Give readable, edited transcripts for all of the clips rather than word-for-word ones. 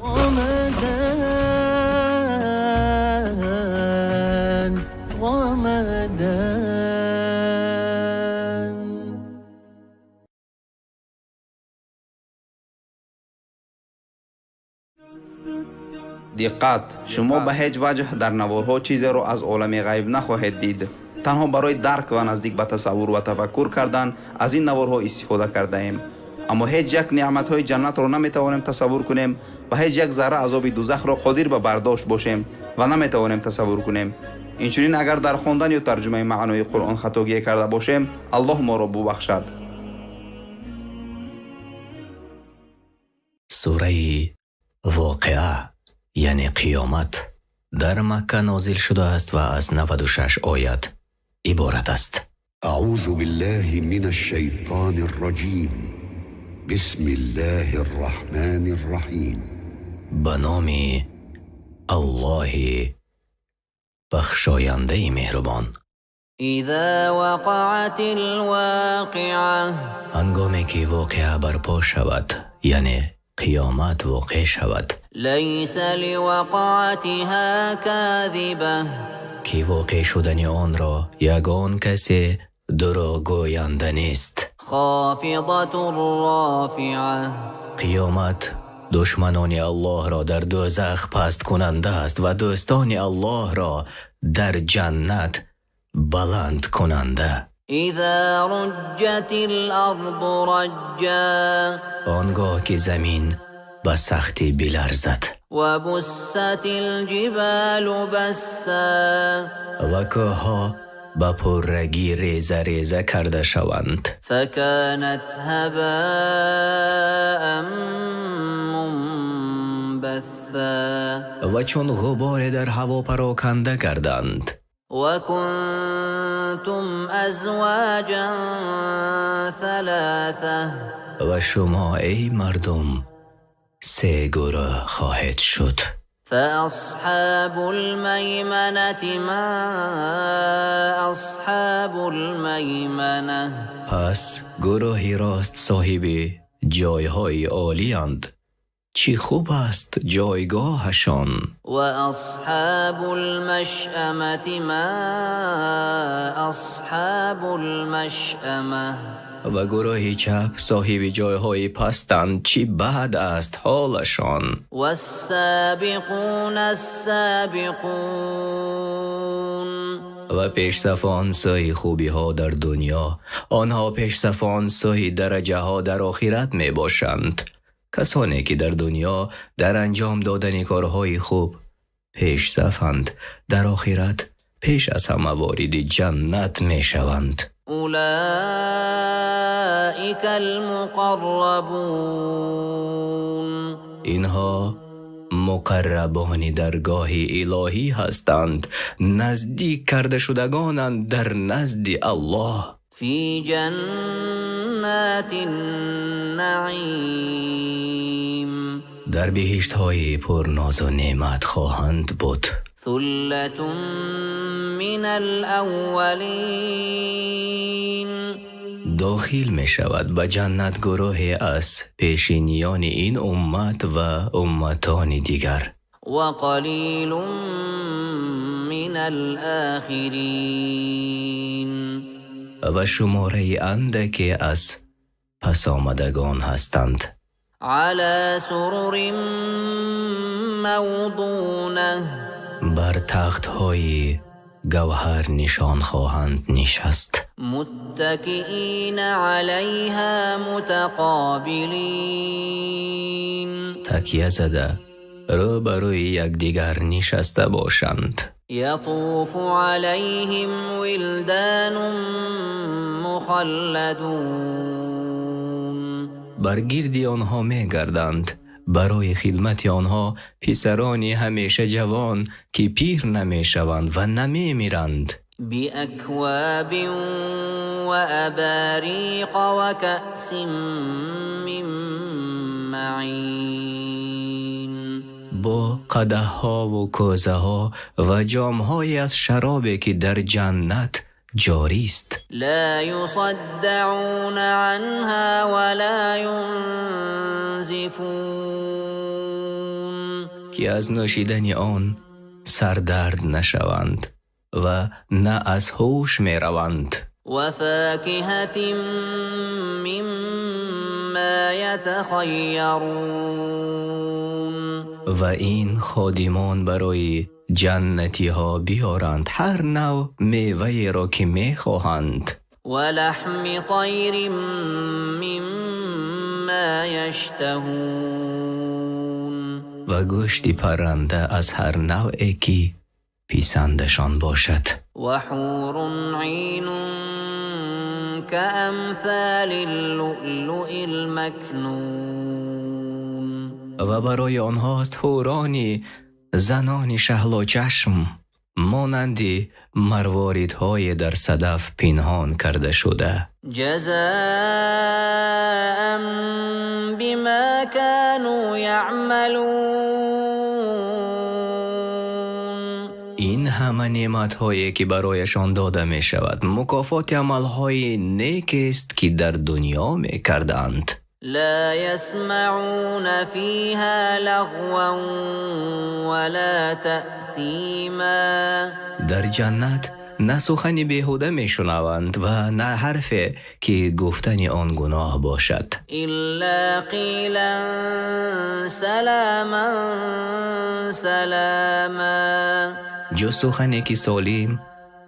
Рамадан, Рамадан. Диққат! Шумо ба ҳеҷ ваҷҳ дар наворҳо чизеро аз олами ғайб нахоҳед дид. Танҳо барои дарк ва наздик ба тасаввур ва тафаккур кардан аз ин наворҳо истифода кардаем. Аммо ҳеҷ як неъматҳои ҷаннатро наметавонем тасаввур кунем ва ҳеҷ як зарра азоби дузахро қодир ба бардошт бошем ва наметавонем тасаввур кунем. Инчунин агар дар хондан ё тарҷумаи маънои Қуръон хатогие карда бошем, Аллоҳ моро бубахшад. Сураи Воқеа, яъне қиёмат, дар Макка нозил шудааст ва аз 96 оят иборат аст. أعوذ بالله من الشيطان الرجيم بسم الله الرحمن الرحيم. Ба номи Аллоҳи бахшояндаи меҳрубон. إذا وقعت الواقعة. Ҳангоме ки воқеа барпо шавад, яъне қиёмат воқеъ шавад. ليس لوقعتها كاذبة. Ки воқеъ шудани онро ягон касе дурӯғгӯянда нест. خافضة رافعة. Қиёмат душманони Аллоҳро дар дӯзах пасткунанда аст ва дӯстони Аллоҳро дар ҷаннат баландкунанда. إذا رجت الأرض رجا. Он гоҳ ки замин ба сахтӣ биларзад. وبست الجبال بسا. Ва кӯҳҳо ба пуррагӣ реза реза карда шаванд. فكانت هباء منبثا. Ва чун ғуборе дар ҳаво пароканда гарданд. وكنتم أزواجا ثلاثة. Ва шумо, эй мардум, се гурӯҳ хоҳед шуд. فأصحاب الميمنة ما أصحاب الميمنة. Пас гурӯҳи рост соҳиби ҷойҳои олиянд, чӣ хуб аст ҷойгоҳашон! وأصحاب المشأمة ما أصحاب المشأمة. Ва гурӯҳи чап соҳиби ҷойҳои пастанд, чӣ бад аст ҳолашон! والسابقون السابقون. Ва пешсафон сӯи хубиҳо дар дунё, онҳо пешсафон сӯи дараҷаҳо дар охират мебошанд. Касоне ки дар дунё дар анҷом додани корҳои хуб пешсафанд, дар охират пеш аз ҳама вориди ҷаннат мешаванд. أولئك المقربون. Инҳо муқаррабони даргоҳи илоҳӣ ҳастанд, наздик карда шудагонанд дар назди Аллоҳ. في جنات النعيم. Дар биҳиштҳои пурнозу неъмат хоҳанд буд. ثلة من الأولين. Дохил мешавад ба ҷаннат гурӯҳе аз пешиниёни ин уммат ва умматони дигар. وقليل من الآخرين. Ва шумораи андаке аз пасомадагон ҳастанд. على سرر موضونة. Бар тахтҳои гавҳарнишон хоҳанд нишаст. متكئين عليها متقابلين. Такя зада, рӯ ба рӯи якдигар нишаста бошанд. يطوف عليهم ولدان مخلدون. Бар гирди онҳо мегарданд барои хидмати онҳо писарони ҳамеша ҷавон, ки пир намешаванд ва намемиранд. بأكواب وأباريق وكأس من معين. Бо қадаҳҳову кӯзаҳо ва ҷомҳое аз шаробе, ки дар ҷаннат ҷорист. لا يصدعون عنها ولا ينزفون. Ки аз нӯшидани он сардард нашаванд ва на аз ҳуш мераванд. وفاكهة مما يتخيرون. Ва ин ходимон барои ҷаннатиҳо биёранд ҳар навъ меваеро, ки мехоҳанд. ولحم طير مما يشتهون. Ва гӯшти парранда аз ҳар навъе, ки писандашон бошад. وحور عين كأمثال اللؤلؤ المكنون. Ва барои онҳост ҳурони занони шаҳлочашм, монанди марворидҳое дар садаф пинҳон карда шуда. جزاء بما كانوا يعملون. Ин ҳама неъматҳое, ки барояшон дода мешавад, мукофоти амалҳои некест, ки дар дунё мекарданд. لا يسمعون فيها لغوا ولا تأثيما. Дар ҷаннат на сухани беҳуда мешунаванд ва на ҳарфе, ки гуфтани он гуноҳ бошад. إلا قيلا سلاما سلاما. Ҷуз сухане, ки солим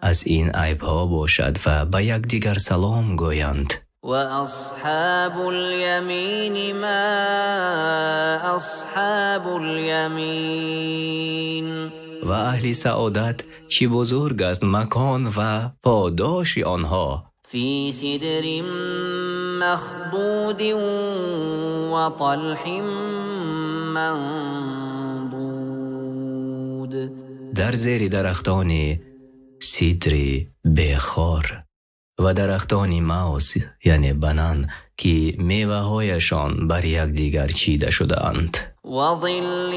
аз ин айбҳо бошад ва ба якдигар салом гӯянд. وأصحاب اليمين ما أصحاب اليمين. Ва аҳли саодат, чӣ бузург аст макон ва подоши онҳо! في سدر مخضود وطلح منضود. Дар зери дарахтони сидри бехор ва дарахтони мавз, яъне банан, ки меваҳояшон бар якдигар чида шудаанд. وظل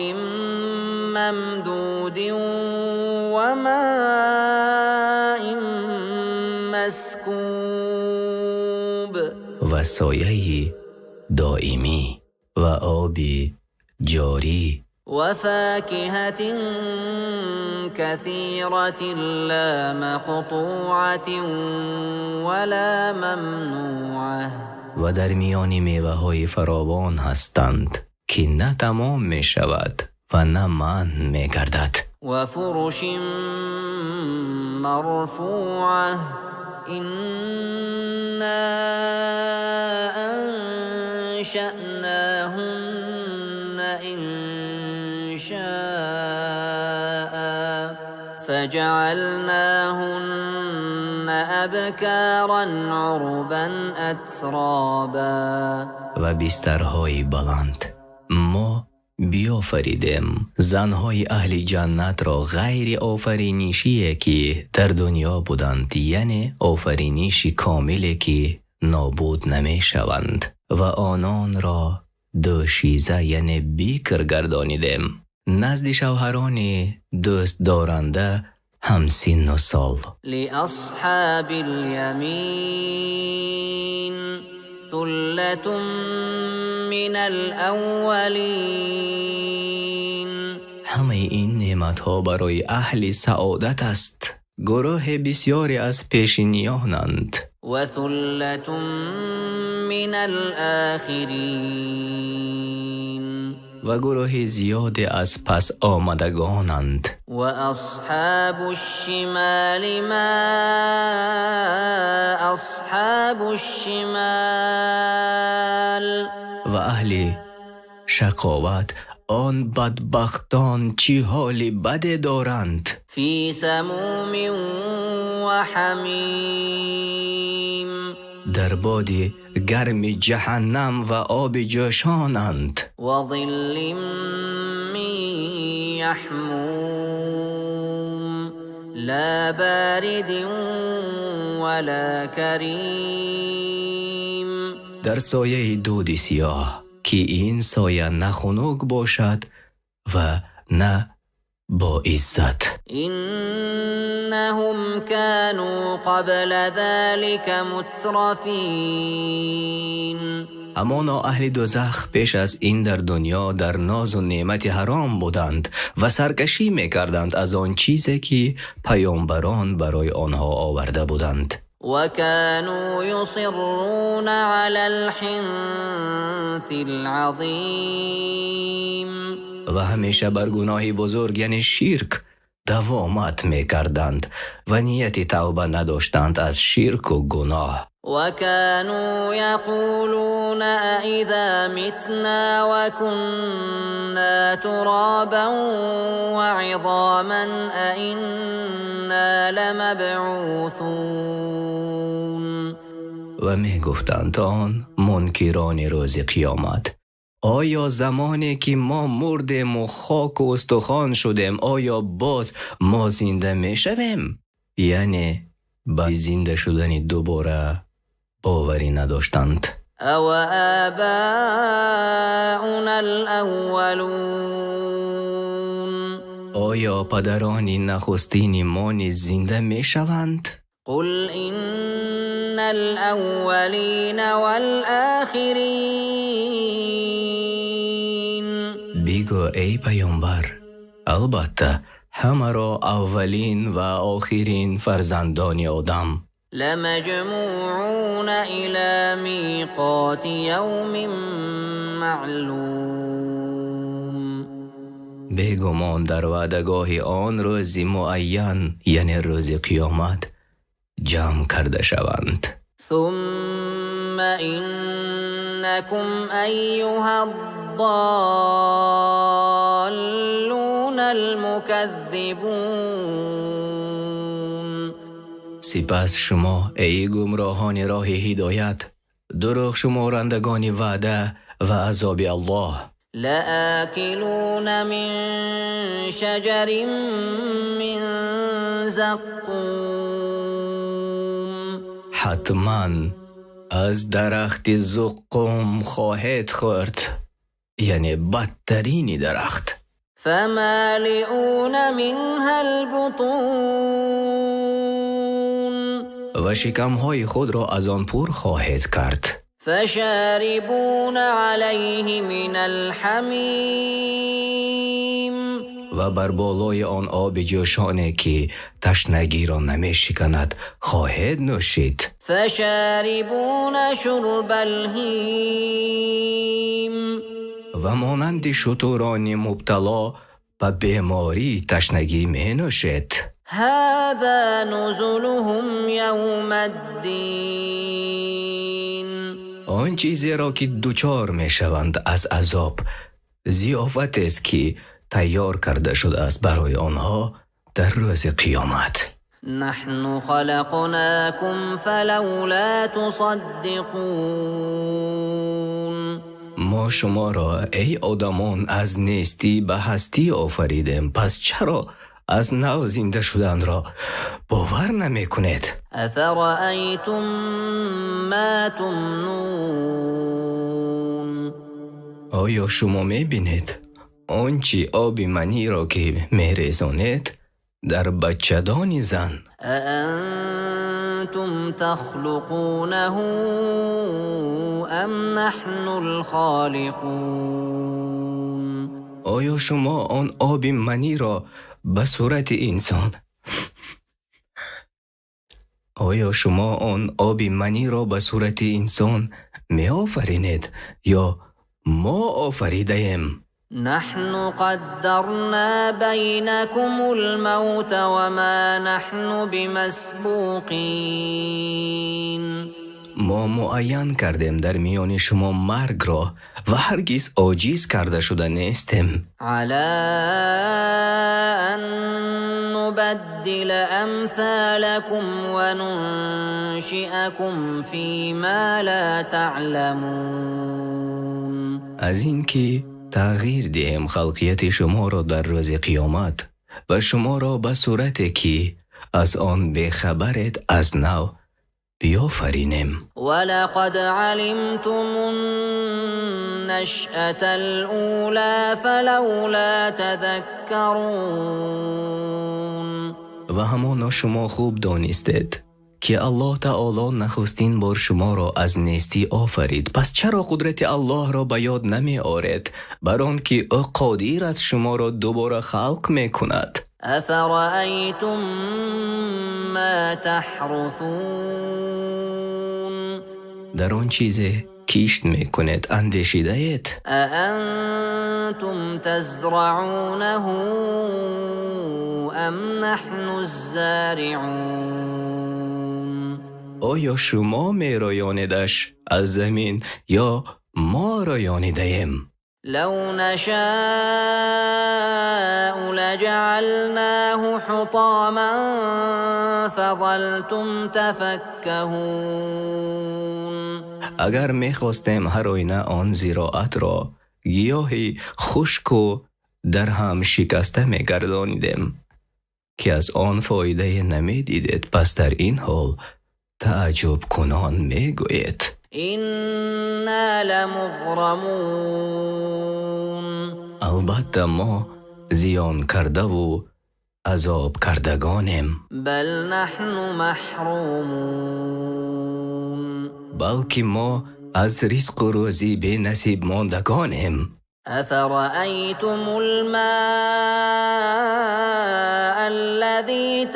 ممدود وماء مسكوب. Ва сояи доимӣ ва оби ҷорӣ. وفاكهة كثيرة لا مقطوعة ولا ممنوعة. Ва дар миёни меваҳои фаровон ҳастанд, ки на тамом мешавад ва на манъ мегардад. وفرش مرفوعة إنا أنشأناهن إنشاء فجعلناهن أبكارا عربا أترابا. Ва бистарҳои баланд. Мо биёфаридем занҳои аҳли ҷаннатро ғайри офаринишие, ки дар дунё буданд, яъне офариниши комиле, ки нобуд намешаванд, ва ононро дӯшиза, яъне бикр гардонидем, назди шавҳарони дӯстдоранда ҳамсинну сол. لأصحاب اليمين ثلة من الأولين. Ҳамаи ин неъматҳо барои аҳли саодат аст, гурӯҳи бисёре аз пешиниёнанд. وثلة من الآخرين. Ва гурӯҳи зиёде аз пас омадагонанд. وأصحاب الشمال ما أصحاب الشمال. Ва аҳли шақоват, он бадбахтон чӣ ҳоли баде доранд! في سموم وحميم. Дар боди гарми ҷаҳаннам ва оби ҷӯшонанд. وظل من يحموم لا بارد ولا كريم. Дар сояи дуди сиёҳ, ки ин соя на хунук бошад ва на боиззат. إنهم كانوا قبل ذلك مترفين. Ҳамоно аҳли дӯзах пеш аз ин дар дунё дар нозу неъмати ҳаром буданд ва саркашӣ мекарданд аз он чизе ки паёмбарон барои онҳо оварда буданд. وكانوا يصرون على الحنث العظيم. Ва ҳамеша бар гуноҳи бузург, яъне ширк, давомат мекарданд ва нияти тавба надоштанд аз ширку гуноҳ. وكانوا يقولون أإذا متنا وكنا ترابا وعظاما أإنا لمبعوثون. Ва мегуфтанд он мункирони рӯзи қиёмат: оё замоне ки мо мурдему хоку устухон шудем, оё боз мо зинда мешавем? Яъне ба зинда шудани дубора боварӣ надоштанд. أوآباؤنا الأولون. Оё падарони нахустини мо низ зинда мешаванд? قل إن الأولين والآخرين. Бигӯ, эй паёмбар, албатта ҳамаро аввалин ва охирин фарзандони одам لمجموعون إلى ميقات يوم معلوم. Бегумон дар ваъдагоҳи он рӯзи муайян, яъне рӯзи қиёмат, ҷамъ карда шаванд. ثم إنكم أيها الضالون المكذبون. Сипас шумо, эй гумроҳони роҳи ҳидоят, дурӯғшуморандагони ваъда ва азоби Аллоҳ, لآكلون من شجر من زقوم. Ҳатман аз дарахти зуққум хоҳед хӯрд, яъне бадтарини дарахт. فمالئون منها البطون. Ва шикамҳои худро аз он пур хоҳед кард. فشاربون عليه من الحميم. Ва бар болои он оби ҷӯшоне ки ташнагиро намешиканад хоҳед нӯшид. فشاربون شرب الهيم. Ва монанди шутурони мубтало ба бемории ташнагӣ менӯшед. هذا نزلهم يوم الدين. Он чизеро ки дучор мешаванд аз азоб зиёфатест ки тайёр карда шудааст барои онҳо дар рӯзи қиёмат. نحن خلقناكم فلولا تصدقون. Мо шуморо, эй одамон, аз нестӣ ба ҳастӣ офаридем, пас чаро аз нав зинда шуданро бовар намекунед? أفرأيتم ما تمنون؟ Оё шумо мебинед он чи оби маниро ки мерезонед дар бачадони зан? أأنتم تخلقونه أم نحن الخالقون؟ Оё шумо он оби маниро ба сурати инсон, оё шумо он оби маниро ба сурати инсон меофаринед ё мо офаридаем? نحن قدرنا بينكم الموت وما نحن بمسبوقين. Мо муайян кардем дар миёни шумо маргро ва ҳаргиз оҷиз карда шуда нестем. على أن نبدل أمثالكم وننشئكم فيما لا تعلمون. Аз ин ки тағйир диҳем халқияти шуморо дар рӯзи қиёмат ва шуморо ба сурате ки аз он бехабаред аз нав биёфаринем. ولقد علمتم النشأة الأولى فلولا تذكرون. Ва ҳамоно шумо хуб донистед Ки Аллоҳ Таоло нахустин бор шуморо аз нестӣ офарид, пас чаро қудрати Аллоҳро ба ёд намеоред, бар он ки ӯ қодир аст шуморо дубора халқ мекунад? أفرأيتم ما تحرثون Дар он чизе кишт мекунед, андешидаед? أأنتم تزرعونه أم نحن الزارعون Оё шумо мероёнедаш аз замин ё мо роёнидаем? لو نشاء لجعلناه حطاما فظلتم تفكهون Агар мехостем, ҳар оина он зироатро гиёҳи хушку дарҳам шикаста мегардонидем, ки аз он фоидае намедидед, пас дар ин ҳол тааҷҷубкунон мегӯед: إنا لمغرمون Албатта, мо зиёнкардаву азобкардагонем. بل نحن محرومون Балки мо аз ризқу рӯзӣ бенасиб мондагонем. أفرأيتم الماء الذي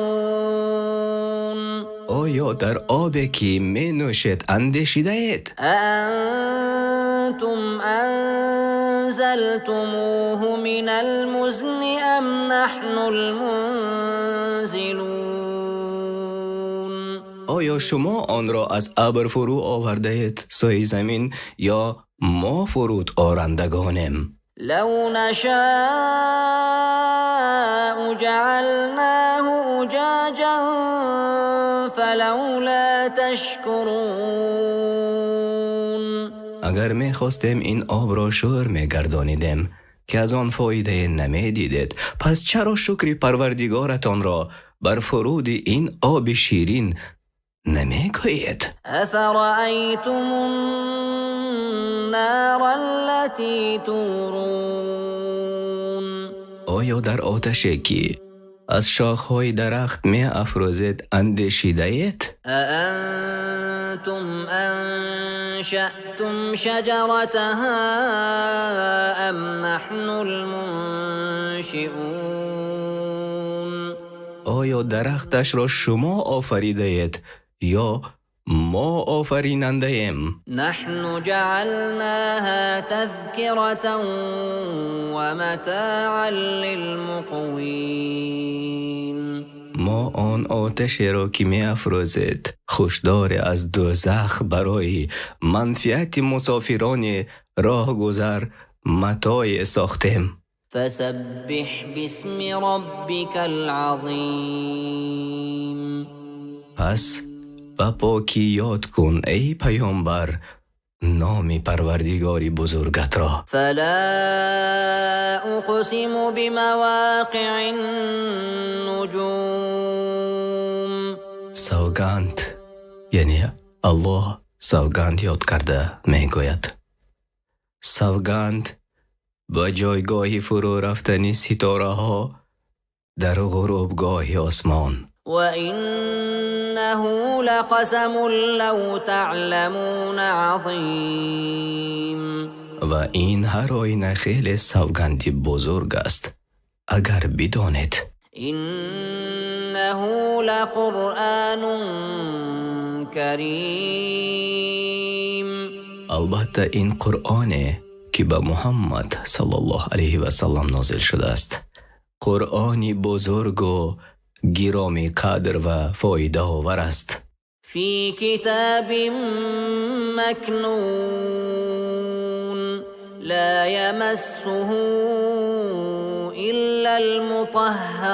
تشربون Оё дар обе, ки менӯшед, андешидаед? أأنتم أنزلتموه من المزن أم نحن المنزلون Оё шумо онро аз абр фурӯ овардаед сӯи замин ё мо фуруд орандагонем? لو نشاء جعلناه أجاجا فلولا تشكرون Агар мехостем, ин обро шӯр мегардонидем, ки аз он фоидае намедидед, пас чаро шукри Парвардигоратонро бар фуруди ин оби ширин намегӯед? أفرأيتم النار التي تورون Оё дар оташе, ки аз шохҳои дарахт меафрӯзед, андешидаед? أأنتم أنشأتم شجرتها أم نحن المنشئون Оё дарахташро шумо офаридаед ё мо офаринандаем? نحن جعلناها تذكرة ومتاعا للمقوين Мо он оташеро, ки меафрӯзед, хушдоре аз дӯзах барои манфиати мусофирони роҳгузар матое сохтем. فسبح باسم ربك العظيم Пас ба покӣ ёд кун, эй паёмбар, номи Парвардигори бузургатро. فلا أقسم بمواقع النجوم Савганд, яъне Аллоҳ савганд ёд карда мегӯяд: савганд ба ҷойгоҳи фурӯ рафтани ситораҳо дар ғурубгоҳи осмон. وإنه لقسم لو تعلمون عظيم Ва ин ҳар оина хеле савганди бузург аст, агар бидонед. إنه لقرآن كريم Албатта, ин Қуръоне, ки ба Муҳаммад саллаллоҳу алайҳи васаллам нозил шудааст, Қуръони бузургу гиромӣ қадр ва фоидаовар аст. في كتاب مكنون لا يمسه إلا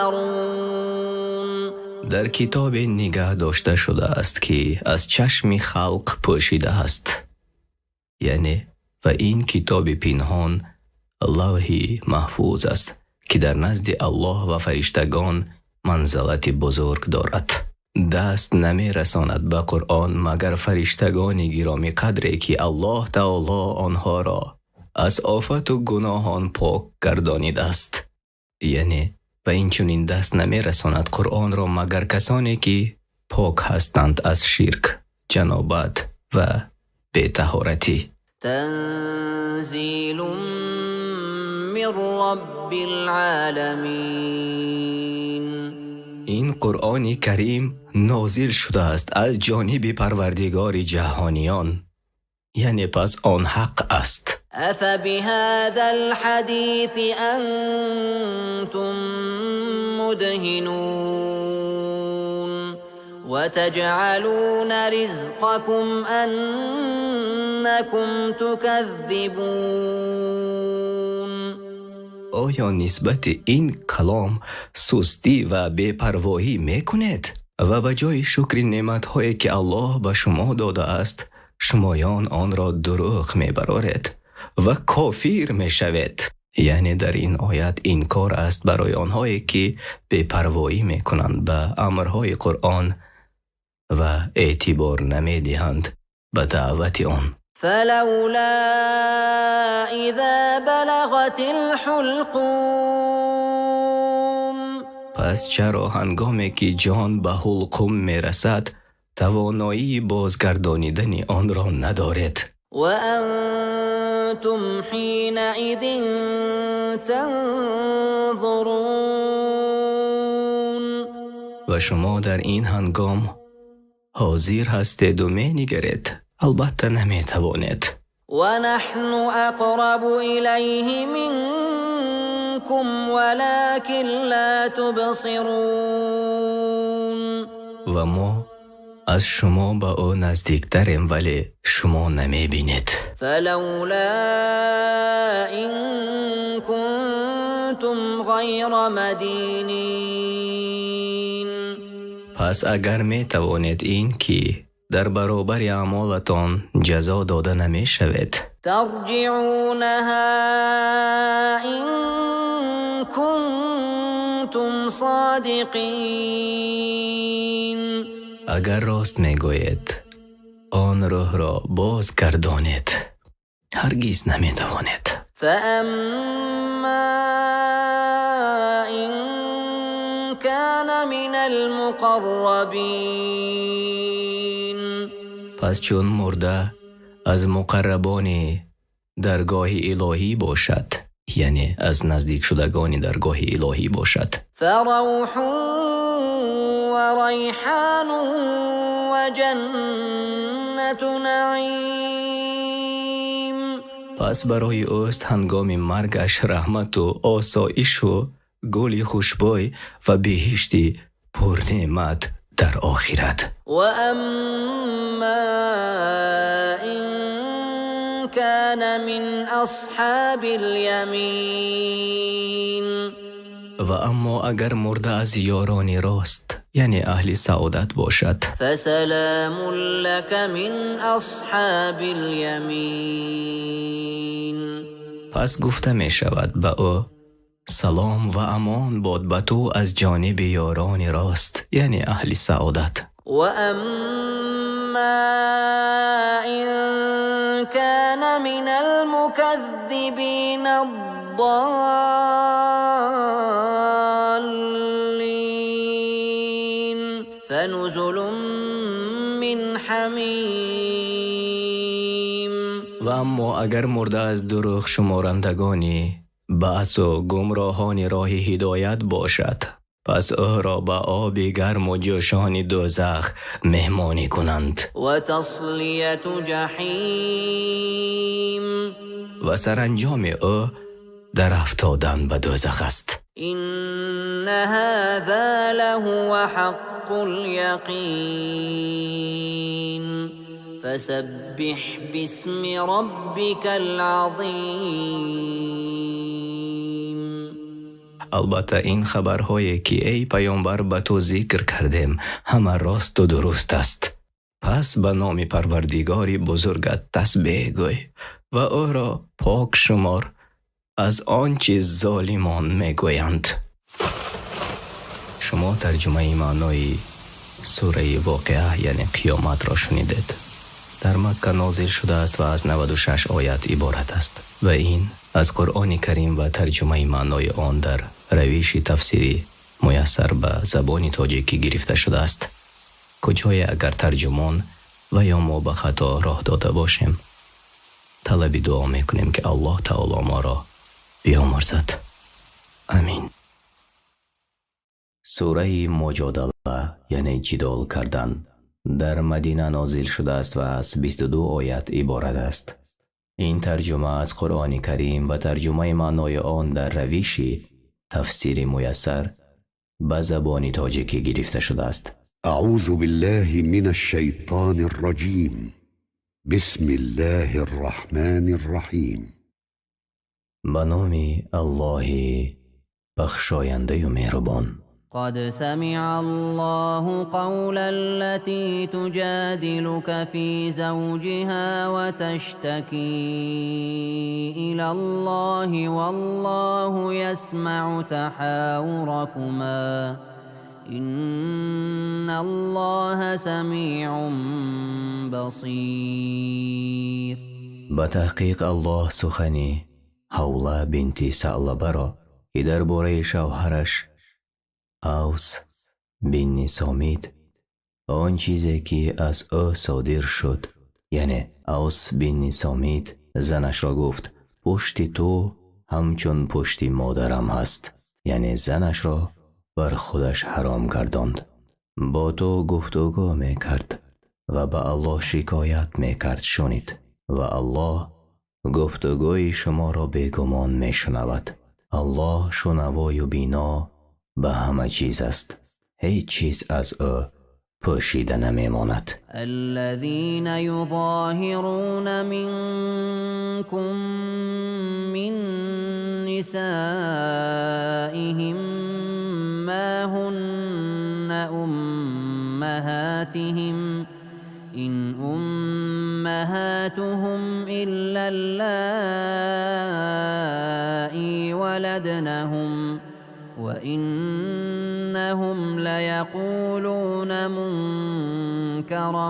المطهرون Дар китобе нигаҳ дошта шудааст, ки аз чашми халқ пӯшида аст, яъне ва ин китоби пинҳон Лавҳи Маҳфуз аст, ки дар назди Аллоҳ ва фариштагон манзалати бузург дорад. Даст намерасонад ба Қуръон, магар фариштагони гиромӣ қадре, ки Аллоҳ Таоло онҳоро аз офату гуноҳон пок гардонидааст. Яъне ва инчунин даст намерасонад Қуръонро, магар касоне, ки Пок ҳастанд аз ширк, ҷанобат ва бетаҳоратӣ. تنزيل من رب العالمين. Ин Қуръони Карим нозил шудааст аз ҷониби Парвардигори ҷаҳониён, яъне пас он ҳақ аст. أفبهذا الحديث أنتم مدهنون وتجعلون رزقكم أنكم تكذبون. Оё нисбати ин калом сустӣ ва бепарвоҳӣ мекунед ва ба ҷои шукри неъматҳое, ки Аллоҳ ба шумо додааст, шумоён онро дурӯғ мебароред ва кофир мешавед? Яъне дар ин оят инкор аст барои онҳое, ки бепарвоӣ мекунанд ба амрҳои Қуръон ва эътибор намедиҳанд ба даъвати он. فلولا إذا بلغت الحلقوم. Пас чаро ҳангоме ки ҷон ба ҳулқум мерасад, тавоноии бозгардонидани онро надоред? وأنتم حينئذ تنظرون. Ва шумо дар ин ҳангом ҳозир ҳастеду менигаред, албатта наметавонед. ونحن أقرب إليه منكم ولكن لا تبصرون. Ва мо аз шумо ба ӯ наздиктарем, вале шумо намебинед. فلولا إن كنتم غير مدينين. Пас агар метавонед ин ки дар баробари аъмолатон ҷазо дода намешавед, ترجعونها إن كنتم صادقين. Агар рост мегӯед, он рӯҳро боз гардонед. Ҳаргиз наметавонед. فأما إن كان من المقربين. Пас чун мурда аз муқаррабони даргоҳи илоҳӣ бошад, яъне аз наздикшудагони даргоҳи илоҳӣ бошад, فروح وريحان وجنة نعيم. Пас барои ӯст ҳангоми маргаш раҳмату осоишу гули хушбӯй ва биҳишти пурнеъмат дар охират. وأما إن كان من أصحاب اليمين. Ва аммо агар мурда аз ёрони рост, яъне аҳли саодат бошад, فسلام لك من أصحاب اليمين. Пас гуфта мешавад ба ӯ: салом ва амон бод ба ту аз ҷониби ёрони рост, яъне аҳли саодат. وأما إن كان من المكذبين الضالين فنزل من حميم. Ва аммо агар мурда аз дурӯғ шуморандагони баъсу гумроҳони роҳи ҳидоят бошад, пас ӯро ба оби гарму ҷӯшони дӯзах меҳмонӣ кунанд. وتصلية جحيم. Ва саранҷоми ӯ дар афтодан ба дӯзах аст. إن هذا لهو حق اليقين فسبح باسم ربك العظيم. Албатта, ин хабарҳое, ки эй паёмбар ба ту зикр кардем, ҳама росту дуруст аст. Пас ба номи Парвардигори бузургат тасбеҳ гӯй ва ӯро пок шумор аз он чи золимон мегӯянд. Шумо тарҷумаи маънои сураи Воқеа, яъне Қиёматро шунидед. Дар Макка нозил шудааст ва аз 96 оят иборат аст. Ва ин аз Қуръони Карим ва тарҷумаи маънои он дар равиши тафсири муяссар ба забони тоҷикӣ гирифта шудааст. Куҷое агар тарҷумон ва ё мо ба хато роҳ дода бошем, талаби дуо мекунем, ки Аллоҳ таоло моро биомӯрзад. Амин. Сураи Муҷодала, яъне ҷидол кардан, дар Мадина нозил шудааст ва аз 22 оят иборат аст. Ин тарҷума аз Қуръони Карим ва тарҷумаи маънои он дар равиши тафсири Муяссар ба забони тоҷикӣ гирифта шудааст. أعوذ بالله من الشيطان الرجيم. بسم الله الرحمن الرحيم. Ба номи Аллоҳи бахшояндаю меҳрубон. قد سمع الله قول التي تجادلك في زوجها وتشتكي إلى الله والله يسمع تحاوركما إن الله سميع بصير. Ба таҳқиқ, Аллоҳ сухани Ҳавла бинти Саълабаро, ки дар бораи шавҳараш Авс бинни Сомит он чизе, ки аз ӯ содир шуд, яъне Авс бинни Сомит занашро гуфт: «Пушти ту ҳамчун пушти модарам ҳаст», яъне занашро бар худаш ҳаром гардонд, бо ту гуфтугӯ мекард ва ба Аллоҳ шикоят мекард, шунид ва Аллоҳ гуфтугӯи шуморо бегумон мешунавад. Аллоҳ шунавою бино ба ҳама чиз аст, ҳеҷ чиз аз ӯ пӯшида намемонад. الذين يظاهرون منكم من نسائهم ما هن أمهاتهم إن أمهاتهم إلا اللائي ولدنهم وإنهم ليقولون منكرا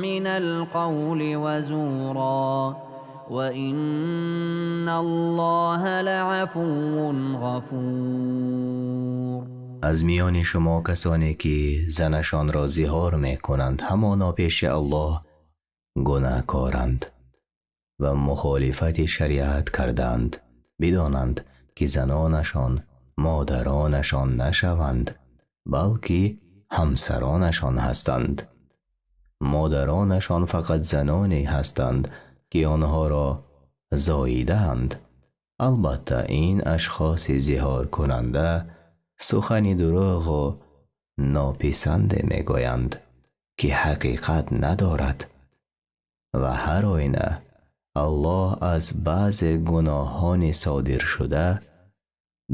من القول وزورا وإن الله لعفو غفور. Аз миёни шумо касоне ки занашонро зиҳор мекунанд, ҳамоно пеши Аллоҳ гунаҳкоранд ва мухолифати шариат кардаанд. Бидонанд, ки занонашон модаронашон нашаванд, балки ҳамсаронашон ҳастанд. Модаронашон фақат заноне ҳастанд, ки онҳоро зоидаанд. Албатта, ин ашхоси зиҳоркунанда сухани дурӯғу нописанде мегӯянд, ки ҳақиқат надорад, ва ҳар оина Аллоҳ аз баъзе гуноҳони содиршуда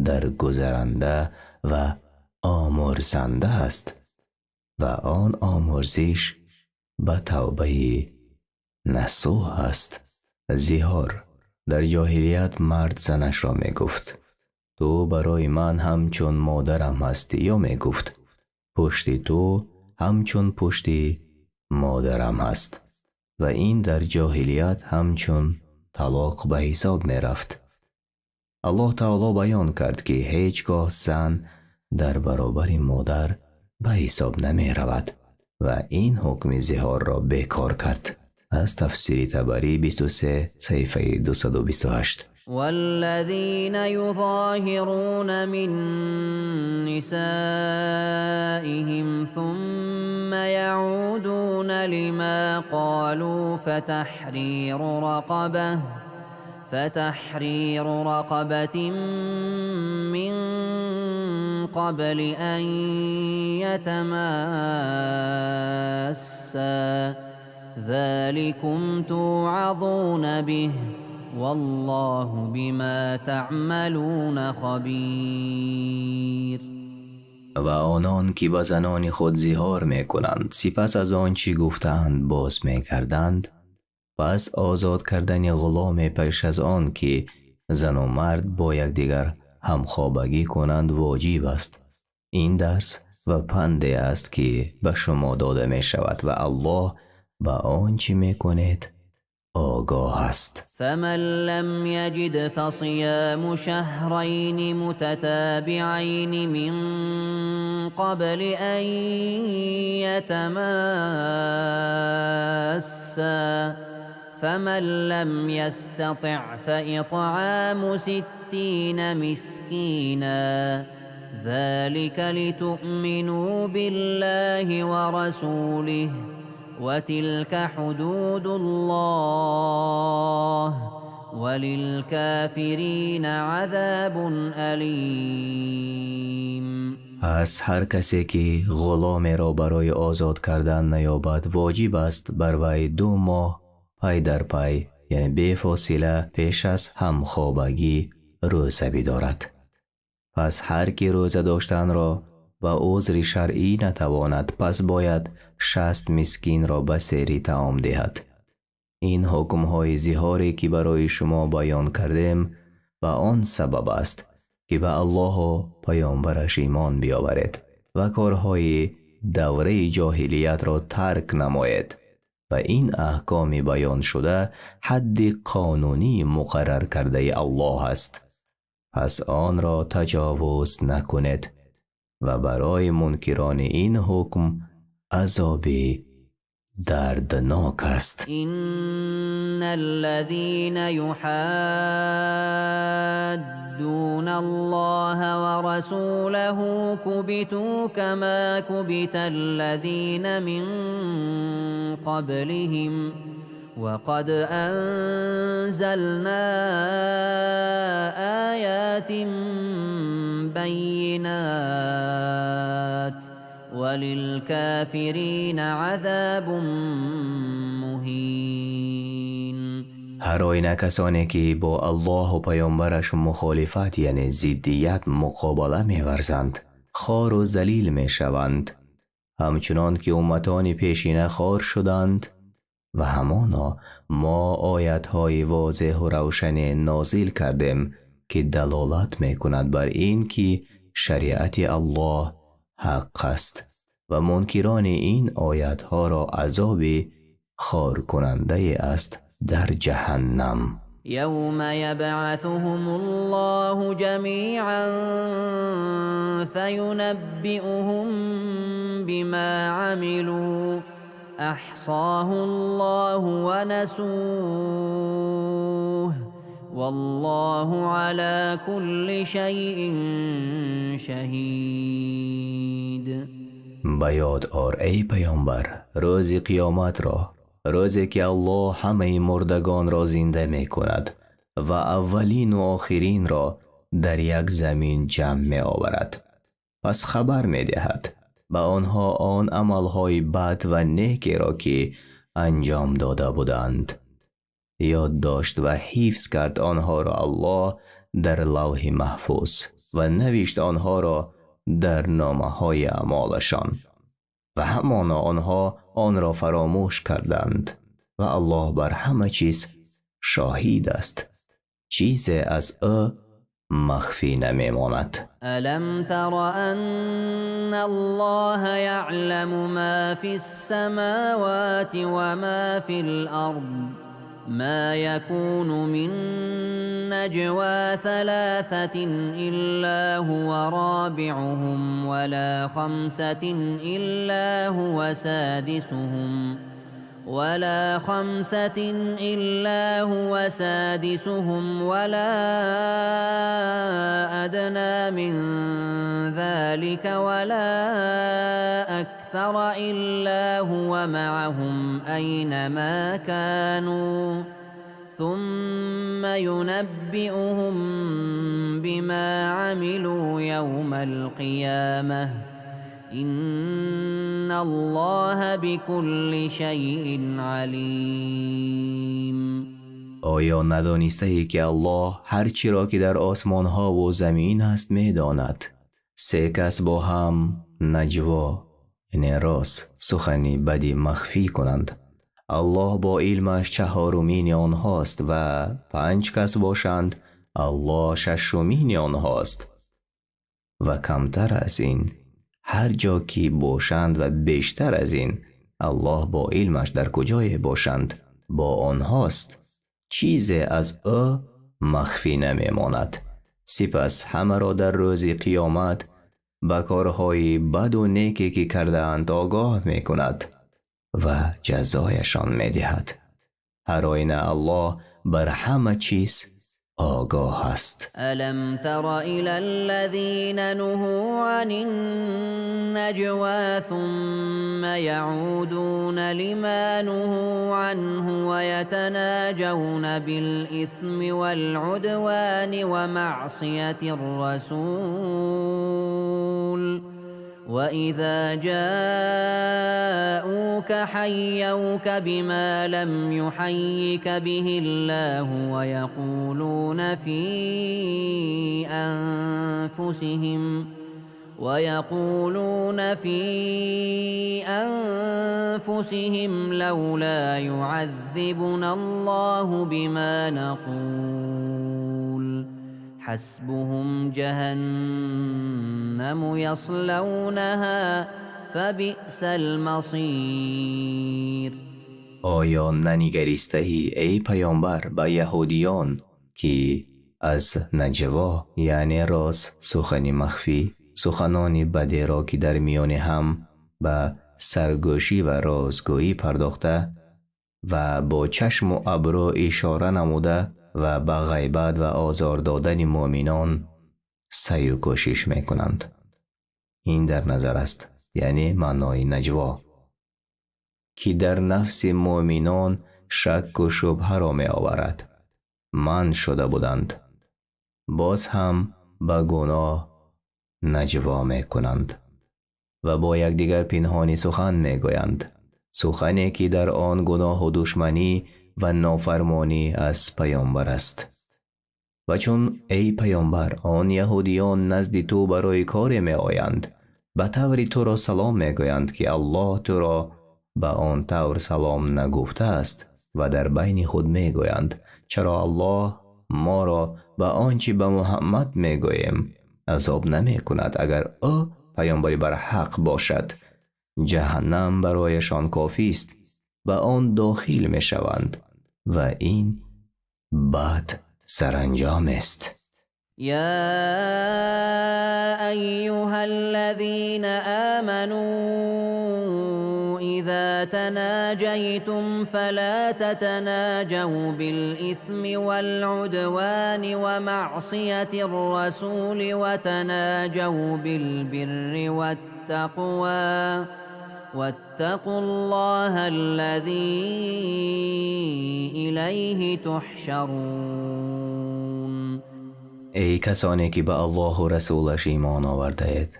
даргузаранда ва омӯрзанда аст ва он омӯрзиш ба тавбаи насӯҳ аст. Зиҳор: дар ҷоҳилият мард занашро мегуфт: «Ту барои ман ҳамчун модарам ҳастӣ» ё мегуфт: «Пушти ту ҳамчун пушти модарам ҳаст», ва ин дар ҷоҳилият ҳамчун талоқ ба ҳисоб мерафт. Аллоҳ таоло баён кард, ки ҳеҷ гоҳ зан дар баробари модар ба ҳисоб намеравад ва ин ҳукми зиҳорро бекор кард. Аз тафсири Табарӣ, 23, саҳифаи 228. والذين يظاهرون من نسائهم ثم يعودون لما قالوا فتحرير رقبة من قبل أن يتماسا ذلكم توعظون به والله بما تعملون خبير. Ва онон ки ба занони худ зиҳор мекунанд, сипас аз он чӣ гуфтаанд боз мегарданд, пас озод кардани ғуломе пеш аз он ки зану мард бо якдигар ҳамхобагӣ кунанд, воҷиб аст. Ин дарс ва панде аст, ки ба шумо дода мешавад, ва Аллоҳ ба он чӣ мекунед огоҳ аст. فمن لم يجد فصيام شهرين متتابعين من قبل أن يتماسا فمن لم يستطع فإطعام 60 مسكينا ذلك لتؤمنوا بالله ورسوله وتلك حدود الله وللكافرين عذاب أليم. Пас ҳар касе ки ғуломеро барои озод кардан наёбад, воҷиб аст бар вай 2 моҳ пай дар пай, яъне бефосила пеш аз ҳамхобагӣ, рӯза бидорад. Пас ҳар ки рӯза доштанро ба узри шаръӣ натавонад, пас бояд 60 мискинро ба серӣ таом диҳад. Ин ҳукмҳои зиҳоре, ки барои шумо баён кардем, ба он сабаб аст, ки ба Аллоҳу паёмбараш имон биёваред ва корҳои давраи ҷоҳилиятро тарк намоед. Ва ин аҳкоми баёншуда ҳадди қонунии муқаррар кардаи Аллоҳ аст, пас онро таҷовуз накунед, ва барои мункирони ин ҳукм азоби дарднок аст. إن الذين يحادون الله ورسوله كبتوا كما كبت الذين من قبلهم وقد أنزلنا آيات بينات وللكافرين عذاب مهين. Ҳар оина касоне, ки бо Аллоҳу паёмбараш мухолифат, яъне зиддият, муқобала меварзанд, хору залил мешаванд, ҳамчунон ки умматони пешина хор шуданд. Ва ҳамоно мо оятҳои возеҳу равшане нозил кардем, ки далолат мекунад бар ин ки шариати Аллоҳ ҳақ аст, ва мункирони ин оятҳоро азоби хоркунандае аст дар ҷаҳаннам. يوم يبعثهم الله جميعا فينبئهم بما عملوا أحصاه الله ونسوه والله على كل شيء شهيد. Ба ёд ор, эй паёмбар, рӯзи қиёматро, рӯзе ки Аллоҳ ҳамаи мурдагонро зинда мекунад ва аввалину охиринро дар як замин ҷамъ меоварад, пас хабар медиҳад ба онҳо он амалҳои бад ва некеро, ки анҷом дода буданд. Ёд дошт ва ҳифз кард онҳоро Аллоҳ дар лавҳи маҳфуз ва навишт онҳоро дар номаҳои аъмолашон, ва ҳамоно онҳо онро фаромӯш карданд, ва Аллоҳ бар ҳама чиз шоҳид аст, чизе аз ӯ махфӣ намемонад. ألم تر أن الله يعلم ما في السماوات وما في الأرض؟ ما يكون من نجوى ثلاثة إلا هو رابعهم ولا خمسة إلا هو سادسهم ولا خمسة إلا هو سادسهم ولا أدنى من ذلك ولا أكثر إلا هو معهم أينما كانوا ثم ينبئهم بما عملوا يوم القيامة إن الله بكل شيء عليم. Оё надонистаӣ, ки Аллоҳ ҳар чиро, ки дар осмонҳову замин аст, медонад? Се кас бо ҳам наҷво, яъне роз, сухани бади махфӣ кунанд, Аллоҳ бо илмаш чаҳорумини онҳост, ва панҷ кас бошанд, Аллоҳ шашумини онҳост, ва камтар аз ин, ҳар ҷо ки бошанд, ва бештар аз ин, Аллоҳ бо илмаш дар куҷое бошанд, бо онҳост. Чизе аз ӯ махфӣ намемонад. Сипас ҳамаро дар рӯзи қиёмат Ба корҳои баду неке ки кардаанд огоҳ мекунад ва ҷазояшон медиҳад. Ҳар оина Аллоҳ бар ҳама чиз огоҳ аст. ألم تر إلى الذين نهوا عن النجوى ثم يعودون لما نهوا عنه ويتناجون بالإثم والعدوان ومعصية الرسول وإذا جاءوك حيوك بما لم يحيك به الله ويقولون في أنفسهم لولا يعذبنا الله بما نقول حسبهم جهنم يصلونها فبئس المصير. Оё нанигаристаӣ, эй паёмбар, ба яҳудиён, ки аз наҷво, яъне роз, сухани махфӣ, суханони бадеро, ки дар миёни ҳам ба саргӯшӣ ва розгӯӣ пардохта ва бо чашму абрӯ ишора намуда ва ба ғайбат ва озор додани муъминон саъю кӯшиш мекунанд? Ин дар назар аст, яъне маънои наҷво, ки дар нафси муъминон шакку шубҳаро меоварад, манъ шуда буданд, боз ҳам ба гуноҳ наҷво мекунанд ва бо якдигар пинҳонӣ сухан мегӯянд, сухане ки дар он гуноҳу душманӣ ва нофармонӣ аз паёмбар аст. Ва чун, эй паёмбар, он яҳудиён назди ту барои коре меоянд, ба таври туро салом мегӯянд, ки Аллоҳ туро ба он тавр салом нагуфтааст, ва дар байни худ мегӯянд: чаро Аллоҳ моро ба он чӣ ба Муҳаммад мегӯем азоб намекунад, агар ӯ паёмбари барҳақ бошад? Ҷаҳаннам барояшон кофист, ба он дохил мешаванд, ва ин бад саранҷомест. يا أيها الذين آمنوا إذا تناجيتم فلا تتناجوا بالإثم والعدوان ومعصية الرسول وتناجوا بالبر والتقوى واتقوا الله الذي إليه تحشرون. Эй касоне ки ба Аллоҳу расулаш имон овардаед,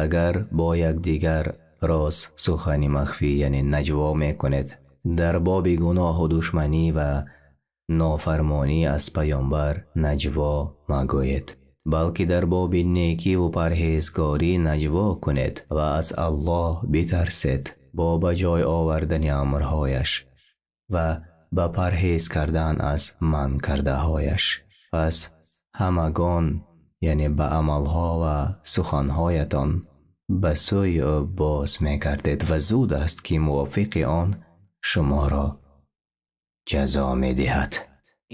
агар бо якдигар роз, сухани махфӣ, яъне наҷво мекунед, дар боби гуноҳу душманӣ ва нофармонӣ аз паёмбар наҷво магӯед, балки дар боби некиву парҳезгорӣ наҷво кунед ва аз Аллоҳ битарсед бо ба ҷой овардани амрҳояш ва ба парҳез кардан аз манъ кардаҳояш. Пас ҳамагон, яъне ба амалҳо ва суханҳоятон, ба сӯи ӯ боз мегардед ва зуд аст, ки мувофиқи он шуморо ҷазо медиҳад.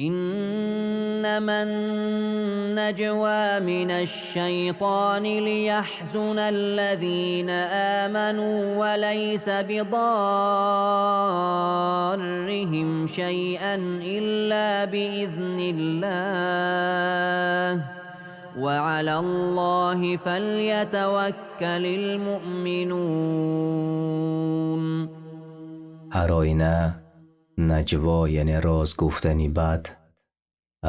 إنما النجوى من الشيطان ليحزن الذين آمنوا وليس بضارهم شيئا إلا بإذن الله وعلى الله فليتوكل المؤمنون. Ҳар оина наҷво, яъне роз гуфтани бад,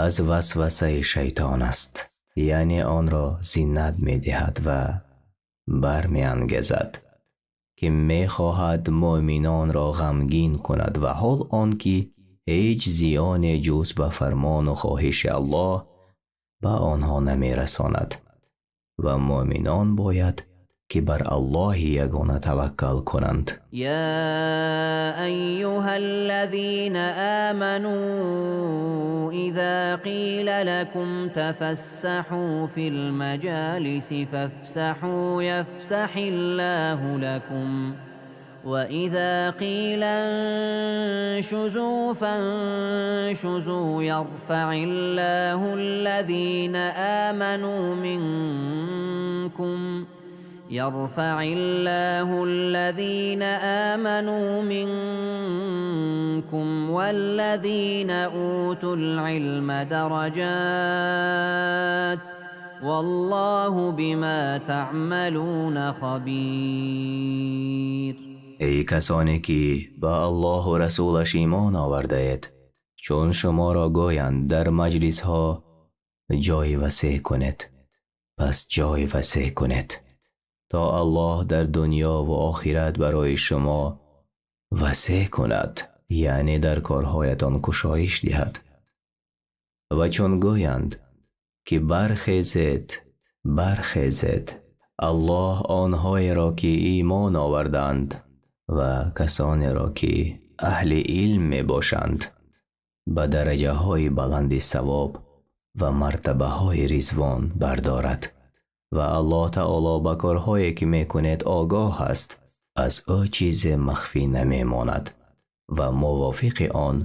аз васвасаи шайтон аст, яъне онро зинат медиҳад ва бармеангезад, ки мехоҳад муъминонро ғамгин кунад, ва ҳол он ки ҳеҷ зиёне ҷуз ба фармону хоҳиши Аллоҳ ба онҳо намерасонад, ва муъминон бояд ки бар Аллоҳи ягона таваккал кунанд. يا أيها الذين آمنوا إذا قيل لكم تفسحوا في المجالس فافسحوا يفسح الله لكم وإذا قيل انشزوا فانشزوا يرفع الله الذين آمنوا منكم. يرفع الله الذين آمنوا منكم والذين أوتوا العلم درجات والله بما تعملون خبير. Эй касоне ки ба Аллоҳу расулаш имон овардаед, чун шуморо гӯянд дар маҷлисҳо ҷой васеъ кунед, пас ҷой васеъ кунед, то Аллоҳ дар дунё ва охират барои шумо васеъ кунад, яъне дар корҳоятон кушоиш диҳад. Ва чун гӯянд ки бархезед, бархезед, Аллоҳ онҳоеро ки имон оварданд ва касонеро ки аҳли илм мебошанд ба дараҷаҳои баланди савоб ва мартабаҳои ризвон бардорад ва Аллоҳ таоло ба корҳое ки мекунед огоҳ аст, аз ӯ чизе махфӣ намемонад ва мувофиқи он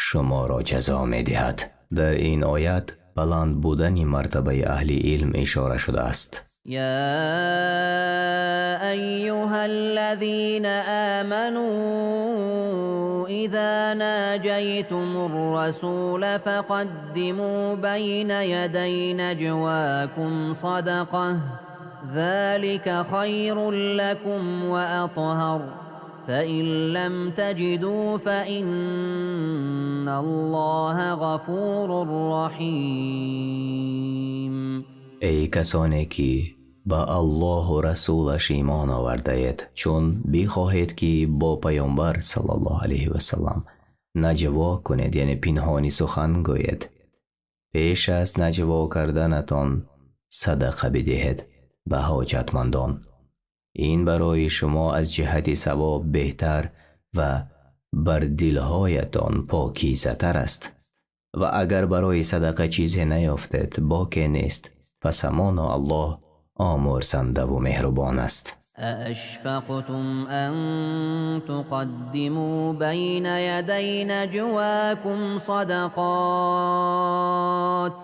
шуморо ҷазо медиҳад. Дар ин оят баланд будани мартабаи аҳли илм ишора шудааст. يا أيها الذين آمنوا إذا ناجيتم الرسول فقدموا بين يدي نجواكم صدقة ذلك خير لكم وأطهر فإن لم تجدوا فإن الله غفور رحيم. Эй касоне ки ба Аллоҳу расулаш имон овардаед, чун бихоҳед ки бо паёмбар саллаллоҳу алайҳи васаллам наҷво кунед, яъне пинҳонӣ сухан гӯед, пеш аз наҷво карданатон садақа бидиҳед ба ҳоҷатмандон. Ин барои шумо аз ҷиҳати савоб беҳтар ва бар дилҳоятон покизатар аст. Ва агар барои садақа чизе наёфтед, боке нест, пас ҳамоно Аллоҳ омӯрзандаву меҳрубон аст. أأشفقتم أن تقدموا بين يدي نجواكم صدقات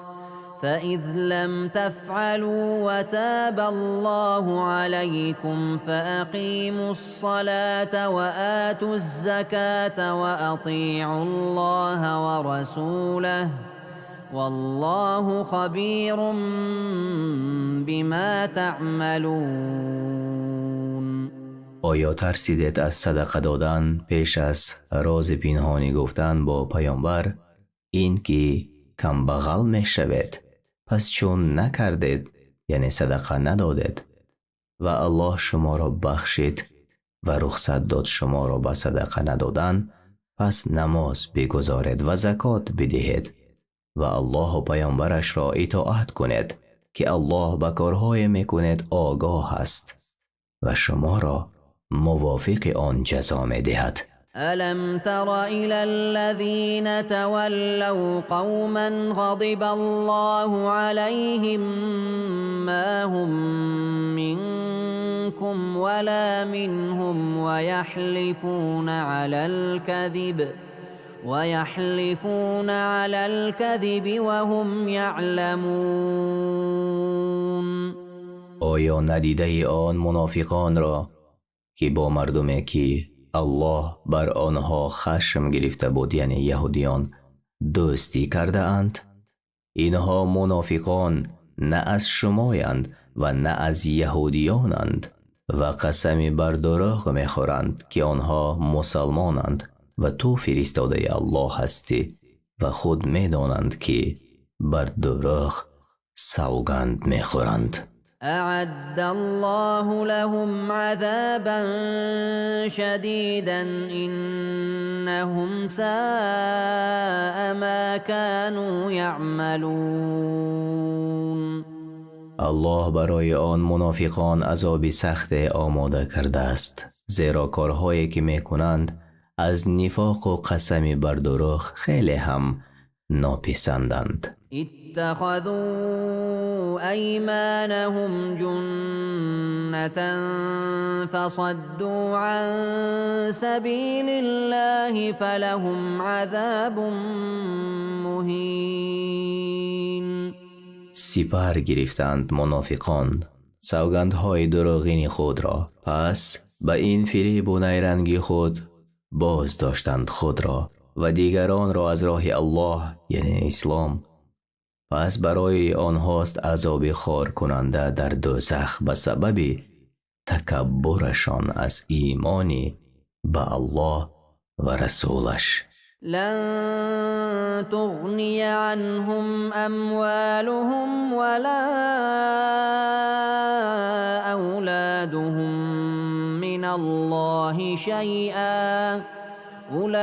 فإذ لم تفعلوا وتاب الله عليكم فأقيموا الصلاة وآتوا الزكاة وأطيعوا الله ورسوله والله خبير بما تعملون. Оё тарсидед аз садақа додан пеш аз рози пинҳонӣ гуфтан бо паёмбар, ин ки камбағал мешавед? Пас чун накардед, яъне садақа надодед, ва Аллоҳ шуморо бахшид ва рухсат дод шуморо ба садақа надодан, пас намоз бигузоред ва закот бидиҳед ва Аллоҳу паёмбарашро итоат кунед, ки Аллоҳ ба корҳое мекунед огоҳ аст ва шуморо мувофиқи он ҷазо медиҳад. ألم تر إلى الذين تولوا قوما غضب الله عليهم ما هم منكم ولا منهم ويحلفون على الكذب وهم يعلمون. Оё надидаи он мунофиқонро, ки бо мардуме ки Аллоҳ бар онҳо хашм гирифта буд, яъне яҳудиён, дӯстӣ кардаанд? Инҳо мунофиқон на аз шумоянд ва на аз яҳудиёнанд ва қасами бар дурӯғ мехӯранд, ки онҳо мусалмонанд ва ту фиристодаи Аллоҳ ҳастӣ, ва худ медонанд, ки бар дурӯғ савганд мехӯранд. أعد الله لهم عذابا شديدا إنهم ساء ما كانوا يعملون. Аллоҳ барои он мунофиқон азоби сахте омода кардааст, зеро корҳое ки мекунанд аз нифоқу қасами бар дурӯғ хеле ҳам нописанданд. اتخذوا أيمانهم جنة فصدوا عن سبيل الله فلهم عذاب مهين. Сипар гирифтанд мунофиқон Савгандҳои дурӯғини худро. Пас ба ин фиребу найранги худ боз доштанд худро ва дигаронро аз роҳи Аллоҳ, яъне Ислом. Пас барои онҳост азоби хоркунанда дар дӯзах ба сабаби такаббурашон аз имони ба Аллоҳ ва расулаш. لن تغني عنهم أموالهم ولا أولادهم من الله شيئا أولئك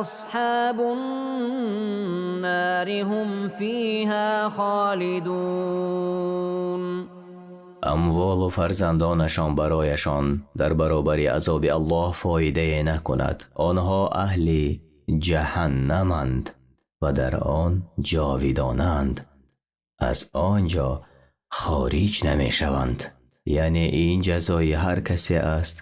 أصحاب النار هم فيها خالدون. Амволу фарзандонашон барояшон дар баробари азоби Аллоҳ фоидае накунад. Онҳо аҳли ҷаҳаннаманд ва дар он ҷовидонанд, аз он ҷо хориҷ намешаванд. Яъне ин ҷазои ҳар касе аст,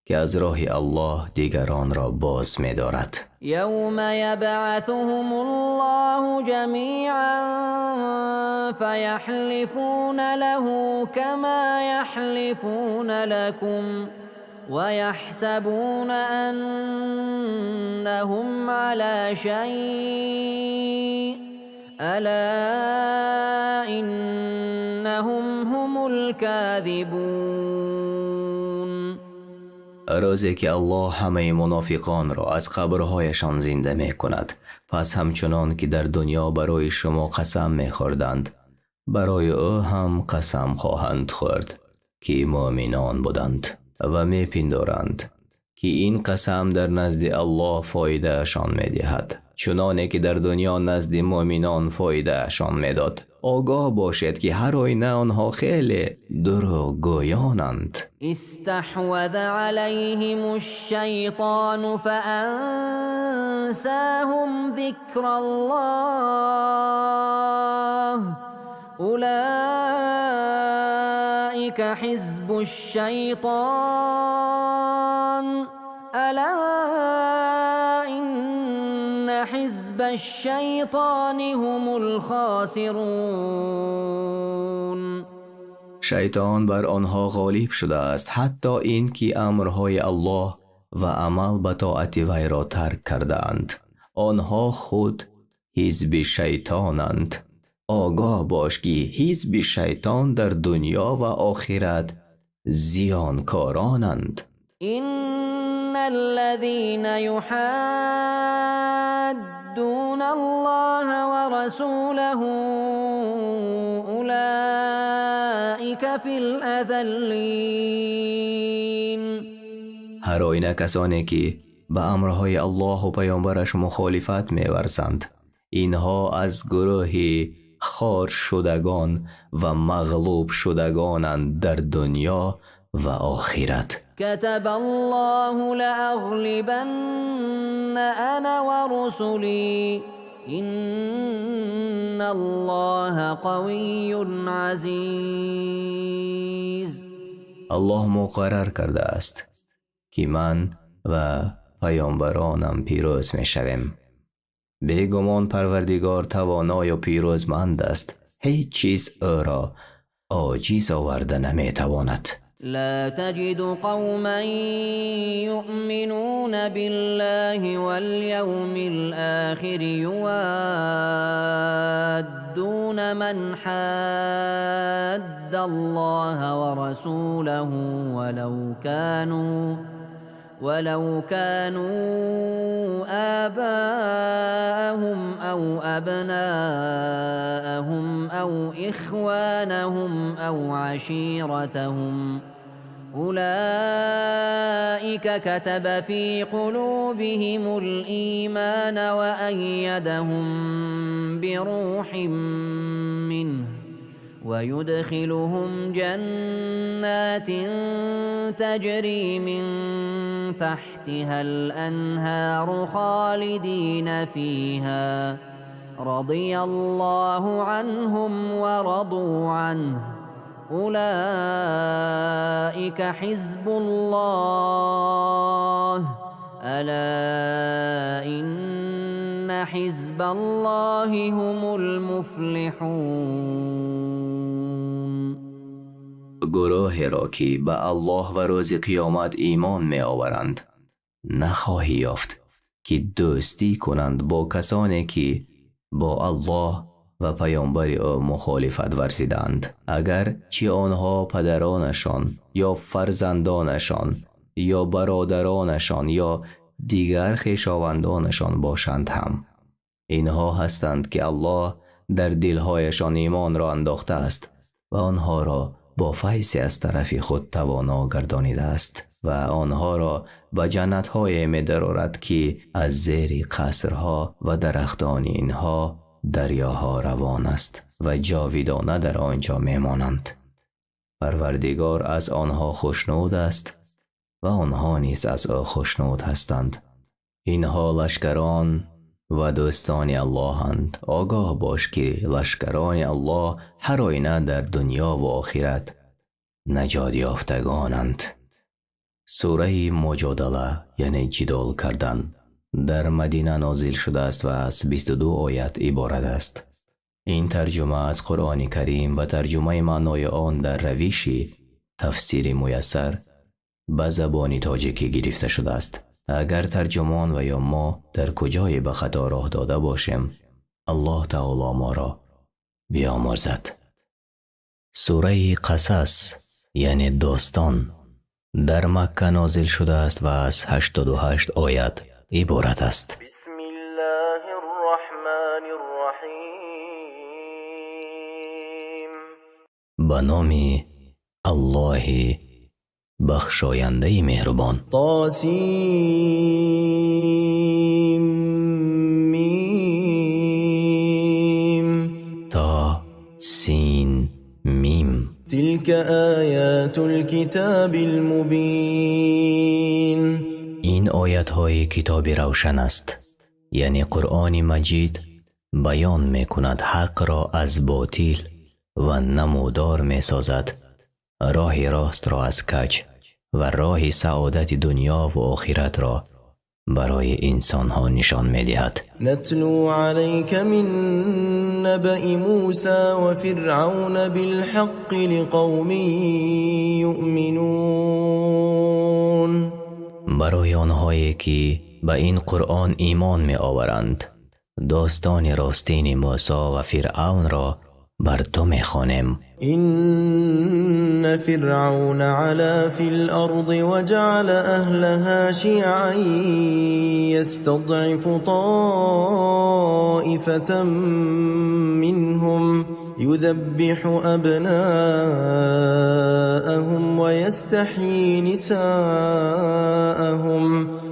ки аз роҳи Аллоҳ дигаронро боз медорад. يوم يبعثهم الله جميعا فيحلفون له كما يحلفون لكم ويحسبون أنهم على شيء ألا إنهم هم الكاذبون. Рӯзе ки Аллоҳ ҳамаи мунофиқонро аз қабрҳояшон зинда мекунад, пас ҳамчунон ки дар дунё барои шумо қасам мехӯрданд, барои ӯ ҳам қасам хоҳанд хӯрд, ки муъминон буданд, ва мепиндоранд, ки ин қасам дар назди Аллоҳ фоидаашон медиҳад, чуноне ки дар дунё назди муъминон фоидаашон медод. Огоҳ бошед, ки ҳар оина онҳо хеле дурӯғгӯёнанд. استحوذ عليهم الشيطان فأنساهم ذكر الله أولئك حزب الشيطان ألا إن حزب الشيطان هم الخاسرون. Шайтон бар онҳо ғолиб шудааст, ҳатто ин ки амрҳои Аллоҳ ва амал ба тоати вайро тарк кардаанд. Онҳо худ ҳизби шайтонанд. Огоҳ бош, ки ҳизби шайтон дар дунё ва охират зиёнкоронанд. إن الذين يحادون الله ورسوله أولئك في الأذلين. Ҳар оина касоне ки ба амрҳои Аллоҳу паёмбараш мухолифат меварзанд, инҳо аз гурӯҳи хоршудагон ва мағлуб шудагонанд дар дунё ва охират. كتب الله لأغلبن أنا ورسلي إن الله قوي عزيز. Аллоҳ муқаррар кардааст, ки ман ва паёмбаронам пирӯз мешавем. Бегумон, Парвардигор тавоною пирӯзманд аст, ҳеҷ чиз ӯро оҷиз оварда наметавонад. لا تجد قوما يؤمنون بالله واليوم الآخر يوادون من حاد الله ورسوله ولو كانوا آباءهم أو أبناءهم أو إخوانهم أو عشيرتهم. أولئك كتب في قلوبهم الإيمان وأيدهم بروح منه ويدخلهم جنات تجري من تحتها الأنهار خالدين فيها. رضي الله عنهم ورضوا عنه. أولئك حزب الله. ألا إن حزب الله هم المفلحون. Гурӯҳеро, ки ба Аллоҳ ва рӯзи қиёмат имон меоваранд, нахоҳӣ ёфт, ки дӯстӣ кунанд бо касоне, ки бо Аллоҳ ва паёмбари ӯ мухолифат варзиданд, агар чи онҳо падаронашон ё фарзандонашон ё бародаронашон ё дигар хешовандонашон бошанд ҳам. Инҳо ҳастанд, ки Аллоҳ дар дилҳояшон имонро андохтааст ва онҳоро бо файзе аз тарафи худ тавоно гардонидааст ва онҳоро ба ҷаннатҳое медарорад, ки аз зери қасрҳо ва дарахтони инҳо дарёҳо равон аст ва ҷовидона дар он ҷо мемонанд. Парвардигор аз онҳо хушнуд аст ва онҳо низ аз ӯ хушнуд ҳастанд. Инҳо лашкарон ва дӯстони Аллоҳанд. Огоҳ бош, ки лашкарони Аллоҳ ҳар оина дар дунё ва охират наҷот ёфтагонанд. Сураи Муҷодала, яъне ҷидол кардан, дар Мадина нозил шудааст ва аз 22 оят иборат аст. Ин тарҷума аз Қуръони Карим ба тарҷумаи маънои он дар равиши тафсири муяссар ба забони тоҷикӣ гирифта шудааст. Агар тарҷумон ва ё мо дар куҷое ба хато роҳ дода бошем, Аллоҳ таоло моро биомӯрзад. Сураи Қасас, яъне достон, дар Макка нозил шудааст ва аз 88 оят иборат аст. بسم الله الرحمن الرحيم. Ба номи Аллоҳи бахшояндаи меҳрубон. طاسيم ميم. То, Син, Мим. تلك آيات الكتاب المبين. Ин оятҳои китоби равшан аст, яъне Қуръони Маҷид баён мекунад ҳақро аз ботил ва намудор месозад роҳи ростро аз каҷ ва роҳи саодати дунё ва охиратро барои инсонҳо нишон медиҳад. نتلو عليك من نبأ موسى وفرعون بالحق لقوم يؤمنون. Барои онҳое, ки ба ин Қуръон имон меоваранд, достони ростини Мӯсо ва Фиръавнро бар ту мехонем. إن فرعون علا في الأرض وجعل أهلها شيعا يستضعف طائفة منهم يذبح أبناءهم ويستحيي نساءهم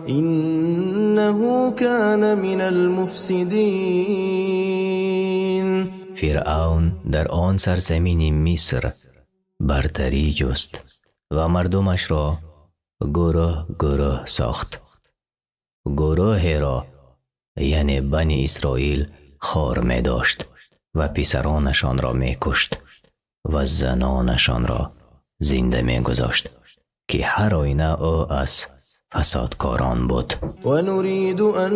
إنه كان من المفسدين. Фиръавн дар он сарзамини Миср бартарӣ ҷуст ва мардумашро гурӯҳ гурӯҳ сохт. Гурӯҳеро, яъне Бани Исроил, хор медошт ва писаронашонро мекушт ва занонашонро зинда мегузошт, ки ҳар оина ӯ аз фасодкорон буд. ونريد أن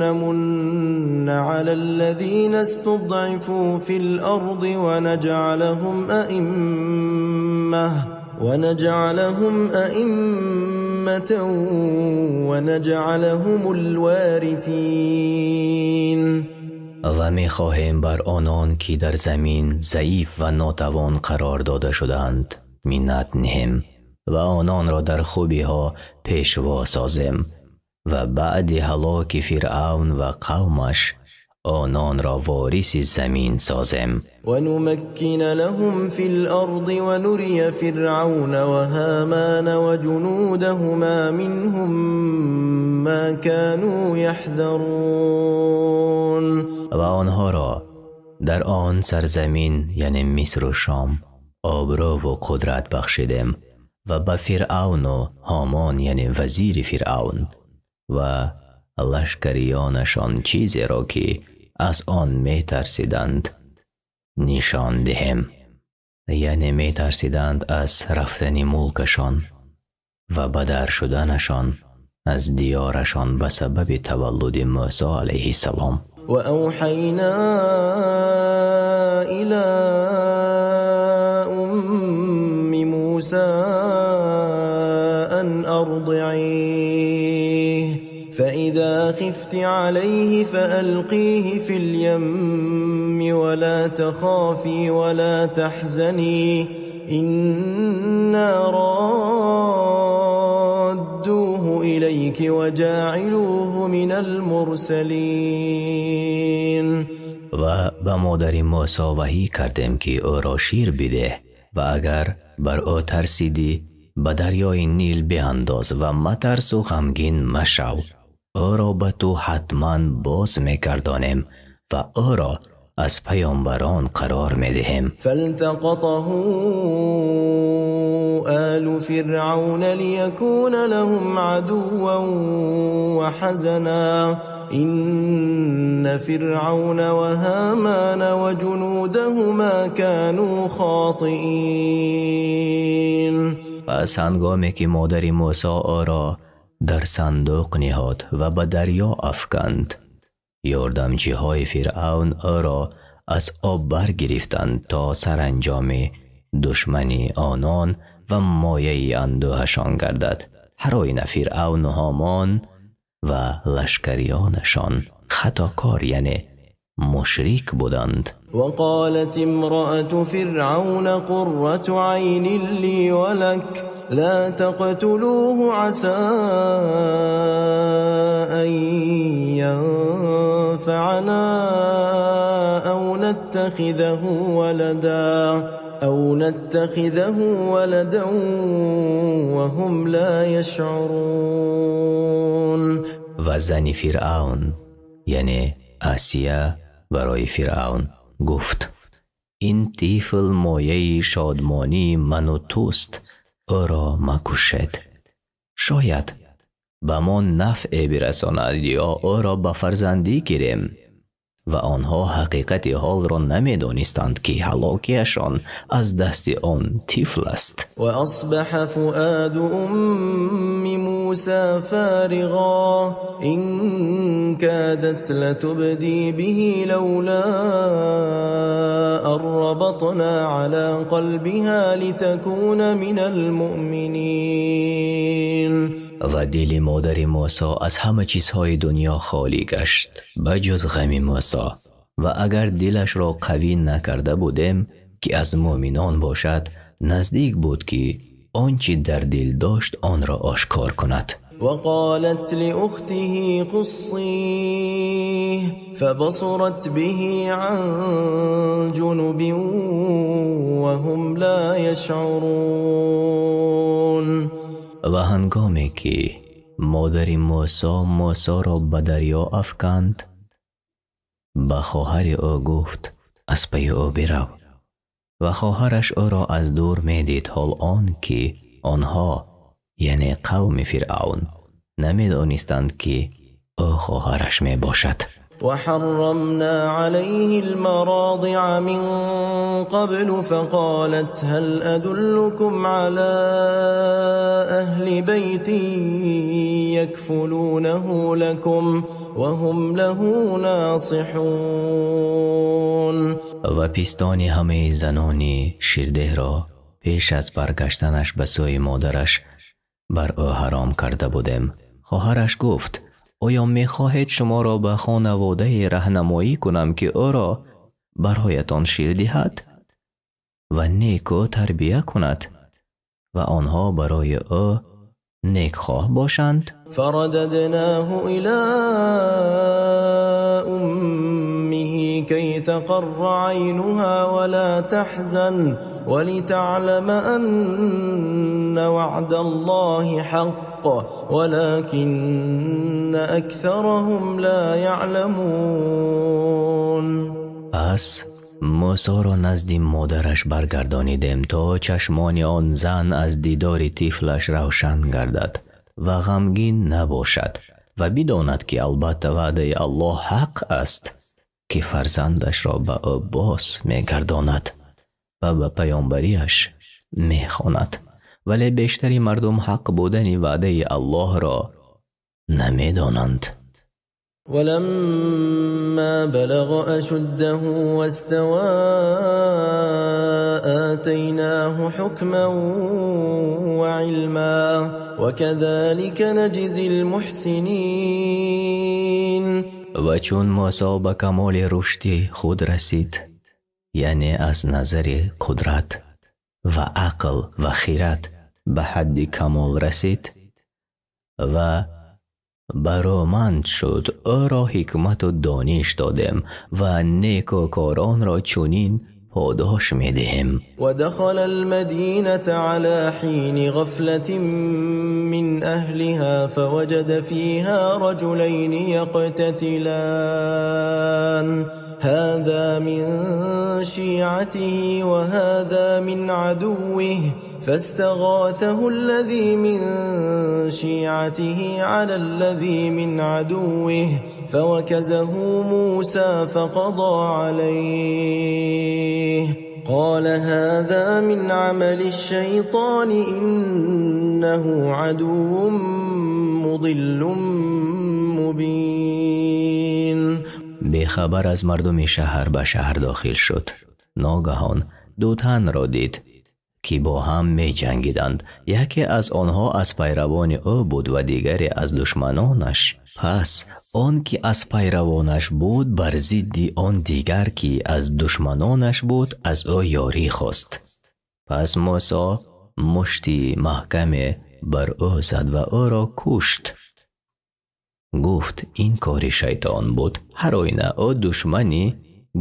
نمن على الذين استضعفوا في الأرض ونجعلهم أئمة ونجعلهم الوارثين. Ва мехоҳем бар онон, ки дар замин заиф ва нотавон қарор дода шудаанд, миннат ниҳем ва ононро дар хубиҳо пешво созем ва баъди ҳалоки Фиръавн ва қавмаш ононро вориси замин созем. ونمكن لهم في الأرض ونري فرعون وهامان وجنودهما منهم ما كانوا يحذرون. Ва онҳоро дар он сарзамин, яъне Мисру Шом, обрӯву қудрат бахшидем ва ба Фиръавну Ҳомон, яъне вазири Фиръавн, ва лашкариёнашон чизеро, ки аз он метарсиданд, нишон диҳем, яъне метарсиданд аз рафтани мулкашон ва бадар шуданашон. Аз диёрашон ба сабаби таваллуди Мӯсо алайҳиссалом. وأوحينا إلى أم موسى أن أرضعيه فإذا خفت عليه فألقيه في اليم ولا تخافي ولا تحزني إنا رادوه إليك وجاعلوه من المرسلين. Ва ба модари Мӯсо ваҳӣ кардем, ки ӯро шир бидеҳ ва агар бар ӯ тарсидӣ, ба дарёи Нил биандоз ва матарсу ғамгин машав. Ӯро ба ту ҳатман боз мегардонем ва ӯро аз паёмбарон қарор медиҳем. فالتقطه آل فرعون ليكون لهم عدوا وحزنا إن فرعون وهامان وجنودهما كانوا خاطئين. Пас ҳангоме ки модари Мӯсо ӯро дар сандуқ ниҳод ва ба дарё афканд, ёрдамчиҳои Фиръавн ӯро аз об баргирифтанд, то саранҷоми душмани онон ва мояи андӯҳашон гардад. Ҳар оина Фиръавну Ҳомон ва лашкариёнашон хатокор, яъне мушрик буданд. وقالت امرأة فرعون قرة عين لي ولك لا تقتلوه عسى أن ينفعنا أو نتخذه ولدا وهم لا يشعرون. Ва зани Фиръавн, яъне Асия, барои Фиръавн гуфт: «Ин тифл мояи шодмонии ману туст, ӯро макушед. Шояд ба мо нафъе бирасонад ё ӯро ба фарзандӣ гирем». Ва онҳо ҳақиқати ҳолро намедонистанд, ки ҳалокиашон аз дасти он тифл аст. وأصبح فؤاد أم موسى فارغا إن كادت لتبدي به لولا أن ربطنا على قلبها لتكون من المؤمنين. Ва дили модари Мӯсо аз ҳама чизҳои дунё холӣ гашт, ба ҷуз ғами Мӯсо. Ва агар дилашро қавӣ накарда будем, ки аз мӯъминон бошад, наздик буд, ки он чӣ дар дил дошт, онро ошкор кунад. وقالت لأخته قصيه فبصرت به عن جنب وهم لا يشعرون. Ва ҳангоме ки модари Мӯсо Мӯсоро ба дарё афканд, ба хоҳари ӯ гуфт: «Аз пайи ӯ бирав». Ва хоҳараш ӯро аз дур медид, ҳол он ки онҳо, яъне қавми Фиръавн, намедонистанд, ки ӯ хоҳараш мебошад. وحرمنا عليه المراضع من قبل فقالت هل أدلكم على أهل بيت يكفلونه لكم وهم له ناصحون. Ва пистони ҳамаи занони ширдеҳро пеш аз баргаштанаш ба сӯи модараш бар ӯ ҳаром карда будем. Хоҳараш гуфт: «Оё мехоҳед шуморо ба хонаводае раҳнамоӣ кунам, ки ӯро бароятон шир диҳад ва некӯ тарбия кунад ва онҳо барои ӯ некхоҳ бошанд?» فرددناه إلى أمه كي تقر عينها ولا تحزن ولتعلم أن وعد الله حق ولكن أكثرهم لا يعلمون. Пас Мӯсоро назди модараш баргардонидем, то чашмони он зан аз дидори тифлаш равшан гардад ва ғамгин набошад ва бидонад, ки албатта ваъдаи Аллоҳ ҳақ аст, ки фарзандашро ба ӯ боз мегардонад ва ба паёмбариаш мехонад, вале бештари мардум ҳақ будани ваъдаи Аллоҳро Намедонанд. ولما بلغ أشده واستوى آتيناه حكما وعلما وكذلك نجزي المحسنين. Ва чун Мусо ба камоли рушди худ расид, яъне аз назари қудрат ва ақл ва хирад ба ҳадди камол расид ва бароманд шуд, ӯро ҳикмату дониш додем ва некӯкоронро чунин подош медиҳем. ودخل المدينة على حين غفلة من أهلها فوجد فيها رجلين يقتتلان هذا من شيعته وهذا من عدوه فاستغاثه الذي من شيعته على الذي من عدوه فوكزه موسى فقضى عليه قال هذا من عمل الشيطان إنه عدو مضل مبين. Бехабар аз мардуми шаҳр ба шаҳр дохил шуд. Ногаҳон ду танро дид, ки бо ҳам меҷангиданд. Яке аз онҳо аз пайравони ӯ буд ва дигаре аз душманонаш. Пас он ки аз пайравонаш буд, бар зидди он дигар, ки аз душманонаш буд, аз ӯ ёрӣ хост. Пас Мусо мушти маҳкаме бар ӯ зад ва ӯро кушт. Гуфт: ин кори шайтон буд, ҳар оина ӯ душмани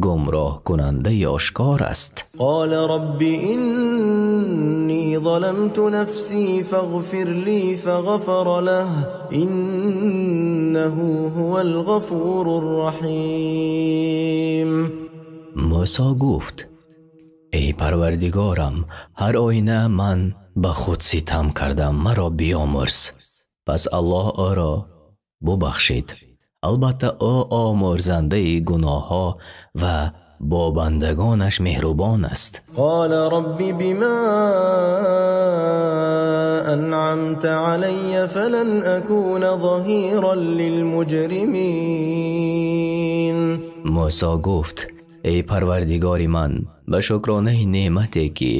гумроҳкунандаи ошкор аст. قال رب إني ظلمت نفسي فاغفر لي فغفر له إنه هو الغفور الرحيم. Мусо гуфт: эй Парвардигорам, ҳар оина ман ба худ ситам кардам, маро биёмурз. Пас Аллоҳ ӯро бубахшид. Албатта, ӯ омӯрзандаи гуноҳҳо ва бо бандагонаш меҳрубон аст. قال رب بما أنعمت علي فلن أكون ظهيرا للمجرمين. Мусо гуфт: эй Парвардигори ман, ба шукронаи неъмате, ки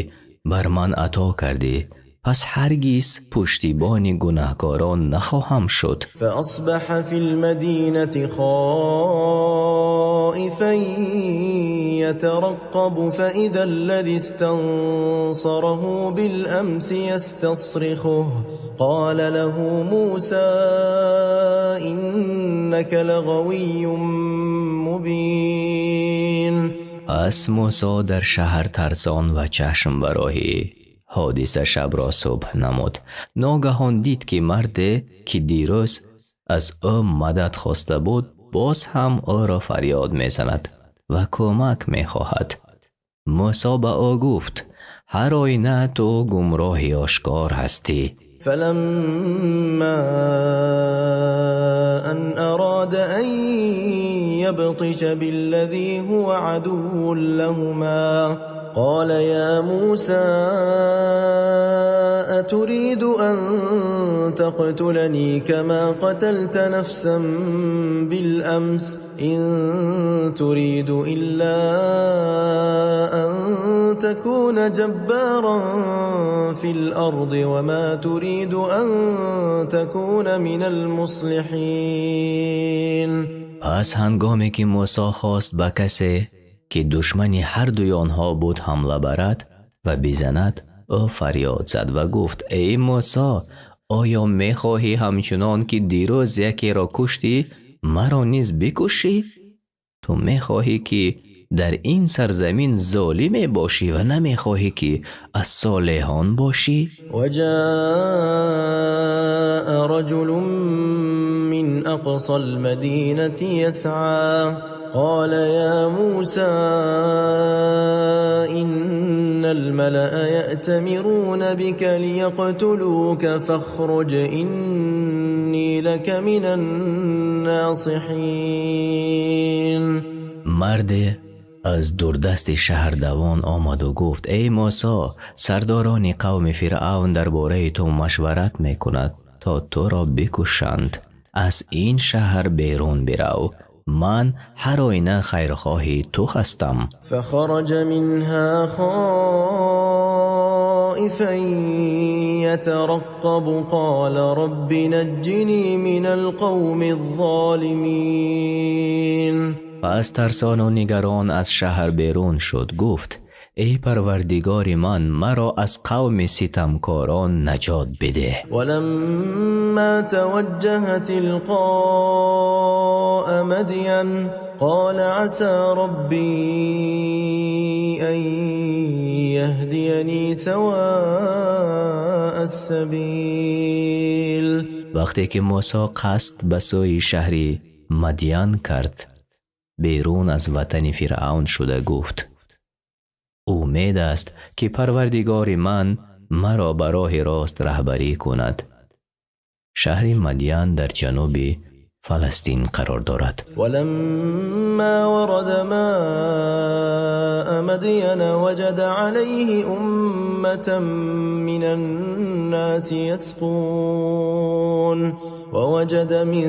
бар ман ато кардӣ, пас ҳаргиз пуштибони гунаҳкорон нахоҳам шуд. فأصبح في المدينة خائفا يترقب فإذا الذي استنصره بالأمس يستصرخه قال له موسى إنك لغوي مبين. Пас Мусо дар шаҳр тарсон ва чашм ба роҳи ҳодиса шабро субҳ намуд. Ногаҳон дид, ки марде, ки дирӯз аз ӯ мадад хоста буд, боз ҳам ӯро фарёд мезанад ва кӯмак мехоҳад. Мусо ба ӯ гуфт: ҳар оина ту гумроҳи ошкор ҳастӣ. فلما أن أراد أن يبطش بالذي هو عدو لهما قال يا موسى أتريد أن تقتلني كما قتلت نفسا بالأمس إن تريد إلا أن تكون جبارا في الأرض وما تريد أن تكون من المصلحين. Пас ҳангоме ки Мусо хост ба касе, ки душмани ҳардуи онҳо буд, ҳамла барад ва бизанад, ӯ фарёд зад ва гуфт: эй Мусо, оё мехоҳӣ ҳамчунон ки дирӯз якеро куштӣ, маро низ бикушӣ? Ту мехоҳӣ, ки дар ин сарзамин золиме бошӣ ва намехоҳӣ, ки аз солеҳон бошӣ. وجاء رجل من أقصى المدينة يسعى قال يا موسى إن الملأ يأتمرون بك ليقتلوك فاخرج إني لك من الناصحين. Марде аз дурдасти шаҳр давон омаду гуфт: эй Мусо, сардорони қавми Фиръавн дар бораи ту машварат мекунад, то туро бикушанд. Аз ин шаҳр берун бирав, ман ҳар оина хайрхоҳи ту ҳастам. فخرج منها خائفا يترقب قال رب نجني من القوم الظالمين. Пас тарсону нигарон аз шаҳр берун шуд, гуфт: «Эй Парвардигори ман, маро аз қавми ситамкорон наҷот бидеҳ». ولما توجه تلقاء مدين قال عسى ربي أن يهديني سواء السبيل. Вақте ки Мусо қасд ба сӯи шаҳри Мадян кард, берун аз ватани Фиръавн шуда гуфт: «Умед аст, ки Парвардигори ман маро ба роҳи рост раҳбарӣ кунад». Шаҳри Мадян дар ҷануби Фаластин қарор дорад. ولما ورد ماء مدين وجد عليه أمة من الناس يسقون ووجد من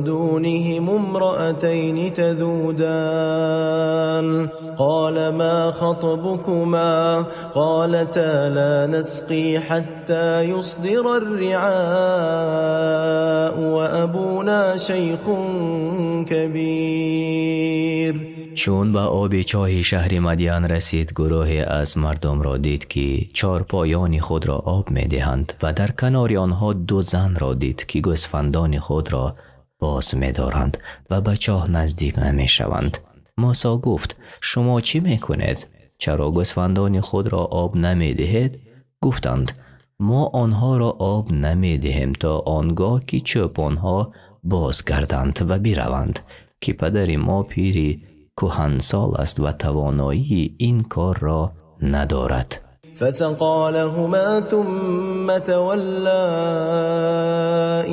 دونهم امرأتين تذودان قال ما خطبكما قالتا لا نسقي حتى يصدر الرعاء وأبونا شيخ كبير. Чун ба оби чоҳи шаҳри Мадян расид, гурӯҳе аз мардумро дид, ки чорпоёни худро об медиҳанд, ва дар канори онҳо ду занро дид, ки гӯсфандони худро боз медоранд ва ба чоҳ наздик намешаванд. Мусо гуфт: «Шумо чӣ мекунед? Чаро гӯсфандони худро об намедиҳед?» Гуфтанд: «Мо онҳоро об намедиҳем то он гоҳ, ки чӯпонҳо бозгарданд ва бираванд, ки падари мо пири кӯҳансол аст ва тавоноии ин корро надорад». فسقى لهما ثم تولى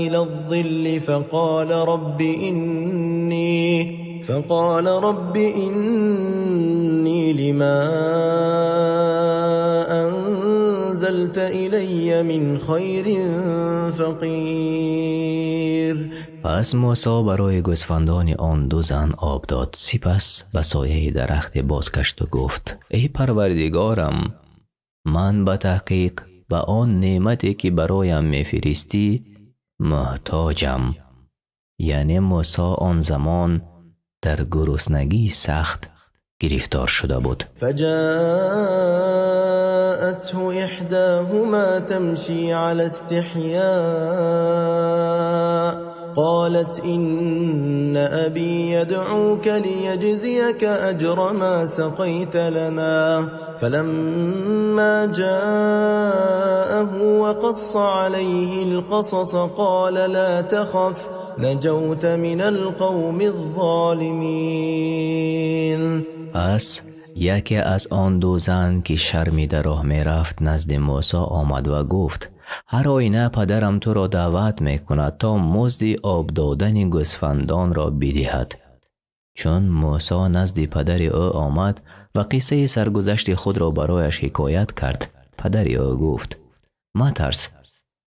إلى الظل فقال رب إني لما أنزلت إلي من خير فقير. Пас Мусо барои гӯсфандони он ду зан об дод, сипас ба сояи дарахте бозгашту гуфт: «Эй Парвардигорам, ман ба таҳқиқ ба он неъмате, ки бароям мефиристӣ, муҳтоҷам». Яъне Мусо он замон дар гуруснагии сахт гирифтор шуда буд. فجاءته إحداهما تمشي على استحياء قالت إن أبي يدعوك ليجزيك أجر ما سقيت لنا فلما جاءه وقص عليه القصص قال لا تخف نجوت من القوم الظالمين. Пас яке аз он ду зан, ки шармида роҳ мерафт, назди Мусо омад ва гуфт: «Ҳар оина падарам туро даъват мекунад, то музди об додани гӯсфандонро бидиҳад». Чун Мусо назди падари ӯ омад ва қиссаи саргузашти худро барояш ҳикоят кард, падари ӯ гуфт: «Матарс,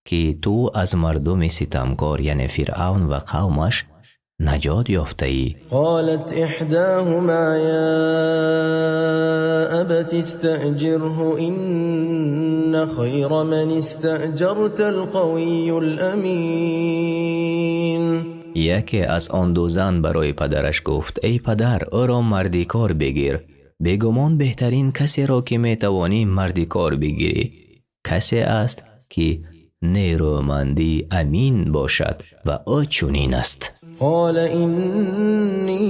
ки ту аз мардуми ситамкор, яъне Фиръавн ва қавмаш, наҷот ёфтаӣ. قالت إحداهما يا أبت استأجره إن خير من استأجرت القوي الأمين. Яке аз он ду зан барои падараш гуфт: «Эй падар, ӯро мардикор бигир. Бегумон, беҳтарин касеро, ки метавонӣ мардикор бигирӣ, касе аст, ки нерӯмандӣ амин бошад, ва ӯ чунин аст». قال إني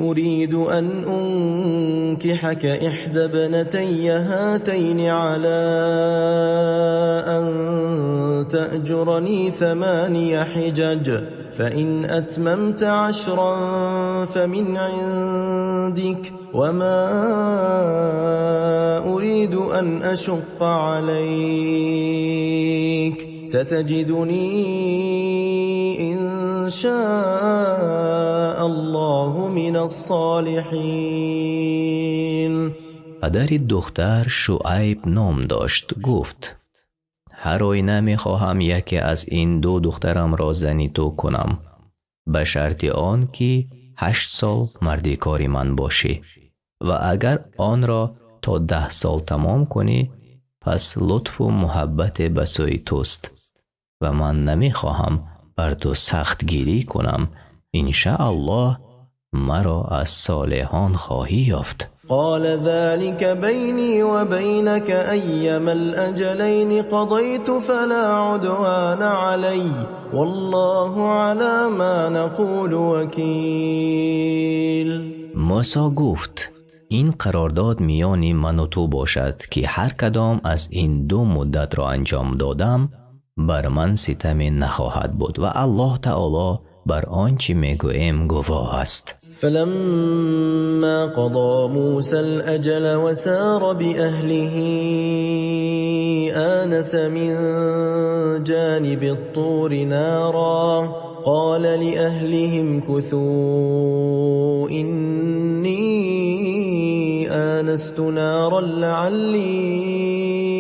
أريد أن أنكحك إحدى ابنتي هاتين على أن تأجرني 8 حجج فإن أتممت 10 فمن عندك وما أريد أن أشق عليك ستجدني إن شاء الله من الصالحين. Падари духтар Шуайб ном дошт, гуфт: Ҳар оина мехоҳам яке аз ин ду духтарамро зани ту кунам, ба шарти он ки 8 сол мардикори ман бошӣ, ва агар онро то 10 сол тамом кунӣ, пас лутфу муҳаббате ба сӯи туст ва ман намехоҳам бар ту сахтгирӣ кунам. Иншааллоҳ маро аз солеҳон хоҳӣ ёфт. قال ذلك بيني وبينك أيما الأجلين قضيت فلا عدوان علي والله على ما نقول وكيل. موسی гуфт: ин қарордод миёни ман ва ту бошад, ки ҳар кадом аз ин ду муддатро анҷом додам, бар ман ситаме нахоҳад буд ва Аллоҳ таоло бар он чӣ мегӯем гувоҳ аст. فلما قضى موسى الأجل وسار بأهله آنس من جانب الطور نارا قال لأهلهم كثوا إني آنست نارا لعلي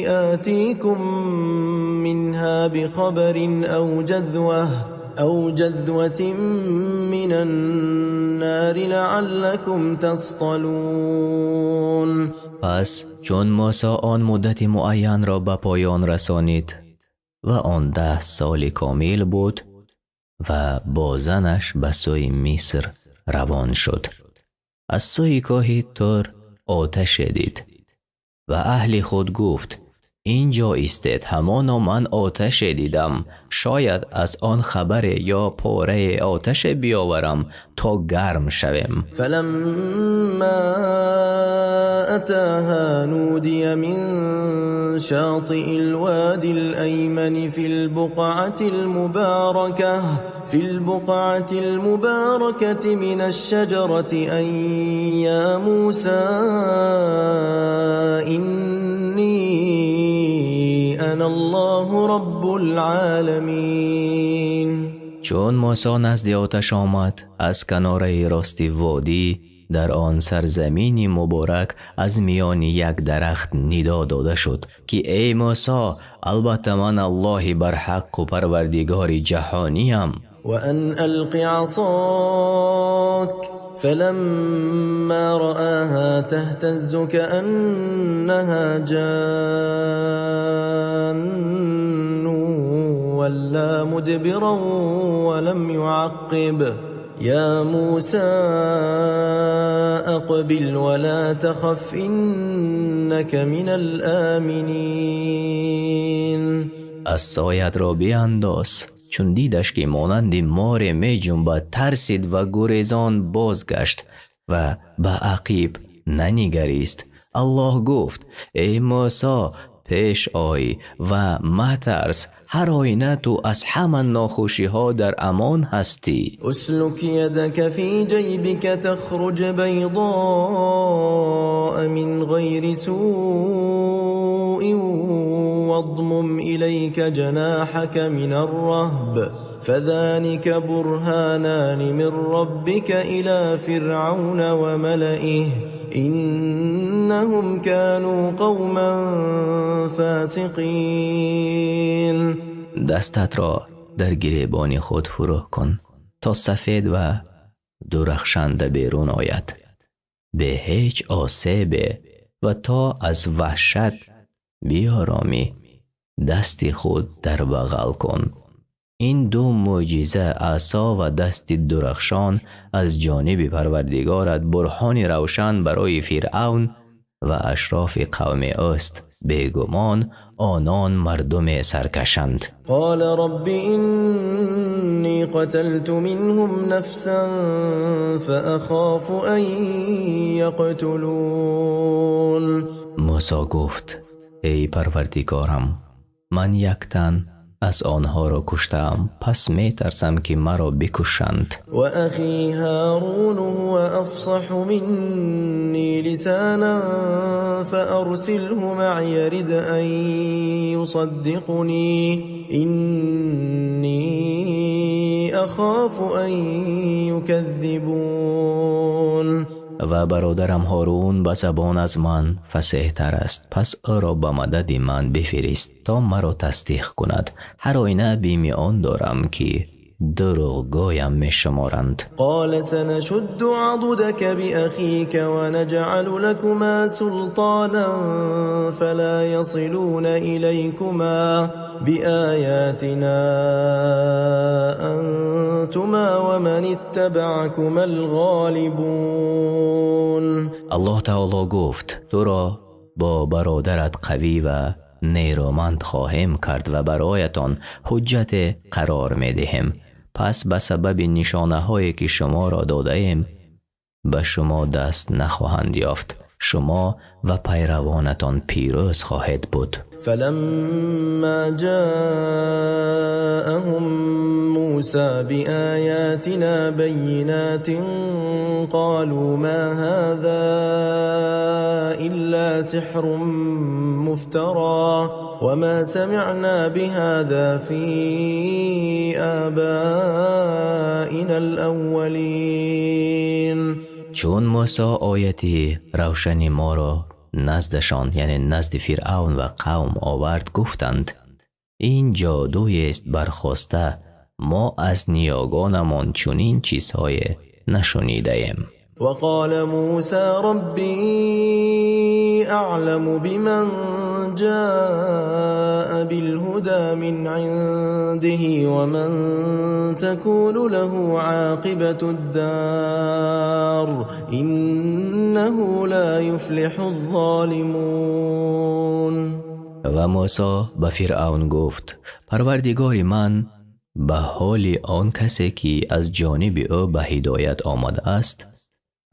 آتيكم منها بخبر أو جذوة من النار لعلكم تصطلون. Пас чун Мусо он муддати муайянро ба поён расонид ва он 10 соли комил буд ва бо занаш ба сӯи Миср равон шуд, аз сӯи кӯҳи Тур оташе дид ва аҳли худ гуфт: инҷо истед, ҳамоно ман оташе дидам, шояд аз он хабаре ё порае оташе биёварам то гарм шавем. فلما أتاها نودي من شاطئ الوادي الأيمن في البقعة المباركة من الشجرة أن يا موسى إني أنا الله رب العالمين. Чун Мусо назди оташ омад, аз канораи рости водӣ дар он сарзамини муборак аз миёни як дарахт нидо дода шуд, ки эй Мусо, албатта ман Аллоҳи барҳаққу парвардигори ҷаҳониям. وأن ألق عصاك فلما رآها تهتز كأنها جان ولا مدبرا ولم يعقب يا موسى أقبل ولا تخف إنك من الآمنين. Асоятро биандоз. Чун дидаш, ки монанди море меҷунбад, тарсид ва гурезон бозгашт ва ба ақиб нанигарист. Аллоҳ гуфт: эй Мусо, пеш ой ва матарс, ҳар оина ту аз ҳама нохушиҳо дар амон ҳастӣ. اسلك يدك في جيبك تخرج بيضاء من غير سوء واضمم إليك جناحك من الرهب فذلك برهانان من ربك إلى فرعون وملئه إنهم كانوا قوما فاسقين. Дастатро дар гиребони худ фурӯ кун, то сафед ва дурахшанда берун ояд, бе ҳеҷ осебе, ва то аз ваҳшат биёромӣ, дасти худ дар бағал кун. Ин ду мӯъҷиза, асо ва дасти дурахшон, аз ҷониби Парвардигорат бурҳони равшан барои Фиръавн ва ашрофи қавми ӯст. Бегумон онон мардуме саркашанд. قال رب إني قتلت منهم نفسا فأخاف أن يقتلون. Мусо гуфт: эй Парвардигорам, ман як тан аз онҳоро куштаам, пас метарсам, ки маро бикушанд. وأخي هارون هو أفصح مني لسانا فأرسله معي رد أن يصدقني إني أخاف أن يكذبون. Ва бародарам Ҳорун ба забон аз ман фасеҳтар аст, пас ӯро ба мадади ман бифирист, то маро тасдиқ кунад. Ҳар оина бими он дорам, ки дурӯғгӯям мешуморанд. قال سنشد عضدك بأخيك ونجعل لكما سلطانا فلا يصلون إليكما بآياتنا أنتما ومن اتبعكما الغالبون. Аллоҳ таоло гуфт: туро бо бародарат қавӣ ва нерӯманд хоҳем кард ва бароятон ҳуҷҷате қарор медиҳем, пас ба сабаби нишонаҳое, ки шуморо додаем, ба шумо даст нахоҳанд ёфт. Шумо ва пайравонатон пирӯз хоҳед буд. فلما جاءهم موسى بآياتنا بينات قالوا ما هذا إلا سحر مفترى وما سمعنا بهذا في آبائنا الأولين. Чун Мусо ояти равшани моро наздашон, яъне назди Фиръавн ва қавм овард, гуфтанд: ин ҷодуест бархоста, мо аз ниёгонамон чунин чизҳое нашунидаем. وقال موسى ربي أعلم بمن جاء بالهدى من عنده ومن تكون له عاقبة الدار إنه لا يفلح الظالمون. Ва Мусо ба Фиръавн гуфт: Парвардигори ман ба ҳоли он касе, ки аз ҷониби ӯ ба ҳидоят омадааст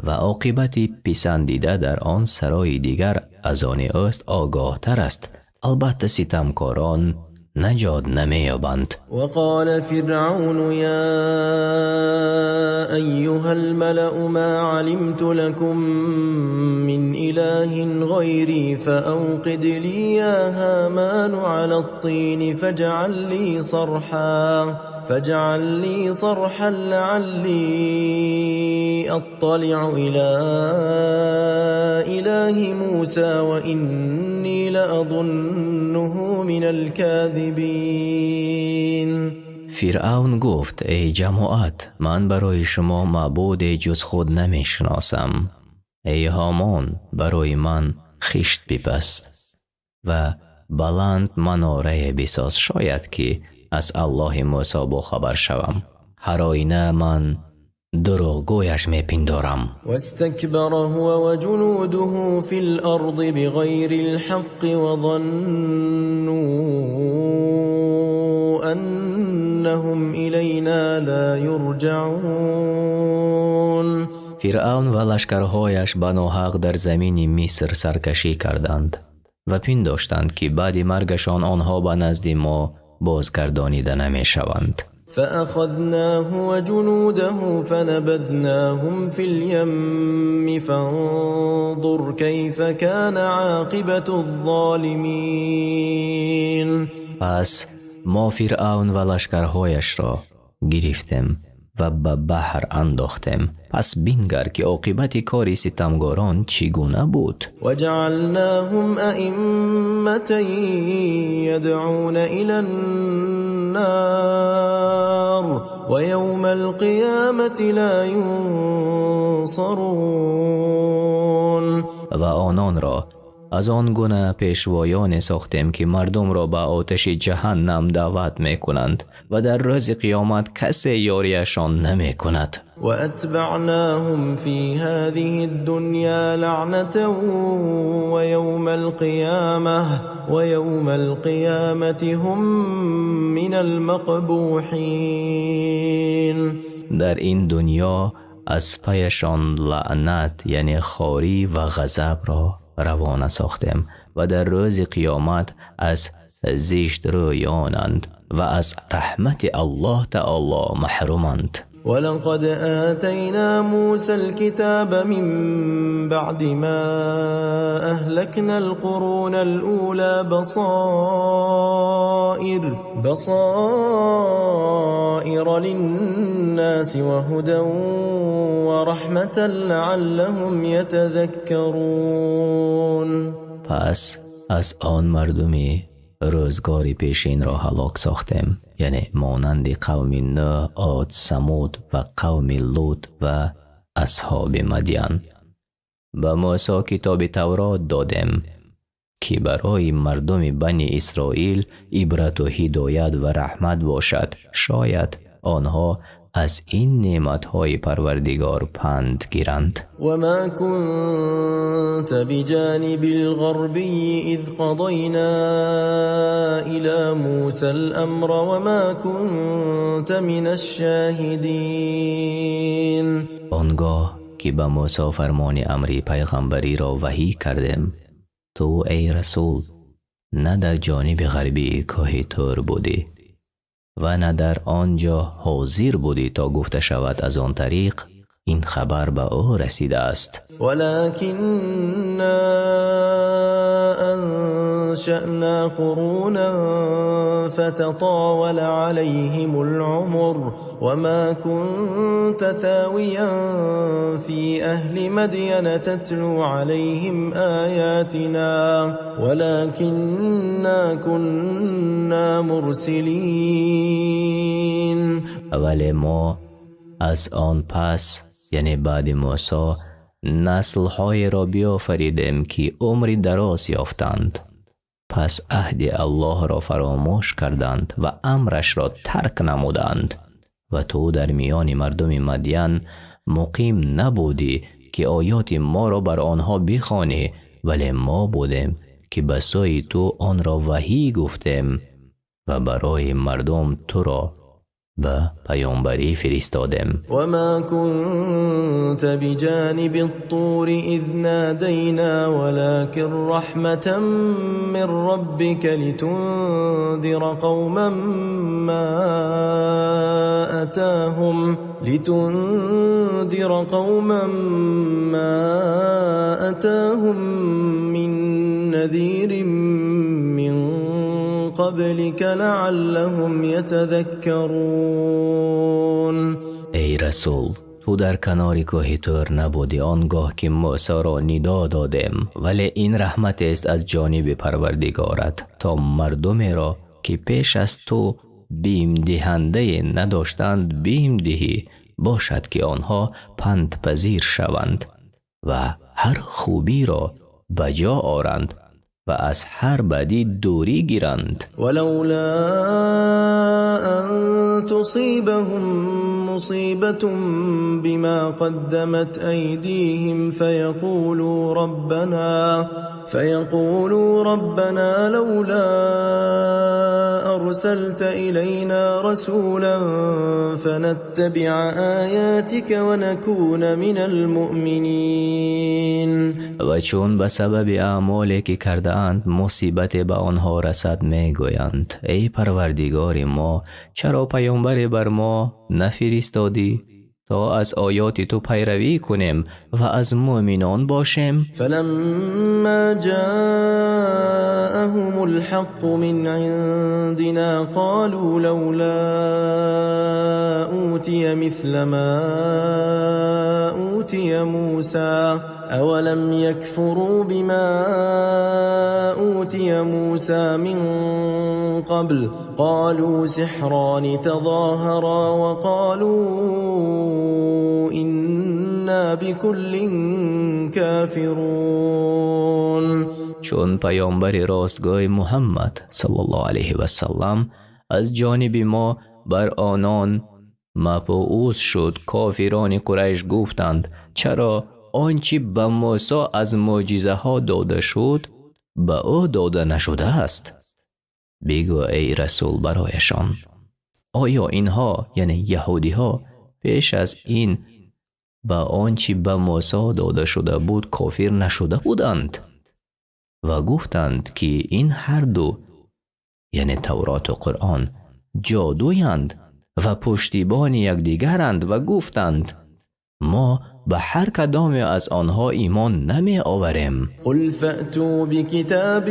ва оқибати писандида дар он сарои дигар аз они ӯст, огоҳтар аст. Албатта, ситамкорон наҷот намеёбанд. وقال فرعون يا أيها الملأ ما علمت لكم من إله غيري فأوقد لي يا هامان على الطين فاجعل لي صرحا لعلي أطلع إلى إله موسى وإني لأظنه من الكاذبين. Фиръавн гуфт: эй ҷамоат, ман барои шумо маъбуде ҷуз худ намешиносам. Эй Ҳомон, барои ман хишт бипаз ва баланд манорае бисоз, шояд ки аз Аллоҳи Мусо бохабар шавам. Ҳар оина ман дурӯғгӯяш мепиндорам. واستكبر هو وجنوده في الأرض بغير الحق وظنوا أنهم إلينا لا يرجعون. Фиръавн ва лашкарҳояш ба ноҳақ дар замини Миср саркашӣ карданд ва пиндоштанд, ки баъди маргашон онҳо ба назди мо бозгардонида намешаванд. فأخذناه وجنوده فنبذناهم في اليم فانظر كيف كان عاقبة الظالمين. Пас мо Фиръавн ва лашкарҳояшро гирифтем ва ба баҳр андохтем, пас бингар, ки оқибати кори ситамгорон чӣ гуна буд. وجعلناهم أئمة يدعون إلى النار ويوم القيامة لا ينصرون. Ва ононро аз он гуна пешвоёне сохтем, ки мардумро ба оташи ҷаҳаннам даъват мекунанд ва дар рӯзи қиёмат касе ёрияшон намекунад. وأتبعناهم في هذه الدنيا لعنة ويوم القيامة هم من المقبوحين. Дар ин дунё аз паяшон лаънат, яъне хорӣ ва ғазабро равона сохтем ва дар рӯзи қиёмат аз зиштрӯёнанд ва аз раҳмати Аллоҳ таоло маҳруманд. ولقد آتينا موسى الكتاب من بعد ما أهلكنا القرون الأولى بصائر للناس وهدى ورحمة لعلهم يتذكرون. Пас аз он мардуми рӯзгори пешинро ҳалок сохтем, яъне монанди қавми Нӯҳ, Од, Самуд ва қавми Лут ва асҳоби Мадян. Ба Мӯсо китоби Таврот додем, ки барои мардуми Бани Исроил ибрату ҳидоят ва раҳмат бошад, шояд онҳо аз ин неъматҳои Парвардигор панд гиранд. وما كنت بجانب الغربي إذ قضينا إلى موسى الأمر وما كنت من الشاهدين. Он гоҳ ки ба Мӯсо фармони амри пайғамбариро ваҳӣ кардем, ту, эй расул, на дар ҷониби ғарбии кӯҳи Тур будӣ ва на дар он ҷо ҳозир будӣ, то гуфта шавад: аз он тариқ ин хабар ба ӯ расидааст. ولكنا أنشأنا قرونا فتطاول عليهم العمر وما كنت ثاويا في أهل مدين تتلو عليهم آياتنا ولكنا كنا مرسلين. Вале мо аз он пас, яъне баъди Мӯсо, наслҳоеро биёфаридем, ки умри дароз ёфтанд, пас аҳди Аллоҳро фаромӯш карданд ва амрашро тарк намуданд. Ва ту дар миёни мардуми Мадян муқим набудӣ, ки оёти моро бар онҳо бихонӣ, вале мо будем, ки ба сӯи ту онро ваҳӣ гуфтем ва барои мардум туро ба паёмбарӣ фиристодем. وما كنت بجانب الطور إذ نادينا ولكن رحمة من ربك لتنذر قوما ما أتاهم من نذير من قبلك لعلهم يتذكرون. Эй расул, ту дар канори кӯҳи Тур набудӣ он гоҳ ки Мӯсоро нидо додем, вале ин раҳматест аз ҷониби Парвардигорат, то мардумеро, ки пеш аз ту бимдиҳандае надоштанд, бим диҳӣ, бошад ки онҳо пандпазир шаванд ва ҳар хубиро ба ҷо оранд ва аз ҳар бадӣ дурӣ гиранд. ولولا أن تصيبهم مصيبة بما قدمت أيديهم فيقولوا ربنا لولا أرسلت إلينا رسولا فنتبع آياتك ونكون من المؤمنين. Ва чун ба сабаби аъмоле, ки кардаанд, мусибате ба онҳо расад, мегӯянд: эй Парвардигори мо, чаро паёмбаре бар мо нафиристодӣ, то аз оёти ту пайравӣ кунем ва аз мӯъминон бошем? فلما جاءهم الحق من عندنا قالوا لولا أوتي مثل ما أوتي موسى أولم يكفروا بما أوتي موسى من قبل قالوا سحران تظاهرا وقالوا إنا بكل كافرون. Чун паёмбари ростгӯй Муҳаммад саллаллоҳу алайҳи васаллам аз ҷониби мо бар онон мабъус шуд, кофирони Қурайш гуфтанд: чаро он чӣ ба Мӯсо аз мӯъҷизаҳо дода шуд, ба ӯ дода нашудааст? Бигӯ, эй расул, барояшон: оё инҳо, яъне яҳудиҳо, пеш аз ин ба он чӣ ба Мӯсо дода шуда буд, кофир нашуда буданд? Ва гуфтанд, ки ин ҳарду, яъне Тавроту Қуръон, ҷодуянд. ва пуштибони якдигаранд ва гуфтанд: мо ба ҳар кадоме аз онҳо имон намеоварем. قل فأتوا بكتاب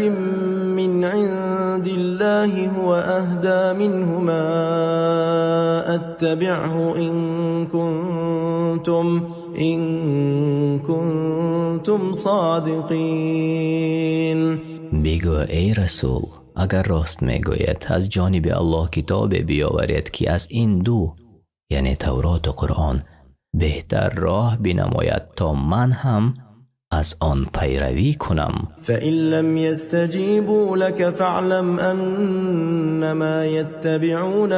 من عند الله هو أهدى منهما أتبعه إن كنتم صادقين. Бигӯ, эй расул, агар рост мегӯед, аз ҷониби Аллоҳ китобе биёваред, ки аз ин ду, яъне Тавроту Қуръон, беҳтар роҳ бинамояд, то ман ҳам аз он пайравӣ кунам. فإن لم يستجيبوا لك فاعلم أنما يتبعون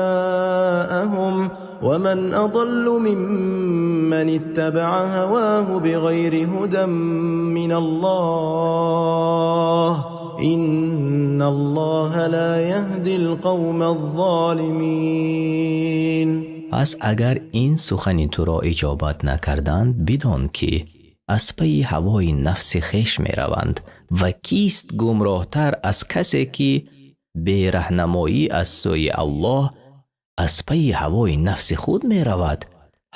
أهواءهم ومن أضل ممن اتبع هواه بغير هدى من الله إن الله لا يهدي القوم الظالمين. Пас агар ин сухани туро иҷобат накарданд, бидон, ки аз пайи ҳавои нафси хеш мераванд, ва кист гумроҳтар аз касе, ки бераҳнамоӣ аз сӯи Аллоҳ аз пайи ҳавои нафси худ меравад?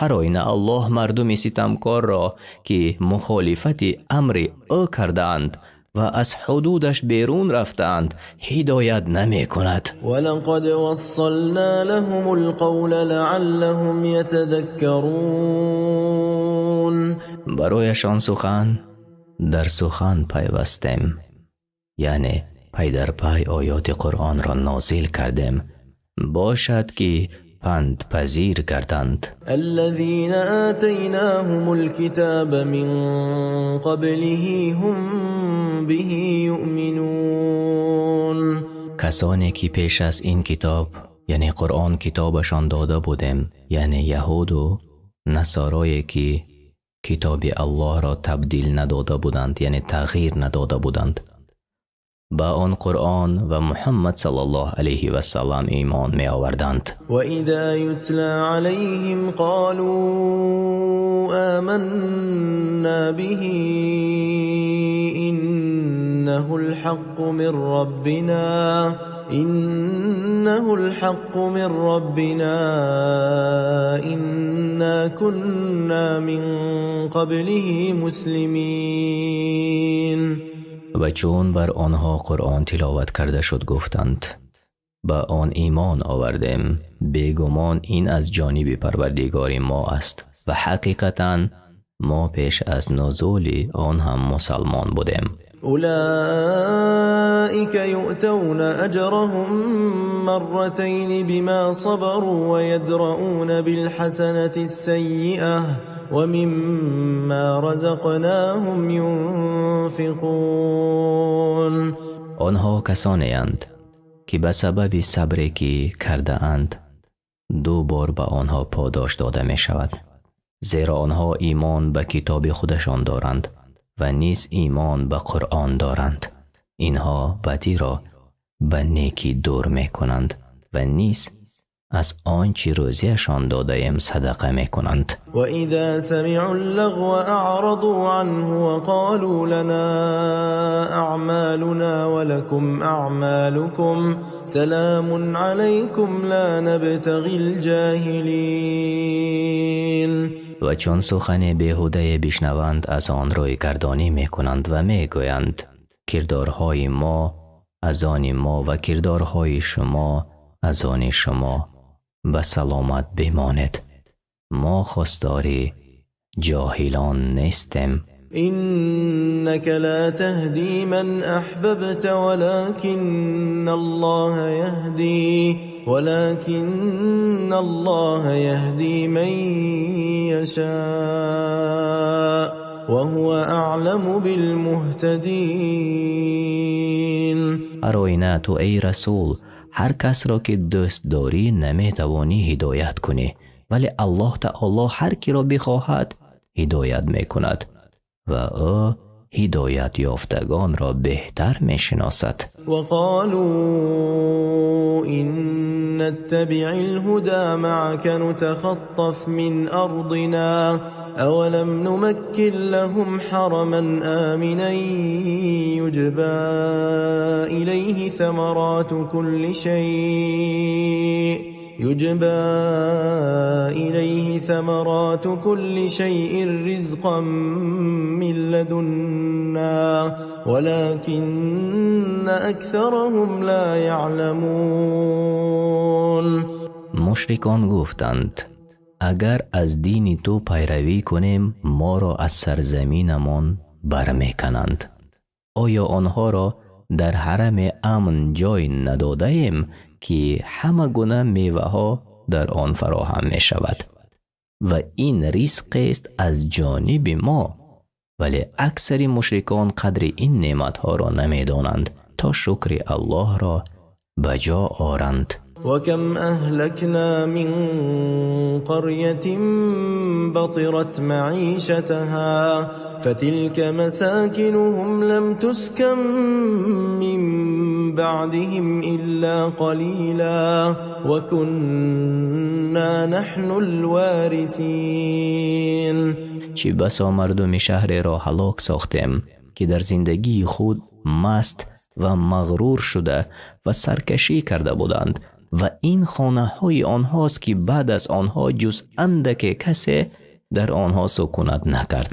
Ҳар оина Аллоҳ мардуми ситамкорро, ки мухолифати амри ӯ кардаанд ва аз ҳудудаш берун рафтаанд, ҳидоят намекунад. ولقد وصلنا لهم القول لعلهم يتذكرون. Барояшон сухан дар сухан пайвастем, яъне пай дар пай оёти Қуръонро нозил кардем, бошад, ки пандпазир гарданд. الذين آتيناهم الكتاب من قبله هم به يؤمنون. Касоне ки пеш аз ин китоб, яъне Қуръон, китобашон дода будем, яъне яҳуду насорое, ки китоби Аллоҳро табдил надода буданд, яъне тағйир надода буданд, ба он Қуръон ва Муҳаммад саллаллоҳу алайҳи васаллам имон меоварданд. وإذا يتلى عليهم قالوا آمنا به إنه الحق من ربنا إنه الحق من ربنا إنا كنا من قبله مسلمين. Ва чун бар онҳо Қуръон тиловат карда шуд, гуфтанд: ба он имон овардем, бегумон ин аз ҷониби Парвардигори мо аст ва ҳақиқатан мо пеш аз нузули он ҳам мусалмон будем. أولئك يؤتون أجرهم مرتين بما صبروا ويدرؤون بالحسنة السيئة ومما رزقناهم ينفقون. Онҳо касонеанд, ки ба сабаби сабре, ки кардаанд, ду бор ба онҳо подош дода мешавад, зеро онҳо имон ба китоби худашон доранд ва низ имон ба Қуръон доранд. Инҳо бадиро ба некӣ дур мекунанд ва низ аз он чӣ рӯзиашон додаем садақа мекунанд. وإذا سمعوا اللغو أعرضوا عنه وقالوا لنا أعمالنا ولكم أعمالكم سلام عليكم لا نبتغي الجاهلين. Ва чун сухане беҳудае бишнаванд, аз он рӯйгардонӣ мекунанд ва мегӯянд: кирдорҳои мо аз они мо ва кирдорҳои шумо аз они шумо, ба саломат бимонед, мо хостори ҷоҳилон нестем. إنك لا تهدي من أحببت ولكن الله يهدي من يشاء وهو أعلم بالمهتدين. Ҳар оина ту, эй расул, ҳар касро, ки дӯст дорӣ, наметавонӣ ҳидоят кунӣ, вале Аллоҳ таоло ҳар киро бихоҳад, ҳидоят мекунад ва ӯ ҳидоят ёфтагонро беҳтар мешиносад. وقالوا إن نتبع الهدى معك نتخطف من أرضنا أولم نمكن لهم حرما آمنا يجبى إليه ثمرات كل شيء. يجبى إليه ثمرات كل شيء رزقا من لدنا ولكن أكثرهم لا يعلمون. Мушрикон гуфтанд: агар аз дини ту пайравӣ кунем, моро аз сарзаминамон бармекананд. Оё онҳоро дар ҳараме амн ҷой надодаем, ки ҳама гуна меваҳо дар он фароҳам мешавад? Ва ин ризқест аз ҷониби мо, вале аксари мушрикон қадри ин неъматҳоро намедонанд, то шукри Аллоҳро ба ҷо оранд. وكم أهلكنا من قرية بطرت معيشتها فتلك مساكنهم لم تسكن من بعدهم إلا قليلا وكنا نحن الوارثين. Чӣ басо мардуми шаҳреро ҳалок сохтем, ки дар зиндагии худ маст ва мағрур шуда ва саркашӣ карда буданд, ва ин хонаҳои онҳост, ки баъд аз онҳо ҷуз андаке касе дар онҳо сукунат накард,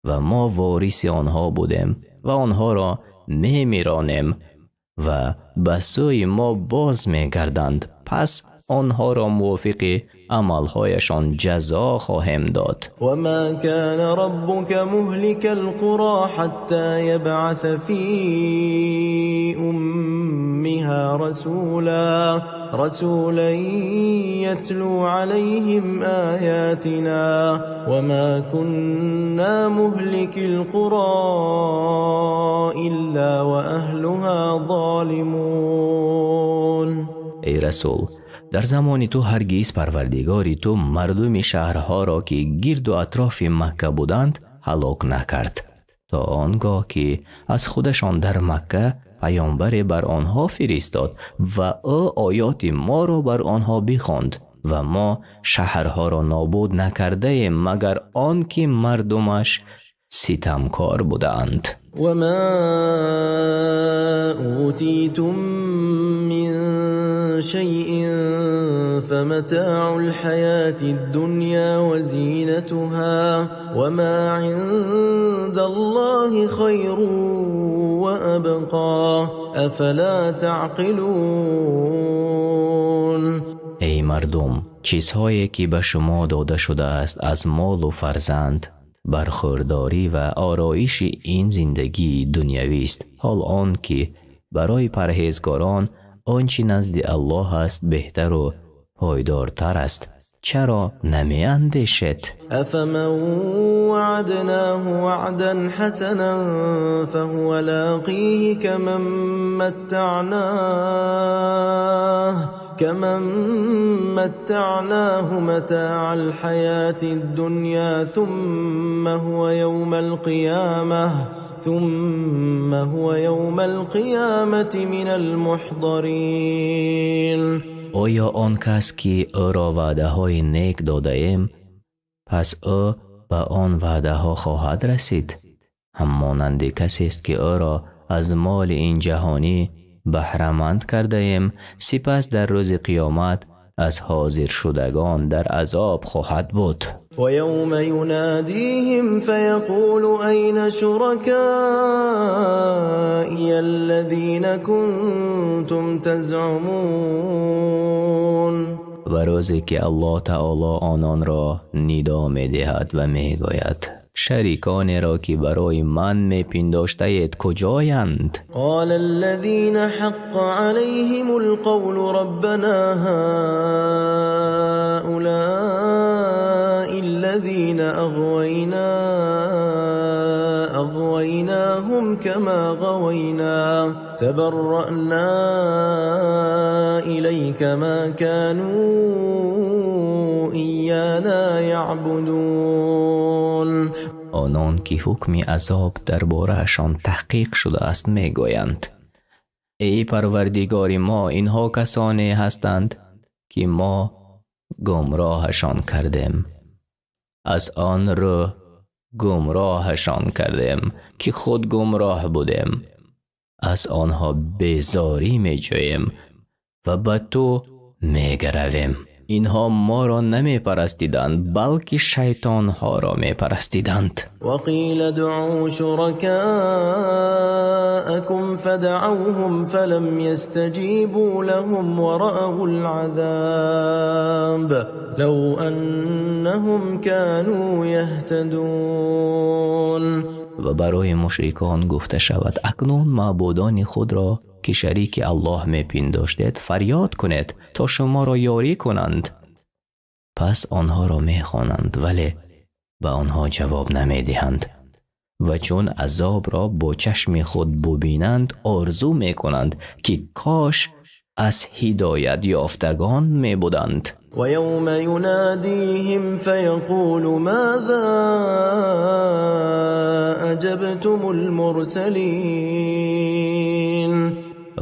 ва мо вориси онҳо будем ва онҳоро мемиронем ва ба сӯи мо боз мегарданд, пас онҳоро мувофиқи амалҳояшон ҷазо хоҳем дод. وما كان ربك مهلك القرى حتى يبعث في أمها رسولا يتلو عليهم آياتنا وما كنا مهلكي القرى إلا وأهلها ظالمون. Эй расул, дар замони ту ҳаргиз Парвардигори ту мардуми шаҳрҳоро, ки гирду атрофи Макка буданд, ҳалок накард, то он гоҳ ки аз худашон дар Макка паёмбаре бар онҳо фиристод ва ӯ оёти моро бар онҳо бихонд, ва мо шаҳрҳоро нобуд накардаем, магар он ки мардумаш ситамкор будаанд. وما أوتيتم من شيء فمتاع الحياة الدنيا وزينتها وما عند الله خير وأبقى أفلا تعقلون. Эй мардум, чизҳое ки ба шумо дода шудааст аз молу фарзанд, бархӯрдорӣ ва ороиши ин зиндагии дунявист, ҳол он ки барои парҳезгорон он чӣ назди Аллоҳ аст беҳтару пойдортар аст. Чаро намеандешед? أفمن وعدناه وعدا حسنا فهو لاقيه كمن متعناه متاع الحياة الدنيا ثم هو يوم القيامة من المحضرين. Оё он кас, ки ӯро ваъдаҳои нек додаем, пас ӯ ба он ваъдаҳо хоҳад расид, ҳаммонанди касест, ки ӯро аз моли ин ҷаҳонӣ баҳраманд кардаем, сипас дар рӯзи қиёмат аз ҳозиршудагон дар азоб хоҳад буд? ويوم يناديهم فيقول أين شركائي الذين كنتم تزعمون. Ва рӯзе ки Аллоҳ таоло ононро нидо медиҳад ва мегӯяд: шариконеро, ки барои ман мепиндоштаед, куҷоянд? قال الذين حق عليهم القول ربنا هؤلاء الذين أغوينا أغويناهم كما غوينا تبرأنا إليك ما كانوا إيانا يعبدون. Онон ки ҳукми азоб дар бораашон таҳқиқ шудааст, мегӯянд: эй Парвардигори мо, инҳо касоне ҳастанд, ки мо гумроҳашон кардем, аз он рӯ гумроҳашон кардем, ки худ гумроҳ будем. Аз онҳо безорӣ меҷӯем ва ба ту Мегаравем. Инҳо моро намепарастиданд, балки шайтонҳоро мепарастиданд. وقيل ادعوا شركاءكم فدعوهم فلم يستجيبوا لهم ورأوا العذاب لو أنهم كانوا يهتدون. Ва барои мушрикон гуфта шавад: акнун маъбудони худро, ки шарики Аллоҳ мепиндоштед, фарёд кунед, то шуморо ёрӣ кунанд. Пас онҳоро мехонанд, вале ба онҳо ҷавоб намедиҳанд ва чун азобро бо чашми худ бубинанд, орзу мекунанд, ки кош аз ҳидоят ёфтагон мебуданд. ويوم يناديهم فيقول ماذا أجبتم المرسلين.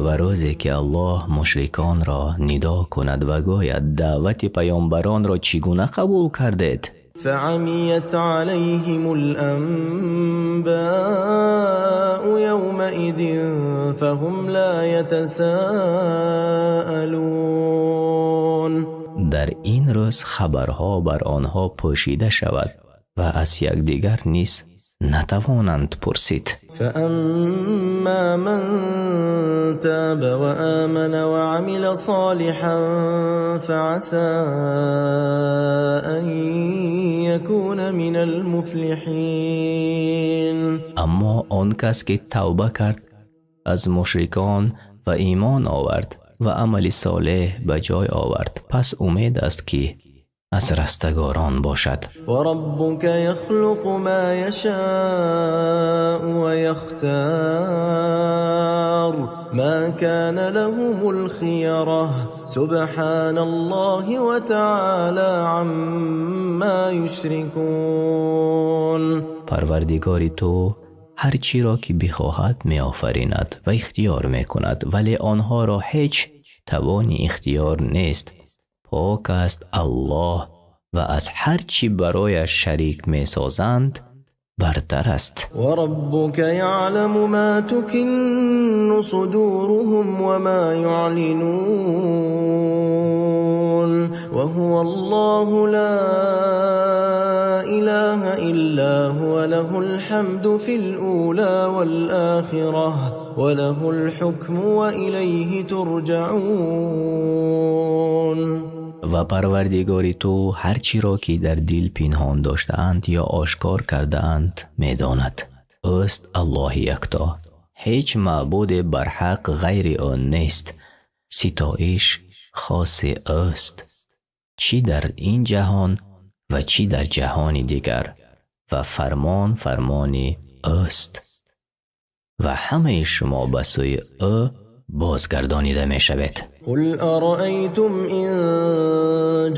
Ва рӯзе ки Аллоҳ мушриконро нидо кунад ва гӯяд: даъвати паёмбаронро чӣ гуна қабул кардед? فعميت عليهم الأنباء يومئذ فهم لا يتساءلون. Дар ин рӯз хабарҳо бар онҳо пӯшида шавад ва аз якдигар низ натавонанд пурсид. فأما من تاب وآمن وعمل صالحا فعسى أن يكون من المفلحين. Аммо он кас ки тавба кард аз мушрикон ва имон овард ва амали солеҳ ба ҷой овард, пас умед аст, ки аз растагорон бошад. وربك يخلق ما يشاء ويختار ما كان لهم الخيرة سبحان الله وتعالى عما يشركون. Парвардигори ту ҳар чиро ки бихоҳад меофаринад ва ихтиёр мекунад, вале онҳоро ҳеҷ тавони ихтиёр нест. Пок аст Аллоҳ ва аз ҳар чӣ барояш шарик месозанд бартар аст. وربك يعلم ما تكن صدورهم وما يعلنون وهو الله لا إله إلا هو له الحمد في الأولى والآخرة وله الحكم وإليه ترجعون. Ва Парвардигори ту ҳар чиро ки дар дил пинҳон доштаанд ё ошкор кардаанд медонад. Ӯст Аллоҳи якто, ҳеҷ маъбуде барҳақ ғайри ӯ нест. Ситоиш хоси ӯст, чӣ дар ин ҷаҳон ва чӣ дар ҷаҳони дигар, ва фармон фармони ӯст ва ҳамаи шумо ба сӯи ӯ бозгардонида мешавед. قل أرأيتم إن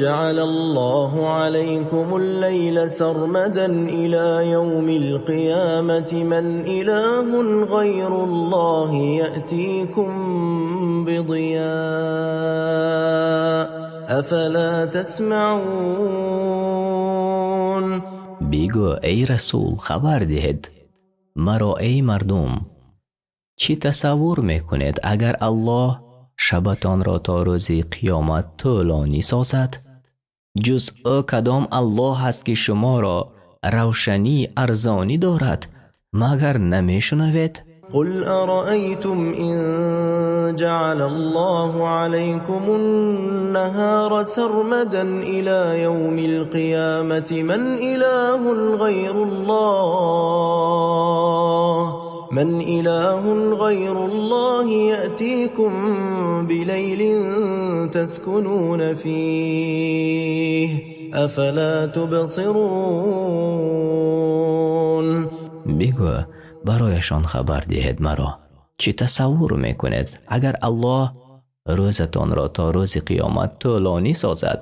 جعل الله عليكم الليل سرمدا إلى يوم القيامة من إله غير الله يأتيكم بضياء أفلا تسمعون. Бигӯ, эй расул: хабар диҳед маро, эй мардум, чӣ тасаввур мекунед, агар Аллоҳ шабатонро то рӯзи қиёмат тӯлонӣ созад, ҷуз ӯ кадом Аллоҳ ҳаст, ки шуморо равшанӣ арзонӣ дорад? Магар намешунавед? قل أرأيتم إن جعل الله عليكم النهار سرمدا إلى يوم القيامة من إله غير الله يأتيكم بليل تسكنون فيه أفلا تبصرون. Бигӯ, барояшон хабар диҳед маро, чӣ тасаввур мекунед, агар Аллоҳ рӯзатонро то рӯзи қиёмат тӯлонӣ созад,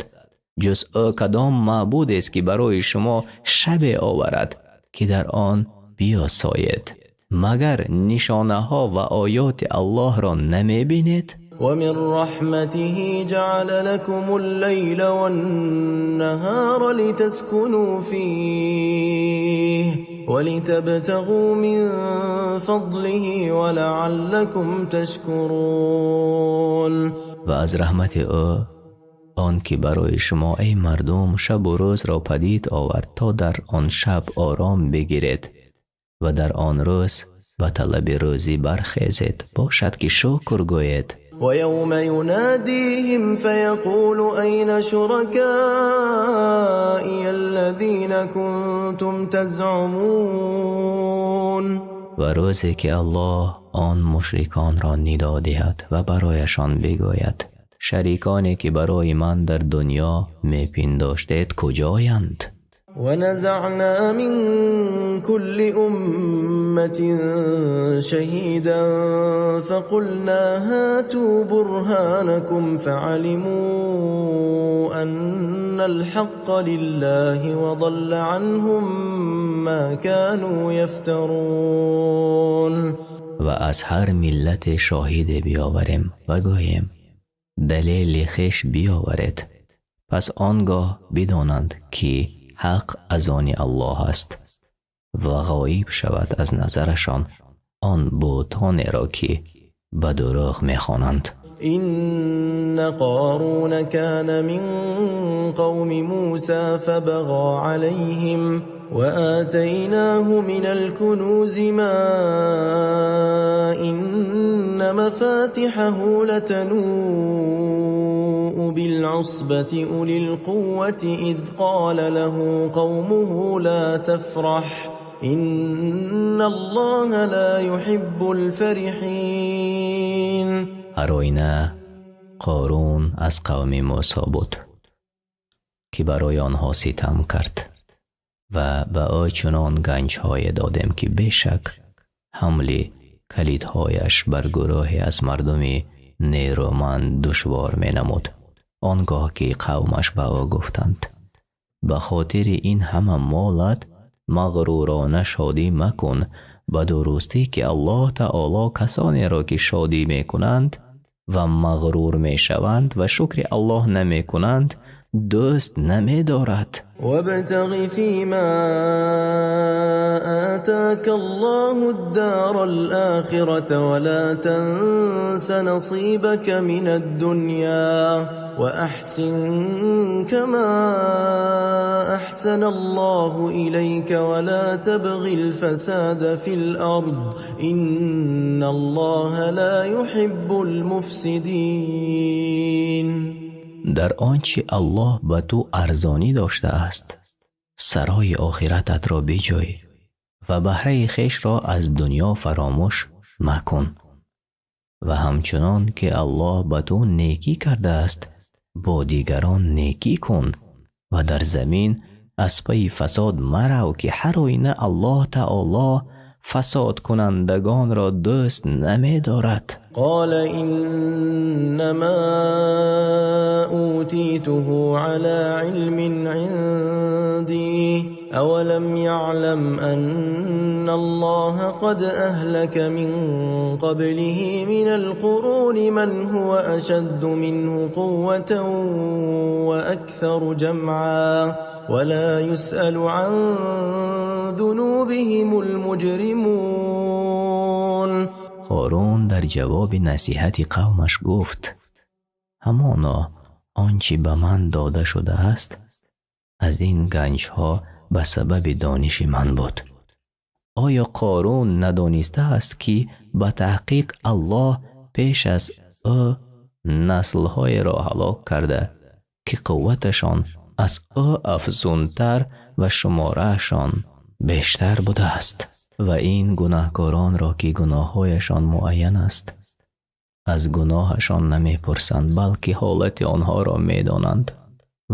ҷуз ӯ кадом маъбудест, ки барои шумо шабе оварад, ки дар он биёсоед? Магар нишонаҳо ва оёти Аллоҳро намебинед? ومن رحمته جعل لكم الليل والنهار لتسكنوا فيه ولتبتغوا من فضله ولعلكم تشكرون. Ва аз раҳмати ӯ Он ки барои шумо, эй мардум, шабу рӯзро падид овард, то дар он шаб ором бигиред ва дар он рӯз ба талаби рӯзӣ бархезед, бошад ки шукр гӯед. ويوم يناديهم فيقول أين شركائي الذين كنتم تزعمون. Ва рӯзе ки Аллоҳ он мушриконро нидо диҳад ва барояшон бигӯяд: шариконе ки барои ман дар дунё мепиндоштед куҷоянд? ونزعنا من كل أمة شهيدا فقلنا هاتوا برهانكم فعلموا أن الحق لله وضل عنهم ما كانوا يفترون. Ва аз ҳар миллате шоҳиде биёварем ва гӯем: далели хеш биёваред. Пас он гоҳ бидонанд, ки ҳақ аз они Аллоҳ аст ва ғоиб шавад аз назарашон он бутонеро, ки ба дурӯғ мехонанд. إن قارون كان من قوم موسى فبغى عليهم وآتيناه من الكنوز ما إن مفاتحه لتنوء بالعصبة أولي القوة إذ قال له قومه لا تفرح إن الله لا يحب الفرحين. Ҳар оина Қорун аз қавми Мусо буд, ки барои онҳо ситам кард, ва ба ӯ чунон ганҷҳое додем, ки бешак ҳамли калидҳояш бар гурӯҳе аз мардуми нерӯманд душвор менамуд. Он гоҳ ки қавмаш ба ӯ гуфтанд: ба хотири ин ҳама молат мағрурона шодӣ макун, ба дурустӣ ки Аллоҳ таоло касонеро, ки шодӣ мекунанд ва мағрур мешаванд ва шукри Аллоҳ намекунанд, дӯст намедорад. وابتغ فيما آتاك الله الدار الآخرة ولا تنس نصيبك من الدنيا وأحسن كما أحسن الله إليك ولا تبغ الفساد في الأرض إن الله لا يحب المفسدين. Дар он чи Аллоҳ ба ту арзонӣ доштааст, сарои охирататро биҷӯй ва баҳраи хешро аз дунё фаромӯш макун ва ҳамчунон ки Аллоҳ ба ту некӣ кардааст, бо дигарон некӣ кун ва дар замин аз пайи фасод марав, ки ҳар оина Аллоҳ таоло фасодкунандагонро дӯст намедорад. قال إنما أوتيته على علم عندي أولم يعلم أن الله قد أهلك من قبله من القرون من هو أشد منه قوة وأكثر جمعا ولا يسأل عن ذنوبهم المجرمون. Қорун дар ҷавоби насиҳати қавмаш гуфт: ҳамоно он чӣ ба ман дода шудааст аз ин ганҷҳо ба сабаби дониши ман буд. Оё Қорун надонистааст, ки ба таҳқиқ Аллоҳ пеш аз ӯ наслҳоеро ҳалок карда, ки қувваташон аз ӯ афзунтар ва шумораашон бештар будааст, ва ин гунаҳкоронро, ки гуноҳҳояшон муайян аст, аз гуноҳашон намепурсанд, балки ҳолати онҳоро медонанд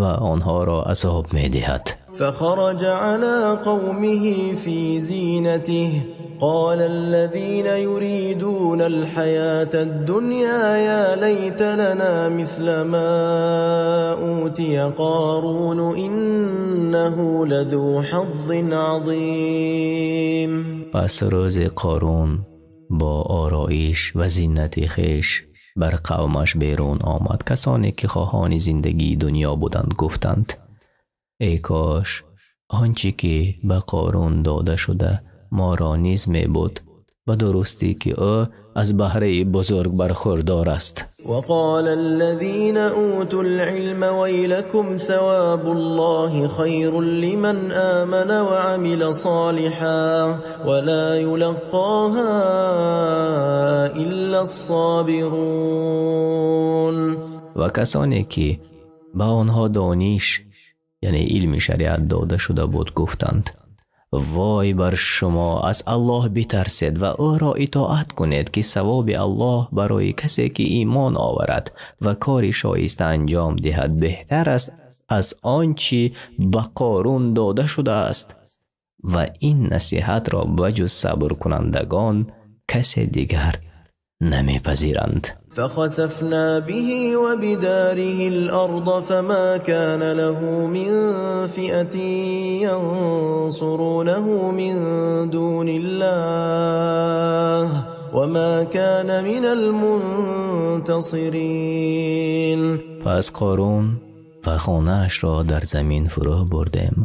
ва онҳоро азоб медиҳад. فخرج على قومه في زينته قال الذين يريدون الحياة الدنيا يا ليت لنا مثل ما أوتي قارون إنه لذو حظ عظيم. Пас рӯзе Қорун бо ороиш ва зинати хеш бар қавмаш берун омад. Касоне ки хоҳони зиндагии дунё буданд, гуфтанд: эй кош он чӣ ки ба Қорун дода шуда, моро низ мебуд. Ба дурустӣ ки ӯ аз баҳраи бузург бархурдор аст. وقال الذين أوتوا العلم ويلكم ثواب الله خير لمن آمن وعمل صالحا ولا يلقاها إلا الصابرون. Ва касоне ки ба онҳо дониш, яъне илми шариат, дода шуда буд, гуфтанд: вой бар шумо, аз Аллоҳ битарсед ва ӯро итоат кунед, ки савоби Аллоҳ барои касе ки имон оварад ва кори шоиста анҷом диҳад беҳтар аст аз он чӣ ба Қорун дода шудааст. Ва ин насиҳатро ба ҷуз сабркунандагон касе дигар намепазиранд. فخسفنا به وبداره الأرض فما كان له من فئة ينصرونه من دون الله وما كان من المنتصرين. Пас Қорун ва хонаашро дар замин фурӯ бурдем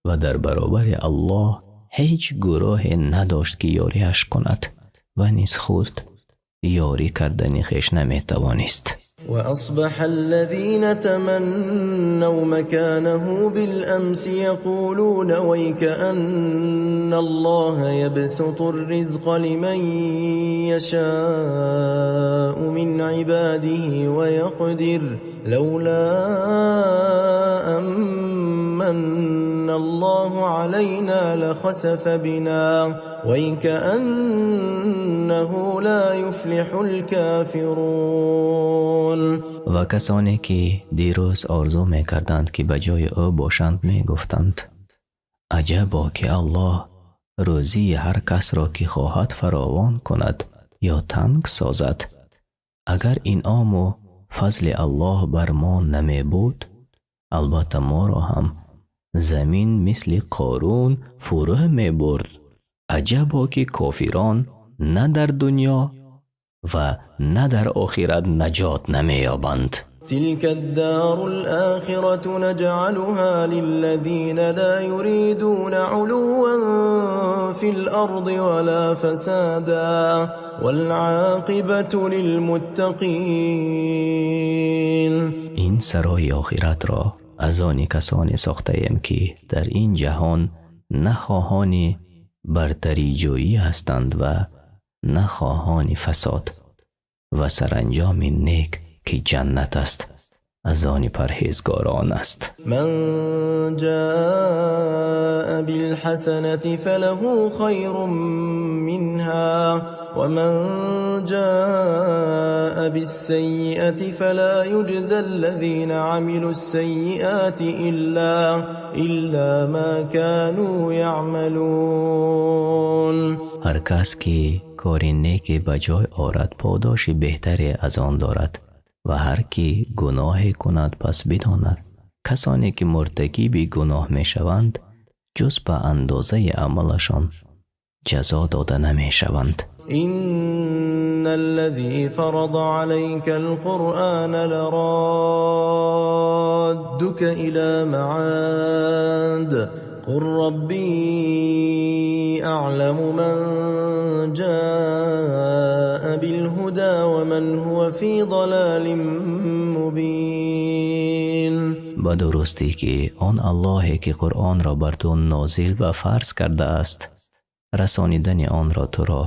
ва дар баробари Аллоҳ ҳеҷ гурӯҳе надошт, ки ёриаш кунад, ва низ худ ёрӣ кардани хеш наметавонист. وأصبح الذين تمنوا مكانه بالأمس يقولون ويكأن الله يبسط الرزق لمن يشاء من عباده ويقدر لولا أمن الله علينا لخسف بنا ويكأنه لا يفلح الكافرون. Ва касоне ки дирӯз орзу мекарданд, ки ба ҷои ӯ бошанд, мегуфтанд: аҷабо, ки Аллоҳ рӯзии ҳар касро, ки хоҳад, фаровон кунад ё танг созад. Агар инъому фазли Аллоҳ бар мо намебуд, албатта моро ҳам замин мисли Қорун фурӯ мебурд. Аҷабо, ки кофирон на дар дунё ва на дар охират наҷот намеёбанд. تلك الدار الآخرة نجعلها للذين لا يريدون علوا في الأرض ولا فسادا والعاقبة للمتقين. Ин сарои охиратро аз они касоне сохтаем, ки дар ин ҷаҳон на хоҳони бартариҷӯӣ ҳастанд ва на хоҳони фасод, ва саранҷоми нек, ки ҷаннат аст, аз они парҳезгорон аст. من جاء بالحسنة فله خير منها ومن جاء بالسيئة فلا يجزى الذين عملوا السيئات إلا ما كانوا يعملون. Ҳар кас ки кори неке ба ҷой орад, подоши беҳтаре аз он дорад, ва ҳар ки гуноҳе кунад, пас бидонад, касоне ки муртакиби гуноҳ мешаванд, ҷуз ба андозаи амалашон ҷазо дода намешаванд. إن الذي فرض عليك القرآن لرادك إلى معاد قل ربي أعلم من جاء بالهدى ومن هو في ضلال مبين. Ба дурустӣ ки он Аллоҳе ки Қуръонро бар ту нозил ва фарз кардааст, расонидани онро туро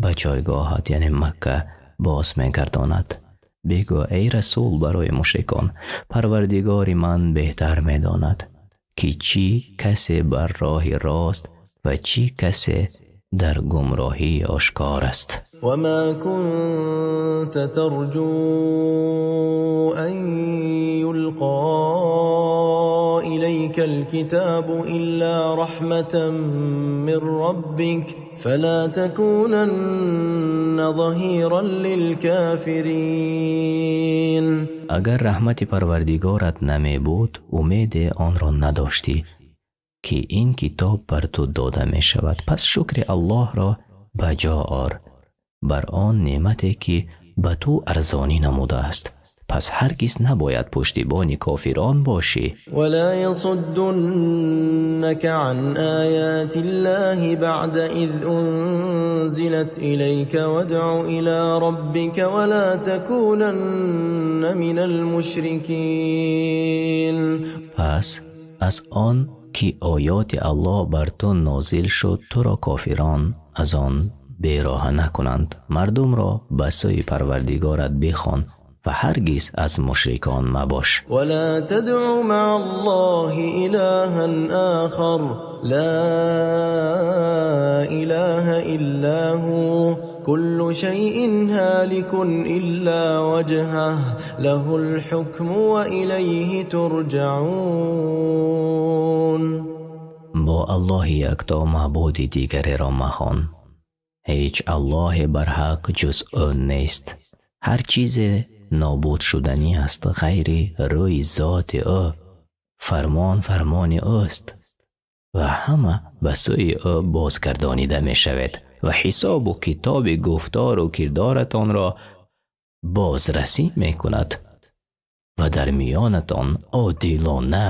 ба ҷойгоҳат, яъне Макка, боз мегардонад. Бигӯ, эй расул, барои мушрикон: Парвардигори ман беҳтар медонад, ки чӣ касе бар роҳи рост ва чӣ касе дар гумроҳии ошкор аст. وما كنت ترجو أن يلقى إليك الكتاب إلا رحمة من ربك فلا تكونن ظهيرا للكافرين. Агар раҳмати Парвардигорат намебуд, умеде онро надоштӣ, ки ин китоб бар ту дода мешавад. Пас шукри Аллоҳро ба ҷо ор бар он неъмате, ки ба ту арзонӣ намудааст. Пас ҳаргиз набояд пуштибони кофирон бошӣ. ولا يصدنك عن آيات الله بعد إذ أنزلت إليك وادع إلى ربك ولا تكونن من المشركين. Пас аз он ки оёти Аллоҳ бар ту нозил шуд, туро кофирон аз он бероҳа накунанд. Мардумро ба сӯи Парвардигорат бихон ва ҳаргиз аз мушрикон мабош. ولا تدع مع الله إلها آخر، لا إله إلا هو، كل شيء هالك إلا وجهه، له الحكم وإليه ترجعون. Бо Аллоҳи якто маъбуди дигареро махон. Ҳеҷ Аллоҳе барҳақ ҷуз ӯ нест. Ҳар чизе нобуд шуданӣ аст ғайри рӯи зоти ӯ. Фармон фармони ӯст ва ҳама ба сӯи ӯ бозгардонида мешавед ва ҳисобу китоби гуфтору кирдоратонро бозрасӣ мекунад ва дар миёнатон одилона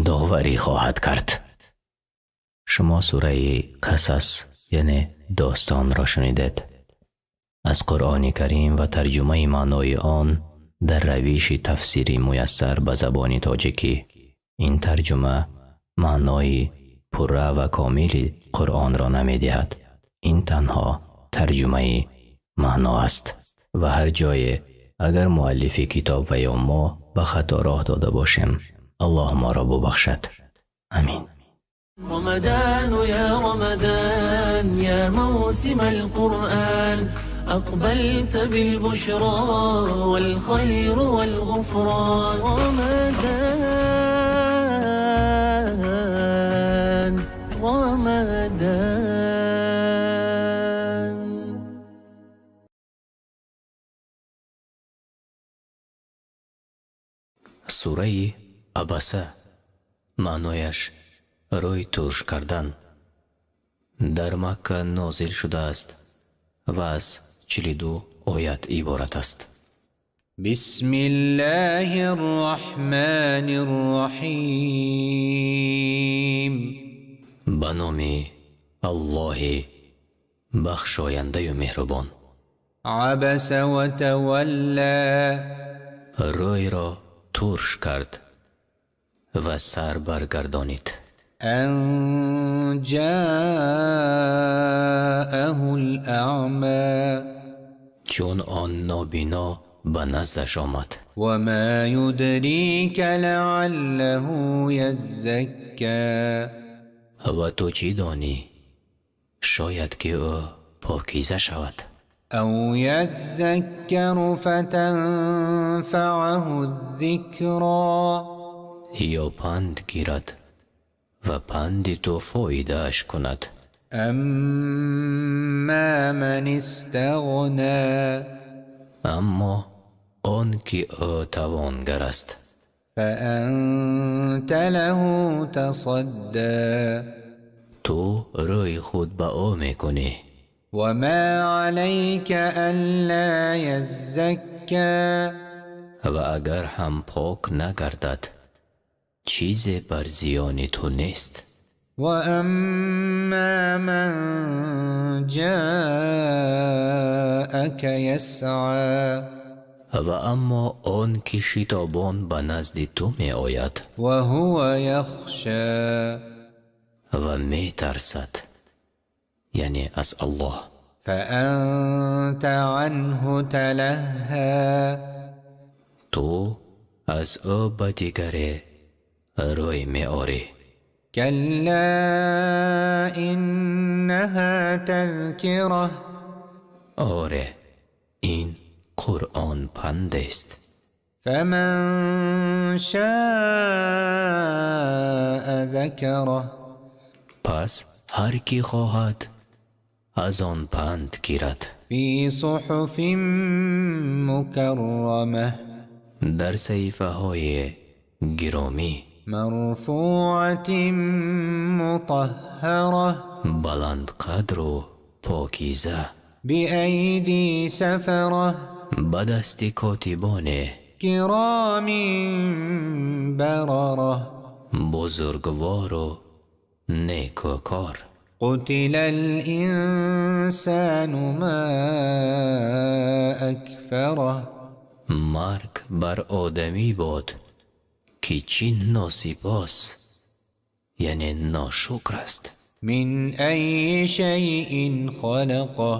доварӣ хоҳад кард. Шумо сураи Қасас, яъне достонро шунидед. Аз Қуръони Карим ва тарҷумаи маънои он дар равиши тафсири муяссар ба забони тоҷикӣ. Ин тарҷума маънои пурра ва комили Қуръонро намедиҳад. Ин танҳо тарҷумаи маъно аст ва ҳар ҷое агар муаллифи китоб ва ё мо ба хато роҳ дода бошем, Аллоҳ моро бубахшад. Амин. رمضان يا رمضان يا موسم القرآن، أقبلت بالبشرى والخير والغفران. رمضان، رمضان. Сураи Абаса, маънояш рӯй турш кардан, дар Макка нозил шудааст ва аз 42 оят иборат аст. بسم الله الرحمن الرحيم. Ба номи Аллоҳи бахшояндаю меҳрубон. عبس وتولى. Рӯйро турш кард ва сар баргардонид. أن جاءه الأعمى. Чун он нобино ба наздаш омад. وما يدريك لعله يزكى. Ва ту чӣ донӣ, шояд ки ӯ покиза шавад. أو يذكر فتنفعه الذكرى. Ё панд гирад ва панди ту фоидааш кунад. أما من استغنى. Аммо он ки ӯ тавонгар аст. فأنت له تصدى. Ту рӯи худ ба ӯ мекунӣ. وما عليك ألا يزكى. Ва агар ҳам пок нагардад, чизе бар зиёни ту нест. وأما من جاءك يسعى. Ва аммо он ки шитобон ба назди ту меояд. وهو يخشى. Ва метарсад, яъне аз Аллоҳ. فأنت عنه تلهى. Ту аз ӯ ба дигаре рӯй меорӣ. كلا إنها تذكرة. Оре, ин Қуръон пандест. فمن شاء ذكره. Пас ҳар кӣ хоҳад, аз он панд гирад. في صحف مكرمة. Дар саҳифаҳои гиромӣ. مرفوعة مطهرة. Баландқадру покиза. بأيدي سفرة. Ба дасти котибоне. كرام بررة. Бузургвору некӯкор. قتل الإنسان ما أكفره. Марг бар одамӣ бод, ки чӣ носипос, яъне ношукр аст. من أي شيء خلقه.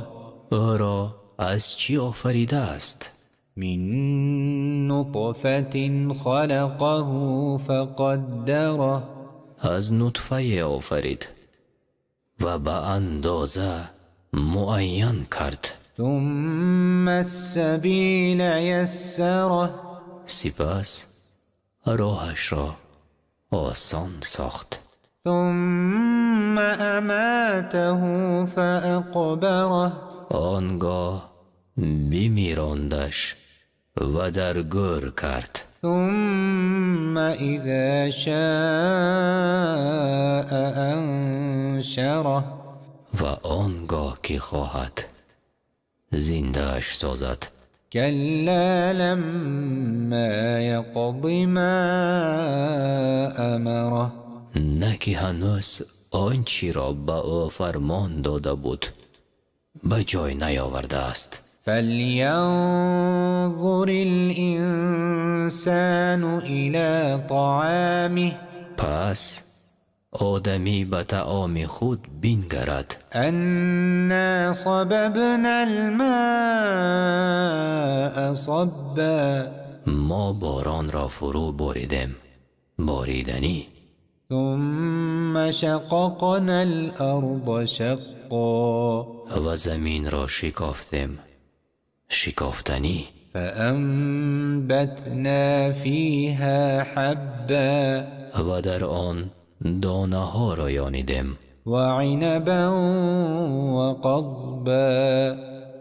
Ӯро аз чӣ офаридааст? من نطفة خلقه فقدره. Аз нутфае офарид ва ба андоза муайян кард. ثم السبيل يسره. Сипас роҳашро осон сохт. ثم أماته فأقبره. Он гоҳ бимирондаш ва дар гӯр кард. ثم إذا شاء أنشره. Ва он гоҳ ки хоҳад, зиндааш созад. كلا لما يقض ما أمره. На ки ҳанӯз он чиро ба ӯ фармон дода буд, ба ҷой наёвардааст. فلينظر الإنسان إلى طعامه. Пас одамӣ ба таоми худ бингарад. أنا صببنا الماء صبا. Мо боронро фурӯ боридем, бориданӣ. ثم شققنا الأرض شقا. Ва заминро шикофтем, шикофтанӣ. فأنبتنا فيها حبا. Ва дар он донаҳоро ёнидем. وعنبا وقضبا.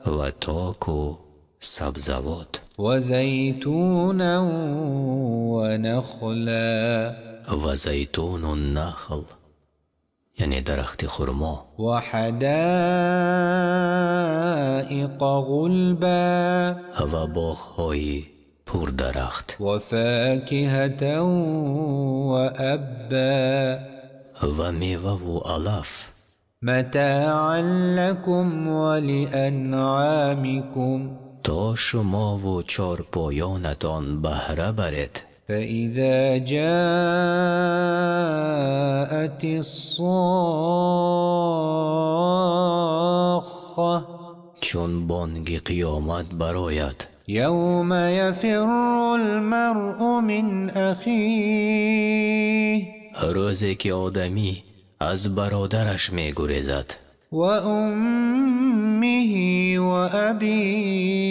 Ва току сабзавот. وزيتونا ونخلا. Ва зайтуну нахл, яъне дарахти хурмо. وحدائق غلبا. Ва боғҳои пурдарахт. وفاكهة وأبا. Ва меваву алаф. متاعا لكم ولأنعامكم. То шумову чорпоёнатон баҳра баред. فإذا جاءت الصاخة. Чун бонги қиёмат барояд. يوم يفر المرء من أخيه. Рӯзе ки одамӣ аз бародараш мегурезад. وأمه وأبيه.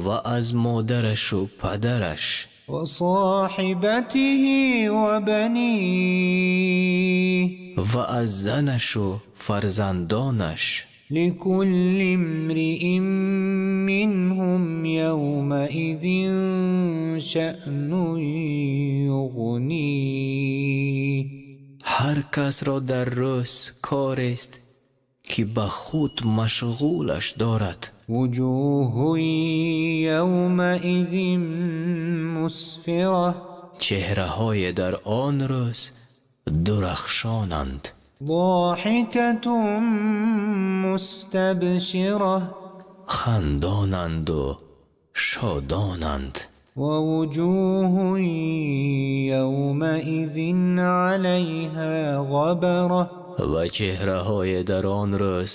Ва аз модарашу падараш. وصاحبته وبنيه. Ва аз занашу фарзандонаш. لكل امرئ منهم يومئذ شأن يغنيه. Ҳар касро дар рӯз корест, ки ба худ машғулаш дорад. وجوه يومئذ مسفرة. Чеҳраҳое дар он рӯз дурахшонанд. ضاحكة مستبشرة. Хандонанду шодонанд. ووجوه يومئذ عليها غبرة. Ва чеҳраҳое дар он рӯз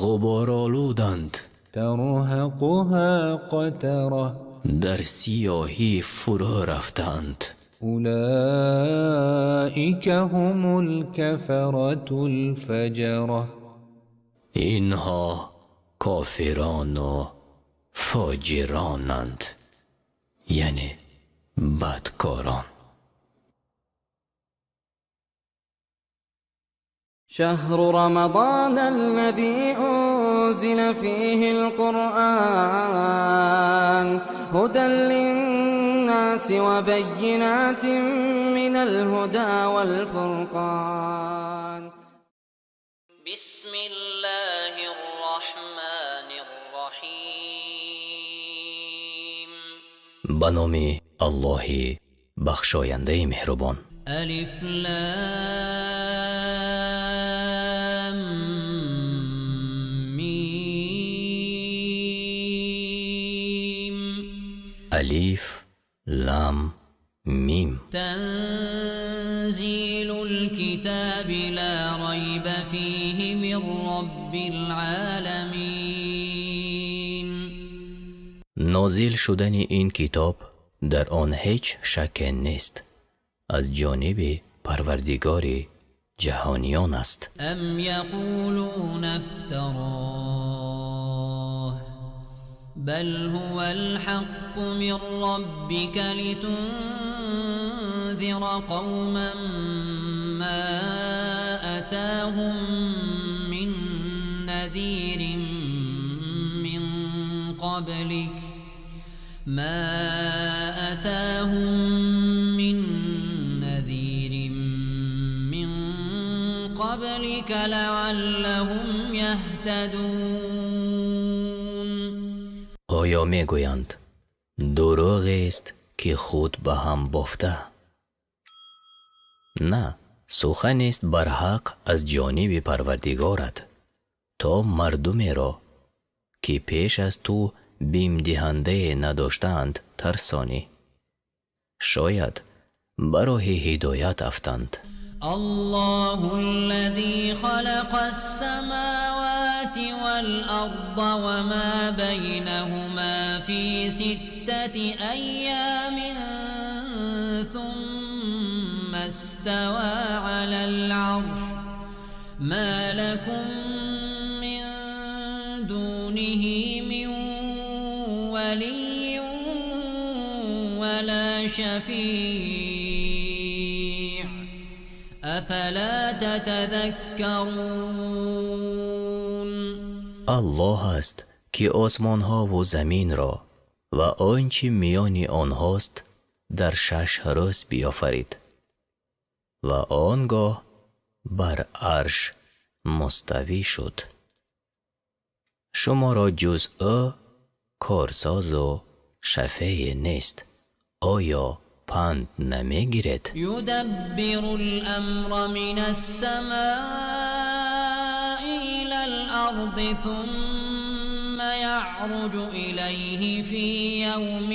ғуборолуданд. ترهقها قترة. Дар сиёҳӣ фурӯ рафтаанд. أولئك هم الكفرة الفجرة. Инҳо кофирону фоҷиронанд, яъне бадкорон. شهر رمضان الذي أنزل فيه القرآن هدى للناس وبينات من الهدى والفرقان. بسم الله الرحمن الرحيم. Ба номи Аллоҳи бахшояндаи меҳрубон. ألف لام ميم. Алиф, Лам, Мим. تنزيل الكتاب لا ريب فيه من رب العالمين. Нозил шудани ин китоб, дар он ҳеҷ шакке нест, аз ҷониби Парвардигори ҷаҳониён аст. أم يقولون افتراه، بل هو الحق من ربك لتنذر قوما ما أتاهم من نذير من قبلك ما أتاهم من نذير من قبلك لعلهم يهتدون. Оё мегӯянд, дурӯғест, ки худ ба ҳам бофта? На, суханест барҳақ аз ҷониби Парвардигорат, то мардумеро, ки пеш аз ту бимдиҳандае надоштаанд, тарсонӣ, шояд ба роҳи ҳидоят афтанд. الله الذي خلق السماوات والأرض وما بينهما في ستة أيام ثم استوى على العرش، ما لكم من دونه من ولي ولا شفيع، أفلا تتذكرون. Аллоҳ аст, ки осмонҳову заминро ва он чӣ миёни онҳост дар 6 рӯз биёфарид ва он гоҳ бар арш муставӣ шуд. Шуморо ҷуз ӯ корсозу шафее нест. Оё панд намегиред? يدبر الأمر من السماء إلى الأرض ثم يعرج إليه في يوم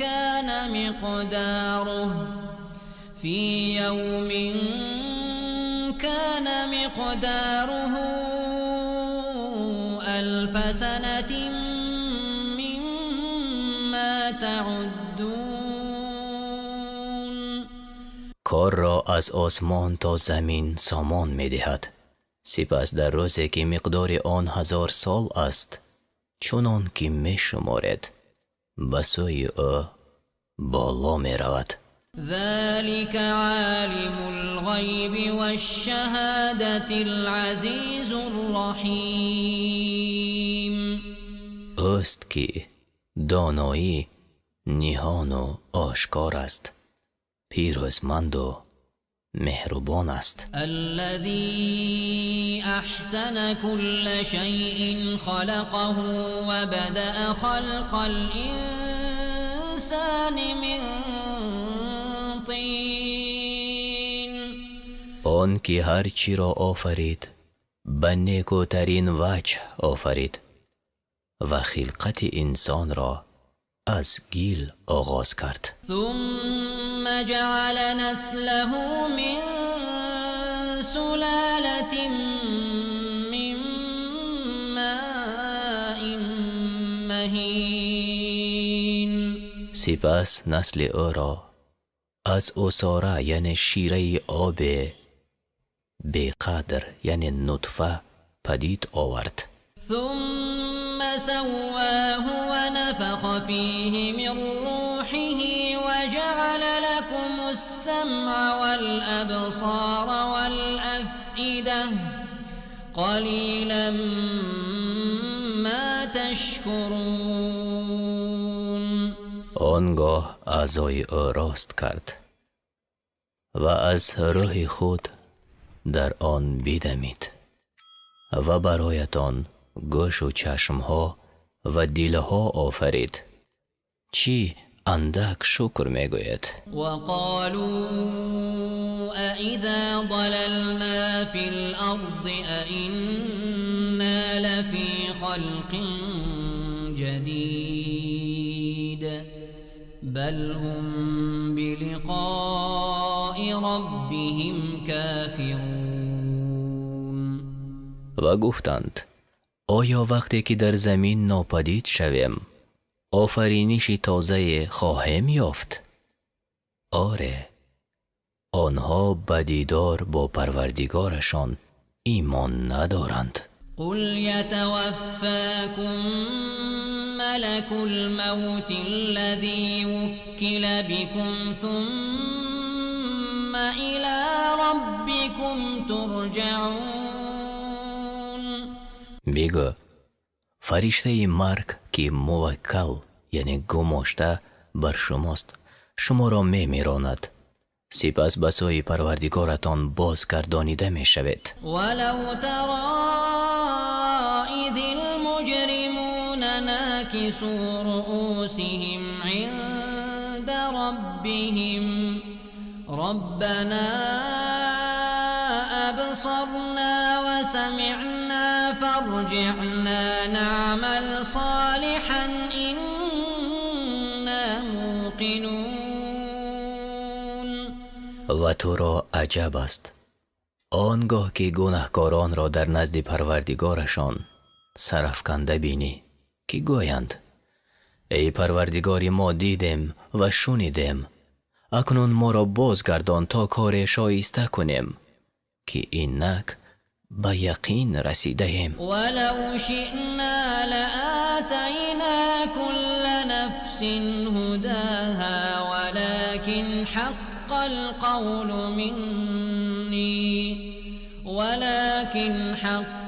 كان مقداره في يوم كان مقداره ألف سنة مما تعدون. Корро аз осмон то замин сомон медиҳад, сипас дар рӯзе, ки миқдори он 1000 сол аст, чунон ки мешуморед, ба сӯи ӯ боло меравад. ذلك عالم الغيب والشهادة العزيز الرحيم. Ӯст, ки донои ниҳону ошкор аст, пирӯзманду меҳрубон аст. الذي أحسن كل شيء خلقه وبدأ خلق الإنسان من طين. Он ки ҳар чиро офарид, ба некӯтарин ваҷҳ офарид ва хилқати инсонро аз гил оғоз кард. ثم جعل نسله من سلالة من ماء مهين. Сипас насли ӯро аз усора, яъне шираи обе беқадр, яъне нутфа падид овард. ثم سواه ونفخ فيه من روحه وجعل لكم السمع والأبصار والأفئدة، قليلا ما تشكرون. Он гоҳ аъзои ӯ рост кард ва аз рӯҳи худ дар он бидамид ва бароятон гӯшу чашмҳо ва дилҳо офарид. Чӣ андак шукр мегӯед. وقالوا أإذا ضللنا في الأرض أإنا لفي خلق جديد بل هم بلقاء ربهم كافرون. Ва гуфтанд: оё вақте ки дар замин нопадид шавем, офариниши тозае хоҳем ёфт? Оре, онҳо ба дидор бо Парвардигорашон имон надоранд. قل يتوفاكم ملك الموت الذي وكل بكم ثم إلى ربكم ترجعون. Бигӯ: фариштаи марг, ки муваккал, яъне гумошта бар шумост, шуморо мемиронад, сипас ба сӯи Парвардигоратон бозгардонида мешавед. ولو ترى إذ المجرمون ناكسوا رؤوسهم عند ربهم ربنا أبصرنا وسمعنا فارجعنا نعمل صالحا إنا موقنون. Ва туро аҷаб аст, он гоҳ ки гунаҳкоронро дар назди Парвардигорашон сарафканда бинӣ, ки гӯянд: эй Парвардигори мо, дидем ва шунидем, акнун моро бозгардон, то коре шоиста кунем, ки инак ба яқин расидаем. ولو شئنا لآتينا كل نفس هداها ولكن حق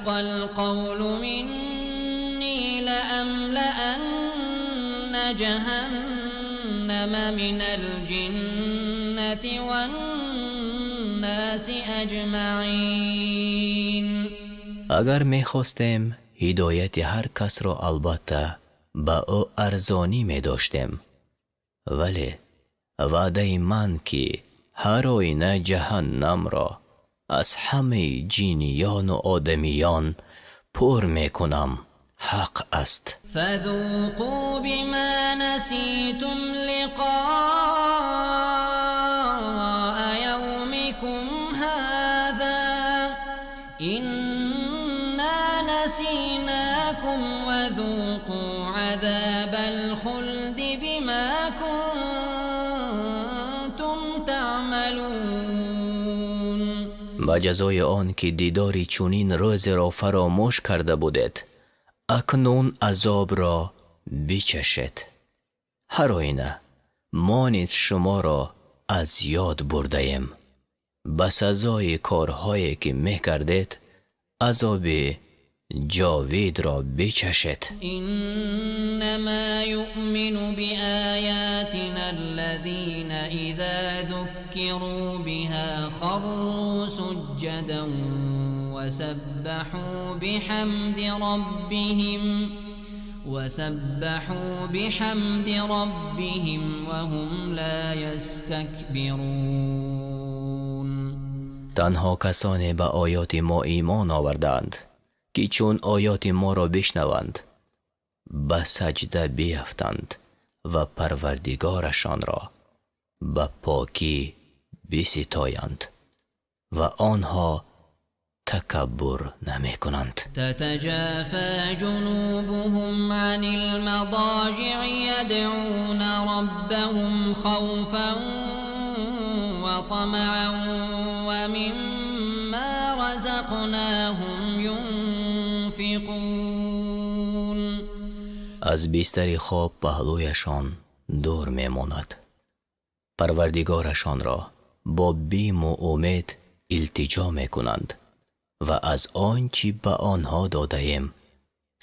القول مني لأملأن جهنم من الجنة والناس أجمعين. Агар мехостем, ҳидояти ҳар касро албатта ба ӯ арзонӣ медоштем, вале ваъдаи ман, ки ҳар оина ҷаҳаннамро аз ҳамаи ҷиниёну одамиён пур мекунам, ҳақ аст. فذوقوا بما نسيتم لقاء يومكم هذا إنا نسيناكم وذوقوا عذاب الخلد بما كنتم تعملون. Ба ҷазои он ки дидори чунин рӯзеро фаромӯш карда будед, акнун азобро бичашед. Ҳар оина мо низ шуморо аз ёд бурдаем. Ба сазои корҳое ки мекардед, азоби ҷовидро бичашед. إنما يؤمن بآياتنا الذين إذا ذكروا بها خروا سجدا وسبحوا بحمد ربهم وهم لا يستكبرون. Танҳо касоне ба оёти мо имон овардаанд, ки чун оёти моро бишнаванд, ба саҷда биафтанд ва Парвардигорашонро ба покӣ биситоянд ва онҳо такаббур намекунанд. تتجافى جنوبهم عن المضاجع يدعون ربهم خوفا وطمعا ومما رزقناهم ينفقون. Аз бистари хоб паҳлӯяшон дур мемонад, Парвардигорашонро бо биму умед илтиҷо мекунанд ва аз он чӣ ба онҳо додаем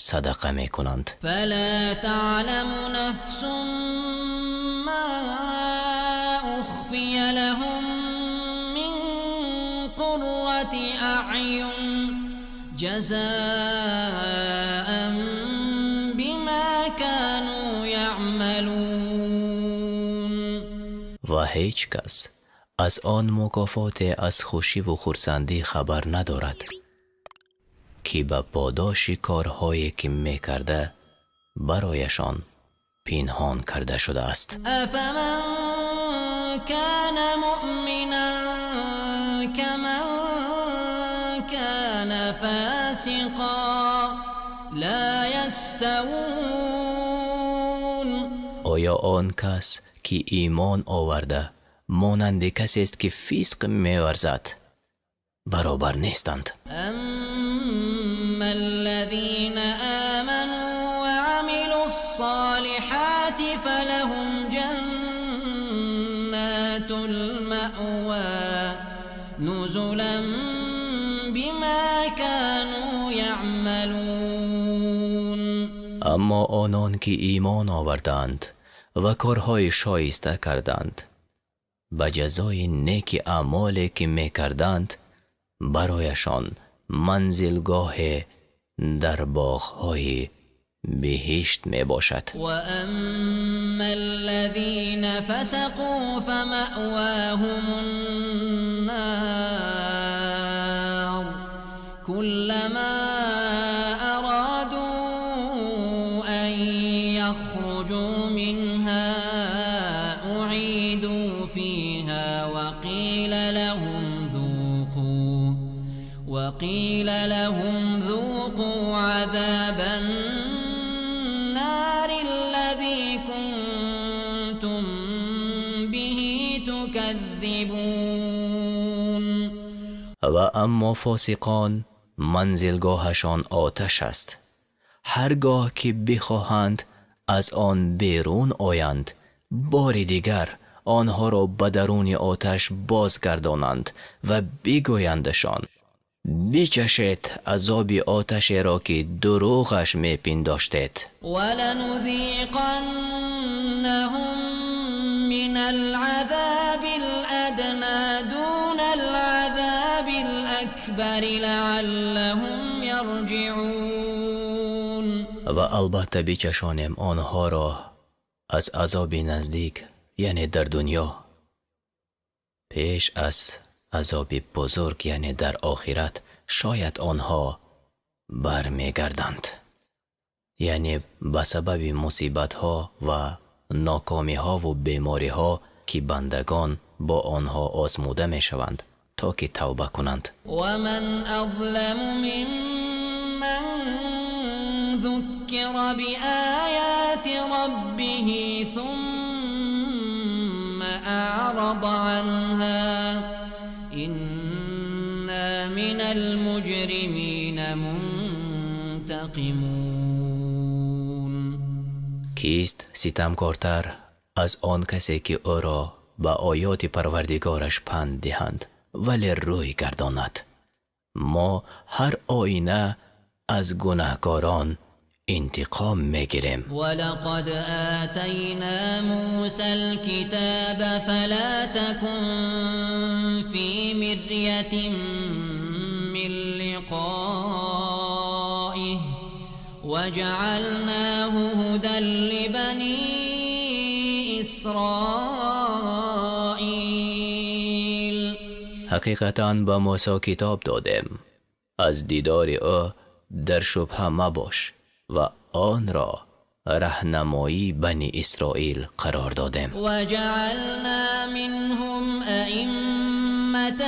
садақа мекунанд. فلا تعلم نفس ما أخفي لهم من قرة أعين جزاء بما كانوا يعملون. Ва ҳеҷ кас аз он мукофоте аз хушиву хурсандӣ хабар надорад, ки ба подоши корҳое ки мекарда барояшон пинҳон карда шудааст. أفمن كان مؤمنا كمن كان فاسقا لا يستوون. Оё он кас ки имон оварда монанди касест ки фисқ меварзад? Баробар нестанд. أما الذين آمنوا وعملوا الصالحات فلهم جنات المأوى نزلا بما كانوا يعملون. Аммо онон ки имон оварданд ва корҳои шоиста карданд, ба ҷазои неки аъмоле ки мекарданд барояшон манзилгоҳе дар боғҳои биҳишт мебошад. وأما الذين فسقوا فمأواهم النار كلما أرادوا أن يخرجوا منها أعيدوا فيها وقيل لهم ذوقوا عذاب النار الذي كنتم به تكذبون. Ва аммо фосиқон манзилгоҳашон оташ аст. Ҳар гоҳ ки бихоҳанд аз он берун оянд, бори дигар онҳоро ба даруни оташ бозгардонанд ва бигӯяндашон: бичашед азоби оташеро ки дурӯғаш мепиндоштед. ولنذيقنهم من العذاب الأدنى دون العذاب الأكبر لعلهم يرجعون. Ва албатта бичашонем онҳоро аз азоби наздик, яъне дар дунё, пеш аз азоби бузург, яъне дар охират, шояд онҳо бармегарданд. Яъне ба сабаби мусибатҳо ва нокомиҳову бемориҳо, ки бандагон бо онҳо озмуда мешаванд, то ки тавба кунанд. ومن أظلم ممن ذكر بآيات ربه ثم أعرض عنها إنا من المجرمين منتقمون. Кист ситамкортар аз он касе, ки ӯро ба оёти Парвардигораш панд диҳанд, вале рӯй гардонад? Мо ҳар оина аз гунаҳкорон интиқом мегирем. ولقد آتينا موسى الكتاب فلا تكن في مرية من لقائه وجعلناه هدى لبني إسرائيل. Ҳақиқатан ба Мусо китоб додем. Аз дидори ӯ дар шубҳа мабош ва онро раҳнамоии Бани Исроил қарор додем. وجعلنا منهم أئمة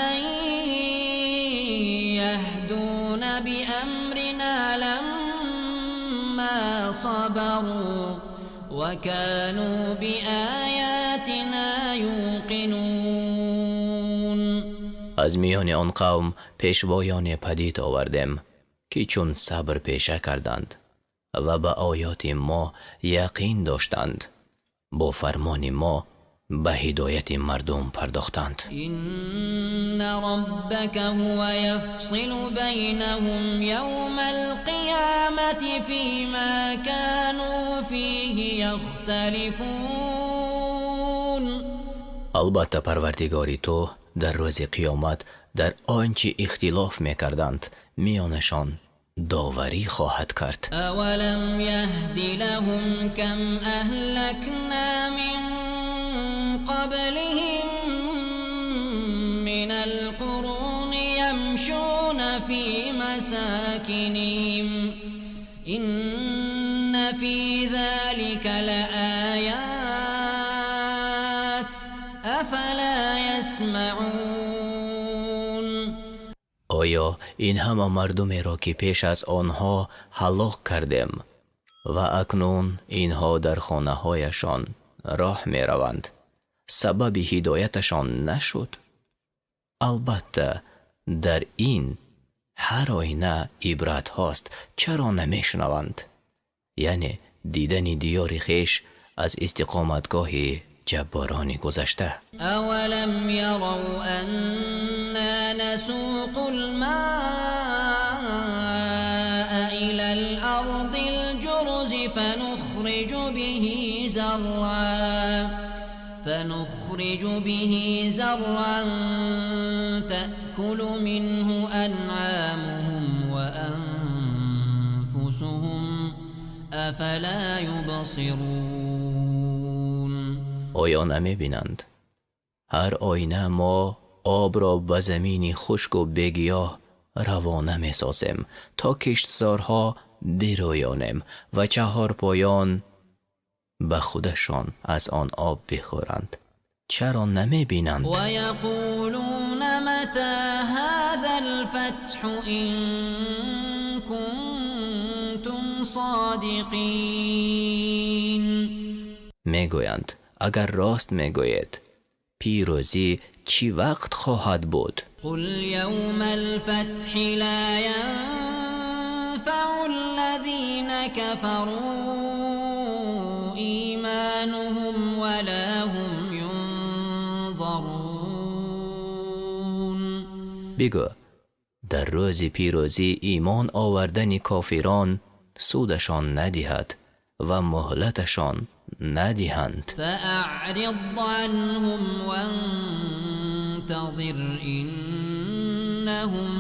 يهدون بأمرنا لما صبروا وكانوا بآياتنا يوقنون. Аз миёни он қавм пешвоёне падид овардем, ки чун сабр пеша карданд ва ба оёти мо яқин доштанд, бо фармони мо ба ҳидояти мардум пардохтанд. إن ربك هو يفصل بينهم يوم القيامة فيما كانوا فيه يختلفون. Албатта, Парвардигори ту дар рӯзи қиёмат дар он чӣ ихтилоф мекарданд миёнашон доварӣ хоҳад кард. أولم يهد لهم كم أهلكنا من قبلهم من القرون يمشون في مساكنهم إن في ذلك لآيات أفلا يسمعون. Оё ин ҳама мардумеро, ки пеш аз онҳо ҳалок кардем ва акнун инҳо дар хонаҳояшон роҳ мераванд, сабаби ҳидояташон нашуд? Албатта, дар ин ҳар оина ибратҳост, чаро намешунаванд? Яъне дидани диёри хеш аз истиқоматгоҳи ҷабборони гузашта. أولم يروا أنا نسوق الماء إلى الأرض الجرز فنخرج به زرعا تأكل منه أنعامهم وأنفسهم أفلا يبصرون. Оё намебинанд, ҳар оина мо обро ба замини хушку бегиёҳ равона месозем, то киштзорҳо бирӯёнем ва чаҳорпоён ба худашон аз он об бихӯранд? Чаро намебинанд? ويقولون متى هذا الفتح إن كنتم صادقين. Мегӯянд: агар рост мегӯед, пирӯзӣ чӣ вақт хоҳад буд? قل يوم الفتح لا ينفع الذين كفروا إيمانهم ولا هم ينظرون. Бигӯ: дар рӯзи пирӯзӣ имон овардани кофирон судашон надиҳад ва муҳлаташон надиҳанд. فأعرض عنهم وانتظر إنهم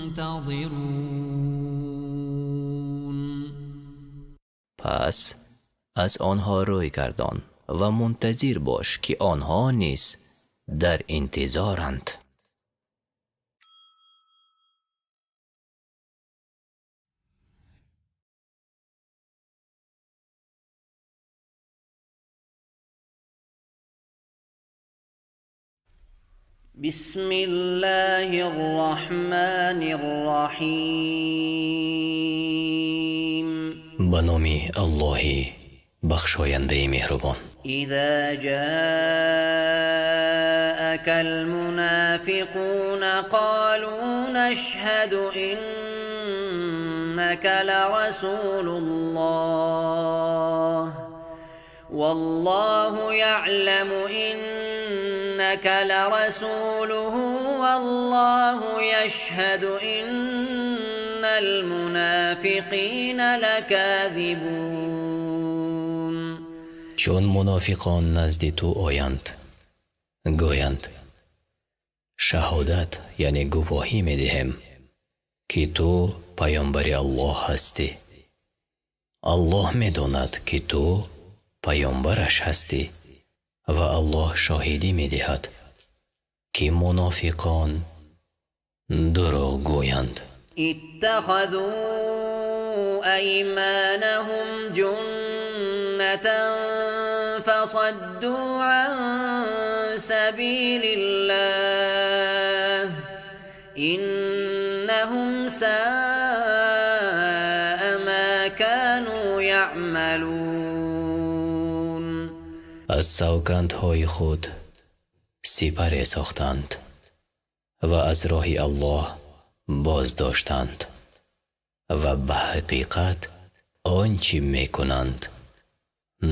منتظرون. Пас аз онҳо рӯй гардон ва мунтазир бош, ки онҳо низ дар интизоранд. بسم الله الرحمن الرحيم. Ба номи Аллоҳи бахшояндаи меҳрубон. إذا جاءك المنافقون قالوا نشهد إنك لرسول الله والله يعلم إنك لرسوله والله يشهد إن المنافقين لكاذبون. Чун мунофиқон назди ту оянд, гӯянд: шаҳодат, яъне гувоҳӣ медиҳем, ки ту паёмбари Аллоҳ ҳастӣ. Аллоҳ медонад, ки ту паёмбараш ҳастӣ, ва Аллоҳ шоҳидӣ медиҳад, ки мунофиқон дурӯғ гӯянд. اتخذوا أيمانهم جنة فصدوا عن سبيل الله إنهم ساء ما كانوا يعملون. Аз савгандҳои худ сипаре сохтанд ва аз роҳи Аллоҳ боздоштанд ва ба ҳақиқат он чӣ мекунанд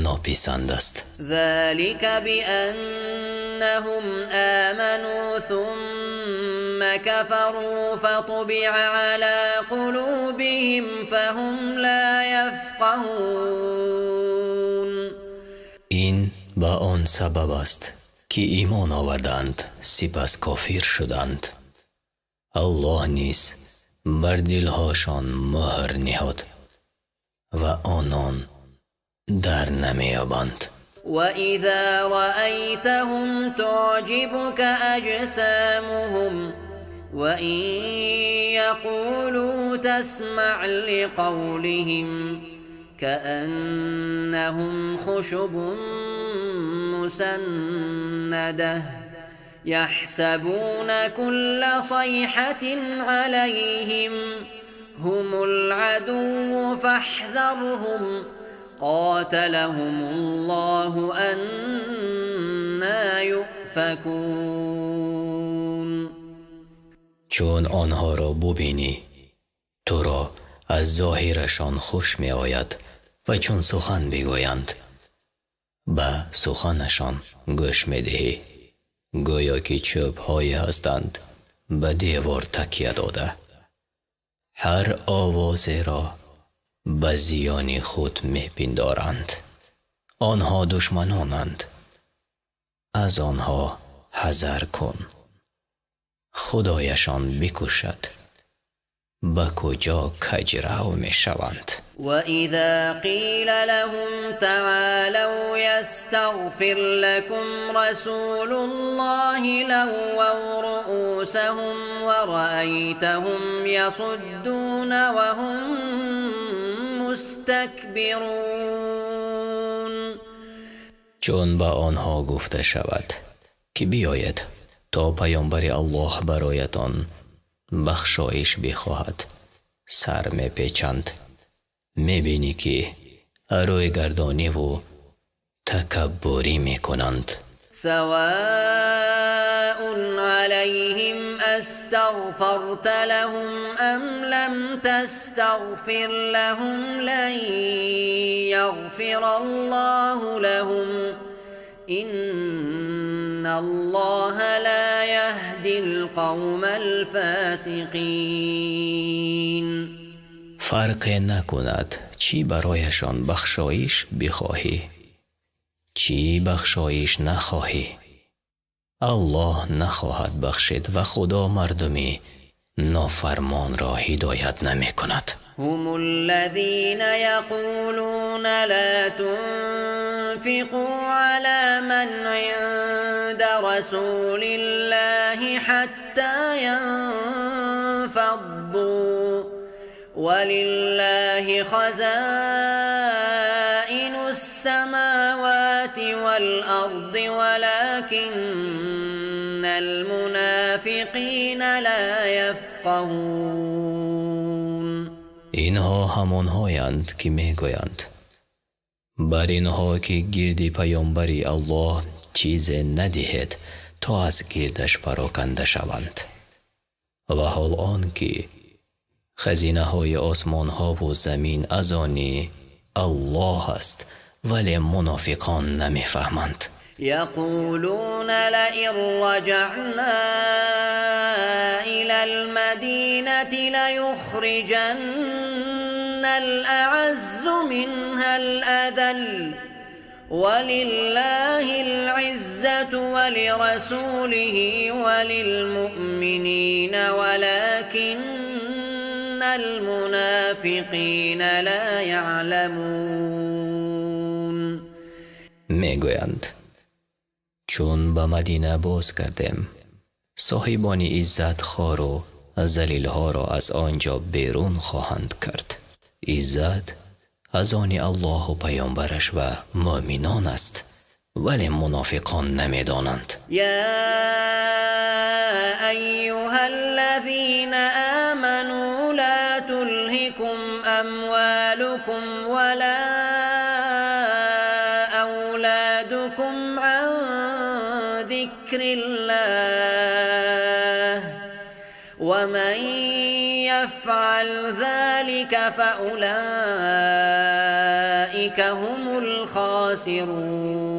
нописанд аст. ذلك بأنهم آمنوا ثم كفروا فطبع على قلوبهم فهم لا يفقهون. Ин ба он сабаб аст, ки имон оварданд, сипас кофир шуданд. Аллоҳ низ бар дилҳошон муҳр ниҳод ва онон дар намеёбанд. وإذا رأيتهم تعجبك أجسامهم وإن يقولوا تسمع لقولهم كأنهم خشب مسندة يحسبون كل صيحة عليهم هم العدو فاحذرهم قاتلهم الله أنى يؤفكون. Чун онҳоро бубинӣ, туро аз зоҳирашон хуш меояд ва чун сухан бигӯянд, ба суханашон гӯш медиҳӣ, гӯё ки чӯбҳое ҳастанд ба девор такя дода. Ҳар овозеро ба зиёни худ мепиндоранд. Онҳо душманонанд. Аз онҳо ҳазар кун. Худояшон бикушад. Ба куҷо каҷрав мешаванд. وإذا قيل لهم تعالوا يستغفر لكم رسول الله لووا رؤوسهم ورأيتهم يصدون وهم مستكبرون. Чун ба онҳо гуфта шавад, ки биёед то паёмбари Аллоҳ бароятон бахшоиш бихоҳад, сар мепечанд. Мебинӣ, ки рӯйгардониву такаббурӣ мекунанд. سواء عليهم أستغفرت لهم أم لم تستغفر لهم لن يغفر الله لهم إن الله لا يهدي القوم الفاسقين. Фарқе накунад, чӣ барояшон бахшоиш бихоҳӣ, чӣ бахшоиш нахоҳӣ, Аллоҳ нахоҳад бахшид ва Худо мардуми нофармонро ҳидоят намекунад. هم الذين يقولون لا تنفقوا على من عند رسول الله حتى ينفضوا ولله خزائن السماوات والأرض ولكن المنافقين لا يفقهون. Инҳо ҳамонҳоянд, ки мегӯянд: бар инҳо, ки гирди паёмбари Аллоҳ чизе надиҳед, то аз гирдаш пароканда шаванд. Ва ҳол он ки хазинаҳои осмонҳову замин аз они Аллоҳ аст, вале мунофиқон намефаҳманд. يقولون لئن رجعنا إلى المدينة ليخرجن الأعز منها الأذل ولله العزة ولرسوله وللمؤمنين ولكن المنافقين لا يعلمون. Мегӯянд: чун ба Мадина боз гардем, соҳибони иззат хору залилҳоро аз он ҷо берун хоҳанд кард. Иззат аз они Аллоҳу паёмбараш ва муъминон аст, вале мунофиқон намедонанд. يا أيها الذين آمنوا لا تلهكم أموالكم ولا أولادكم عن ذكر الله ومن يفعل ذلك فأولئك هم الخاسرون.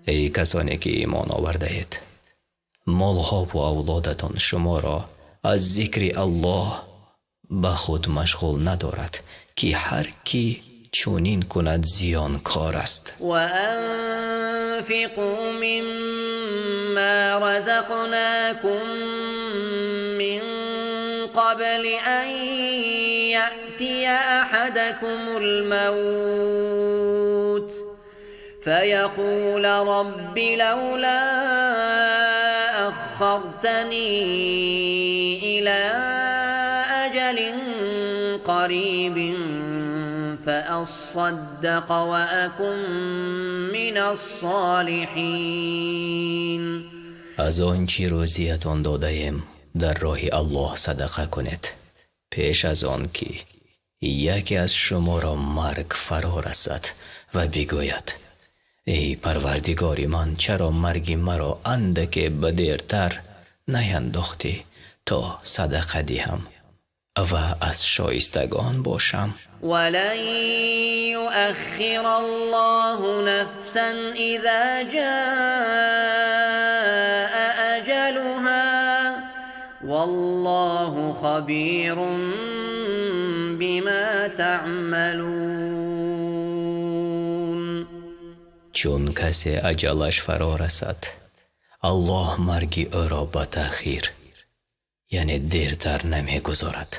Эй касоне, ки имон овардаед, молҳову авлодатон шуморо аз зикри Аллоҳ ба худ машғул надорад, ки ҳар кӣ чунин кунад, зиёнкор аст. وأنفقوا مما رزقناكم من قبل أن يأتي أحدكم الموت. فيقول رب لولا أخرتني إلى أجل قريب فأصدق وأكن من الصالحين. Аз он чӣ рӯзиятон додаем дар роҳи Аллоҳ садақа кунед, пеш аз он ки яке аз шуморо марг фаро расад ва бигӯяд: эй Парвардигори ман, чаро марги маро андаке ба дертар наяндохтӣ то садақа диҳам ва аз шоистагон бошам. ولن يؤخر الله نفسا إذا جاء أجلها والله خبير بما تعملون. Чун касе аҷалаш фаро расад, Аллоҳ марги ӯро ба таъхир, яъне дертар намегузорад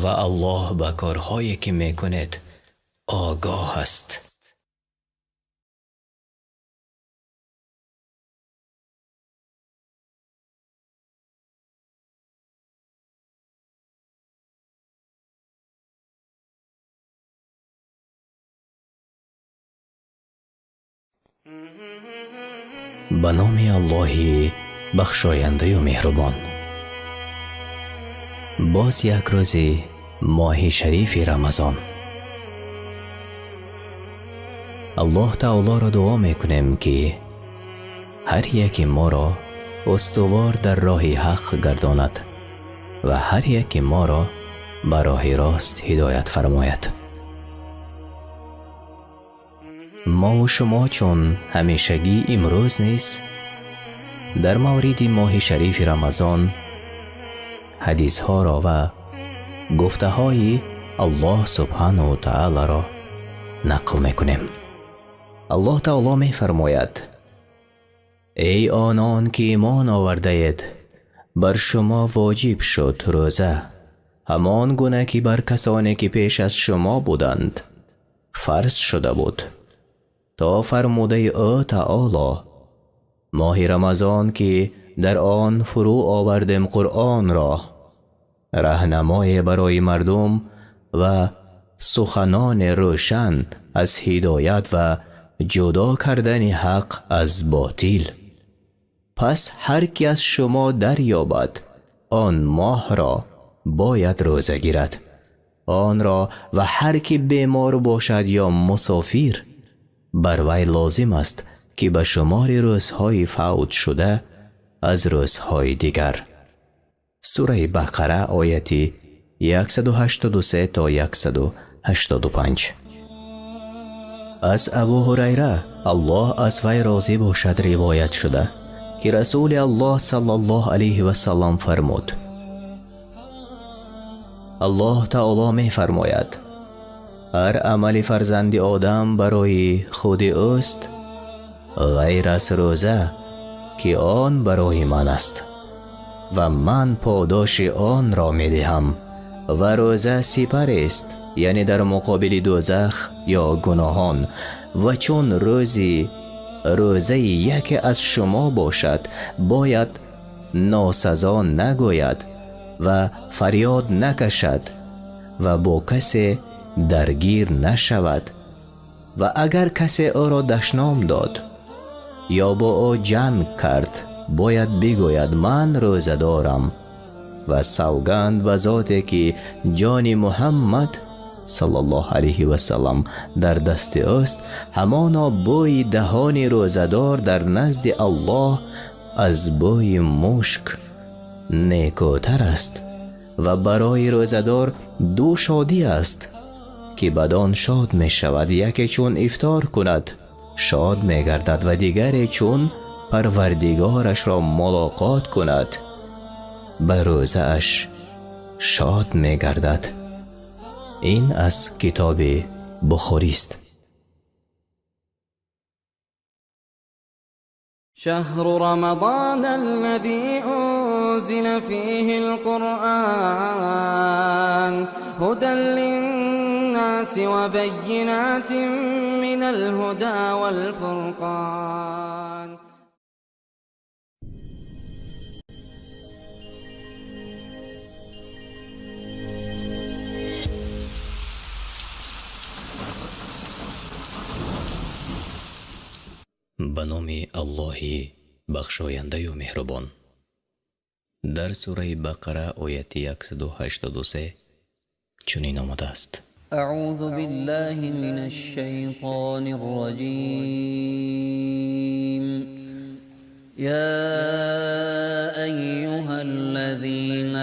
ва Аллоҳ ба корҳое ки мекунед огоҳ аст. Ба номи Аллоҳи бахшояндаю меҳрубон. Боз як рӯзи моҳи шарифи Рамазон. Аллоҳ таолоро дуо мекунем, ки ҳар яки моро устувор дар роҳи ҳақ гардонад ва ҳар яки моро ба роҳи рост ҳидоят фармояд. Мову шумо чун ҳамешагӣ имрӯз низ дар мавриди моҳи шарифи Рамазон ҳадисҳоро ва гуфтаҳои Аллоҳ субҳанаҳу таолоро нақл мекунем. Аллоҳ таоло мефармояд: эй онон ки имон овардаед, бар шумо воҷиб шуд рӯза, ҳамон гуна ки бар касоне ки пеш аз шумо буданд фарз шуда буд, то фармудаи ӯ таоло: моҳи Рамазон ки дар он фурӯ овардем Қуръонро, раҳнамое барои мардум ва суханони рӯшан аз ҳидоят ва ҷудо кардани ҳақ аз ботил. Пас ҳар ки аз шумо дарёбад он моҳро бояд рӯза гирад онро, ва ҳар ки бемор бошад ё мусофир, бар вай лозим аст ки ба шумори рӯзҳои фавт шуда аз рӯзҳои дигар. Сураи Бақара, ояти 183 то 185. Аз Абу Ҳурайра, Аллоҳ аз вай розӣ бошад, ривоят шуда ки Расули Аллоҳ саллаллоҳу алайҳи васаллам фармуд: Аллоҳ таоло мефармояд: ҳар амали фарзанди Одам барои худи ӯст, ғайр аз рӯза, ки он барои ман аст ва ман подоши онро медиҳам. Ва рӯза сипарест, яъне дар муқобили дӯзах ё гуноҳон. Ва чун рӯзи рӯзаи яке аз шумо бошад, бояд носазо нагӯяд ва фарёд накашад ва бо касе даргир нашавад. Ва агар касе ӯро дашном дод ё бо ӯ ҷанг кард, бояд бигӯяд: ман рӯза дорам. Ва савганд ба зоте ки ҷони Муҳаммад саллаллоҳу алайҳи васаллам дар дасти ӯст, ҳамоно бӯи даҳони рӯзадор дар назди Аллоҳ аз бӯи мушк некӯтар аст. Ва барои рӯзадор ду шодӣ аст ки бадон шод мешавад: яке чун ифтор кунад шод мегардад ва дигаре чун Парвардигорашро мулоқот кунад ба рӯзааш шод мегардад. Ин аз китоби Бухорист. شهر رمضان الذي أنزل فيه القرآن هدى للناس للناس وبينات من الهدى والفرقان. Ба номи Аллоҳи бахшояндаю меҳрубон. Дар сураи Бақара ояти 183 чунин омадааст: أعوذ بالله من الشيطان الرجيم. يا أيها الذين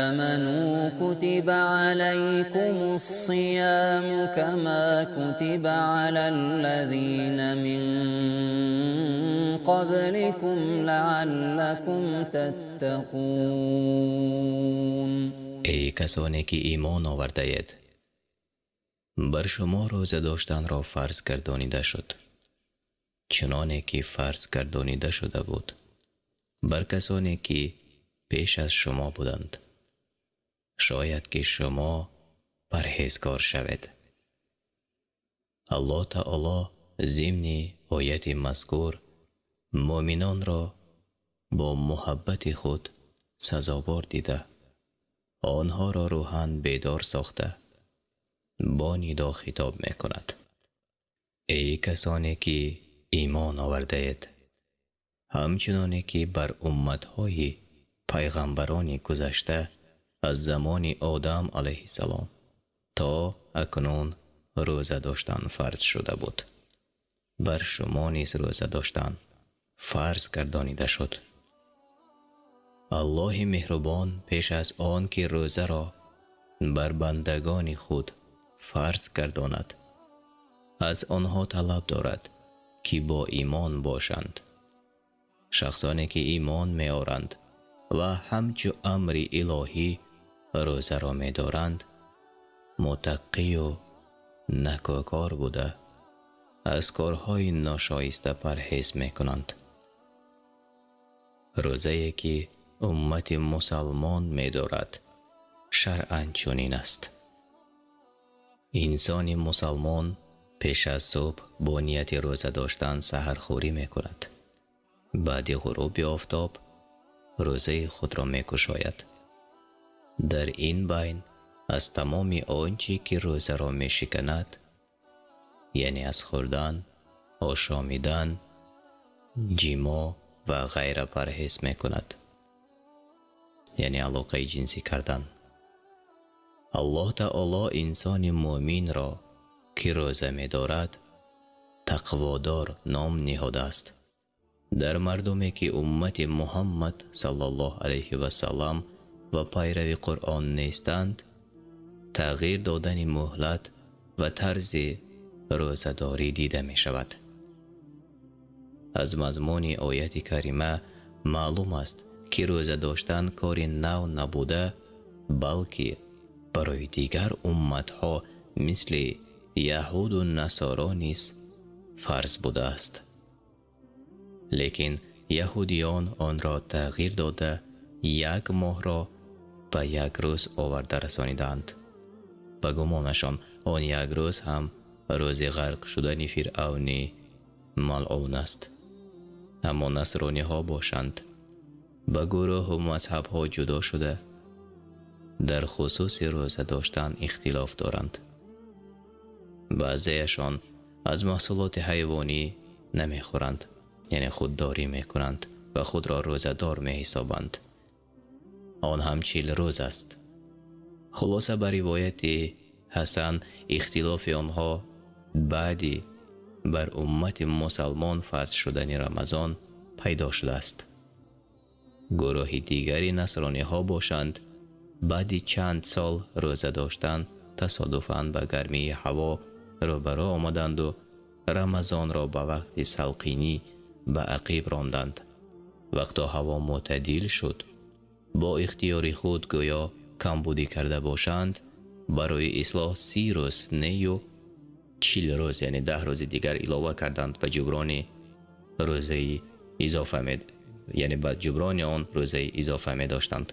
آمنوا كتب عليكم الصيام كما كتب على الذين من قبلكم لعلكم تتقون. Эй касоне ки имон овардаед, бар шумо рӯза доштанро фарз гардонида шуд, чуноне ки фарз гардонида шуда буд бар касоне ки пеш аз шумо буданд, шояд ки шумо парҳезгор шавед. Аллоҳ таоло зимни ояти мазкур муъминонро бо муҳаббати худ сазовор дида, онҳоро рӯҳан бедор сохта бо нидо хитоб мекунад: эй касоне ки имон овардаед, ҳамчуноне ки бар умматҳои пайғамбарони гузашта аз замони Одам алайҳиссалом то акнун рӯза доштан фарз шуда буд, бар шумо низ рӯза доштан фарз гардонида шуд. Аллоҳи меҳрубон пеш аз он ки рӯзаро бар бандагони худ фарз гардонад, аз онҳо талаб дорад ки бо имон бошанд. Шахсоне ки имон меоранд ва ҳамчу амри илоҳӣ рӯзаро медоранд, муттақию накӯкор буда аз корҳои ношоиста парҳез мекунанд. Рӯзае ки уммати мусалмон медорад шаръан чунин аст: инсони мусалмон пеш аз субҳ бо нияти рӯза доштан саҳархӯрӣ мекунад. Баъди ғуруби офтоб рӯзаи худро мекушояд. Дар ин байн аз тамоми он чӣ ки рӯзаро мешиканад, яъне аз хӯрдан, ошомидан, ҷимоъ ва ғайра парҳез мекунад, яъне алоқаи ҷинсӣ кардан. Аллоҳ таоло инсони муъминро ки рӯза медорад тақводор ном ниҳодааст. Дар мардуме ки уммати Муҳаммад саллаллоҳу алайҳи васаллам ва пайрави Қуръон нестанд, тағйир додани муҳлат ва тарзи рӯзадорӣ дида мешавад. Аз мазмуни ояти карима маълум аст ки рӯза доштан кори нав набуда, балки барои дигар умматҳо мисли яҳуду насоро низ фарз будааст. Лекин яҳудиён онро тағйир дода, як моҳро ба як рӯз оварда расонидаанд. Ба гумонашон он як рӯз ҳам рӯзи ғарқ шудани Фиръавни малъун аст. Аммо насрониҳо бошанд ба гурӯҳу мазҳабҳо ҷудо шуда, дар хусуси рӯза доштан ихтилоф доранд. Баъзеяшон аз маҳсулоти ҳайвонӣ намехӯранд, яъне худдорӣ мекунанд ва худро рӯзадор меҳисобанд. Он ҳам 40 рӯз аст. Хулоса, ба ривояти Ҳасан ихтилофи онҳо баъди бар уммати мусалмон фарз шудани Рамазон пайдо шудааст. Гурӯҳи дигари насрониҳо бошанд баъди чанд сол рӯза доштан тасодуфан ба гармии ҳаво рӯбарӯ омаданду Рамазонро ба вақти салқинӣ ба ақиб ронданд. Вақто ҳаво мӯътадил шуд, бо ихтиёри худ гӯё камбудӣ карда бошанд, барои ислоҳ 30 рӯз нею 40 рӯз, яъне 10 рӯзи дигар илова карданд ба ҷуброни рӯзаи изофа, яъне ба ҷуброни он рӯзаи изофа медоштанд.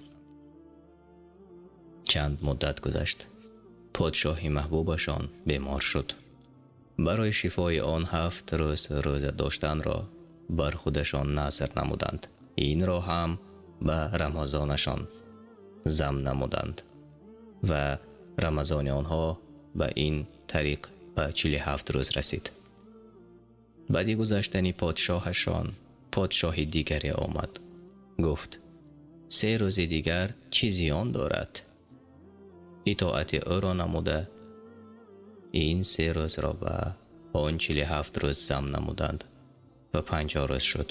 Чанд муддат гузашт. Подшоҳи маҳбубашон бемор шуд. Барои шифои он 7 рӯз рӯза доштанро бар худашон назр намуданд. Инро ҳам ба Рамазонашон зам намуданд ва Рамазони онҳо ба ин тариқ ба 47 рӯз расид. Баъди гузаштани подшоҳашон подшоҳи дигаре омад. Гуфт: 3 рӯзи дигар чӣ зиён дорад? Итоати ӯро намуда ин 3 рӯзро ба он 47 рӯз зам намуданд ва 50 рӯз шуд.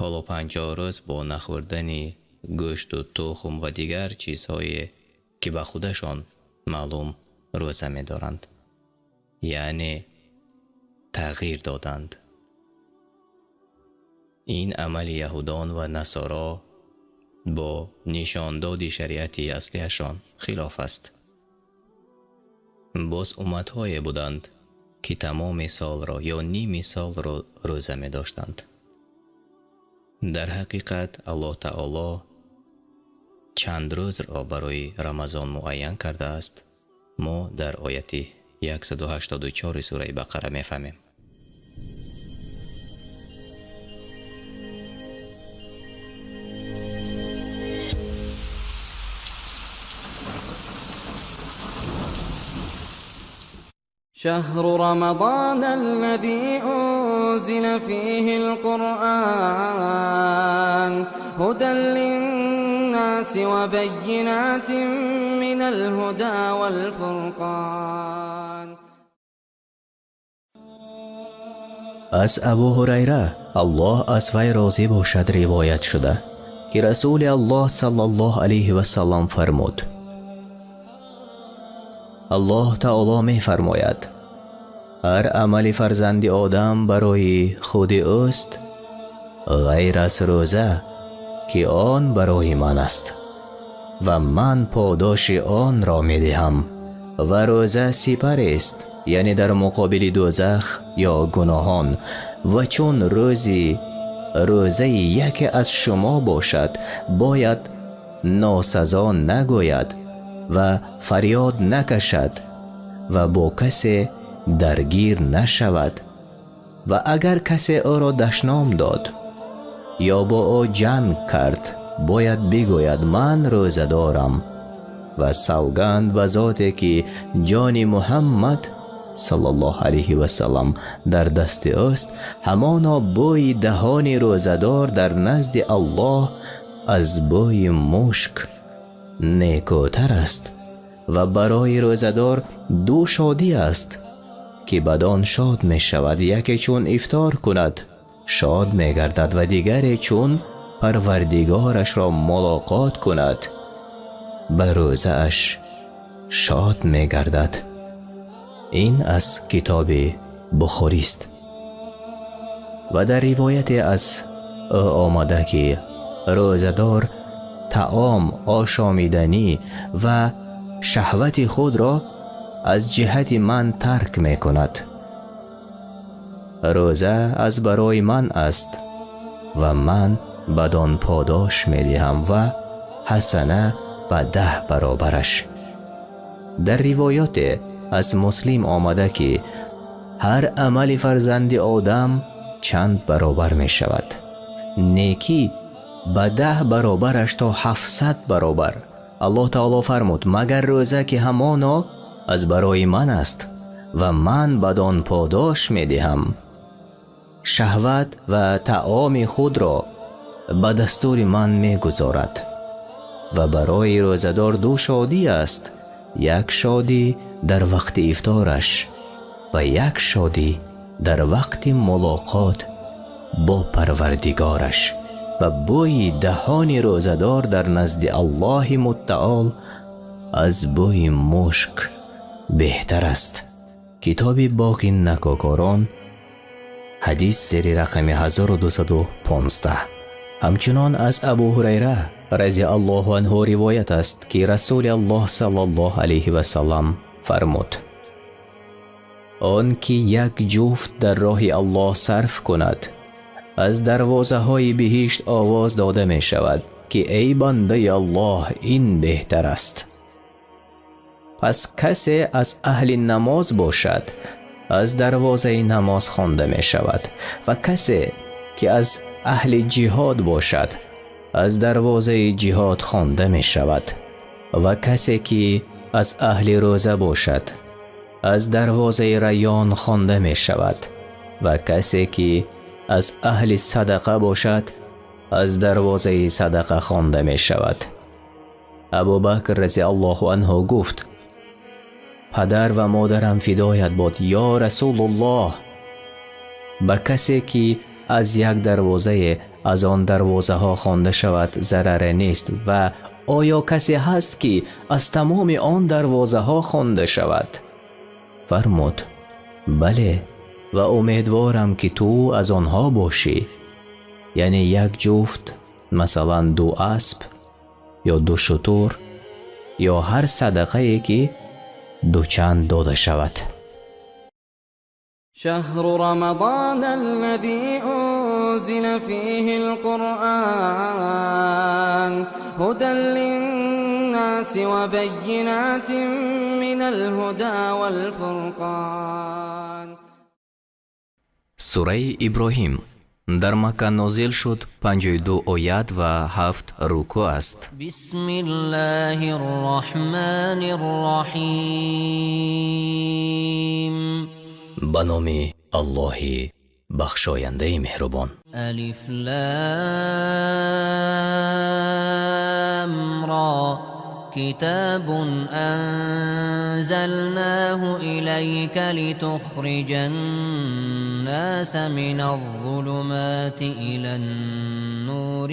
Ҳоло 50 рӯз бо нахӯрдани гӯшту тухм ва дигар чизҳое ки ба худашон маълум рӯза медоранд, яъне тағйир доданд. Ин амали яҳудон ва насоро бо нишондоди шариати аслиашон хилоф аст. Боз умматҳое буданд, ки тамоми солро ё ними солро рӯза медоштанд. Дар ҳақиқат Аллоҳ Таоло чанд рӯзро барои Рамазон муайян кардааст, мо дар ояти 184 сураи Бақара мефаҳмем. شهر رمضان الذي أنزل فيه القرآن هدى للناس وبينات من الهدى والفرقان. Аз Абу Ҳурайра, Аллоҳ аз вай розӣ бошад, ривоят шуда, ки Расули Аллоҳ саллаллоҳу алайҳи васаллам фармуд: Аллоҳ Таоло мефармояд: ҳар амали фарзанди Одам барои худи ӯст, ғайр аз рӯза, ки он барои ман аст ва ман подоши онро медиҳам. Ва рӯза сипарест, яъне дар муқобили дӯзах ё гуноҳон. Ва чун рӯзи рӯзаи яке аз шумо бошад, бояд носазо нагӯяд ва фарёд накашад ва бо касе даргир нашавад. Ва агар касе ӯро дашном дод ё бо ӯ ҷанг кард, бояд бигӯяд: ман рӯза дорам. Ва савганд ба зоте ки ҷони Муҳаммад саллаллоҳу алайҳи васаллам дар дасти ӯст, ҳамоно бӯи даҳони рӯзадор дар назди Аллоҳ аз бӯи мушк некӯтар аст. Ва барои рӯзадор ду шодӣ аст, ки бадон шод мешавад: яке чун ифтор кунад шод мегардад ва дигаре чун парвардигорашро мулоқот кунад ба рӯзааш шод мегардад. Ин аз китоби Бухорист. Ва дар ривояте аз ӯ омада, ки рӯзадор таом, ошомиданӣ ва шаҳвати худро аз ҷиҳати ман тарк мекунад. Рӯза аз барои ман аст ва ман бадон подош медиҳам ва ҳасана ба 10 баробараш. Дар ривоёте аз Муслим омада, ки ҳар амали фарзанди Одам чанд баробар мешавад. Некӣ ба 10 баробараш то 700 баробар. Аллоҳ Таоло фармуд: магар рӯза, ки ҳамоно аз барои ман аст ва ман бадон подош медиҳам. Шаҳват ва таоми худро ба дастури ман мегузорад. Ва барои рӯзадор ду шодӣ аст: як шодӣ дар вақти ифтораш ва як шодӣ дар вақти мулоқот бо Парвардигораш. Ва бӯи даҳони рӯзадор дар назди Аллоҳи Муттаол аз бӯи мушк беҳтар аст. Китоби Боғи накокорон, ҳадис зери рақами 1215. Ҳамчунон аз Абу Ҳурайра разияллоҳу анҳу ривоят аст, ки Расули Аллоҳ саллаллоҳу алайҳи васаллам фармуд: он ки як ҷуфт дар роҳи Аллоҳ сарф кунад, аз дарвозаҳои биҳишт овоз дода мешавад, ки эй бандаи Аллоҳ, ин беҳтар аст. Пас касе аз аҳли намоз бошад, аз дарвозаи намоз хонда мешавад, ва касе ки аз аҳли ҷиҳод бошад, аз дарвозаи ҷиҳод хонда мешавад, ва касе ки аз аҳли рӯза бошад, аз дарвозаи Райён хонда мешавад, ва касе ки аз аҳли садақа бошад, аз дарвозаи садақа хонда мешавад. Абубакр разияллоҳу анҳу гуфт: Падар ва модарам фидоят бод, ё Расулуллоҳ, ба касе ки аз як дарвозае аз он дарвозаҳо хонда шавад зараре нест, ва оё касе ҳаст ки аз тамоми он дарвозаҳо хонда шавад? Фармуд: Бале, ва умедворам ки ту аз онҳо бошӣ. Яъне як ҷуфт, масалан, ду асп ё ду шутур ё ҳар садақае ки дучанд дода шавад. شهر رمضان الذي أنزل فيه القرآن هدى للناس وبينات من الهدى والفرقان. Сураи Иброҳим дар Макка нозил шуд, 52 оят ва ҳафт рукӯъ аст. بسم الله الرحمن الرحيم. Ба номи Аллоҳи бахшояндаи меҳрубон. ألف لام را، كتاب أنزلناه إليك لتخرج الناس من الظلمات إلى النور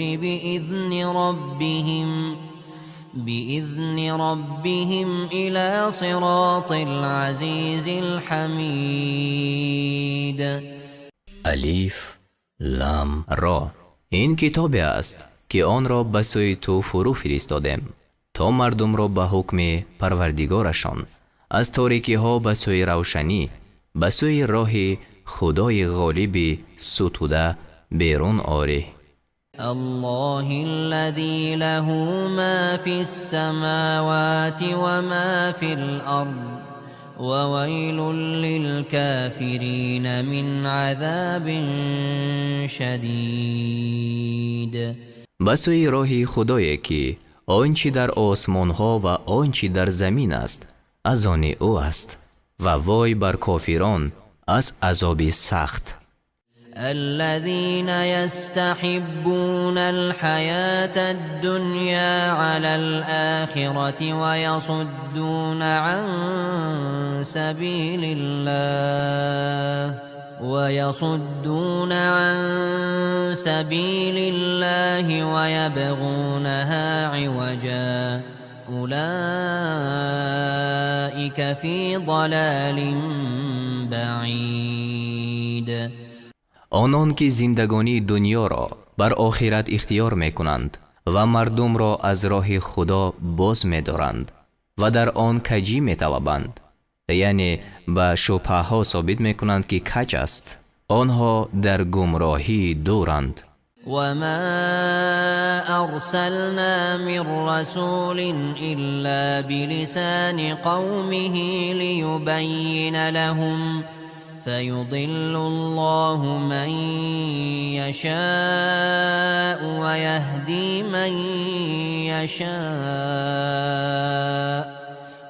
بإذن ربهم إلى صراط العزيز الحميد. Алиф, Лам, Ро. Ин китобе аст, ки онро ба сӯи ту фурӯ фиристодем, то мардумро ба ҳукми Парвардигорашон аз торикиҳо ба сӯи равшанӣ, ба сӯи роҳи Худои ғолиби сутуда берун орӣ. الله الذي له ما في السماوات وما في الأرض، وويل للكافرين من عذاب شديد. Ба сӯи роҳи Худое, ки он чӣ дар осмонҳо ва он чӣ дар замин аст, аз они ӯ аст, ва вой бар кофирон аз азоби сахт. الذين يستحبون الحياة الدنيا على الآخرة ويصدون عن سبيل الله ويبغونها عوجا، أولئك في ضلال بعيد. Онон ки зиндагонии дуньёро бар охират ихтиёр мекунанд ва мардумро аз роҳи Худо боз медоранд ва дар он каҷӣ металабанд, яъне ба шубҳаҳо собит мекунанд, ки каҷ аст, онҳо дар гумроҳии дуранд. وما أرسلنا من رسول إلا بلسان قومه ليبين لهم، فيضل الله من يشاء ويهدي من يشاء،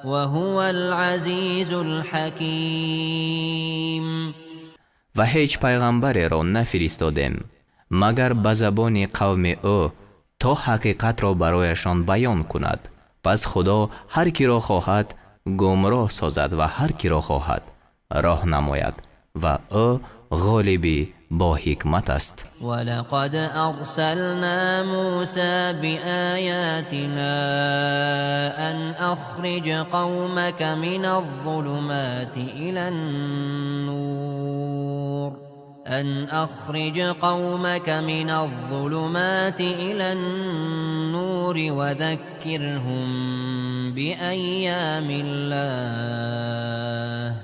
وهو العزيز الحكيم. Ва ҳеҷ пайғамбареро нафиристодем, магар ба забони қавми ӯ, то ҳақиқатро барояшон баён кунад. Пас Худо ҳар киро хоҳад гумроҳ созад ва ҳар киро хоҳад роҳ намояд, ва ӯ ғолиби бо ҳикмат аст. ولقد أرسلنا موسى بآياتنا أن أخرج قومك من الظلمات إلى النور أن أخرج قومك من الظلمات إلى النور وذكرهم بأيام الله،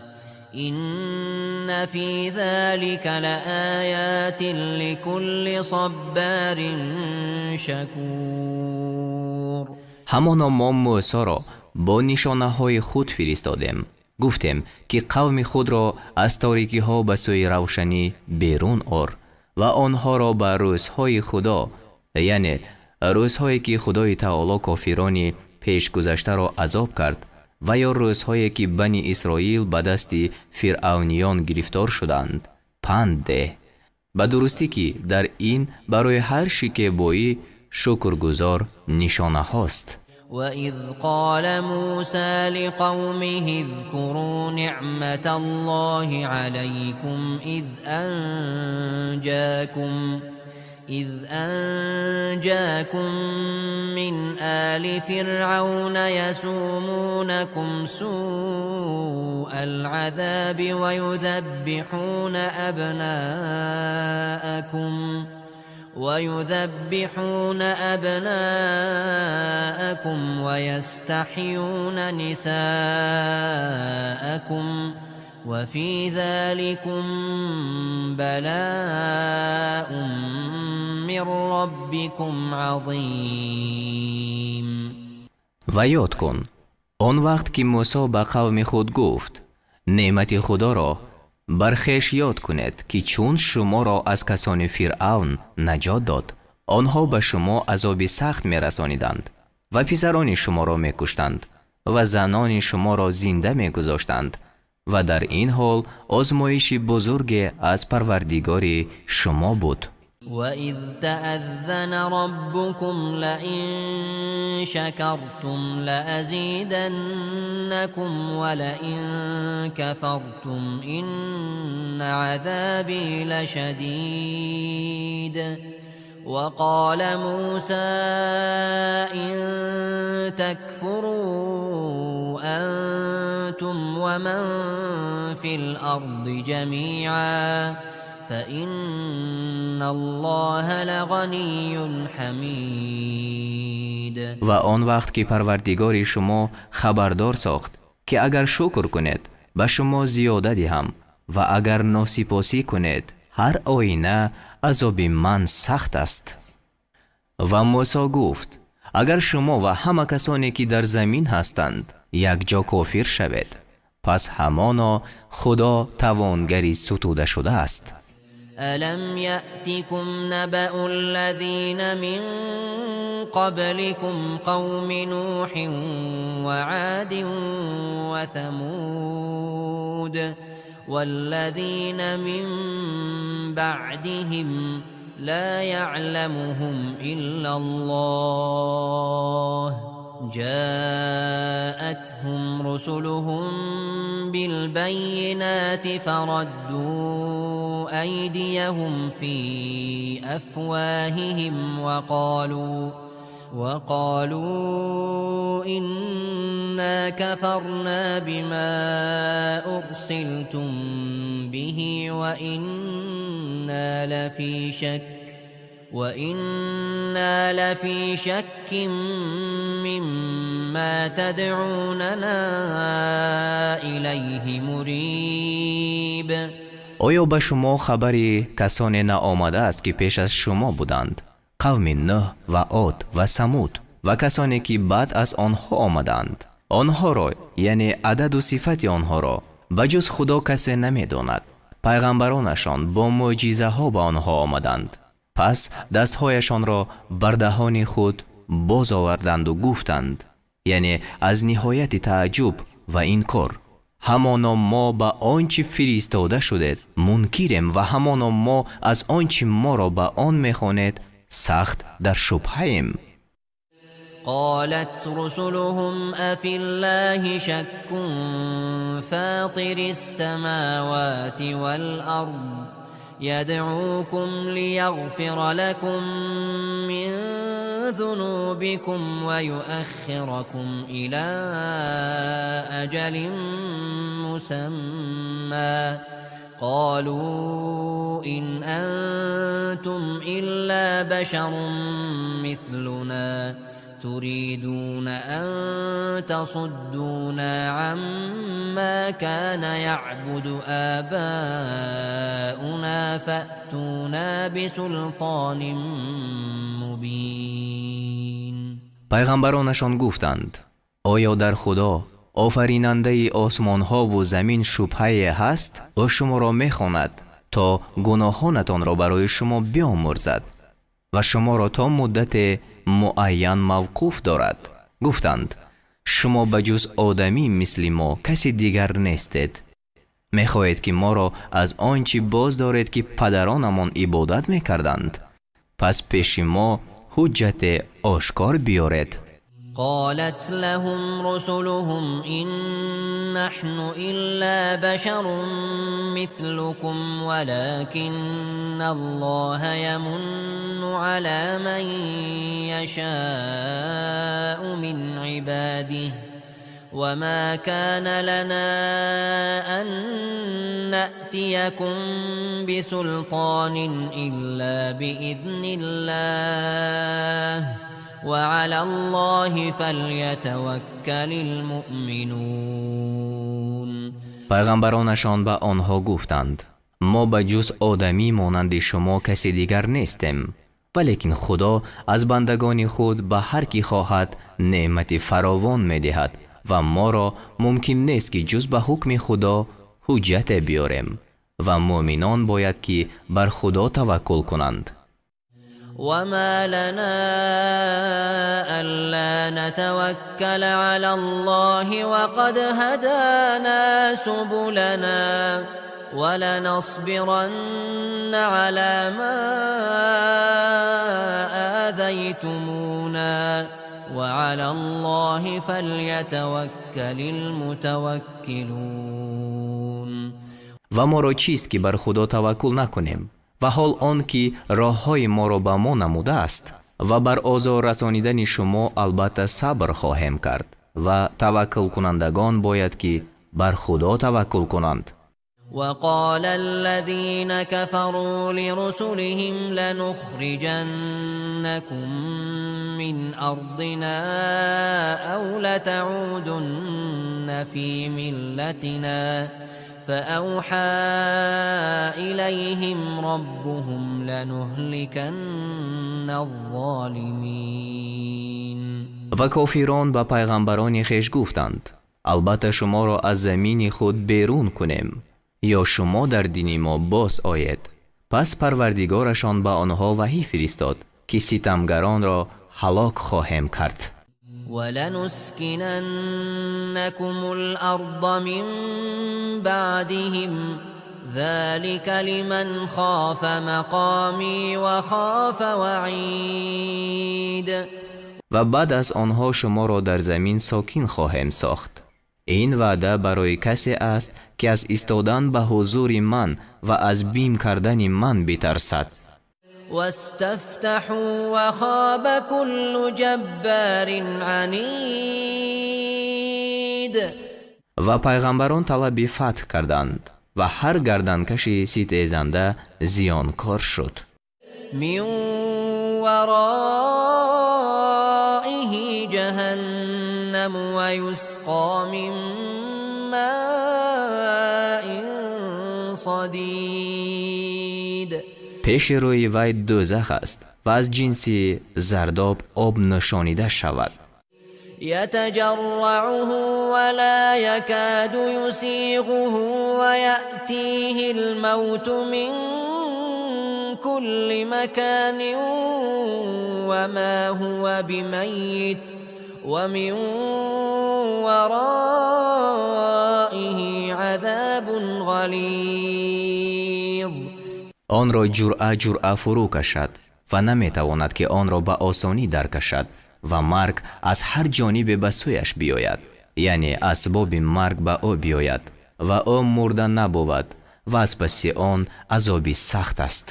إن في ذلك لآيات لكل صبار شكور. Ҳамоно мо Мӯсоро бо нишонаҳои худ фиристодем. Гуфтем, ки қавми худро аз торикиҳо ба сӯи равшанӣ берун ор ва онҳоро ба рӯзҳои Худо, яъне рӯзҳое ки Худои Таоло кофирони пешгузаштаро азоб кард ва ё рӯзҳое ки Бани Исроил ба дасти фиръавниён гирифтор шуданд, панд деҳ. Ба дурустӣ, ки дар ин барои ҳар шикебоӣ шукргузор нишонаҳост. وإذ قال موسى لقومه اذكروا نعمة الله عليكم إذ أنجاكم من آل فرعون يسومونكم سوء العذاب ويذبحون أبناءكم ويستحيون نساءكم وفي ذلكم بلاء من ربكم عظيم. Ва ёд кун он вақт, ки Мусо ба қавми худ гуфт: неъмати Худоро бар хеш ёд кунед, ки чун шуморо аз касони Фиръавн наҷот дод, онҳо ба шумо азоби сахт мерасониданд ва писарони шуморо мекуштанд ва занони шуморо зинда мегузоштанд ва дар ин ҳол озмоиши бузурге аз Парвардигори шумо буд. وإذ تأذن ربكم لئن شكرتم لأزيدنكم ولئن كفرتم إن عذابي لشديد. وقال موسى إن تكفروا أنتم ومن في الأرض جميعا فإن الله لغني حميد. Ва он вақт ки Парвардигори шумо хабардор сохт, ки агар шукр кунед, ба шумо зиёда диҳам ва агар носипосӣ кунед, ҳар оина азоби ман сахт аст. Ва Мусо гуфт: агар шумо ва ҳама касоне ки дар замин ҳастанд якҷо кофир шавед, пас ҳамоно Худо тавонгари сутуда шудааст. ألم يأتكم نبأ الذين من قبلكم قوم نوح وعاد وثمود والذين من بعدهم لا يعلمهم إلا الله جاءتهم رسلهم بالبينات فردوا أيديهم في أفواههم وقالوا إنا كفرنا بما أرسلتم به وإنا لفي شك مما تدعوننا إليه مريب. Оё ба шумо хабари касоне наомадааст, ки пеш аз шумо буданд, қавми Нӯҳ ва Од ва Самуд ва касоне ки баъд аз онҳо омаданд? Онҳоро, яъне ададу сифати онҳоро, ба ҷуз Худо касе намедонад. Пайғамбаронашон бо мӯъҷизаҳо ба онҳо омаданд, пас дастҳояшонро бар даҳони худ боз оварданду гуфтанд, яъне аз ниҳояти тааҷҷуб ва инкор: ҳамоно мо ба он чӣ фиристода шудед мункирем ва ҳамоно мо аз он чӣ моро ба он мехонед сахт дар шубҳаем. قالت رسلهم أفي الله شك فاطر السماوات والأرض يدعوكم ليغفر لكم من ذنوبكم ويؤخركم إلى أجل مسمى قالوا إن أنتم إلا بشر مثلنا تريدون أن تصدونا عما كان يعبد آباؤنا فأتونا بسلطان مبين. Пайғамбаронашон гуфтанд: Оё дар Худо, офаринандаи осмонҳову замин, шубҳае ҳаст? Ӯ шуморо мехонад, то гуноҳонатонро барои шумо биомӯрзад ва шуморо то муддате муайян мавқуф дорад. Гуфтанд: шумо ба ҷуз одамӣ мисли мо каси дигар нестед. Мехоҳед, ки моро аз он чӣ боз доред, ки падаронамон ибодат мекарданд? Пас пеши мо ҳуҷҷате ошкор биёред. قالت لهم رسلهم إن نحن إلا بشر مثلكم ولكن الله يمن على من يشاء من عباده وما كان لنا أن نأتيكم بسلطان إلا بإذن الله وعلى الله فليتوكل المؤمنون. Пайғамбаронашон ба онҳо гуфтанд: мо ба ҷуз одамӣ монанди шумо каси дигар нестем, валекин Худо аз бандагони худ ба ҳар кӣ хоҳад неъмати фаровон медиҳад ва моро мумкин нест, ки ҷуз ба ҳукми Худо ҳуҷҷате биёрем ва муъминон бояд, ки бар Худо таваккул кунанд. وما لنا ألا نتوكل على الله وقد هدانا سبلنا ولنصبرن على ما آذيتمونا وعلى الله فليتوكل المتوكلون. Ва моро чист, ки бар Худо таваккул накунем, ва ҳол он ки роҳҳои моро ба мо намудааст? Ва бар озор расонидани шумо албатта сабр хоҳем кард ва таваккулкунандагон бояд, ки бар Худо таваккул кунанд. وقال الذين كفروا لرسلهم لنخرجنكم من أرضنا أو لتعودن في ملتنا فأوحى إليهم ربهم لنهلكن الظالمين. Ва кофирон ба пайғамбарони хеш гуфтанд: албатта шуморо аз замини худ берун кунем ё шумо дар дини мо боз оед. Пас Парвардигорашон ба онҳо ваҳӣ фиристод, ки ситамгаронро ҳалок хоҳем кард. ولنسكننكم الأرض من بعدهم ذلك لمن خاف مقامي وخاف وعيد. Ва баъд аз онҳо шуморо дар замин сокин хоҳем сохт. Ин ваъда барои касе аст, ки аз истодан ба ҳузури ман ва аз бим кардани ман битарсад. واستفتحوا وخاب كل جبار عنيد. Ва пайғамбарон талаби фатҳ карданд ва ҳар гарданкаши ситезанда зиёнкор шуд. من ورائه جهنم ويسقى من ماء صديد. Пеши рӯи вай дӯзах аст ва аз ҷинси зардоб об нӯшонида шавад. يتجرعه ولا يكاد يسيغه ويأتيه الموت من كل مكان وما هو بميت ومن ورائه عذاب غليظ. Онро ҷуръа ҷуръа фурӯ кашад ва наметавонад, ки онро ба осонӣ даркашад ва марг аз ҳар ҷонибе ба сӯяш биёяд, яъне асбоби марг ба ӯ биёяд ва ӯ мурда набувад ва аз паси он азоби сахт аст.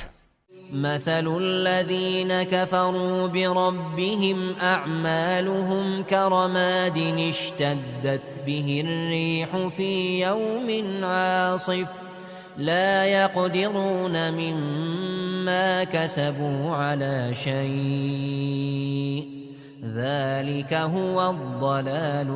مثل الذين كفروا بربهم أعمالهم كرماد اشتدت به الريح في يوم عاصف لا يقدرون مما كسبوا على شيء ذلك هو الضلال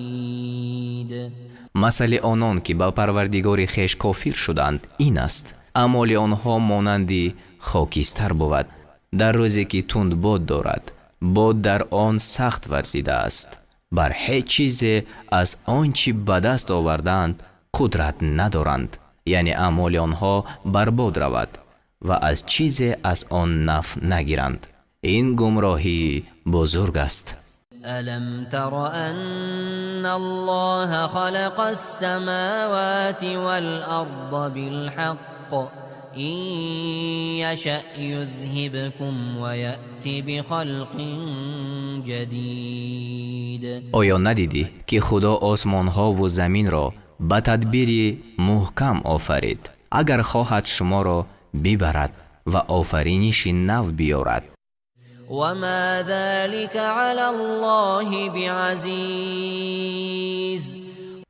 البعيد. Масали онон, ки ба Парвардигори хеш кофир шуданд, ин аст: аъмоли онҳо монанди хокистар бувад дар рӯзе, ки тундбод дорад, бод дар он сахт варзидааст. Бар ҳеҷ чизе аз он чӣ ба даст овардаанд қудрат надоранд, яъне аъмоли онҳо барбод равад ва аз чизе аз он нафъ нагиранд. Ин гумроҳии бузург аст. ألم تر أن الله خلق السماوات والأرض بالحق إن يشأ يذهبكم ويأت بخلق جديد. Оё надидӣ, ки Худо осмонҳову заминро ба тадбири муҳкам офарид? Агар хоҳад, шуморо бибарад ва офариниши нав биёрад. وما ذلك على الله بعزيز.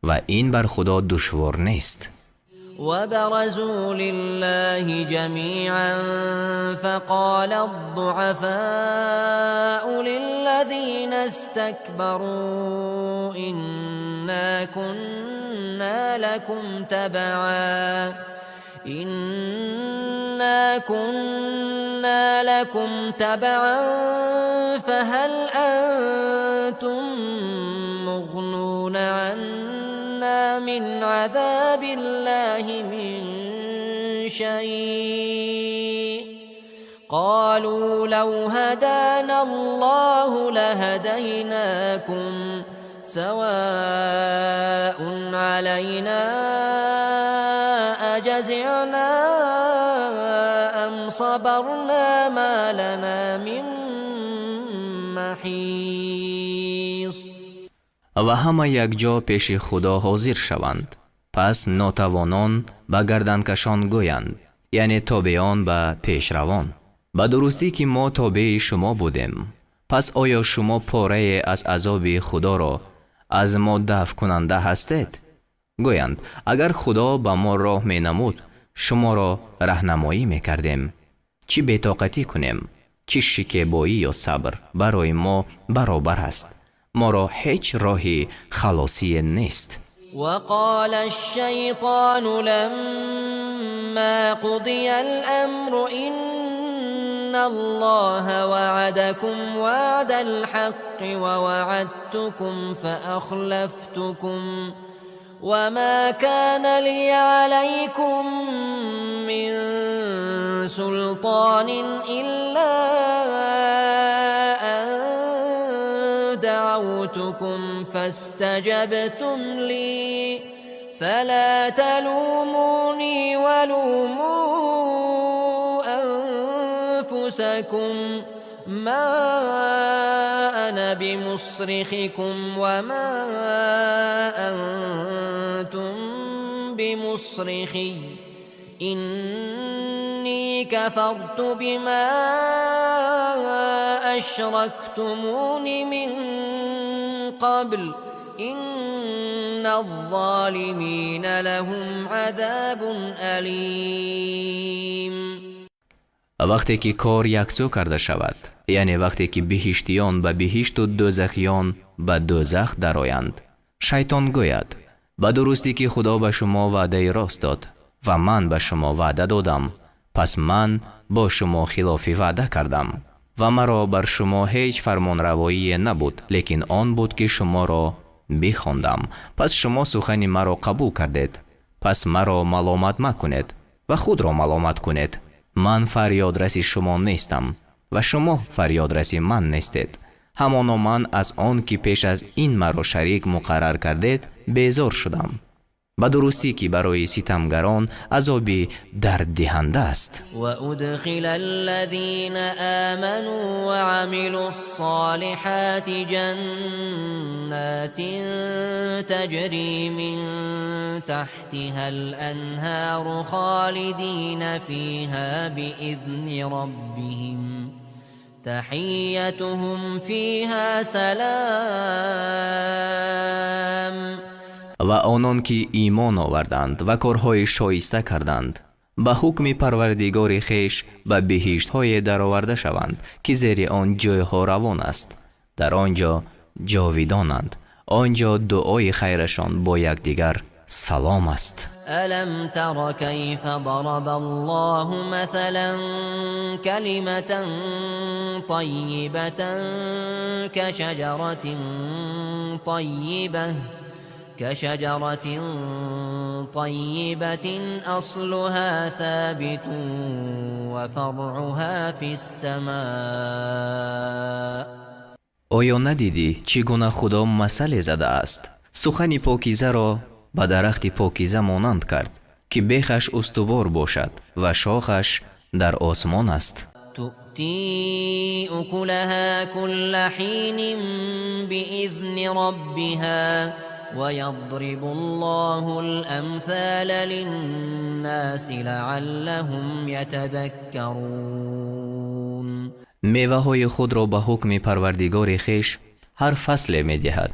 Ва ин бар Худо душвор нест. وبرزوا لله جميعا فقال الضعفاء للذين استكبروا إنا كنا لكم تبعا فهل أنتم مغنون عنا من عذاب الله من شيء قالوا لو هدانا الله لهديناكم سواء علينا أجزعنا أم صبرنا ما لنا من محيص. Ва ҳама якҷо пеши Худо ҳозир шаванд. Пас нотавонон ба гарданкашон гӯянд, яъне тобеон ба пешравон: «Ба дурустӣ, ки мо тобеи шумо будем. Пас оё шумо порае аз азоби Худоро аз мо дафъ кунанда ҳастед?» Гӯянд: «Агар Худо ба мо роҳ менамуд, шуморо раҳнамоӣ мекардем. Чӣ бетоқатӣ кунем, чӣ шикебоӣ ё сабр, барои мо баробар аст. Моро ҳеҷ роҳи халосие нест». وقال الشيطان لما قضي الأمر إن الله وعدكم وعد الحق ووعدتكم فأخلفتكم وما كان لي عليكم من سلطان إلا أن دعوتكم فاستجبتم لي فلا تلوموني ولوموا أنفسكم ما أنا بمصرخكم وما أنتم بمصرخي إني كفرت بما أشركتمون من قبل إن الظالمين لهم عذاب أليم. Вақте ки кор яксӯ карда шавад, яъне вақте ки биҳиштиён ба биҳишту дӯзахиён ба дӯзах дароянд, шайтон гӯяд: «Ба дурустӣ, ки Худо ба шумо ваъдаи рост дод ва ман ба шумо ваъда додам. Пас ман бо шумо хилофи ваъда кардам ва маро бар шумо ҳеҷ фармонравоие набуд, лекин он буд, ки шуморо бихондам. Пас шумо сухани маро қабул кардед. Пас маро маломат макунед ва худро маломат кунед. Ман фарёдраси шумо нестам ва шумо фарёдраси ман нестед. Ҳамоно ман аз он ки пеш аз ин маро шарик муқаррар кардед, безор шудам. Ба дурустӣ, ки барои ситамгарон азоби дарддиҳанда аст». وأدخل الذين آمنوا وعملوا الصالحات جنات تجري من تحتها الأنهار خالدين فيها بإذن ربهم تحيتهم فيها سلام. Ва онон ки имон оварданд ва корҳои шоиста карданд, ба ҳукми Парвардигори хеш ба биҳиштҳое дароварда шаванд, ки зери он ҷойҳо равон аст. Дар он ҷо ҷовидонанд. Он ҷо дуои хайрашон бо якдигар салом аст. ألم تر كيف ضرب الله مثلا كلمة طيبة كشجرة طيبة أصلها ثابت وفرعها في السماء. Оё надидӣ, чӣ гуна Худо масале задааст? Сухани покизаро ба дарахти покиза монанд кард, ки бехаш устувор бошад ва шохаш дар осмон аст. تؤتي أكلها كل حين بإذن ربها ويضرب الله الأمثال للناس لعلهم يتذكرون. Меваҳои худро ба ҳукми Парвардигори хеш ҳар фасле медиҳад.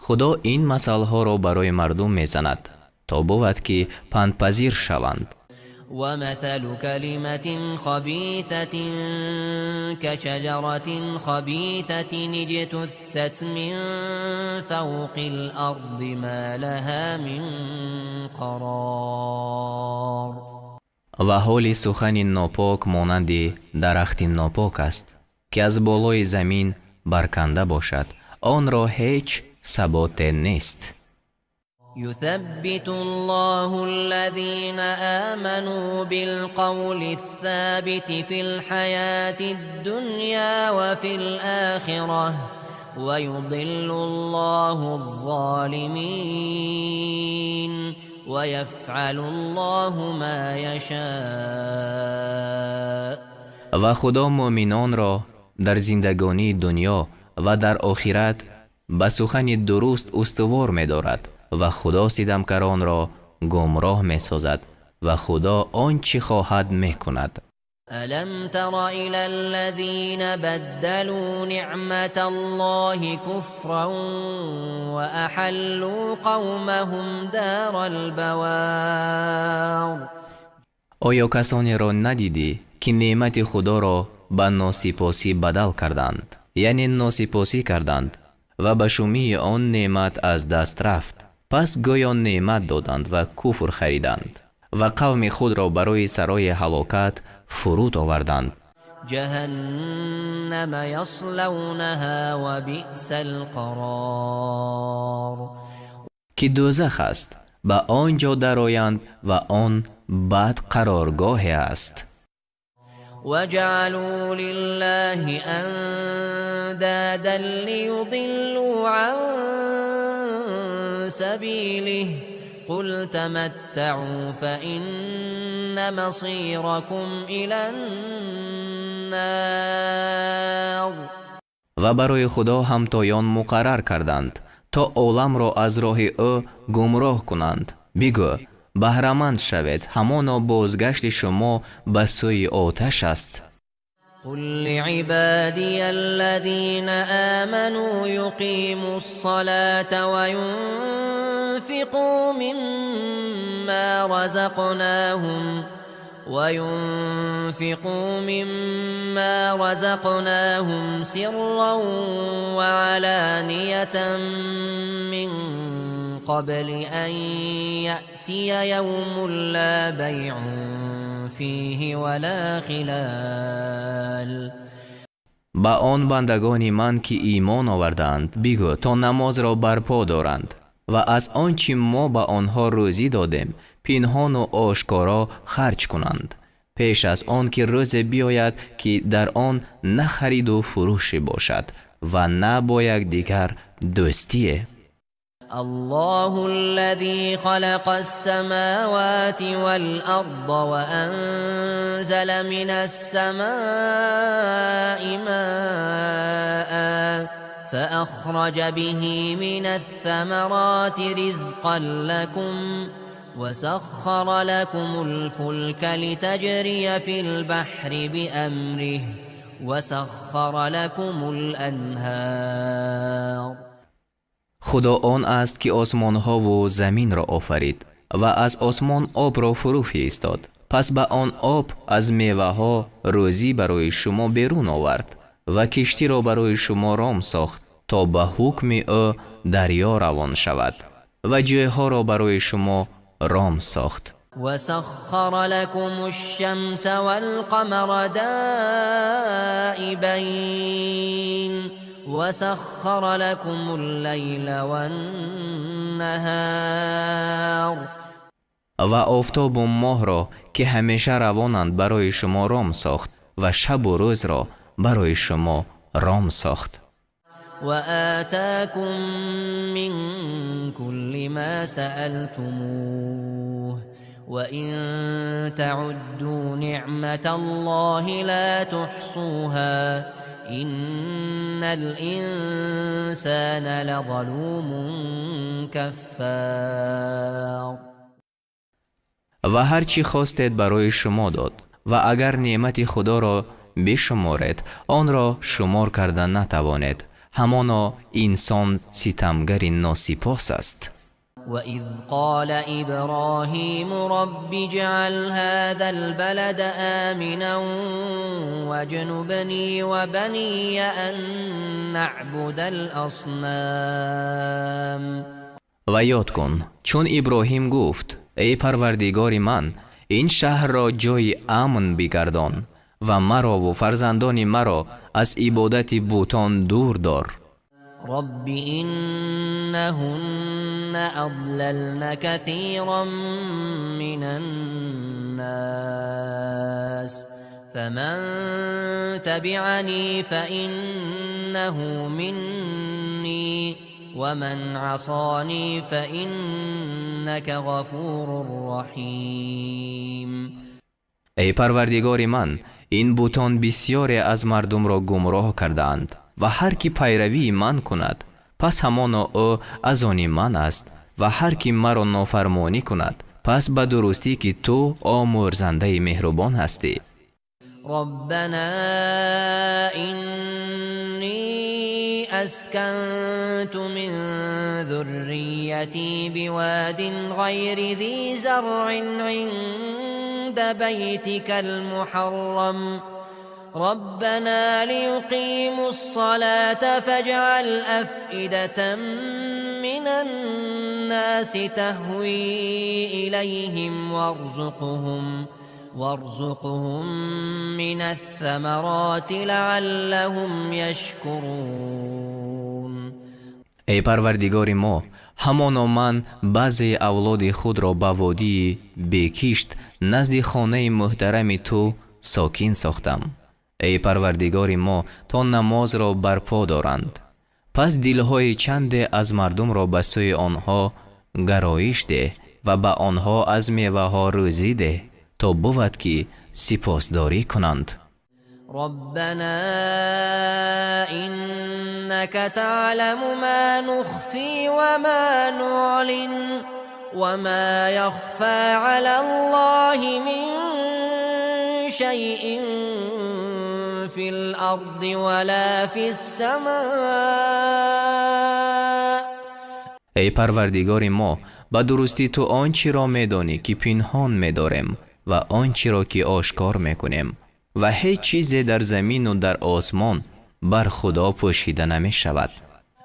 Худо ин масалҳоро барои мардум мезанад, то бувад, ки пандпазир шаванд. ومثل كلمة خبيثة كشجرة خبيثة اجتثت من فوق الأرض ما لها من قرار. Ва ҳоли сухани нопок монанди дарахти нопок аст, ки аз болои замин барканда бошад, онро ҳеҷ саботе нест. يثبت الله الذين آمنوا بالقول الثابت في الحياة الدنيا وفي الآخرة ويضل الله الظالمين ويفعل الله ما يشاء. Ва Худо муъминонро дар зиндагонии дунё ва дар охират ба сухани дуруст устувор медорад ва Худо ситамкаронро гумроҳ месозад ва Худо он чӣ хоҳад мекунад. ألم تر إلى الذين بدلوا نعمة الله كفرا وأحلوا قومهم دار البوار. Оё касонеро надидӣ, ки неъмати Худоро ба носипосӣ бадал карданд, яъне носипосӣ карданд ва ба шумии он неъмат аз даст рафт? Пас гӯё неъмат доданд ва куфр хариданд ва қавми худро барои сарои ҳалокат фуруд оварданд. جهنم يصلونها وبئس القرار. Ки дӯзах аст, ба он ҷо дароянд ва он бад қароргоҳе аст. وجعلوا لله أندادا ليضلوا عن سبيله قل تمتعوا فإن مصيركم إلى النار. Ва барои Худо ҳамтоён муқаррар карданд, то оламро аз роҳи ӯ гумроҳ кунанд. Бигӯ: баҳраманд шавед, ҳамоно бозгашти шумо ба сӯи оташ аст. قل لعبادي الذين آمنوا يقيموا الصلاة وينفقوا مما رزقناهم سرا وعلانية من قبل أن يأتي يوم لا بيع فيه ولا خلال. Ба он бандагони ман, ки имон овардаанд, бигӯ, то намозро барпо доранд ва аз он чӣ мо ба онҳо рӯзӣ додем, пинҳону ошкоро харҷ кунанд, пеш аз он ки рӯзе биёяд, ки дар он на хариду фурӯше бошад ва на бо якдигар дӯстие. الله الذي خلق السماوات والأرض وأنزل من السماء ماء فأخرج به من الثمرات رزقا لكم وسخر لكم الفلك لتجري في البحر بأمره وسخر لكم الأنهار. Худо он аст, ки осмонҳову заминро офарид ва аз осмон обро фурӯ фиристод. Пас ба он об аз меваҳо рӯзӣ барои шумо берун овард ва киштиро барои шумо ром сохт, то ба ҳукми ӯ дарё равон шавад, ва ҷойҳоро барои шумо ром сохт. وسخر لكم الشمس والقمر دائبين. البين وسخر لكم الليل والنهار. Ва офтобу моҳро, ки ҳамеша равонанд, барои шумо ром сохт ва шабу рӯзро барои шумо ром сохт. وآتاكم من كل ما سألتموه وإن تعدوا نعمة الله لا تحصوها إن الإنسان لظلوم كفار. Ва ҳар чӣ хостед, барои шумо дод, ва агар неъмати Худоро бишуморед, онро шумор карда натавонед. Ҳамоно инсон ситамгари носипос аст. وإذ قال إبراهيم رب اجعل هذا البلد آمنا واجنبني وبني أن نعبد الأصنام. Ва ёд кун, чун Иброҳим гуфт: «Эй Парвардигори ман, ин шаҳрро ҷойи амн бигардон ва марову фарзандони маро аз ибодати бутон дур дор». رب إنهن أضللن كثيرا من الناس فمن تبعني فإنه مني ومن عصاني فإنك غفور رحيم. Эй Парвардигори ман, ин бутон бисьёре аз мардумро гумроҳ кардаанд, ва ҳар ки пайравии ман кунад, пас ҳамоно ӯ аз они ман аст, ва ҳар ки маро нофармонӣ кунад, пас ба дурустӣ ки ту омӯрзандаи меҳрубон ҳастӣ. ربنا إني أسكنت من ذريتي بواد غير ذي زرع عند بيتك المحرم ربنا ليقيموا الصلاة فاجعل أفئدة من الناس تهوي إليهم وارزقهم من الثمرات لعلهم يشكرون. Эй Парвардигори мо, ҳамоно ман баъзеи авлоди худро ба водии бекишт назди хонаи муҳтарами ту сокин сохтам, эй Парвардигори мо, то намозро барпо доранд. Пас дилҳои чанде аз мардумро ба сӯи онҳо гароиш деҳ ва ба онҳо аз меваҳо рӯзӣ деҳ, то бувад ки сипосдорӣ кунанд. ربنا إنك تعلم ما نخفي وما نعلن وما يخفى على الله من شيء في الأرض ولا في السماء. Эй Парвардигори мо, ба дурустӣ ту он чиро медонӣ, ки пинҳон медорем, ва он чиро ки ошкор мекунем, ва ҳеҷ чизе дар замину дар осмон бар Худо пӯшида намешавад.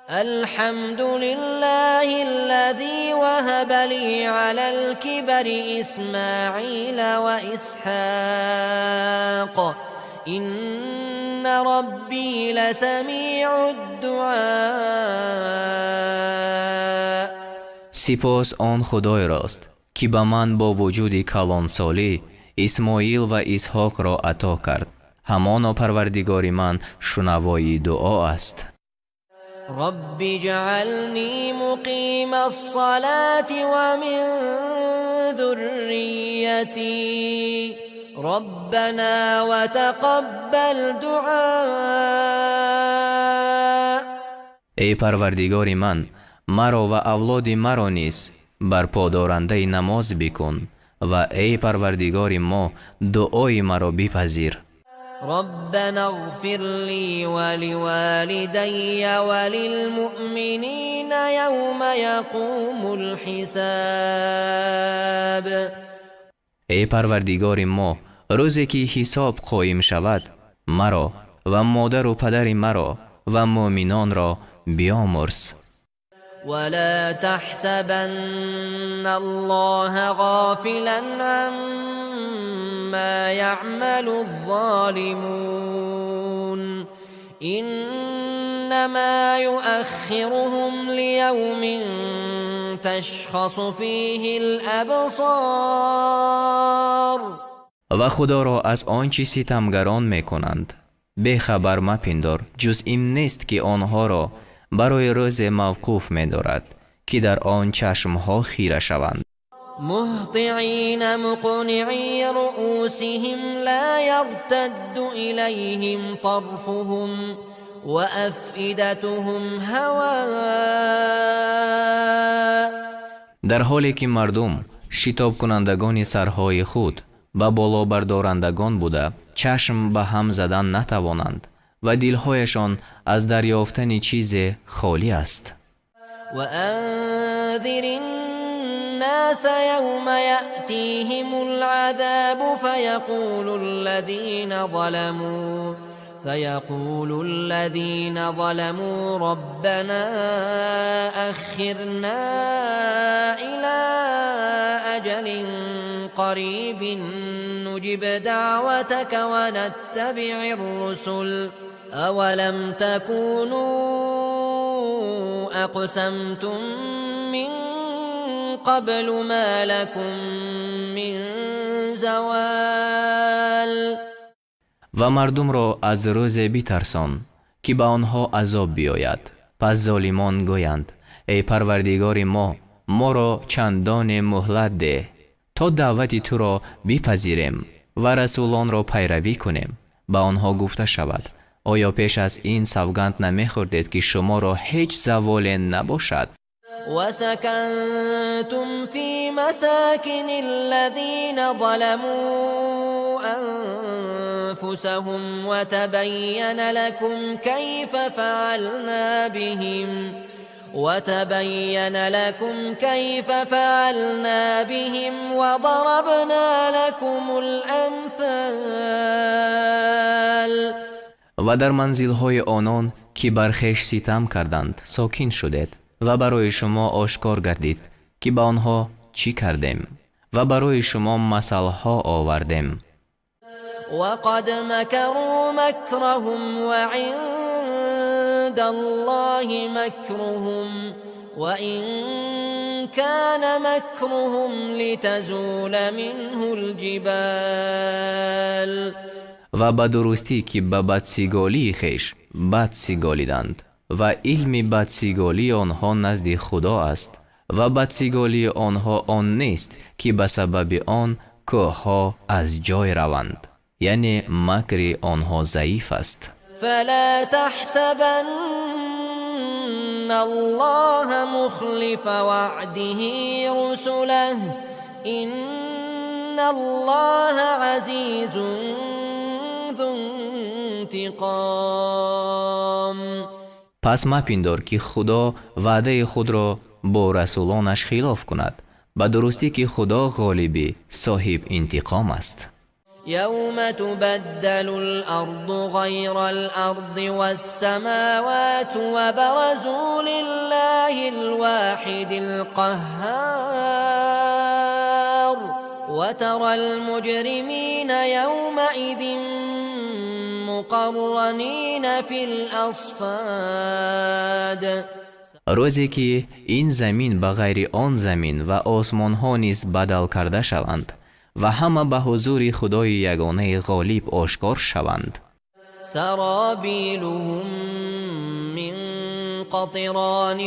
الحمد لله الذي وهب لي على الكبر إسماعيل وإسحاق إن ربي لسميع الدعاء. Сипос он Худойрост, ки ба ман бо вуҷуди калонсолӣ Исмоил ва Исҳоқро ато кард. Ҳамоно Парвардигори ман шунавои дуо аст. رب اجعلني مقيم الصلاة ومن ذريتي ربنا وتقبل دعاء. Эй Парвардигори ман, маро ва авлоди маро низ барподорандаи намоз бикун ва эй Парвардигори мо, дуои маро бипазир. ربنا اغفر لي ولوالدي وللمؤمنين يوم يقوم الحساب. Эй Парвардигори мо, рӯзе ки ҳисоб қоим шавад, маро ва модару падари маро ва муъминонро биомӯрз. ولا تحسبن الله غافلا عما يعمل الظالمون. إنما يؤخرهم ليوم تشخص فيه الأبصار. Ва Худоро аз он чи ситамгарон мекунанд бехабар мапиндор, ҷуз ин нест, ки онҳоро барои рӯзе мавқуф медорад, ки дар он чашмҳо хира шаванд. مهطعين مقنعي رؤوسهم لا يرتد إليهم طرفهم وأفئدتهم هواء. Дар ҳоле ки мардум шитобкунандагони сарҳои худ ба болобардорандагон буда, чашм ба ҳам задан натавонанд ва дилҳояшон аз дарёфтани чизе холӣ аст. وأنذر الناس يوم يأتيهم العذاب فيقول الذين ظلموا ربنا أخرنا إلى أجل قريب نجب دعوتك ونتبع الرسل أولم تكونوا أقسمتم من قبل ما لكم من زوال. Ва мардумро аз рӯзе битарсон, ки ба онҳо азоб биёяд, пас золимон гӯянд: «Эй Парвардигори мо, моро чандоне муҳлат деҳ, то даъвати туро бипазирем ва расулонро пайравӣ кунем». Ба онҳо гуфта шавад: «Оё пеш аз ин савганд намехӯрдед, ки шуморо ҳеҷ заволе набошад?» وسكنتم في مساكن الذين ظلموا أنفسهم وتبين لكم كيف فعلنا بهم وضربنا لكم الأمثال. Ва дар манзилҳои онон, ки бар хеш ситам карданд, сокин шудед ва барои шумо ошкор гардид, ки ба онҳо чӣ кардем ва барои шумо масалҳо овардем. وقد مكروا مكرهم وعند الله مكرهم وإن كان مكرهم لتزول منه الجبال. Ва ба дурустӣ, ки ба бадсиголии хеш бад сиголиданд ва илми бадсиголии онҳо назди Худо аст ва бадсиголии онҳо он нест, ки ба сабаби он кӯҳҳо аз ҷой раванд, яъне макри онҳо заиф аст. فلا تحسبن الله مخلف وعده رسله إن الله عزيز ذو انتقام. Пас мапиндор, ки Худо ваъдаи худро бо расулонаш хилоф кунад. Ба дурустӣ, ки Худо ғолибӣ соҳиб интиқом аст. يوم تبدل الأرض غير الأرض والسماوات وبرزوا لله الواحد القهار وترى المجرمين يومئذ مقرنين في الأصفاد. Рӯзе ки ин замин ба ғайри он замин ва осмонҳо низ бадал карда шаванд ва ҳама ба ҳузури Худои ягонаи ғолиб ошкор шаванд. سرابيلهم من قطران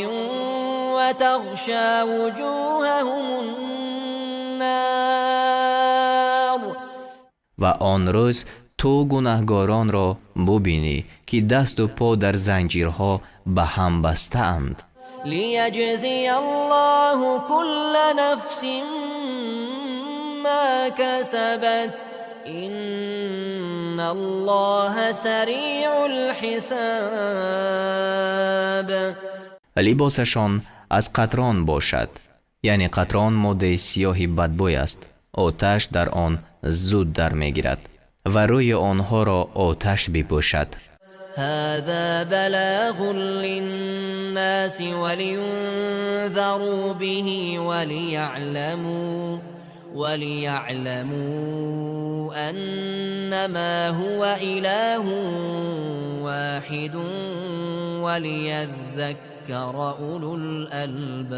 وتغشى وجوههم النار. Ва он рӯз ту гунаҳгоронро бубинӣ, ки дасту по дар занҷирҳо ба ҳам бастаанд. ليجزي الله كل نفس ما كسبت إن الله سريع الحساب. Либосашон аз қатрон бошад, яъне қатрон моддаи сиёҳи бадбӯй аст, оташ дар он зуд дар мегирад ва рӯи онҳоро оташ бипӯшад. هذا بلاغ للناس ولينذروا به وليعلموا أنما هو إله واحد. واحد وليذكر أولو الألباب.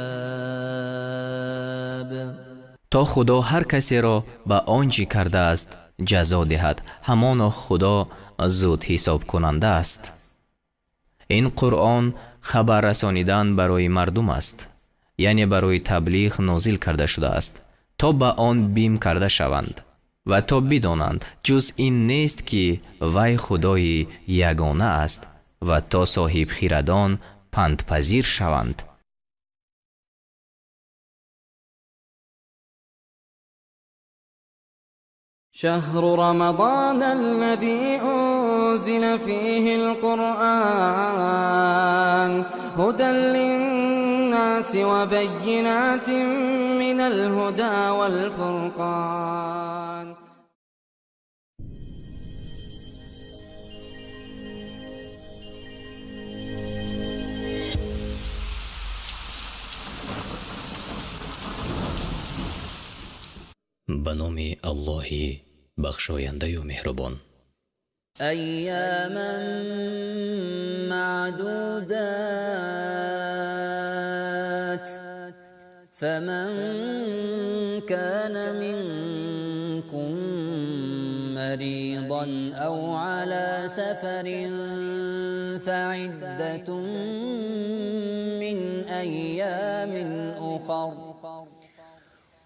То Худо ҳар касеро ба он чӣ кардааст ҷазо диҳад. Ҳамоно Худо зуд ҳисобкунанда аст. Ин Қуръон хабар расонидан барои мардум аст, яъне барои таблиғ нозил карда шудааст, то ба он бим карда шаванд ва то бидонанд, ҷуз ин нест, ки вай Худои ягона аст, ва то соҳибхирадон пандпазир шаванд. شهر رمضان الذي أنزل فيه القرآن هدى للناس وبينات من الهدى والفرقان. Ба номи Аллоҳи бахшояндаю меҳрубон. أياما معدودات، فمن كان منكم مريضا أو على سفر فعدة من أيام أخر،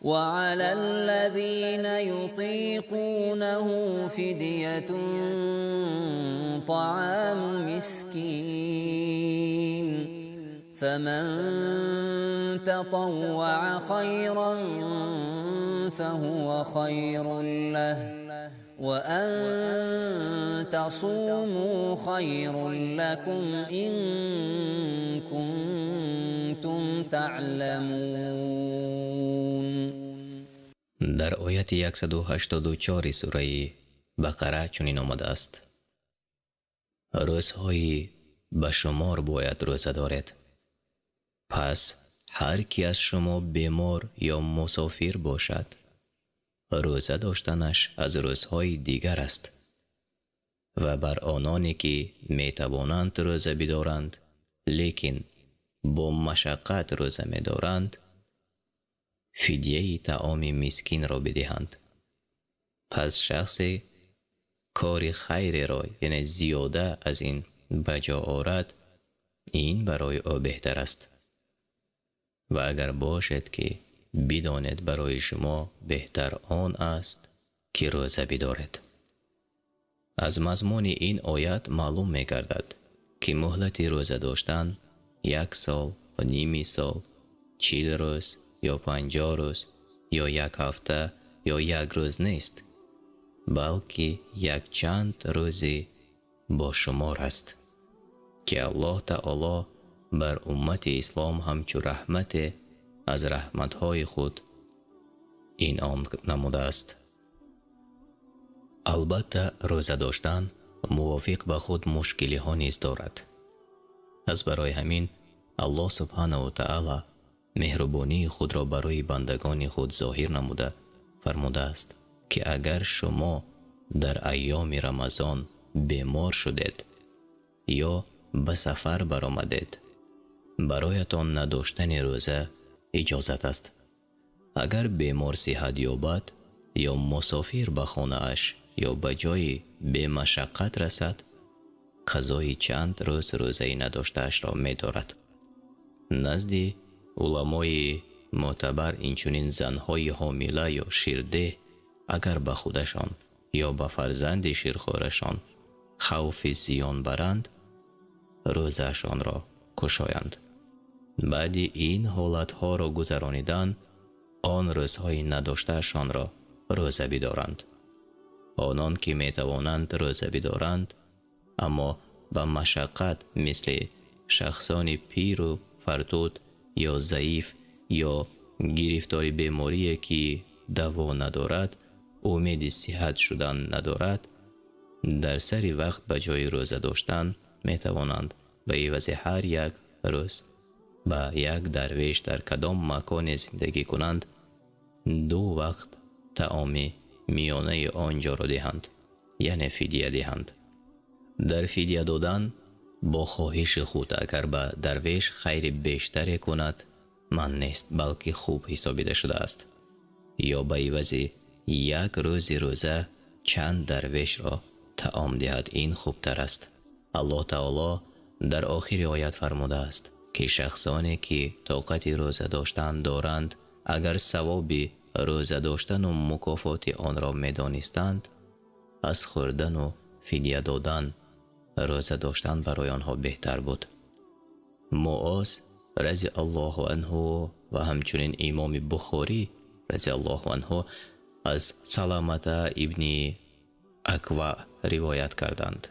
وعلى الذين يطيقونه فدية طعام مسكين، فمن تطوع خيرا فهو خير له، وأن تصوموا خير لكم إن كنتم تعلمون. Дар ояти 184 сураи Бақара чунин омадааст: рӯзҳои ба шумор бояд рӯза доред. Пас ҳар ки аз шумо бемор ё мусофир бошад, рӯза доштанаш аз рӯзҳои дигар аст, ва бар ононе ки метавонанд рӯза бидоранд, лекин бо машаққат рӯза медоранд, фидияи таоми мискинро бидиҳанд. Пас шахсе кори хайреро, яъне зиёда аз ин, ба ҷо орад, ин барои ӯ беҳтар аст. Ва агар бошед, ки бидонед, барои шумо беҳтар он аст, ки рӯза бидоред. Аз мазмуни ин оят маълум мегардад, ки муҳлати рӯза доштан як сол, ними сол, 40 рӯз ё 50 рӯз ё як ҳафта ё як рӯз нест, балки якчанд рӯзи бошумор аст, ки Аллоҳ таоло бар уммати ислом ҳамчу раҳмате аз раҳматҳои худ инъом намудааст. Албатта, рӯза доштан мувофиқ ба худ мушкилиҳо низ дорад. Аз барои ҳамин Аллоҳ субҳанаву таала меҳрубонии худро барои бандагони худ зоҳир намуда фармудааст, ки агар шумо дар айёми Рамазон бемор шудед ё ба сафар баромадед, бароятон надоштани рӯза иҷозат аст. Агар бемор сиҳат ёбад ё мусофир ба хонааш ё ба ҷои бемашаққат расад, қазои чанд рӯз рӯзаи надоштаашро медорад. Назди уламои мӯътабар инчунин занҳои ҳомила ё ширдеҳ агар ба худашон ё ба фарзанди ширхӯрашон хавфи зиён баранд, рӯзаашонро кушоянд. Баъди ин ҳолатҳоро гузаронидан, он рӯзҳои надоштаашонро рӯза бидоранд. Онон ки метавонанд рӯза бидоранд, аммо ба машаққат, мисли шахсони пиру фартуд ё заиф ё гирифтори беморие ки даво надорад, умеди сиҳат шудан надорад, дар сари вақт ба ҷои рӯза доштан метавонанд ба ивази ҳар як рӯз ба як дарвеш дар кадом маконе зиндагӣ кунанд, ду вақт таоми миёнаи он ҷоро диҳанд, яъне фидия диҳанд. Дар фидия додан Бо хоҳиши худ агар ба дарвеш хайри бештаре кунад, манъ нест, балки хуб ҳисобида шудааст. Ё ба ивази як рӯзи рӯза чанд дарвешро таом диҳад, ин хубтар аст. Аллоҳ таоло дар охири оят фармудааст, ки шахсоне ки тоқати рӯза доштан доранд, агар савоби рӯза доштану мукофоти онро медонистанд, аз хӯрдану фидя додан рӯза доштан барои онҳо беҳтар буд. Муоз разиаллоҳу анҳу ва ҳамчунин имоми Бухорӣ разиаллоҳу анҳу аз Саламата ибни Аква ривоят карданд,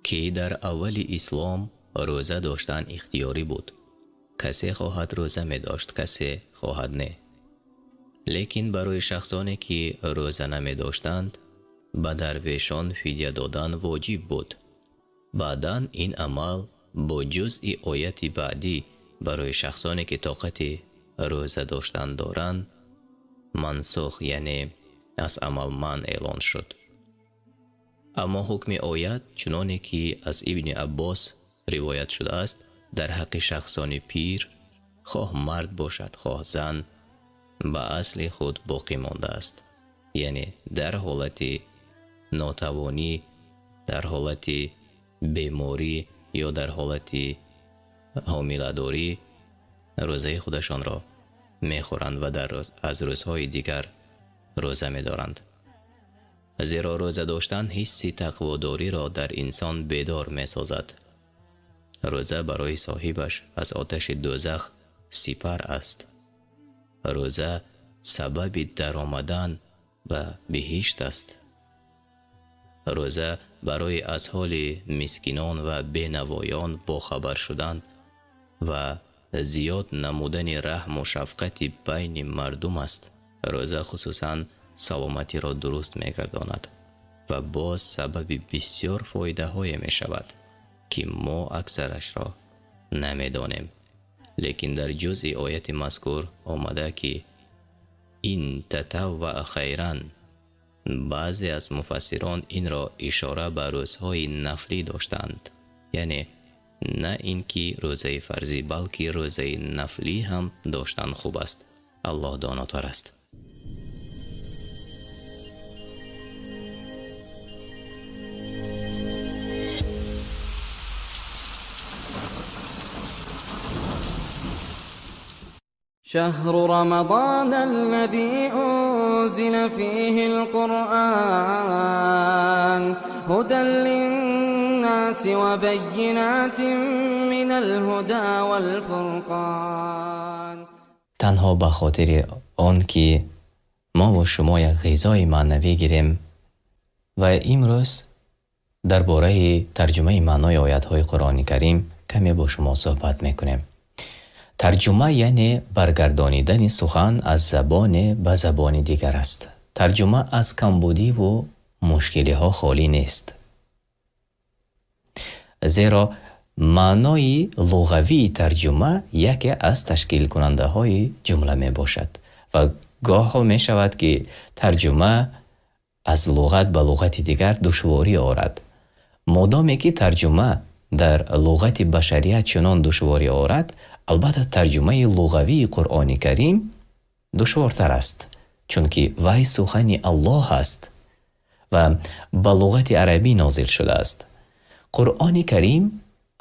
ки дар аввали ислом рӯза доштан ихтиёрӣ буд. Касе хоҳад рӯза медошт, касе хоҳад не. Лекин барои шахсоне ки рӯза намедоштанд, ба дарвешон фидя додан воҷиб буд. Баъдан ин амал бо ҷузъи ояти баъдӣ барои шахсоне ки тоқати рӯза доштан доранд, мансух, яъне аз амал манъ эълон шуд. Аммо ҳукми оят, чуноне ки аз Ибни Аббос ривоят шудааст, дар ҳаққи шахсони пир, хоҳ мард бошад, хоҳ зан, ба асли худ боқӣ мондааст. Яъне дар ҳолати нотавонӣ, дар ҳолати беморӣ ё дар ҳолати ҳомиладорӣ рӯзаи худашонро мехӯранд ва аз рӯзҳои дигар рӯза медоранд. Зеро рӯза доштан ҳисси тақводориро дар инсон бедор месозад. Рӯза барои соҳибаш аз оташи дӯзах сипар аст. Рӯза сабаби даромадан ба биҳишт аст. Рӯза барои аз ҳоли мискинон ва бенавоён бохабар шудан ва зиёд намудани раҳму шафқати байни мардум аст. Рӯза хусусан саломатиро дуруст мегардонад ва боз сабаби бисёр фоидаҳое мешавад, ки мо аксарашро намедонем. Лекин дар ҷузъи ояти мазкур омада, ки ин татавваа хайран, баъзе аз муфассирон инро ишора ба рӯзҳои нафлӣ доштанд, яъне на ин ки рӯзаи фарзӣ, балки рӯзаи нафлӣ ҳам доштан хуб аст. Аллоҳ донотар аст. شهر رمضان الذي أنزل فيه القرآن هدى للناس وبينات من الهدى والفرقان. Танҳо ба хотири он ки мову шумо як ғизои маънавӣ гирем ва имрӯз дар бораи тарҷумаи маънои оятҳои Қуръони Карим каме бо шумо суҳбат мекунем. Тарҷума яъне баргардонидани сухан аз забоне ба забони дигар аст. Тарҷума аз камбудиву мушкилиҳо холӣ нест, зеро маънои луғавии тарҷума яке аз ташкилкунандаҳои ҷумла мебошад ва гоҳҳо мешавад, ки тарҷума аз луғат ба луғати дигар душворӣ орад. Модоме ки тарҷума дар луғати башарият чунон душворӣ орад, албатта тарҷумаи луғавии Қуръони Карим душвортар аст, чунки вай сухани Аллоҳ аст ва ба луғати арабӣ нозил шудааст. Қуръони Карим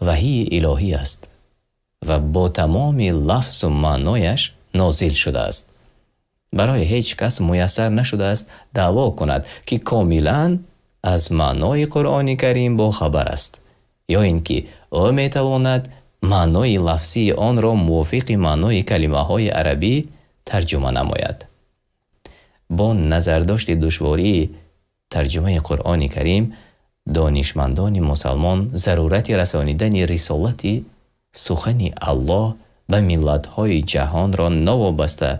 ваҳии илоҳӣ аст ва бо тамоми лафзу маънояш нозил шудааст. Барои ҳеҷ кас муяссар нашудааст даъво кунад, ки комилан аз маънои Қуръони Карим бохабар аст, ё ин ки ӯ метавонад маънои лафзии онро мувофиқи маънои калимаҳои арабӣ тарҷума намояд. Бо назардошти душвории тарҷумаи Қуръони Карим, донишмандони мусалмон зарурати расонидани рисолати сухани Аллоҳ ба миллатҳои ҷаҳонро новобаста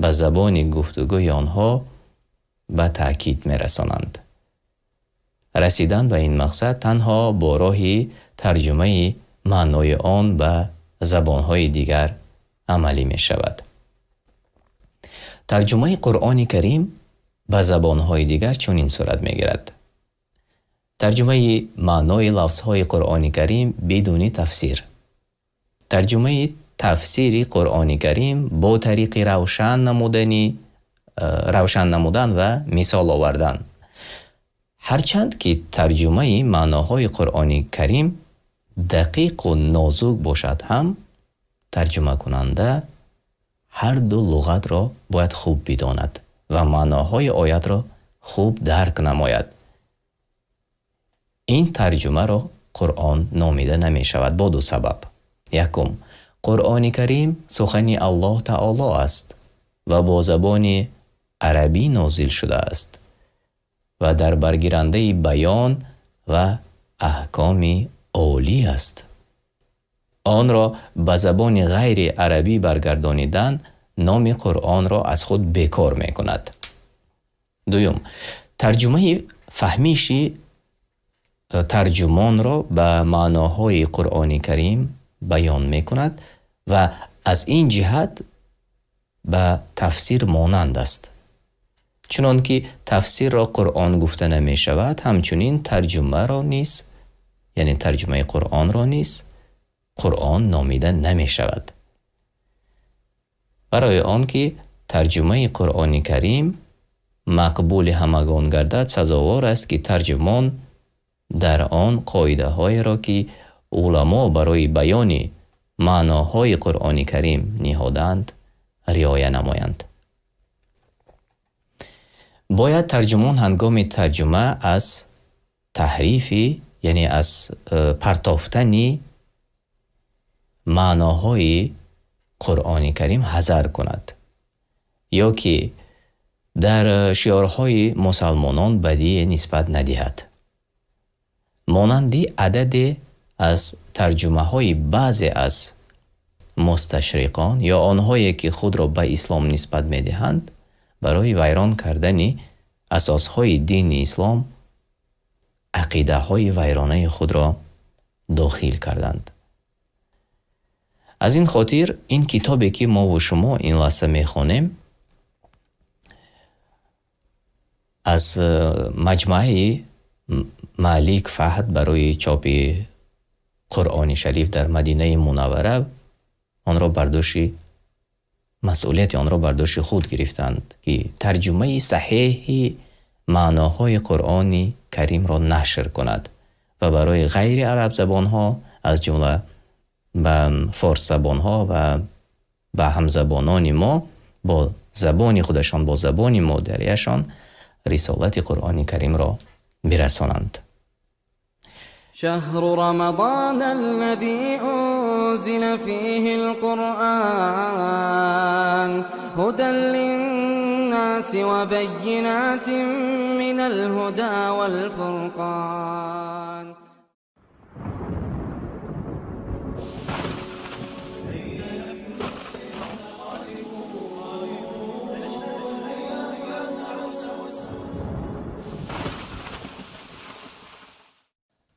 ба забони гуфтугӯи онҳо ба таъкид мерасонанд. Расидан ба ин мақсад танҳо бо роҳи тарҷумаи маънои он ба забонҳои дигар амалӣ мешавад. Тарҷумаи Қуръони Карим ба забонҳои дигар чунин сурат мегирад. Тарҷумаи маънои лафзҳои Қуръони Карим бидуни тафсир. Тарҷумаи тафсири Қуръони Карим бо тариқи равшан намудани равшан намудан ва мисол овардан. Ҳарчанд ки тарҷумаи маъноҳои Қуръони Карим дақиқу нозук бошад ҳам, тарҷумакунанда ҳар ду луғатро бояд хуб бидонад ва маъноҳои оятро хуб дарк намояд. Ин тарҷумаро Қуръон номида намешавад бо ду сабаб. Якум, Қуръони Карим сухани Аллоҳ Таоло аст ва бо забони арабӣ нозил шудааст ва дарбаргирандаи баён ва аҳкоми олӣ аст. Онро ба забони ғайри арабӣ баргардонидан номи Қуръонро аз худ бекор мекунад. Дуюм, тарҷумаи фаҳмиши тарҷумонро ба маъноҳои Қуръони Карим баён мекунад ва аз ин ҷиҳат ба тафсир монанд аст. Чунон ки тафсирро Қуръон гуфта намешавад, ҳамчунин тарҷумаро низ, яъне тарҷумаи Қуръонро низ Қуръон номида намешавад. Барои он ки тарҷумаи Қуръони Карим мақбули ҳамагон гардад, сазовор аст, ки тарҷумон дар он қоидаҳоеро, ки уламо барои баёни маъноҳои Қуръони Карим ниҳодаанд, риоя намоянд. Бояд тарҷумон ҳангоми тарҷума аз таҳрифи, яъне аз партофтани маъноҳои Қуръони Карим ҳазар кунад, ё ки дар шиорҳои мусалмонон бадие нисбат надиҳад. Монанди ададе аз тарҷумаҳои баъзе аз мусташриқон ё онҳое, ки худро ба ислом нисбат медиҳанд, барои вайрон кардани асосҳои дини ислом ақидаҳои вайронаи худро дохил карданд. Аз ин хотир ин китобе, ки мову шумо ин лаҳза мехонем, аз маҷмӯаи Малик Фаҳд барои чопи Қуръони Шариф дар Мадинаи Мунаввара онро бар дӯши масъулияти онро бар дӯши худ гирифтанд, ки тарҷумаи саҳеҳи маъноҳои Қуръони Каримро нашр кунад ва барои ғайри арабзабонҳо, аз ҷумла ба форсзабонҳо ва ба ҳамзабонони мо бо забони худашон, бо забони модариашон рисолати Қуръони Каримро бирасонанд. شهر رمضان الذي أنزل فيه القرآن هدى للناس وبينات من الهدى والفرقان.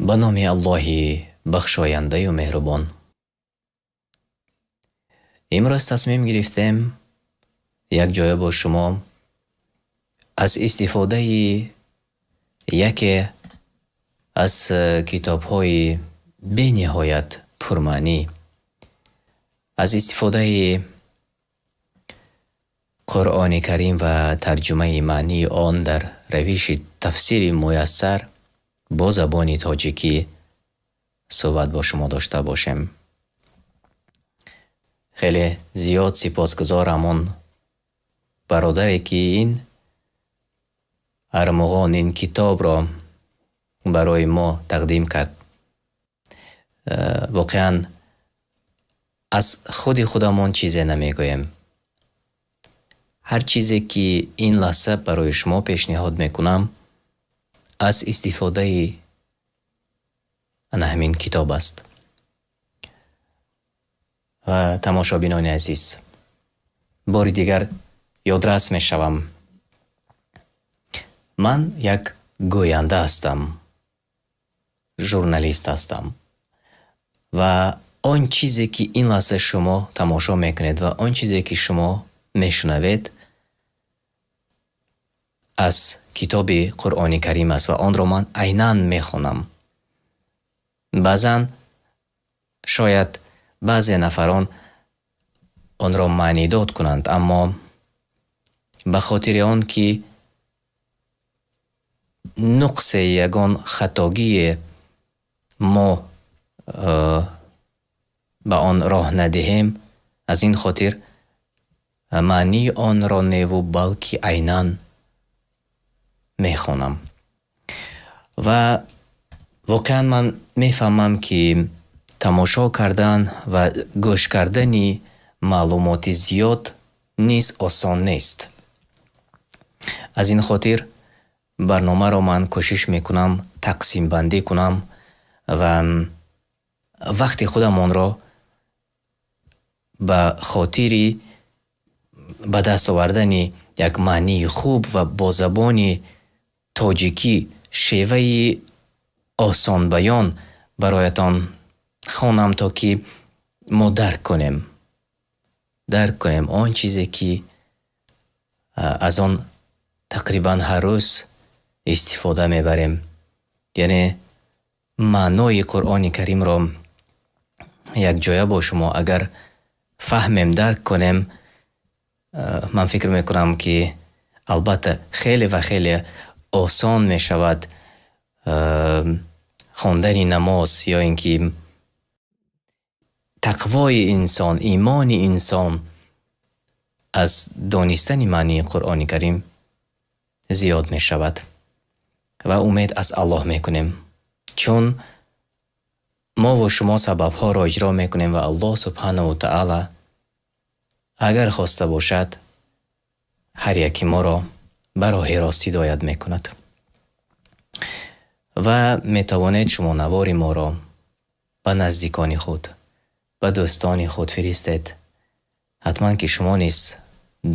Ба номи Аллоҳи бахшояндаю меҳрубон. Имрӯз тасмим гирифтем якҷоя бо шумо аз истифодаи яке аз китобҳои бениҳоят пурмаънӣ, аз истифодаи Қуръони Карим ва тарҷумаи маънии он дар равиши тафсири муяссар бо забони тоҷикӣ суҳбат бо шумо дошта бошем. Хеле зиёд сипосгузорам он бародаре, ки ин армуғон, ин китобро барои мо тақдим кард. Воқеан аз худи худамон чизе намегӯем. Ҳар чизе, ки ин лаҳза барои шумо пешниҳод мекунам, аз истифодаи ана ҳамин китоб аст. Ва тамошобинони азиз, бори дигар ёдрас мешавам. Ман як гӯянда ҳастам, журналист ҳастам ва он чизе, ки ин лаҳза шумо тамошо мекунед ва он чизе, ки шумо мешунавед, аз китоби Қуръони Карим аст ва онро ман айнан мехонам. Баъзан шояд баъзе нафарон онро маънидод кунанд, аммо ба хотири он ки нуқсе, ягон хатогие мо ба он роҳ надиҳем, аз ин хотир маънии онро неву балки айнан мехонам. Ва воқеан ман мефаҳмам, ки тамошо кардан ва гӯш кардани маълумоти зиёд низ осон нест. Аз ин хотир барномаро ман кӯшиш мекунам тақсимбандӣ кунам ва вақти худамонро ба хотири ба даст овардани як маънии хуб ва бо забони тоҷикӣ шеваи осонбаён бароятон хонам, то ки мо дарк кунем, дарк кунем он чизе ки аз он тақрибан ҳар рӯз истифода мебарем, яъне маънои Қуръони Каримро якҷоя бо шумо агар фаҳмем, дарк кунем, ман фикр мекунам, ки албатта хеле ва хеле осон мешавад хондани намоз ё ин ки тақвои инсон, имони инсон аз донистани маънии Қуръони Карим зиёд мешавад. Ва умед аз Аллоҳ мекунем, чун мову шумо сабабҳоро иҷро мекунем ва Аллоҳ субҳанаву таъала агар хоста бошад, ҳар яки моро ба роҳи рост ҳидоят мекунад. Ва метавонед шумо навори моро ба наздикони худ, ба дӯстони худ фиристед. Ҳатман ки шумо низ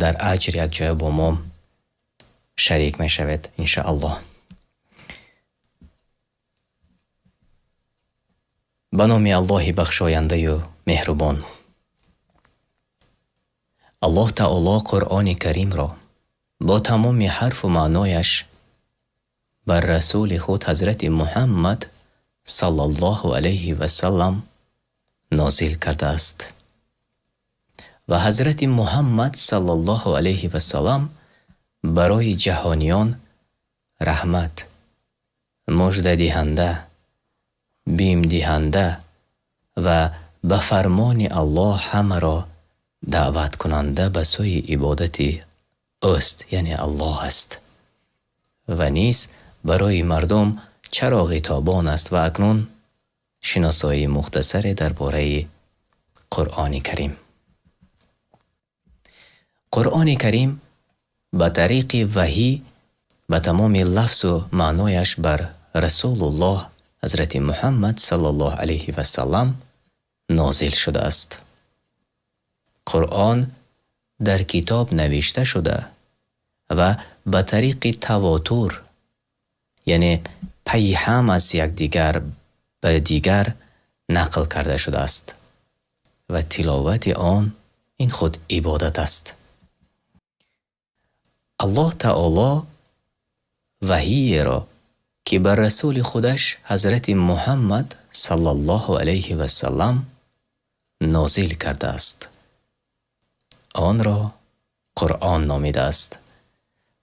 дар аҷр якҷоя бо мо шарик мешавед, иншааллоҳ. Ба номи Аллоҳи бахшояндаю меҳрубон. Аллоҳ таоло Қуръони Каримро бо тамоми ҳарфу маънояш бар расули худ ҳазрати Муҳаммад саллаллоҳу алайҳи васаллам нозил кардааст. Ва ҳазрати Муҳаммад саллаллоҳу алайҳи васаллам барои ҷаҳониён раҳмат, муждадиҳанда, бимдиҳанда ва ба фармони Аллоҳ ҳамаро даъваткунанда ба сӯи ибодати ӯст, яъне Аллоҳ аст. Ва низ барои мардум чароғи тобон аст. Ва акнун шиносоии мухтасаре дар бораи Қуръони Карим. Қуръони Карим ба тариқи ваҳӣ ба тамоми лафзу маънояш бар Расулуллоҳ ҳазрати Муҳаммад саллаллоҳу алайҳи васаллам нозил шудааст. Қуръон дар китоб навишта шуда ва ба тариқи тавотур, яъне пайи ҳам аз якдигар ба дигар нақл карда шудааст ва тиловати он ин худ ибодат аст. Аллоҳ таоло ваҳиеро ки бар расули худаш ҳазрати Муҳаммад саллаллоҳу алайҳи васаллам нозил кардааст, онро Қуръон номидааст.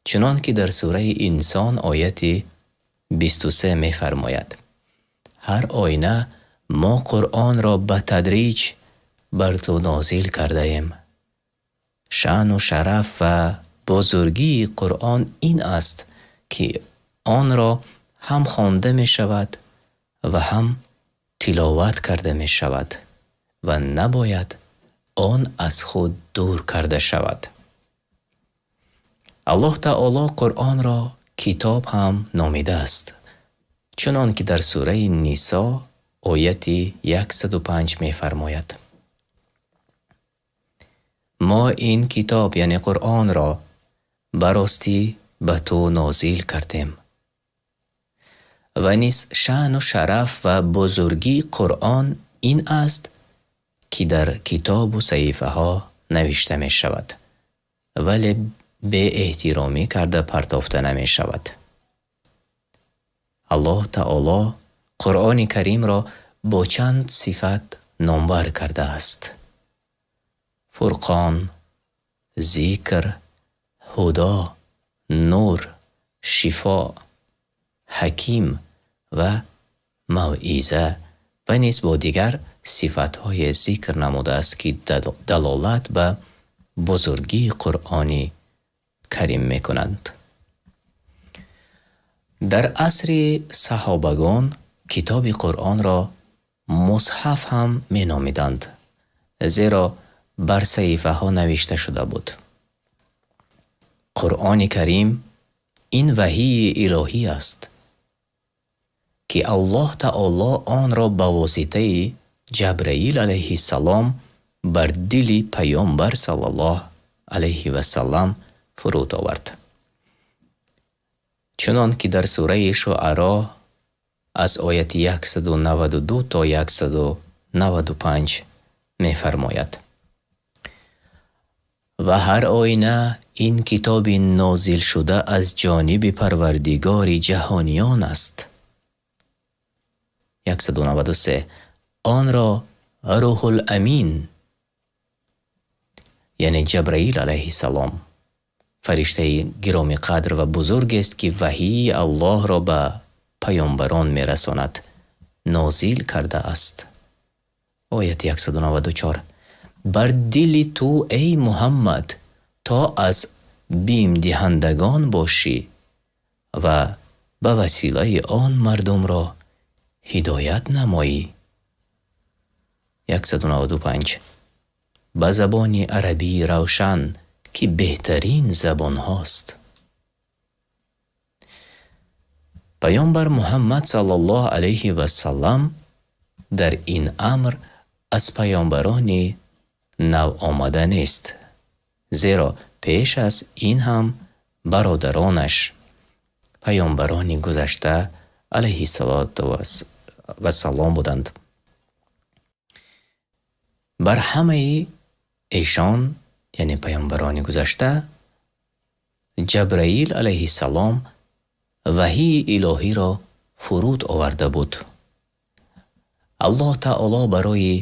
Чунон ки дар сураи Инсон ояти 23 мефармояд: ҳар оина мо Қуръонро ба тадриҷ бар ту нозил кардаем. Шаъну шараф ва бузургии Қуръон ин аст, ки онро ҳам хонда мешавад ва ҳам тиловат карда мешавад ва набояд он аз худ дур карда шавад. Аллоҳ таоло Қуръонро китоб ҳам номидааст, чунон ки дар сураи Нисо ояти 105 мефармояд: мо ин китоб, яъне Қуръонро, ба ростӣ ба ту нозил кардем. Ва низ шаъну шараф ва бузургии Қуръон ин аст, ки дар китобу саҳифаҳо навишта мешавад, вале беэҳтиромӣ карда партофта намешавад. Аллоҳ таоло Қуръони Каримро бо чанд сифат номбар кардааст: Фурқон, Зикр, Ҳудо, Нур, Шифо, Ҳаким ва Мавъиза ва низ бо дигар сифатҳое зикр намудааст, ки далолат ба бузургии Қуръони Карим мекунанд. Дар асри саҳобагон китоби Қуръонро мусҳаф ҳам меномиданд, зеро бар саҳифаҳо навишта шуда буд. Қуръони Карим ин ваҳии илоҳӣ аст, ки Аллоҳ таоло онро ба воситаи Ҷабраил алайҳиссалом бар дили Паёмбар саллаллоҳ алайҳи васаллам фуруд овард. Чунон ки дар сураи Шуаро аз ояти 192 то 195 мефармояд: Ва ҳар оина ин китоби нозилшуда аз ҷониби Парвардигори ҷаҳониён аст. 193. Онро Рӯҳул Амин, яъне Ҷабраил алайҳиссалом, фариштаи гиромиқадр ва бузургест, ки ваҳии Аллоҳро ба паёмбарон мерасонад, нозил кардааст. Ояти 194. Бар дили ту, эй Муҳаммад, то аз бимдиҳандагон бошӣ ва ба василаи он мардумро ҳидоят намоӣ. 195. Ба забони арабии равшан, ки беҳтарин забонҳост. Паёмбар Муҳаммад саллаллоҳ алайҳи вассалам дар ин амр аз паёмбарони навомада нест, зеро пеш аз ин ҳам бародаронаш паёмбарони гузашта алайҳиссалоту вассалом буданд. Бар ҳамаи эшон, яъне паёмбарони гузашта, Ҷабраил алайҳиссалом ваҳии илоҳиро фуруд оварда буд. Аллоҳ таоло барои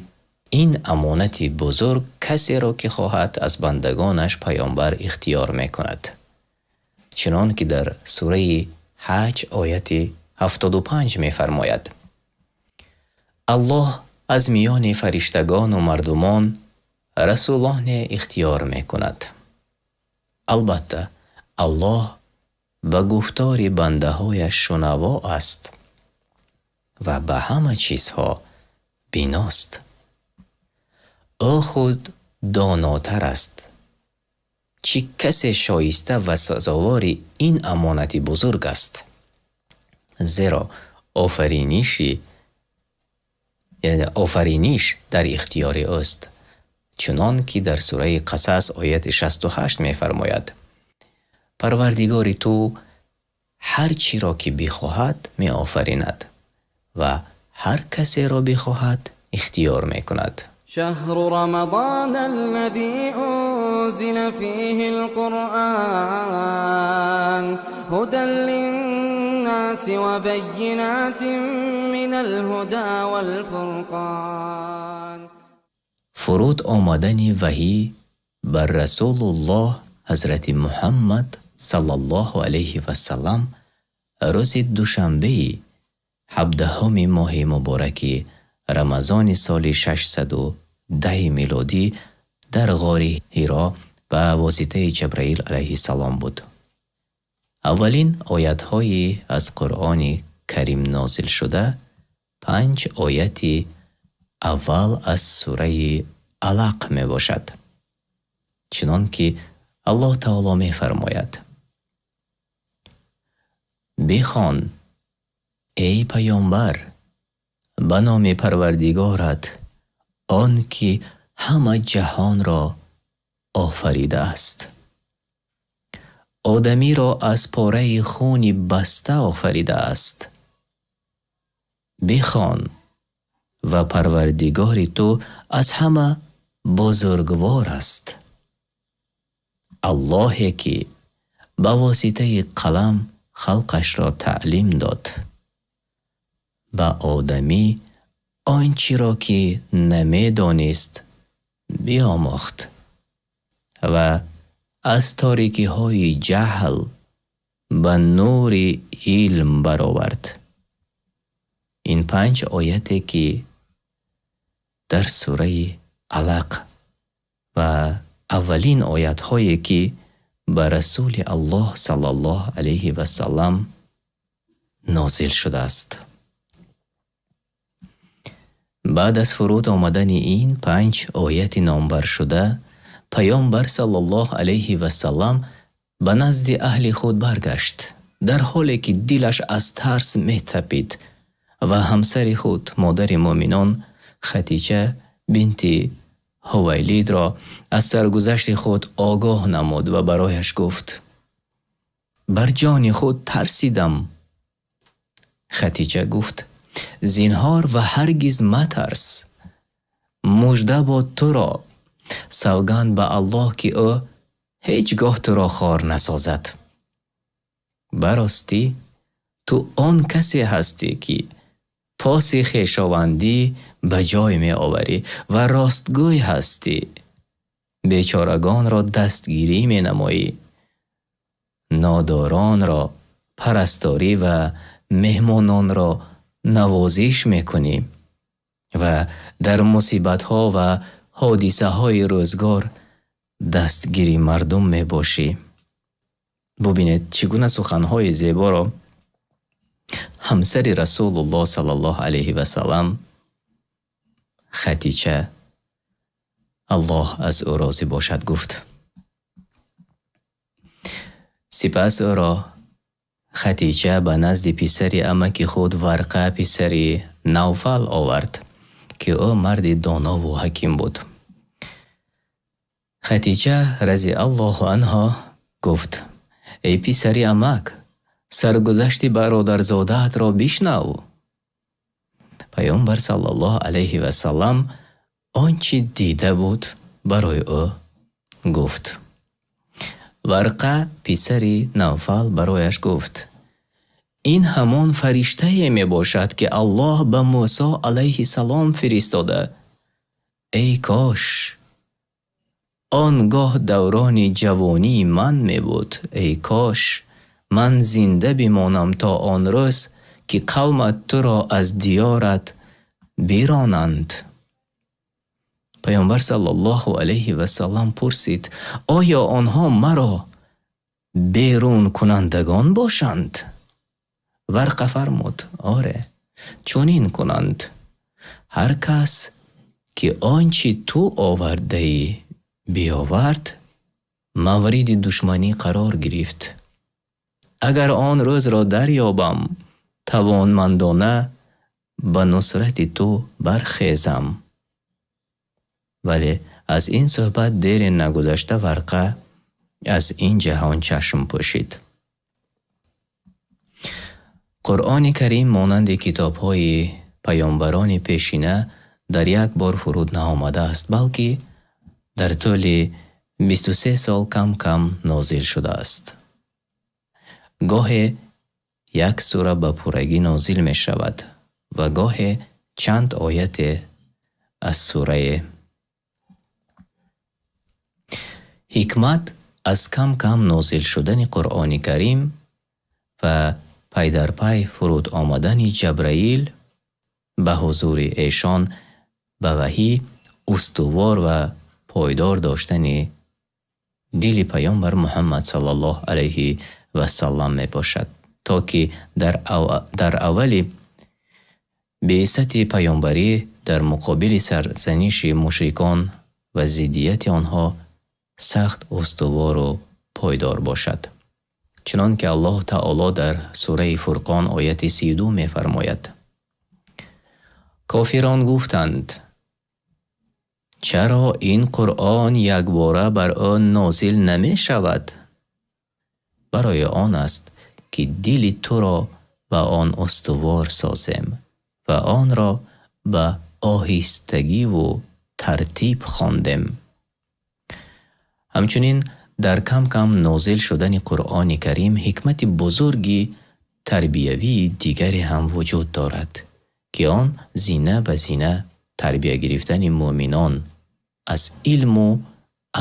ин амонати бузург касеро ки хоҳад аз бандагонаш паёмбар ихтиёр мекунад. Чунон ки дар сураи Ҳаҷ ояти 75 мефармояд: Аллоҳ аз миёни фариштагону мардумон расулоне ихтиёр мекунад. Албатта, Аллоҳ ба гуфтори бандаҳояш шунаво аст ва ба ҳама чизҳо биност. Ӯ худ донотар аст. Чӣ касе шоиста ва сазовори ин амонати бузург аст? Зеро офариниш дар ихтиёри ӯст, чунон ки дар сураи Қасас ояти 68 мефармояд: Парвардигори ту ҳар чиро ки бихоҳад меофаринад ва ҳар касеро бихоҳад ихтиёр мекунад. شهر رمضان الذي أنزل فيه القرآن هدى للناس وبينات من الهدى والفرقان. Фуруд омадани ваҳӣ бар Расулуллоҳ ҳазрати Муҳаммад саллаллоҳу алайҳи вассалам рӯзи душанбеи 17-уми моҳи мубораки Рамазони соли 610 милодӣ дар ғори Ҳиро ба воситаи Ҷабраил алайҳиссалом буд. Аввалин оятҳои аз Қуръони Карим нозилшуда 5 ояти аввал аз сураи Алақ мебошад. Чунон ки Аллоҳ таоло мефармояд: Бихон, эй паёмбар, ба номи Парвардигорат, он ки ҳама ҷаҳонро офаридааст. Одамиро аз пораи хуни баста офаридааст. Бихон ва Парвардигори ту аз ҳама бузургвор аст. Аллоҳе ки ба воситаи қалам халқашро таълим дод. Ба одамӣ он чиро ки намедонист биомӯхт ва аз торикиҳои ҷаҳл ба нури илм баровард. Ин панҷ ояте ки дар сураи Алақ ва аввалин оятҳое ки ба Расули Аллоҳ саллаллоҳу алайҳи васаллам нозил шудааст. Баъд аз фуруд омадани ин панҷ ояти номбаршуда, Паёмбар саллаллоҳу алайҳи васаллам ба назди аҳли худ баргашт, дар ҳоле ки дилаш аз тарс метапид ва ҳамсари худ, модари муъминон Хатича бинти Ҳувайлидро аз саргузашти худ огоҳ намуд ва барояш гуфт: бар ҷони худ тарсидам. Хатича гуфт: зинҳор ва ҳаргиз матарс, мужда бод туро, савганд ба Аллоҳ ки ӯ ҳеҷ гоҳ туро хор насозад. Баростӣ ту он касе ҳастӣ ки поси хешовандӣ ба ҷой меоварӣ ва ростгӯй ҳастӣ, бечорагонро дастгирӣ менамоӣ, нодоронро парасторӣ ва меҳмононро навозиш мекунӣ ва дар мусибатҳо ва ҳодисаҳои рӯзгор дастгири мардум мебошӣ. Бубинед, чӣ гуна суханҳои зеборо ҳамсари Расулуллоҳ саллаллоҳу алайҳи васаллам Хатича, Аллоҳ аз ӯ розӣ бошад, гуфт. Сипас ӯро Хатича ба назди писари амаки худ Варқа писари Навфал овард, ки ӯ марди донову ҳаким буд. Хатича разиаллоҳу анҳо гуфт: эй писари амак, саргузашти бародарзодаатро бишнав. Паёмбар саллаллоҳу алайҳи васаллам он чи дида буд барои ӯ гуфт. Варқа писари Навфал барояш гуфт: ин ҳамон фариштае мебошад ки Аллоҳ ба Мусо алайҳиссалом фиристода. Эй кош он гоҳ даврони ҷавонии ман мебуд, эй кош ман зинда бимонам то он рӯз ки қавмат туро аз диёрат биронанд. Паёмбар саллаллоҳу алайҳи васаллам пурсид: оё онҳо маро берункунандагон бошанд? Варқа фармуд: оре, чунин кунанд. Ҳар кас ки он чи ту овардаӣ биёвард, мавриди душманӣ қарор гирифт. Агар он рӯзро дарёбам, тавонмандона ба нусрати ту бархезам. Вале аз ин суҳбат дере нагузашта Варқа аз ин ҷаҳон чашм пӯшид. Қуръони Карим монанди китобҳои паёмбарони пешина дар як бор фуруд наомадааст, балки дар тӯли 23 сол кам-кам нозил шудааст. Гоҳе як сура ба пуррагӣ нозил мешавад ва гоҳе чанд ояте аз сурае. Ҳикмат аз кам-кам нозил шудани Қуръони Карим ва пайдарпай фуруд омадани Ҷабраил ба ҳузури эшон ба ваҳй устувор ва пойдор доштани дили Паёмбар Муҳаммад саллаллоҳу алайҳи васаллам мебошад, то ки дар аввали беъсати паёмбарӣ дар муқобили сарзаниши мушрикон ва зиддияти онҳо сахт устувору пойдор бошад. Чунон ки Аллоҳ Таоло дар сураи Фурқон ояти 32 мефармояд: Кофирон гуфтанд: чаро ин Қуръон якбора бар ӯ нозил намешавад? Барои он аст ки дили туро ба он устувор созем ва онро ба оҳистагиву тартиб хондем. Ҳамчунин Дар кам-кам нозил шудани Қуръони Карим ҳикмати бузурги тарбиявии дигаре ҳам вуҷуд дорад, ки он зина ба зина тарбия гирифтани мӯъминон аз илму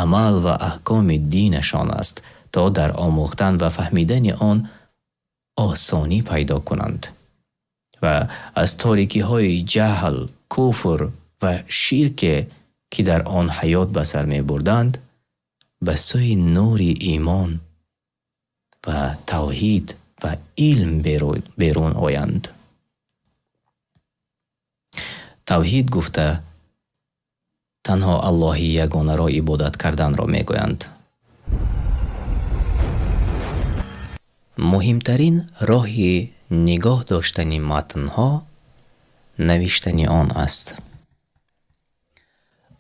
амал ва аҳкоми динашон аст, то дар омӯхтан ва фаҳмидани он осонӣ пайдо кунанд ва аз торикиҳои ҷаҳл, куфр ва ширке, ки дар он ҳаёт ба сар мебурданд, ба сӯи нури имон ва тавҳид ва илм берун оянд. Тавҳид гуфта танҳо Аллоҳи ягонаро ибодат карданро мегӯянд. Муҳимтарин роҳи нигоҳ доштани матнҳо навиштани он аст.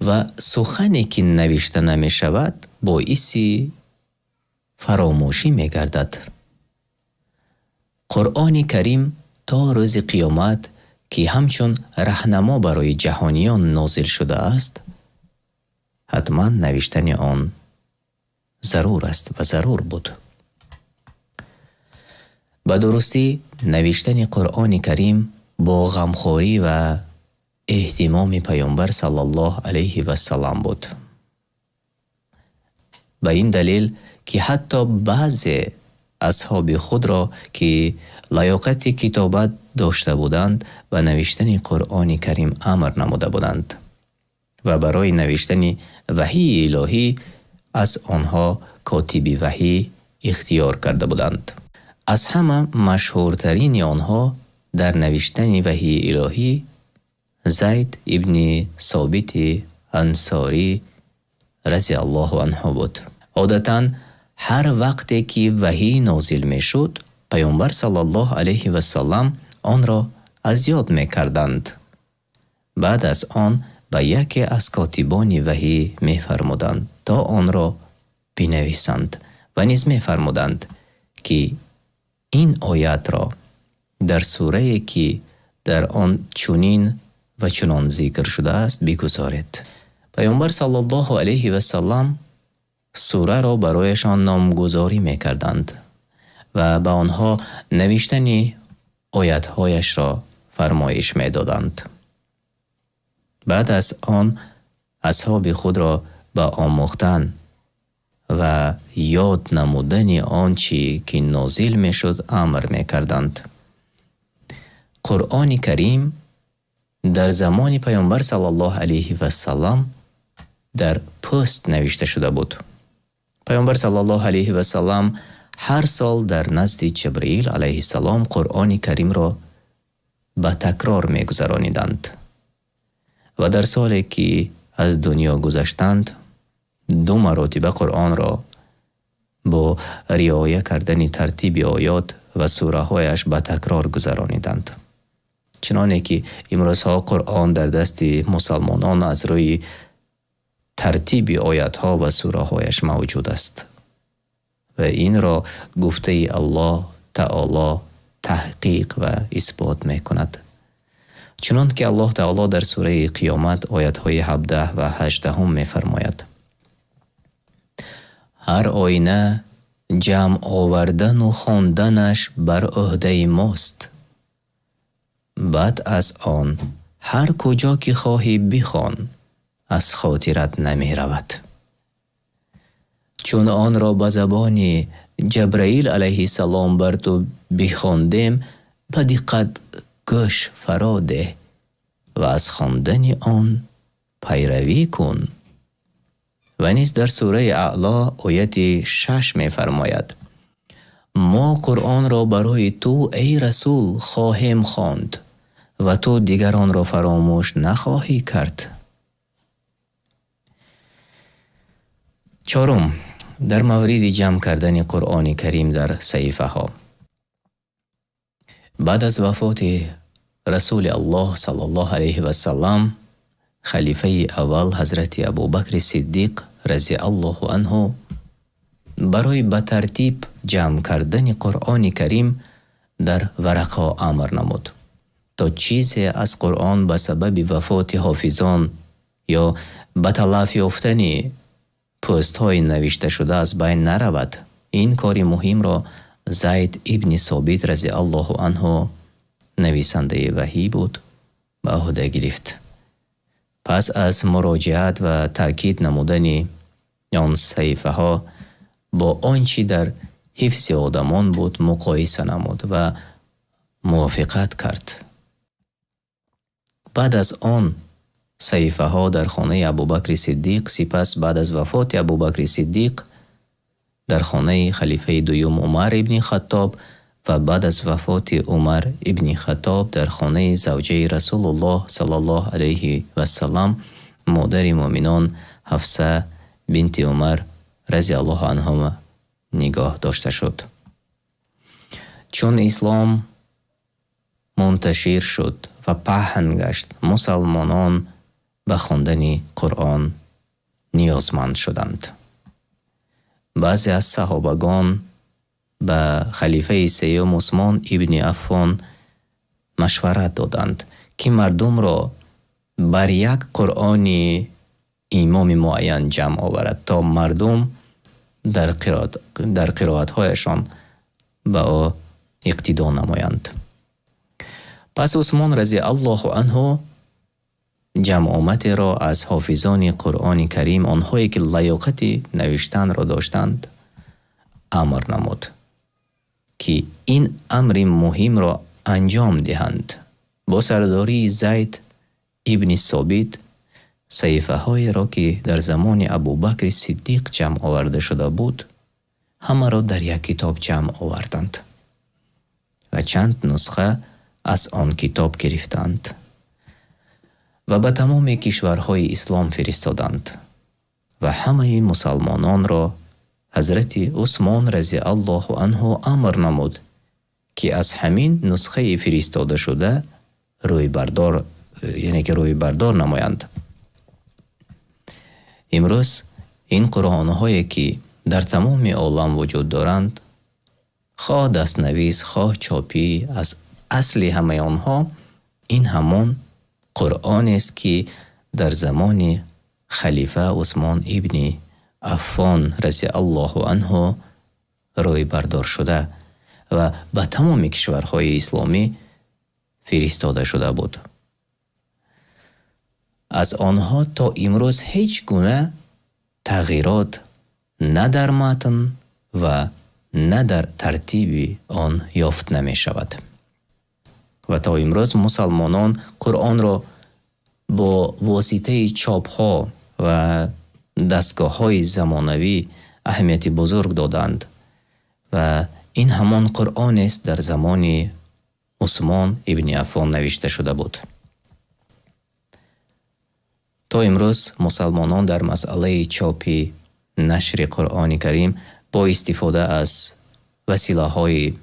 Ва сухане, ки навишта намешавад, боиси фаромӯшӣ мегардад. Қуръони Карим то рӯзи қиёмат, ки ҳамчун раҳнамо барои ҷаҳониён нозил шудааст, ҳатман навиштани он зарур аст ва зарур буд. Ба дурустӣ навиштани Қуръони Карим бо ғамхорӣ ва эҳтимоми Паёмбар саллаллоҳу алайҳи вассалам буд. Ба ин далел, ки ҳатто баъзе асҳоби худро, ки лаёқати китобат дошта буданд, ба навиштани Қуръони Карим амр намуда буданд ва барои навиштани ваҳии илоҳӣ аз онҳо котиби ваҳӣ ихтиёр карда буданд. Аз ҳама машҳуртарини онҳо дар навиштани ваҳии илоҳӣ Зайд ибни Собити Ансорӣ разиаллоҳу анҳу буд. Одатан ҳар вақте ки ваҳӣ нозил мешуд, Паёмбар саллаллоҳу алайҳи вассалам онро аз ёд мекарданд. Баъд аз он ба яке аз котибони ваҳӣ мефармуданд, то онро бинависанд ва низ мефармуданд, ки ин оятро дар сурае, ки дар он чунин ва чунон зикр шудааст, бигузоред. Паёмбар саллаллоҳу алайҳи вассалам сураро барояшон номгузорӣ мекарданд ва ба онҳо навиштани оятҳояшро фармоиш медоданд. Баъд аз он асҳоби худро ба омӯхтан ва ёд намудани он чӣ ки нозил мешуд амр мекарданд. Қуръони Карим дар замони Паёмбар саллаллоҳу алайҳи вассалам дар пӯст навишта шуда буд. Паёмбар саллаллоҳу алайҳи вассалам ҳар сол дар назди Ҷабраил алайҳиссалом Қуръони Каримро ба такрор мегузарониданд ва дар соле, ки аз дунё гузаштанд, ду маротиба Қуръонро бо риоя кардани тартиби оёт ва сураҳояш ба такрор гузарониданд. Чуноне ки имрӯзҳо Қуръон дар дасти мусалмонон аз рӯи тартиби оятҳо ва сураҳояш мавҷуд аст. Ва инро гуфтаи Аллоҳ Таоло таҳқиқ ва исбот мекунад. Чунон ки Аллоҳ Таоло дар сураи Қиёмат оятҳои 17 ва 18 мефармояд: Ҳар оина ҷамъ овардану хонданаш бар ӯҳдаи мост. Баъд аз он ҳар куҷо ки хоҳӣ бихон, аз хотират намеравад. Чун онро ба забони Ҷабраил алайҳиссалом бар ту бихондем, ба диққат гӯш фаро деҳ ва аз хондани он пайравӣ кун. Ва низ дар сураи Аъло ояти 6 мефармояд: Мо Қуръонро барои ту, эй Расул, хоҳем хонд ва ту дигар онро фаромӯш нахоҳӣ кард. Чорум, дар мавриди ҷамъ кардани Қуръони Карим дар саҳифаҳо. Баъд аз вафоти Расули Аллоҳ саллаллоҳу алайҳи вассалам, халифаи аввал ҳазрати Абубакри Сиддиқ разиаллоҳу анҳу барои ба тартиб ҷамъ кардани Қуръони Карим дар варақҳо амр намуд, то чизе аз Қуръон ба сабаби вафоти ҳофизон ё ба талаф ёфтани пӯстҳои навишташуда аз байн наравад. Ин кори муҳимро Зайд ибни Собит разиаллоҳу анҳу, нависандаи ваҳӣ буд, ба ӯҳда гирифт. Пас аз муроҷиат ва таъкид намудани он саҳифаҳо бо он чӣ дар ҳифзи одамон буд муқоиса намуд ва мувофиқат кард. Баъд аз он саҳифаҳо дар хонаи Абубакри Сиддиқ, сипас баъд аз вафоти Абубакри Сиддиқ дар хонаи халифаи дуюм Умар ибни Хаттоб ва баъд аз вафоти Умар ибни Хаттоб дар хонаи завҷаи Расулуллоҳ саллаллоҳу алайҳи васаллам, модари муъминон Ҳафса бинти Умар разиаллоҳу анҳума нигоҳ дошта шуд. Чун ислом мунташир шуд ва паҳн гашт, мусалмонон ба хондани Қуръон ниёзманд шуданд. Баъзе аз саҳобагон ба халифаи сеюм Усмон ибни Аффон машварат доданд, ки мардумро бар як Қуръони имоми муайян ҷамъ оварад, то мардум дар қироатҳояшон ба ӯ иқтидо намоянд. Пас Усмон разиаллоҳу анҳу ҷамъоматеро аз ҳофизони Қуръони Карим, онҳое ки лаёқати навиштанро доштанд, амр намуд, ки ин амри муҳимро анҷом диҳанд. Бо сардории Зайд ибни Собит саҳифаҳоеро, ки дар замони Абубакри Сиддиқ ҷамъ оварда шуда буд, ҳамаро дар як китоб ҷамъ оварданд ва чанд нусха аз он китоб гирифтанд ва ба тамоми кишварҳои ислом фиристоданд ва ҳамаи мусалмононро ҳазрати Усмон разиаллоҳу анҳу амр намуд, ки аз ҳамин нусхаи фиристодашуда рӯйбардор, яъне ки рӯйбардор намоянд. Имрӯз ин қуръонҳое, ки дар тамоми олам вуҷуд доранд, хоҳ дастнавис, хоҳ чопӣ, аз асли ҳамаи онҳо ин ҳамон Қуръонест, ки дар замони халифа Усмон ибни Аффон разиаллоҳу анҳу рӯйбардор шуда ва ба тамоми кишварҳои исломӣ фиристода шуда буд. Аз онҳо то имрӯз ҳеҷ гуна тағйирот на дар матн ва на дар тартиби он ёфт намешавад. Ва то имрӯз мусалмонон Қуръонро бо воситаи чопҳо ва дастгоҳҳои замонавӣ аҳамияти бузург доданд ва ин ҳамон Қуръонест дар замони Усмон ибни Аффон навишта шуда буд. То имрӯз мусалмонон дар масъалаи чопи нашри Қуръони Карим бо истифода аз василаҳои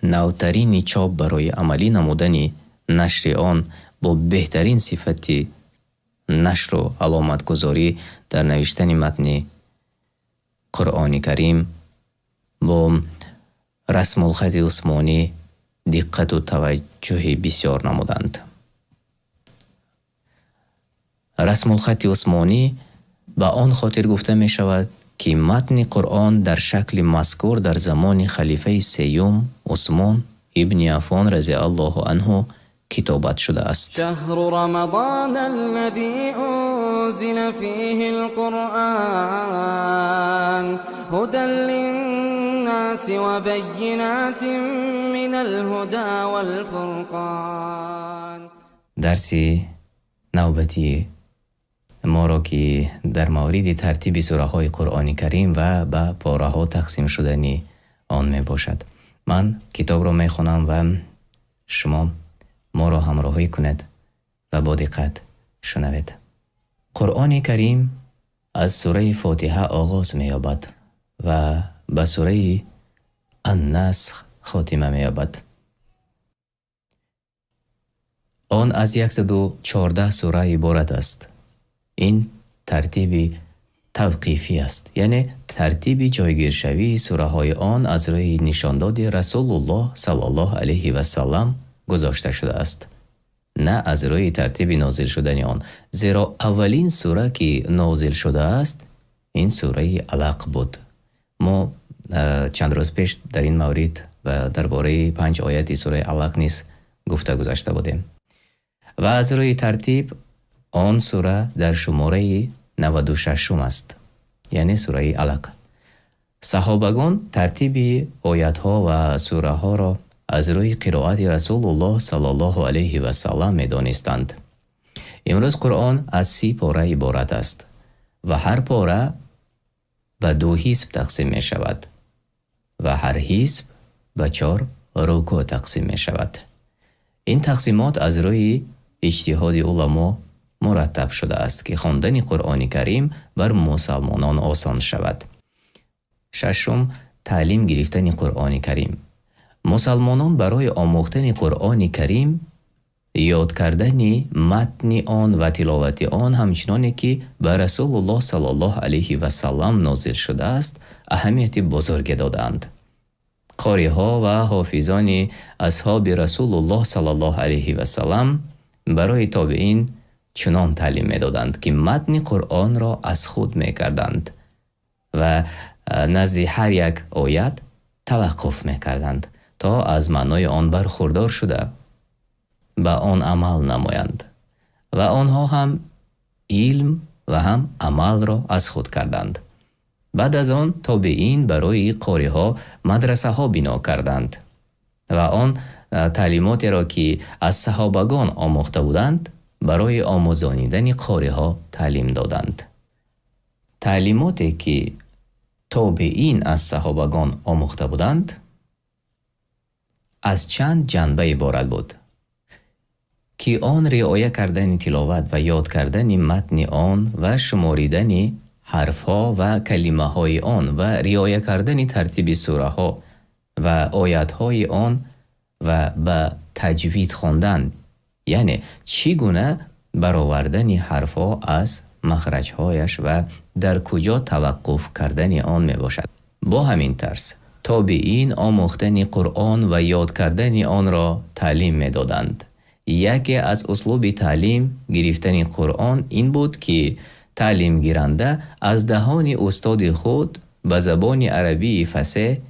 навтарини чоп барои амалӣ намудани нашри он бо беҳтарин сифати нашру аломатгузорӣ дар навиштани матни Қуръони Карим бо расмулхати усмонӣ диққату таваҷҷӯҳи бисёр намуданд. Расмулхати усмонӣ ба он хотир гуфта мешавад, ки матни Қуръон дар шакли мазкур дар замони халифаи сеюм Усмон ибни Аффон разиаллоҳу анҳу китобат шудааст. شهر رمضان الذي أنزل فيه القرآن هدى للناس وبينات من الهدى والفرقان. Дарси навбатии моро, ки дар мавриди тартиби сураҳои Қуръони Карим ва ба пораҳо тақсим шудани он мебошад. Ман китобро мехонам ва шумо моро ҳамроҳӣ кунед ва бо диққат шунавед. Қуръони Карим аз сураи Фотиҳа оғоз меёбад ва ба сураи Аннасх хотима меёбад. Он аз 114 сура иборат аст. Ин тартиби тавқифӣ аст, яъне тартиби ҷойгиршавии сураҳои он аз рӯи нишондоди Расулуллоҳ саллаллоҳу алайҳи васаллам гузошта шудааст, на аз рӯи тартиби нозил шудани он, зеро аввалин сура, ки нозил шудааст, Ин сураи Алақ буд. Мо чанд рӯз пеш дар ин маврид ва дар бораи панҷ ояти сураи Алақ низ гуфта гузашта будем. Ва аз рӯи тартиб он сура дар шумораи 96-ум аст, яъне сураи Алақ. Саҳобагон тартиби оятҳо ва сураҳоро аз рӯи қироати Расулуллоҳ саллаллоҳу алайҳи васаллам медонистанд. Имрӯз Қуръон аз 30 пора иборат аст ва ҳар пора ба ду ҳизб тақсим мешавад ва ҳар ҳизб ба чор рукӯъ тақсим мешавад. Ин тақсимот аз рӯи иҷтиҳоди уламо мураттаб шудааст, ки хондани Қуръони Карим бар мусалмонон осон шавад. Шашум, таълим гирифтани Қуръони Карим. Мусалмонон барои омӯхтани Қуръони Карим, ёд кардани матни он ва тиловати он ҳамчуноне ки ба Расулуллоҳ саллаллоҳу алайҳи васаллам нозил шудааст, аҳамияти бузурге додаанд. Қориҳо ва ҳофизони асҳоби Расулуллоҳ саллаллоҳу алайҳи васаллам барои тобеин чунон таълим медоданд, ки матни Қуръонро аз худ мекарданд ва назди ҳар як оят таваққуф мекарданд, то аз маънои он бархурдор шуда ба он амал намоянд. Ва онҳо ҳам илм ва ҳам амалро аз худ карданд. Баъд аз он тобеин барои қориҳо мадрасаҳо бино карданд ва он таълимотеро, ки аз саҳобагон омӯхта буданд, барои омӯзонидани қориҳо таълим доданд. Таълимоте, ки тобеин аз саҳобагон омӯхта буданд, аз чанд ҷанба иборат буд, ки он риоя кардани тиловат ва ёд кардани матни он ва шуморидани ҳарфҳо ва калимаҳои он ва риоя кардани тартиби сураҳо ва оятҳои он ва ба таҷвид хондан, яъне чӣ гуна баровардани ҳарфҳо аз махраҷҳояш ва дар куҷо таваққуф кардани он мебошад. Бо ҳамин тарз тобеин омӯхтани Қуръон ва ёд кардани онро таълим медоданд. Яке аз услуби таълим гирифтани Қуръон ин буд, ки таълимгиранда аз даҳони устоди худ ба забони арабии фасеҳ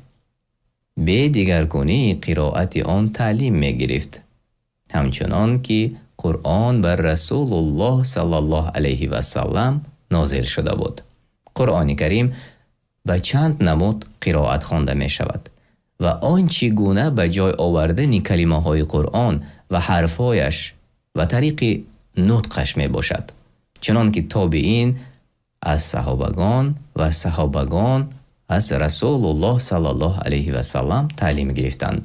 бе дигаргунии қироати он таълим мегирифт, ҳамчунон ки Қуръон бар Расулуллоҳ саллаллоҳу алайҳи васаллам нозил шуда буд. Қуръони Карим ба чанд намуд қироат хонда мешавад ва он чӣ гуна ба ҷой овардани калимаҳои Қуръон ва ҳарфҳояш ва тариқи нутқаш мебошад, чунон ки тобеин аз саҳобагон ва саҳобагон аз Расулуллоҳ саллаллоҳу алайҳи васаллам таълим гирифтанд.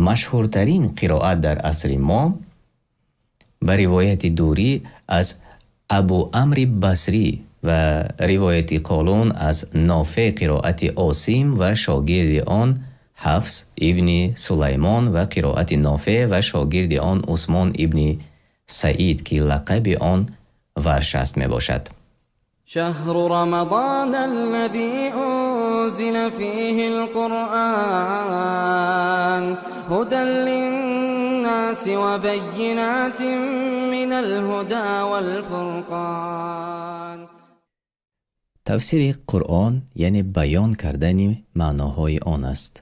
Машҳуртарин қироат дар асри мо ба ривояти Дурӣ аз Абу Амри Басрӣ ва ривояти Қолун аз Нофеъ, қироати Осим ва шогирди он Ҳафс ибни Сулаймон ва қироати Нофеъ ва шогирди он Усмон ибни Саид, ки лақаби он Варш аст, мебошад. شهر رمضان الذي أنزل فيه القرآن هدى للناس وبينات من الهدى والفرقان. Тафсири Қуръон яъне баён кардани маъноҳои он аст.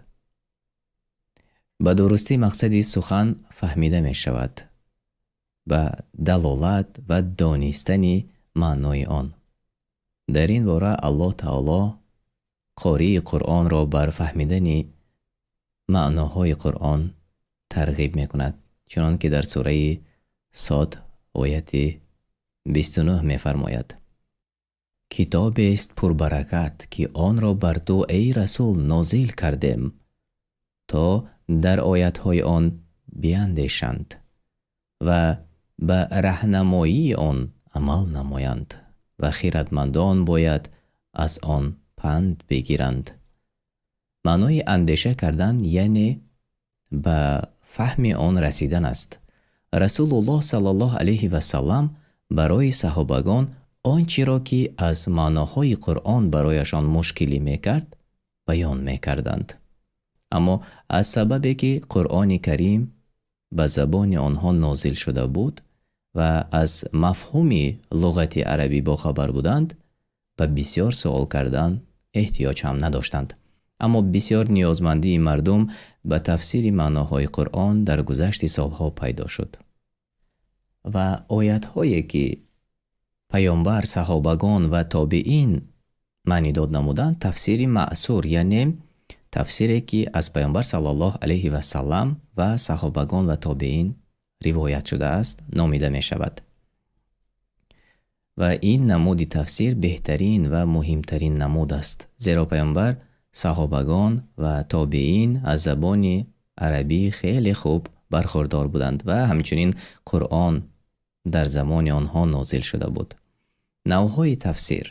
Ба дурустӣ мақсади сухан фаҳмида мешавад ба далолат ва донистани маънои он. Дар ин бора Аллоҳ Таоло қории Қуръонро бар фаҳмидани маъноҳои Қуръон тарғиб мекунад, чунон ки дар сураи Сод ояти 29 мефармояд: Китобест пурбаракат, ки онро бар ту, эй расул, нозил кардем, то дар оятҳои он биандешанд ва ба раҳнамоии он амал намоянд ва хиратмандон бояд аз он панд бигиранд. Маънои андеша кардан яъне ба фаҳми он расидан аст. Расулуллоҳ саллаллоҳу алайҳи васаллам барои саҳобагон он чиро, ки аз маъноҳои Қуръон барояшон мушкилӣ мекард, баён мекарданд. Аммо аз сабабе ки Қуръони Карим ба забони онҳо нозил шуда буд ва аз мафҳуми луғати арабӣ бохабар буданд, Ба бисёр суол кардан эҳтиёҷ ҳам надоштанд. Аммо бисёр ниёзмандии мардум ба тафсири маъноҳои Қуръон дар гузашти солҳо пайдо шуд. Ва оятҳое, ки паёмбар, саҳобагон ва тобеин маънидод намуданд, тафсири маъсур, яъне тафсире, ки аз паёмбар саллаллоҳу алайҳи ва саллам ва саҳобагон ва тобеин ривоят шудааст, номида мешавад. Ва ин намуди тафсир беҳтарин ва муҳимтарин намуд аст, зеро паёмбар, саҳобагон ва тобеин аз забони арабӣ хеле хуб бархурдор буданд ва ҳамчунин Қуръон дар замони онҳо нозил шуда буд. Навъҳои тафсир.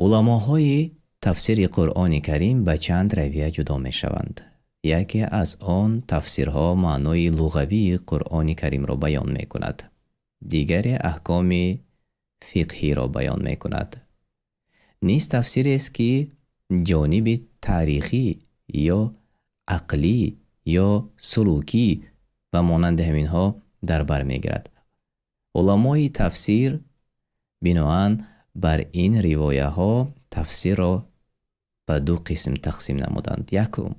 Уламоҳои тафсири Қуръони Карим ба чанд равия ҷудо мешаванд. Яке аз он тафсирҳо маънои луғавии Қуръони Каримро баён мекунад, дигаре аҳкоми фиқҳиро баён мекунад. Низ тафсирест, ки ҷониби таърихӣ ё ақлӣ ё сулукӣ ва монанди ҳаминҳо дар бар мегирад. Уламои тафсир биноан бар ин ривояҳо тафсирро ба ду қисм тақсим намуданд. Якум,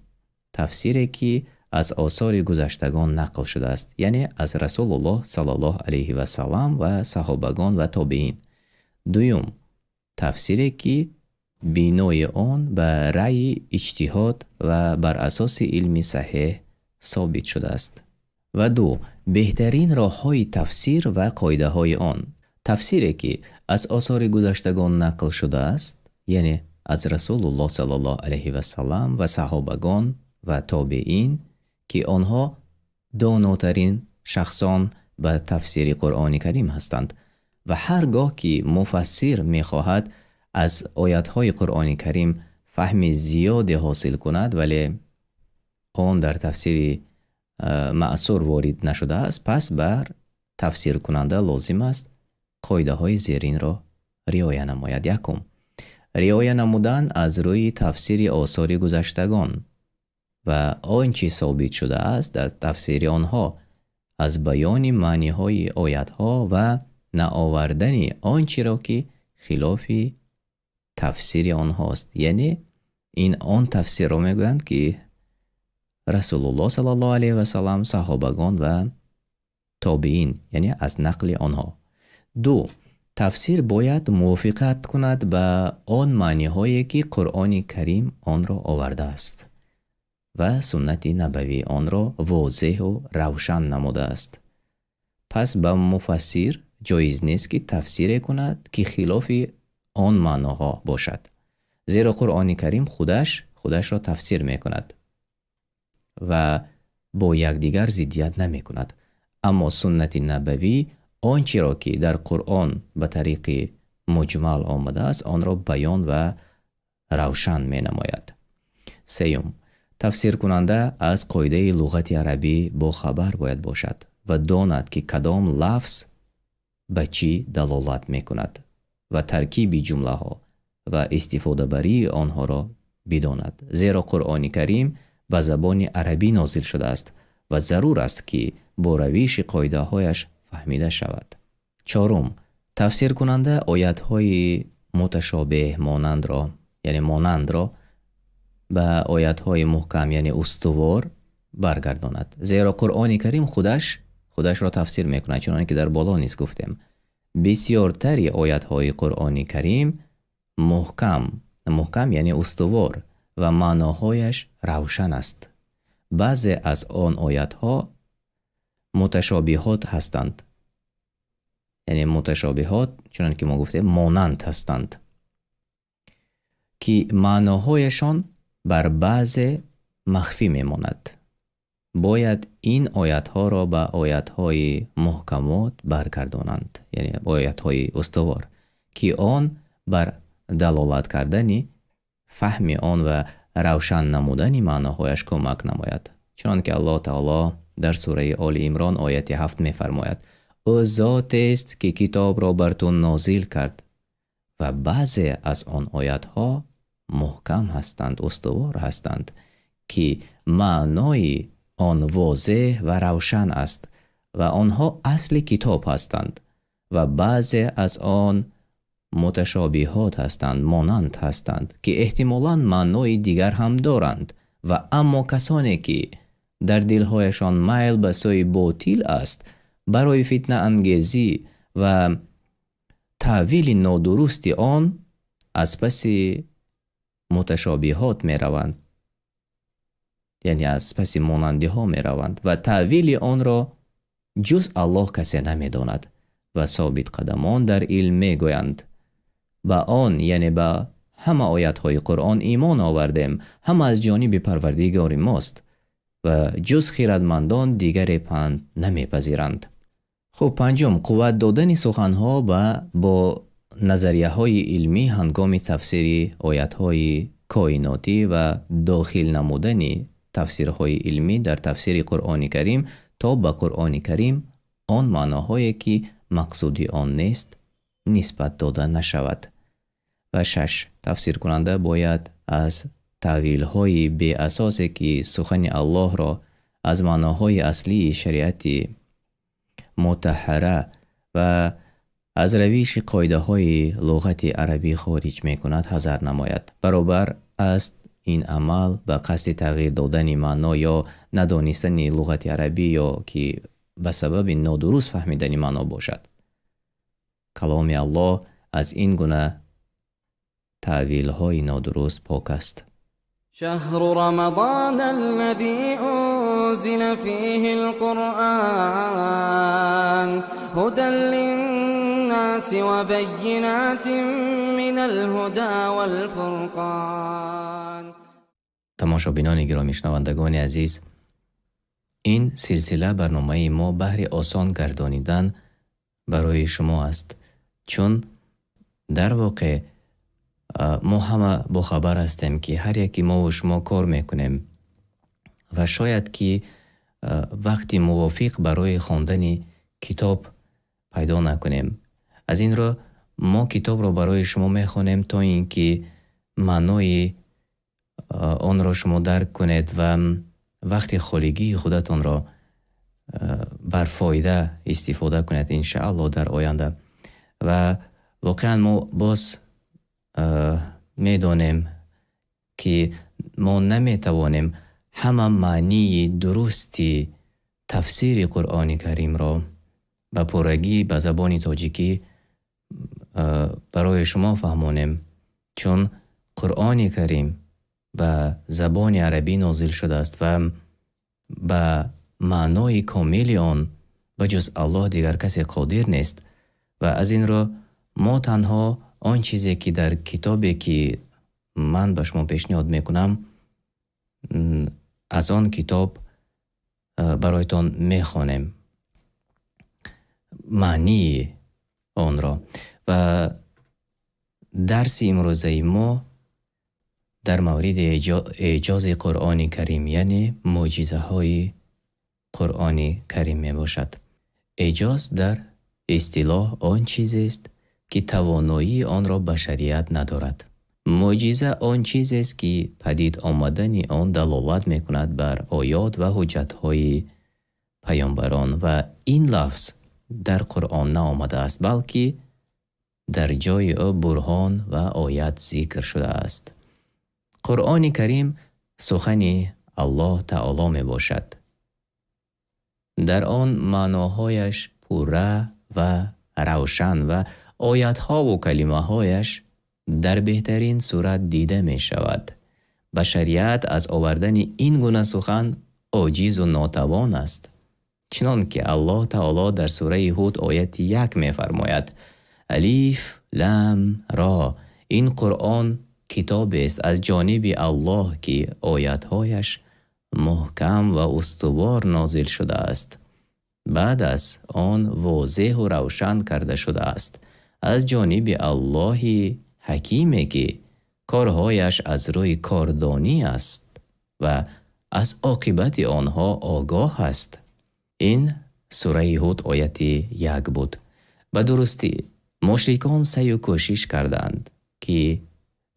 тафсире, ки аз осори гузаштагон нақл шудааст, яъне аз Расулуллоҳ саллаллоҳу алайҳи васаллам ва саҳобагон ва тобеин. Дуюм, тафсире, ки бинои он ба раъйи иҷтиҳод ва бар асоси илми саҳеҳ собит шудааст. Ва ду, беҳтарин роҳҳои тафсир ва қоидаҳои он. Тафсире, ки аз осори гузаштагон нақл шудааст, яъне аз Расулуллоҳ саллаллоҳу алайҳи васаллам ва саҳобагон ва тобеин, ки онҳо донотарин шахсон ба тафсири Қуръони Карим ҳастанд. Ва ҳар гоҳ ки муфассир мехоҳад аз оятҳои Қуръони Карим фаҳми зиёде ҳосил кунад, вале он дар тафсири маъсур ворид нашудааст, пас бар тафсиркунанда лозим аст қоидаҳои зеринро риоя намояд. Якум, риоя намудан аз рӯи тафсири осори гузаштагон ва он чи собит шудааст дар тафсири онҳо аз баёни маъниҳои оятҳо ва наовардани он чиро, ки хилофи тафсири онҳост. Яъне ин он тафсирро мегӯянд, ки Расулуллоҳ саллаллоҳу алайҳи васаллам, саҳобагон ва тобеин, яъне аз нақли онҳо. Ду, тафсир бояд мувофиқат кунад ба он маъниҳое, ки Қуръони Карим онро овардааст ва суннати набавӣ онро возеҳу равшан намудааст. Пас ба муфассир ҷоиз нест, ки тафсире кунад, ки хилофи он маъноҳо бошад, зеро Қуръони Карим худаш худашро тафсир мекунад ва бо якдигар зиддият намекунад. Аммо суннати набавӣ он чиро, ки дар Қуръон ба тариқи муҷмал омадааст, онро баён ва равшан менамояд. Сеюм, тафсиркунанда аз қоидаи луғати арабӣ бохабар бояд бошад ва донад, ки кадом лафз ба чӣ далолат мекунад ва таркиби ҷумлаҳо ва истифодабарии онҳоро бидонад, зеро Қуръони Карим ба забони арабӣ нозил шудааст ва зарур аст, ки бо равиши қоидаҳояш фаҳмида шавад. Чорум, тафсиркунанда оятҳои муташобеҳ монандро, яъне монандро, ба оятҳои муҳкам, яъне устувор баргардонад, зеро Қуръони Карим худаш худашро тафсир мекунад, чуноне ки дар боло низ гуфтем. Бисёртари оятҳои Қуръони Карим муҳкам, муҳкам яъне устувор ва маъноҳояш равшан аст. Баъзе аз он оятҳо муташобиҳот ҳастанд, яъне муташобиҳот, чунон ки мо гуфтем, монанд ҳастанд, ки маъноҳояшон бар баъзе махфӣ мемонад. Бояд ин оятҳоро ба оятҳои муҳкамот баргардонанд, яъне оятҳои устувор, ки он бар далолат кардани фаҳми он ва равшан намудани маъноҳояш кӯмак намояд. Чунон ки Аллоҳ таоло дар сураи Оли Имрон ояти 7 мефармояд: ӯ зотест, ки китобро бар ту нозил кард ва баъзе аз он оятҳо муҳкам ҳастанд, устувор ҳастанд, ки маънои он возеҳ ва равшан аст ва онҳо асли китоб ҳастанд, ва баъзе аз он Муташобиҳот ҳастанд, монанд ҳастанд, ки эҳтимолан маънои дигар ҳам доранд. Ва аммо касоне ки дар дилҳояшон майл ба сӯи ботил аст, барои фитнаангезӣ ва таъвили нодурусти он аз паси муташобиҳот мераванд, яъне аз паси монандиҳо мераванд ва таъвили онро ҷуз Аллоҳ касе намедонад. Ва собитқадамон дар илм мегӯянд: ба он, яъне ба ҳама оятҳои Қуръон имон овардем, ҳама аз ҷониби Парвардигори мост ва ҷуз хирадмандон дигаре панд намепазиранд. Хуб, панҷум, қувват додани суханҳо бо назарияҳои илмӣ ҳангоми тафсири оятҳои коинотӣ ва дохил намудани тафсирҳои илмӣ дар тафсири Қуръони Карим, то ба Қуръони Карим он маъноҳое ки мақсуди он нест нисбат дода нашавад. Ва шаш, тафсиркунанда бояд аз таъвилҳои беасосе ки сухани Аллоҳро аз маъноҳои аслии шариати мутаҳҳара ва аз равиши қоидаҳои луғати арабӣ хориҷ мекунад ҳазар намояд. Баробар аст ин амал ба қасди тағйир додани маъно ё надонистани луғати арабӣ ё ки ба сабаби нодуруст фаҳмидани маъно бошад. Каломи Аллоҳ аз ин гуна таъвилҳои нодуруст пок аст. شهر رمضان الذي أنزل فيه القرآن هدى للناس وبينات من الهدى والفرقان. Тамошобинони гиромӣ, шунавандагони азиз, ин силсила барномаи мо баҳри осон гардонидан барои шумо аст, чун дар воқеъ мо ҳама бохабар ҳастем, ки ҳар яки мову шумо кор мекунем ва шояд ки вақти мувофиқ барои хондани китоб пайдо накунем. Аз ин рӯ мо китобро барои шумо мехонем, то ин ки маънои онро шумо дарк кунед ва вақти холигии худатонро барфоида истифода кунед, иншааллоҳ, дар оянда. Ва воқеан мо боз медонем, ки мо наметавонем ҳама маънии дурусти тафсири Қуръони Каримро ба пуррагӣ ба забони тоҷикӣ барои шумо фаҳмонем, чун Қуръони Карим ба забони арабӣ нозил шудааст ва ба маънои комили он ба ҷуз Аллоҳ дигар касе қодир нест. Ва аз ин рӯ мо танҳо он чизе ки дар китобе ки ман ба шумо пешниҳод мекунам, аз он китоб бароятон мехонем маънии онро. Ва дарси имрӯзаи мо дар мавриди эъҷози Қуръони Карим, яъне мӯъҷизаҳои Қуръони Карим мебошад. Эъҷоз дар истилоҳ он чизест, ки тавоноии онро башарият надорад. Мӯъҷиза он чизест, ки падид омадани он далолат мекунад бар оёт ва ҳуҷҷатҳои паёмбарон, ва ин лафз дар Қуръон наомадааст, балки дар ҷои ӯ бурҳон ва оят зикр шудааст. Қуръони Карим сухани Аллоҳ Таоло мебошад. Дар он маъноҳояш пурра ва равшан ва оятҳову калимаҳояш дар беҳтарин сурат дида мешавад. Башарият аз овардани ин гуна сухан оҷизу нотавон аст. Чунон ки Аллоҳ Таоло дар сураи Ҳуд ояти 1 мефармояд: Алиф, Лам, Ро. Ин Қуръон китобест аз ҷониби Аллоҳ, ки оятҳояш муҳкам ва устувор нозил шудааст. Баъд аз он возеҳу равшан карда шудааст аз ҷониби Аллоҳи ҳакиме, ки корҳояш аз рӯи кордонӣ аст ва аз оқибати онҳо огоҳ аст. Ин сураи Ҳуд ояти 1 буд. Ба дурустӣ мушрикон саъю кӯшиш карданд, ки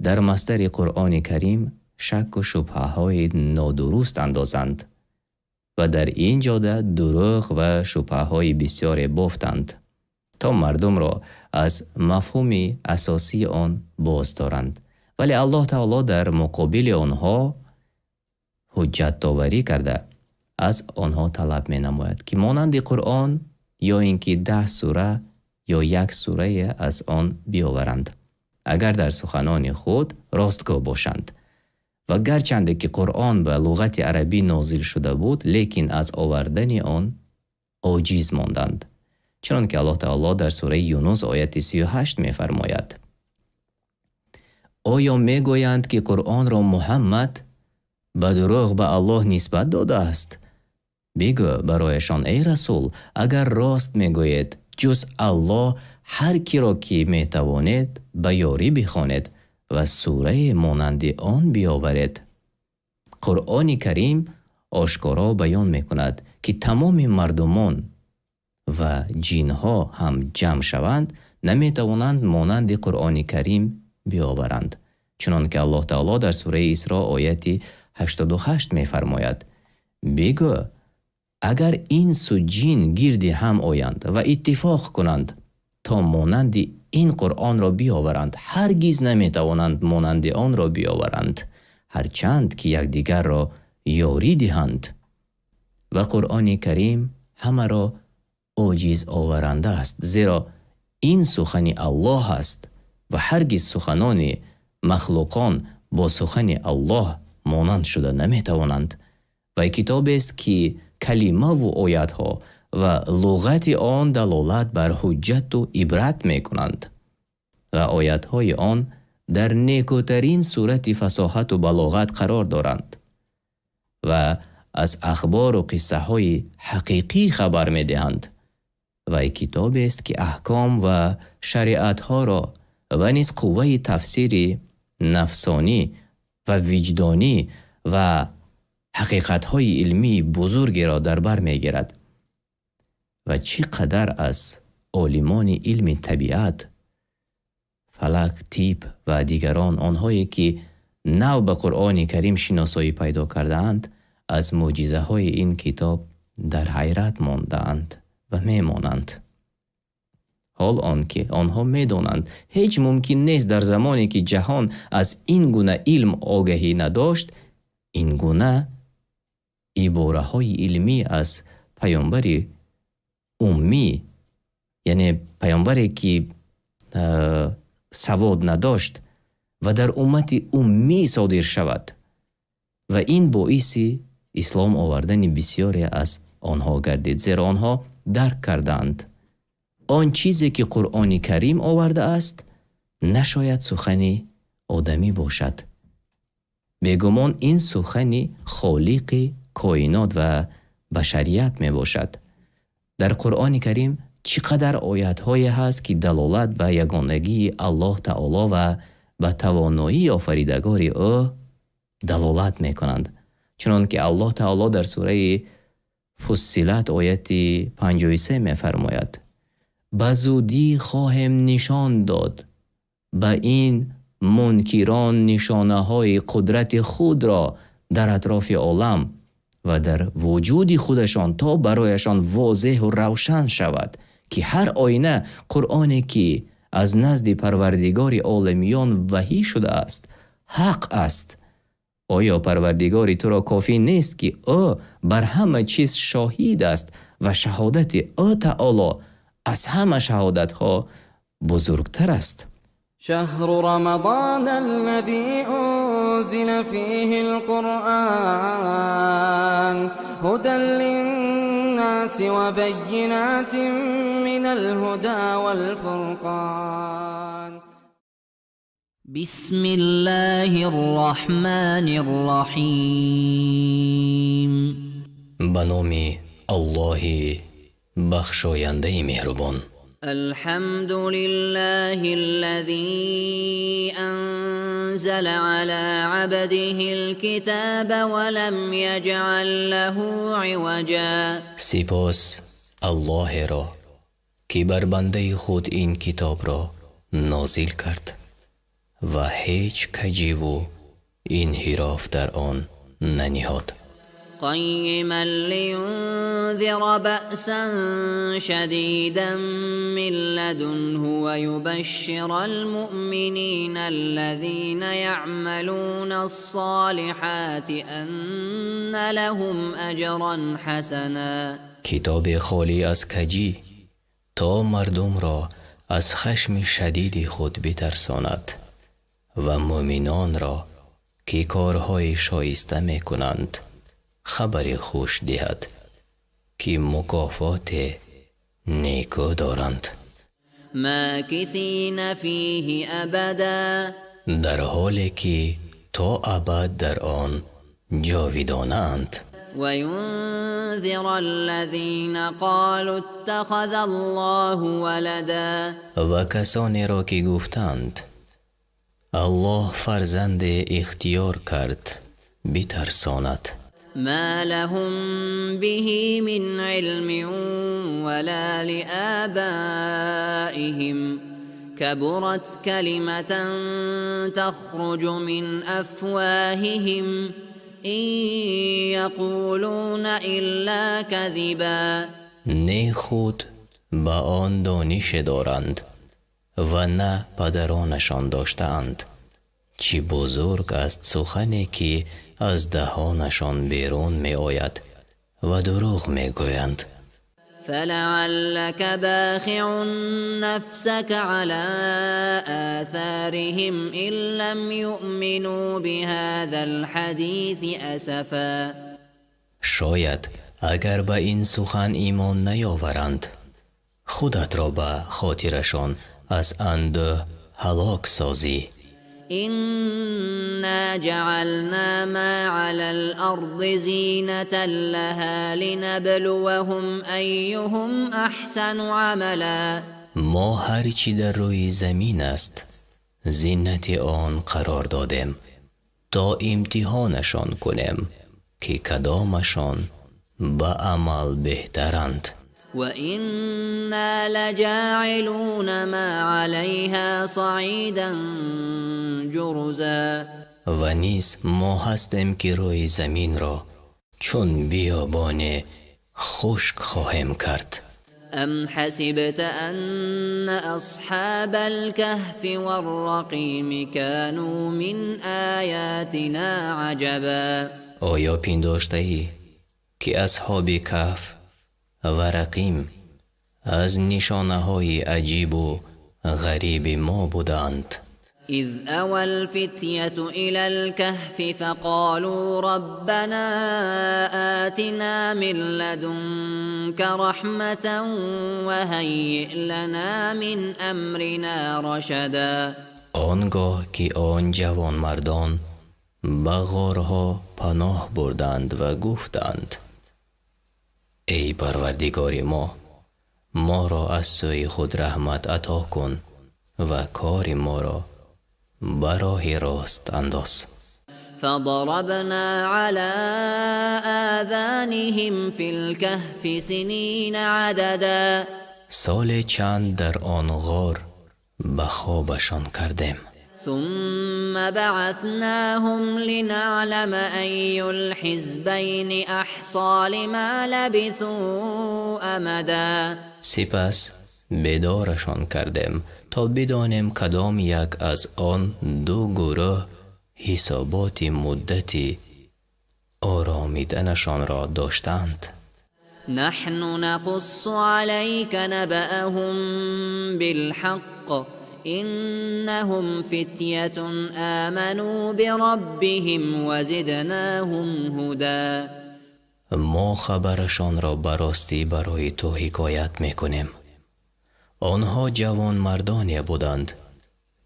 дар масдари Қуръони Карим шакку шубҳаҳои нодуруст андозанд ва дар ин ҷода дурӯғ ва шубҳаҳои бисёре бофтанд, То мардумро аз мафҳуми асосии он боз доранд. Вале Аллоҳ таоло дар муқобили онҳо ҳуҷҷатдоварӣ карда, аз онҳо талаб менамояд, ки монанди Қуръон ё ин ки 10 сура ё як сурае аз он биёваранд, агар дар суханони худ ростгӯ бошанд. Ва гарчанде ки Қуръон ба луғати арабӣ нозил шуда буд, лекин аз овардани он оҷиз монданд. Чунон ки Аллоҳ таоло дар сураи Юнус ояти 38 мефармояд: Оё мегӯянд, ки Қуръонро Муҳаммад ба дурӯғ ба Аллоҳ нисбат додааст? Бигӯ барояшон, эй расул, агар рост мегӯед, ҷуз Аллоҳ ҳар киро ки метавонед ба ёрӣ бихонед ва сурае монанди он биёваред. Қуръони Карим ошкоро баён мекунад, ки тамоми мардумон ва ҷинҳо ҳам ҷамъ шаванд, наметавонанд монанди Қуръони Карим биёваранд. Чунон ки Аллоҳ таоло дар сураи Исро ояти 88 мефармояд: Бигӯ, агар инсу ҷин гирди ҳам оянд ва иттифоқ кунанд, то монанди ин Қуръонро биёваранд, ҳаргиз наметавонанд монанди онро биёваранд, ҳарчанд ки якдигарро ёрӣ диҳанд. Ва Қуръони Карим ҳамаро оҷиз оваранда аст, зеро ин сухани Аллоҳ аст ва ҳаргиз суханони махлуқон бо сухани Аллоҳ монанд шуда наметавонанд. Ва китобест, ки калимаву оятҳо ва луғати он далолат бар ҳуҷҷату ибрат мекунанд ва оятҳои он дар некӯтарин сурати фасоҳату балоғат қарор доранд ва аз ахбору қиссаҳои ҳақиқӣ хабар медиҳанд. Вай китобест, ки аҳком ва шариатҳоро ва низ қувваи тафсири нафсонӣ ва виҷдонӣ ва ҳақиқатҳои илмии бузургеро дар бар мегирад. Ва чӣ қадар аз олимони илми табиат, фалак, тиб ва дигарон, онҳое ки нав ба Қуръони Карим шиносоӣ пайдо кардаанд, аз мӯъҷизаҳои ин китоб дар ҳайрат мондаанд ва мемонанд. Ҳол он ки онҳо медонанд, ҳеҷ мумкин нест дар замоне ки ҷаҳон аз ин гуна илм огаҳӣ надошт, ин гуна ибораҳои илмӣ аз паёмбари уммӣ, яъне паёмбаре ки савод надошт ва дар уммати уммӣ содир шавад. Ва ин боиси ислом овардани бисёре аз онҳо гардид, зеро онҳо дарк карданд, он чизе ки Қуръони Карим овардааст, нашояд сухани одамӣ бошад. Бегумон ин сухани холиқи коинот ва башарият мебошад. Дар Қуръони Карим чӣ қадар оятҳое ҳаст, ки далолат ба ягонагии Аллоҳ таоло ва ба тавоноии офаридагори ӯ далолат мекунанд. Чунон ки Аллоҳ таоло дар сураи Фуссилат ояти 53 мефармояд: Ба зудӣ хоҳем нишон дод ба ин мункирон нишонаҳои қудрати худро дар атрофи олам ва дар вуҷуди худашон, то барояшон возеҳу равшан шавад, ки ҳар оина Қуръоне ки аз назди Парвардигори оламиён ваҳӣ шудааст, ҳақ аст. Оё Парвардигори туро кофӣ нест, ки ӯ бар ҳама чиз шоҳид аст ва шаҳодати ӯ таоло аз ҳама шаҳодатҳо бузургтар аст? شهر رمضان الذي أنزل فيه القرآن هدى للناس وبينات من الهدى والفرقان. بسم الله الرحمن الرحيم. Ба номи Аллоҳи бахшояндаи меҳрубон. الحمد لله الذي أنزل على عبده الكتاب ولم يجعل له عوجا. Сипос Аллоҳеро, ки бар бандаи худ ин китобро нозил кард ва ҳеҷ каҷиву инҳироф дар он наниҳод. قيما لينذر بأسا شديدا من لدنه ويبشر المؤمنين الذين يعملون الصالحات أن لهم أجرا حسنا. Китобе холӣ аз каҷӣ, то мардумро аз хашми шадиди худ битарсонад ва мӯъминонро, ки корҳои шоиста мекунанд, хабари хуш диҳад, ки мукофоти некӯ доранд. ماكثين فيه أبدا. Дар ҳоле ки то абад дар он ҷовидонаанд. وينذر الذين قالوا اتخذ الله ولدا. Ва касонеро, ки гуфтанд: «Аллоҳ фарзанде ихтиёр кард», битарсонад. ما لهم به من علم ولا لآبائهم، كبرت كلمة تخرج من أفواههم، إن يقولون إلا كذبا. Не худ ба он донише доранд ва на падаронашон доштаанд. Чӣ бузург аст сухане, ки аз даҳонашон берун меояд, ва дурӯғ мегӯянд. فلعلك باخع نفسك على آثارهم إن لم يؤمنوا بهذا الحديث أسفا. Шояд агар ба ин сухан имон наёваранд, худатро ба хотирашон аз андӯҳ ҳалок созӣ. إنا جعلنا ما على الأرض زينة لها لنبلوهم أيهم أحسن عملا. Мо ҳар чӣ дар рӯи замин аст, зинати он қарор додем, то имтиҳонашон кунем, ки кадомашон ба амал беҳтаранд. وإنا لجاعلون ما عليها صعيدا جرزا. Ва низ мо ҳастем, ки рӯи заминро чун биёбоне хушк хоҳем кард. أم حسبت أن أصحاب الكهف والرقيم كانوا من آياتنا عجبا؟ Оё пиндоштаӣ, ки асҳоби Каҳф ва Рақим аз нишонаҳои аҷибу ғариби мо буданд? إذ أوى الفتية إلى الكهف فقالوا ربنا آتنا من لدنك رحمة وهيئ لنا من أمرنا رشدا. Он гоҳ ки он ҷавонмардон ба ғорҳо паноҳ бурданд ва гуфтанд: «Эй Парвардигори мо, моро аз сӯи худ раҳмат ато кун ва кори моро ба роҳи рост андоз». فضربنا على آذانهم في الكهف سنين عددا. Соле чанд дар он ғор ба хобашон кардем. ثم بعثناهم لنعلم أي الحزبين أحصى لما لبثوا أمدا. Сипас бедорашон кардем, то бидонем, кадом як аз он ду гурӯҳ ҳисоботи муддати оромиданашонро доштаанд. نحن نقص عليك نبأهم بالحق، إنهم فتية آمنوا بربهم وزدناهم هدى. Мо хабарашонро ба ростӣ барои ту ҳикоят мекунем. Онҳо ҷавонмардоне буданд,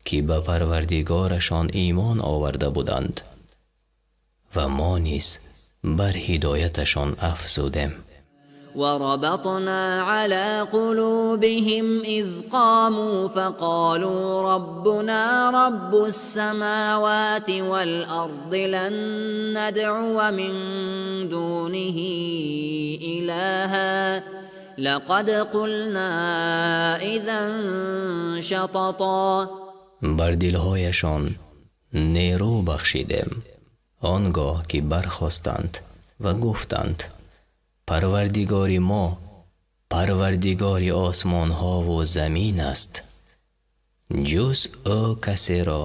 ки ба Парвардигорашон имон оварда буданд, ва мо низ бар ҳидояташон афзудем. وربطنا على قلوبهم إذ قاموا فقالوا ربنا رب السماوات والأرض لن ندعو من دونه إلها، لقد قلنا إذا شططا. Бар дилҳояшон нерӯ бахшидем, он гоҳ ки бархостанд. Ва гуфтанд: Парвардигори мо Парвардигори осмонҳову замин аст, ҷуз ӯ касеро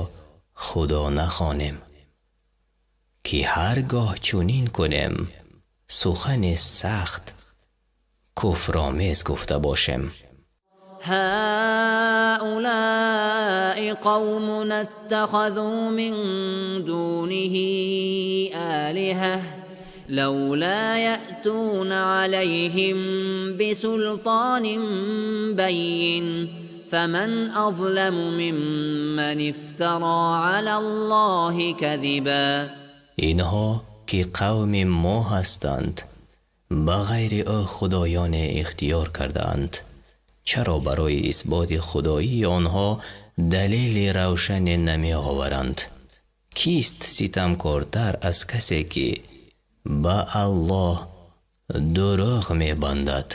худо нахонем, ки ҳар гоҳ чунин кунем, сухани сахт куфромез гуфта бошем. هؤلاء قومنا اتخذوا من دونه آلهة لولا يأتون عليهم بسلطان بين فمن أظلم ممن افترى على الله كذبا. Инҳо ки қавми мо ҳастанд, ба ғайри ӯ худоёне ихтиёр кардаанд. Чаро барои исботи худоии онҳо далели равшане намеоваранд? Кист ситамкортар аз касе, ки ба Аллоҳ дурӯғ мебандад?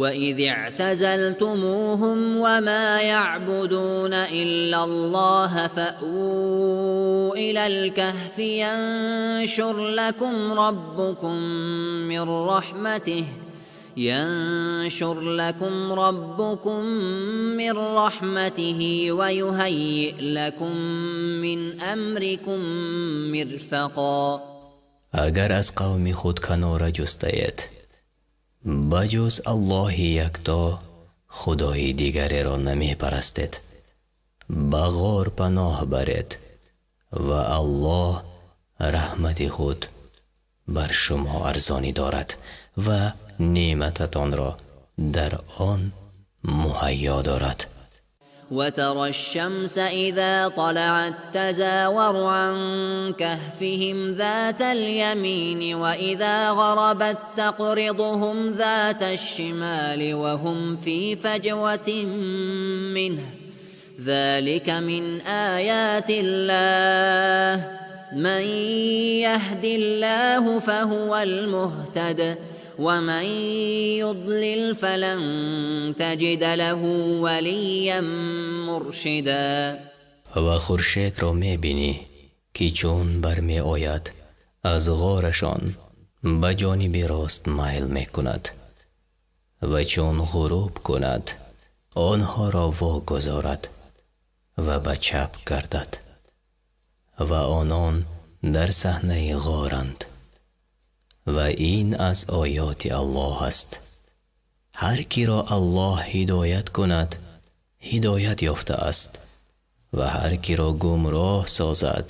وإذ اعتزلتموهم وما يعبدون إلا الله فأووا إلى الكهف ينشر لكم ربكم من رحمته ويهيئ لكم من أمركم مرفقا. Агар аз қавми худ канора ҷустаед, ба ҷуз Аллоҳи якто худои дигареро намепарастед, ба ғор паноҳ баред, ва Аллоҳ раҳмати худ бар шумо арзонӣ дорад ва неъмататонро дар он муҳайё дорад. وترى الشمس إذا طلعت تزاور عن كهفهم ذات اليمين وإذا غربت تقرضهم ذات الشمال وهم في فجوة منه ذلك من آيات الله من يهد الله فهو المهتد ومن يضلل فلن تجد له وليا مرشدا. Ва хуршедро мебинӣ, ки чун бармеояд, аз ғорашон ба ҷониби рост майл мекунад ва чун ғуруб кунад, онҳоро вогузорад ва ба чап гардад ва онон дар саҳнаи ғоранд. Ва ин аз оёти Аллоҳ аст. Ҳар киро Аллоҳ ҳидоят кунад, ҳидоят ёфта аст ва ҳар киро гумроҳ созад,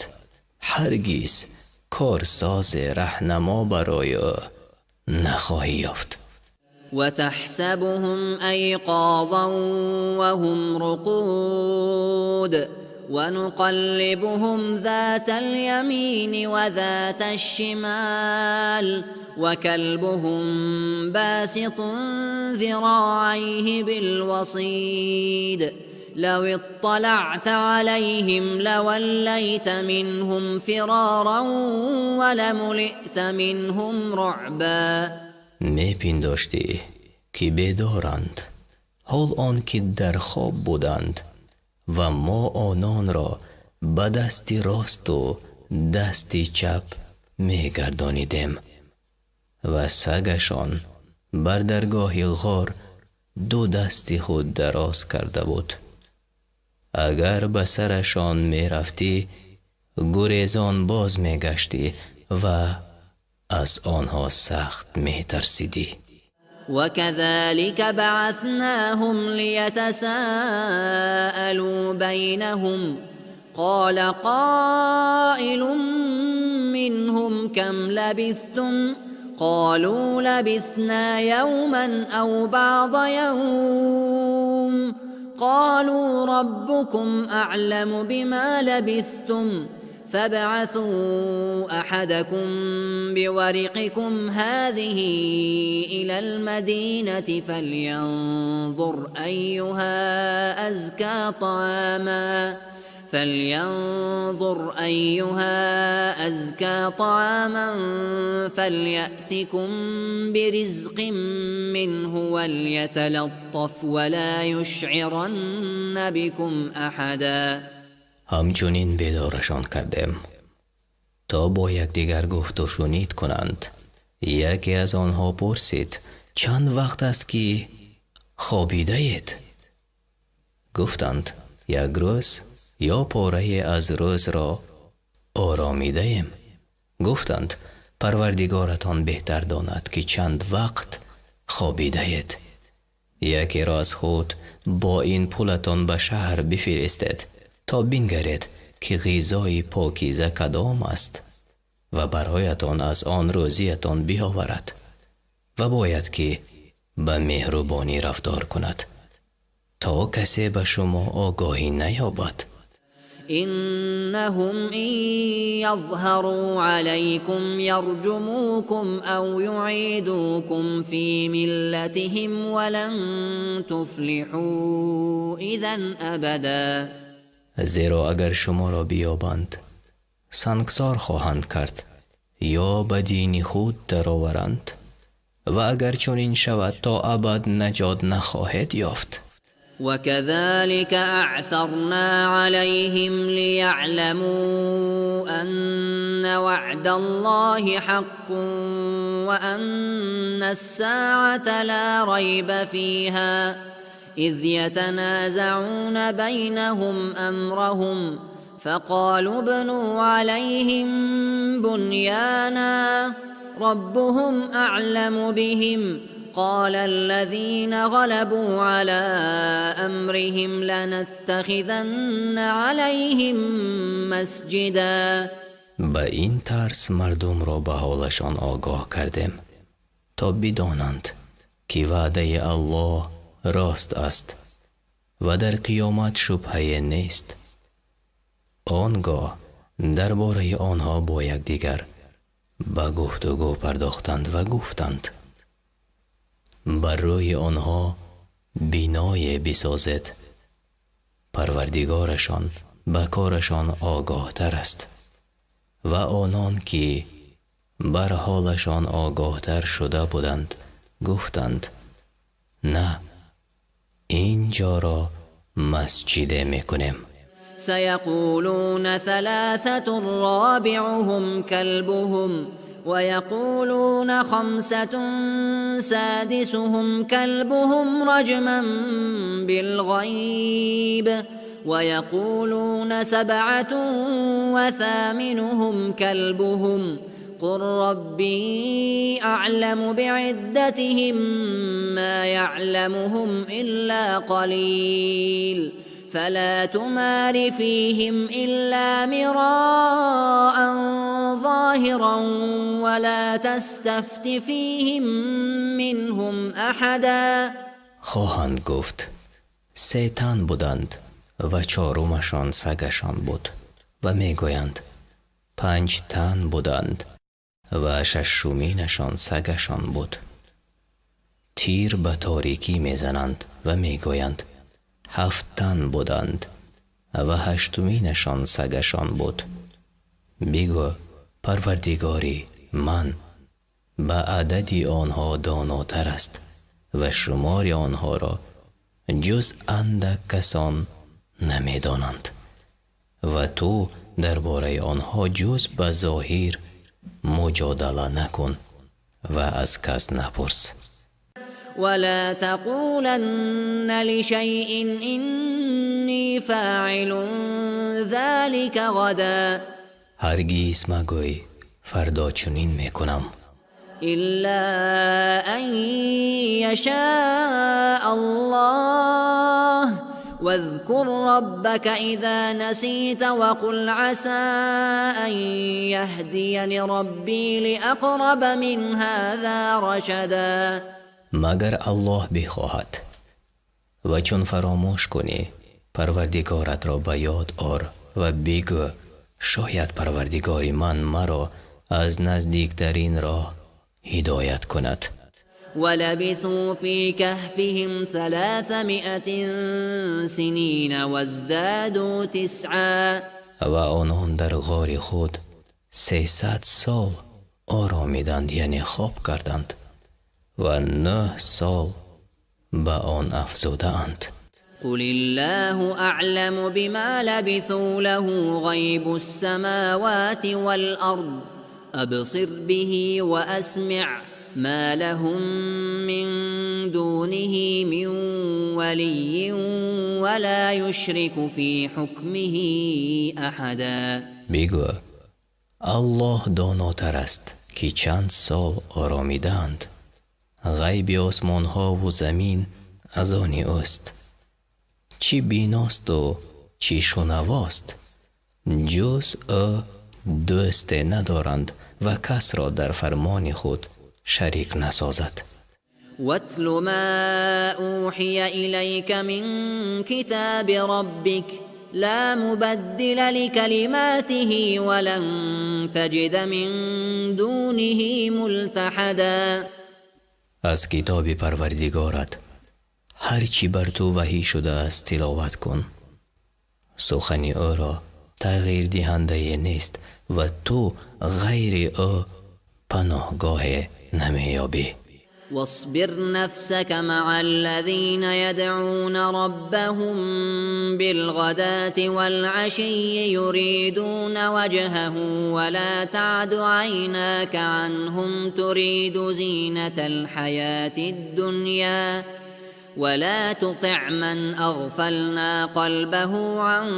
ҳаргиз корсозе раҳнамо барои ӯ нахоҳӣ ёфт. وتحسبهم أيقاظا وهم رقود ونقلبهم ذات اليمين وذات الشمال وكلبهم باسط ذراعيه بالوصيد لو اطلعت عليهم لوليت منهم فرارا ولملئت منهم رعبا. Мепиндоштӣ, ки бедоранд, ҳол он ки дар хоб буданд, ва мо ононро ба дасти росту дасти чап мегардонидем ва сагашон бар даргоҳи ғор ду дасти худ дароз карда буд. Агар ба сарашон мерафтӣ, гурезон боз мегаштӣ ва аз онҳо сахт метарсидӣ. وكذلك بعثناهم ليتساءلوا بينهم قال قائل منهم كم لبثتم قالوا لبثنا يوما أو بعض يوم قالوا ربكم أعلم بما لبثتم فابعثوا أحدكم بورقكم هذه إلى المدينة فلينظر أيها أزكى طعاما فليأتكم برزق منه وليتلطف ولا يشعرن بكم أحدا. Ҳамчунин бедорашон кардем, то бо якдигар гуфту шунид кунанд. Яке аз онҳо пурсид: чанд вақт аст ки хобидаед? Гуфтанд: як рӯз ё порае аз рӯзро оромидаем. Гуфтанд: Парвардигоратон беҳтар донад ки чанд вақт хобидаед. Якеро аз худ бо ин пулатон ба шаҳр бифиристед то бингаред ки ғизои покиза кадом аст ва бароятон аз он рӯзиятон биёварад ва бояд ки ба меҳрубонӣ рафтор кунад то касе ба шумо огоҳӣ наёбад. إنهم إن يظهروا عليكم يرجموكم أو يعيدوكم في ملتهم ولن تفلحوا إذا أبدا. Зеро агар шуморо биёбанд, сангсор хоҳанд кард ё ба дини худ дароваранд, ва агар чунин шавад, то абад наҷот нахоҳед ёфт. وكذلك أعثرنا عليهم ليعلموا أن وعد الله حق وأن الساعة لا ريب فيها إذ يتنازعون بينهم أمرهم فقالوا ابنوا عليهم بنيانا ربهم أعلم بهم قال الذين غلبوا على أمرهم لنتخذن عليهم مسجدا. Ба ин тарз мардумро ба ҳолашон огоҳ кардем, то бидонанд ки ваъдаи Аллоҳ рост аст ва дар қиёмат шубҳае нест. Он гоҳ дар бораи онҳо бо якдигар ба гуфтугӯ пардохтанд ва гуфтанд: бар рӯи онҳо биное бисозед, Парвардигорашон ба корашон огоҳтар аст. Ва онон ки бар ҳолашон огоҳтар шуда буданд, гуфтанд: на, ин ҷоро масҷиде мекунем. سيقولون ثلاثة رابعهم كلبهم ويقولون خمسة سادسهم كلبهم رجما بالغيب ويقولون سبعة وثامنهم كلبهم قل ربي أعلم بعدتهم ما يعلمهم إلا قليل فلا تمار فيهم إلا مراء ظاهرا ولا تستفت فيهم منهم أحدا. Хоҳанд гуфт: се тан буданд ва чорумашон сагашон буд, ва мегӯянд: панҷ тан буданд ва шашуминашон сагашон буд. Тир ба торикӣ мезананд ва мегӯянд: ҳафт тан буданд ва ҳаштуминашон сагашон буд. Бигӯ: Парвардигори ман ба адади онҳо донотар аст ва шумори онҳоро ҷуз андак касон намедонанд ва ту дар бораи онҳо ҷуз ба зоҳир муҷодала накун ва аз кас напурс. ولا تقولن لشيء إني فاعل ذلك غدا. Ҳаргиз магӯй: фардо чунин мекунам. إلا أن يشاء الله واذكر ربك إذا نسيت وقل عسى أن يهديني ربي لأقرب من هذا رشدا. Магар Аллоҳ бихоҳад. Ва чун фаромӯш кунӣ, Парвардигоратро ба ёд ор ва бигӯ: шояд Парвардигори ман маро аз наздиктарин роҳ ҳидоят кунад. ولبثوا في كهفهم 300 سنين وازدادوا تسعا. Ва онон дар ғори худ 300 сол оромиданд, яъне хоб карданд, ва 9 сол ба он афзудаанд. قل الله أعلم بما لبثوا له غيب السماوات والأرض أبصر به وأسمع ما لهم من دونه من ولي ولا يشرك في حكمه أحدا. Бигӯ: Аллоҳ донотар аст, ки чанд сол оромидаанд. Ғайби осмонҳову замин аз они ӯст. Чӣ биносту чӣ шунавост. Ҷуз ӯ дӯсте надоранд ва касро дар фармони худ шарик насозад. واتل ما أوحي إليك من كتاب ربك لا مبدل لكلماته ولن تجد من دونه ملتحدا. Аз китоби Парвардигорат ҳар чӣ бар ту ваҳӣ шудааст, тиловат кун. Сухани ӯро тағйирдиҳандае нест ва ту ғайри ӯ паноҳгоҳе намеёбӣ. واصبر نفسك مع الذين يدعون ربهم بالغداة والعشي يريدون وجهه ولا تعد عيناك عنهم تريد زينة الحياة الدنيا ولا تطع من أغفلنا قلبه عن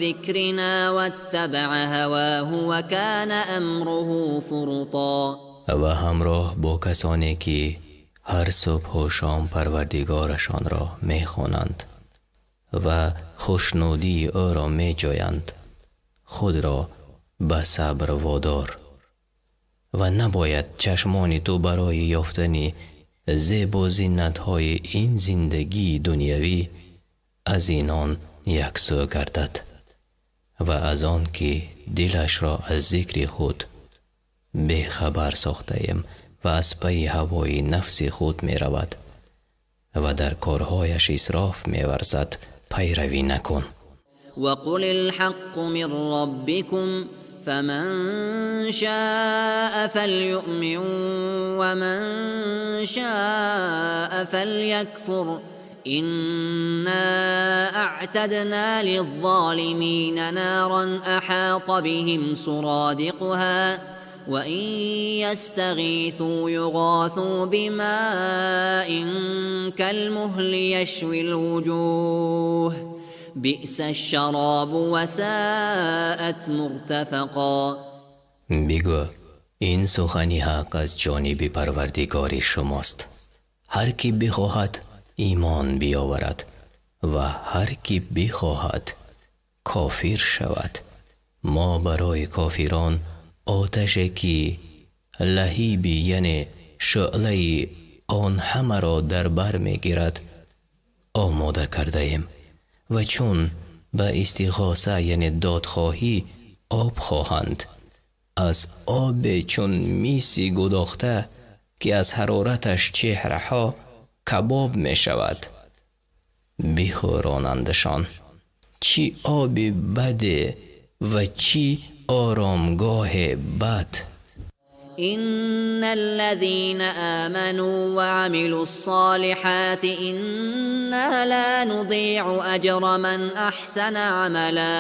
ذكرنا واتبع هواه وكان أمره فرطا. Ва ҳамроҳ бо касоне, ки ҳар субҳу шом Парвардигорашонро мехонанд ва хушнудии ӯро меҷӯянд, худро ба сабр водор ва набояд чашмони ту барои ёфтани зебу зинатҳои ин зиндагии дунявӣ аз инон яксӯ гардад ва аз он ки дилашро аз зикри худ бехабар сохтаем ва аз пайи ҳавои нафси худ меравад ва дар корҳояш исроф меварзад, пайравӣ накун. وقل الحق من ربكم فمن شاء فليؤمن ومن شاء فليكفر إنا أعتدنا للظالمين نارا أحاط بهم سرادقها وإن يستغيثوا يغاثوا بماء كالمهل يشوي الوجوه بئس الشراب وساءت مرتفقا. Бигӯ: ин сухани ҳақ аз ҷониби Парвардигори шумост. Ҳар кӣ бихоҳад, имон биёварад ва ҳар кӣ бихоҳад, кофир шавад. Мо барои кофирон оташе, ки лаҳиби, яъне шӯълаи он ҳамаро дар бар мегирад, омода кардаем ва чун ба истиғоса, яъне додхоҳӣ, об хоҳанд, аз обе чун миси гудохта, ки аз ҳарораташ чеҳраҳо кабоб мешавад, бихӯронандашон. Чӣ оби баде ва чӣ оромгоҳе бад! إن الذين آمنوا وعملوا الصالحات إنا لا نضيع أجر من أحسن عملا.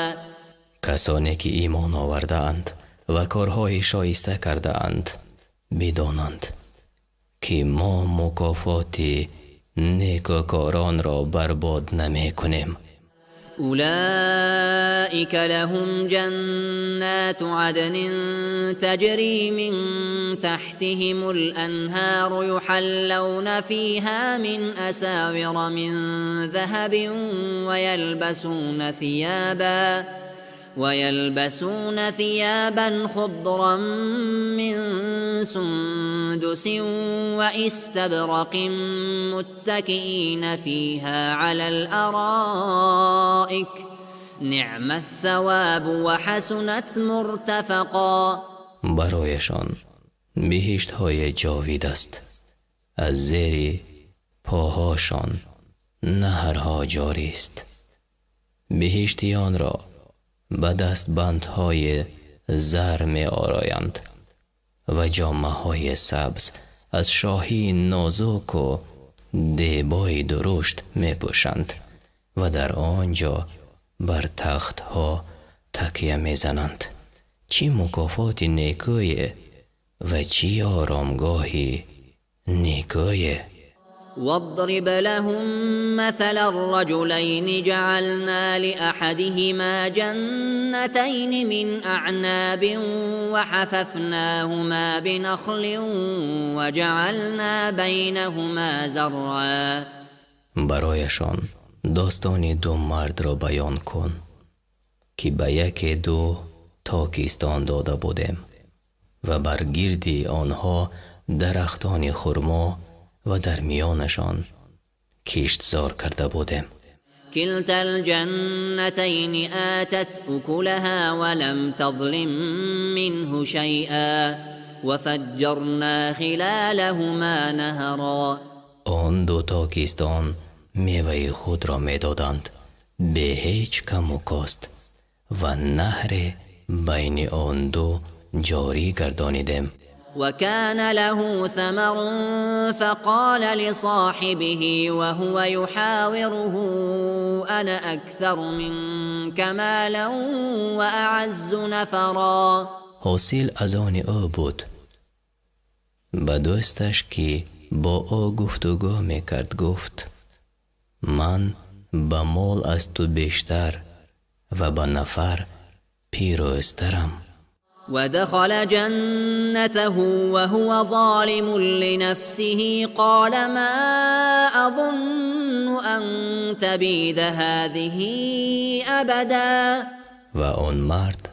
Касоне ки имон овардаанд ва корҳои шоиста кардаанд, бидонанд, ки мо мукофоти некӯкоронро барбод намекунем. أولئك لهم جنات عدن تجري من تحتهم الأنهار يحلون فيها من أساور من ذهب ويلبسون ثيابا خضرا من سندس واستبرق متكئين فيها على الأرائك نعم الثواب وحسنت مرتفقا. Барояшон биҳиштҳои ҷовид аст, аз зери поҳошон наҳрҳо ҷорист. Биҳиштиёнро ба дастбандҳои зар меороянд ва ҷомаҳои сабз аз шоҳии нозуку дебои дурушт мепӯшанд ва дар он ҷо бар тахтҳо такя мезананд. Чӣ мукофоти некӯе Ва чӣ оромгоҳи некӯе. واضرب لهم مثل الرجلين جعلنا لأحدهما جنتين من أعناب وحففناهما بنخل وجعلنا بينهما زرعا. Барояшон достони ду мардро баён кун, ки ба яке ду токистон дода будем ва бар гирди онҳо дарахтони хурмо ва дар миёнашон киштзор карда будем. كلتا الجنتين آتت أكلها ولم تظلم منه شيئا وفجرنا خلالهما نهرا. Он ду токистон меваи худро медоданд бе ҳеҷ каму кост ва наҳре байни он ду ҷорӣ гардонидем. وكان له ثمر فقال لصاحبه وهو يحاوره أنا أكثر منك مالا وأعز نفرا. Ҳосил аз они ӯ буд. Ба дӯсташ, ки бо ӯ гуфтугӯ мекард, гуфт: ман ба мол аз ту бештар ва ба нафар пирӯзтарам. ودخل جنته وهو ظالم لنفسه قال ما أظن أن تبيد هذه أبدا. Ва он мард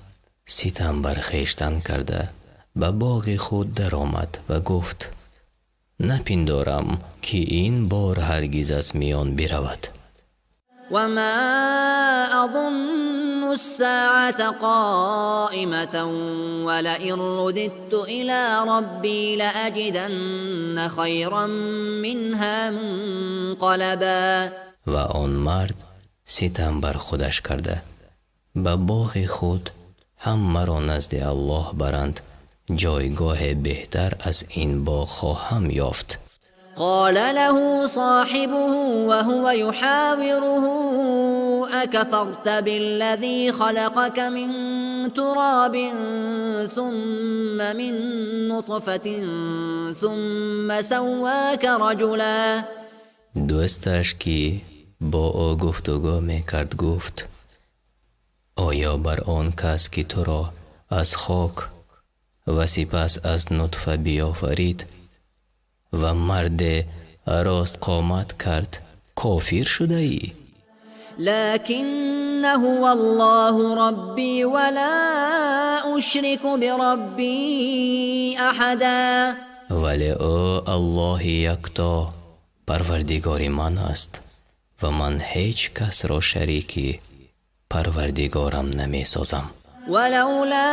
ситам бар хештан карда ба боғи худ даромад ва гуфт: напиндорам, ки ин бор ҳаргиз аз миён биравад. وما أظن الساعة قائمة ولئن رددت إلى ربي لأجدن خيرا منها منقلبا. Ва он мард ситам бар худаш карда ба боғи худ ҳам маро назди Аллоҳ баранд, ҷойгоҳе беҳтар аз ин боғ хоҳам ёфт. قال له صاحبه وهو يحاوره أكفرت بالذي خلقك من تراب ثم من نطفة ثم سواك رجلا. Дӯсташ, ки бо ӯ гуфтугӯ мекард, гуфт: оё бар он кас, ки туро аз хок ва сипас аз нутфа биёфарид ва марде ростқомат кард, кофир шудаӣ? لكن هو الله ربي ولا أشرك بربي أحدا. Вале ӯ Аллоҳи якто Парвардигори ман аст ва ман ҳеҷ касро шарики Парвардигорам намесозам. ولولا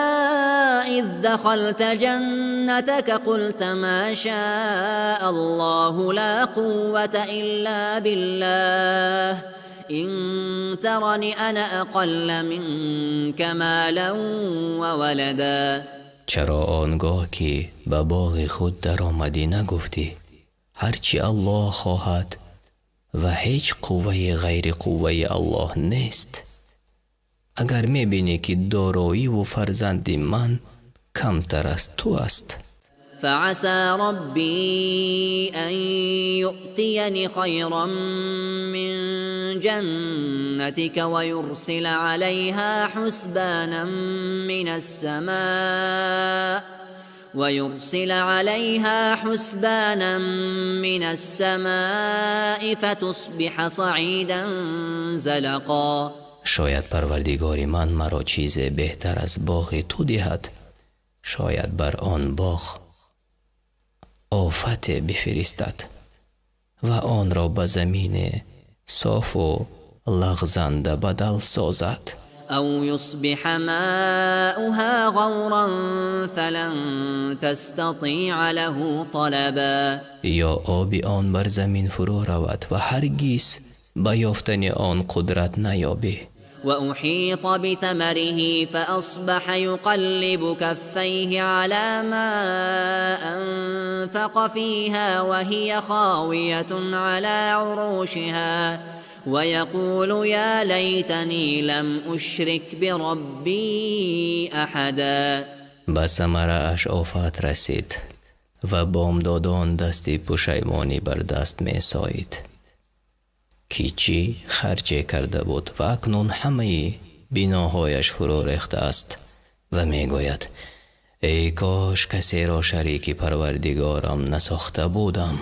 إذ دخلت جنتك قلت ما شاء الله لا قوة إلا بالله إن ترني أنا أقل منك مالا وولدا. Чаро он гоҳ, ки ба боғи худ даромадӣ, нагуфтӣ: ҳарчи Аллоҳ хоҳад ва ҳеҷ қуввае ғайри қувваи Аллоҳ нест? Агар мебинӣ, ки дороиву фарзанди ман камтар аз ту аст. فعسى ربي أن يؤتيني خيرا من جنتك ويرسل عليها حسبانا من السماء ويرسل عليها حسبانا من السماء فتصبح صعيدا زلقا. Шояд Парвардигори ман маро чизе беҳтар аз боғи ту диҳад, шояд бар он боғ офате бифиристад ва онро ба замине софу лағзанда бадал созад. أو يصبح ماؤها غورا فلن تستطيع له طلبا. Ё оби он бар замин фурӯ равад ва ҳаргиз ба ёфтани он қудрат наёбӣ. وأحيط بثمره فأصبح يقلب كفيه على ما أنفق فيها وهي خاوية على عروشها ويقول يا ليتني لم أشرك بربي أحدا. Ба самарааш офат расид ва бомдодон дасти пушаймонӣ бар даст месоид, ки чӣ харҷе карда буд ва акнун ҳамаи биноҳояш фурӯ рехтааст ва мегӯяд: эй кош касеро шарики Парвардигорам насохта будам.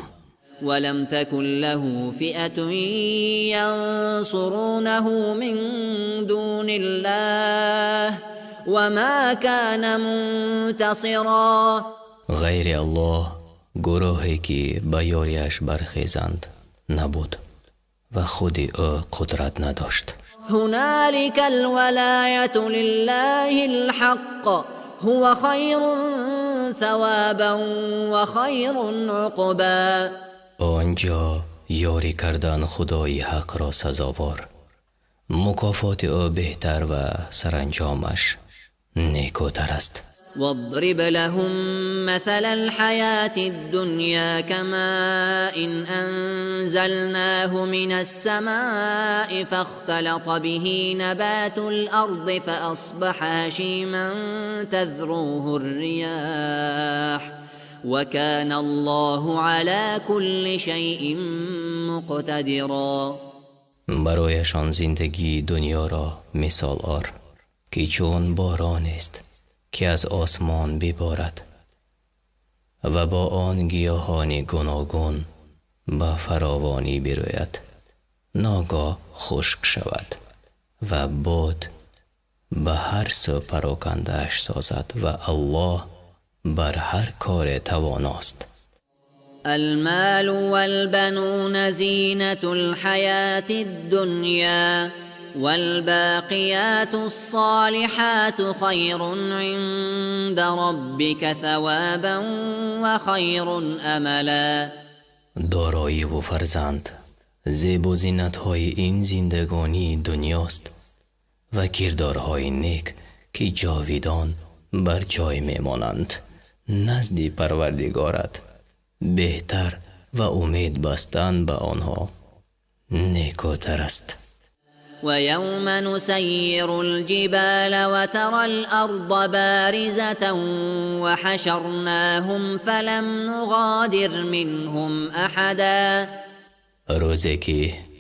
ولم تكن له فئة ينصرونه من دون الله وما كان منتصرا. Ғайри Аллоҳ гурӯҳе ки ба ёрияш бархезанд набуд ва худи ӯ қудрат надошт. هنالك الولاية لله الحق هو خير ثوابا وخير عقبا. Он ҷо ёрӣ кардан Худои ҳақро сазовор, мукофоти ӯ беҳтар ва саранҷомаш некӯтар аст. واضرب لهم مثل الحياة الدنيا كماء أنزلناه من السماء فاختلط به نبات الأرض فأصبح هشيما تذروه الرياح وكان الله على كل شيء مقتدرا. Барояшон зиндагии дунёро мисол ор, ки чун боронест, ки аз осмон биборад ва бо он гиёҳони гуногун ба фаровонӣ бирӯяд, ногоҳ хушк шавад ва бод ба ҳар сӯ парокандааш созад ва Аллоҳ бар ҳар коре тавоност. المال والبنون زينة الحياة الدنيا والباقيات الصالحات خير عند ربك ثوابا وخير أملا. Дороиву фарзанд зебу зинатҳои ин зиндагонии дунёст ва кирдорҳои нек, ки ҷовидон бар ҷой мемонанд, назди Парвардигорат беҳтар ва умед бастан ба онҳо некӯтар аст. ويوم نسير الجبال وترى الأرض بارزة وحشرناهم فلم نغادر منهم أحدا. Рӯзе ки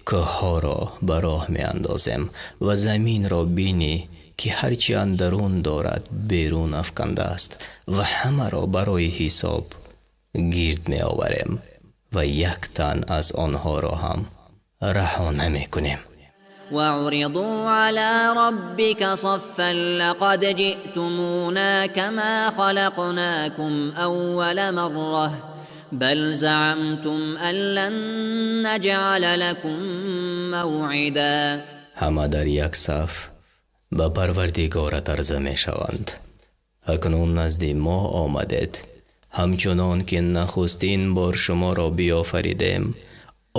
кӯҳҳоро ба роҳ меандозем ва заминро бинӣ, ки ҳарчи андарун дорад берун афкандааст, ва ҳамаро барои ҳисоб гирд меоварем ва як тан аз онҳоро ҳам раҳо намекунем. وعرضوا على ربك صفا لقد جئتمونا كما خلقناكم أول مرة بل زعمتم أن لن نجعل لكم موعدا. Ҳама дар як саф ба Парвардигорат арза мешаванд. Акнун назди мо омадед, ҳамчунон ки нахустин бор шуморо биёфаридем.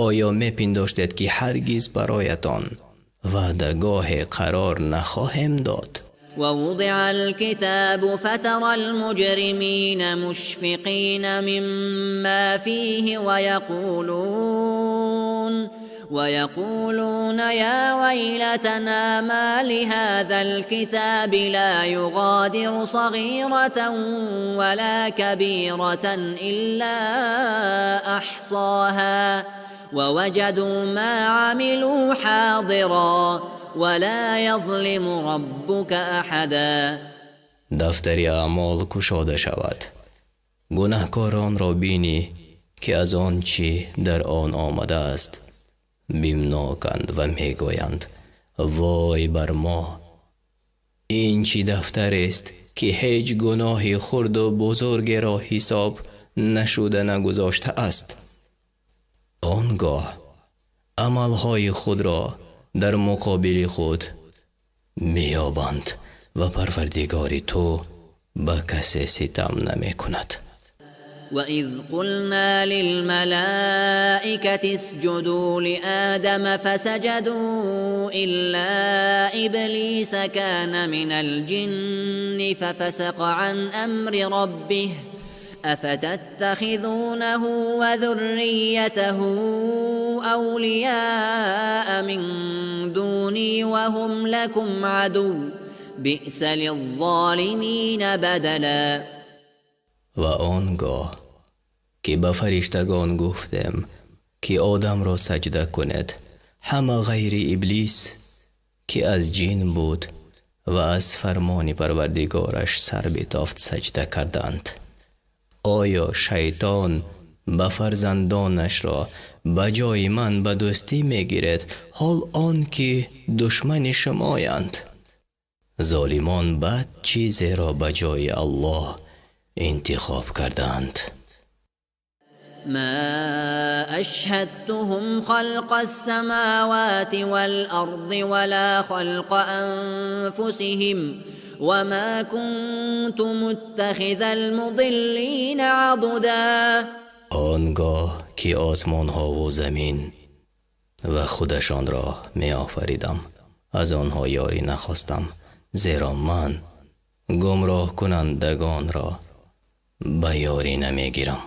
Оё мепиндоштед, ки ҳаргиз бароятон ваъдагоҳе қарор нахоҳем дод? ووضع الكتاب فترى المجرمين مشفقين مما فيه ويقولون يا ويلتنا ما لهذا الكتاب لا يغادر صغيرة ولا كبيرة إلا أحصاها ووجدوا ما عملوا حاضرا ولا يظلم ربك أحدا. Дафтари аъмол кушода шавад, гунаҳкоронро бинӣ, ки аз он чӣ дар он омадааст бимноканд ва мегӯянд: вой бар мо, ин чӣ дафтарест, ки ҳеҷ гуноҳи хурду бузургеро ҳисоб нашуда нагузоштааст. Он гоҳ амалҳои худро дар муқобили худ меёбанд ва Парвардигори ту ба касе ситам намекунад. وإذ قلنا للملائكة اسجدوا لآدم فسجدوا إلا إبليس كان من الجن ففسق عن أمر ربه أفتتخذونه وذريته أولياء من دوني وهم لكم عدو بئس للظالمين بدلا. Ва он гоҳ ки ба фариштагон гуфтем, ки Одамро саҷда кунед, ҳама ғайри Иблис, ки аз ҷин буд ва аз фармони Парвардигораш сар битофт, саҷда карданд. Оё шайтон ба фарзандонашро ба ҷои ман ба дӯстӣ мегиред, ҳол он ки душмани шумоянд? Золимон бад чизеро ба ҷои Аллоҳ интихоб карданд. ما أشهدتهم خلق السماوات والأرض ولا خلق أنفسهم وما كنت متخذ المضلين عضدا. Он гоҳ ки осмонҳову замин ва худашонро меофаридам, аз онҳо ёрӣ нахостам, зеро ман гумроҳкунандагонро ба ёрӣ намегирам.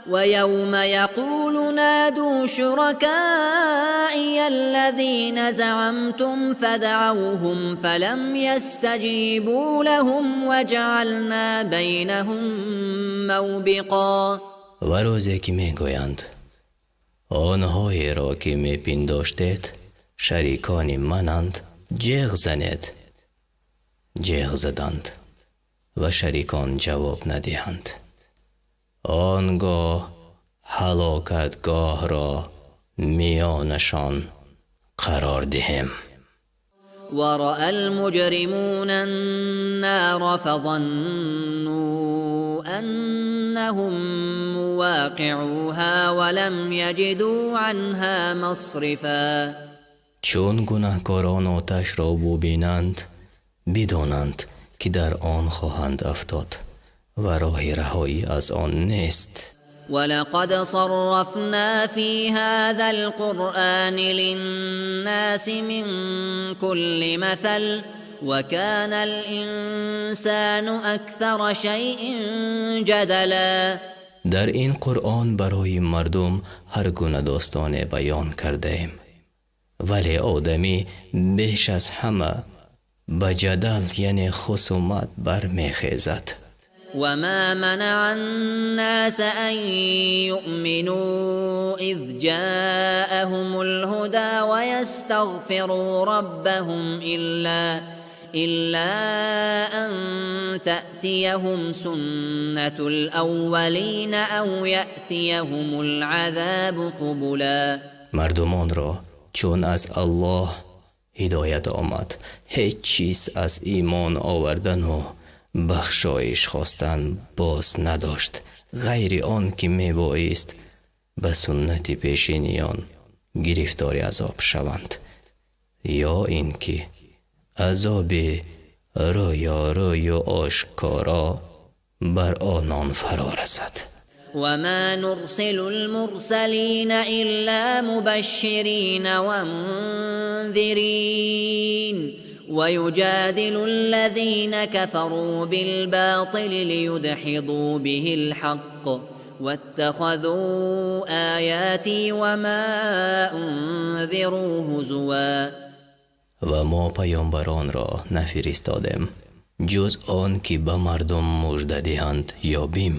ويوم يقول نادوا شركائي الذين زعمتم فدعوهم فلم يستجيبوا لهم وجعلنا بينهم موبقا. Ва рӯзе ки мегӯянд: онҳоеро ки мепиндоштед шарикони мананд, ҷеғ занед, ҷеғ заданд ва шарикон ҷавоб надиҳанд, он гоҳ ҳалокатгоҳро миёнашон қарор диҳем. ورأى المجرمون النار فظنوا أنهم مواقعوها ولم يجدوا عنها مصرفا. Чун гунаҳкорон оташро бубинанд, бидонанд, ки дар он хоҳанд афтод ва роҳи раҳоӣ аз он нест. ولقد صرفنا في هذا القرآن للناس من كل مثل وكان الإنسان أكثر شيء جدلا. Дар ин Қуръон барои мардум ҳар гуна достоне баён кардаем, вале одамӣ беш аз ҳама ба ҷадал, яъне хусумат, бармехезад. وما منع الناس أن يؤمنوا إذ جاءهم الهدى ويستغفروا ربهم إلا أن تأتيهم سنة الأولين أو يأتيهم العذاب قبلا. Мардумонро чун аз Аллоҳ ҳидоят омад, ҳеҷ чиз аз имон овардану бахшоиш хостан боз надошт, ғайри он ки мебоист ба суннати пешиниён гирифтори азоб шаванд ё ин ки азоби рӯёрӯю ошкоро бар онон фаро расад. وما نرسل المرسلين إلا مبشرين ومنذرين ويجادل الذين كفروا بالباطل ليدحضوا به الحق واتخذوا آياتي وما أنذروا هزوا. Ва мо паёмбаронро нафиристодем, ҷуз он ки ба мардум мужда диҳанд ё бим.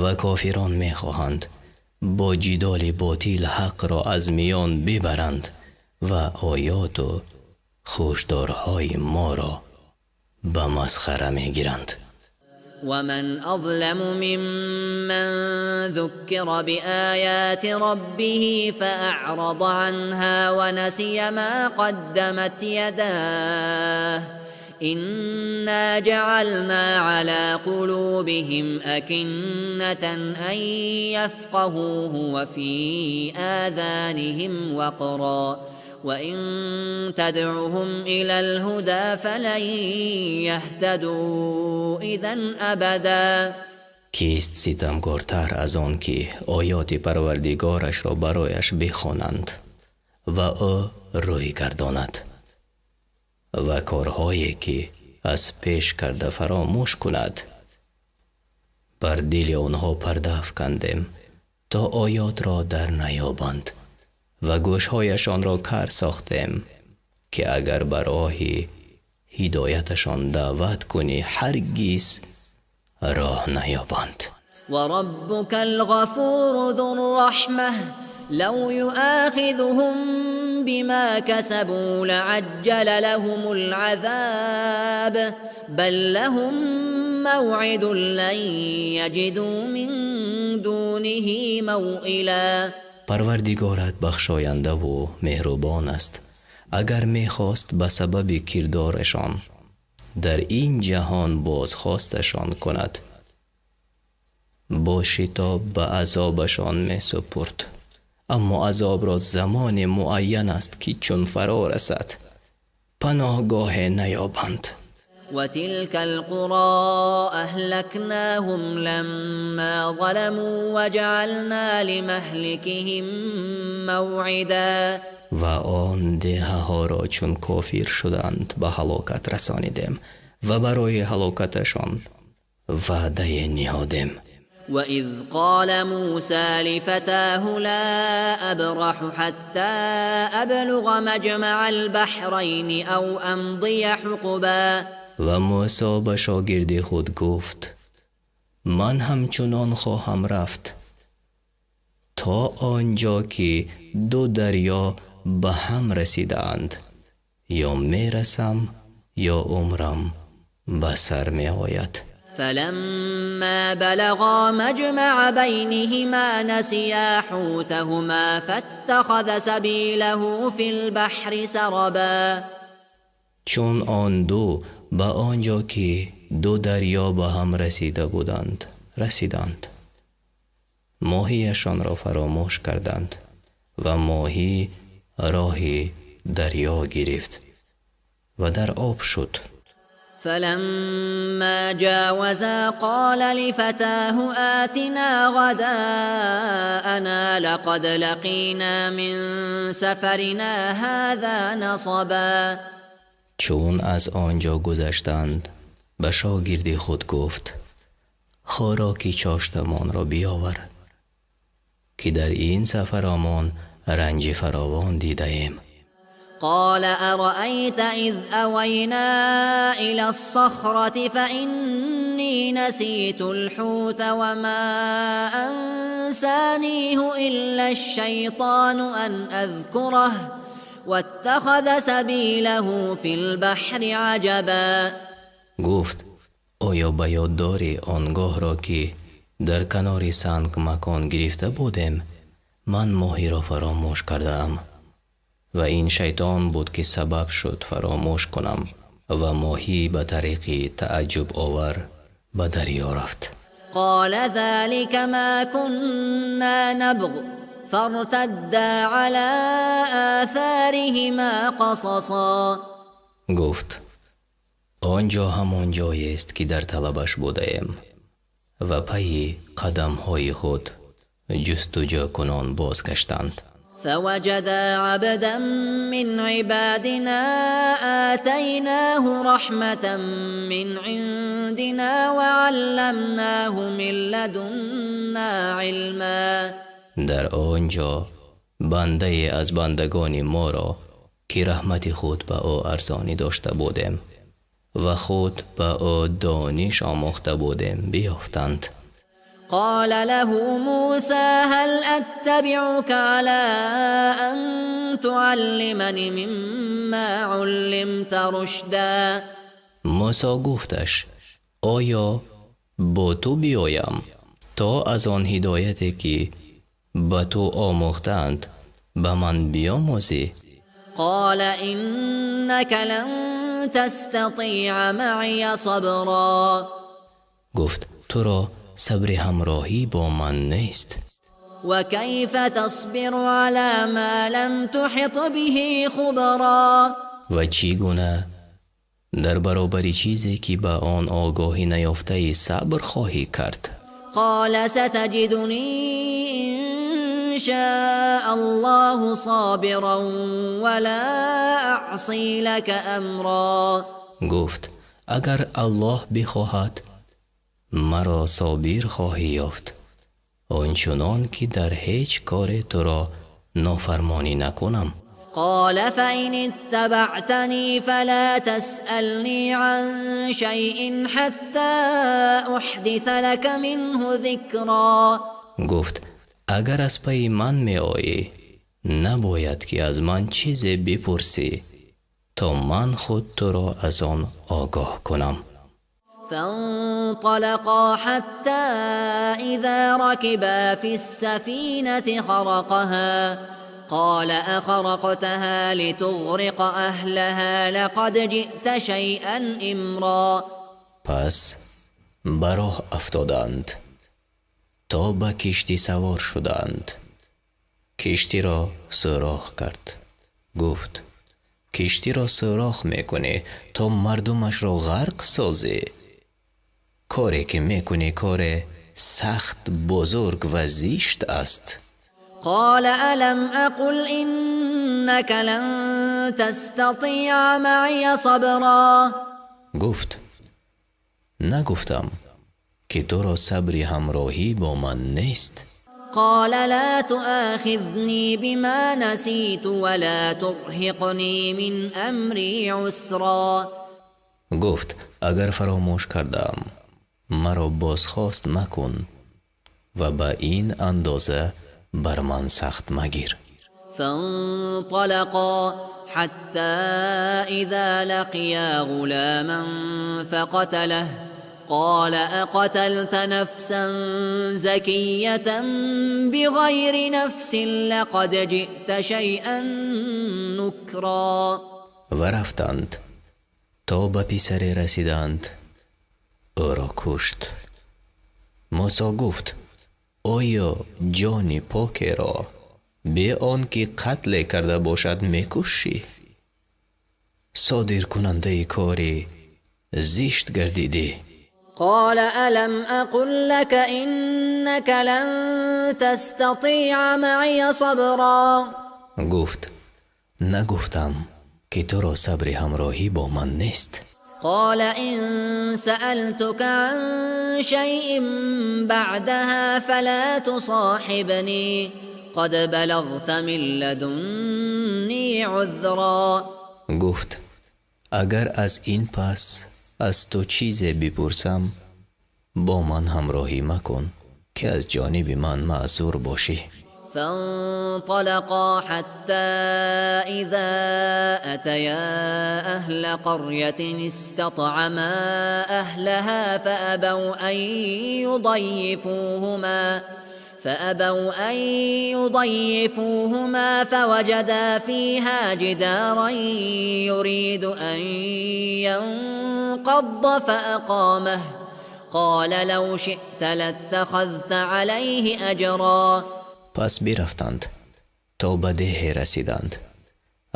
Ва кофирон мехоҳанд бо ҷидоли ботил ҳақро аз миён бибаранд ва оёту хушдорҳои моро ба масхара мегиранд. ومن أظلم ممن ذكر بآيات ربه فأعرض عنها ونسي ما قدمت يداه إنا جعلنا على قلوبهم أكنة أن يفقهوه وفي آذانهم وقرا وإن تدعهم إلى الهدى فلن يهتدوا إذا أبدا. Кист ситамкортар аз он ки оёти Парвардигорашро барояш бихонанд ва ӯ рӯй гардонад ва корҳое ки аз пеш карда фаромӯш кунад? Бар дили онҳо парда афкандем, то оётро дар наёбанд, ва гӯшҳояшонро кар сохтем, ки агар ба роҳи ҳидояташон даъват кунӣ, ҳаргиз роҳ наёбанд. وربك الغفور ذو الرحمة لو يؤاخذهم بما كسبوا لعجل لهم العذاب بل لهم موعد لن يجدوا من دونه موئلا. Парвардигорат бахшояндаву меҳрубон аст. Агар мехост, ба сабаби кирдорашон дар ин ҷаҳон бозхосташон кунад, бо шитоб ба азобашон месупурд, аммо азобро замоне муайян аст, ки чун фаро расад, паноҳгоҳе наёбанд. وتلك القرى أهلكناهم لما ظلموا وجعلنا لمهلكهم موعدا. Ва он деҳаҳоро, чун кофир шуданд, ба ҳалокат расонидем ва барои ҳалокаташон ваъдае ниҳодем. وإذ قال موسى لفتاه لا أبرح حتى أبلغ مجمع البحرين أو أمضي حقبا. Ва Мӯсо ба шогирди худ гуфт: «Ман ҳамчунон хоҳам рафт, то он ҷо ки ду дарё ба ҳам расидаанд, ё мерасам, ё умрам ба сар меояд». فلما بلغا مجمع بينهما نسيا حوتهما فاتخذ سبيله في البحر سربا. Чун он ду ба он ҷо, ки ду дарё ба ҳам расида буданд, расиданд, моҳияшонро фаромӯш карданд, ва моҳӣ роҳи дарё гирифт ва дар об шуд. فلما جاوزا قال لفتاه آتنا غداءنا لقد لقينا من سفرنا هذا نصبا. Чун аз он ҷо гузаштанд, ба шогирди худ гуфт: «Хӯроки чоштамонро биёвар, ки дар ин сафаромон ранҷи фаровон дидаем». قال أرأيت إذ أوينا إلى الصخرة فإني نسيت الحوت وما أنسانيه إلا الشيطان أن أذكره واتخذ سبيله في البحر عجبا. Гуфт: «Оё ба ёд дорӣ он гоҳро, ки дар канори санг макон гирифта будем? Ман моҳиро фаромӯш кардаам, ва ин шайтон буд, ки сабаб шуд фаромӯш кунам, ва моҳӣ ба тариқи тааҷҷубовар ба дарё рафт». قال ذلك ما كنا نبغ فارتدا على آثارهما قصصا. Гуфт: «Он ҷо ҳамон ҷоест, ки дар талабаш будаем». Ва пайи қадамҳои худ ҷустуҷӯкунон бозгаштанд. فوجدا عبدا من عبادنا آتيناه رحمة من عندنا وعلمناه من لدنا علما. Дар он ҷо бандае аз бандагони моро, ки раҳмати худ ба ӯ арзонӣ дошта будем ва худ ба ӯ дониш омӯхта будем, биёфтанд. قال له موسى هل أتبعك على أن تعلمني مما علمت رشدا؟ Мӯсо гуфташ: «Оё бо ту биёям, то аз он ҳидояте, ки ба ту омӯхтаанд, ба ман биёмӯзӣ?» قال إنك لن تستطيع معي صبرا. Гуфт: «Туро сабри ҳамроҳӣ бо ман нест». وكيف تصبر على ما لم تحط به خبرا؟ Ва чӣ гуна дар баробари чизе, ки ба он огоҳӣ наёфтаӣ, сабр хоҳӣ кард? قال ستجدني إن شاء الله صابرا ولا أعصي لك أمرا. Гуфт: «Агар Аллоҳ бихоҳад, маро собир хоҳӣ ёфт, он чунон ки дар ҳеҷ коре туро нофармонӣ накунам». قال فإن اتبعتني فلا تسألني عن شيء حتى أحدث لك منه ذكرا. Гуфт: агар аз пайи ман меоӣ, набояд ки аз ман чизе бипурсӣ, то ман худ туро аз он огоҳ кунам. فانطلقا حتى إذا ركبا في السفينة خرقها، قال أخرقتها لتغرق أهلها لقد جئت شيئا إمرا. Пас ба роҳ афтоданд, то ба киштӣ савор шуданд. Киштиро сӯрох кард. Гуфт: киштиро сӯрох мекунӣ, то мардумашро ғарқ созӣ? Коре ки мекунӣ, коре сахт бузург ва зишт аст. قال ألم أقل إنك لن تستطيع معي صبرا. Гуфт: нагуфтам, ки туро сабри ҳамроҳӣ бо ман нест? قال لا تؤاخذني بما نسيت ولا ترهقني من أمري عسرا. Гуфт: агар фаромӯш кардам, маро бозхост макун ва ба ин андоза бар ман сахт магир. فانطلقا حتى إذا لقيا غلاما فقتله، قال أقتلت نفسا زكية بغير نفس لقد جئت شيئا نكرا. Ва рафтанд, то ба писаре расиданд, ӯро кушт. Мусо гуфт: оё ҷони покеро бе он ки қатле карда бошад мекушӣ? Содиркунандаи кори зишт гардидӣ. قال ألم أقل لك إنك لن تستطيع معي صبرا. Гуфт: нагуфтам, ки туро сабри ҳамроҳӣ бо ман нест? قال إن سألتك عن شيء بعدها فلا تصاحبني قد بلغت من لدني عذرا. Гуфт: агар аз ин пас аз ту чизе бипурсам, бо ман ҳамроҳӣ макун, ки аз ҷониби ман маъзур бошӣ. فانطلقا حتى إذا أتيا أهل قرية استطعما أهلها فأبوا أن يضيفوهما فوجدا فيها جدارا يريد أن ينقض فأقامه، قال لو شئت لاتخذت عليه أجرا. Пас бирафтанд, то ба деҳе расиданд.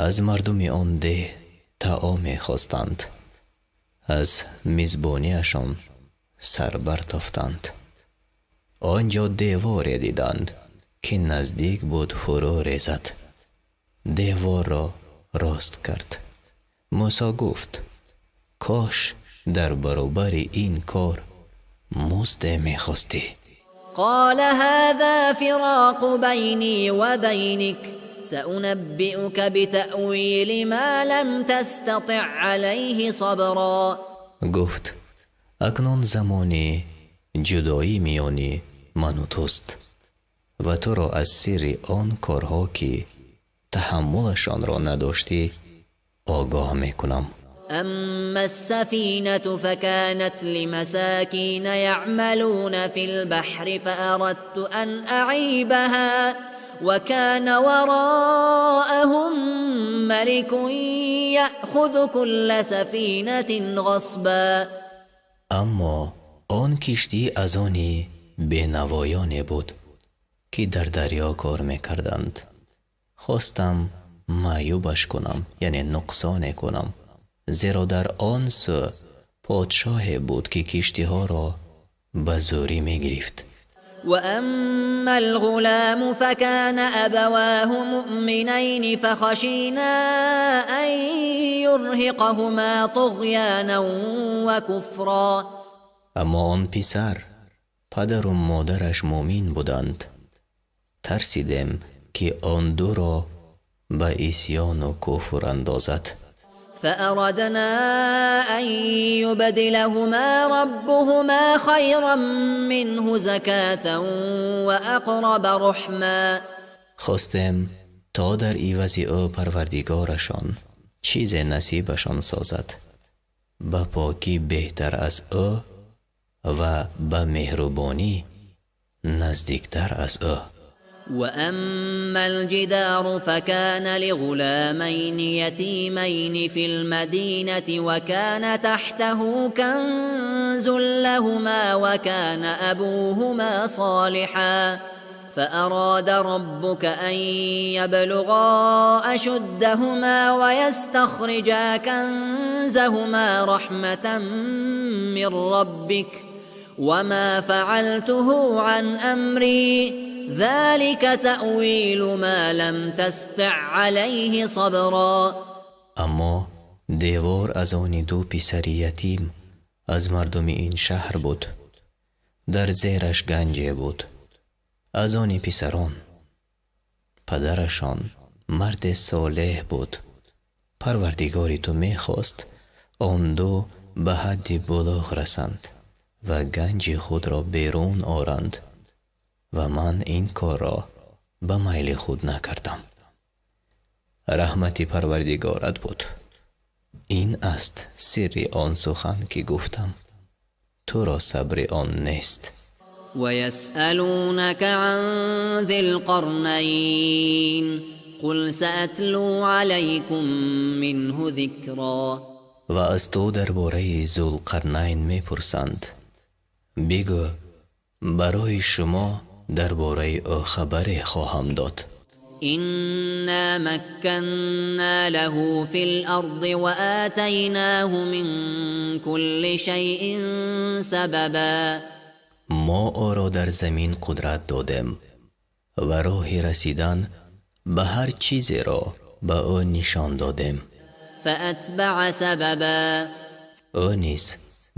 Аз мардуми он деҳ таоме хостанд. Аз мизбониашон сар бартофтанд. Он ҷо деворе диданд, ки наздик буд фурӯ резад. Деворро рост кард. Мусо гуфт: кош дар баробари ин кор музде мехостӣ. قال هذا فراق بيني وبينك سأنبئك بتأويل ما لم تستطع عليه صبرا. Гуфт: акнун замони ҷудоӣ миёни ману туст ва туро аз сирри он корҳо, ки таҳаммулашонро надоштӣ, огоҳ мекунам. أما السفينة فكانت لمساكين يعملون في البحر فأردت أن أعيبها وكان وراءهم ملك يأخذ كل سفينة غصبا. Аммо он киштӣ аз они бенавоёне буд, ки дар дарё кор мекарданд. Хостам маъюбаш кунам, яъне нуқсоне кунам, зеро дар он сӯ подшоҳе буд, ки киштиҳоро ба зӯрӣ мегирифт. وأما الغلام فكان أبواه مؤمنين فخشينا أن يرهقهما طغيانا وكفرا. Аммо он писар, падару модараш мӯмин буданд. Тарсидем, ки он дуро Ба исьёну куфр андозад. فأردنا أن يبدلهما ربهما خيرا منه زكاة وأقرب رحما. Хостем, то дар ивази ӯ Парвардигорашон чизе насибашон созад, ба покӣ беҳтар аз ӯ ва ба меҳрубонӣ наздиктар аз ӯ. وأما الجدار فكان لغلامين يتيمين في المدينة وكان تحته كنز لهما وكان أبوهما صالحا، فأراد ربك أن يبلغا أشدهما ويستخرجا كنزهما رحمة من ربك، وما فعلته عن أمري، ذلك تأويل ما لم تستع عليه صبرا. Аммо девор аз они ду писари ятим аз мардуми ин шаҳр буд. Дар зераш ганҷе буд аз они писарон. Падарашон марде солеҳ буд. Парвардигори ту мехост, он ду ба ҳадди булуғ расанд ва ганҷи худро берун оранд, ва ман ин корро ба майли худ накардам. Раҳмати Парвардигорат буд. Ин аст сирри он сухан, ки гуфтам, туро сабри он нест. ويسألونك عن ذي القرنين، قل سأتلو عليكم منه ذكرا. Ва аз ту дар бораи Зулқарнайн мепурсанд. Бигӯ: барои шумо дар бораи ӯ хабаре хоҳам дод. إنا مكنا له في الأرض وآتيناه من كل شيء سببا. Мо ӯро дар замин қудрат додем ва роҳи расидан ба ҳар чизеро ба ӯ нишон додем. فأتبع سببا. Ӯ низ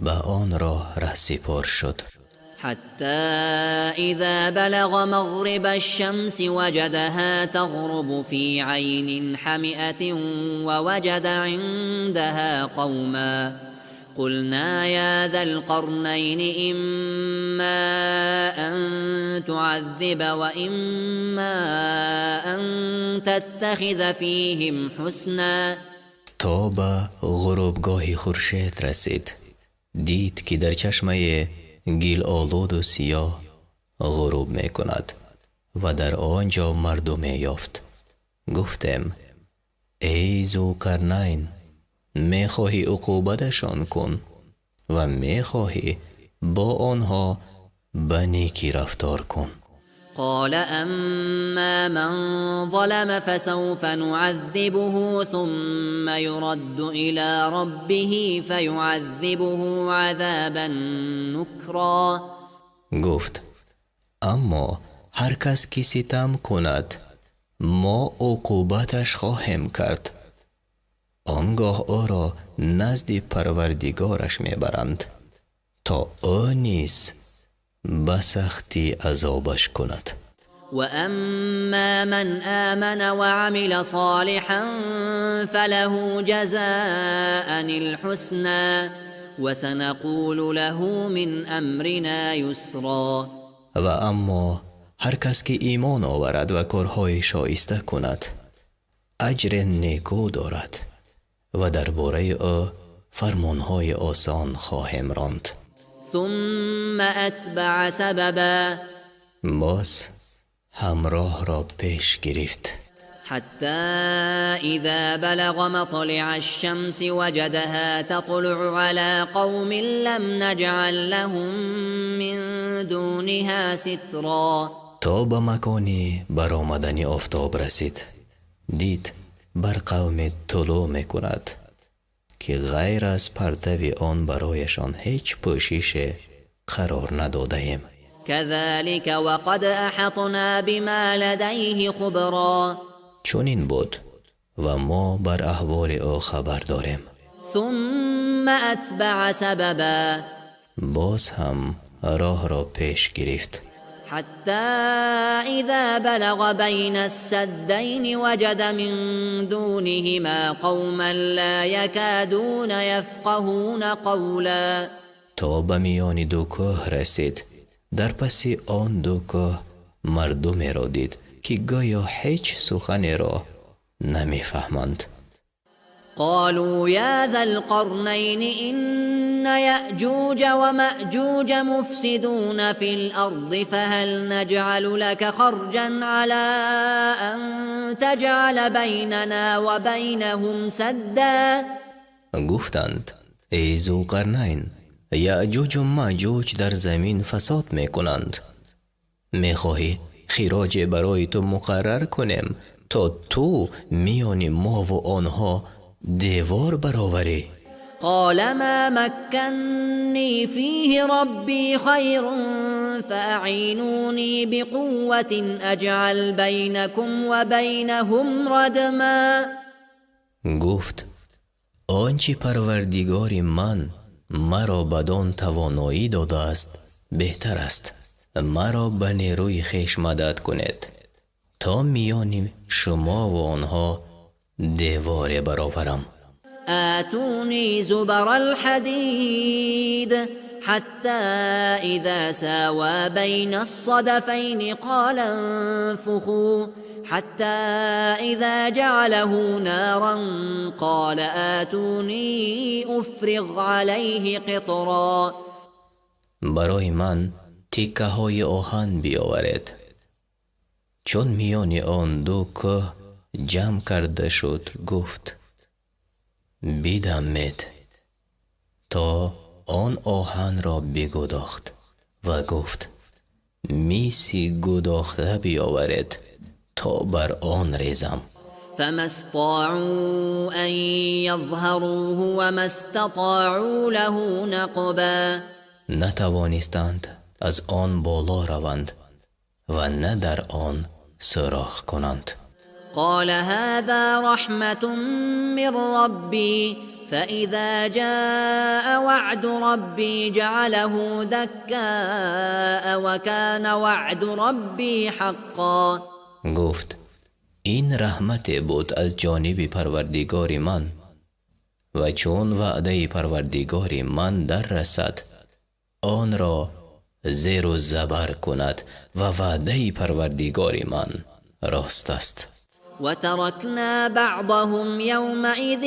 ба он роҳ раҳсипор шуд. حتى إذا بلغ مغرب الشمس وجدها تغرب في عين حمئة ووجد عندها قوما، قلنا يا ذا القرنين إما أن تعذب وإما أن تتخذ فيهم حسنا. То ба ғурубгоҳи хуршед расид, дид, ки дар чашмаи гилолуду сиёҳ ғуруб мекунад ва дар он ҷо мардуме ёфт. Гуфтем: эй Зулқарнайн, мехоҳӣ, уқубаташон кун ва мехоҳӣ, бо онҳо ба некӣ рафтор кун. قال أما من ظلم فسوف نعذبه ثم يرد إلى ربه فيعذبه عذابا نكرا. Гуфт: аммо ҳар кас ки ситам кунад, мо уқубаташ хоҳем кард. Он гоҳ ӯро назди Парвардигораш мебаранд, то ӯ низ ба сахтӣ азобаш кунад. وأما من آمن وعمل صالحا فله جزاء الحسنى وسنقول له من أمرنا يسرا. Ва аммо ҳар кас ки имон оварад ва корҳои шоиста кунад, аҷре некӯ дорад ва дар бораи ӯ фармонҳои осон хоҳем ронд. ثم أتبع سببا. Боз ҳамроҳро пеш гирифт. حتى إذا بلغ مطلع الشمس وجدها تطلع على قوم لم نجعل لهم من دونها سترا. То ба макони баромадани офтоб расид, дид, бар қавме тулӯъ мекунад, ки ғайр аз партави он барояшон ҳеҷ пӯшише қарор надодаем. كذلك وقد أحطنا بما لديه خبرا. Чунин буд, ва мо бар аҳволи ӯ хабар дорем. ثم أتبع سببا. Боз ҳам роҳро пеш гирифт. حتى إذا بلغ بين السدين وجد من دونهما قوما لا يكادون يفقهون قولا. То ба миёни ду кӯҳ расид, дар паси он ду кӯҳ мардумеро дид, ки гӯё ҳеҷ суханеро намефаҳманд. قالوا يا ذا القرنين إن يأجوج ومأجوج مفسدون في الأرض فهل نجعل لك خرجا على أن تجعل بيننا وبينهم سدا. Гуфтанд: эй Зулқарнайн, Яъҷуҷу Маъҷуҷ дар замин фасод мекунанд, мехоҳӣ хироҷе барои ту муқаррар кунем, то ту миёни мову онҳо девор бароварӣ? قال ما مكني فيه ربي خير فأعينوني بقوة أجعل بينكم وبينهم ردما. Гуфт: он чӣ Парвардигори ман маро бадон тавоноӣ додааст, беҳтар аст. Маро ба нерӯи хеш мадад кунед, то миёни шумову онҳо деворе бароварам. آتوني زبر الحديد. حتى إذا ساوى بين الصدفين قال انفخوا، حتى إذا جعله نارا قال آتوني أفرغ عليه قطرا. Барои ман тиккаҳои оҳан биёваред. Чун миёни он ду кӯҳ ҷамъ карда шуд, гуфт: бидамед, то он оҳанро бигудохт ва гуфт: миси гудохта биёваред, то бар он резам. فما استطاعوا أن يظهروه وما استطاعوا له نقبا. Натавонистанд аз он боло раванд ва на дар он сӯрох кунанд. قال هذا رحمة من ربي، فإذا جاء وعد ربي جعله دكاء وكان وعد ربي حقا. Гуфт: ин раҳмате буд аз ҷониби Парвардигори ман, ва чун ваъдаи Парвардигори ман дар расад, онро зеру забар кунад, ва ваъдаи Парвардигори ман рост аст. وتركنا بعضهم يومئذ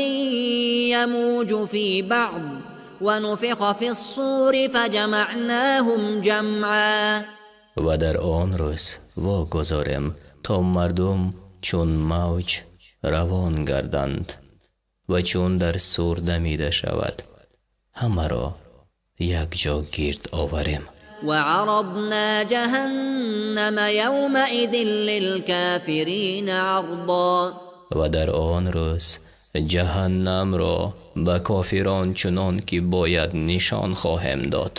يموج في بعض ونفخ في الصور فجمعناهم جمعا. Ва дар он рӯз вогузорем, то мардум чун мавҷ равон гарданд, ва чун дар сур дамида шавад, ҳамаро якҷо гирд оварем. وعرضنا جهنم يومئذ للكافرين عرضا. Ва дар он рӯз ҷаҳаннамро ба кофирон чунон ки бояд нишон хоҳем дод.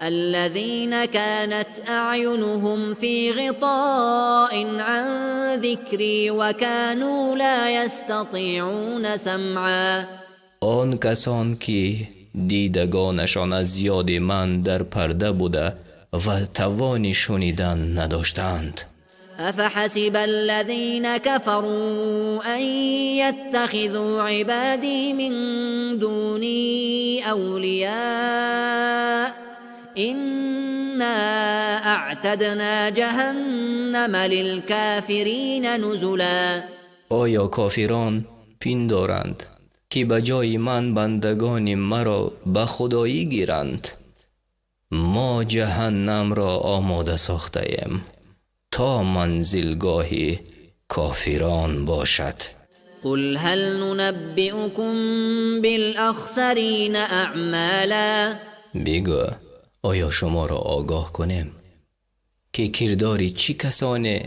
الذين كانت أعينهم في غطاء عن ذكري وكانوا لا يستطيعون سمعا. Он касон ки дидагонашон аз ёди ман дар парда буда ва тавони шунидан надоштаанд. أفحسب الذين كفروا أن يتخذوا عبادي من دوني أولياء إنا أعتدنا جهنم للكافرين نزلا. Оё кофирон пиндоранд, ки ба ҷои ман бандагони маро ба худоӣ гиранд? Мо ҷаҳаннамро омода сохтаем, то манзилгоҳи кофирон бошад. قل هل ننبئكم بالأخسرين أعمالا. Бигӯ: оё шуморо огоҳ кунем, ки кирдори чӣ касоне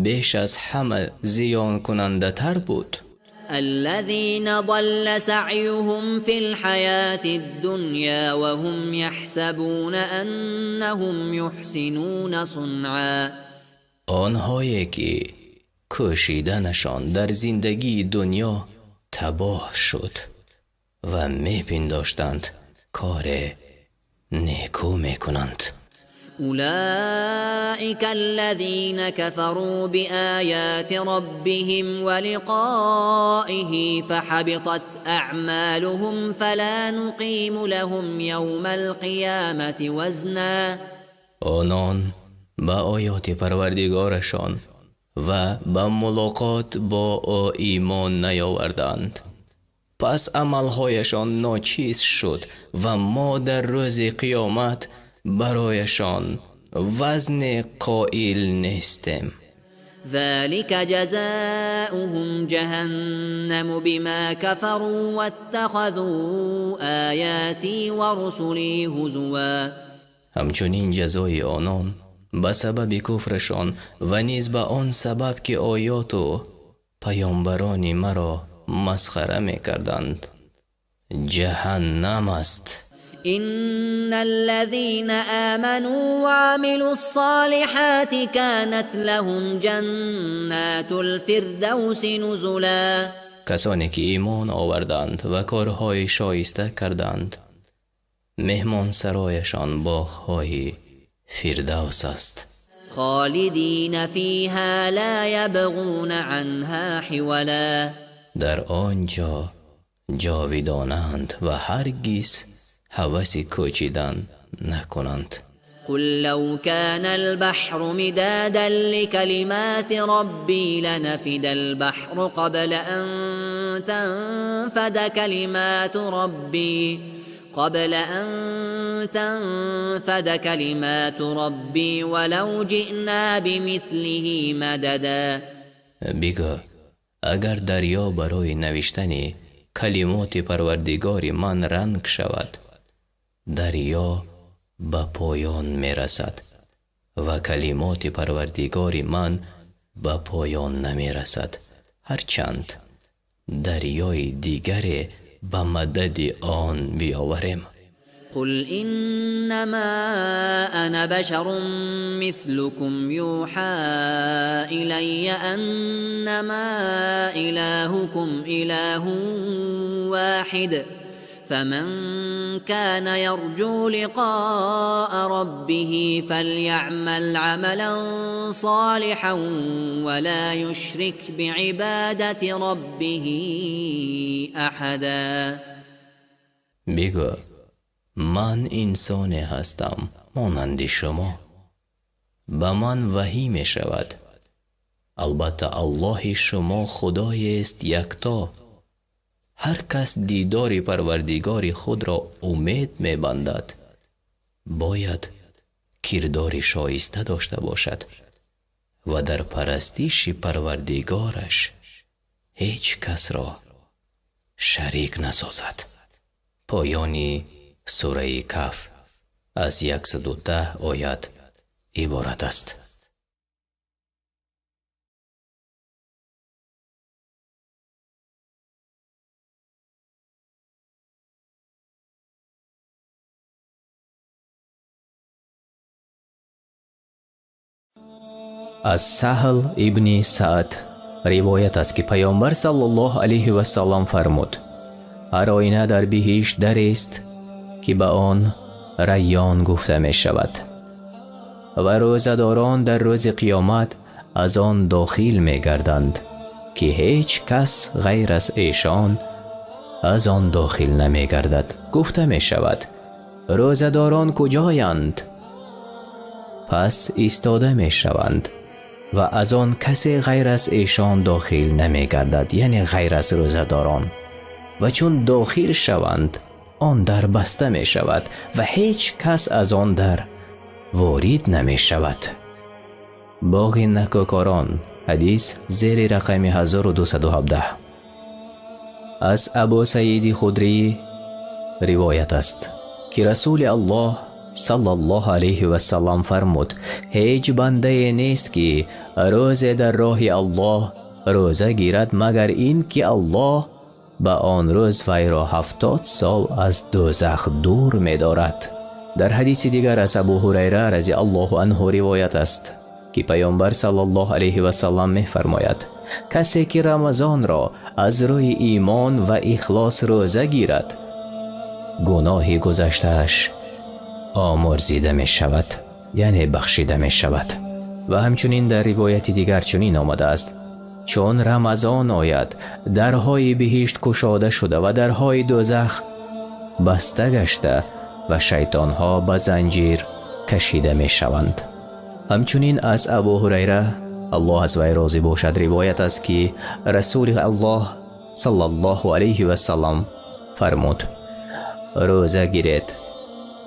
беш аз ҳама зиёнкунандатар буд? الذين ضل سعيهم في الحياة الدنيا وهم يحسبون أنهم يحسنون صنعا. Онҳое ки кӯшиданашон дар зиндагии дунё табоҳ шуд ва мепиндоштанд, коре некӯ мекунанд. أولئك الذين كفروا بآيات ربهم ولقائه فحبطت أعمالهم فلا نقيم لهم يوم القيامة وزنا. Онон ба оёти Парвардигорашон ва ба мулоқот бо ӯ имон наёварданд. Пас амалҳояшон ночиз шуд ва мо дар рӯзи қиёмат барояшон вазне қоил нестем. ذلك جزاؤهم جهنم بما كفروا واتخذوا آياتي ورسلي هزوا. Ҳамчунин ҷазои онон ба сабаби куфрашон ва низ ба он сабаб ки оёту паёмбарони маро масхара мекарданд, ҷаҳаннам аст. إن الذين آمنوا وعملوا الصالحات كانت لهم جنات الفردوس نزلا. Касоне ки имон оварданд ва корҳои шоиста карданд, меҳмонсарояшон боғҳои фирдавс аст. خالدين فيها لا يبغون عنها حولا. Дар он ҷо ҷовидонанд ва ҳаргиз ҳаваси кӯчидан накунанд. قل لو كان البحر مدادا لكلمات ربي لنفد البحر قبل أن تنفد كلمات ربي قبل أن تنفد كلمات ربي ولو جئنا بمثله مددا. Бигӯ, агар дарё барои навиштани калимоти Парвардигори ман ранг шавад, дарё ба поён мерасад ва калимоти Парвардигори ман ба поён намерасад, ҳарчанд дарёи дигаре ба мадади он биёварем. قل إنما أنا بشر مثلكم يوحى إلي أنما إلهكم إله واحد فمن كان يرجو لقاء ربه فليعمل عملا صالحا ولا يشرك بعبادة ربه أحدا. Бигӯ, ман инсоне ҳастам монанди шумо, ба ман ваҳӣ мешавад, албатта Аллоҳи шумо Худоест якто. Ҳар кас дидори Парвардигори худро умед мебандад, бояд кирдори шоиста дошта бошад ва дар парастиши Парвардигораш ҳеҷ касро шарик насозад. Поёни сураи Каф аз 110 оят иборат аст. Аз Саҳл ибни Саъд ривоят аст, ки Паёмбар саллаллоҳу алайҳи васаллам фармуд: ҳар оина дар биҳишт дарест, ки ба он Райён гуфта мешавад ва рӯзадорон дар рӯзи қиёмат аз он дохил мегарданд, ки ҳеҷ кас ғайр аз эшон аз он дохил намегардад. Гуфта мешавад: рӯзадорон куҷоянд? Пас истода мешаванд ва аз он касе ғайр аз эшон дохил намегардад, яъне ғайр аз рӯзадорон. Ва чун дохил шаванд, он дар баста мешавад ва ҳеҷ кас аз он дар ворид намешавад. Боғи накӯкорон, ҳадис зери рақами 1217. Аз Абу Саиди Худрӣ ривоят аст, ки Расули Аллоҳ саллаллоҳу алайҳи васаллам фармуд: ҳеҷ бандае нест, ки рӯзе дар роҳи Аллоҳ рӯза гирад, магар ин ки Аллоҳ ба он рӯз вайро 70 сол аз дӯзах дур медорад. Дар ҳадиси дигар аз Абу Ҳурайра разиаллоҳу анҳу ривоят аст, ки Паёмбар саллаллоҳу алайҳи васаллам мефармояд: касе ки Рамазонро аз рӯи имон ва ихлос рӯза гирад, гуноҳи гузаштааш омӯрзида мешавад. Яъне бахшида мешавад. Ва ҳамчунин дар ривояти дигар чунин омадааст: чун Рамазон ояд, дарҳои биҳишт кушода шуда ва дарҳои дӯзах баста гашта ва шайтонҳо ба занҷир кашида мешаванд. Ҳамчунин аз Абу Ҳурайра, Аллоҳ аз вай розӣ бошад, ривоят аст, ки Расули Аллоҳ саллаллоҳу алайҳи васаллам фармуд: рӯза гиред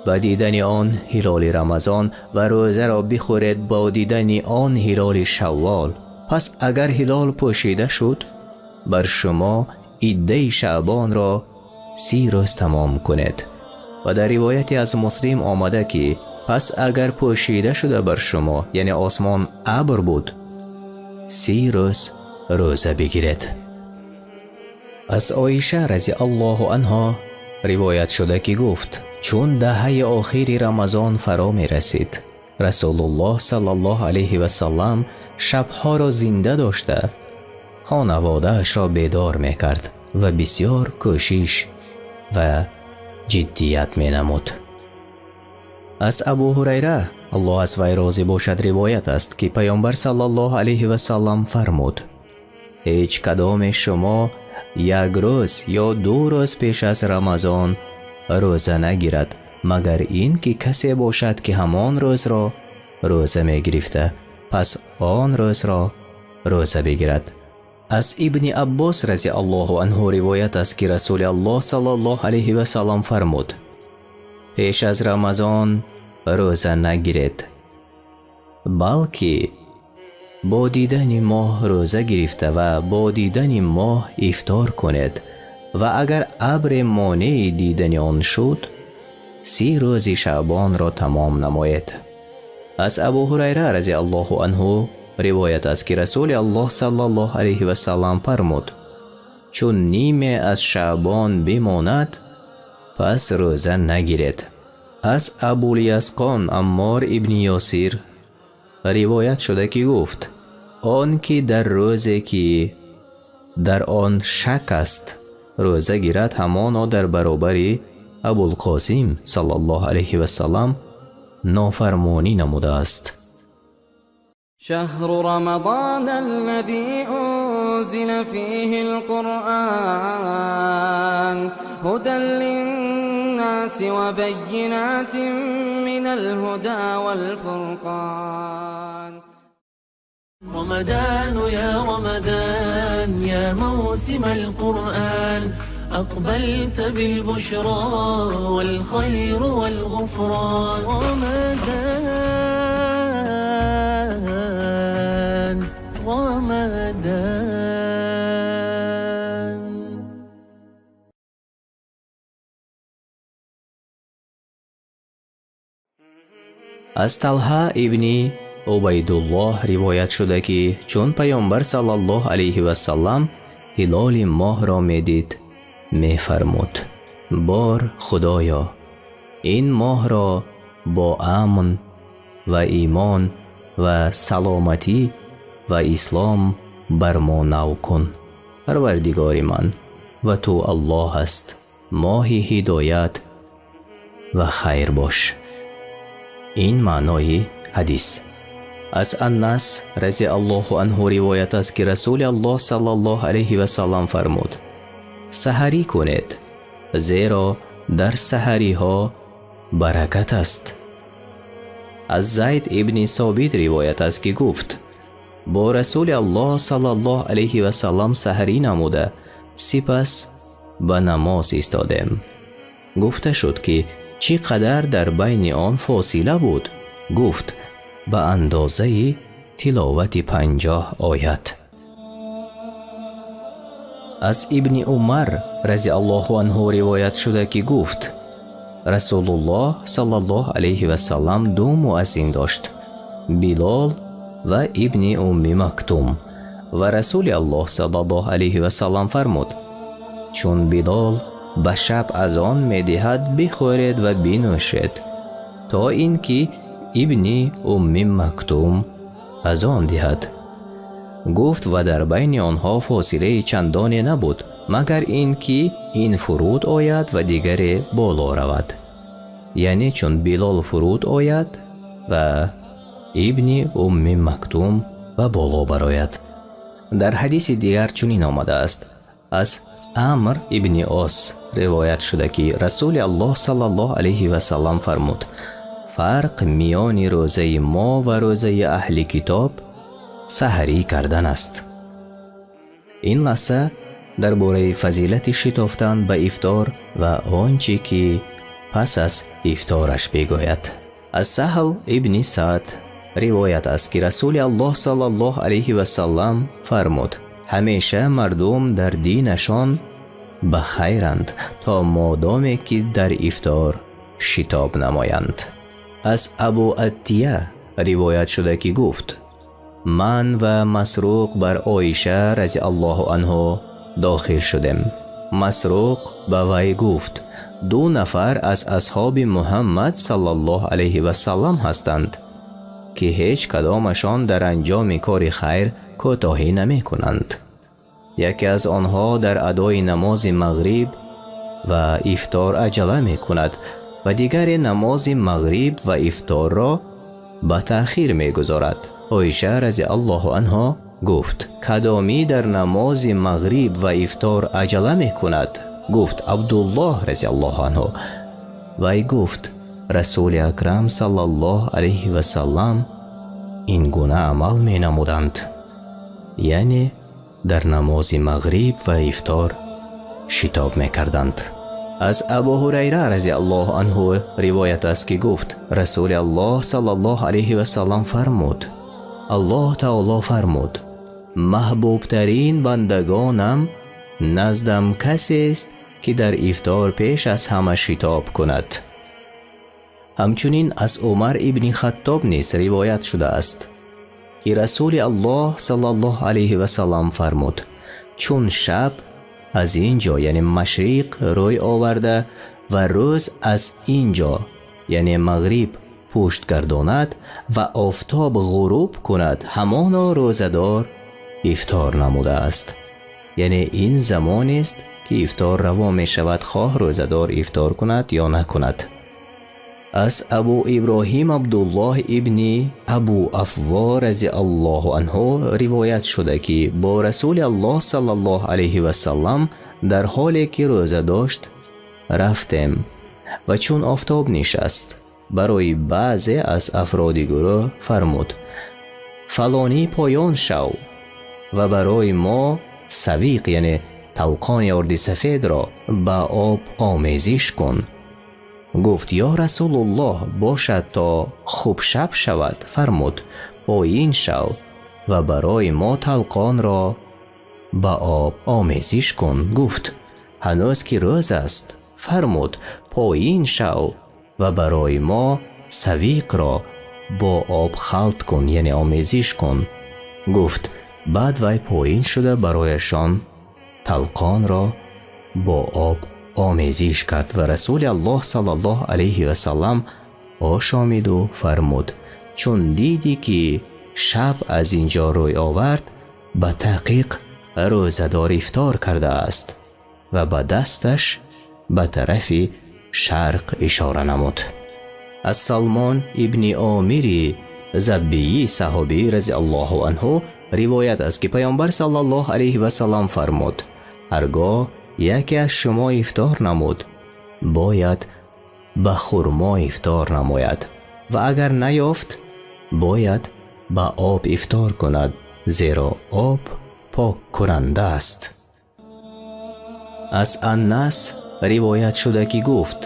ба дидани он ҳилоли Рамазон ва рӯзаро бихӯред бо дидани он ҳилоли Шаввол. Пас агар ҳилол пӯшида шуд бар шумо, иддаи Шаъбонро 30 рӯз тамом кунед. Ва дар ривояте аз Муслим омада, ки пас агар пӯшида шуда бар шумо, яъне осмон абр буд, 30 рӯз рӯза бигиред. Аз Оиша разиаллоҳу анҳо ривоят шуда, ки гуфт: чун даҳаи охири Рамазон фаро мерасид, Расулуллоҳ саллаллоҳу алайҳи васаллам шабҳоро зинда дошта, хонаводаашро бедор мекард ва бисёр кӯшиш ва ҷиддият менамуд. Аз Абу Ҳурайра, Аллоҳ аз вай розӣ бошад, ривоят аст, ки Паёмбар саллаллоҳу алайҳи васаллам фармуд: ҳеҷ кадоме шумо як рӯз ё ду рӯз пеш аз Рамазон рӯза нагирад, магар ин ки касе бошад, ки ҳамон рӯзро рӯза мегирифта, пас он рӯзро рӯза бигирад. Аз Ибни Аббос разиаллоҳу анҳу ривоят аст, ки Расули Аллоҳ саллаллоҳу алайҳи васаллам фармуд: пеш аз Рамазон рӯза нагиред, балки бо дидани моҳ рӯза гирифта ва бо дидани моҳ ифтор кунед ва агар абре монеи дидани он шуд, 30 рӯзи Шаъбонро тамом намоед. Аз Абу Ҳурайра разиаллоҳу анҳу ривоят аст, ки Расули Аллоҳ саллаллоҳу алайҳи васаллам фармуд: чун ниме аз Шаъбон бимонад, пас рӯза нагиред. Аз Абулиясқон Аммор ибни Ёсир ривоят шуда, ки гуфт: он ки дар рӯзе ки дар он шак аст рӯза гирад, ҳамоно дар баробари Абулқосим саллаллоҳу алайҳи васаллам нофармонӣ намудааст. شهر رمضان الذي أنزل فيه القرآن هدى للناس وبينات من الهدى والفرقان. رمضان يا رمضان يا موسم القرآن، أقبلت بالبشرى والخير والغفران. رمضان رمضان. Аз Талҳа ибни Убайдуллоҳ ривоят шуда, ки чун Паёмбар саллаллоҳу алайҳи васаллам ҳилоли моҳро медид, мефармуд: бор Худоё, ин моҳро бо амн ва имон ва саломатӣ ва ислом бар мо нав кун. Парвардигори ман ва ту Аллоҳ аст, моҳи ҳидоят ва хайр бош. Ин маънои ҳадис. Аз Аннас разиаллоҳу анҳу ривоят аст, ки Расули Аллоҳ саллаллоҳу алайҳи васаллам фармуд: саҳарӣ кунед, зеро дар саҳариҳо баракат аст. Аз Зайд ибни Собит ривоят аст, ки гуфт: бо Расули Аллоҳ саллаллоҳу алайҳи васаллам саҳарӣ намуда, сипас ба намоз истодем. Гуфта шуд, ки чӣ қадар дар байни он фосила буд? Гуфт: ба андозаи тиловати 50 оят. Аз Ибни Умар разиаллоҳу анҳу ривоят шуда, ки гуфт: Расулуллоҳ саллаллоҳу алайҳи васаллам ду муаззин дошт, Билол ва Ибни Умми Мактум. Ва Расули Аллоҳ саллаллоҳу алайҳи васаллам фармуд: чун Билол ба шаб азон медиҳад, бихӯред ва бинӯшед, то ин ки Ибни Умми Мактум азон диҳад. Гуфт: ва дар байни онҳо фосилаи чандоне набуд, магар ин ки ин фуруд ояд ва дигаре боло равад. Яъне чун Билол фуруд ояд, Ва Ибни Умми Мактум ба боло барояд. Дар ҳадиси дигар чунин омадааст: аз Амр ибни Ос ривоят шуда, ки Расули Аллоҳ саллаллоҳу алайҳи васаллам фармуд: «Фарқ миёни рӯзаи мо ва рӯзаи аҳли китоб саҳарӣ кардан аст». Ин лаҳза дар бораи фазилати шитофтан ба ифтор ва он чӣ ки пас аз ифтораш бигӯяд. Аз Саҳл ибни Саъд ривоят аст, ки Расули Аллоҳ саллаллоҳу алайҳи васаллам фармуд: «Ҳамеша мардум дар динашон ба хайранд, то модоме ки дар ифтор шитоб намоянд». Аз Абу Аттия ривоят шуда, ки гуфт: «Ман ва Масруқ бар Оиша разиаллоҳу анҳу дохил шудем. Масруқ ба вай гуфт: ду нафар аз асҳоби Муҳаммад саллаллоҳу алайҳи васаллам ҳастанд, ки ҳеҷ кадомашон дар анҷоми кори хайр кӯтоҳӣ намекунанд. Яке аз онҳо дар адои намози мағриб ва ифтор аҷала мекунад ва дигаре намози мағриб ва ифторро ба таъхир мегузорад». Оиша разиаллоҳу анҳо гуфт: «Кадомӣ дар намози мағриб ва ифтор аҷала мекунад?» Гуфт: «Абдуллоҳ разиаллоҳу анҳу». Вай гуфт: «Расули Акрам саллаллоҳу алайҳи васаллам ин гуна амал менамуданд, яъне дар намози мағриб ва ифтор шитоб мекарданд». Аз Абу Ҳурайра разиаллоҳу анҳу ривоят аст, ки гуфт: Расули Аллоҳ саллаллоҳу алайҳи васаллам фармуд: «Аллоҳ таоло фармуд: маҳбубтарин бандагонам наздам касест, ки дар ифтор пеш аз ҳама шитоб кунад». Ҳамчунин аз Умар ибни Хаттоб низ ривоят шудааст, ки Расули Аллоҳ саллаллоҳу алайҳи васаллам фармуд: «Чун шаб аз ин ҷо, яъне машриқ, рӯй оварда ва рӯз аз ин ҷо, яъне мағриб, пушт гардонад ва офтоб ғуруб кунад, ҳамоно рӯзадор ифтор намудааст». Яъне ин замонест, ки ифтор раво мешавад, хоҳ рӯзадор ифтор кунад ё накунад. Аз Абу Иброҳим Абдуллоҳ ибни Абу Афво разиаллоҳу анҳу ривоят шуда, ки бо Расули Аллоҳ саллаллоҳу алайҳи васаллам дар ҳоле ки рӯза дошт рафтем ва чун офтоб нишаст, барои баъзе аз афроди гурӯҳ фармуд: «Фалонӣ, поён шав ва барои мо савиқ, яъне талқони орди сафедро, ба об омезиш кун». Гуфт: «Ё Расулуллоҳ, бошад то хуб шаб шавад». Фармуд: «Поин шав ва барои мо талқонро ба об омезиш кун». Гуфт: «Ҳанӯз ки рӯз аст». Фармуд: «Поин шав ва барои мо савиқро бо об халт кун, яъне омезиш кун». Гуфт: баъд вай поин шуда барояшон талқонро бо об омезиш кард ва Расули Аллоҳ саллаллоҳу алайҳи васаллам ошомиду фармуд: «Чун дидӣ, ки шаб аз ин ҷо рӯй овард, ба таҳқиқ рӯзадор ифтор кардааст». Ва ба дасташ ба тарафи шарқ ишора намуд. Аз Салмон ибни Омири Заббиӣ саҳобӣ разиаллоҳу анҳу ривоят аст, ки Паёмбар саллаллоҳу алайҳи васаллам фармуд: «Ҳаргоҳ яке аз шумо ифтор намуд, бояд ба хурмо ифтор намояд ва агар наёфт, бояд ба об ифтор кунад, зеро об поккунанда аст». Аз Аннас ривоят шуда, ки гуфт: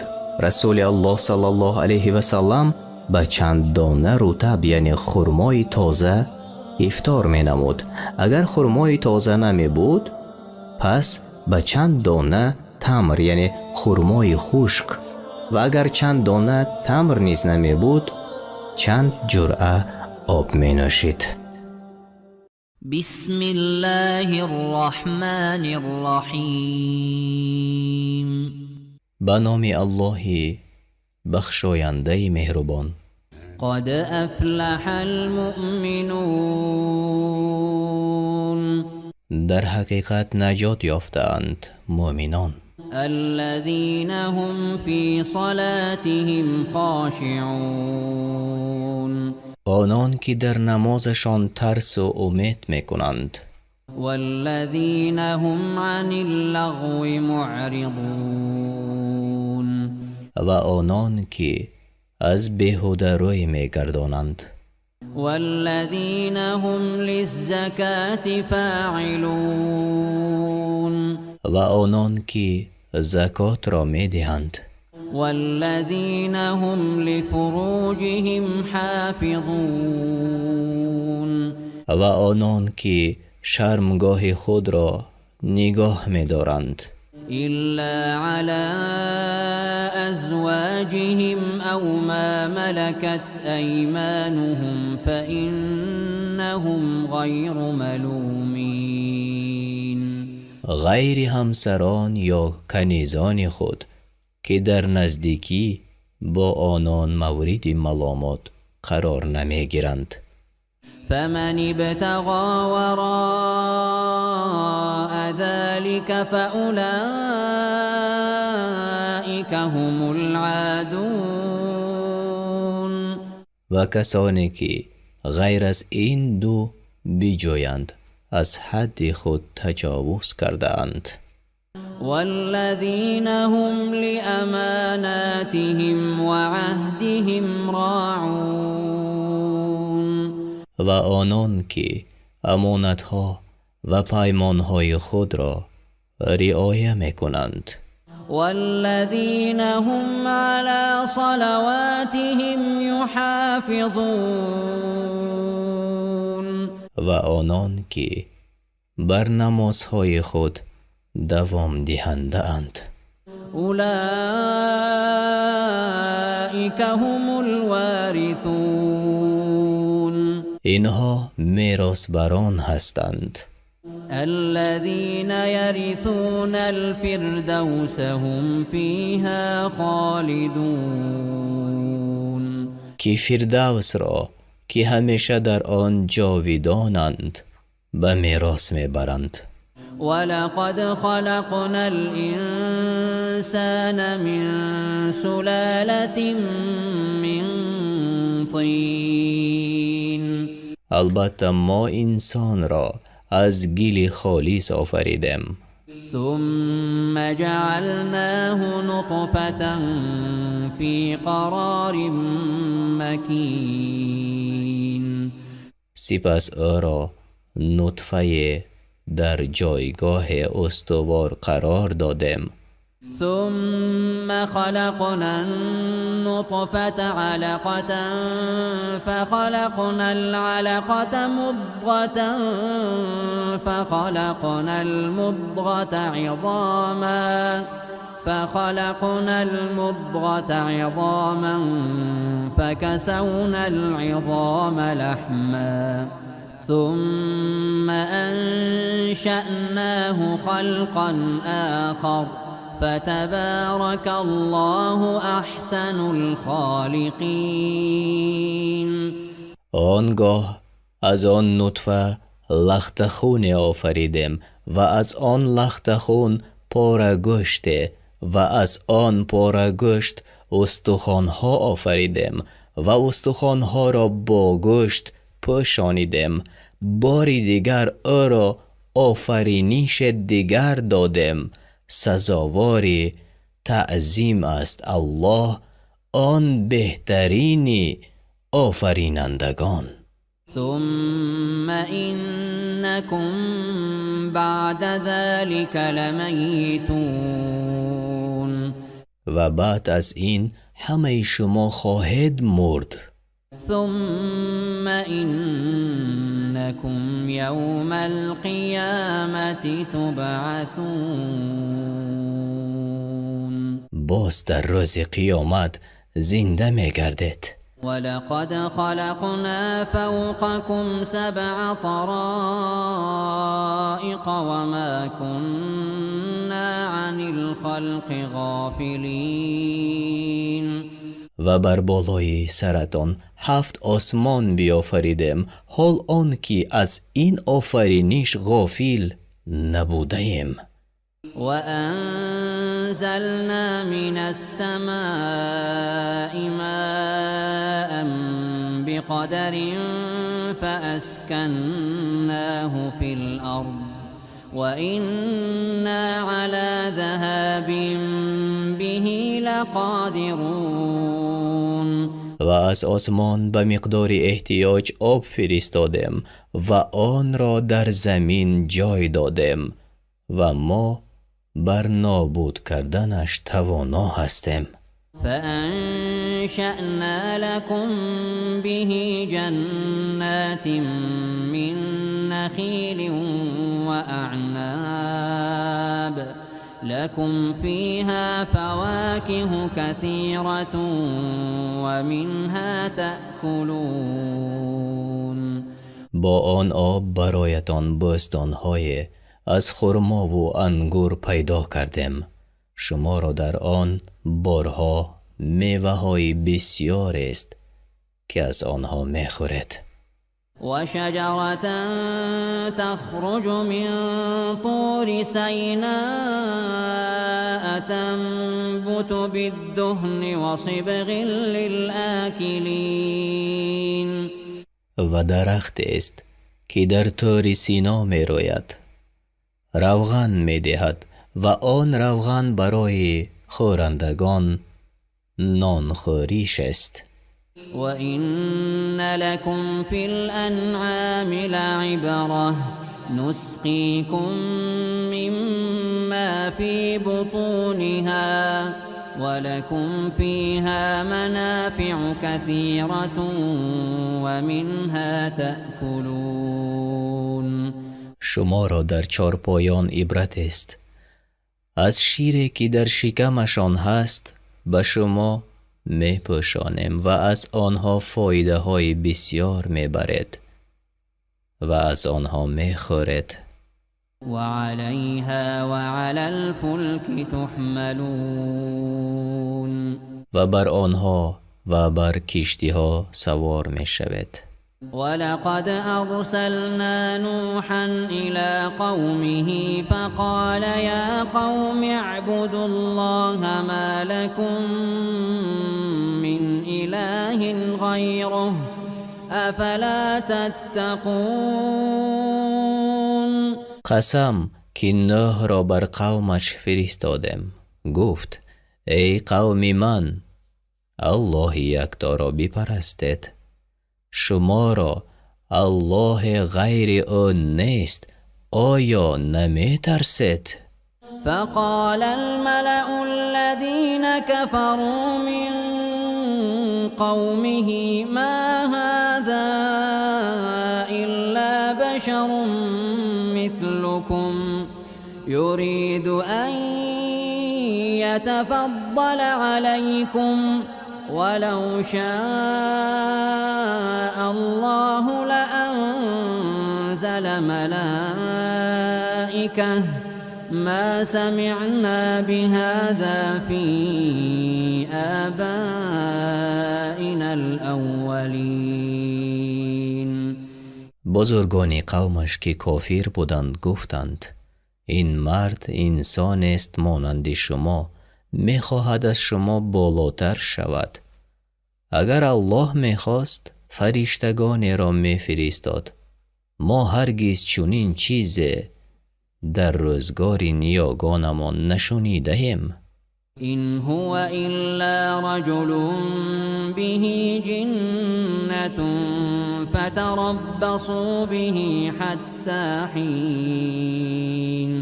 Расули Аллоҳ саллаллоҳу алайҳи васаллам ба чанд дона рутаб, яъне хурмои тоза, ифтор менамуд. Агар хурмои тоза намебуд, пас ба чанд дона тамр, яъне хурмои хушк, ва агар чанд дона тамр низ намебуд, чанд ҷуръа об менӯшид. بسم الله الرحمن الرحيم. Ба номи Аллоҳи бахшояндаи меҳрубон. قد أفلح المؤمنون. Дар ҳақиқат наҷот ёфтаанд муъминон. الذين هم في صلاتهم خاشعون. Онон ки дар намозашон тарсу умед мекунанд. والذين هم عن اللغو معرضون. Ва онон ки аз беҳударӯй мегардонанд. والذين هم للزكاة فاعلون. Ва онон ки закотро медиҳанд. والذين هم لفروجهم حافظون. Ва онон ки шармгоҳи худро нигоҳ медоранд. إلا على أزواجهم أو ما ملكت أيمانهم فإنهم غير ملومين. Ғайри ҳамсарон ё канизони худ, ки дар наздикӣ бо онон мавриди маломот қарор намегиранд. فمن ابتغى وراء ذلك فأولئك هم العادون. Ва касоне ки ғайр аз ин ду биҷӯянд, аз ҳадди худ таҷовуз кардаанд. والذين هم لأماناتهم وعهدهم راعون. Ва онон ки амонатҳо ва паймонҳои худро риоя мекунанд. والذين هم على صلواتهم يحافظون. Ва онон ки бар намозҳои худ давомдиҳандаанд. أولئك هم الوارثون. Инҳо меросбарон ҳастанд. الذين يرثون الفردوس هم فيها خالدون. Ки фирдавсро, ки ҳамеша дар он ҷовидонанд, ба мерос мебаранд. ولقد خلقنا الإنسان من سلالة من طين. Албатта, мо инсонро аз гили холис офаридем. ثم جعلناه نطفة في قرار مكين. Сипас ӯро нутфае дар ҷойгоҳе устувор қарор додем. ثم خلقنا النطفة علقة فخلقنا العلقة مضغة فخلقنا المضغة عظاما فكسونا العظام لحما ثم أنشأناه خلقا آخر فتبارك الله أحسن الخالقين. Он гоҳ аз он нутфа лахтахуне офаридем ва аз он лахтахун порагӯште ва аз он порагӯшт устухонҳо офаридем ва устухонҳоро бо гӯшт пӯшонидем. Бори дигар ӯро офаринише дигар додем. Сазовори таъзим аст Аллоҳ, он беҳтарини офаринандагон. ثم إنكم بعد ذلك لميتون. Ва баъд аз ин ҳамаи шумо хоҳед мурд. ثم إنكم يوم القيامة تبعثون. Боз дар рӯзи қиёмат зинда мегардед. ولقد خلقنا فوقكم سبع طرائق وما كنا عن الخلق غافلين. Ва бар болои саратон ҳафт осмон биёфаридем, ҳол он ки аз ин офариниш ғофил набудаем. وأنزلنا من السماء ماء بقدر فأسكناه في الأرض وإنا على ذهاب به لقادرون. Ва аз осмон ба миқдори эҳтиёҷ об фиристодем ва онро дар замин ҷой додем ва мо бар нобуд карданаш тавоно ҳастем. فأنشأنا لكم به جنات من نخيل وأعناب لكم فيها فواكه كثيرة ومنها تأكلون. Бо он об бароятон бӯстонҳое аз хурмову ангур пайдо кардем. Шуморо дар он борҳо меваҳои бисёрест, ки аз онҳо мехӯред. وشجرة تخرج من طور سيناء تنبت بالدهن وصبغ للآكلين. Ва дарахтест, ки дар Тӯри Сино мерӯяд, равған медиҳад ва он равған барои хӯрандагон нонхӯриш аст. وإن لكم في الأنعام لعبرة نسقيكم مما في بطونها ولكم فيها منافع كثيرة ومنها تأكلون. Шуморо дар чорпоён ибрат аст. Аз шире, ки дар шикамашон ҳаст, ба шумо мепӯшонем ва аз онҳо фоидаҳои бисёр мебаред ва аз онҳо мехӯред. وعليها وعلى الفلك تحملون. Ва бар онҳо ва бар киштиҳо савор мешавед. ولقد أرسلنا نوحا إلى قومه فقال يا قوم اعبدوا الله ما لكم من إله غيره أفلا تتقون. Қасам, ки Нӯҳро бар қавмаш фиристодем. Гуфт: эй қавми ман, Аллоҳи якторо бипарастед. Шуморо Аллоҳе ғайри ӯ нест, оё наметарсед? فقال الملأ الذين كفروا من قومه ما هذا إلا بشر مثلكم يريد أن يتفضل عليكم ولو شاء الله لأنزل ملائكة ما سمعنا بهذا في آبائنا الأولين. Бузургони қавмаш, ки кофир буданд, гуфтанд: ин мард инсонест монанди шумо, мехоҳад аз шумо болотар шавад. Агар Аллоҳ мехост, фариштагонеро мефиристод. Мо ҳаргиз чунин чизе дар рӯзгори ниёгонамон нашунидаем. إن هو إلا رجل به جنة فتربصوا به حتى حين.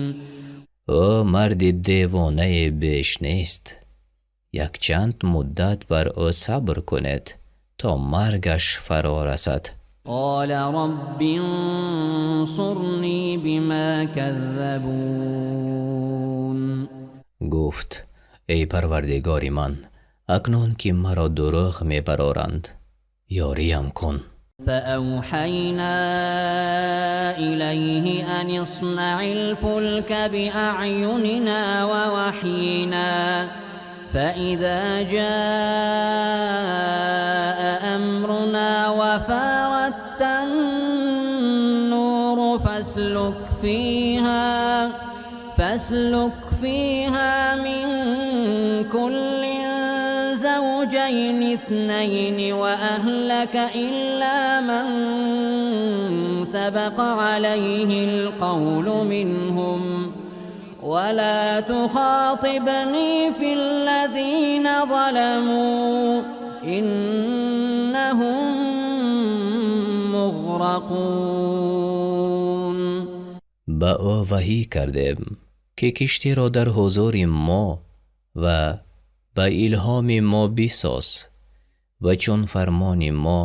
Ӯ марди девонае беш нест. Якчанд муддат бар ӯ сабр кунед, то маргаш фаро расад. قال رب انصرني بما كذبون. Гуфт: эй Парвардигори ман, акнун ки маро дурӯғ мебароранд, ёриям кун. فأوحينا إليه أن اصنع الفلك بأعيننا ووحينا فإذا جاء أمرنا وفارت النور فاسلك فيها من كل زوجين اثنين وأهلك إلا من سبق عليه القول منهم ولا تخاطبني في الذين ظلموا إنهم مغرقون. Ба ӯ ваҳӣ кардем, ки киштиро дар ҳузури мо ва ба илҳоми мо бисоз, ва чун фармони мо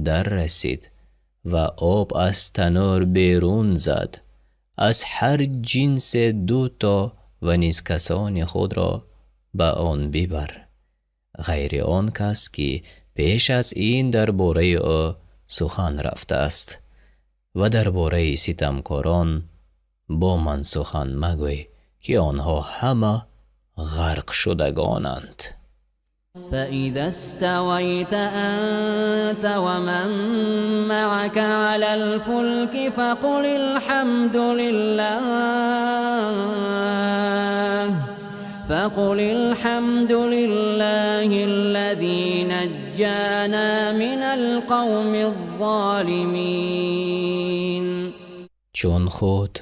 дар расид ва об аз танӯр берун зад, аз ҳар ҷинсе ду то ва низ касони худро ба он бибар, ғайри он кас, ки пеш аз ин дар бораи ӯ сухан рафтааст, ва дар бораи ситамкорон бо ман сухан магӯй, ки онҳо ҳама ғарқшудагонанд. فإذا استويت أنت ومن معك على الفلك فقل الحمد لله الذي نجانا من القوم الظالمين. Чун худ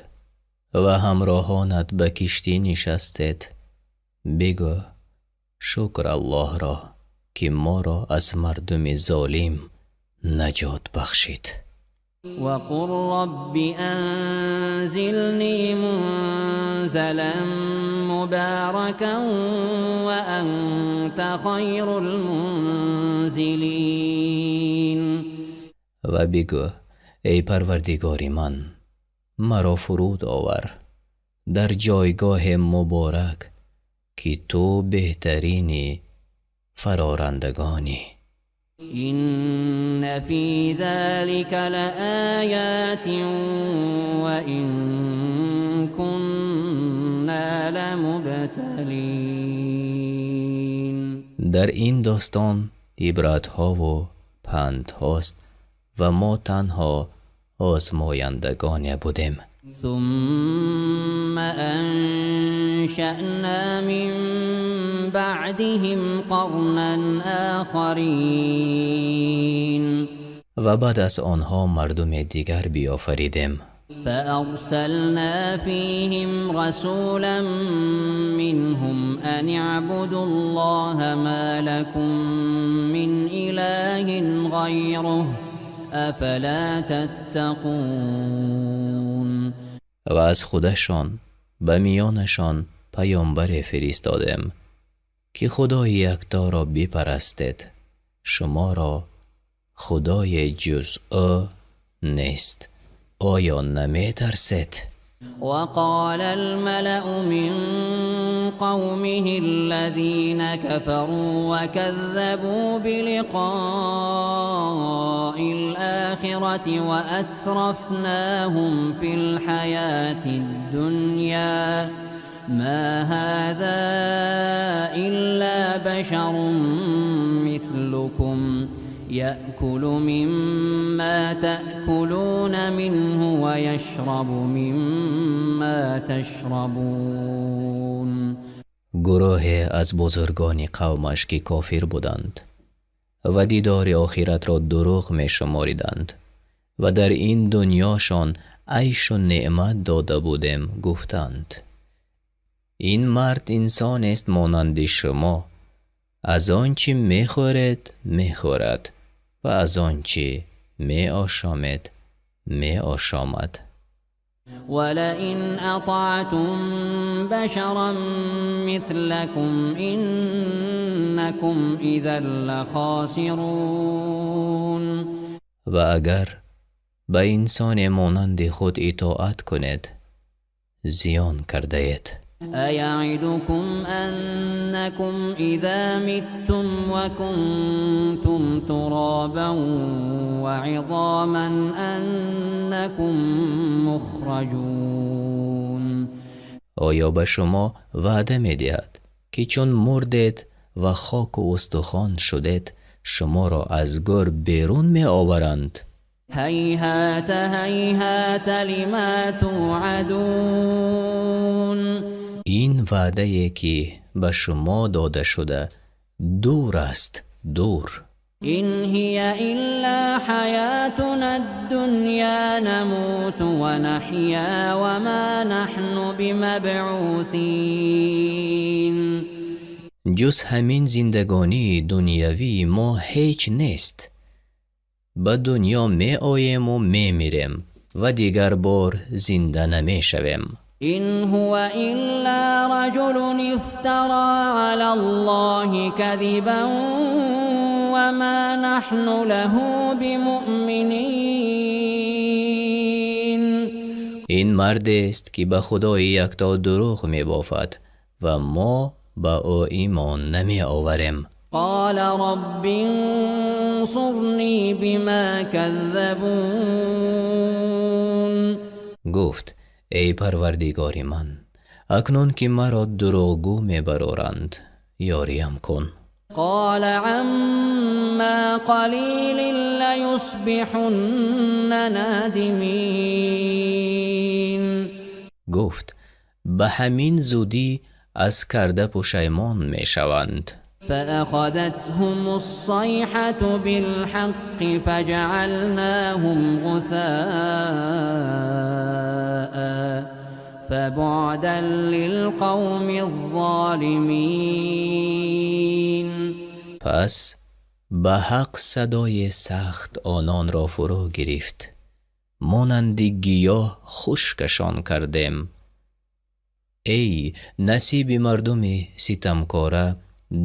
ва ҳамроҳонат ба киштӣ нишастед, бигӯ: шукр Аллоҳро, ки моро аз мардуми золим наҷот бахшид. وقل رب أنزلني منزلا مباركا وأنت خير المنزلين. Ва бигӯ: эй Парвардигори ман, маро фуруд овар дар ҷойгоҳи муборак, ки ту беҳтарини фарорандагонӣ. إن في ذلك لآيات وإن كنا لمبتلين. Дар ин достон ибратҳову пандҳост, ва мо танҳо озмояндагоне будем. ثم أنشأنا من بعدهم قرنا آخرين. Ва баъд аз онҳо мардуме дигар биёфаридем. فأرسلنا فيهم رسولا منهم أن اعبدوا الله ما لكم من إله غيره أفلا تتقون. Ва аз худашон ба миёнашон паёмбаре фиристодем, ки Худои якторо бипарастед, шуморо худое ҷуз ӯ нест, оё наметарсед? وقال الملأ من قومه الذين كفروا وكذبوا بلقاء الآخرة وأترفناهم في الحياة الدنيا ما هذا إلا بشر مثلكم يأكل مما تأكلون منه ويشرب مما تشربون. Гурӯҳе аз бузургони қавмаш, ки кофир буданд ва дидори охиратро дурӯғ мешумориданд ва дар ин дунёшон айшу неъмат дода будем, гуфтанд: ин мард инсонест монанди шумо, аз он чӣ мехӯред мехӯрад ва аз он чӣ меошомед меошомад. ولئن أطعتم بشرا مثلكم إنكم إذا لخاسرون. Ва агар ба инсоне монанди худ итоат кунед, зиён кардаед. أيعدكم أنكم إذا متم وكنتم ترابا وعظاما أنكم مخرجون. Оё ба шумо ваъда медиҳад, ки чун мурдед ва хоку устухон шудед, шуморо аз гӯр берун меоваранд? هيهات هيهات لما توعدون. Ин ваъдае, ки ба шумо дода шуда дур аст, дур. إن هي إلا حياتنا الدنيا نموت ونحيا وما نحن بمبعوثين. Ҷуз ҳамин зиндагонии дунявии мо ҳеҷ нест. Ба дунё меоему мемирем ва дигар бор зинда намешавем. إن هو إلا رجل افترى على الله كذبا وما نحن له بمؤمنين. Ин мардест, ки ба Худои якто дурӯғ мебофад ва мо ба ӯ имон намеоварем. قال رب انصرني بما كذبون. Гуфт: эй Парвардигори ман, акнун ки маро дурӯғгӯ мебароранд, ёриям кун. قال عما قليل ليصبحن نادمين. Гуфт: ба ҳамин зудӣ аз карда пушаймон мешаванд. فأخذتهم الصيحة بالحق فجعلناهم غثاء فبعدا للقوم الظالمين. Пас ба ҳақ садои сахт ононро фурӯ гирифт, монанди гиёҳ хушкашон кардем. Эй насиби мардуми ситамкора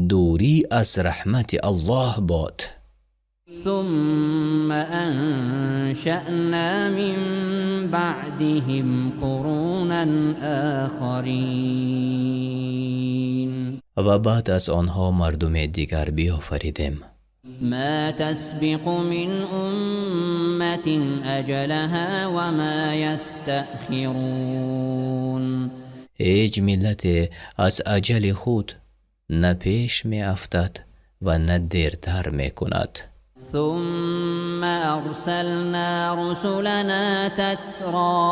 дурӣ аз раҳмати Аллоҳ бод. ثم أنشأنا من بعدهم قرونا آخرين. Ва баъд аз онҳо мардуме дигар биёфаридем. ما تسبق من أمة أجلها وما يستأخرون. Ҳеҷ миллате аз аҷали худ на пеш меафтад ва на дертар мекунад. ثم أرسلنا رسلنا تترى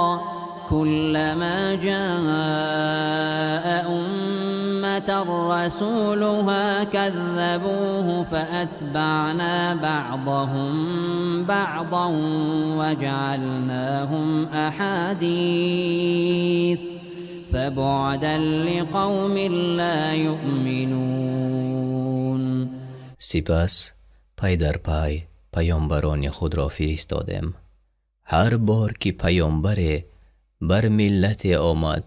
كلما جاء أمة رسولها كذبوه فأتبعنا بعضهم بعضا وجعلناهم أحاديث فبعدا لقوم لا يؤمنون. Сипас пай дар пай паёмбарони худро фиристодем. Ҳар бор ки паёмбаре бар миллате омад,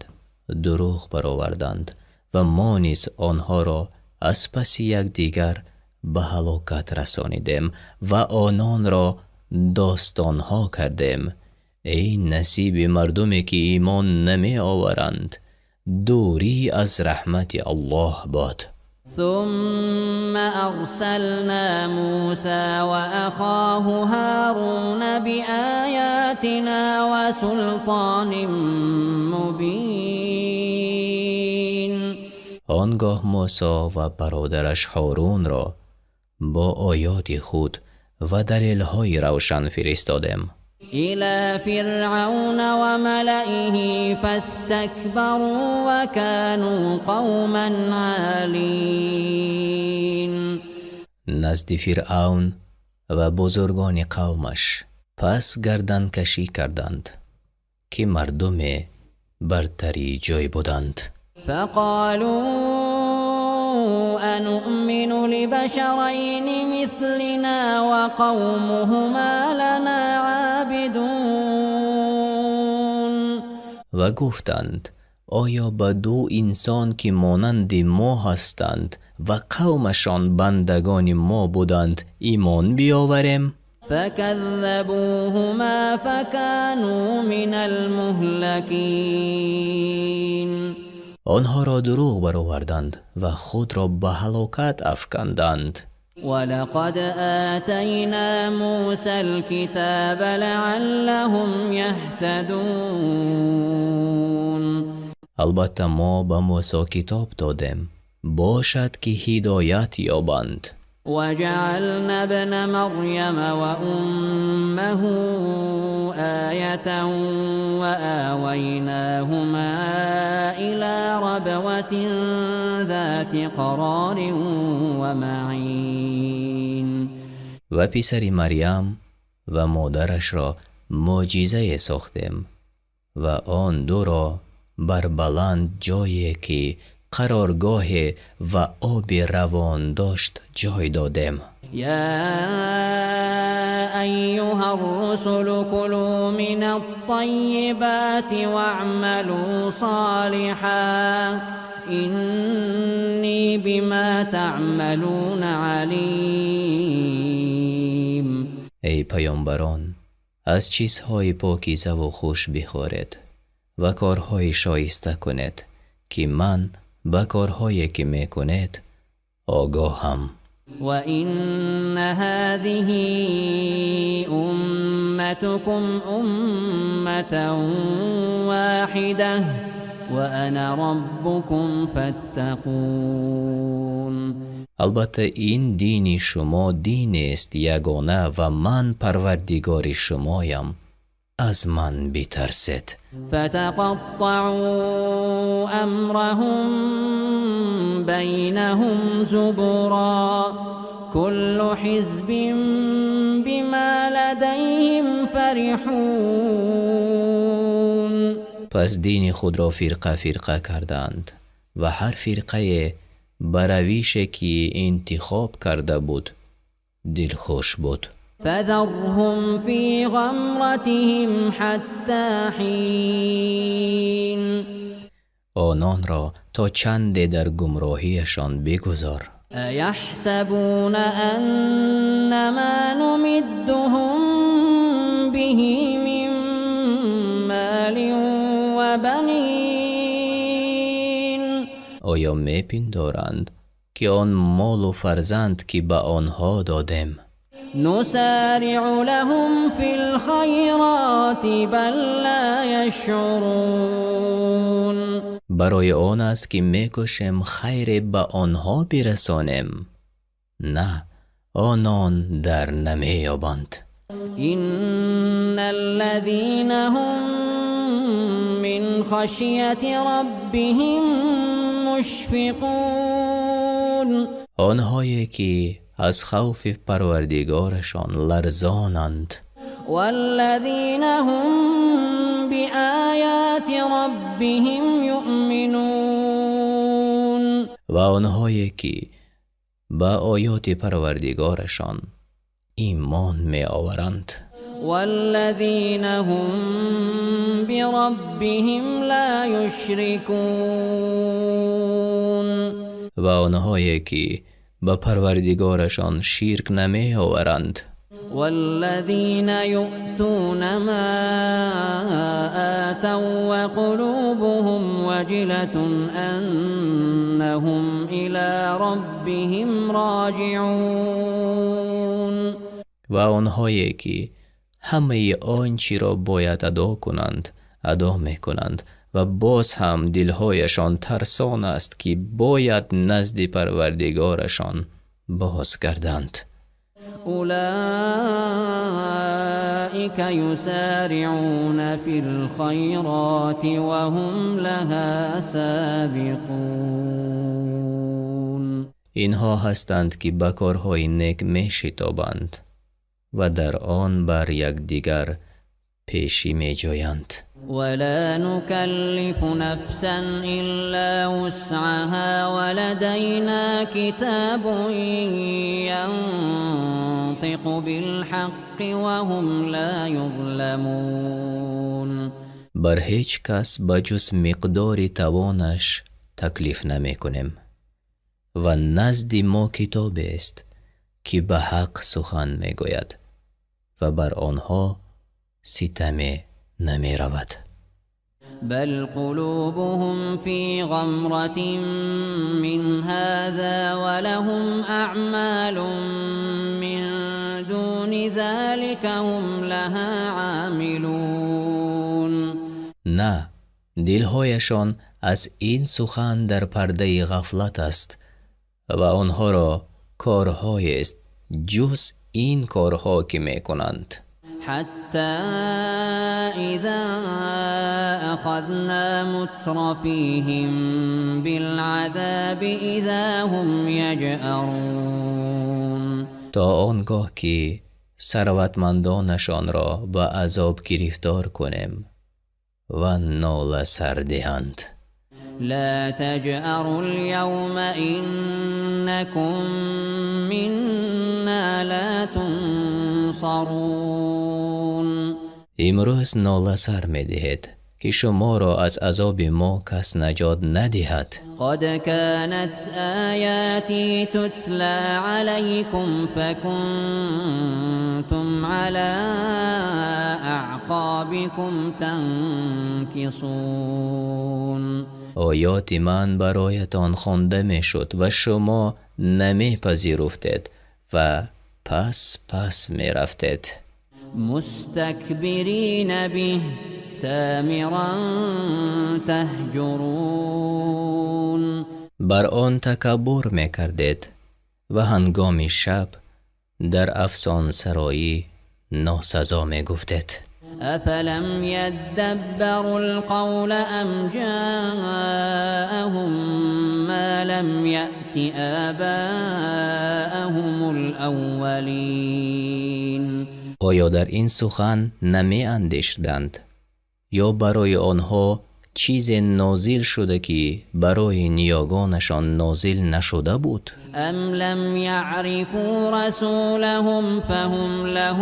дурӯғ бароварданд ва мо низ онҳоро аз паси якдигар ба ҳалокат расонидем ва ононро достонҳо кардем. Эй насиби мардуме ки имон намеоваранд, дурӣ аз раҳмати Аллоҳ бод. ثم أرسلنا موسى وأخاه هارون بآياتنا وسلطان مبين. Он гоҳ Мусо ва бародараш Ҳорунро бо оёти худ ва далелҳои равшан фиристодем. إلى فرعون وملئه فاستكبروا وكانوا قوما عالين. Назди Фиръавн ва бузургони қавмаш, пас гарданкашӣ карданд, ки мардуме бартарии ҷой буданд. فقالوا أنؤمن لبشرين مثلنا وقومهما لنا عابدون. Ва гуфтанд: оё ба ду инсон, ки монанди мо ҳастанд ва қавмашон бандагони мо буданд, имон биёварем? فكذبوهما فكانوا من المهلكين. Онҳоро дурӯғ бароварданд ва худро ба ҳалокат афканданд. ولقد آتينا موسى الكتاب لعلهم يهتدون. Албатта, мо ба Мусо китоб додем, бошад ки ҳидоят ёбанд. وجعلنا ابن مريم وأمه آية وآويناهما إلى ربوة ذات قرار ومعين. Ва писари Марьям ва модарашро мӯъҷизае сохтем ва он дуро бар баланд ҷое, ки қароргоҳе ва оби равон дошт, ҷой додем. يا أيها الرسل كلوا من الطيبات واعملوا صالحا إني بما تعملون عليم. Эй паёмбарон, аз чизҳои покизаву хуш бихӯред ва корҳои шоиста кунед, ки ман ба корҳое, ки мекунед, огоҳам. وإن هذه أمتكم أمة واحدة وأنا ربكم فاتقون. Албатта, ин дини шумо динест ягона ва ман парвардигори шумоям, аз ман битарсед. فتقطعوا أمرهم بينهم زبرا كل حزب بما لديهم فرحون. Пас дини худро фирқа фирқа карданд ва ҳар фирқае ба равише, ки интихоб карда буд, дилхуш буд. فذرهم في غمرتهم حتى حين. Ононро то чанде дар гумроҳиашон бигузор. أيحسبون أن ما نمدهم به من مال وبنين Оё мепиндоранд, ки он молу фарзанд, ки ба онҳо додем, نسارع لهم في الخيرات بل لا يشعرون. Барои он аст, ки мекӯшем хайре ба онҳо бирасонем? На, онон дар намеёбанд. إن الذين هم من خشية ربهم مشفقون. Онҳое ки аз хавфи парвардигорашон ларзонанд, والذين هم بآيات ربهم يؤمنون. Ва онҳое ки ба оёти парвардигорашон имон меоваранд, والذين هم بربهم لا يشركون. Ва онҳое ки ба парвардигорашон ширк намеоваранд, والذين يؤتون ما آتوا وقلوبهم وجلة أنهم إلى ربهم راجعون. Ва онҳое ки ҳамаи он чиро бояд адо кунанд, адо мекунанд ва боз ҳам дилҳояшон тарсон аст, ки бояд назди парвардигорашон бозгарданд. أولئك يسارعون في الخيرات وهم لها سابقون. Инҳо ҳастанд, ки ба корҳои нек мешитобанд ва дар он бар якдигар пешӣ меҷӯянд. ولا نكلف نفسا إلا وسعها ولدينا كتاب ينطق بالحق وهم لا يظلمون. Бар ҳеҷ кас ба ҷуз миқдори тавонаш таклиф намекунем ва назди мо китобест, ки ба ҳақ сухан мегӯяд ва бар онҳо ситаме намеравад. بل قلوبهم في غمرة من هذا ولهم أعمال من دون ذلك هم لها عاملون. На, дилҳояшон аз ин сухан дар пардаи ғафлат аст ва онҳоро корҳоест ҷуз ин корҳо, ки мекунанд. حتى إذا أخذنا مترفيهم بالعذاب إذا هم يجأرون. То он гоҳ ки сарватмандонашонро ба азоб гирифтор кунем ва нола сар диҳанд. لا تجأروا اليوم إنكم منا لا تنصرون. Имрӯз нола сар медиҳед, ки шуморо аз азоби мо кас наҷот надиҳад. قد كانت آياتي تتلى عليكم فكنتم على أعقابكم تنكصون. Оёти ман бароятон хонда мешуд ва шумо намепазируфтед ва пас пас мерафтед. مستكبرين به سامرا تهجرون. Бар он такаббур мекардед ва ҳангоми шаб дар афсонсароӣ носазо мегуфтед. أفلم يدبروا القول أم جاءهم ما لم يأت آباءهم الأولين. Оё дар ин сухан намеандешиданд ё барои онҳо чизе нозил шуда, ки барои ниёгонашон нозил нашуда буд? أم لم يعرفوا رسولهم فهم له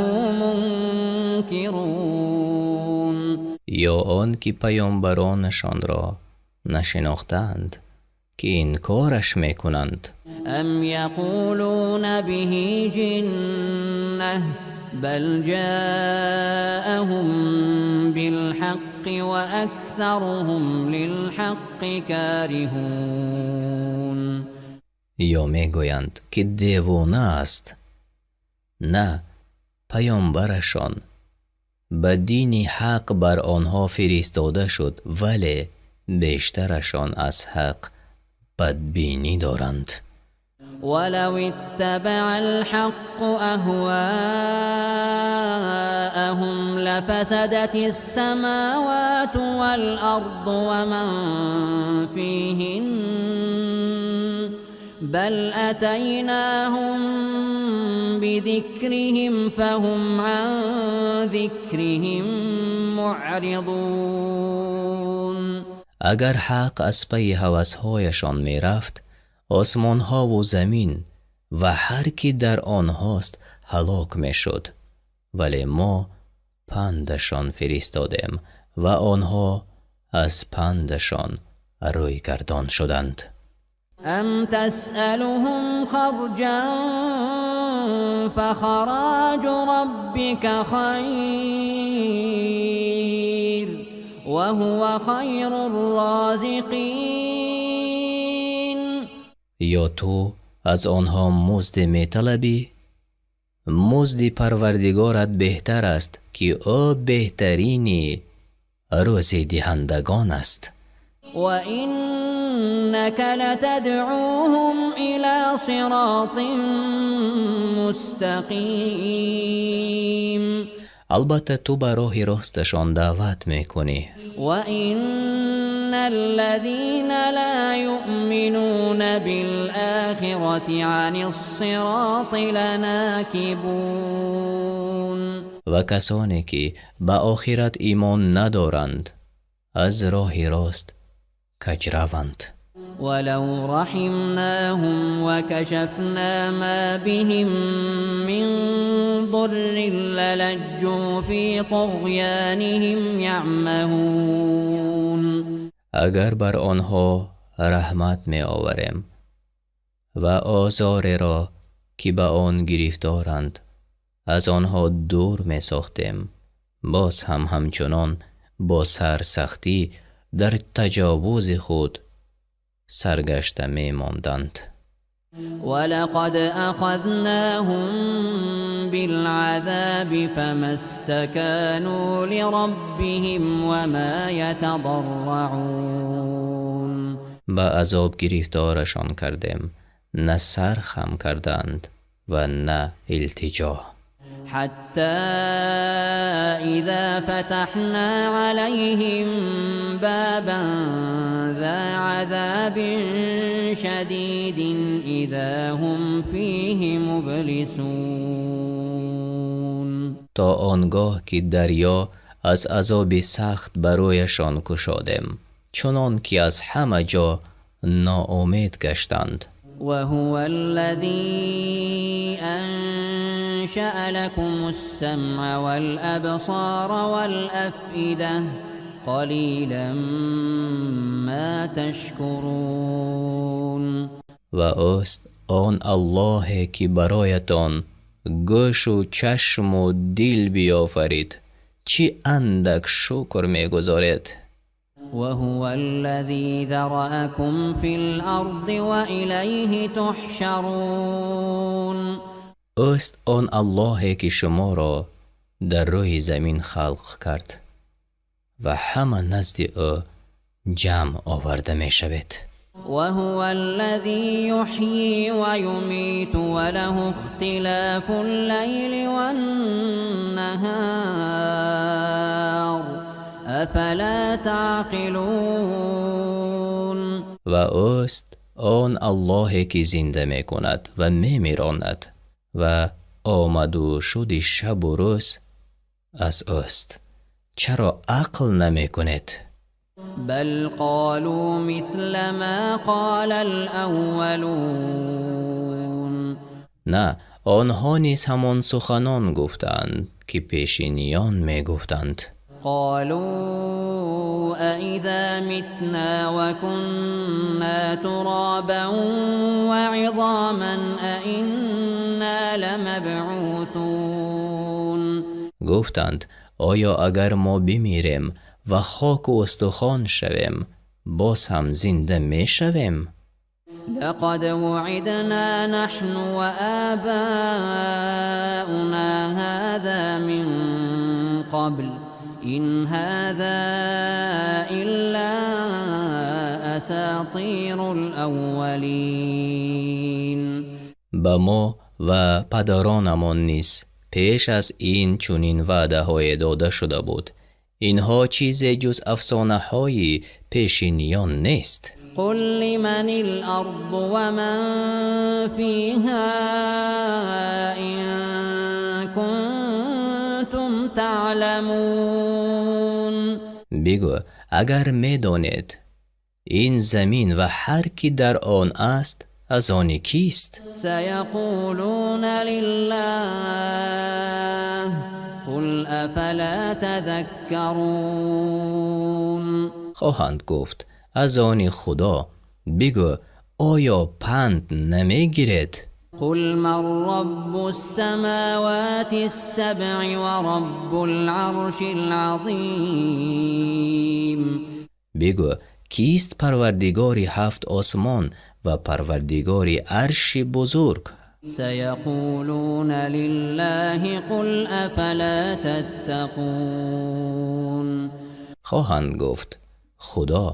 منكرون. Ё он ки паёмбаронашонро нашинохтаанд, ки инкораш мекунанд? أم يقولون به جنة بل جاءهم بالحق وأكثرهم للحق كارهون. Ё мегӯянд, ки девона аст? На, паёмбарашон ба дини ҳақ бар онҳо фиристода шуд, вале бештарашон аз ҳақ бадбинӣ доранд. ولو اتبع الحق أهواءهم لفسدت السماوات والأرض ومن فيهن بل أتيناهم بذكرهم فهم عن ذكرهم معرضون. Агар ҳақ аз пайи ҳавасҳояшон мерафт, осмонҳову замин ва ҳар ки дар онҳост ҳалок мешуд, вале мо пандашон фиристодем ва онҳо аз пандашон рӯйгардон шуданд. أم تسألهم خرجا فخراج ربك خير وهو خير الرازقين. Ё ту аз онҳо музде металабӣ? Музди Парвардигорат беҳтар аст, ки ӯ беҳтарини рӯзидиҳандагон аст. وإنك لتدعوهم إلى صراط مستقيم. Албатта, ту ба роҳи росташон даъват мекунӣ. وإن الذين لا يؤمنون بالآخرة عن الصراط لناكبون. Ва касоне ки ба охират имон надоранд, аз роҳи рост каҷраванд. ولو رحمناهم وكشفنا ما بهم من ضر للجوا في طغيانهم يعمهون. Агар бар онҳо раҳмат меоварем ва озореро, ки ба он гирифторанд, аз онҳо дур месохтем, боз ҳам ҳамчунон бо сарсахтӣ дар таҷовузи худ саргашта мемонданд. ولقد أخذناهم بالعذاب فما استكانوا لربهم وما يتضرعون. Ба азоб гирифторашон кардем, на сар хам карданд ва на илтиҷо. حتى إذا فتحنا عليهم بابا ذا عذاب شديد إذا هم فيه مبلسون. То он гоҳ ки дарё аз азоби сахт барояшон кушодем, чунон ки аз ҳама ҷо ноумед гаштанд. وهو الذي أنشأ لكم السمع والأبصار والأفئدة قليلا ما تشكرون. Ва ӯст он Аллоҳе ки бароятон гӯшу чашму дил биёфарид, чӣ андак шукр мегузоред. وهو الذي ذرأكم في الأرض وإليه تحشرون. Ӯст он Аллоҳе ки шуморо дар рӯи замин халқ кард ва ҳама назди ӯ ҷамъ оварда мешавед. وهو الذي يحيي ويميت وله اختلاف الليل والنهار أفلا تعقلون. Ва ӯст он Аллоҳе ки зинда мекунад ва мемиронад ва омаду шуди шабу рӯз аз ӯст. Чаро ақл намекунед? بل قالوا مثل ما قال الأولون. На, онҳо низ ҳамон суханон гуфтанд, ки пешиниён мегуфтанд. قالوا أإذا متنا وكنا ترابا وعظاما أإنا لمبعوثون. Гуфтанд, оё агар мо бимирем ва хоку устухон шавем, боз ҳам зинда мешавем? لقد وعدنا نحن وآباؤنا هذا من قبل إن هذا إلا أساطير الأولين. Ба мо ва падаронамон низ пеш аз ин чунин ваъдаҳое дода шуда буд. Инҳо чизе ҷуз афсонаҳои пешиниён нест. قل لمن الأرض ومن فيها إن كنتم تعلمون. Бигӯ, агар медонед, ин замин ва ҳар ки дар он аст аз они кист? سيقولون لله قل أفلا تذكرون. Хоҳанд гуфт, аз они Худо. Бигӯ, оё панд намегиред? قل من رب السماوات السبع ورب العرش العظيم. Бигӯ, кист парвардигори ҳафт осмон ва парвардигори арши бузург? سيقولون لله قل أفلا تتقون. Хоҳанд гуфт, Худо.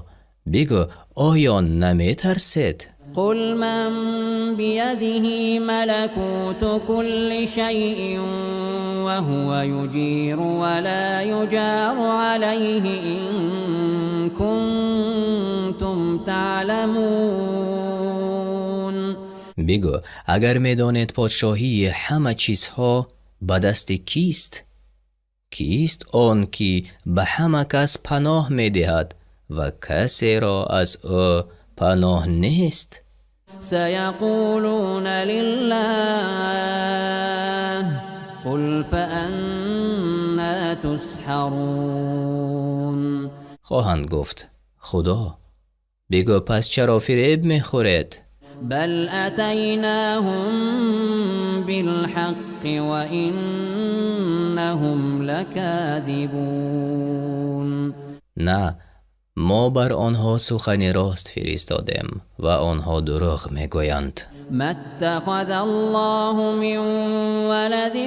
Бигӯ, оё наметарсед? قل من بيده ملكوت كل شيء وهو يجير ولا يجار عليه إن كنتم تعلمون. Бигӯ, агар медонед подшоҳии ҳама чизҳо ба дасти кист? Кист он ки ба ҳама кас паноҳ медиҳад ва касеро аз ӯ паноҳ нест? سيقولون لله قل فأنا تسحرون. Хоҳанд гуфт, Худо. Бигӯ, пас чаро фиреб мехӯред? بل أتيناهم بالحق وإنهم لكاذبون. На, мо бар онҳо сухани рост фиристодем ва онҳо дурӯғ мегӯянд. ما اتخذ الله من ولد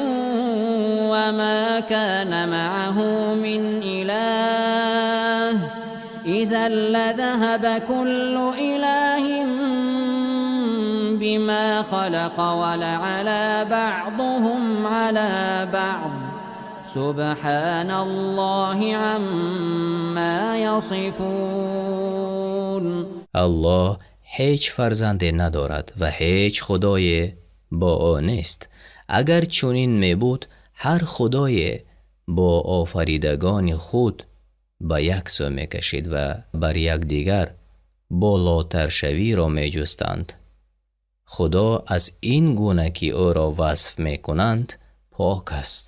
وما كان معه من إله إذا لذهب كل إله بما خلق ولعلى بعضهم على بعض سبحان الله عما يصفون. Аллоҳ ҳеҷ фарзанде надорад ва ҳеҷ худое бо ӯ нест. Агар чунин мебуд, ҳар худое бо офаридагони худ ба як сӯ мекашид ва бар якдигар болотаршавиро меҷустанд. Худо аз ин гуна, ки ӯро васф мекунанд, пок аст.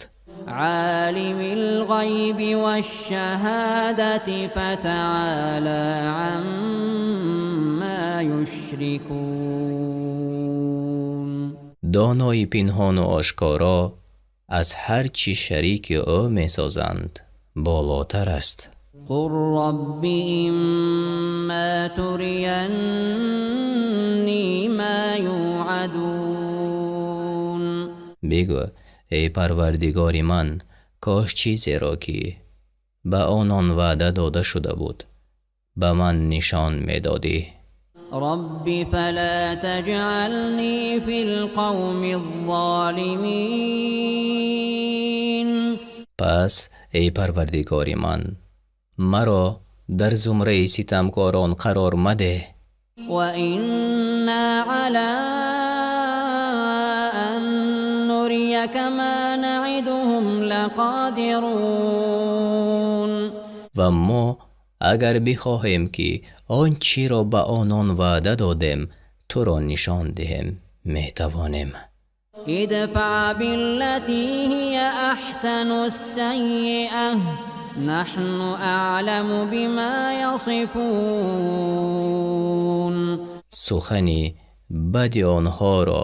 عالم الغيب والشهادة فتعالى عما يشركون. Донои пинҳону ошкоро, аз ҳар чӣ шарики ӯ месозанд, болотар аст. قل رب إما تريني ما يوعدون. Бигӯ: эй Парвардигори ман, кош чизеро, ки ба онон ваъда дода шуда буд, ба ман нишон медодӣ. رب فلا تجعلني في القوم الظالمين. Пас эй Парвардигори ман, маро дар зумраи ситамкорон қарор мадеҳ. وإنا على أن نريك ما نعدهم لقادرون. Ва мо агар бихоҳем, ки он чиро ба онон ваъда додем, туро нишон диҳем, метавонем. ادفع بالتي هي أحسن السيئة نحن أعلم بما يصفون. Сухани бади онҳоро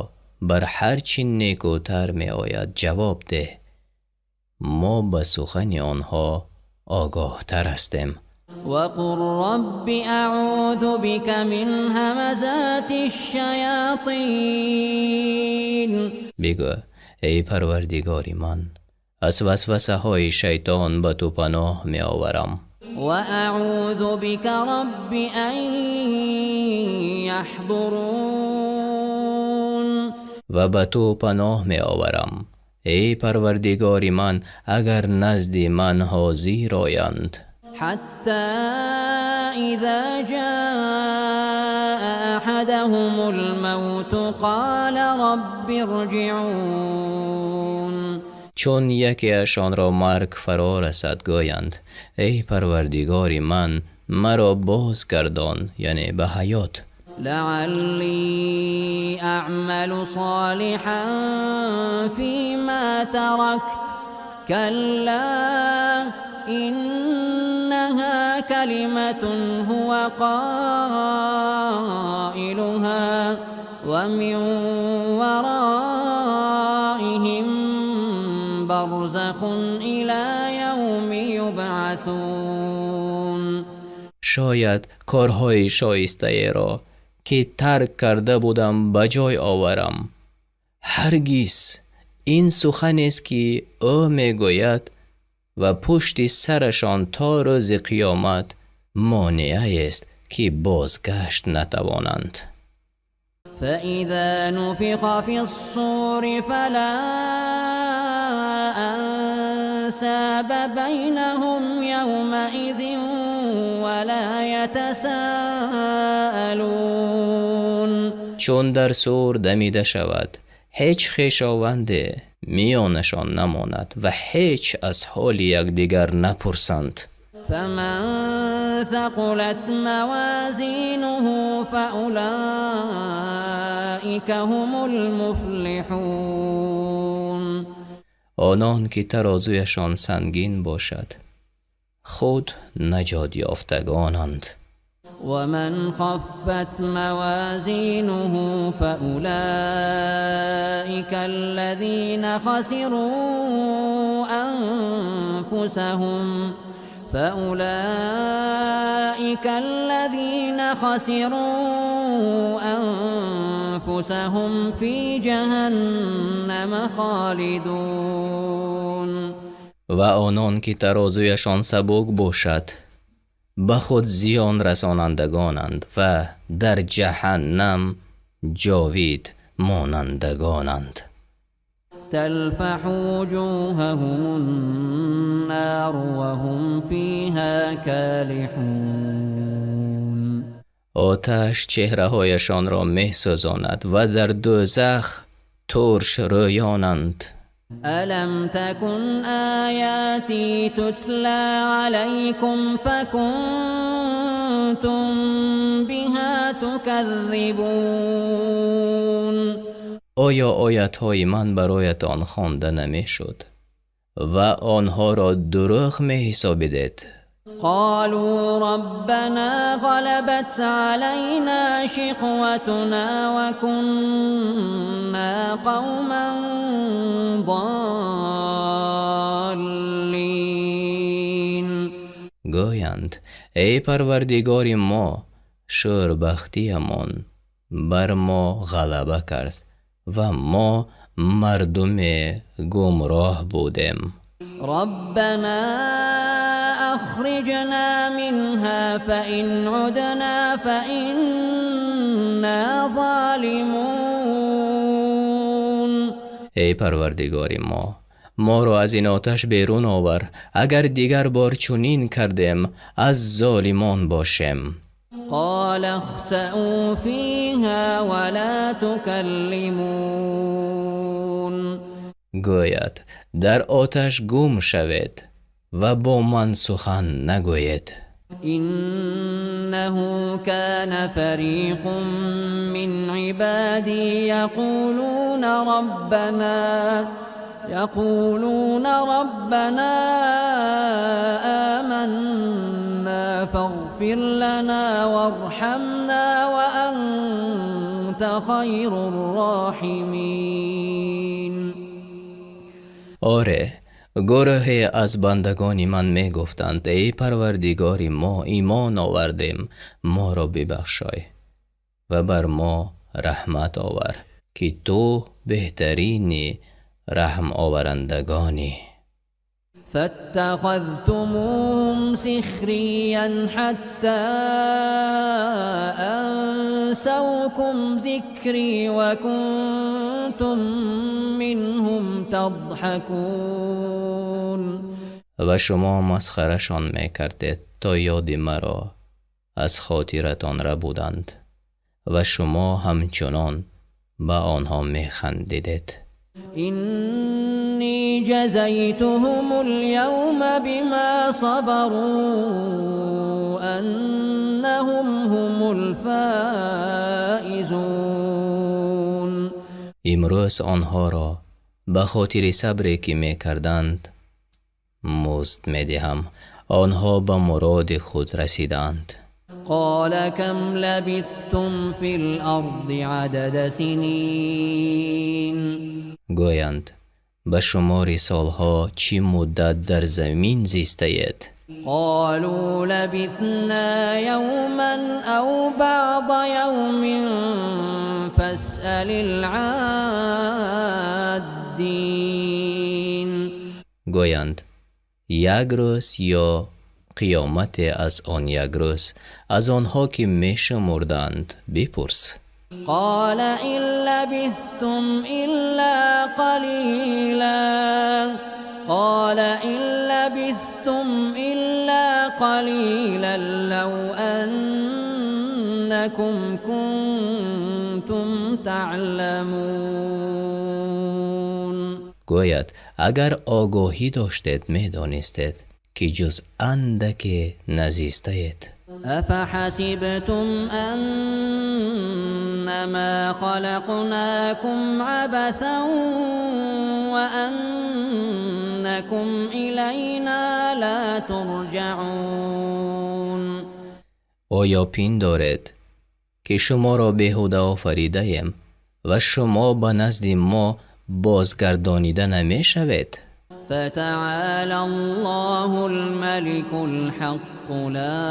бар ҳар чӣ некӯтар меояд ҷавоб деҳ. Мо ба сухани онҳо огоҳтар ҳастем. وقل رب أعوذ بك من همزات الشياطين. Бигӯ: эй Парвардигори ман, аз васвасаҳои шайтон ба ту паноҳ меоварам. وأعوذ بك رب أن يحضرون. Ва ба ту паноҳ меоварам, эй Парвардигори ман, агар назди ман ҳозир оянд. حتى إذا جاء أحدهم الموت قال رب ارجعون. Чун якеашонро марг фаро расад, гӯянд: эй Парвардигори ман, маро бозгардон, яъне ба ҳаёт. لعلي أعمل صالحا فيما تركت كلا إنها كلمة هو قائلها ومن ورائهم برزخ إلى يوم يبعثون. Шояд корҳои шоистаеро, ки тарк карда будам, ба ҷой оварам. Ҳаргиз, ин суханест, ки ӯ мегӯяд, ва пушти сарашон то рӯзи қиёмат монеаест, ки бозгашт натавонанд. فإذا نفخ في الصور فلا أنساب بينهم يومئذ ولا يتساءلون. Чун дар сур дамида шавад, ҳеҷ хешованде миёнашон намонад ва ҳеҷ аз ҳоли якдигар напурсанд. فمن ثقلت موازينه فأولئك هم المفلحون. Онон ки тарозуяшон сангин бошад, худ наҷот ёфтагонанд. ومن خفت موازينه فأولئك الذين خسروا أنفسهم في جهنم خالدون. Ва онон ки тарозуяшон сабук бошад, ба худ зиён расонандагонанд ва дар ҷаҳаннам Ҷовид монандагонанд. تلفح وجوههم النار وهم فيها كالحون. Оташ чеҳраҳояшонро месӯзонад ва дар дӯзах турш рӯёнанд. ألم تكن آياتي تتلى عليكم فكنتم بها تكذبون. Оё оятҳои ман бароятон хонда намешуд ва онҳоро дурӯғ меҳисобидед? قالوا ربنا غلبت علينا شقوتنا وكنا قوما ضالين. Гӯянд: эй Парвардигори мо, шӯрбахтиямон бар мо ғалаба кард ва мо мардуме гумроҳ будем. ربنا أخرجنا منها فإن عدنا فإنا ظالمون. Эй Парвардигори мо, моро аз ин оташ берун овар, агар дигар бор чунин кардем, аз золимон бошем. قال اخسأوا فيها ولا تكلمون. Гӯяд: дар оташ гум шавед ва бо ман сухан нагӯед. إنه كان فريق من عبادي يقولون ربنا آمنا فاغفر لنا وارحمنا وأنت خير الراحمين. Оре, гурӯҳе аз бандагони ман мегуфтанд: эй Парвардигори мо, имон овардем, моро бибахшой ва бар мо раҳмат овар, ки ту беҳтарини раҳмоварандагонӣ. فاتخذتموهم سخريا حتى أنسوكم ذكري وكنتم منهم تضحكون. Ва шумо масхарашон мекардед, то ёди маро аз хотиратон рабуданд ва шумо ҳамчунон ба онҳо механдидед. إني جزيتهم اليوم بما صبروا أنهم هم الفائزون. Имрӯз онҳоро ба хотири сабре, ки мекарданд, музд медиҳам. Онҳо ба муроди худ расиданд. قال كم لبثتم في الأرض عدد سنين؟ Гӯянд: ба шумори солҳо чӣ муддат дар замин зистаед? قالوا لبثنا يوما أو بعض يوم فاسأل العادين. Гӯянд: як рӯз ё қисмате аз он як рӯз, аз онҳо, ки мешумурданд, бипурс. قال إن لبثتم إلا قليلا قال إن لبثتم إلا قليلا لو أنكم كنتم تعلمون. Гӯяд: агар огоҳӣ доштед, медонистед, ки ҷуз андаке назистаед. أفحسبتم أنما خلقناكم عبثا وأنكم إلينا لا ترجعون. Оё пиндоред, ки шуморо беҳуда офаридаем ва шумо ба назди мо бозгардонида намешавед? فتعالى الله الملك الحق لا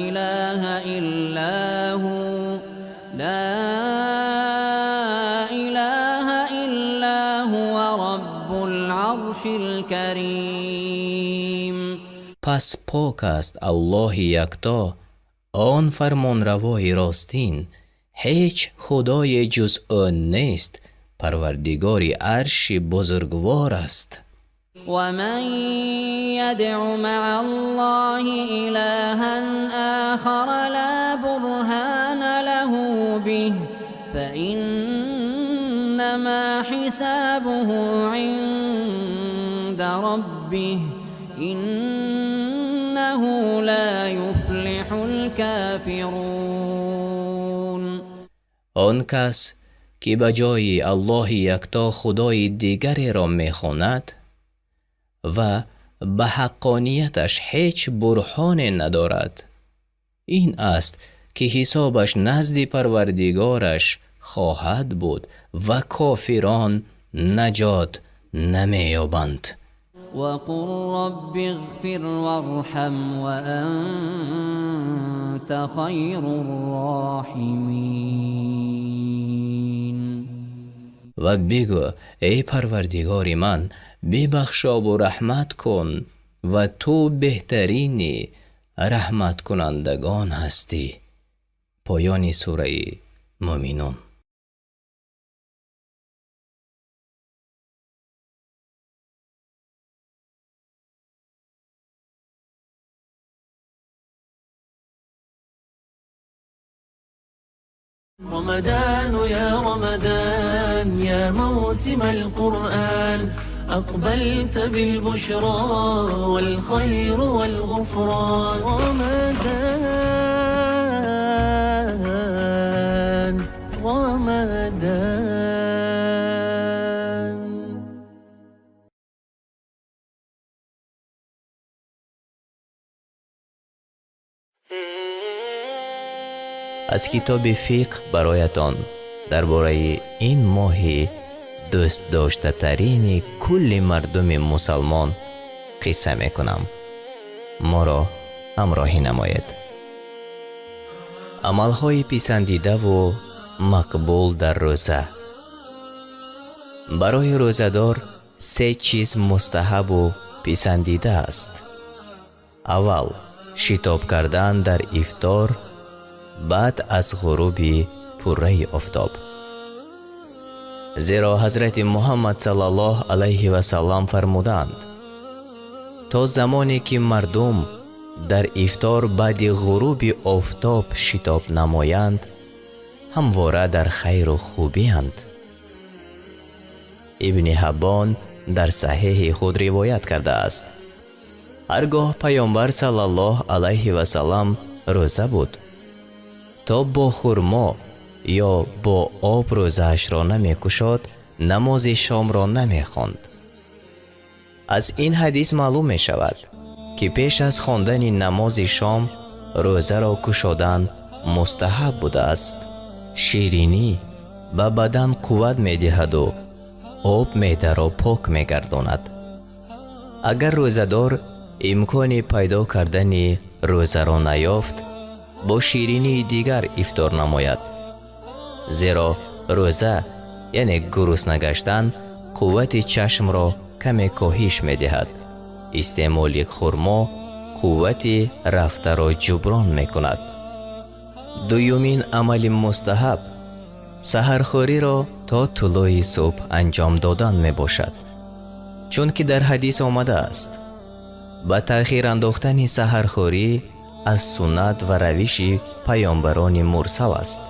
إله إلا هو لا إله إلا هو رب العرش الكريم. Пас пок аст Аллоҳи якто, он фармонравои ростин, Ҳеҷ худое ҷуз ӯ нест, Парвардигори арши бузургвор аст. ومن يدع مع الله إلها آخر لا برهان له به فإنما حسابه عند ربه إنه لا يفلح الكافرون. Он кас ки ба ҷои Аллоҳи якто худои дигареро мехонад ва ба ҳаққонияташ ҳеҷ бурҳоне надорад, ин аст ки ҳисобаш назди Парвардигораш хоҳад буд ва кофирон наҷот намеёбанд. وقل رب اغفر وارحم وأنت خير الراحمين. Ва бигӯ: эй Парвардигори ман, бибахшову раҳмат кун, ва ту беҳтарини раҳматкунандагон ҳастӣ. Поёни сураи Муъминун. رمضان يا رمضان يا موسم القرآن أقبلت بالبشرى والخير والغفران. رمضان رمضان. Аз китоби фиқҳ бароятон дар бораи ин моҳи дӯстдоштатарини кулли мардуми мусалмон қисса мекунам. Моро ҳамроҳӣ намоед. Амалҳои писандидаву мақбул дар рӯза. Барои рӯзадор се чиз мустаҳабу писандида аст. Аввал, шитоб кардан дар ифтор баъд аз ғуруби пурраи офтоб. Зеро ҳазрати Муҳаммад саллаллоҳ алайҳи васаллам фармуданд: то замоне ки мардум дар ифтор баъди ғуруби офтоб шитоб намоянд, ҳамвора дар хайру хубиянд. Ибни Ҳаббон дар саҳеҳи худ ривоят кардааст. Ҳар гоҳ Паёмбар саллаллоҳ алайҳи васаллам рӯза буд, то бо хурмо ё бо об рӯзаашро намекушод, намози шомро намехонд. Аз ин ҳадис маълум мешавад, ки пеш аз хондани намози шом рӯзаро кушодан мустаҳаб будааст. Ширинӣ ба бадан қувват медиҳаду об меъдаро пок мегардонад. Агар рӯзадор имкони пайдо кардани рӯзаро наёфт, бо ширинии дигар ифтор намояд. Зеро рӯза, яъне гурусна гаштан, қуввати чашмро каме коҳиш медиҳад. Истеъмоли хурмо қуввати рафтаро ҷуброн мекунад. Дуюмин амали мустаҳаб саҳархӯриро то тулӯи субҳ анҷом додан мебошад. Чунки дар ҳадис омадааст: ба таъхир андохтани саҳархӯрӣ аз суннат ва равиши паёмбарони мурсал аст.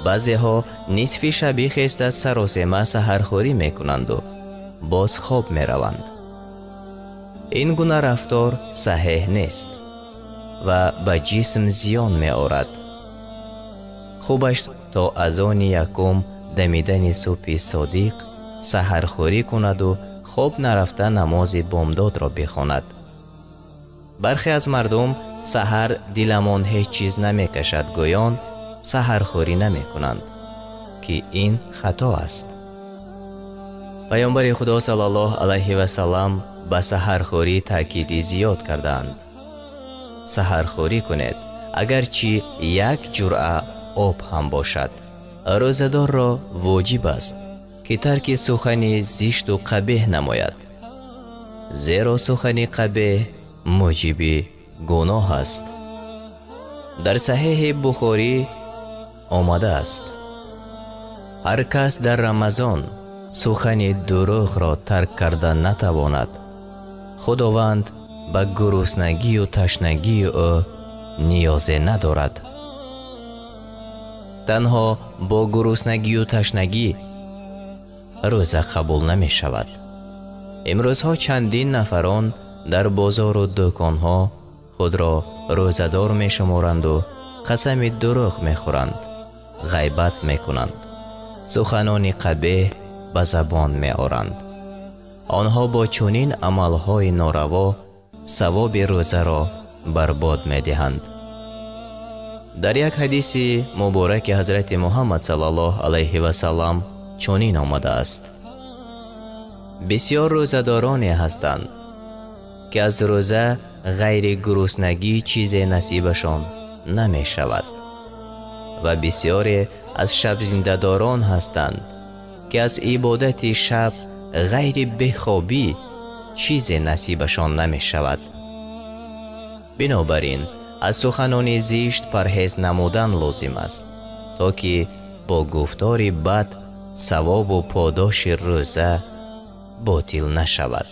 Баъзеҳо нисфи шабӣ хеста саросема саҳархӯрӣ мекунанду боз хоб мераванд. Ин гуна рафтор саҳеҳ нест ва ба ҷисм зиён меорад. Хубаш то азони якум дамидани субҳи содиқ саҳархӯрӣ кунаду хоб нарафта намози бомдодро бихонад. Бархе аз мардум саҳар диламон ҳеҷ чиз намекашад гӯён саҳархӯрӣ намекунанд, ки ин хато аст. Паёмбари Худо саллаллоҳ алайҳи васаллам ба саҳархӯрӣ таъкиди зиёд кардаанд. Саҳархӯрӣ кунед, агарчи як ҷуръа об ҳам бошад. Рӯзадорро воҷиб аст, ки тарки сухани зишту қабеҳ намояд, зеро сухани қабеҳ муҷиби гуноҳ аст. Дар саҳеҳи Бухорӣ омадааст: ҳар кас дар Рамазон сухани дурӯғро тарк карда натавонад, Худованд ба гуруснагию ташнагии ӯ ниёзе надорад. Танҳо бо гуруснагию ташнагӣ рӯза қабул намешавад. Имрӯзҳо чандин нафарон дар бозору дӯконҳо худро рӯзадор мешуморанду қасами дурӯғ мехӯранд, ғайбат мекунанд, суханони қабеҳ ба забон меоранд. Онҳо бо чунин амалҳои нораво савоби рӯзаро барбод медиҳанд. Дар як ҳадиси мубораки ҳазрати Муҳаммад саллаллоҳу алайҳи васаллам чунин омадааст: бисёр рӯзадороне ҳастанд, ки аз рӯза ғайри гуруснагӣ чизе насибашон намешавад, ва бисёре аз шабзиндадорон ҳастанд, ки аз ибодати шаб ғайри бехобӣ чизе насибашон намешавад. Бинобар ин аз суханони зишт парҳез намудан лозим аст, то ки бо гуфтори бад савобу подоши рӯза ботил нашавад.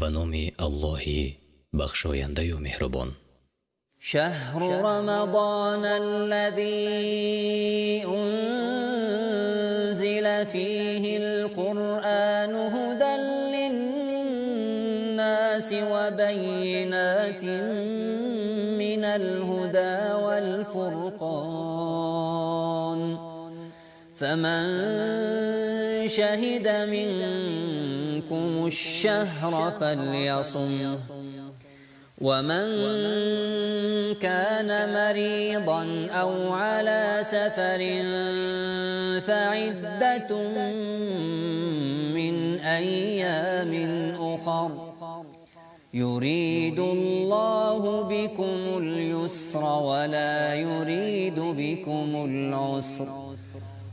Ба номи Аллоҳи бахшояндаю меҳрубон. شهر رمضان الذي أنزل فيه القرآن هدى للناس وبينات من الهدى والفرقان، فمن شهد منكم الشهر فليصمه، ومن كان مريضا أو على سفر فعدة من أيام أخر، يريد الله بكم اليسر ولا يريد بكم العسر،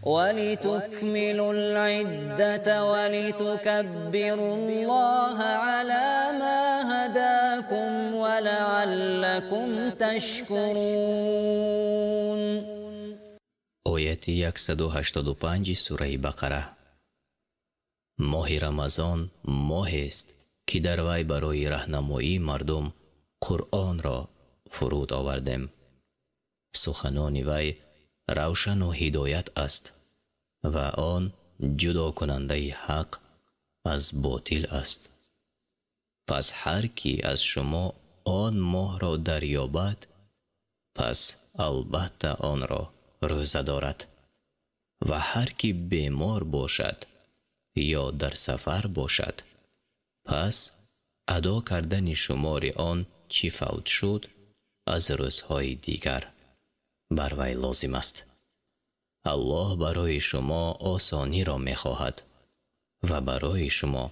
ولتكملوا العدة ولتكبروا الله على ما هداكم ولعلكم تشكرون. Ояти 185 сураи Бақара. Моҳи Рамазон моҳест, ки дар вай барои раҳнамоии мардум Қуръонро фуруд овардем. Суханони вай равшану ҳидоят аст ва он ҷудокунандаи ҳақ аз ботил аст. Пас ҳар кӣ аз шумо он моҳро дарёбад, пас албатта онро рӯза дорад, ва ҳар кӣ бемор бошад ё дар сафар бошад, пас адо кардани шумори он чӣ фавт шуд аз рӯзҳои дигар бар вай лозим аст. Аллоҳ барои шумо осониро мехоҳад ва барои шумо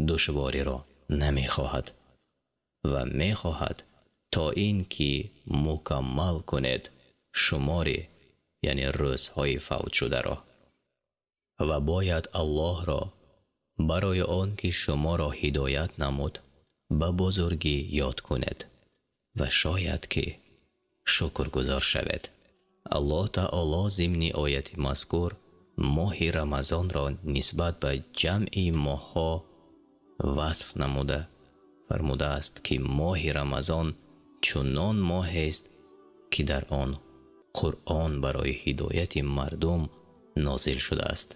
душвориро намехоҳад ва мехоҳад то ин ки мукаммал кунед шумори, яъне рӯзҳои фавтшударо. Ва бояд Аллоҳро барои он ки шуморо ҳидоят намуд ба бузургӣ ёд кунед ва шояд ки шукргузор шавед. Аллоҳ таоло зимни ояти мазкур моҳи Рамазонро нисбат ба ҷамъи моҳҳо васф намуда фармудааст, ки моҳи Рамазон чунон моҳест, ки дар он Қуръон барои ҳидояти мардум нозил шудааст.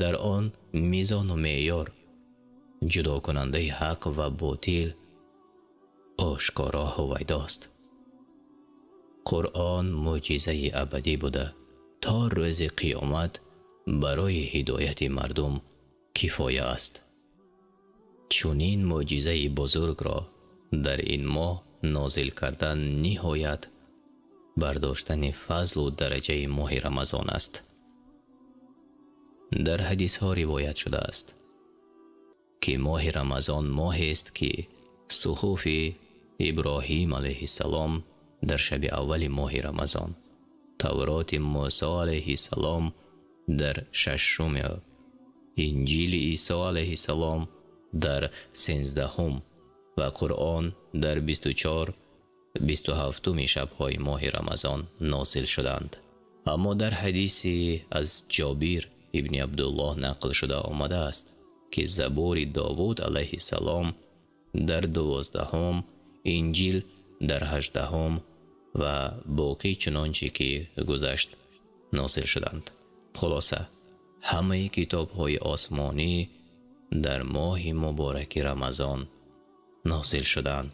Дар он мизону меъёр, ҷудокунандаи ҳақ ва ботил ошкоро ҳувайдост. Қуръон мӯъҷизаи абадӣ буда, то рӯзи қиёмат барои ҳидояти мардум кифоя аст. Чунин мӯъҷизаи бузургро дар ин моҳ нозил кардан ниҳоят бардоштани фазлу дараҷаи моҳи Рамазон аст. Дар ҳадисҳо ривоят шудааст, ки моҳи Рамазон моҳест, ки суҳуфи Иброҳим алайҳиссалом дар шаби аввали моҳи Рамазон Тавроти Мусо алайҳиссалом дар шашуми, Инҷили Исо алайҳиссалом дар 13-ум ва Қуръон дар 24, 27-уми шабҳои моҳи Рамазон нозил шуданд. Аммо дар ҳадисе аз Ҷобир ибни Абдуллоҳ нақл шуда омадааст, ки Забури Довуд алайҳиссалом дар 12-ум, Инҷил дар 18-ум ва боқӣ чунончи ки гузашт нозил шуданд. Хулоса, ҳамаи китобҳои осмонӣ дар моҳи мубораки Рамазон нозил шуданд.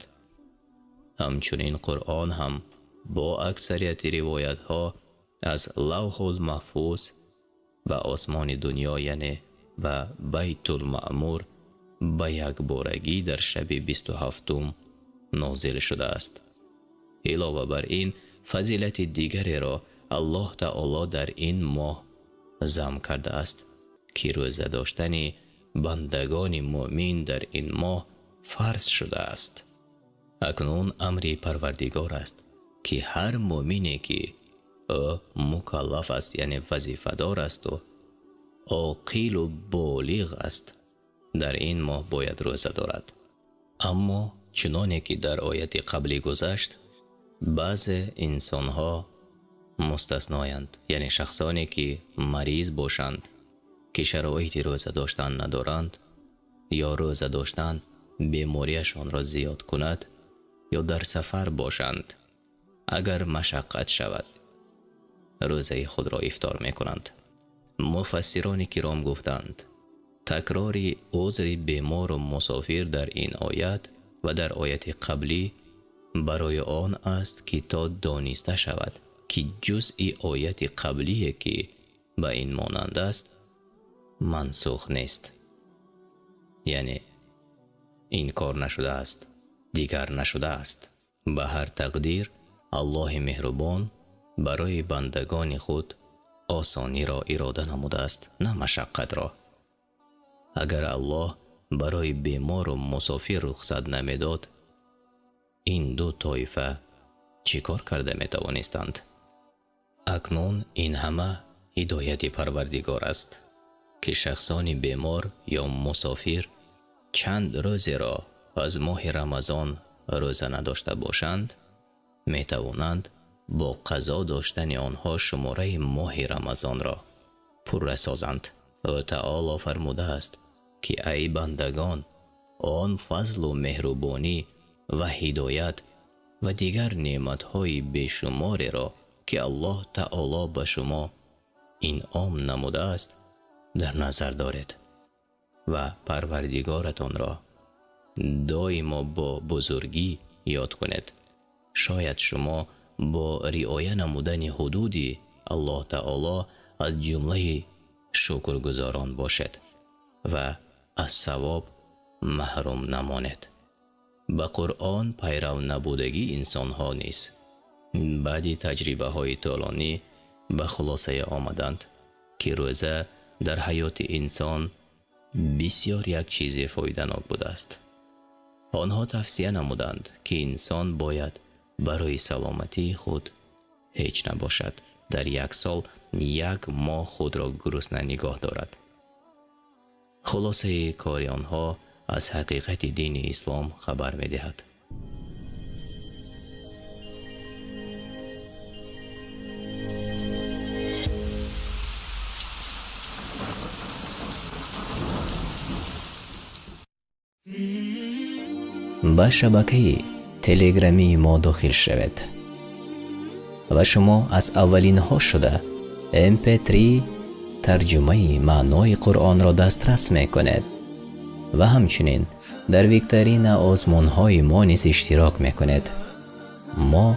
Ҳамчунин Қуръон ҳам бо аксарияти ривоятҳо аз Лавҳул Маҳфуз ба осмони дунё, яъне ба Байтул Маъмур, ба якборагӣ дар шаби 27-ум нозил шудааст. Илова бар ин, фазилати дигареро Аллоҳ Таоло дар ин моҳ зам кардааст, ки рӯза доштани бандагони мӯъмин дар ин моҳ фарз шудааст. Акнун амри Парвардигор аст, ки ҳар мӯъмине ки ӯ мукаллаф аст, яъне вазифадор асту оқилу болиғ аст, дар ин моҳ бояд рӯза дорад. Аммо чуноне ки дар ояти қаблӣ гузашт, баъзе инсонҳо мустасноянд, яъне шахсоне ки мариз бошанд, ки шароити рӯза доштан надоранд ё рӯза доштан бемориашонро зиёд кунад ё дар сафар бошанд, агар машаққат шавад, рӯзаи худро ифтор мекунанд. Муфассирони киром гуфтанд, такрори узри бемору мусофир дар ин оят ва дар ояти қаблӣ барои он аст, ки то дониста шавад, ки ҷузъи ояти қаблие ки ба ин монанд аст, мансух нест, яъне инкор нашудааст, дигар нашудааст. Ба ҳар тақдир, Аллоҳи меҳрубон барои бандагони худ осониро ирода намудааст, на машаққатро. Агар Аллоҳ барои бемору мусофир рухсат намедод, ин ду тоифа чӣ кор карда метавонистанд? Акнун ин ҳама ҳидояти Парвардигор аст, ки шахсони бемор ё мусофир чанд рӯзеро аз моҳи Рамазон рӯза надошта бошанд, метавонанд бо қазо доштани онҳо шумораи моҳи Рамазонро пурра созанд. Ӯ Таоло фармудааст, ки ай бандагон, он фазлу меҳрубонӣ ва ҳидоят ва дигар неъматҳои бешумореро, ки Аллоҳ Таоло ба шумо инъом намудааст, дар назар доред ва Парвардигоратонро доимо бо бузургӣ ёд кунед. Шояд шумо бо риоя намудани ҳудуди Аллоҳ Таоло аз ҷумлаи шукргузорон бошед ва аз савоб маҳрум намонед. Ба Қуръон пайрав набудагии инсонҳо низ баъди таҷрибаҳои тӯлонӣ ба хулосае омаданд, ки рӯза дар ҳаёти инсон бисёр як чизе фоиданок будааст. Онҳо тавсия намуданд, ки инсон бояд барои саломатии худ ҳеҷ набошад, дар як сол як моҳ худро гурусна нигоҳ дорад. Хулосаи кори онҳо аз ҳақиқати дини ислом хабар медиҳад. Ба шабакаи телеграмии мо дохил шавед ва шумо аз аввалинҳо шуда mp3 тарҷумаи маънои Қуръонро дастрас мекунед ва ҳамчунин дар викторина озмунҳои мо низ иштирок мекунед. Мо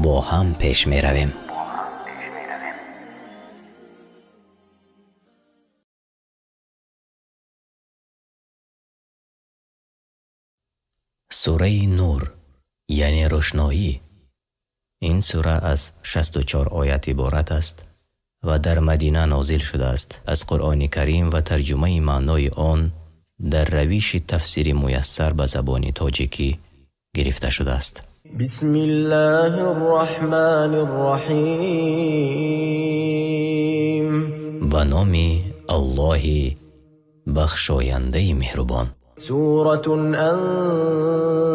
бо ҳам пеш меравем. Сураи Нур, яъне рӯшноӣ. Ин сура аз 64 оят иборат аст ва дар Мадина нозил шудааст. Аз Қуръони Карим ва тарҷумаи маънои он дар равиши тафсири муяссар ба забони тоҷикӣ гирифта шудааст. بسم الله الرحمن الرحيم. Ба номи Аллоҳи бахшояндаи меҳрубон. سورة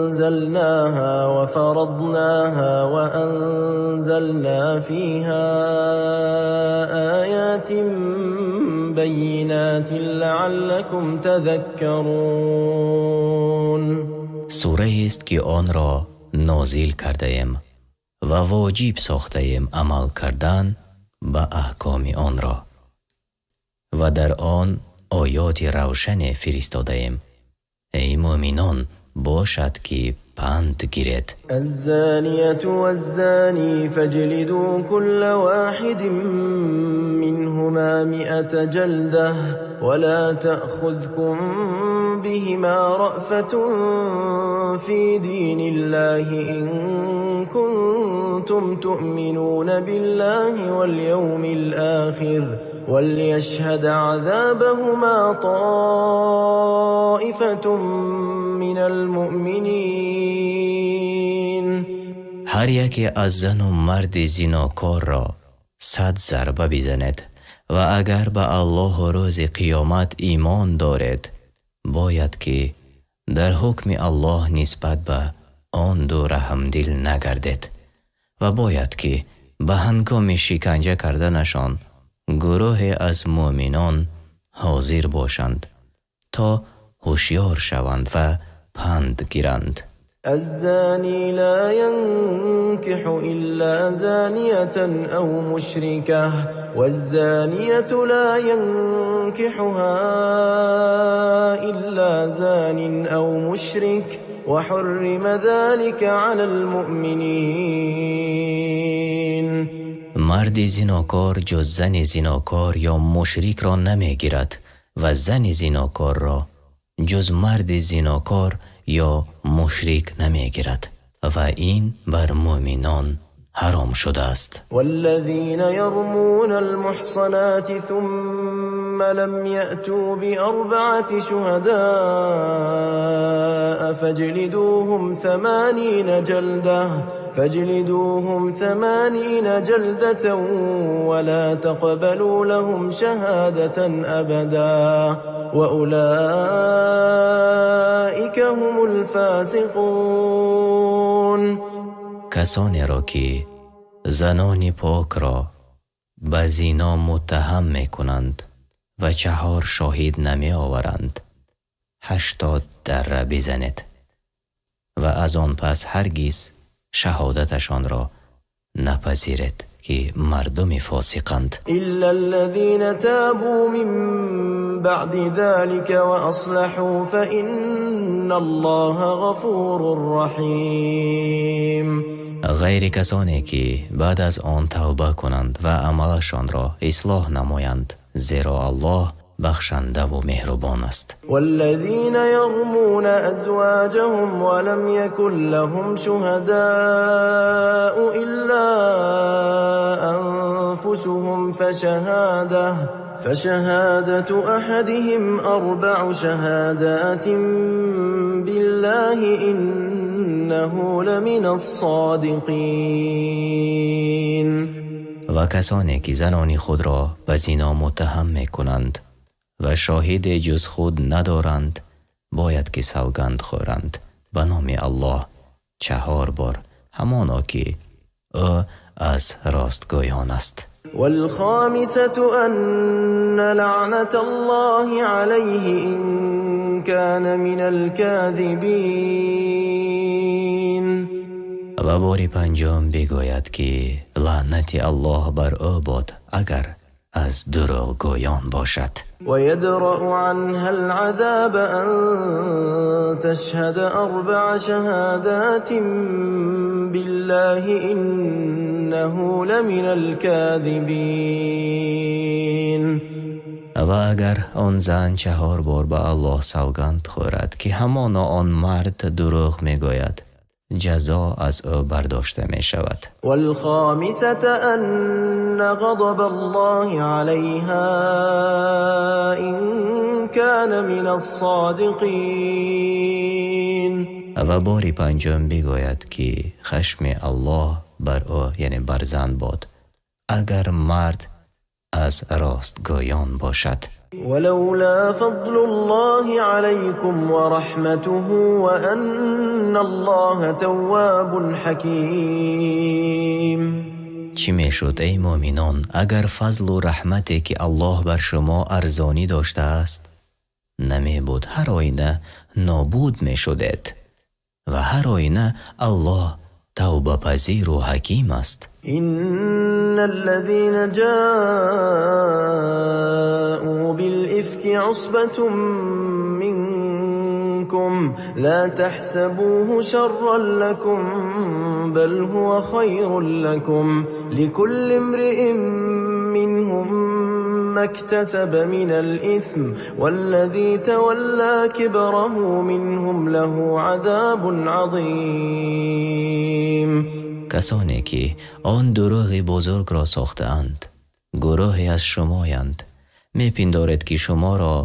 أنزلناها وفرضناها وأنزلنا فيها آيات بينات لعلكم تذكرون. Сураест ки онро нозил кардаем ва воҷиб сохтаем амал кардан ба аҳкоми онро ва дар он оёти равшане фиристодаем. Эй мӯъминон, бошад ки панд гиред. الزانية والزاني فاجلدوا كل واحد منهما 100 جلدة ولا تأخذكم بهما رأفة في دين الله إن كنتم تؤمنون بالله واليوم الآخر وليشهد عذابهما طائفة من المؤمنين. Ҳар яке аз зану марди зинокорро 100 зарба бизанед ва агар ба Аллоҳу рӯзи қиёмат имон доред, бояд ки дар ҳукми Аллоҳ нисбат ба он ду раҳмдил нагардед ва бояд ки ба ҳангоми шиканҷа карданашон гурӯҳе аз мӯъминон ҳозир бошанд то ҳушёр шаванд ва панд гиранд. الزاني لا ينكح إلا زانية أو مشركة والزانية لا ينكحها إلا زان أو مشرك وحرم ذلك على المؤمنين. Марди зинокор ҷуз зани зинокор ё мушрикро намегирад ва зани зинокорро ҷуз марди зинокор ё мушрик намегирад ва ин бар мӯъминон ҳаром шудааст. والذين يرمون المحصنات ثم لم يأتوا ب4 شهداء فاجلدوهم 80 جلدة ولا تقبلوا لهم شهادة أبدا وأولئك هم الفاسقون. Касонеро ки занони покро ба зино муттаҳам мекунанд ва 4 шоҳид намеоваранд, 80 дарра бизанед ва аз он пас ҳаргиз шаҳодаташонро напазиред ки мардуми фосиқанд. إلا الذين تابوا من بعد ذلك وأصلحوا فإن الله غفور رحيم. Ғайри касоне ки баъд аз он тавба кунанд ва амалашонро ислоҳ намоянд, зеро Аллоҳ бахшандаву меҳрубон аст. والذين يرمون أزواجهم ولم يكن لهم شهداء إلا أنفسهم فشهادة أحدهم 4 شهادات بالله إنه لمن الصادقين. Ва касоне ки занони худро ба зино муттаҳам мекунанд ва шоҳиде ҷуз худ надоранд, бояд ки савганд хӯранд ба номи Аллоҳ 4 бор, ҳамоно ки ӯ аз ростгӯён аст. والخامسة أن لعنة الله عليه إن كان من الكاذبين. Ва бори панҷум бигӯяд ки лаънати Аллоҳ бар ӯ бод агар аз дурӯғгӯён бошад. ويدرأ عنها العذاب أن تشهد 4 شهادات بالله إنه لمن الكاذبين. Ва агар он зан 4 бор ба Аллоҳ савганд хӯрад ки ҳамоно он мард дурӯғ мегӯяд, ҷазо аз ӯ бардошта мешавад. والخامسة أن غضب الله عليها إن كان من الصادقين. Ва бори панҷум бигӯяд, ки хашми Аллоҳ бар ӯ, яъне бар зан бод, агар мард аз ростгӯён бошад. ولولا فضل الله عليكم ورحمته وأن الله تواب حكيم. Чӣ мешуд, эй мӯъминон, агар фазлу раҳмате, ки Аллоҳ бар шумо арзонӣ доштааст, намебуд, ҳар оина нобуд мешудед, ва ҳар оина Аллоҳ тавбапазиру ҳаким аст. إن الذين جاءوا بالإفك عصبة منكم لا تحسبوه شرا لكم بل هو خير لكم لكل امرئ منهم ما اكتسب من الإثم والذي تولى كبره منهم له عذاب عظيم. Касоне ки он дурӯғи бузургро сохтаанд, гурӯҳе аз шумоянд. Мепиндоред, ки шуморо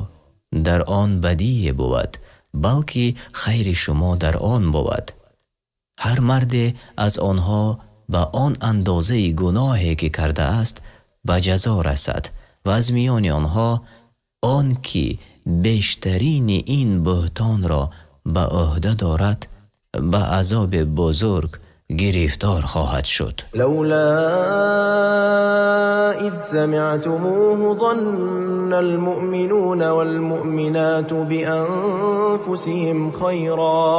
дар он бадие бувад, балки хайри шумо дар он бувад. Ҳар марде аз онҳо ба он андозаи гуноҳе, ки кардааст, ба ҷазо расад, ва аз миёни онҳо он ки бештарини ин буҳтонро ба ӯҳда дорад, ба азоби бузург гирифтор хоҳад шуд. لولا إذ سمعتموه ظن المؤمنون والمؤمنات بأنفسهم خيرا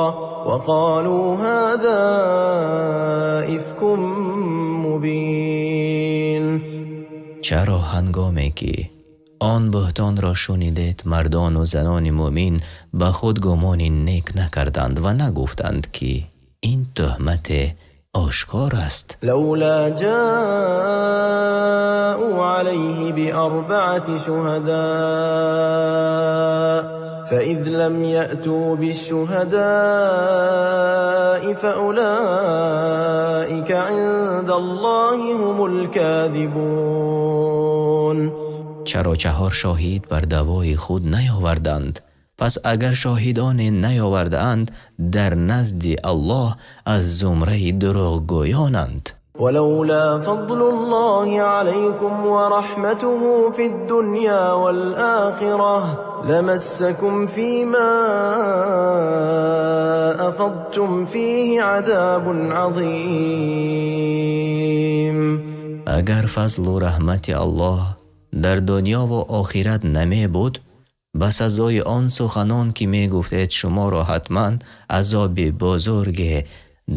وقالوا هذا إفك مبين. Чаро ҳангоме ки он буҳтонро шунидед, мардону занони мӯъмин ба худ гумони нек накарданд ва нагуфтанд, ки ин тӯҳмате ошкор аст? لولا جاءوا عليه بأربعة شهداء فإذ لم يأتوا بالشهداء فأولئك عند الله هم الكاذبون. Чаро чаҳор шоҳид бар даъвои худ наёварданд? Пас агар шоҳидоне наёвардаанд, дар назди Аллоҳ аз зумраи дурӯғгӯёнанд. ولولا فضل الله عليكم ورحمته في الدنيا والآخرة لمسكم فيما أفضتم فيه عذاب عظيم. Агар фазлу раҳмати Аллоҳ дар дунёву охират намебуд, ба сазои он суханон, ки мегуфтед, шуморо ҳатман азоби бузурге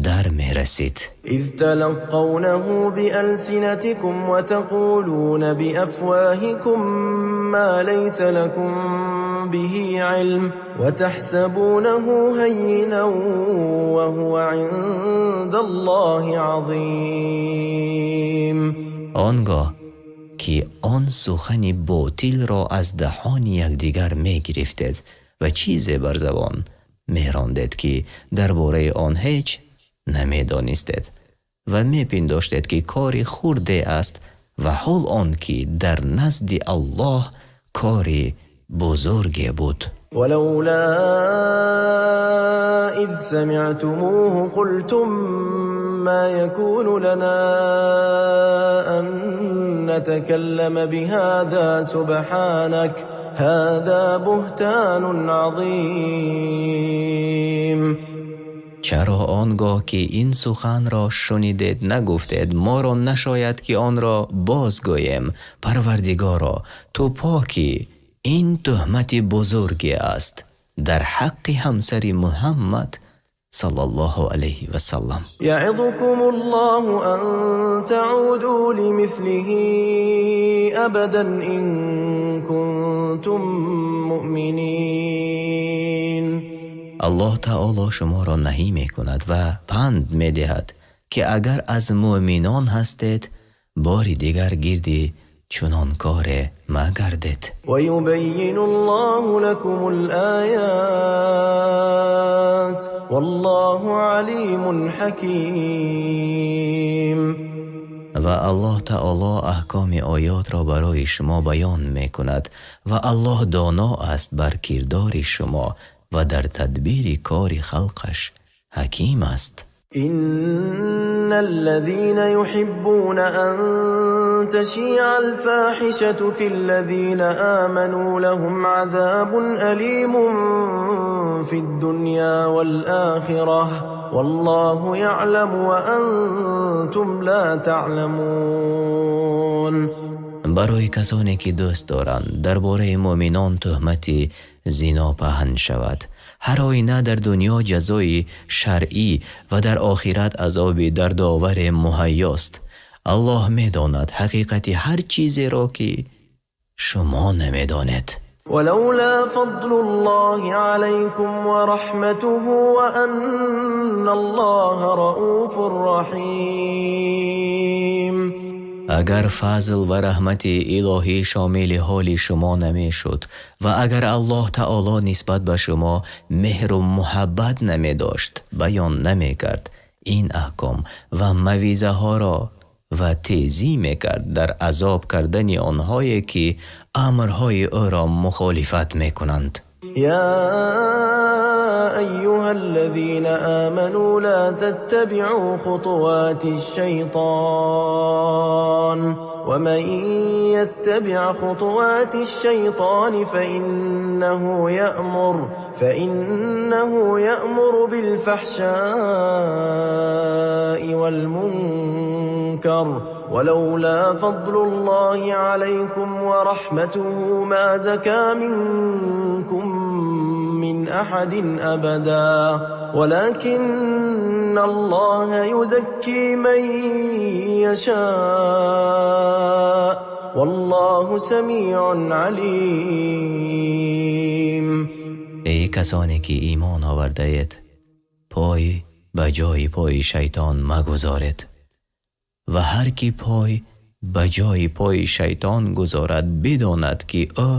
дар мерасид. إذ تلقونه بألسنتكم وتقولون بأفواهكم ما ليس لكم به علم وتحسبونه هينا وهو عند الله عظيم. Он гоҳ ки он сухани ботилро аз даҳони якдигар мегирифтед ва чизе бар забон мерондед, ки дар бораи он ҳеҷ намедонистед, ва мепиндоштед, ки кори хурде аст, ва ҳол он ки дар назди Аллоҳ кори бузурге буд. ولولا إذ سمعتموه قلتم ما يكون لنا أن نتكلم بهذا سبحانك هذا بهتان عظيم. Чаро он гоҳ ки ин суханро шунидед, нагуфтед: «Моро нашояд, ки онро бозгӯем, Парвардигоро, ту покӣ, ин тӯҳмати бузурге аст дар ҳаққи ҳамсари Муҳаммад саллаллоҳу алайҳи васаллам»? يعظكم الله أن تعودوا لمثله أبدا إن كنتم مؤمنين. Аллоҳ таоло шуморо наҳӣ мекунад ва панд медиҳад, ки агар аз мӯъминон ҳастед, бори дигар гирди чунон коре магардед. ويبين الله لكم الآيات والله عليم حكيم. Ва Аллоҳ таоло аҳкоми оётро барои шумо баён мекунад, ва Аллоҳ доно аст бар кирдори шумо ва дар тадбири кори халқаш. Ҳаким аст. إن الذين يحبون أن تشيع الفاحشة في الذين آمنوا لهم عذاب أليم في الدنيا والآخرة والله يعلم وأنتم لا تعلمون. Барои касоне ки дӯст доранд дар бораи мӯъминон туҳмати зино паҳн шавад, ҳар оина дар дунё ҷазои шаръӣ ва дар охират азоби дардовар муҳайёст. Аллоҳ медонад ҳақиқати ҳар чизеро, ки шумо намедонед. ولولا فضل الله عليكم ورحمته وأن الله رءوف رحيم. Агар фазл ва раҳмати илоҳӣ шомили ҳоли шумо намешуд ва агар Аллоҳ таоло нисбат ба шумо меҳру муҳаббат намедошт, баён намекард ин аҳком ва мавъизаҳоро ва тезӣ мекард дар азоб кардани онҳое ки амрҳои ӯро мухолифат мекунанд. يا أيها الذين آمنوا لا تتبعوا خطوات الشيطان ومن يتبع خطوات الشيطان فإنه يأمر بالفحشاء والمنكر ولولا فضل الله عليكم ورحمته ما زكى منكم من أحد أبدا ولكن الله يزكي من يشاء والله سميع عليم. Эй касоне ки имон овардаед, пой ба ҷои пои шайтон магузоред ва ҳар ки пой ба ҷои пои шайтон гузорад, бидонад ки ӯ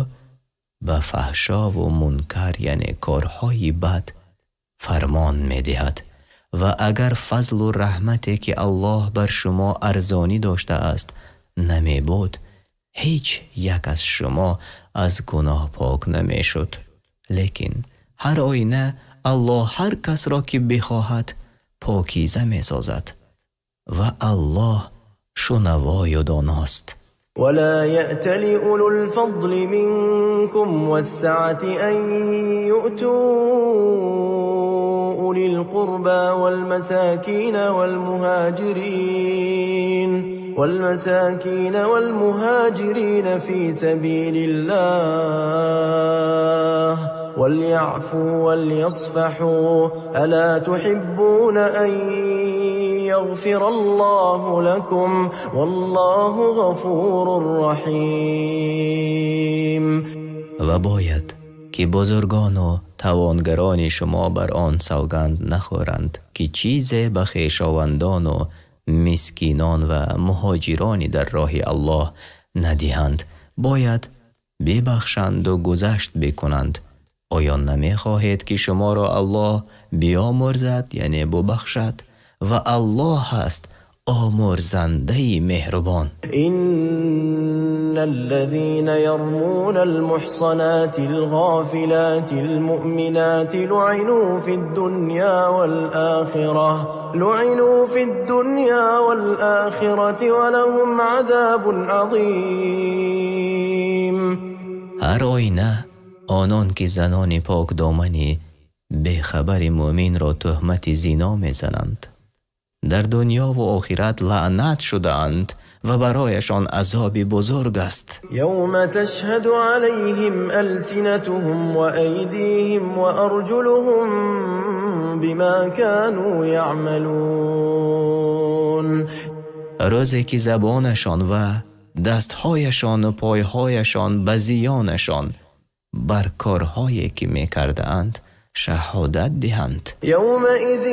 ба фаҳшову мункар, яъне корҳои бад, фармон медиҳад. Ва агар фазлу раҳмате ки Аллоҳ бар шумо арзонӣ доштааст намебуд, ҳеҷ як аз шумо аз гуноҳ пок намешуд. Лекин ҳар оина Аллоҳ ҳар касро ки бихоҳад покиза месозад ва Аллоҳ шунавою доност. ولا يأت أولو الفضل منكم والسعة أن يؤتوا أولي القربى والمساكين والمهاجرين في سبيل الله وليعفوا وليصفحوا ألا تحبون أن يغفر الله لكم والله غفور رحيم. Ва бояд ки бузургону тавонгарони шумо бар он савганд нахӯранд, ки чизе ба хешовандону мискинон ва муҳоҷирони дар роҳи Аллоҳ надиҳанд. Бояд бибахшанду гузашт бикунанд. Оё намехоҳед, ки шуморо Аллоҳ биомӯрзад, яъне бубахшад? Ва Аллоҳ ҳаст омӯрзандаи меҳрубон. إن الذين يرمون المحصنات الغافلات المؤمنات لعنوا في الدنيا والآخرة ولهم عذاب عظيم. Ҳар оина онон ки занони покдомани бехабари мӯъминро туҳмати зино мезананд, дар дунёву охират лаънат шудаанд ва барояшон азоби бузург аст. يوم تشهد عليهم ألسنتهم وأيديهم وأرجلهم بما كانوا يعملون. Рӯзе ки забонашон ва дастҳояшону пойҳояшон ба зиёнашон бар корҳое ки мекардаанд шаҳодат диҳанд. يومئذ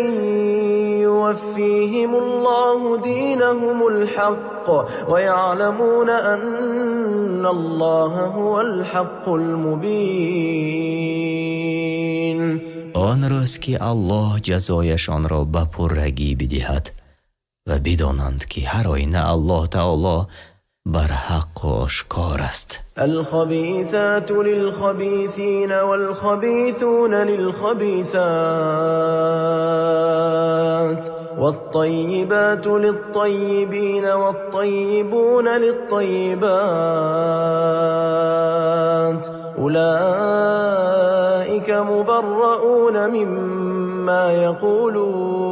يوفيهم الله دينهم الحق ويعلمون أن الله هو الحق المبين. Он рӯз ки Аллоҳ ҷазояшонро ба пуррагӣ бидиҳад ва бидонанд, ки ҳар оина Аллоҳ таоло Барҳаққу ошкор аст. الخبيثات للخبيثين والخبيثون للخبيثات والطيبات للطيبين والطيبون للطيبات أولئك مبرؤون مما يقولون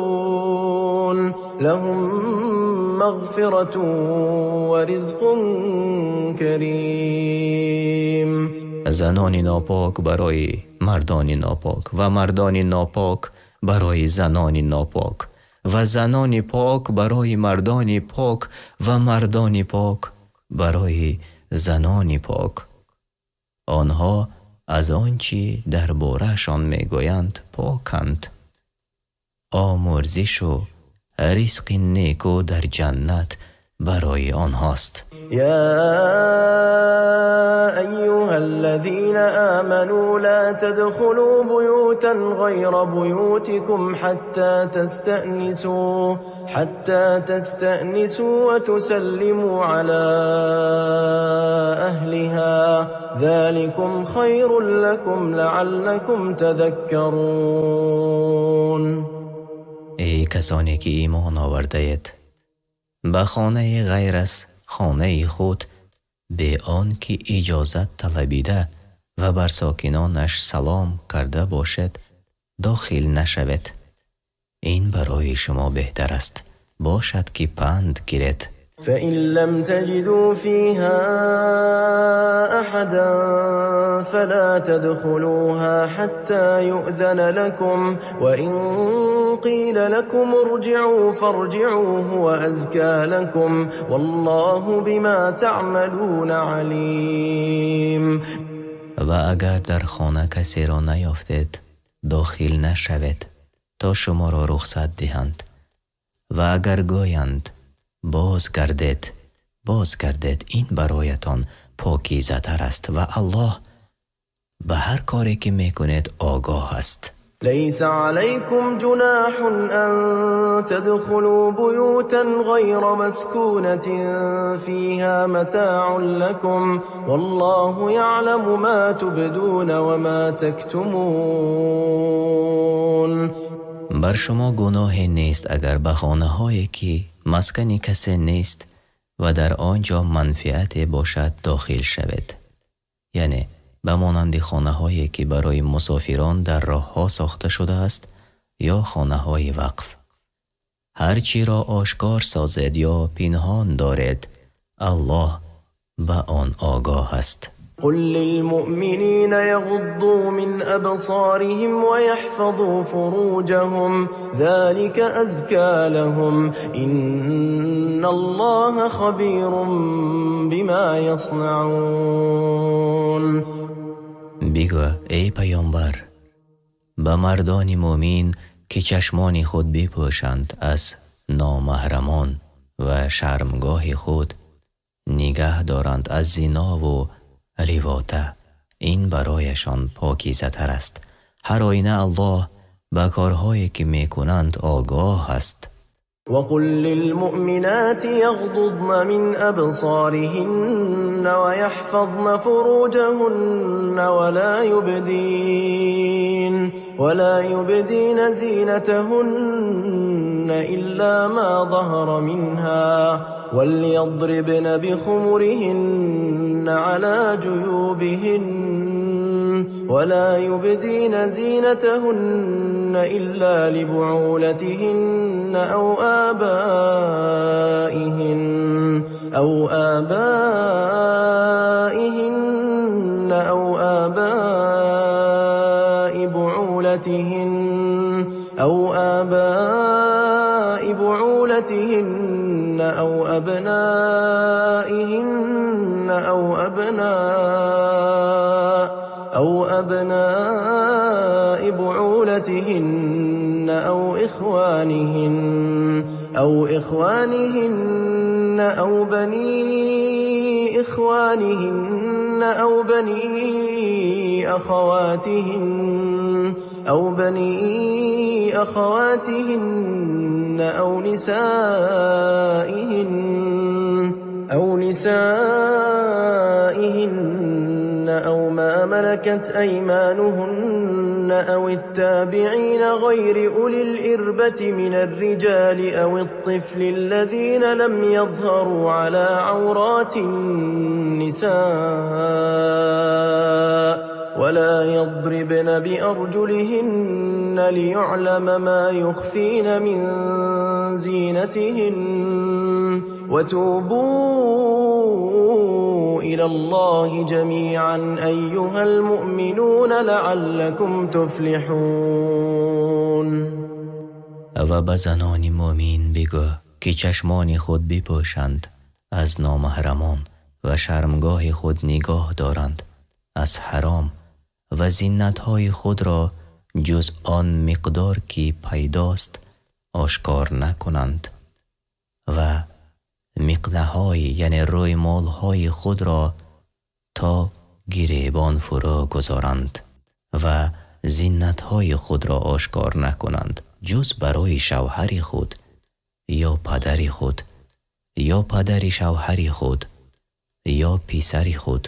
لهم مغفرة ورزق كريم. Занони нопок барои мардони нопок ва мардони нопок барои занони нопок ва занони пок барои мардони пок ва мардони пок барои занони пок. Онҳо аз он чӣ дар бораашон мегӯянд поканд. Омӯрзишу ризқи неку дар ҷаннат барои онҳост. يا أيها الذين آمنوا لا تدخلوا بيوتا غير بيوتكم حتى تستأنسوا وتسلموا على أهلها، ذلكم خير لكم لعلكم تذكرون. Эй касоне ки имон овардаед, ба хонаи ғайр аз хонаи худ бе он ки иҷозат талабида ва бар сокинонаш салом карда бошед дохил нашавед. Ин барои шумо беҳтар аст, бошад ки панд гиред. فإن لم تجدوا فيها أحدا فلا تدخلوها حتى يؤذن لكم، وإن قيل لكم ارجعوا فارجعوا، هو أزكى لكم، والله بما تعملون عليم. Ва агар дар хона касеро наёфтед, дохил нашавед то шуморо рухсат диҳанд, ва агар гӯянд бозгардед, бозгардед, ин бароятон покизатар аст ва Аллоҳ ба ҳар коре ки мекунед огоҳ аст. ليس عليكم جناح أن تدخلوا بيوتا غير مسكونة فيها متاع لكم، والله يعلم ما تبدون وما تكتمون. Бар шумо гуноҳе нест, агар ба хонаҳое ки маскани касе нест ва дар он ҷо манфиате бошад дохил шавед, яъне ба монанди хонаҳое ки барои мусофирон дар роҳҳо сохта шудааст ё хонаҳои вақф. Ҳар чиро ошкор созед ё пинҳон доред, Аллоҳ ба он огоҳ аст. قل للمؤمنين يغضوا من أبصارهم ويحفظوا فروجهم، ذلك أزكى لهم، إن الله خبير بما يصنعون. Бигӯ, эй паёмбар, ба мардони мӯмин, ки чашмони худ бипӯшанд аз номаҳрамон ва шармгоҳи худ нигаҳ доранд аз зинову ливота. Ин барояшон покизатар аст. Ҳар оина Аллоҳ ба корҳое ки мекунанд огоҳ аст. وقل للمؤمنات يغضضن من أبصارهن ويحفظن فروجهن ولا يبدين زينتهن إلا ما ظهر منها، وليضربن بخمرهن على جيوبهن، ولا يبدين زينتهن إلا لبعولتهن أو آبائهن أو آباء بعولتهن أو أبنائهن أو أبناء بعولتهن أو إخوانهن أو بني إخوانهن أو بني أخواتهن أو نسائهن أو نسائهن أو ما ملكت أيمانهن أو التابعين غير أولي الإربة من الرجال أو الطفل الذين لم يظهروا على عورات النساء ولا يضربن بأرجلهن ليعلم ما يخفين من زينتهن وتوبوا إلى الله جميعا أيها المؤمنون لعلكم تفلحون. Ва ба занони мӯмин бигӯ, ки чашмони худ бипӯшанд аз номаҳрамон ва шармгоҳи худ нигоҳ доранд аз ҳаром ва зинатҳои худро ҷуз он миқдор ки пайдост ошкор накунанд ва миқнаҳои, яъне рӯймолҳои худро то гиребон фурӯ гузоранд ва зинатҳои худро ошкор накунанд ҷуз барои шавҳари худ ё падари худ ё падари шавҳари худ ё писари худ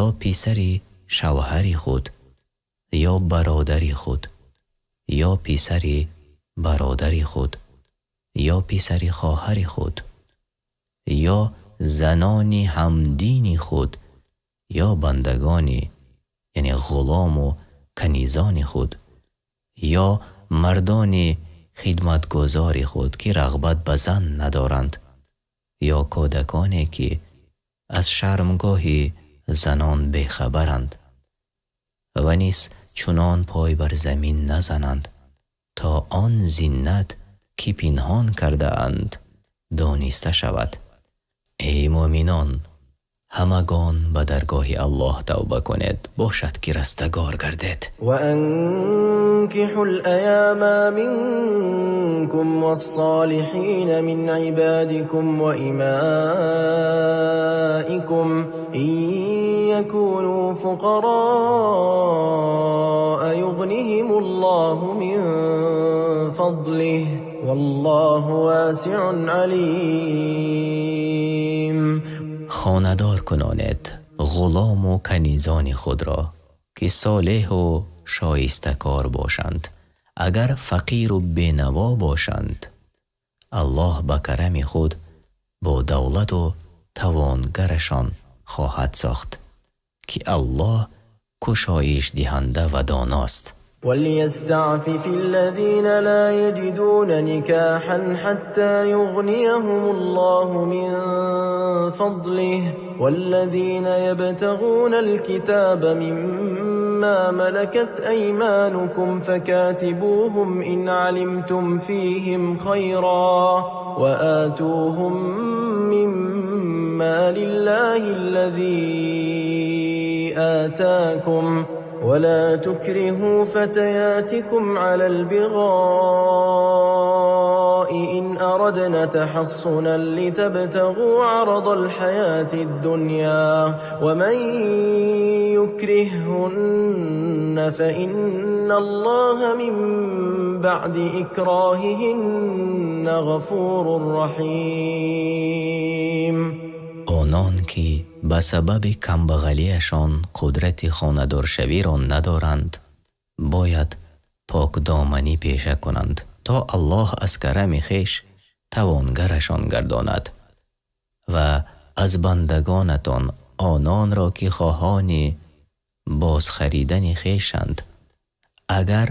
ё писари шавҳари худ ё бародари худ ё писари бародари худ ё писари хоҳари худ ё занони ҳамдини худ ё бандагони, яъне ғулому канизони худ ё мардони хидматгузори худ, ки рағбат ба зан надоранд, ё кӯдаконе ки аз шармгоҳи занон бехабаранд ва низ чунон пой бар замин назананд то он зинат ки пинҳон кардаанд дониста шавад. Эй мӯъминон, ҳамагон ба даргоҳи Аллоҳ тавба кунед, бошад ки растагор гардед. وأنكحوا الأيامى منكم والصالحين من عبادكم وإمائكم إن يكونوا فقراء يغنهم الله من فضله والله واسع عليم. Хонадор кунонед ғулому канизони худро, ки солеҳу шоистакор бошанд. Агар фақиру бенаво бошанд, Аллоҳ ба карами худ бо давлату тавонгарашон хоҳад сохт, ки Аллоҳ кушоиш диҳанда ва доност. وليستعفف الذين لا يجدون نكاحا حتى يغنيهم الله من فضله والذين يبتغون الكتاب مما ملكت أيمانكم فكاتبوهم إن علمتم فيهم خيرا وآتوهم مما لله الذي آتاكم ولا تكرهوا فتياتكم على البغاء إن أردنا تحصنا لتبتغوا عرض الحياة الدنيا ومن يكرههن فإن الله من بعد إكراههن غفور رحيم. Онон ки ба сабаби камбағалиашон қудрати хонадоршавиро надоранд, бояд покдоманӣ пеша кунанд, то Аллоҳ аз карами хеш тавонгарашон гардонад ва аз бандагонатон ононро ки хоҳони бозхаридани хешанд, агар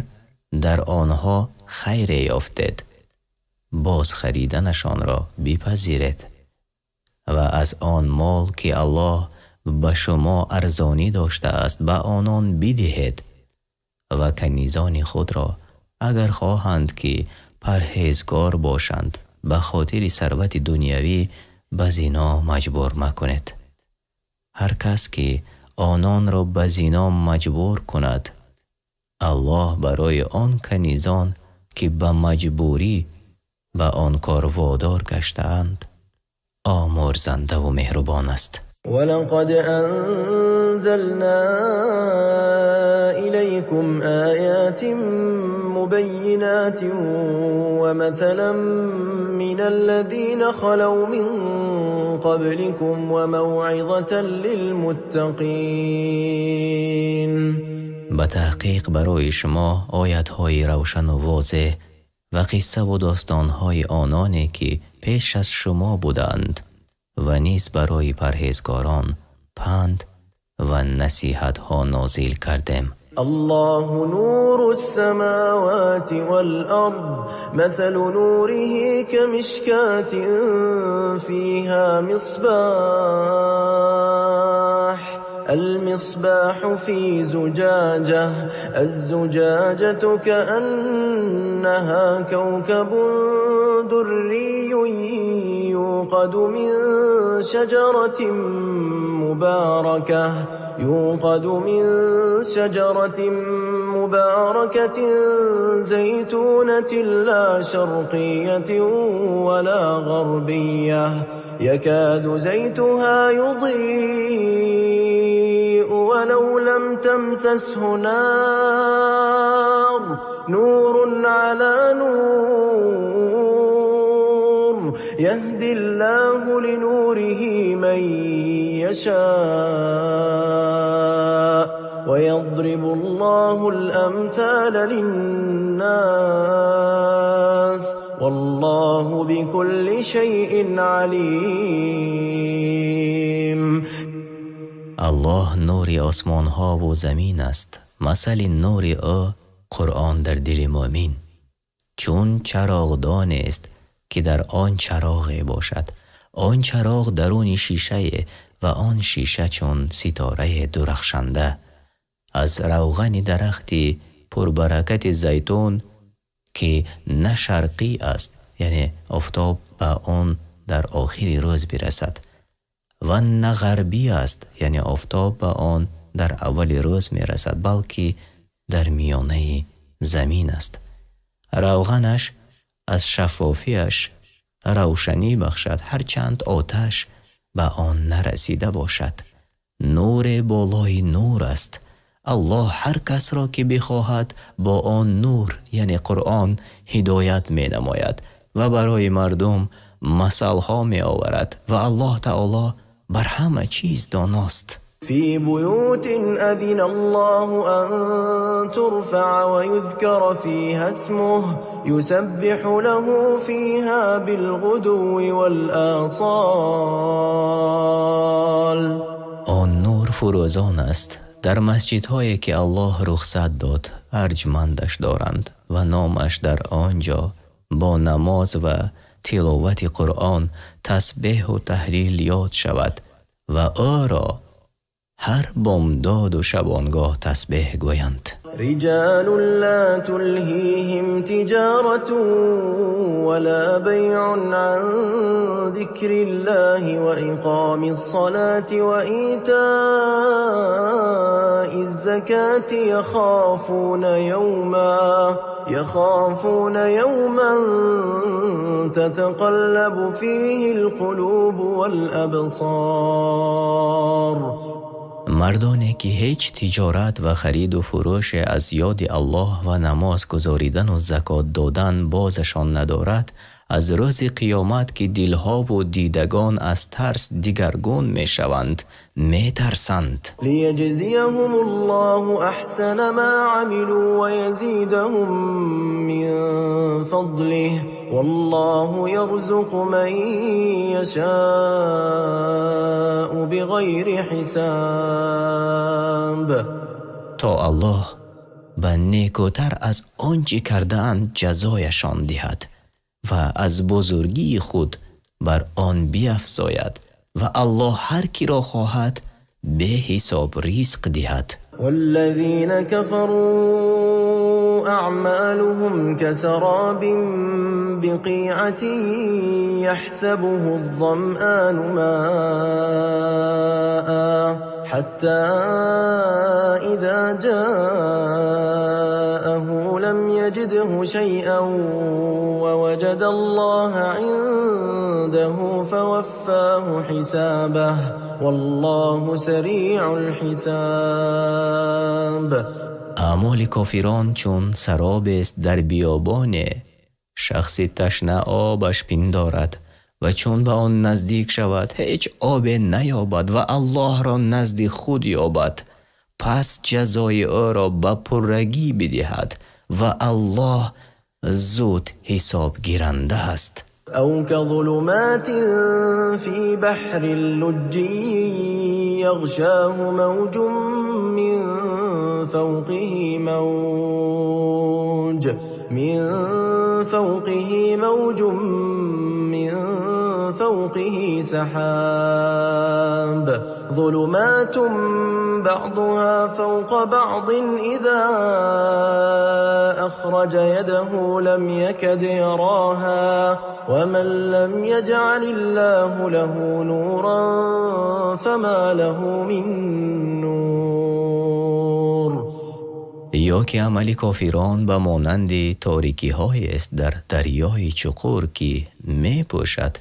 дар онҳо хайре ёфтед, бозхариданашонро бипазиред ва аз он мол ки Аллоҳ ба шумо арзонӣ доштааст ба онон бидиҳед ва канизони худро агар хоҳанд ки парҳезгор бошанд ба хотири сарвати дунявӣ ба зино маҷбур макунед. Ҳар кас ки ононро ба зино маҷбур кунад, Аллоҳ барои он канизон ки ба маҷбурӣ ба он кор водор гаштаанд омӯрзандаву меҳрубон аст. ولقد أنزلنا إليكم آيات مبينات ومثلا من الذين خلوا من قبلكم وموعظة للمتقين. Ба таҳқиқ барои шумо оятҳои равшану возеҳ ва қиссаву достонҳои ононе, ки пеш аз шумо буданд, ва низ барои парҳезгорон панд ва насиҳатҳо нозил кардем. الله نور السماوات والأرض، مثل نوره كمشكاة فيها مصباح، المصباح في زجاجة، الزجاجة كأنها كوكب دري يوقد من شجرة مباركة زيتونة لا شرقية ولا غربية، يكاد زيتها يضيء ولو لم تمسسه نار، نور على نور، يهدي الله لنوره من يشاء، ويضرب الله الأمثال للناس، والله بكل شيء عليم. Аллоҳ нури осмонҳову замин аст. Масали нури ӯ, Қуръон дар дили мӯъмин, чун чароғдонест, ки дар он чароғе бошад. Он чароғ даруни шишае ва он шиша чун ситорае дурахшанда аз равғани дарахти пурбаракати зайтун, ки на шарқӣ аст, яъне офтоб ба он дар охири рӯз бирасад, ва на ғарбӣ аст, яъне офтоб ба он дар аввали рӯз мерасад, балки дар миёнаи замин аст. Равғанаш аз шаффофиаш равшанӣ бахшад, ҳарчанд оташ ба он нарасида бошад. Нуре болои нур аст. Аллоҳ ҳар касро, ки бихоҳад, бо он нур, яъне Қуръон, ҳидоят менамояд ва барои мардум масалҳо меоварад, ва Аллоҳ таоло бар ҳама чиз доност. في بيوت أذن الله أن ترفع ويذكر فيها اسمه، يسبح له فيها بالغدو والآصال. Он нур фурӯзон аст дар масҷидҳое, ки Аллоҳ рухсат дод арҷмандаш доранд ва номаш дар он ҷо бо намоз ва тиловати Қуръон, тасбеҳу таҳлил ёд шавад ва ӯро ҳар бомдоду шабонгоҳ тасбеҳ гӯянд. رجال لا تلهيهم تجارة ولا بيع عن ذكر الله وإقام الصلاة وإيتاء الزكاة، يخافون يوما تتقلب فيه القلوب والأبصار. Мардоне, ки ҳеҷ тиҷорат ва хариду фурӯше аз ёди Аллоҳ ва намоз гузоридану закот додан бозашон надорад, аз рӯзи қиёмат, ки дилҳову дидагон аз тарс дигаргун мешаванд, метарсанд. ليجزيهم الله أحسن ما عملوا ويزيدهم من فضله، والله يرزق من يشاء بغير حساب. То Аллоҳ ба некӯтар аз он чӣ кардаанд ҷазояшон диҳад ва аз бузургии худ бар он биафзояд, ва Аллоҳ ҳар киро хоҳад беҳисоб ризқ диҳад. والذين كفروا أعمالهم كسراب بقيعة يحسبه الظمآن ماء، حتى إذا جاءه لم يجده شيئا ووجد الله عنده فوفاه حسابه، والله سريع الحساب. Аъмоли кофирон чун саробест дар биёбоне, шахси ташна обаш пиндорад. Ва чун ба он наздик шавад, ҳеҷ обе наёбад ва Аллоҳро назди худ ёбад, пас ҷазои ӯро ба пуррагӣ бидиҳад ва Аллоҳ зуд ҳисобгиранда аст. أو كظلمات في بحر لجي يغشاه موج من فوقه موج من فوقه موج من فوقه سحاب ظلمات بعضها فوق بعض إذا أخرج يده لم يكد يراها ومن لم يجعل الله له نورا فما له من نور. Ё ки амали кофирон ба монанди торикиҳоест дар дарёи чуқур, ки мепӯшад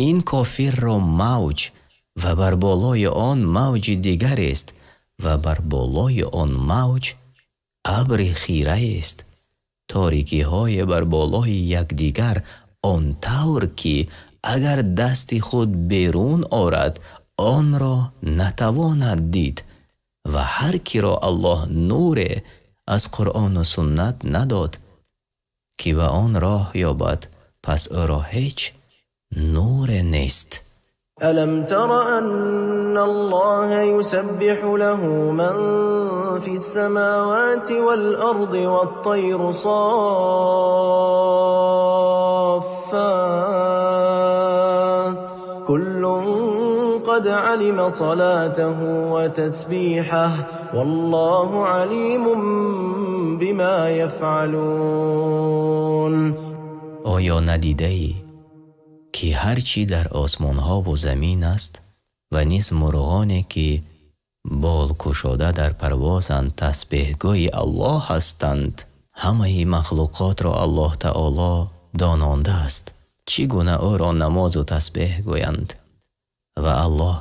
ин кофирро мавҷ, ва бар болои он мавҷи дигарест, ва бар болои он мавҷ абри хираест, торикиҳое бар болои якдигар, он тавр ки агар дасти худ берун орад, онро натавонад дид. Ва ҳар киро Аллоҳ нуре аз Қуръону суннат надод, ки ба он роҳ ёбад, пас ӯро ҳеҷ нуре нест. ألم تر أن الله يسبح له من في السماوات والأرض والطير صافات كل قد علم صلاته وتسبيحه والله عليم بما يفعلون. Оё надидаӣ, ки ҳар чӣ дар осмонҳову замин аст ва низ мурғоне, ки болкушода дар парвозанд, тасбеҳгӯи Аллоҳ ҳастанд? Ҳамаи махлуқотро Аллоҳ Таоло донондааст, чӣ гуна ӯро намозу тасбеҳ гӯянд, ва Аллоҳ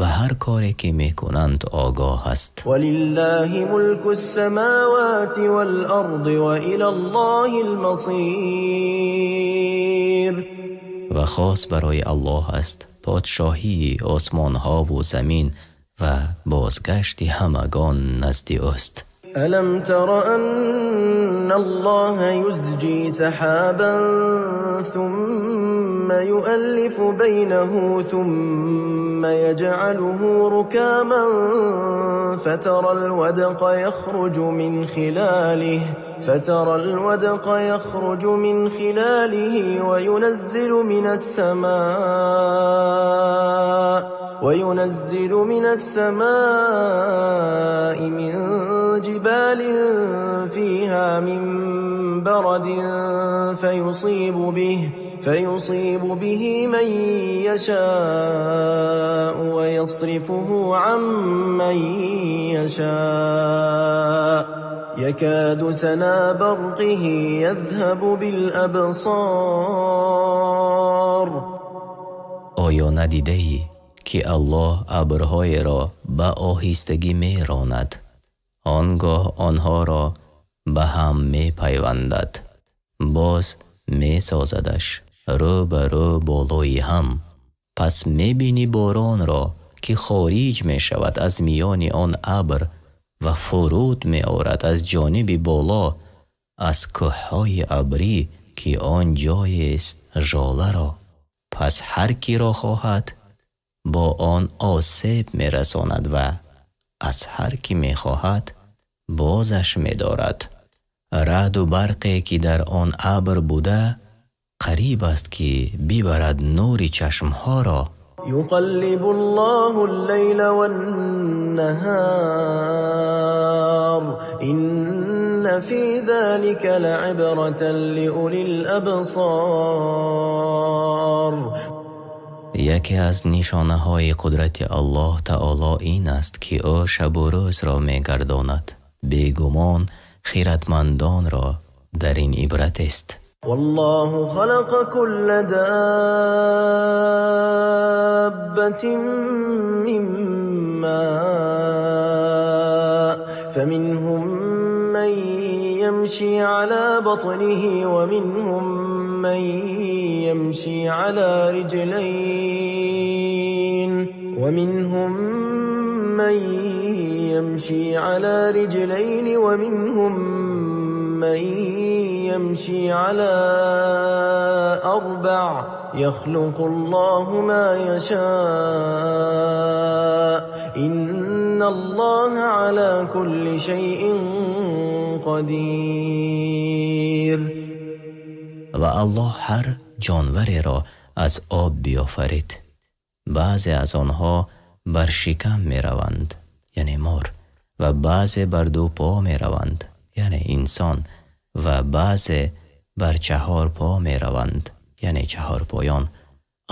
ба ҳар коре, ки мекунанд, огоҳ аст. ولله ملك السماوات والأرض وإلى الله المصير. Ва хос барои Аллоҳ аст подшоҳии осмонҳову замин, ва бозгашти ҳамагон назди ӯст. ألم تر أن الله يزجي سحابا ثم يؤلف بينه ثم يجعله ركاما فترى الودق يخرج من خلاله وينزل من السماء من جبال فيها من برد فيصيب به من يشاء ويصرفه عن من يشاء يكاد سنا برقه يذهب بالأبصار. Оё надидаӣ, ки Аллоҳ абрҳоеро ба оҳистагӣ меронад, он гоҳ онҳоро ба ҳам мепайвандад, боз месозадаш рӯ ба рӯ болои ҳам, пас мебинӣ боронро, ки хориҷ мешавад аз миёни он абр ва фуруд меорад аз ҷониби боло аз кӯҳҳои абрӣ, ки он ҷоест, жоларо, пас ҳар киро хоҳад, бо он осеб мерасонад ва аз ҳар ки мехоҳад, бозаш медорад. Раъду барқе, ки дар он абр буда, қариб аст, ки бибарад нури чашмҳоро. يقلب الله الليل والنهار إن في ذلك لعبرة لأولي الأبصار. Яке аз нишонаҳои қудрати Аллоҳ Таоло ин аст, ки ӯ шабу рӯзро мегардонад. Бегумон, хиратмандонро дар ин ибрат аст. والله خلق كل دابة من ماء فمنهم من يمشي على بطنه ومنهم من يمشي على رجلين ومنهم من يمشي على رجلين ومنهم من يمشي على أربع يخلق الله ما يشاء إن الله على كل شيء قدير. Ва Аллоҳ ҳар ҷонвареро аз об биёфарид. Баъзе аз онҳо бар шикам мераванд, яъне мор, ва баъзе бар ду по мераванд, яъне инсон, ва баъзе бар чаҳор по мераванд, яъне чаҳорпоён.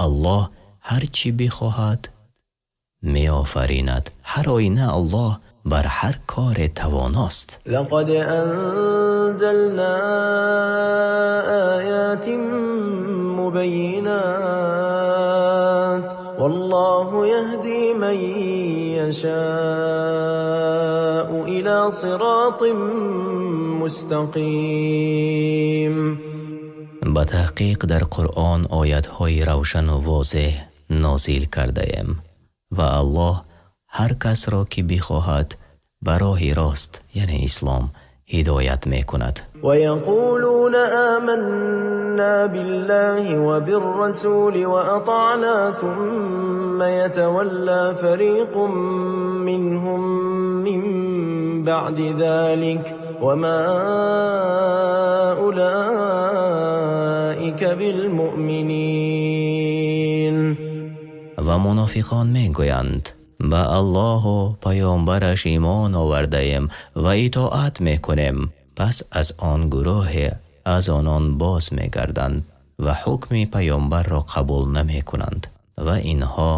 Аллоҳ ҳар чӣ бихоҳад меофаринад. Ҳар оина Аллоҳ бар ҳар коре тавоност. لقد أنزلنا آيات مبينات والله يهدي من يشاء إلى صراط مستقيم. Ба таҳқиқ дар Қуръон оятҳои равшану возеҳ нозил кардаем ва Аллоҳ ҳар касро ки бихоҳад ба роҳи рост, яъне ислом, ҳидоят мекунад. ويقولون آمنا بالله وبالرسول وأطعنا ثم يتولى فريق منهم من بعد ذلك وما أولئك بالمؤمنين. Ва мунофиқон мегӯянд: ба Аллоҳу паёмбараш имон овардаем ва итоат мекунем. Пас аз он гурӯҳе аз онон боз мегарданд ва ҳукми паёмбарро қабул намекунанд ва инҳо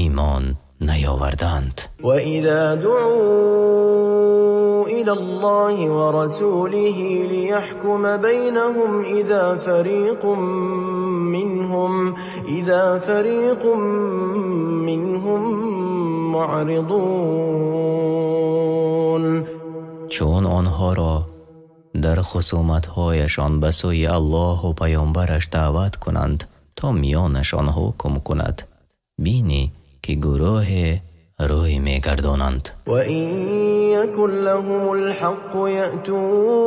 имон наёварданд. وإذا دعوا إلى الله ورسوله ليحكم بينهم إذا فريق منهم معرضون. Чун онҳоро дар хусуматҳояшон ба сӯи Аллоҳу паёмбараш даъват кунанд, то миёнашон ҳукм кунад, бинӣ ки гурӯҳе рӯй мегардонанд. وإن يكن لهم الحق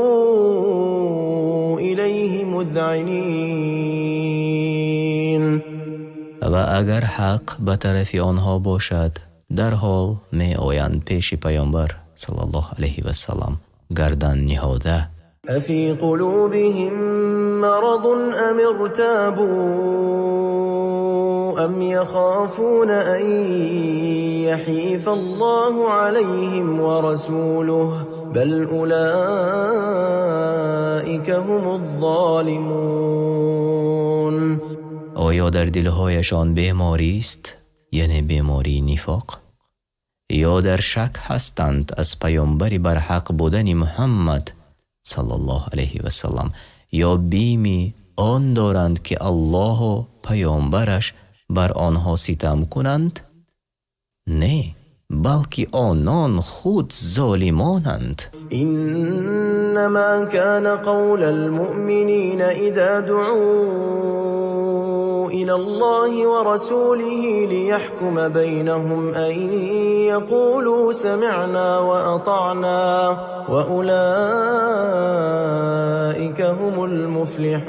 يأتوا إليه مذعنين. Ва агар ҳақ ба тарафи онҳо бошад, дарҳол меоянд пеши паёмбар саллаллоҳу алайҳи васаллам гардан ниҳода. أفي قلوبهم مرض أم ارتابوا أم يخافون أن يحيف الله عليهم ورسوله بل أولئك هم الظالمون. Оё дар дилҳояшон беморист, яъне бемории нифоқ, ё дар шак ҳастанд аз паёмбари барҳақ будани Муҳаммад саллаллоҳу алайҳи васаллам, ё бими он доранд, ки Аллоҳу паёмбараш бар онҳо ситам кунанд? Не, балки онон худ золимонанд. إنما كان قول المؤمنين إذا دعوا إلى الله ورسوله ليحكم بينهم أن يقولوا سمعنا وأطعنا وأولئك هم المفلحون.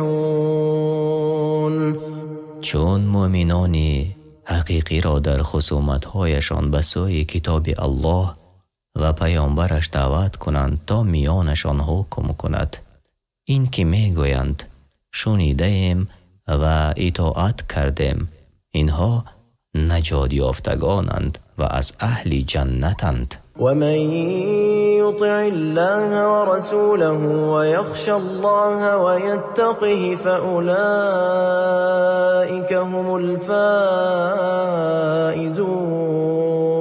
Чун муъминони ҳақиқиро дар хусуматҳояшон ба сӯи китоби Аллоҳ ва паёмбараш даъват кунанд, то миёнашон ҳукм кунад, ин ки мегӯянд: шунидаем ва итоат кардем, инҳо наҷотёфтагонанд ва аз аҳли ҷаннатанд. ومن يطع الله ورسوله ويخش الله ويتقه فأولئك هم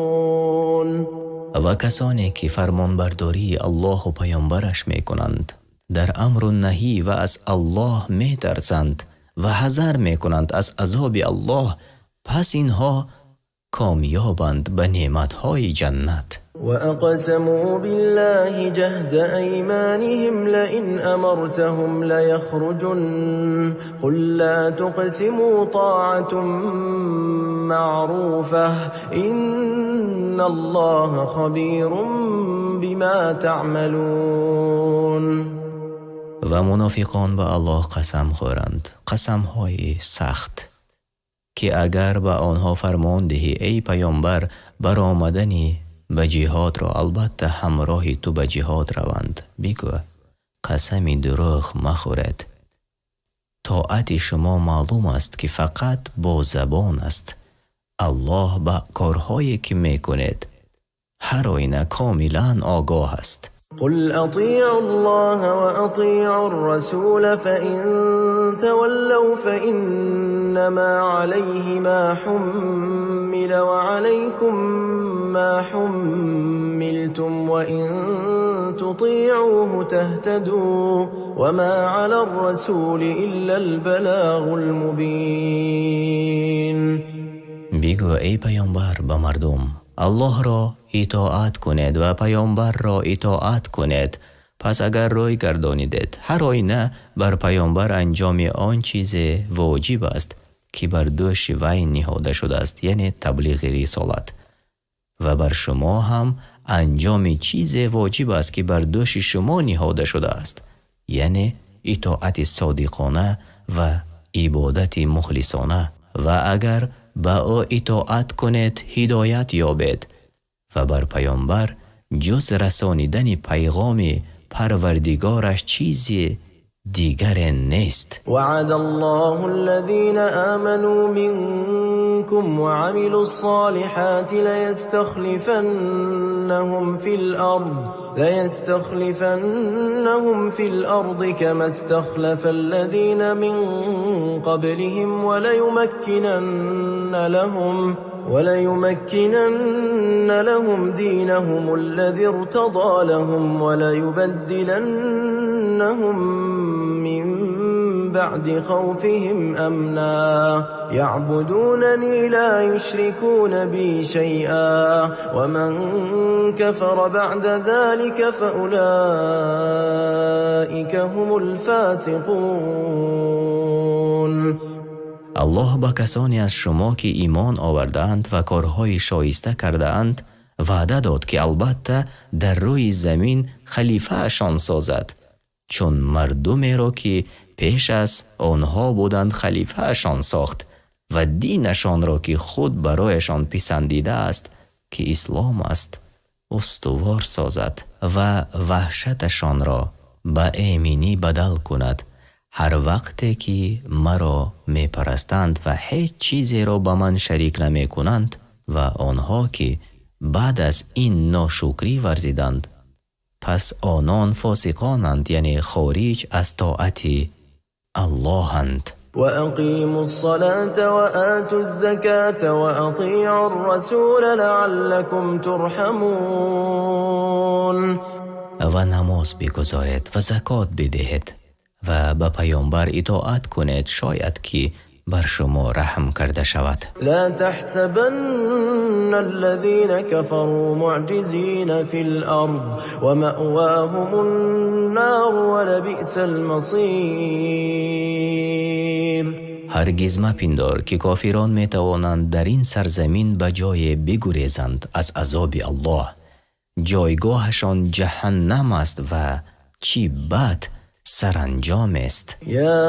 الفائزون. Ва касоне ки фармонбардории Аллоҳу паёмбараш мекунанд дар амру наҳӣ ва аз Аллоҳ метарсанд ва ҳазар мекунанд аз азоби Аллоҳ, пас инҳо комёбанд ба неъматҳои ҷаннат. وأقسموا بالله جهد أيمانهم لئن أمرتهم ليخرجن قل لا تقسموا طاعة معروفة إن الله خبير بما تعملون. Ва мунофиқон ба Аллоҳ қасам хӯранд, қасамҳои сахт, ки агар ба онҳо фармон диҳӣ, эй паёмбар, баромадани ба ҷиҳодро, албатта ҳамроҳи ту ба ҷиҳод раванд. Бигӯ: қасами дурӯғ махӯред. Тоати шумо маълум аст, ки фақат бо забон аст. Аллоҳ ба корҳое ки мекунед ҳар оина комилан огоҳ аст. قل أطيعوا الله وأطيعوا الرسول فإن تولوا فإنما عليه ما حمل وعليكم ما حملتم وإن تطيعوه تهتدوا وما على الرسول إلا البلاغ المبين. Бигӯ, эй паёмбар, ба мардум: Аллоҳро итоат кунед ва паёмбарро итоат кунед. Пас агар рӯй гардонидед, ҳар оина бар паёмбар анҷоми он чизе воҷиб аст, ки бар дӯши вай ниҳода шудааст, яъне таблиғи рисолат, ва бар шумо ҳам анҷоми чизе воҷиб аст, ки бар дӯши шумо ниҳода шудааст, яъне итоати содиқона ва ибодати мухлисона. Ва агар ба ӯ итоат кунед, ҳидоят ёбед, ва бар паёмбар ҷуз расонидани пайғоми Парвардигораш чизи дигаре нест. وعد الله الذين آمنوا منكم وعملوا الصالحات ليستخلفنهم في الأرض كما استخلف الذين من قبلهم وليمكنن لهم دينهم الذي ارتضى لهم وليبدلنهم من بعد خوفهم أمنا يعبدونني لا يشركون بي شيئا ومن كفر بعد ذلك فأولئك هم الفاسقون. Аллоҳ ба касоне аз шумо, ки имон овардаанд ва корҳои шоиста кардаанд, ваъда дод, ки албатта дар рӯи замин халифаашон созад, чун мардумеро, ки пеш аз онҳо буданд, халифаашон сохт ва динашонро, ки худ барояшон писандидааст, ки ислом аст, устувор созад ва ваҳшаташонро ба эминӣ бадал кунад. Ҳар вақте ки маро мепарастанд ва ҳеҷ чизеро ба ман шарик намекунанд. Ва онҳо, ки баъд аз ин ношукрӣ варзиданд, пас онон фосиқонанд, яъне хориҷ аз тоати Аллоҳанд. وأقيموا الصلاة وآتوا الزكاة وأطيعوا الرسول لعلكم ترحمون. Ва намоз бигузоред ва закот бидиҳед ва ба паёмбар итоат кунед, шояд ки бар шумо раҳм карда шавад. لا تحسبن الذين كفروا معجزين في الأرض ومأواهم النار ولبئس المصير. Ҳаргиз мапиндор, ки кофирон метавонанд дар ин сарзамин ба ҷое бигурезанд аз азоби Аллоҳ. Ҷойгоҳашон ҷаҳаннам аст ва чӣ бад саранҷом аст. يا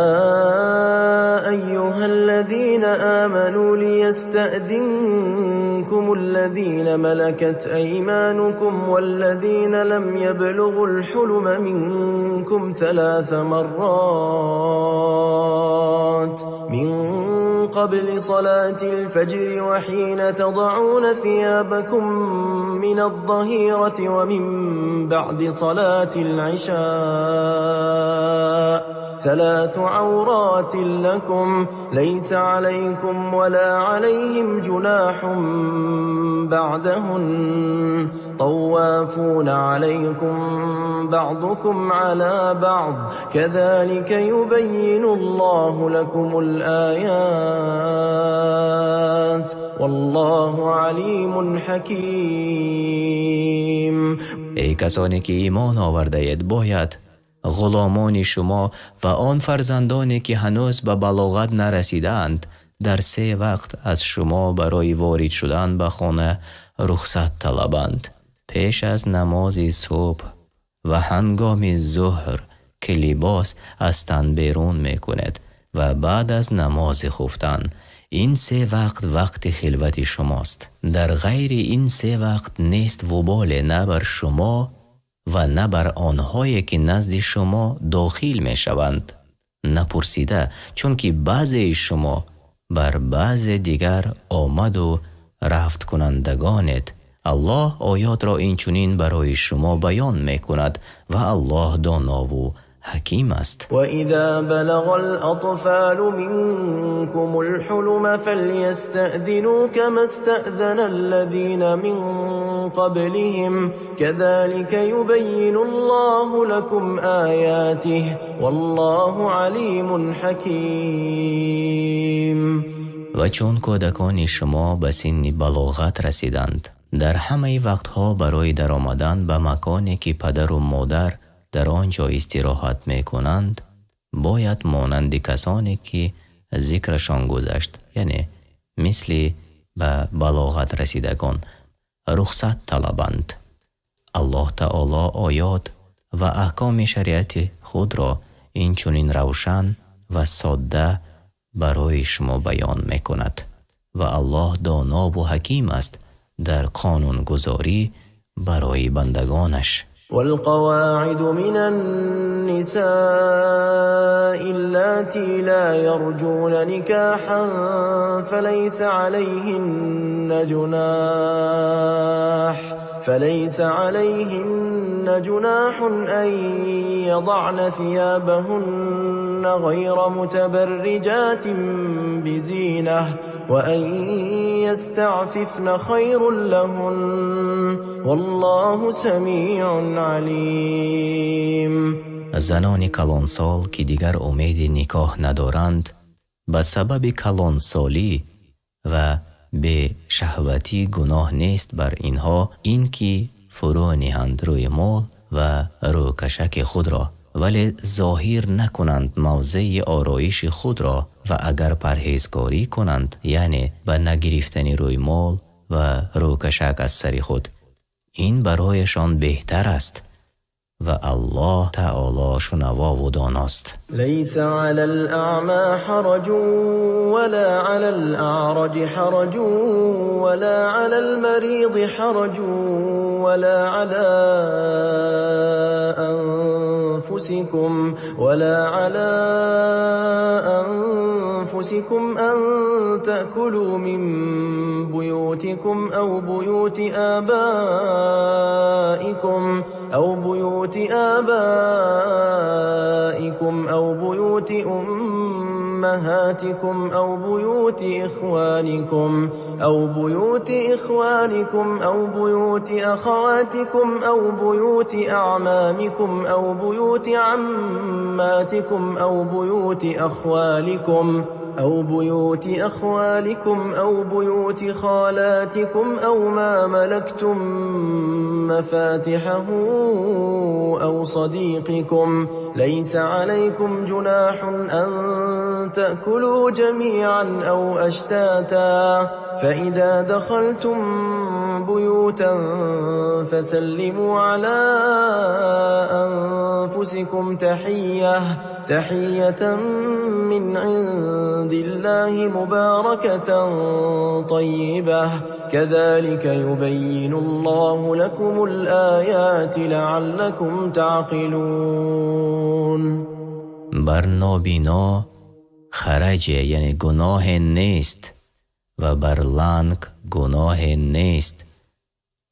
أيها الذين آمنوا ليستأذنكم الذين ملكت أيمانكم والذين لم يبلغوا الحلم منكم ثلاث مرات من قبل صلاة الفجر وحين تضعون ثيابكم من الظهيرة ومن بعد صلاة العشاء ثلاث عورات لكم ليس عليكم ولا عليهم جناح بعدهن طوافون عليكم بعضكم على بعض كذلك يبين الله لكم الآيات. والله عليم حكيم. Эй касоне ки имон овардаед, бояд ғуломони шумо ва он фарзандоне ки ҳанӯз ба балоғат нарасидаанд дар се вақт аз шумо барои ворид шудан ба хона рухсат талабанд: пеш аз намози субҳ ва ҳангоми зуҳр ки либос аз тан берун мекунед ва баъд аз намози хуфтан. Ин се вақт вақти хилвати шумост. Дар ғайри ин се вақт нест вуболе на бар шумо ва на бар онҳое ки назди шумо дохил мешаванд напурсида, чунки баъзеи шумо бар баъзе дигар омаду рафткунандагонед. Аллоҳ оётро инчунин барои шумо баён мекунад ва Аллоҳ донову ҳаким аст. وإذا بلغ الأطفال منكم الحلم فليستأذنوا كما استأذن الذين من قبلهم، كذلك يبين الله لكم آياته، والله عليم حكيم. Ва чун кӯдакони шумо ба синни балоғат расиданд, дар ҳамаи вақтҳо барои даромадан ба маконе ки падару модар дар он ҷо истироҳат мекунанд, бояд монанди касоне ки зикрашон гузашт, яъне мисли ба балоғат расидагон, рухсат талабанд. Аллоҳ таоло оёт ва аҳкоми шариати худро инчунин равшан ва содда барои шумо баён мекунад ва Аллоҳ донову ҳаким аст дар қонунгузорӣ барои бандагонаш. والقواعد من النساء اللاتي لا يرجون نكاحا فليس عليهن جناح أن يضعن ثيابهن غير متبرجات بزينة، وأن يستعففن خير لهن، والله سميع عليم. Занони калонсол ки дигар умеди никоҳ надоранд, ба сабаби калонсолӣ ва бешаҳватӣ гуноҳ нест бар инҳо ин ки фурӯ ниҳанд рӯймол ва рӯкашаки худро, вале зоҳир накунанд мавзеи ороиши худро, ва агар парҳезкорӣ кунанд, яъне ба нагирифтани рӯймол ва рӯкашак аз сари худ, ин барояшон беҳтар аст ва Аллоҳ таоло шунавову доност. ليس على الأعمى حرج ولا على الأعرج حرج ولا على المريض حرج ولا على أنفسكم أن تأكلوا من بيوتكم أو بيوت آبائكم أو بيوت أمهاتكم أو بيوت إخوانكم أو بيوت أخواتكم أو بيوت أعمامكم أو بيوت عماتكم أو بيوت أخوالكم أو بيوت خالاتكم أو ما ملكتم مفاتحه أو صديقكم، ليس عليكم جناح أن تأكلوا جميعا أو أشتاتا، فإذا دخلتم بيوتا فسلموا على أنفسكم تحية من عند الله مباركة طيبة، كذلك يبين الله لكم الآيات لعلكم تعقلون. Бар нобино хараҷе, яъне гуноҳе нест ва бар ланг гуноҳе нест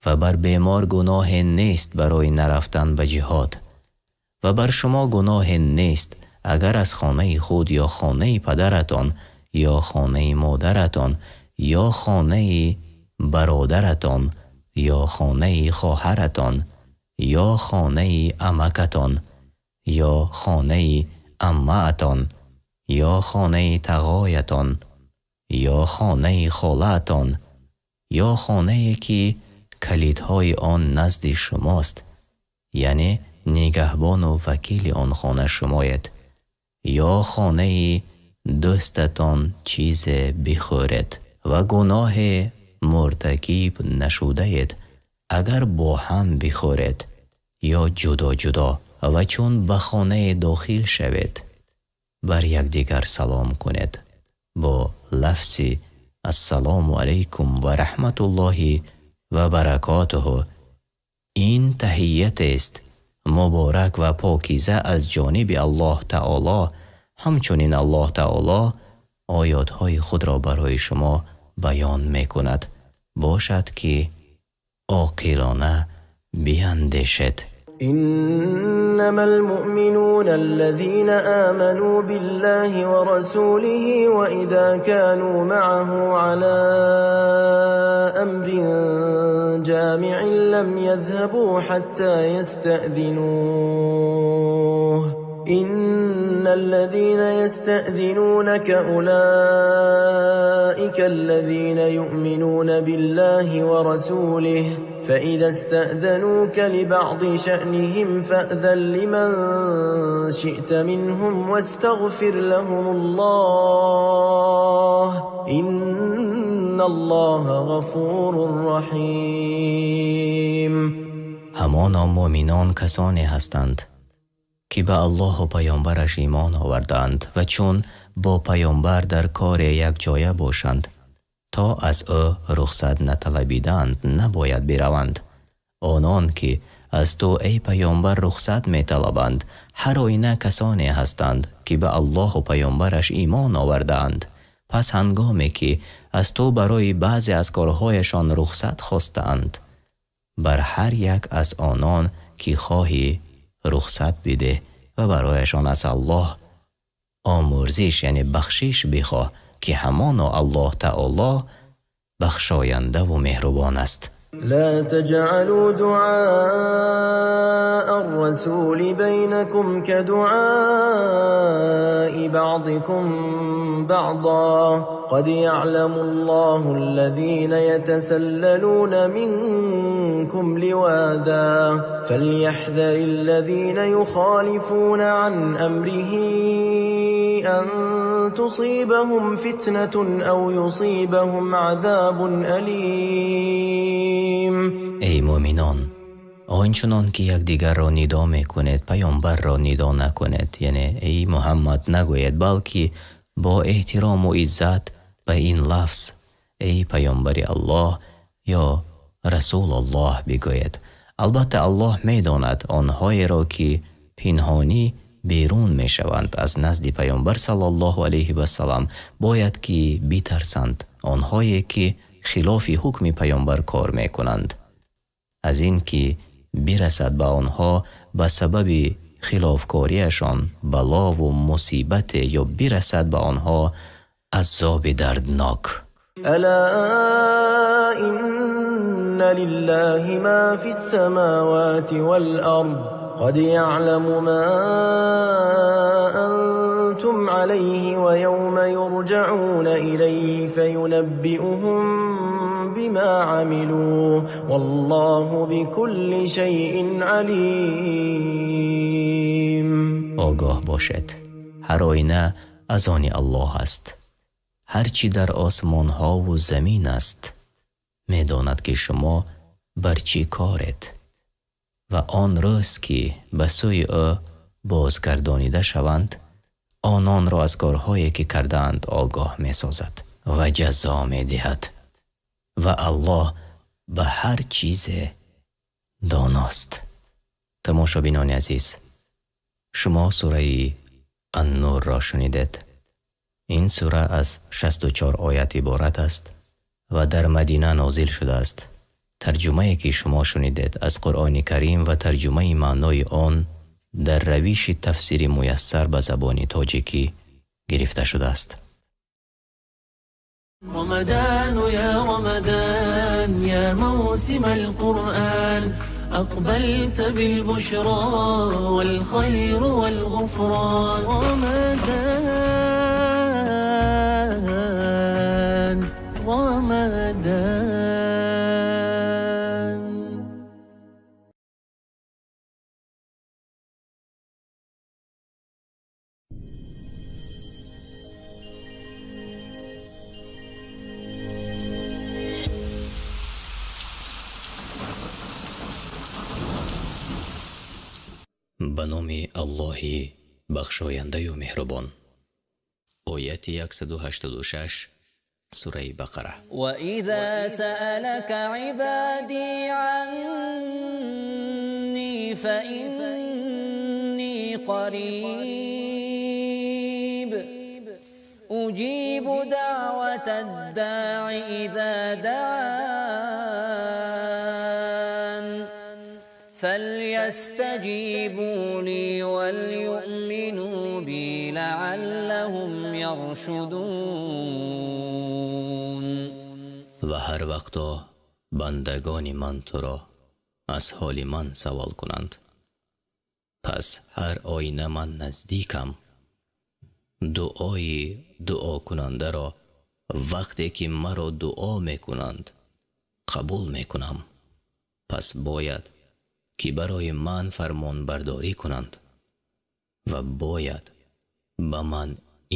ва бар бемор гуноҳе нест барои нарафтан ба ҷиҳод ва бар шумо гуноҳе нест агар аз хонаи худ ё хонаи падаратон ё хонаи модаратон ё хонаи бародаратон ё хонаи хоҳаратон ё хонаи амакатон ё хонаи аммаатон ё хонаи тағоятон. ё хонаи холаатон ё хонае ки калидҳои он назди шумост, яъне нигаҳбону вакили он хона шумоед, ё хонаи дӯстатон чизе бихӯред ва гуноҳе муртакиб нашудаед, агар бо ҳам бихӯред ё ҷудо ҷудо. Ва чун ба хонае дохил шавед, бар якдигар салом кунед бо лафзи ассалому алайкум ва раҳматуллоҳи ва баракотуҳу. Ин таҳиятест муборак ва покиза аз ҷониби Аллоҳ таоло. Ҳамчунин Аллоҳ таоло оятҳои худро барои шумо баён мекунад, бошад ки оқилона биандешед. إنما المؤمنون الذين آمنوا بالله ورسوله وإذا كانوا معه على أمر جامع لم يذهبوا حتى يستأذنوه إن الذين يستأذنونك أولئك الذين يؤمنون بالله ورسوله فإذا استأذنوك لبعض شأنهم فأذن لمن شئت منهم واستغفر لهم الله إن الله غفور رحيم. Ҳамоно муъминон касоне ҳастанд, ки ба Аллоҳу паёмбараш имон овардаанд ва чун бо паёмбар дар коре якҷоя бошанд, то аз ӯ рухсат наталабидаанд, набояд бираванд. Онон ки аз ту, эй паёмбар, рухсат металабанд, ҳар оина касоне ҳастанд, ки ба Аллоҳу паёмбараш имон овардаанд. Пас ҳангоме ки аз ту барои баъзе аз корҳояшон рухсат хостаанд, бар ҳар як аз онон ки хоҳӣ рухсат бидеҳ ва барояшон аз Аллоҳ омӯрзиш, яъне бахшиш бихоҳ, ки ҳамоно Аллоҳ таоло бахшояндаву меҳрубон аст. لا تجعلوا دعاء الرسول بينكم كدعاء بعضكم بعضا قد يعلم الله الذين يتسللون منكم لواذا فليحذر الذين يخالفون عن أمره أن تصيبهم فتنة أو يصيبهم عذاب أليم. Эй муъминон, он чунон ки якдигарро нидо мекунед, паёмбарро нидо накунед, яъне эй Муҳаммад нагӯед, балки бо эҳтирому иззат ба ин лафз эй паёмбари Аллоҳ ё Расулуллоҳ бигӯед. Албатта, Аллоҳ медонад онҳоеро, ки пинҳонӣ берун мешаванд аз назди паёмбар саллаллоҳу алайҳи васалам. Бояд ки битарсанд онҳое ки хилофи ҳукми паёмбар кор мекунанд, аз ин ки бирасад ба онҳо ба сабаби хилофкориашон балову мусибате ё бирасад ба онҳо азоби дарднок. ألا إن لله ما في السماوات والأرض قد يعلم ما أنتم عليه ويوم يرجعون إليه فينبئهم بما عملوا والله بكل شيء عليم. Огоҳ бошед, ҳар оина аз они Аллоҳ аст ҳар чӣ дар осмонҳову замин аст. Медонад, ки шумо бар чӣ коред, ва он рӯз ки ба сӯи ӯ бозгардонида шаванд, ононро аз корҳое ки кардаанд огоҳ месозад ва ҷазо медиҳад, ва Аллоҳ ба ҳар чизе доност. Тамошобинони азиз, шумо сураи Аннурро шунидед. Ин сура аз 64 оят иборат аст ва дар Мадина нозил шудааст. Тарҷумае ки шумо шунидед, аз Қуръони Карим ва тарҷумаи маънои он дар равиши тафсири муяссар ба забони тоҷикӣ гирифта шудааст. رمضان يا رمضان يا موسم القرآن أقبلت بالبشرى والخير والغفران رمضان. رمضان. Ба номи Аллоҳи бахшояндаю меҳрубон. Ояти 186 сураи Бақара. وإذا سألك عبادي عني فإني قريب أجيب دعوة الداع إذا دعان فليستجيبوا لي وليؤمنوا بي لعلهم يرشدون. Ва ҳар вақто бандагони ман туро аз ҳоли ман савол кунанд, пас ҳар оина ман наздикам. Дуои дуокунандаро вақте ки маро дуо мекунанд қабул мекунам. Пас бояд ки барои ман фармонбардорӣ кунанд ва бояд ба ман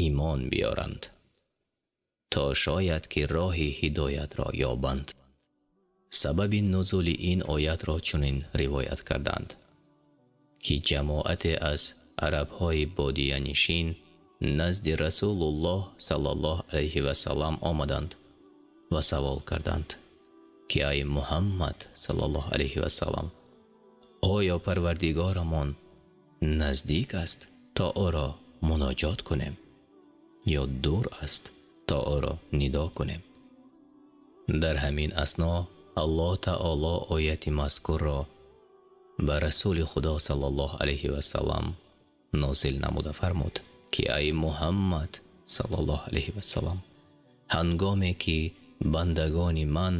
имон биёранд, то шояд ки роҳи ҳидоятро ёбанд. Сабаби нузули ин оятро чунин ривоят карданд, ки ҷамоате аз арабҳои бодиянишин назди Расулуллоҳ саллаллоҳу алайҳи васаллам омаданд ва савол карданд, ки ай Муҳаммад саллаллоҳу алайҳи васаллам, оё Парвардигорамон наздик аст то ӯро муноҷот кунем ё дур аст то ӯро нидо кунем? Дар ҳамин асно Аллоҳ таоло ояти мазкурро ба Расули Худо саллаллоҳу алайҳи васаллам нозил намуда фармуд, ки ай Муҳаммад саллаллоҳу алайҳи васаллам, ҳангоме ки бандагони ман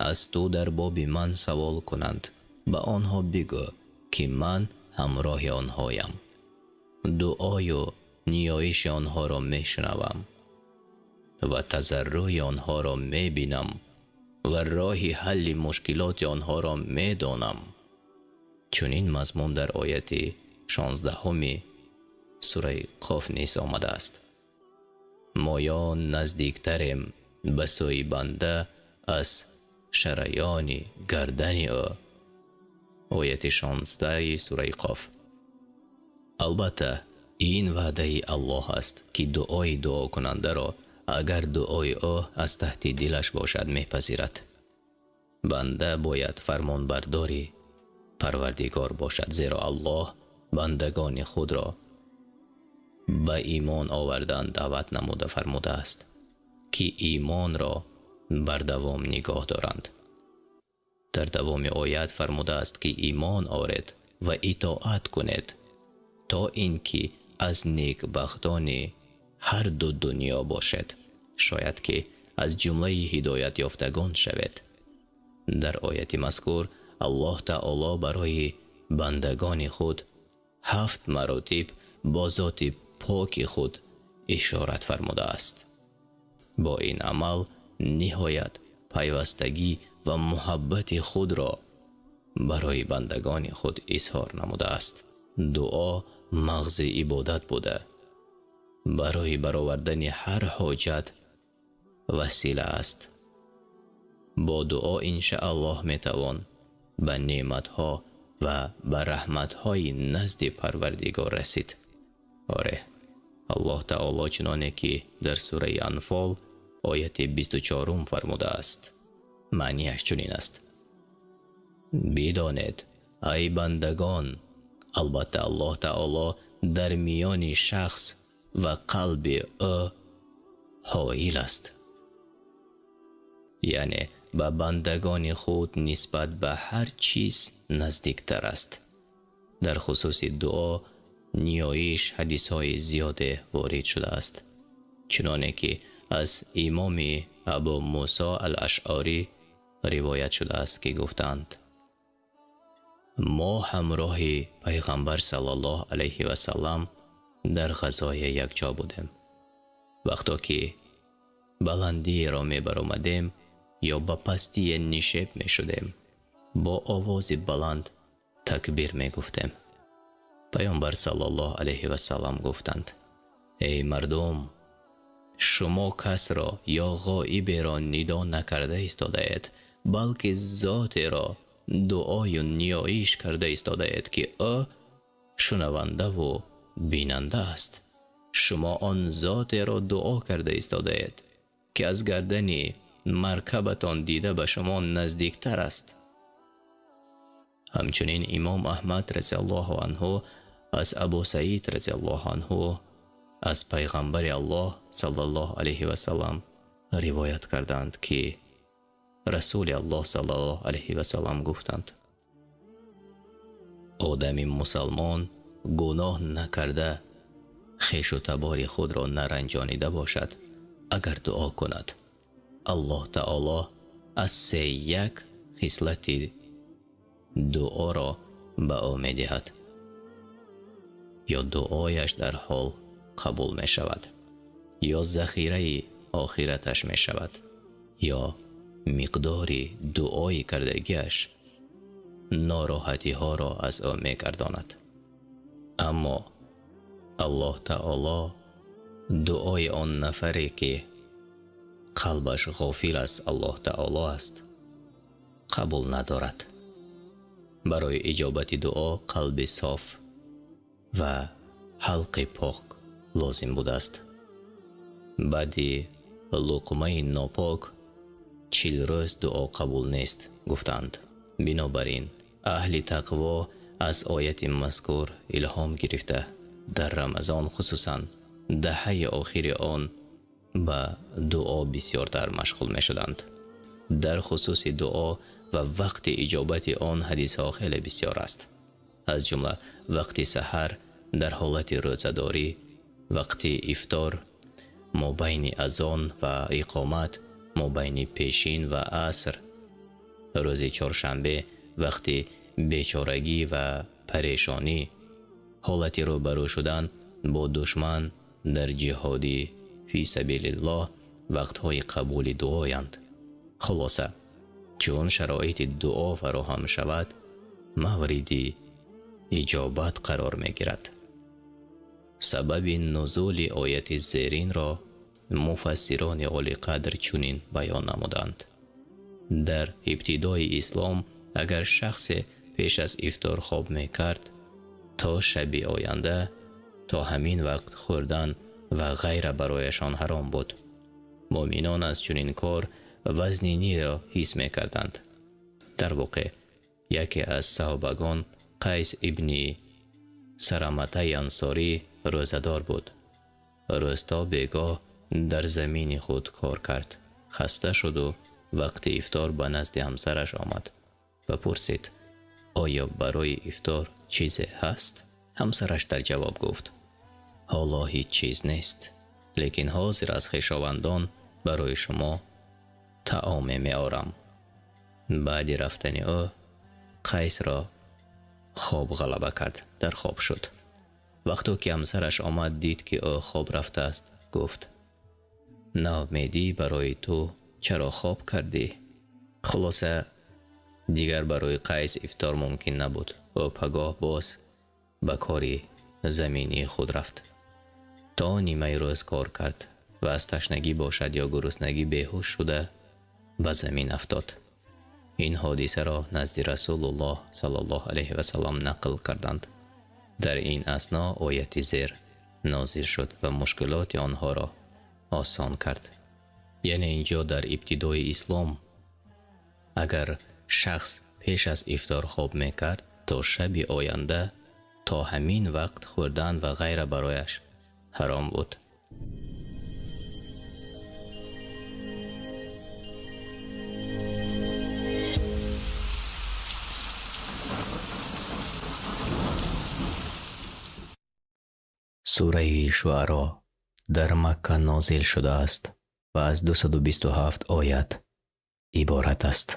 аз ту дар боби ман савол кунанд, ба онҳо бигӯ, ки ман ҳамроҳи онҳоям, дуою ниёиши онҳоро мешунавам ва тазаррӯи онҳоро мебинам ва роҳи ҳалли мушкилоти онҳоро медонам. Чунин мазмун дар ояти 16 сураи Қоф низ омадааст. Моё наздиктарем ба сӯи банда аз шараёни гардани ӯ. Ояти 16 сураи Қоф. Албатта, ин ваъдаи Аллоҳ аст, ки дуои дуокунандаро агар дуои ӯ аз таҳти дилаш бошад мепазирад. Банда бояд фармонбардори Парвардигор бошад, зеро Аллоҳ бандагони худро ба имон овардан даъват намуда фармудааст, ки имонро бар давом нигоҳ доранд. Дар давоми оят фармудааст, ки имон оред ва итоат кунед, то ин ки аз некбахтони ҳар ду дунё бошед, шояд ки аз ҷумлаи ҳидоятёфтагон шавед. Дар ояти мазкур Аллоҳ таоло барои бандагони худ 7 маротиб бо зоти поки худ ишорат фармудааст. Бо ин амал ниҳоят пайвастагӣ ва муҳаббати худро барои бандагони худ изҳор намудааст. Дуо мағзи ибодат буда, барои баровардани ҳар ҳоҷат васила аст. Бо дуо иншааллоҳ метавон ба неъматҳо ва ба раҳматҳои назди Парвардигор расид. Оре, Аллоҳ таоло чуноне ки дар сураи Анфол ояти 24 фармудааст, маънияш чунин аст: бидонед, ай бандагон, албатта Аллоҳ таоло дар миёни шахс ва қалби ӯ ҳоил аст, яъне ба бандагони худ нисбат ба ҳар чиз наздиктар аст. Дар хусуси дуо ниёиш ҳадисҳои зиёде ворид шудааст, чуноне ки аз имоми Абу Мусо ал-Ашъарӣ ривоят шудааст, ки гуфтанд: мо ҳамроҳи пайғамбар саллаллоҳу алайҳи васаллам дар ғазое якҷо будем. Вақто ки Баландиеро мебаромадем ё ба пастие нишеб мешудем, бо овози баланд такбир мегуфтем. Паёмбар саллаллоҳу алайҳи васаллам гуфтанд: Эй мардум, шумо касро ё ғоиберо нидо накарда истодаед, балки зотеро дуою ниёиш карда истодаед, ки ӯ шунавандаву бинанда аст. Шумо он зотеро дуо карда истодаед, ки аз гардани маркабатон дида ба шумо наздиктар аст. Ҳамчунин Имом Аҳмад разияллоҳу анҳу аз Абу Саид разияллоҳу анҳу аз Пайғамбари Аллоҳ саллаллоҳу алайҳи васаллам ривоят кардаанд, ки Расули Аллоҳ саллаллоҳу алайҳи васаллам гуфтанд: Одами мусалмон гуноҳ накарда, хешу табори худро наранҷонида бошад, агар дуо кунад, Аллоҳ Таоло аз се як хислати дуоро ба ӯ медиҳад, ё дуояш дар ҳол қабул мешавад, ё захираи охираташ мешавад, ё миқдори дуои кардагиаш нороҳатиҳоро аз ӯ мегардонад. Аммо Аллоҳ Таоло дуои он нафаре, ки қалбаш ғофил аз Аллоҳ Таоло аст, қабул надорад. Барои иҷобати дуо қалби соф ва ҳалқи пок лозим будааст. Баъди луқмаи нопок 40 рӯз дуо қабул нест, гуфтанд. Бинобар ин аҳли тақво аз ояти мазкур илҳом гирифта, дар Рамазон, хусусан даҳаи охири он, ба дуо бисёртар машғул мешуданд. Дар хусуси дуо ва вақти иҷобати он ҳадисҳо хеле бисёр аст. Аз ҷумла вақти саҳар дар ҳолати рӯзадорӣ, вақти ифтор, мобайни азон ва иқомат, мобайни пешин ва аср, рӯзи чоршанбе, вақти бечорагӣ ва парешонӣ, ҳолати рӯбарӯ шудан бо душман дар ҷиҳоди фи сабилиллоҳ вақтҳои қабули дуоянд. Хулоса, чун шароити дуо фароҳам шавад, мавриди иҷобат қарор мегирад. Сабаби нузули ояти зеринро муфассирони олиқадр чунин баён намуданд: дар ибтидои ислом агар шахсе пеш аз ифтор хоб мекард, то шаби оянда то ҳамин вақт хӯрдан ва ғайра барояшон ҳаром буд. Муъминон аз чунин кор вазниниро ҳис мекарданд. Дар воқеъ яке аз саҳобагон, Қайс ибни Сараматаи Ансорӣ, рӯзадор буд. Рӯз то бегоҳ дар замини худ кор кард, хаста шуду вақти ифтор ба назди ҳамсараш омад ва пурсид: оё барои ифтор чизе ҳаст? Ҳамсараш дар ҷавоб гуфт: ҳоло ҳеҷ чиз нест, лекин ҳозир аз хешовандон барои шумо таоме меорам. Баъди рафтани ӯ Қайсро хоб ғалаба кард, дар хоб шуд. Вақто ки ҳамсараш омад, дид ки ӯ хоб рафтааст, гуфт: наумедӣ барои ту, чаро хоб кардӣ? Хулоса, дигар барои Қайс ифтор мумкин набуд. Ӯ пагоҳ боз ба кори заминии худ рафт. То нимаи рӯз кор кард ва аз ташнагӣ бошад ё гуруснагӣ беҳуш шуда ба замин афтод. Ин ҳодисаро назди Расулуллоҳ саллаллоҳу алайҳи васаллам нақл карданд. Дар ин асно ояти зер нозил шуд ва мушкилоти онҳоро осон кард. Яъне инҷо дар ибтидои ислом агар шахс пеш аз ифтор хоб мекард, то шаби оянда то ҳамин вақт хӯрдан ва ғайра барояш ҳаром буд. Сураи Шуаро дар Макка нозил шудааст ва аз 227 оят иборат аст.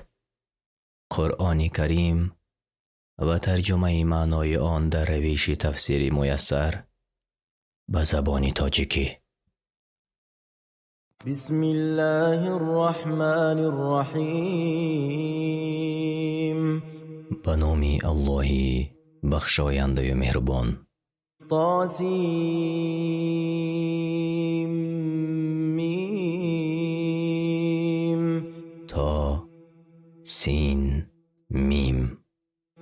Қуръони Карим ва тарҷумаи маънои он дар равиши тафсири муяссар ба забони тоҷикӣ. بسم الله الرحمن الرحيم. Ба номи Аллоҳи бахшояндаю меҳрубон. طاسيم ميم. То, Син, Мим.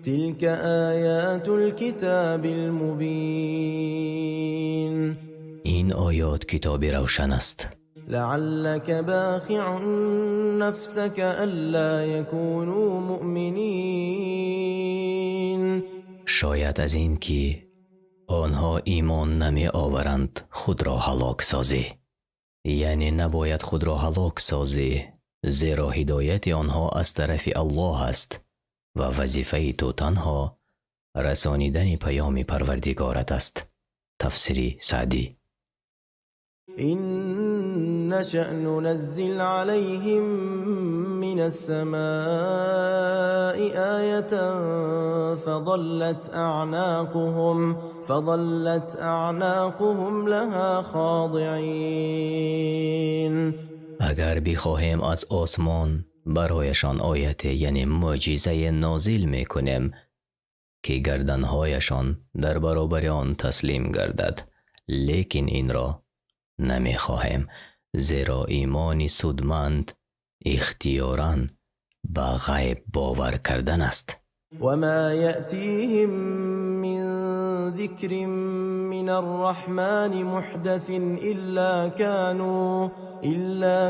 تلك آيات الكتاب المبين. Ин оёт китоби равшан аст. لعلك باخع نفسك ألا يكونوا مؤمنين. Шояд аз ин ки онҳо имон намеоваранд, худро ҳалок созӣ, яъне набояд худро ҳалок созӣ, зеро ҳидояти онҳо аз тарафи Аллоҳ аст ва вазифаи ту танҳо расонидани паёми Парвардигорат аст. Тафсири Саъдӣ. إن نشأ ننزل عليهم من السماء آية فظلت أعناقهم لها خاضعين. Агар бихоҳем, аз осмон барояшон ояте, яъне мӯъҷизае нозил мекунем, ки гарданҳояшон дар баробари он таслим гардад, лекин инро намехоҳем, зеро имони судманд ихтиёран ба ғайб бовар кардан аст. وما يأتيهم من ذكر من الرحمن محدث إلا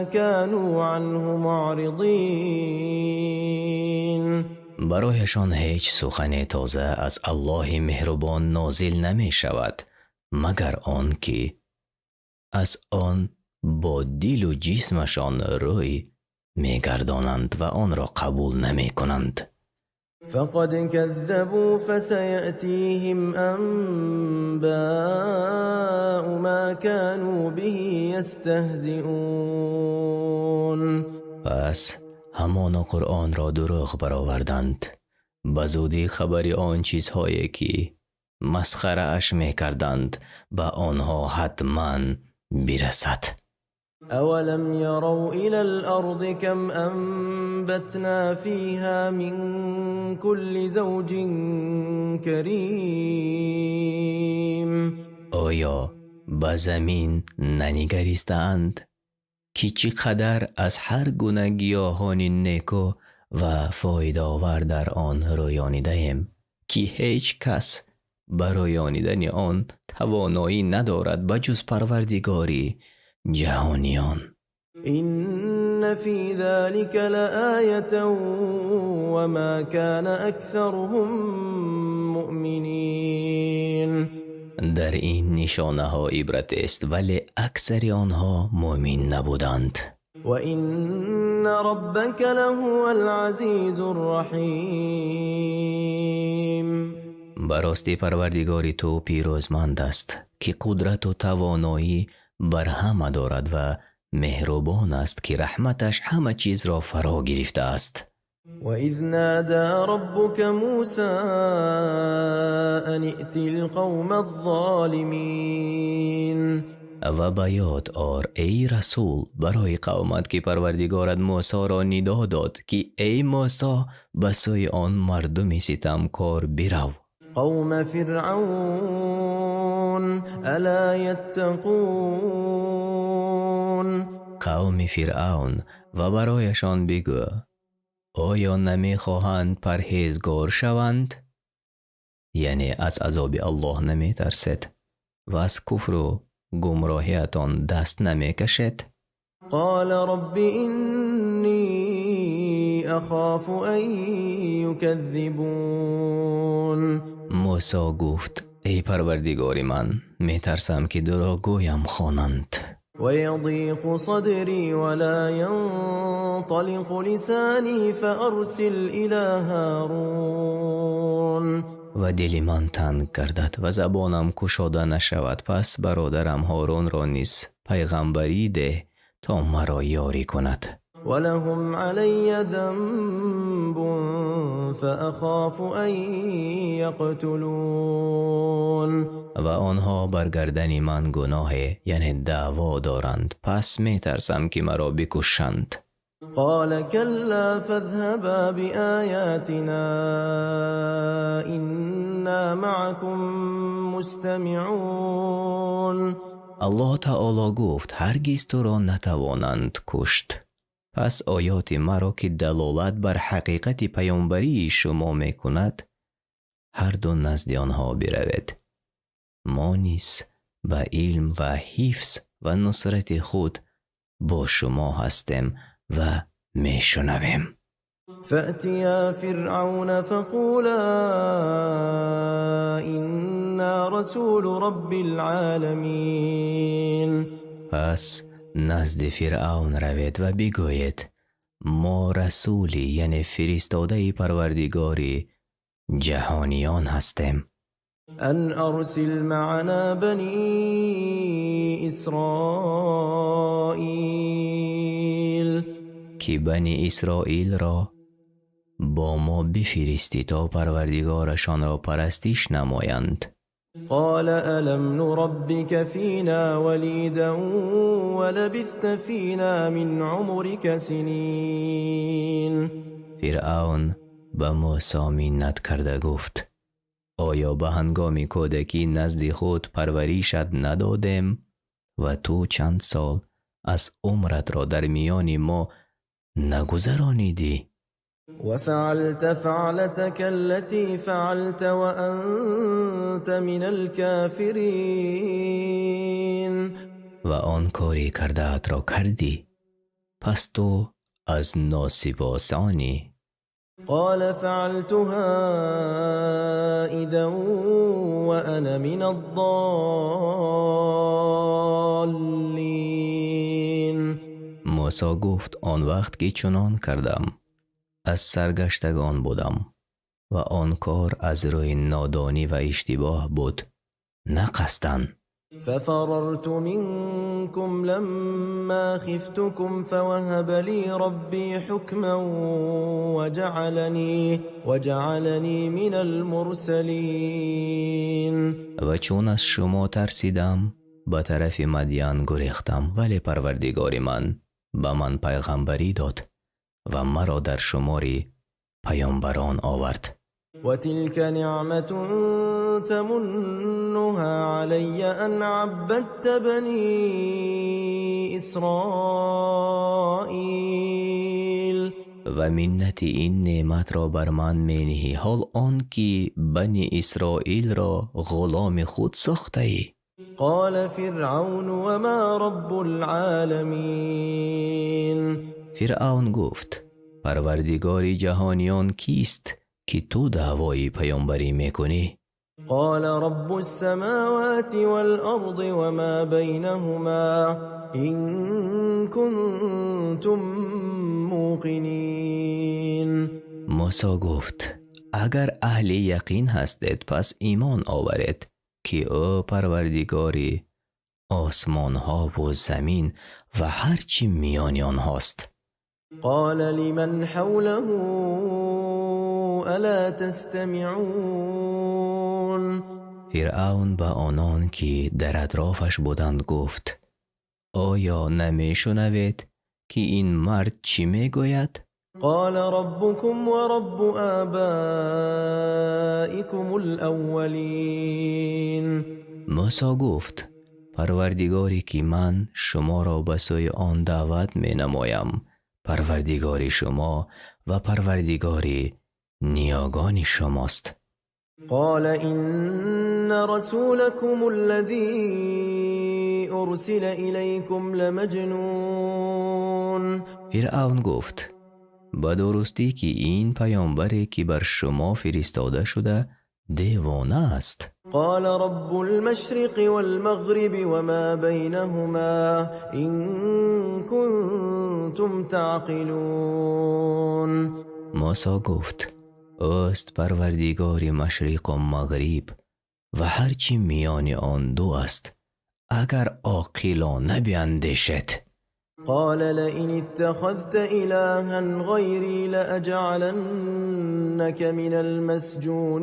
كانوا عنه معرضين. Барояшон ҳеҷ сухане тоза аз Аллоҳи меҳрубон нозил намешавад, магар он ки аз он бо дилу ҷисмашон рӯй мегардонанд ва онро қабул намекунанд. فقد كذبوا فسيأتيهم أنباء ما كانوا به يستهزئون. Пас ҳамоно Қуръонро дурӯғ бароварданд, ба зудӣ хабари он чизҳое ки масхарааш мекарданд, ба онҳо ҳатман бирасад. أولم يروا إلى الأرض كم أنبتنا فيها من كل زوج كريم. Оё ба замин нанигаристаанд, ки чӣ қадар аз ҳар гуна гиёҳони неку ва фоидаовар дар он рӯёнидаем, ки ҳеҷ кас ба рӯёнидани он тавоноӣ надорад ба ҷуз Парвардигори ҷаҳониён? إن في ذلك لآية وما كان أكثرهم مؤمنين. Дар ин нишонаҳо ибратест, вале аксари онҳо муъмин набуданд. وإن ربك لهو العزيز الرحيم. Ба ростӣ, Парвардигори ту пирӯзманд аст, ки қудрату тавоноӣ бар ҳама дорад, ва меҳрубон аст, ки раҳматаш ҳама чизро фаро гирифтааст. وإذ نادى ربك موسى أن ائت القوم الظالمين. Ва ба ёд ор, эй расул, барои қавмат, ки Парвардигорат Мӯсоро нидо дод, ки эй Мӯсо, ба сӯи он мардуми ситамкор бирав. قوم فرعون ألا يتقون. Қавми Фиръавн, ва барояшон бигӯ: оё намехоҳанд парҳезгор шаванд? Яъне аз азоби Аллоҳ наметарсед ва аз куфру гумроҳиятон даст намекашед? قال رب إني أخاف أن يكذبون. Мӯсо гуфт: эй Парвардигори ман, метарсам, ки дурӯғгӯям хонанд. ويضيق صدري ولا ينطلق لساني فأرسل إلى هارون. Ва дили ман танг гардад ва забонам кушода нашавад, пас бародарам Ҳорунро низ пайғамбарӣ деҳ, то маро ёрӣ кунад. ولهم علي ذنب فأخاف أن يقتلون. Ва онҳо бар гардани ман гуноҳе, яъне даъво доранд, пас метарсам, ки маро бикушанд. قال كلا فاذهبا بآياتنا إنا معكم مستمعون. Аллоҳ таоло гуфт: ҳаргиз туро натавонанд кушт. Пас оёти маро, ки далолат бар ҳақиқати паёмбарии шумо мекунад, ҳарду назди онҳо биравед. Мо низ ба илм ва ҳифз ва нусрати худ бо шумо ҳастем ва мешунавем. فأتيا فرعون فقولا إنا رسول رب العالمين. Пас назди Фиръавн равед ва бигӯед: мо расули, яъне фиристодаи Парвардигори ҷаҳониён ҳастем. أن أرسل معنا بني إسرائيل. Ки Бани Исроилро бо мо бифиристӣ, то Парвардигорашонро парастиш намоянд. قال ألم نربك فينا وليدا ولبثت فينا من عمرك سنين. Фиръавн ба Мусо миннат карда гуфт: оё ба ҳангоми кӯдакӣ назди худ парваришат надодем ва ту чанд сол аз умратро дар миёни мо нагузаронидӣ? وفعلت فعلتك التي فعلت وأنت من الكافرين. Ва он кори кардаатро кардӣ, пас ту аз носипосонӣ. قال فعلتها إذا وأنا من الضالين. Мусо гуфт: он вақт ки чунон кардам, аз саргаштагон будам ва он кор аз рӯи нодонӣ ва иштибоҳ буд, на қасдан. ففررت منكم لما خفتكم فوهب لي ربي حكما وجعلني من المرسلين. Ва чун аз шумо тарсидам, ба тарафи Мадян гурехтам, вале Парвардигори ман ба ман пайғамбарӣ дод ва маро дар шумори паёмбарон овард. وتلك نعمة تمنها علي أن عبدت بني إسرائيل. Ва миннати ин неъматро бар ман мениҳӣ, ҳол он ки Бани Исроилро ғуломи худ сохтаӣ. قال فرعون وما رب العالمين. Фиръавн гуфт: Парвардигори ҷаҳониён кист, ки ту даъвои паёмбарӣ мекунӣ? قال رب السماوات والأرض وما بينهما إن كنتم موقنين. Мусо гуфт: агар аҳли яқин ҳастед, пас имон оваред, ки ӯ Парвардигори осмонҳову замин ва ҳар чӣ миёни онҳост. قال لمن حوله ألا تستمعون. Фиръавн ба онон, ки дар атрофаш буданд, гуфт: оё намешунавед, ки ин мард чӣ мегӯяд? قال ربكم ورب آبائكم الأولين. Мусо гуфт: Парвардигоре, ки ман шуморо ба сӯи он даъват менамоям, Парвардигори шумо ва Парвардигори ниёгони шумост. قال إن رسولكم الذي أرسل إليكم لمجنون. Фиръавн гуфт: ба дурустӣ, ки ин паёмбаре, ки бар шумо фиристода шуда, девона аст. قال رب المشرق والمغرب وما بينهما إن كنتم تعقلون. Мусо гуфт: ӯст Парвардигори машриқу мағриб ва ҳар чӣ миёни он ду аст, агар оқилона биандешед. قال لئن اتخذت إلها غيري لأجعلنك من المسجونين.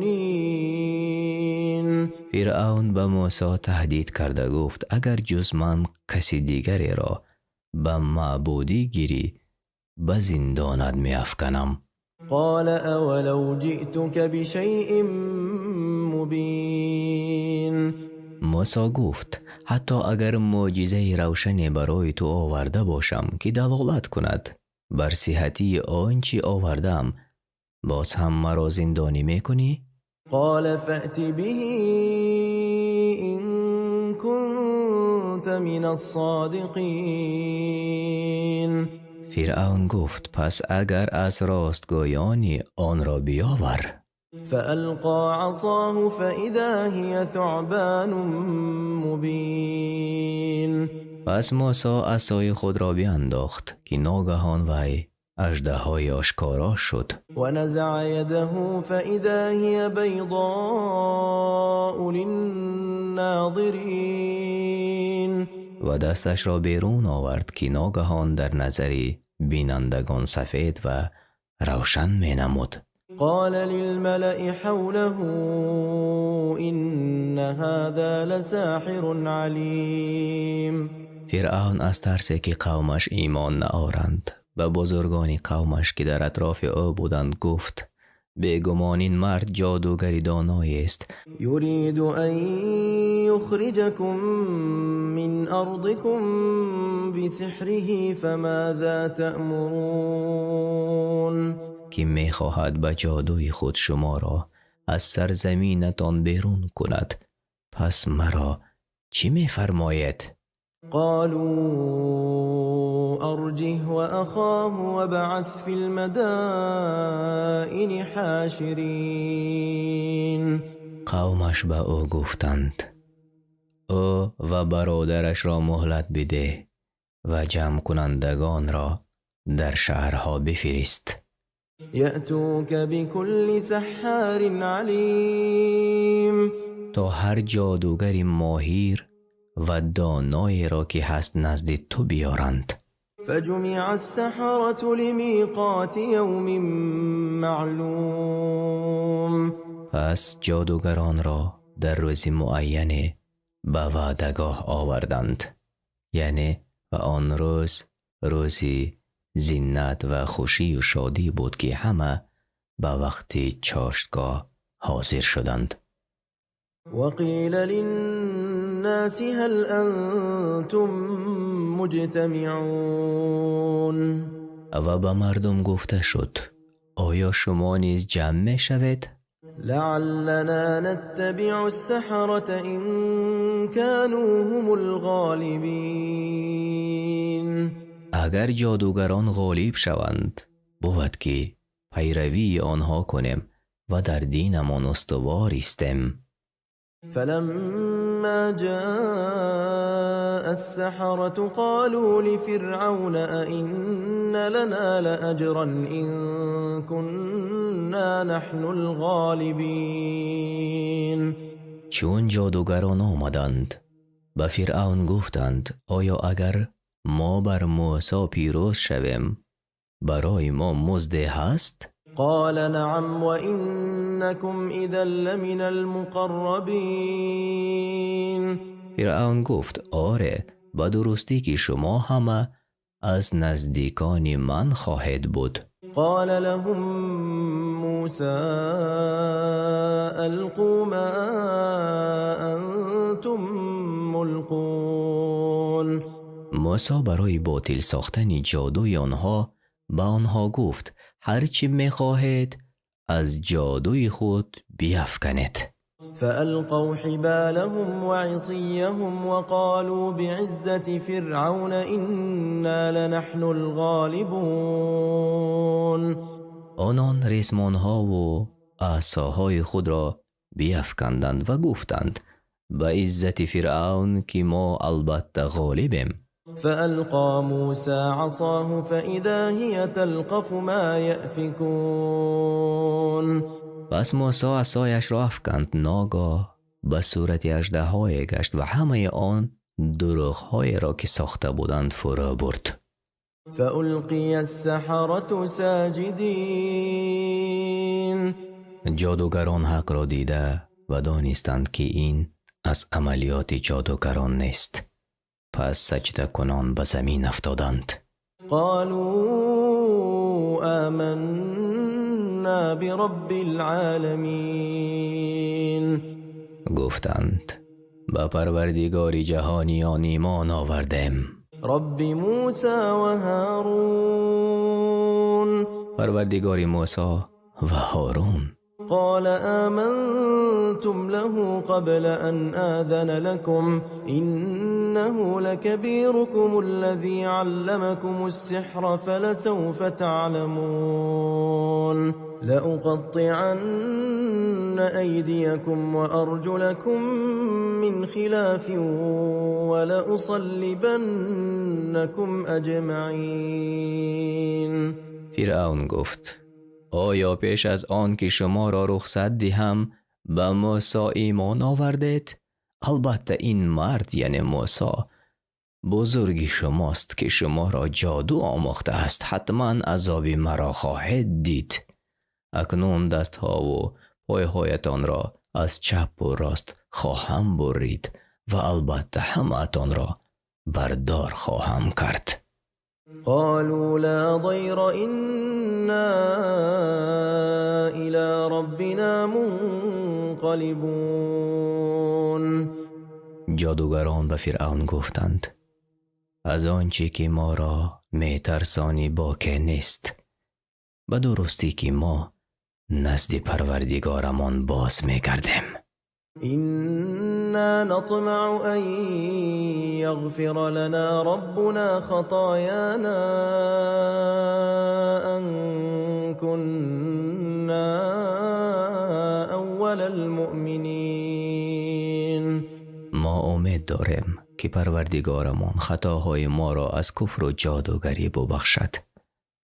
Фиръавн ба Мӯсо таҳдид карда гуфт: агар ҷуз ман каси дигареро ба маъбудӣ гирӣ, ба зиндонат меафканам. قال أولو جئتك بشيء مبين. Мӯсо гуфт: ҳатто агар мӯъҷизаи равшане барои ту оварда бошам, ки далолат кунад бар сиҳатии он чӣ овардаам, боз ҳам маро зиндонӣ мекунӣ? قال فأت به إن كنت من الصادقين. Фиръавн гуфт: пас агар аз ростгӯёнӣ, онро биёвар. فألقى عصاه فإذا هي ثعبان مبين. Пас Мӯсо асои худро биандохт, ки ногаҳон вай аждаҳои ошкоро шуд. ونزع يده فإذا هي بيضاء للناظرين. Ва дасташро берун овард, ки ногаҳон дар назари бинандагон сафед ва равшан менамуд. قال للملأ حوله إن هذا لساحر عليم. Фиръавн аз тарсе, ки қавмаш имон наоранд, ба бузургони қавмаш, ки дар атрофи ӯ буданд, гуфт: бегумон ин мард ҷодугари доноест. يريد أن يخرجكم من أرضكم بسحره فماذا تأمرون؟ Ки мехоҳад ба ҷодуи худ шуморо аз сарзаминатон берун кунад. Пас маро чӣ мефармоед? قالوا أرجه وأخاه وابعث في المدائن حاشرين. Қавмаш ба ӯ гуфтанд: ӯ ва бародарашро муҳлат бидеҳ ва ҷамъкунандагонро дар шаҳрҳо бифирист. يأتوك بكل سحار عليم. То ҳар ҷодугари моҳир ва доноеро, ки ҳаст, назди ту биёранд. فجمع السحرة لميقات يوم معلوم. Пас ҷодугаронро дар рӯзи муайяне ба ваъдагоҳ оварданд, яъне ва он рӯз рӯзи зинат ва хушию шодӣ буд, ки ҳама ба вақти чоштгоҳ ҳозир шуданд. وقيل للناس هل أنتم مجتمعون؟ Ва ба мардум гуфта шуд: оё шумо низ ҷамъ мешавед? لعلنا نتبع السحرة إن كانوا هم الغالبين. Агар ҷодугарон ғолиб шаванд, бувад, ки пайравии онҳо кунем ва дар динамон устувор истем. فلما جاء السحرة قالوا لفرعون أئن لنا لأجرا إن كنا نحن الغالبين؟ Чун ҷодугарон омаданд, ба Фиръавн гуфтанд: оё агар мо бар Мӯсо пирӯз шавем, барои мо музде ҳаст? قال نعم وإنكم إذا لمن المقربين. Фиръавн гуфт: оре, ба дурустӣ, ки шумо ҳама аз наздикони ман хоҳед буд. قال لهم موسى ألقوا ما أنتم ملقون. Мӯсо барои ботил сохтани ҷодуи онҳо ба онҳо гуфт: ҳар чӣ мехоҳед, аз ҷодуи худ биафканед. فألقوا حبالهم وعصيهم وقالوا بعزة فرعون إنا لنحن الغالبون. Онон ресмонҳову асоҳои худро биафканданд ва гуфтанд: ба иззати Фиръавн, ки мо албатта ғолибем. فألقى موسى عصاه فإذا هي تلقف ما يأفكون. Пас Мӯсо асояшро афканд, ногоҳ ба сурати аждаҳое гашт ва ҳамаи он дурӯғҳоеро, ки сохта буданд, фурӯ бурд. فألقي السحرة ساجدين. Ҷодугарон ҳақро дида ва донистанд, ки ин аз амалиёти ҷодугарон нест, пас саҷдакунон ба замин афтоданд. قالوا آمنا برب العالمين. Гуфтанд: ба Парвардигори ҷаҳониён имон овардем. رب موسى وهارون. Парвардигори Мусо ва Ҳорун. قال آمنتم له قبل أن آذن لكم إنه لكبيركم الذي علمكم السحر فلسوف تعلمون لأقطعن أيديكم وأرجلكم من خلاف ولأصلبنكم أجمعين. Фиръавн гуфт: оё пеш аз он ки шуморо рухсат диҳам, ба Мусо имон овардед? Албатта, ин мард, яъне Мусо, бузурги шумост, ки шуморо ҷоду омӯхтааст. Ҳатман азоби маро хоҳед дид. Акнун дастҳову пойҳоятонро аз чапу рост хоҳам бурид ва албатта ҳамаатонро бардор хоҳам кард. قالوا لا ضير إنا إلى ربنا منقلبون. Ҷодугарон ба Фиръавн гуфтанд: аз он чӣ ки моро метарсонӣ боке нест. Ба дурустӣ, ки мо назди Парвардигорамон боз мегардем. إنا نطمع أن يغفر لنا ربنا خطايانا أن كنا أول المؤمنين. Мо умед дорем, ки Парвардигорамон хатоҳои моро аз куфру ҷодугарӣ бубахшад,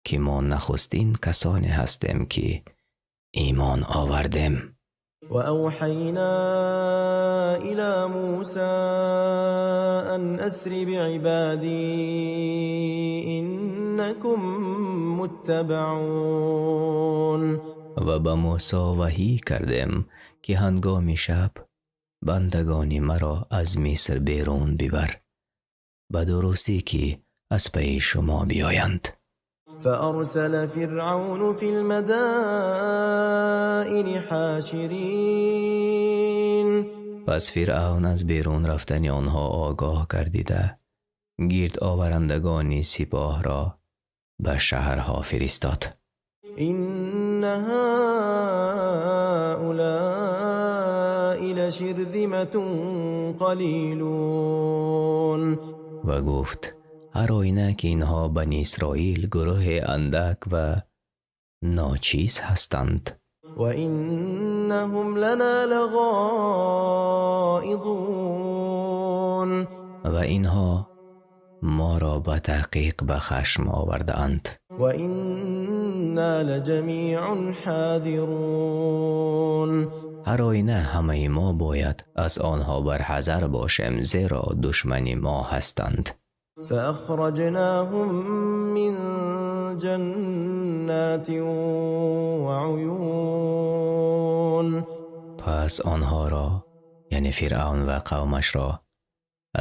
ки мо нахустин касоне ҳастем, ки имон овардем. وأوحينا إلى موسى أن أسر بعبادي إنكم متبعون. Ва ба Мусо ваҳӣ кардем, ки ҳангоми шаб бандагони маро аз Миср берун бибар. Ба дурустӣ, ки аз пайи шумо биёянд. فأرسل فرعون في المدائن حاشرين. Пас Фиръавн аз берун рафтани онҳо огоҳ гардида, гирд оварандагони сипоҳро ба шаҳрҳо фиристод. إن هؤلاء لشرذمة قليلون. Ва гуфт: ҳар оина, ки инҳо Бани Исроил гурӯҳи андак ва ночиз ҳастанд. وإنهم لنا لغائظون. Ва инҳо моро ба таҳқиқ ба хашм овардаанд. وإنا لجميع حاذرون. Ҳар оина, ҳамаи мо бояд аз онҳо барҳазар бошем, зеро душмани мо ҳастанд. فأخرجناهم من جنات وعيون. Пас онҳоро, яъне Фиръавн ва қавмашро,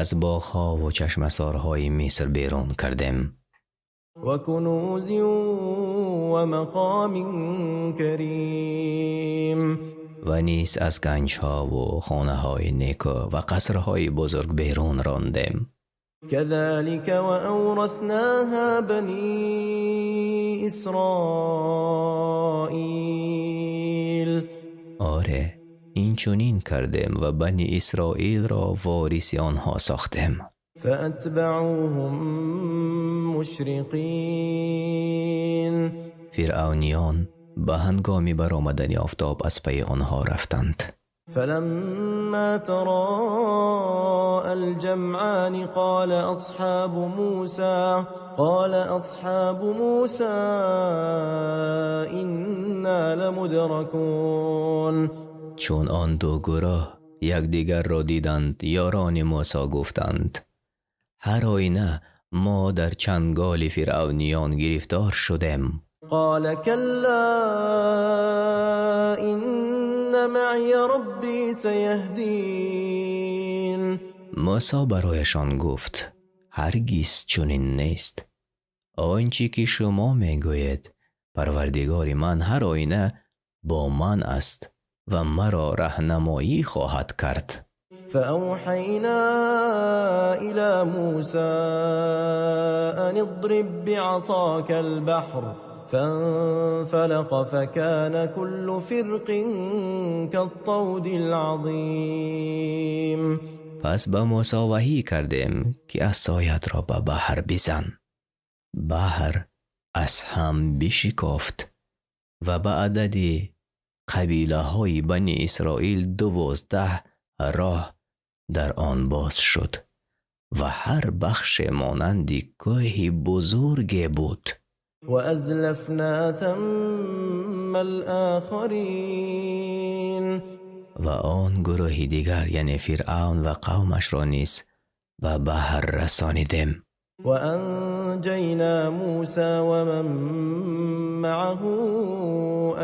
аз боғҳову чашмасорҳои Миср берун кардем. وكنوز ومقام كريم. Ва низ аз ганҷҳову хонаҳои неку ва қасрҳои бузург берун рондем. كذلك وأورثناها بني إسرائيل. Оре, инчунин кардем ва Бани Исроилро вориси онҳо сохтем. فأتبعوهم مشرقين. Фиръавниён ба ҳангоми баромадани офтоб аз пайи онҳо рафтанд. فلما تراءى الجمعان قال أصحاب موسى إنا لمدركون. Чун он ду гурӯҳ якдигарро диданд, ёрони Мусо гуфтанд: ҳар оина, Мо дар чанголи фиръавниён гирифтор шудем. قال كلا إن معي ربي سيهدين. Мусо барояшон гуфт: ҳаргиз чунин нест он чӣ ки шумо мегӯед, Парвардигори ман ҳар оина бо ман аст ва маро раҳнамоӣ хоҳад кард. فأوحينا إلى موسى أن اضرب بعصاك البحر فانفلق فكان كل فرق كالطود العظيم. Пас ба Мусо ваҳӣ кардем, ки асоятро ба баҳр бизан. Баҳр аз ҳам бишикофт ва ба адади қабилаҳои Бани Исроил 12 роҳ дар он боз шуд ва ҳар бахше монанди кӯҳи бузурге буд. وأزلفنا ثم الآخرين. Ва он гурӯҳи дигар, яъне Фиръавн ва қавмашро низ ба баҳр расонидем. وأنجينا موسى ومن معه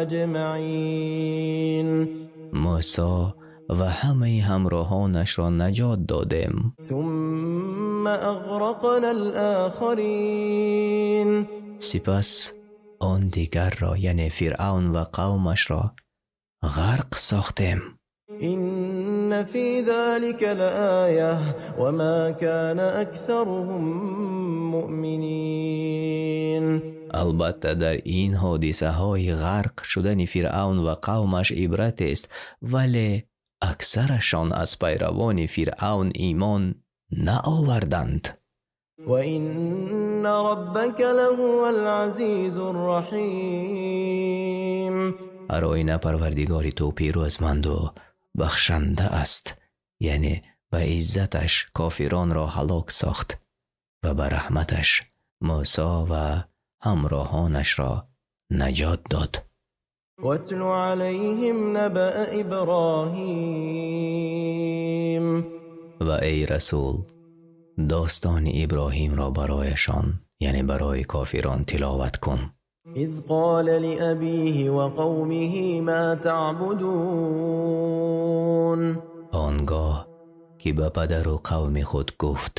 أجمعين. Мусо ва ҳамаи ҳамроҳонашро наҷот додем. ثم أغرقنا الآخرين. Сипас он дигарро, яъне Фиръавн ва қавмашро ғарқ сохтем. إن في ذلك لآية وما كان أكثرهم مؤمنين. Албатта, дар ин ҳодисаҳои ғарқ шудани Фиръавн ва қавмаш ибратест, вале аксарашон аз пайравони Фиръавн имон наоварданд. وإن ربك لهو العزيز الرحيم. Ҳар оина Парвардигори ту пирӯзманду бахшанда аст, яъне ба иззаташ кофиронро ҳалок сохт ва ба раҳматаш Мусо ва ҳамроҳонашро наҷот дод. واتل عليهم نبأ إبراهيم. Ва эй расул, достони Иброҳимро барояшон, яъне барои кофирон, тиловат кун. إذ قال لأبيه وقومه ما تعبدون. Он гоҳ ки ба падару қавми худ гуфт: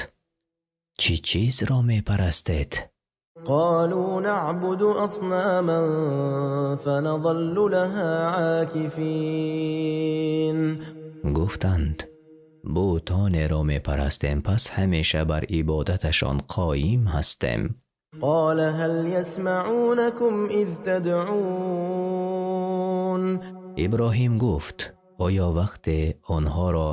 чӣ чизро мепарастед? قالوا نعبد أصناما فنظل لها عاكفين. Гуфтанд: бутонеро мепарастем, пас ҳамеша бар ибодаташон қоим ҳастем. قال هل يسمعونكم إذ تدعون. Иброҳим гуфт: оё вақте онҳоро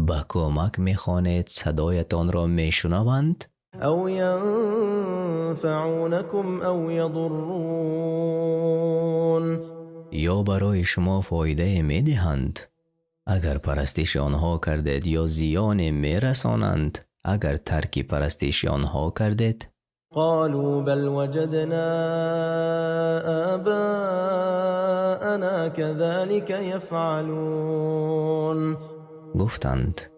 ба кӯмак мехонед, садоятонро мешунаванд? أو ينفعونكم أو يضرون. Ё барои шумо фоидае медиҳанд, агар парастиши онҳо кардед, ё зиёне мерасонанд, агар тарки парастиши онҳо кардед? قالوا بل وجدنا آباءنا كذلك يفعلون. Гуфтанд: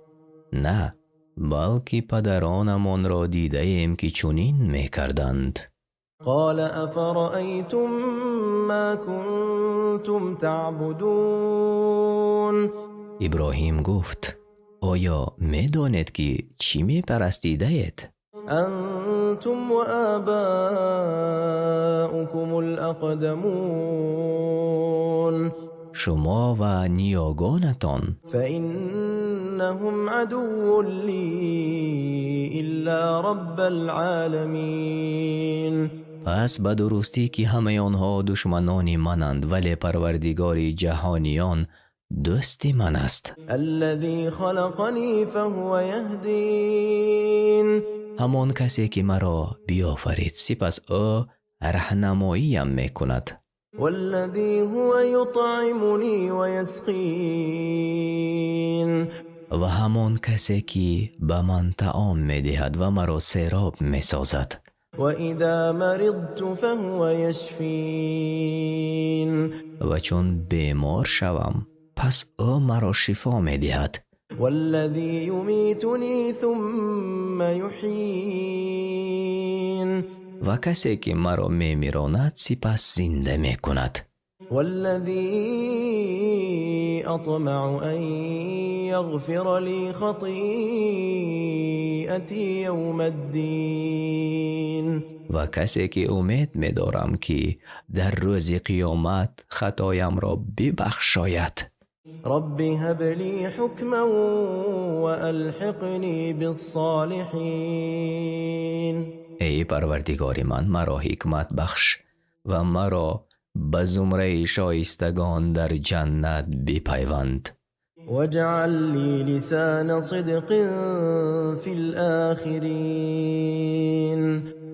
на, балки падаронамонро дидаем, ки чунин мекарданд. قال أفرأيتم ما كنتم تعبدون. Иброҳим гуфт: оё медонед, ки чӣ мепарастидаед? أنتم وآباؤكم الأقدمون. Шумо ва ниёгонатон. فإنهم عدو لي إلا رب العالمين. Пас ба дурустӣ, ки ҳамаи онҳо душманони мананд, вале Парвардигори ҷаҳониён дӯсти ман аст. الذي خلقني فهو يهدين. Ҳамон касе, ки маро биёфарид, сипас ӯ раҳнамоиям мекунад. والذي هو يطعمني ويسقين. Ва ҳамон касе, ки ба ман таом медиҳад ва маро сероб месозад. وإذا مرضت فهو يشفين. Ва чун бемор шавам, пас ӯ маро шифо медиҳад. والذي يميتني ثم يحيين. Ва касе ки маро мемиронад, сипас зинда мекунад. والذي أطمع أن يغفر لي خطيئتي يوم الدين. Ва касе ки умед медорам, ки дар рӯзи қиёмат хатоямро бибахшояд. رب هب لي حكما وألحقني بالصالحين. Эй Парвардигори ман, маро ҳикмат бахш ва маро ба зумраи шоистагон дар ҷаннат бипайванд. واجعل لي لسان صدق في الآخرين.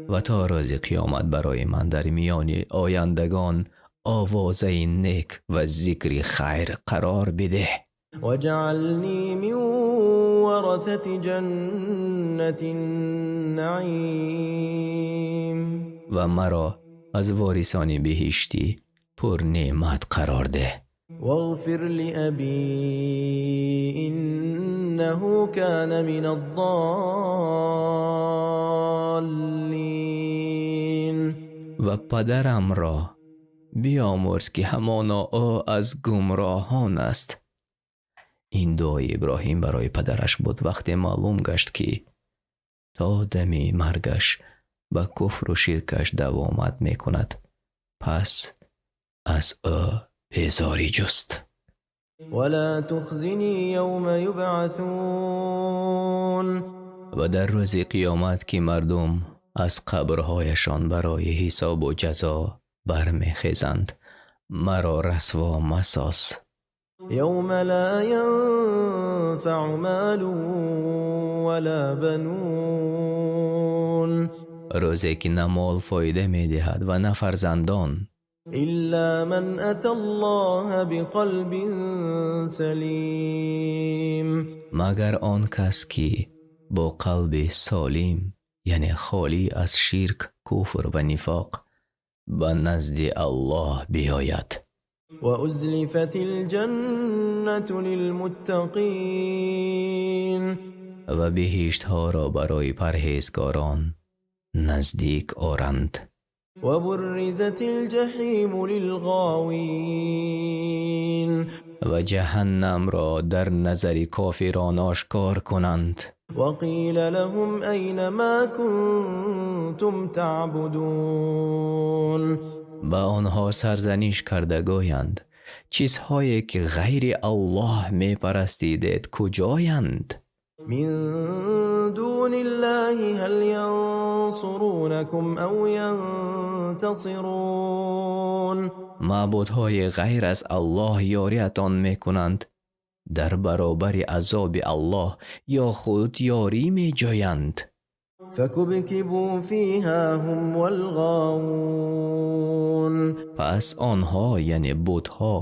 Ва то рӯзи қиёмат барои ман дар миёни ояндагон овозаи нек ва зикри хайр қарор бидеҳ. واجعلني من ورثة جنة النعيم. Ва маро аз ворисони биҳишти пурнеъмат қарор деҳ. واغفر لأبي إنه كان من الضالين. Ва падарамро биомӯрз, ки ҳамоно ӯ аз гумроҳон аст. Ин дуои Иброҳим барои падараш буд, вақте маълум гашт, ки то дами маргаш ба куфру ширкаш давомат мекунад, пас аз ӯ безорӣ ҷуст. ولا تخزني يوم يبعثون. Ва дар рӯзи қиёмат, ки мардум аз қабрҳояшон барои ҳисобу ҷазо бармехезанд, маро расво масоз. يوم لا ينفع مال ولا بنون. Рӯзе ки на мол фоида медиҳад ва на фарзандон, إلا من أتى الله بقلب سليم. Магар он кас ки бо қалби солим, яъне холӣ аз ширк, куфр ва нифоқ, ба назди Аллоҳ биёяд. وأزلفت الجنة للمتقين. Ва биҳиштҳоро барои парҳезгорон наздик оранд. وبرزت الجحيم للغاوين. Ва ҷаҳаннамро дар назари кофирон ошкор кунанд. وقيل لهم أين ما كنتم تعبدون. Ба онҳо сарзаниш карда гӯянд: чизҳое ки ғайри Аллоҳ мепарастидед, куҷоянд? من دون الله هل ينصرونكم أو ينتصرون. Маъбудҳои ғайр аз Аллоҳ ёриатон мекунанд дар баробари азоби Аллоҳ ё худ ёрӣ меҷӯянд? فكبكبوا فيها هم والغاوون. Пас онҳо, яъне бутҳо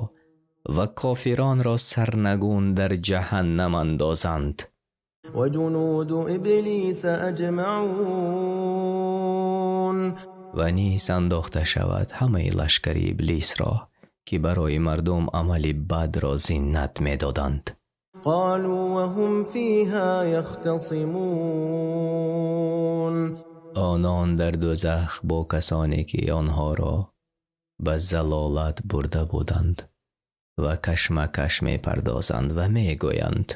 ва кофиронро, сарнагун дар ҷаҳаннам андозанд. وجنود إبليس أجمعون. Ва низ андохта шавад ҳамаи лашкари Иблисро, ки барои мардум амали бадро зинат медоданд. قالوا وهم فيها يختصمون. Онон дар дӯзах бо касоне ки онҳоро ба залолат бурда буданд ва кашмакаш мепардозанд ва мегӯянд: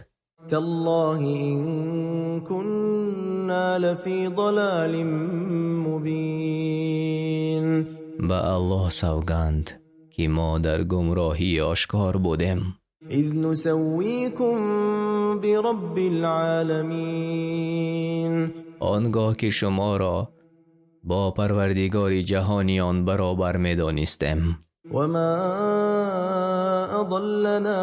تالله إن كنا لفي ضلال مبين. Ба Аллоҳ савганд, ки мо дар гумроҳии ошкор будем, إذ نسويكم برب العالمين. Он гоҳ ки шуморо бо Парвардигори ҷаҳониён баробар медонистем. وما أضلنا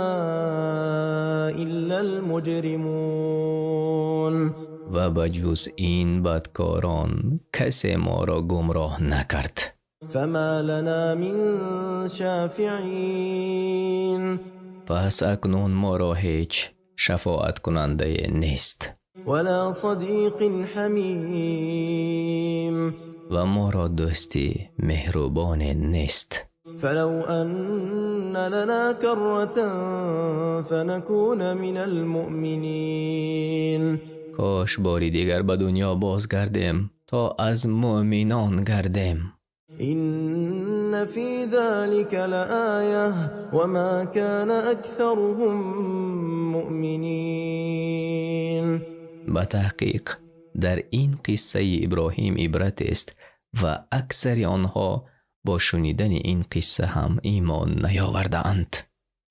إلا المجرمون. Ва ба ҷуз ин бадкорон касе моро гумроҳ накард. فما لنا من شافعين. Пас акнун моро ҳеҷ шафоаткунандае нест ولا صديق حميم. Ва моро дӯсти меҳрубоне нест. فلو أن لنا كرة فنكون من المؤمنين. Кош бори дигар ба дунё бозгардем, то аз муъминон гардем. إن في ذلك لآية وما كان أكثرهم مؤمنين. Ба таҳқиқ дар ин қиссаи Иброҳим ибрат аст ва аксари онҳо бо шунидани ин қисса ҳам имон наёвардаанд.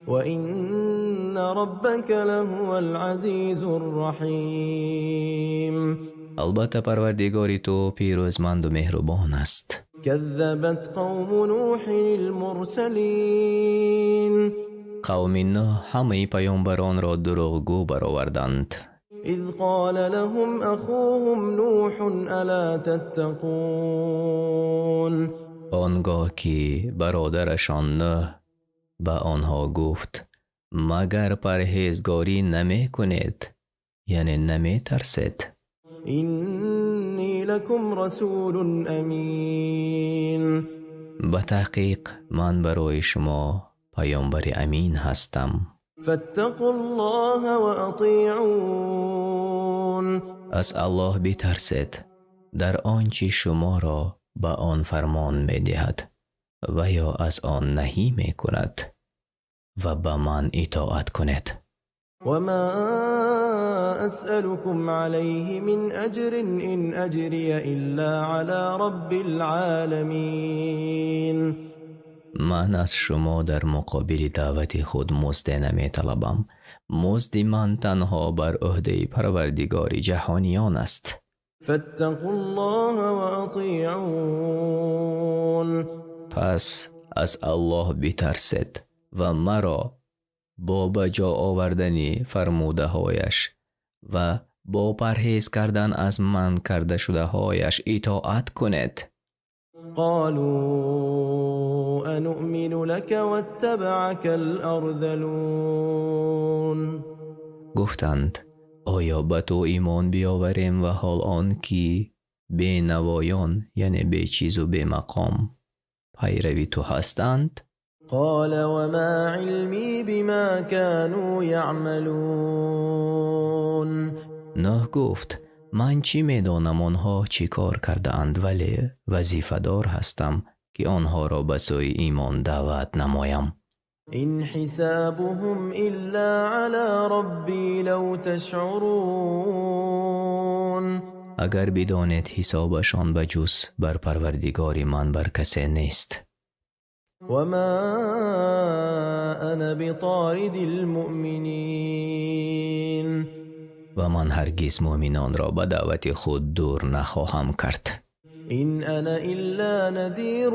وإن ربك لهو العزيز الرحيم. Албатта Парвардигори ту пирӯзманду меҳрубон аст. كذبت قوم نوح المرسلين. Қавми Нӯҳ ҳамаи паёмбаронро дурӯғгӯ бароварданд. إذ قال لهم أخوهم نوح ألا تتقون. Он гоҳ ки бародарашон Нӯҳ ба онҳо гуфт: магар парҳезгорӣ намекунед, яъне наметарсед? إني لكم رسول أمين. Ба таҳқиқ ман барои шумо паёмбари амин ҳастам. فاتقوا الله وأطيعون. Аз Аллоҳ битарсед дар он чӣ шуморо ба он фармон медиҳад ва ё аз он наҳӣ мекунад ва ба ман итоат кунед. وما أسألكم عليه من أجر إن أجري إلا على رب العالمين. Ман аз шумо дар муқобили даъвати худ музде наметалабам. Музди ман танҳо бар ӯҳдаи Парвардигори ҷаҳониён аст. فاتقوا الله وأطيعون. Пас аз Аллоҳ битарсед ва маро бо ба ҷо овардани фармудаҳояш ва бо парҳез кардан аз манъ кардашудаҳояш итоат кунед. قالوا أنؤمن لك واتبعك الأرذلون. Гуфтанд: оё ба ту имон биёварем ва ҳол он ки бенавоён, яъне бечизу бемақом, пайрави ту ҳастанд? قال وما علمي بما كانوا يعملون. Нӯҳ гуфт: ман чӣ медонам онҳо чӣ кор кардаанд, вале вазифадор ҳастам, ки онҳоро ба сӯи имон даъват намоям. إن حسابهم إلا على ربي لو تشعرون. Агар бидонед, ҳисобашон ба ҷуз бар Парвардигори ман бар касе нест. وما أنا بطارد المؤمنين. Ва ман ҳаргиз муъминонро ба даъвати худ дур нахоҳам кард. إن أنا إلا نذير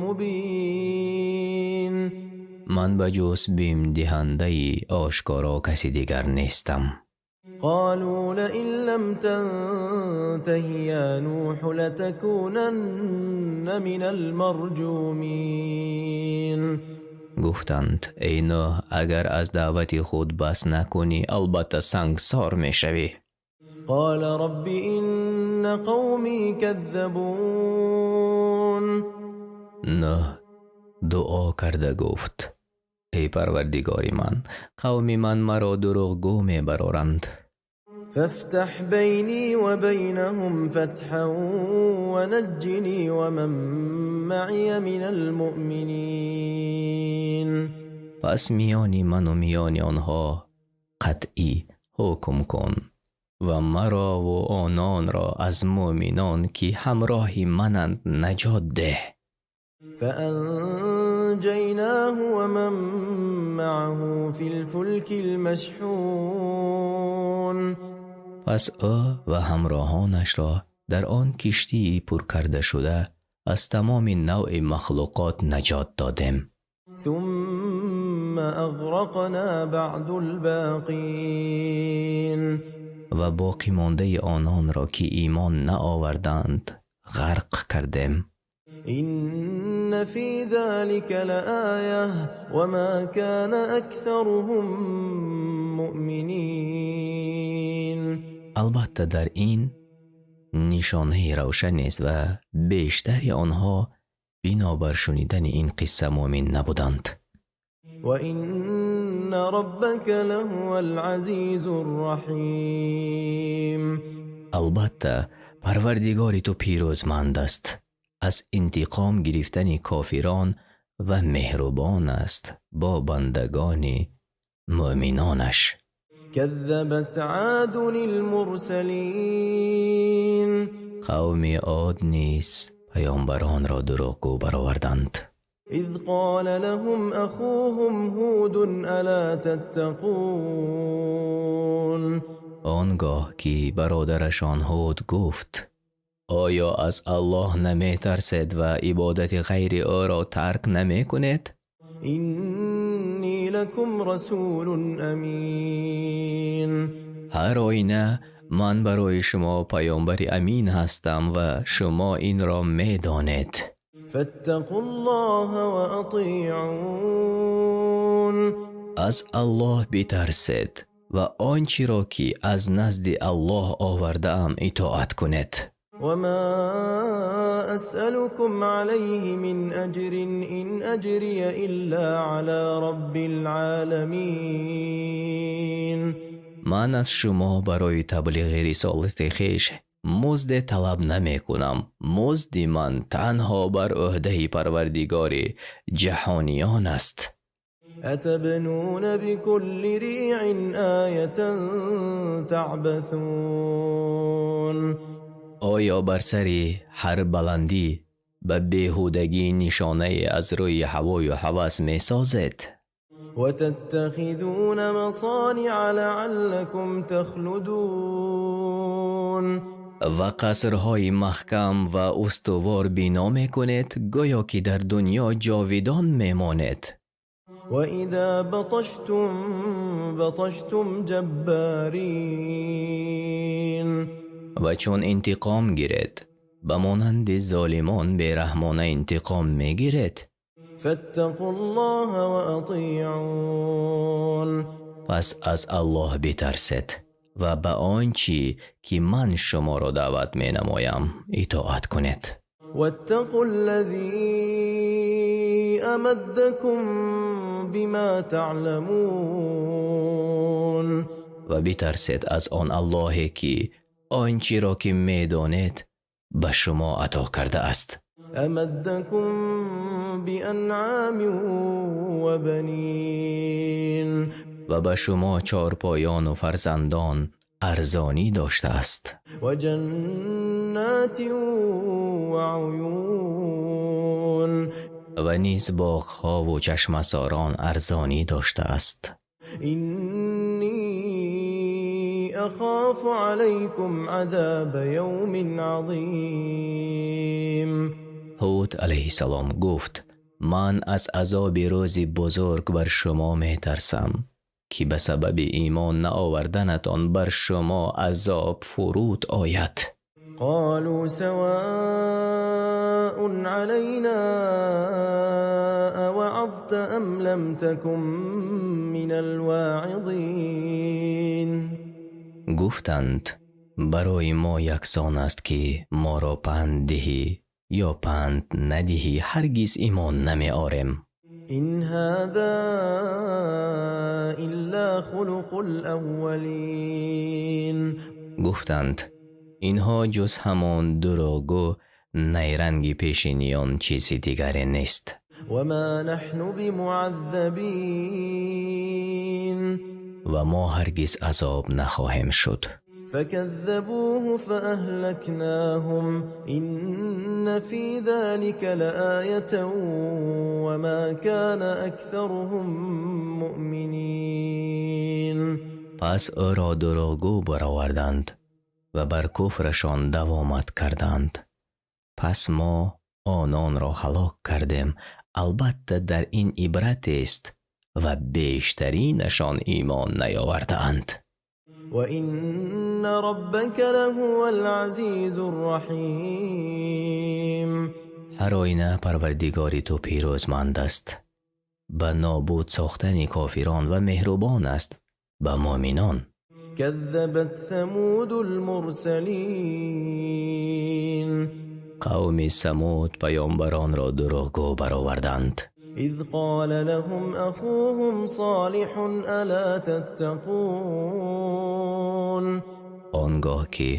مبين. Ман ба ҷуз бимдиҳандаи ошкоро каси дигар нестам. قالوا لئن لم تنته يا نوح لتكونن من المرجومين. Гуфтанд: эй Нӯҳ, агар аз даъвати худ бас накунӣ, албатта сангсор мешавӣ. قال رب إن قومي كذبون. Нӯҳ дуо карда гуфт: эй Парвардигори ман, қавми ман маро дурӯғгӯ мебароранд. فافتح بيني وبينهم فتحا ونجني ومن معي من المؤمنين. Пас миёни ману миёни онҳо қатъӣ ҳукм кун ва марову ононро аз муъминон, ки ҳамроҳи мананд, наҷот деҳ. فأنجيناه ومن معه في الفلك المشحون. Пас ӯ ва ҳамроҳонашро дар он киштии пур кардашуда аз тамоми навъи махлуқот наҷот додем. ثم أغرقنا بعد الباقين. Ва боқимондаи ононро, ки имон наоварданд, ғарқ кардем. إن في ذلك لآية وما كان أكثرهم مؤمنين. Албатта дар ин нишонаи равшанест ва бештари онҳо Бинобар шунидани ин қисса муъмин набуданд. وإن ربك لهو العزيز الرحيم. Албатта, Парвардигори ту пирӯзманд аст аз интиқом гирифтани кофирон ва меҳрубон аст бо бандагони муъминонаш. كذبت عاد المرسلين. Қавми Од низ паёмбаронро дурӯғгӯ бароварданд. إذ قال لهم أخوهم هود ألا تتقون. Он гоҳ ки бародарашон Ҳуд гуфт: оё аз Аллоҳ наметарсед ва ибодати ғайри ӯро тарк намекунед? إني لكم رسول أمين. Ҳар оина ман барои шумо паёмбари амин ҳастам ва шумо инро медонед. فاتقوا الله وأطيعون. Аз Аллоҳ битарсед ва он чиро, ки аз назди Аллоҳ овардаам, итоат кунед. وما أسألكم عليه من أجر إن أجري إلا على رب العالمين. Ман аз шумо барои таблиғи рисолати хеш музде талаб намекунам. Музди ман танҳо бар ӯҳдаи Парвардигори ҷаҳониён аст. أتبنون بكل ريع آية تعبثون. Оё бар сари ҳар баландӣ ба беҳудагӣ нишонае аз рӯи ҳавою ҳавас месозед? وتتخذون مصانع لعلكم تخلدون. Ва қасрҳои маҳкам ва устувор бино мекунед, гӯё ки дар дунё ҷовидон мемонед. وإذا بطشتم بطشتم جبارين. Ва чун интиқом гиред, ба монанди золимон бераҳмона интиқом мегиред. فاتقوا الله وأطيعون. Пас аз Аллоҳ битарсед ва ба он чӣ ки ман шуморо даъват менамоям, итоат кунед. واتقوا الذي أمدكم بما تعلمون. Ва битарсед аз он Аллоҳе, ки он чиро ки медонед, ба шумо ато кардааст. أمدكم بأنعام وبنين. Ва ба шумо чорпоёну фарзандон арзонӣ доштааст. وجنات وعيون. Ва низ боғҳову чашмасорон арзонӣ доштааст. إني أخاف عليكم عذاب يوم عظيم. Ҳуд алайҳиссалом гуфт: ман аз азоби рӯзи бузург бар шумо метарсам, ки ба сабаби имон наоварданатон бар шумо азоб фуруд ояд. قالوا سواء علينا أوعظت أم لم تكن من الواعظين. Гуфтанд: барои мо яксон аст, ки моро панд диҳӣ ё панд надиҳӣ, ҳаргиз имон намеорем. إن هذا إلا خلق الأولين. Гуфтанд: инҳо ҷуз ҳамон дурӯғу найранги пешиниён чизи дигаре нест. وما نحن بمعذبين. Ва мо ҳаргиз азоб нахоҳем шуд. فكذبوه فأهلكناهم إن في ذلك لآية وما كان أكثرهم مؤمنين. Пас ӯро дурӯғгӯ бароварданд ва бар куфрашон давомат карданд. Пас мо ононро ҳалок кардем. Албатта, дар ин ибратест ва бештаринашон имон наёвардаанд. وإن ربك لهو العزيز الرحيم. Ҳар оина Парвардигори ту пирӯзманд аст ба нобуд сохтани кофирон ва меҳрубон аст ба муъминон. كذبت ثمود المرسلين. Қавми Самуд паёмбаронро дурӯғгӯ бароварданд. إذ قال لهم أخوهم صالح ألا تتقون. Он гоҳ ки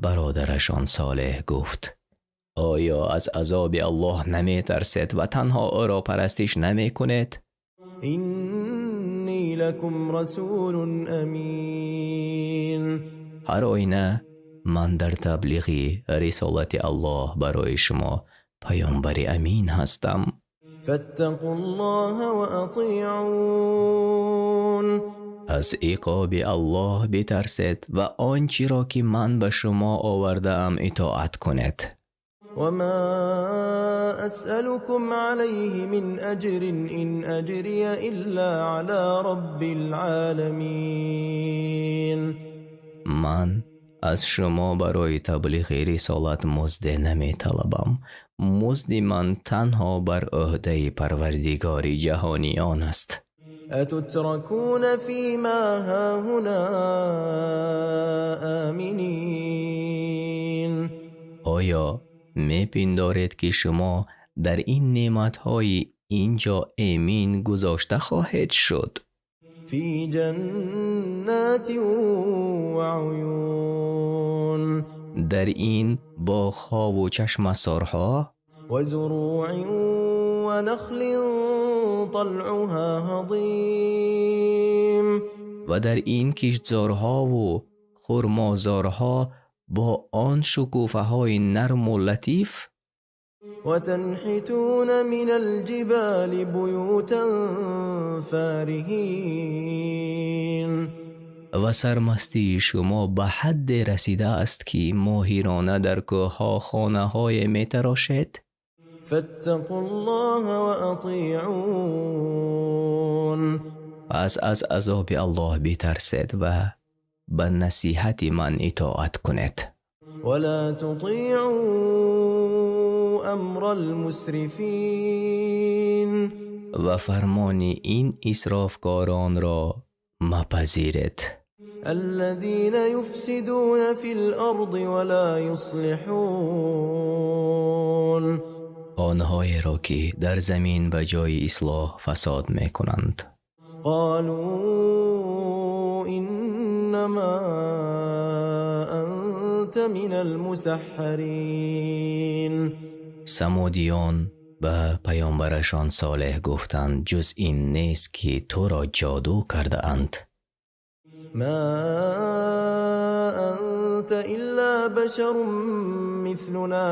бародарашон Солеҳ гуфт: оё аз азоби Аллоҳ наметарсед ва танҳо ӯро парастиш намекунед? إني لكم رسول أمين. Ҳар оина ман дар таблиғи рисолати Аллоҳ барои шумо паёмбари амин ҳастам. فاتقوا الله وأطيعون. Аз иқоби Аллоҳ битарсед ва он чиро ки ман ба шумо овардаам итоат кунед. وما أسألكم عليه من أجر إن أجري إلا على رب العالمين. Ман аз шумо барои таблиғи рисолат музде наметалабам. Музди ман танҳо бар ӯҳдаи Парвардигори ҷаҳониён аст. أتتركون فيما هاهنا آمنين. Оё мепиндоред, ки шумо дар ин неъматҳои ин ҷо эмин гузошта хоҳед шуд? في جنات وعيون. Дар ин боғҳову чашмасорҳо وزروع ونخل طلعها هضيم. Ва дар ин киштзорҳову хурмозорҳо бо он шукуфаҳои нарму латиф? وتنحتون من الجبال بيوتا فارهين. Ва сармастии шумо ба ҳадде расидааст, ки моҳирона дар кӯҳҳо хонаҳое метарошед? فاتقوا الله وأطيعون. Пас аз азоби Аллоҳ битарсед ва ба насиҳати ман итоат кунед. ولا تطيعوا أمر المسرفين. Ва фармони ин исрофкоронро мапазиред. الذين يفسدون في الأرض ولا يصلحون. Онҳоеро ки дар замин ба ҷои ислоҳ фасод мекунанд. قالوا إنما أنت من المسحرين. Самудиён ба паёмбарашон Солеҳ гуфтанд: ҷуз ин нест, ки туро ҷоду кардаанд. ما أنت إلا بشر مثلنا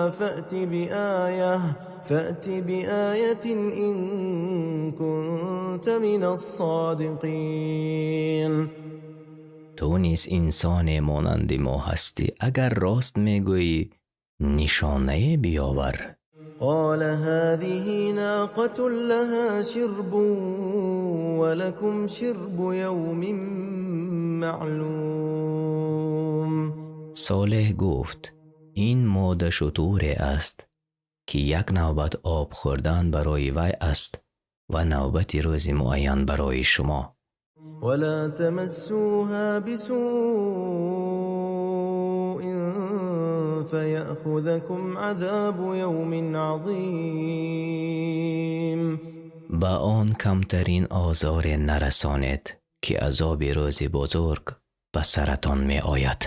فأت بآية إن كنت من الصادقين. Ту низ инсоне монанди мо ҳастӣ. Агар рост мегӯӣ, нишонае биёвар. قال هذه ناقة لها شرب ولكم شرب يوم معلوم. Солеҳ гуфт: ин модашутуре аст, ки як навбат об хӯрдан барои вай аст ва навбати рӯзи муайян барои шумо. ولا تمسوها بسوء فيأخذكم عذاب يوم عظيم. Ба он камтарин озоре нарасонед, ки азоби рӯзи бузург ба саратон меояд.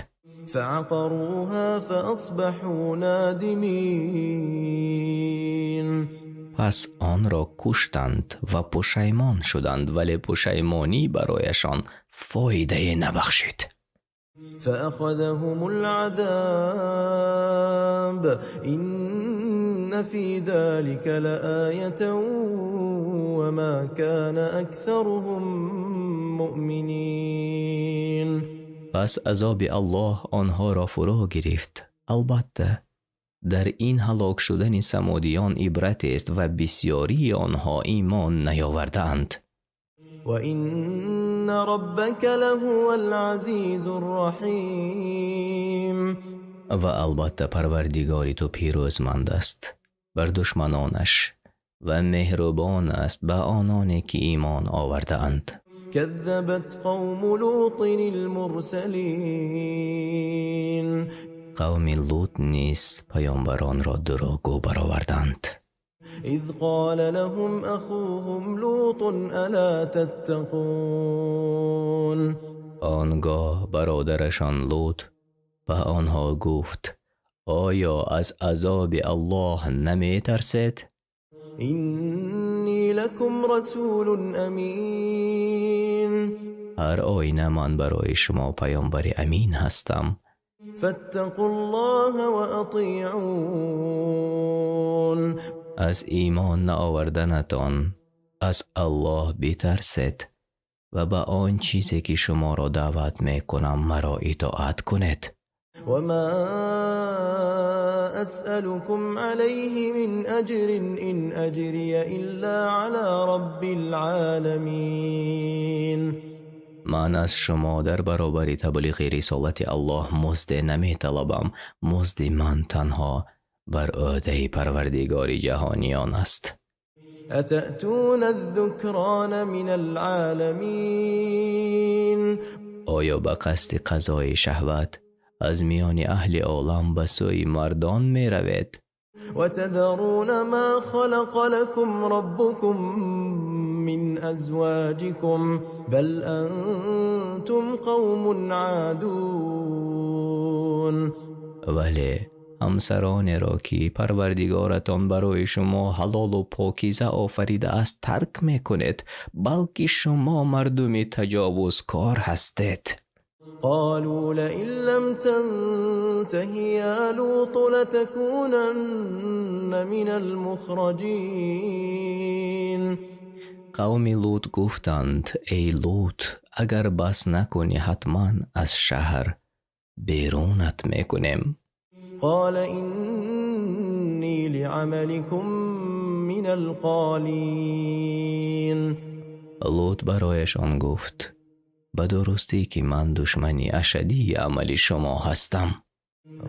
فعقروها فأصبحوا نادمين. Пас онро куштанд ва пушаймон шуданд, вале пушаймонӣ барояшон фоидае набахшид. فأخذهم العذاب إن في ذلك لآية وما كان أكثرهم مؤمنين. Пас азоби Аллоҳ онҳоро фуро гирифт. Албатта, дар ин ҳалок шудани самудиён ибратест ва бисьёрии онҳо имон наёвардаанд. وإن ربك لهو العزيز الرحيم. Ва албатта, Парвардигори ту пирӯзманд аст бар душманонаш ва меҳрубон аст ба ононе ки имон овардаанд. كذبت قوم لوط المرسلين. Қавми Лут низ паёмбаронро дурӯғгӯ бароварданд. إذ قال لهم أخوهم لوط ألا تتقون. Он гоҳ бародарашон Лут ба онҳо гуфт: оё аз азоби Аллоҳ наметарсед? إني لكم رسول أمين. Ҳар оина ман барои шумо паёмбари амин ҳастам. فاتقوا الله وأطيعون. Аз имон наоварданатон аз Аллоҳ битарсед ва ба он чизе ки шуморо даъват мекунам маро итоат кунед. وما أسألكم عليه من أجر إن أجري إلا على رب العالمين. Ман аз шумо дар баробари таблиғи рисолати Аллоҳ музде наметалабам. Музди ман танҳо бар ӯҳдаи Парвардигори ҷаҳониён аст. أتأتون الذكران من العالمين. Оё ба қасди қазои шаҳват аз миёни аҳли олам ба сӯи мардон меравед? وتذرون ما خلق لكم ربكم من أزواجكم بل أنتم قوم عادون. Вале ҳамсаронеро ки Парвардигоратон барои шумо ҳалолу покиза офаридааст тарк мекунед, балки шумо мардуми таҷовузкор ҳастед. قالوا لئن لم تنته يا لوط لتكونن من المخرجين. Қавми Лут гуфтанд: эй Лут, агар бас накунӣ, ҳатман аз шаҳр берунат мекунем. قال إني لعملكم من القالين. Лут барояшон гуфт: ба дурустӣ ки ман душмани ашаддии амали шумо ҳастам.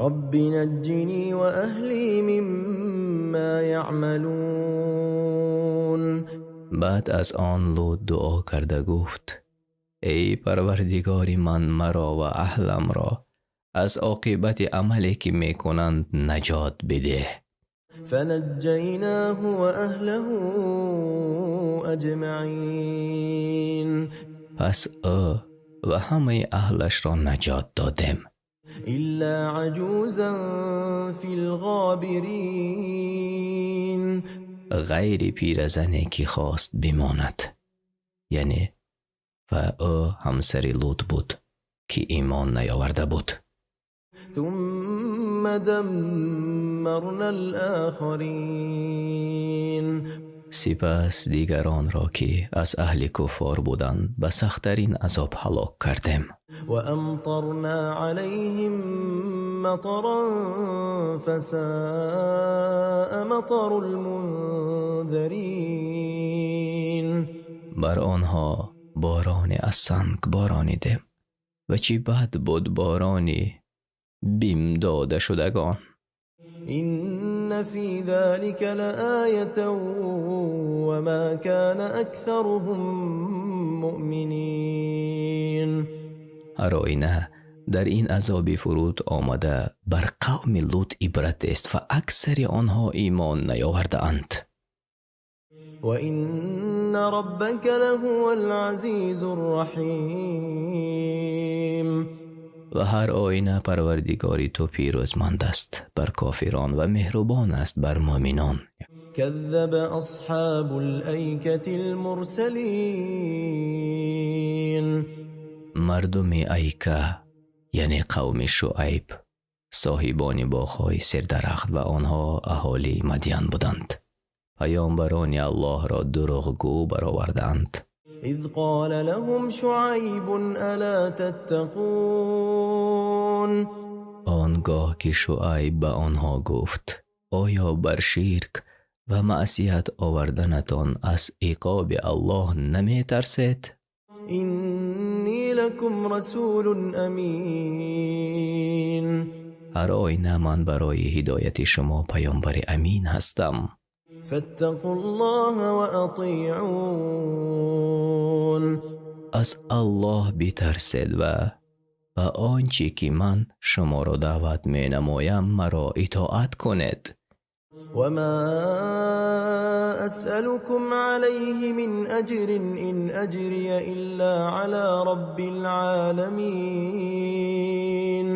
رب نجني وأهلي مما يعملون. Баъд аз он Лут дуо карда гуфт: эй Парвардигори ман, маро ва аҳламро аз оқибати амале ки мекунанд наҷот бидеҳ. فنجيناه وأهله أجمعين. Пас ӯ ва ҳамаи аҳлашро наҷот додем. إلا عجوزا في الغابرين. Ғайри пиразане ки хост бимонад, яъне ва ӯ ҳамсари Лут буд, ки имон наёварда буд. ثم دمرنا الآخرين. Сипас дигаронро, ки аз аҳли куффор буданд, ба сахттарин азоб ҳалок кардем. وأمطرنا عليهم مطرا فساء مطر المنذرين. Бар онҳо бороне аз санг боронидем ва чӣ бад буд борони бим додашудагон. إن في ذلك لآية وما كان أكثرهم مؤمنين. Ҳар оина дар ин азоби фуруд омада бар қавми Лут ибрат аст ва аксари онҳо имон наёвардаанд. وإن ربك لهو العزيز الرحيم. Ва ҳар оина Парвардигори ту пирӯзманд аст бар кофирон ва меҳрубон аст бар муъминон. كذب أصحاب الأيكة المرسلين. Мардуми Айка, яъне қавми Шуайб, соҳибони боғҳои сердарахт, ва онҳо аҳолии Мадян буданд, паёмбарони Аллоҳро дурӯғгӯ бароварданд. إذ قال لهم شعيب ألا تتقون. Он гоҳ ки Шуайб ба онҳо гуфт: оё бар ширк ва маъсият оварданатон аз иқоби Аллоҳ наметарсед? إني لكم رسول أمين. Ҳар оина ман барои ҳидояти шумо паёмбари амин ҳастам. فاتقوا الله وأطيعون. Аз Аллоҳ битарсед ва Ба он чӣ ки ман шуморо даъват менамоям, маро итоат кунед. وما أسألكم عليه من أجر إن أجري إلا على رب العالمين.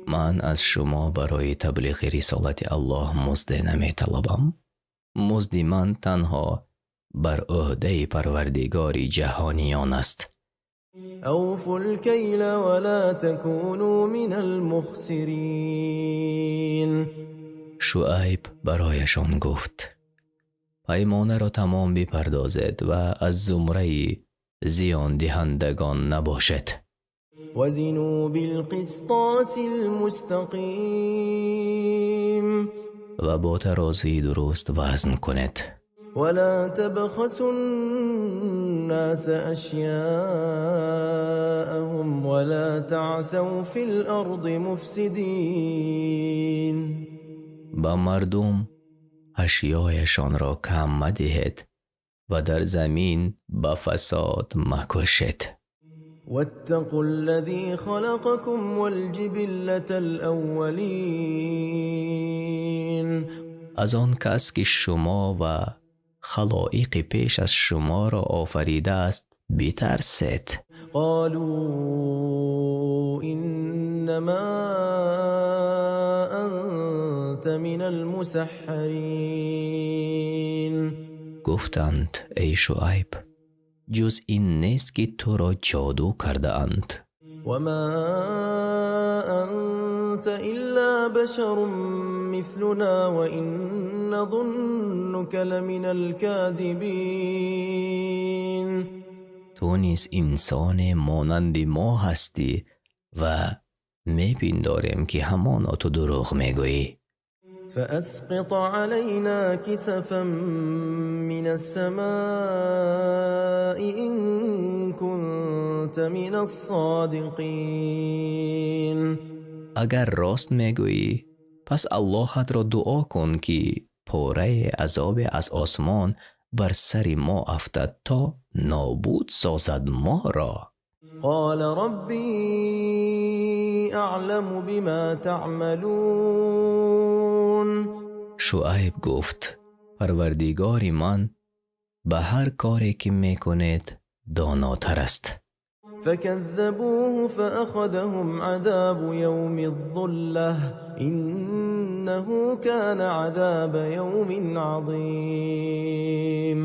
Ман аз шумо барои таблиғи рисолати Аллоҳ музде наметалабам. Музди ман танҳо бар ӯҳдаи Парвардигори ҷаҳониён аст. أوفوا الكيل ولا تكونوا من المخسرين. Шуайб барояшон гуфт: паймонаро тамом бипардозед ва аз зумраи зиёндиҳандагон набошед. وزنوا بالقسطاس المستقيم. Ва бо тарозии дуруст вазн кунед. ولا تبخسوا الناس أشياءهم ولا تعثوا في الأرض مفسدين. Ба мардум ашёяшонро кам мадиҳед ва дар замин ба фасод макӯшед. واتقوا الذي خلقكم والجبلة الأولين. Аз он кас ки шумо ва халоиқи пеш аз шуморо офаридааст битарсед. قالوا إنما أنت من المسحرين. Гуфтанд: эй Шуайб, ҷуз ин нест, ки туро ҷоду кардаанд. وما أنت إلا بشر مثلنا وإن نظنك لمن الكاذبين. Ту низ инсоне монанди мо ҳастӣ ва мепиндорем, ки ҳамоно ту дурӯғ мегӯӣ. فأسقط علينا كسفا من السماء إن كنت من الصادقين. Агар рост мегӯӣ, пас Аллоҳатро дуо кун, ки порае азобе аз осмон бар сари мо афтад, то нобуд созад моро. قال ربي أعلم بما تعملون. Шуайб гуфт: Парвардигори ман ба ҳар коре ки мекунед донотар аст. فكذبوه فأخذهم عذاب يوم الظلة إنه كان عذاب يوم عظيم.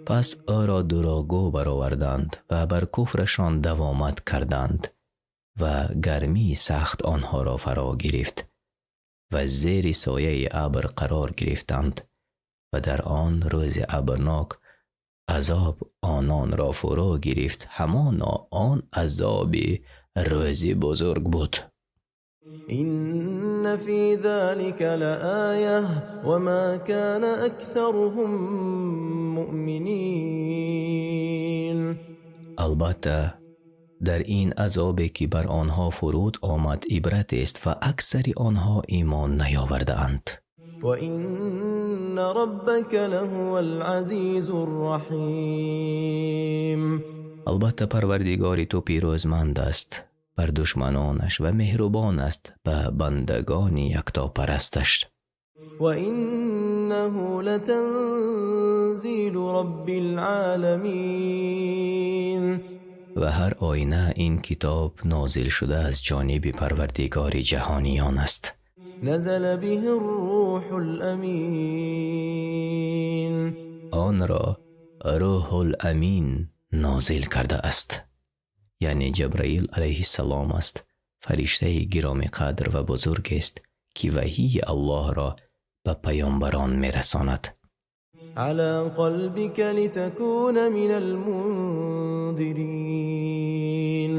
Пас ӯро дурӯғгӯ бароварданд ва бар куфрашон давомат карданд ва гармии сахт онҳоро фаро гирифт ва зери сояи абр қарор гирифтанд ва дар он рӯзи абрнок азоб ононро фурӯ гирифт. Ҳамоно он азоби рӯзи бузург буд. إن في ذلك لآية وما كان أكثرهم مؤمنين. Албатта, дар ин азобе, ки бар онҳо фуруд омад, ибратест ва аксари онҳо имон наёвардаанд. وإن ربك لهو العزيز الرحيم. Албатта, Парвардигори ту пирӯзманд аст бар душманонаш ва меҳрубон аст ба бандагони яктопарасташ. وإنه لتنزيل رب العالمين. Ва ҳар оина ин китоб нозил шуда аз ҷониби Парвардигори ҷаҳониён аст. نزل به الروح الأمين. Онро Рӯҳул Амин нозил кардааст, яъне Ҷабраил алайҳиссалом аст, фариштаи гиромиқадр ва бузургест, ки ваҳии Аллоҳро ба паёмбарон мерасонад. على قلبك لتكون من المنذرين.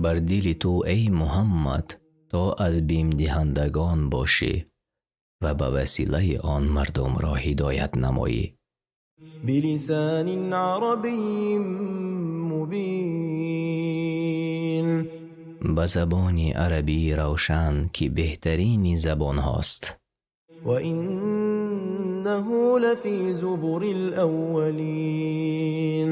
Бар дили ту, эй Муҳаммад, то аз бимдиҳандагон бошӣ ва ба василаи он мардумро ҳидоят намоӣ. بلسان عربي مبين. Ба забони арабии равшан, ки беҳтарини забонҳост. وإنه لفي زبر الأولين.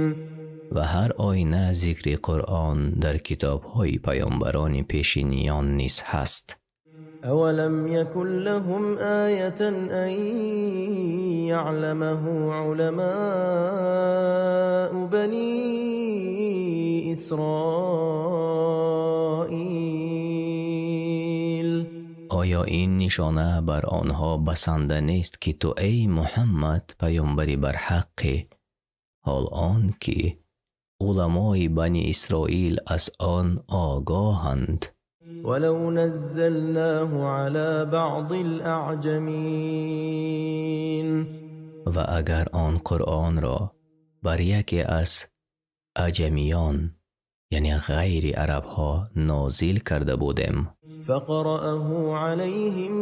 Ва ҳар оина зикри Қуръон дар китобҳои паёмбарони пешиниён низ ҳаст. أولم يكن لهم آية أن يعلمه علماء بني إسرائيل. Оё ин нишона бар онҳо басанда нест, ки ту, эй Муҳаммад, паёмбари барҳаққӣ, ҳол он ки уламои Бани Исроил аз он огоҳанд? ولو نزلناه على بعض الأعجمين. Ва агар он Қуръонро бар яке аз аҷамиён, яъне ғайри арабҳо, нозил карда будем, فقرأه عليهم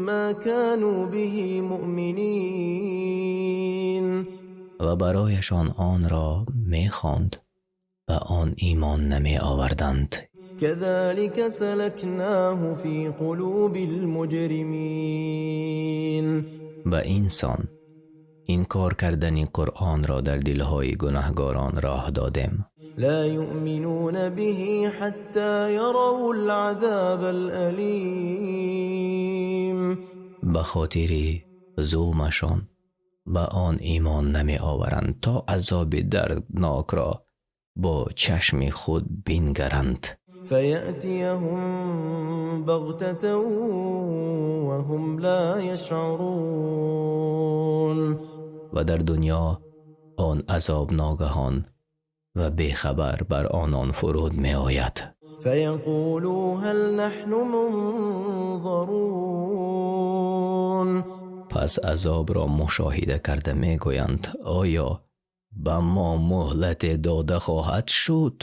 ما كانوا به مؤمنين. Ва барояшон онро мехонд, ба он имон намеоварданд. كذلك سلكناه في قلوب المجرمين. Ба ин сон инкор кардани Қуръонро дар дилҳои гунаҳгорон роҳ додем. لا يؤمنون به حتى يروا العذاب الأليم. Ба хотири зулмашон ба он имон намеоваранд, то азоби дарднокро бо чашми худ бингаранд. فيأتيهم بغتة وهم لا يشعرون. Ва дар дунё он азоб ногаҳон ва бехабар бар онон фуруд меояд. فيقولوا هل نحن منظرون. Пас азобро мушоҳида карда мегӯянд: оё ба мо муҳлате дода хоҳад шуд,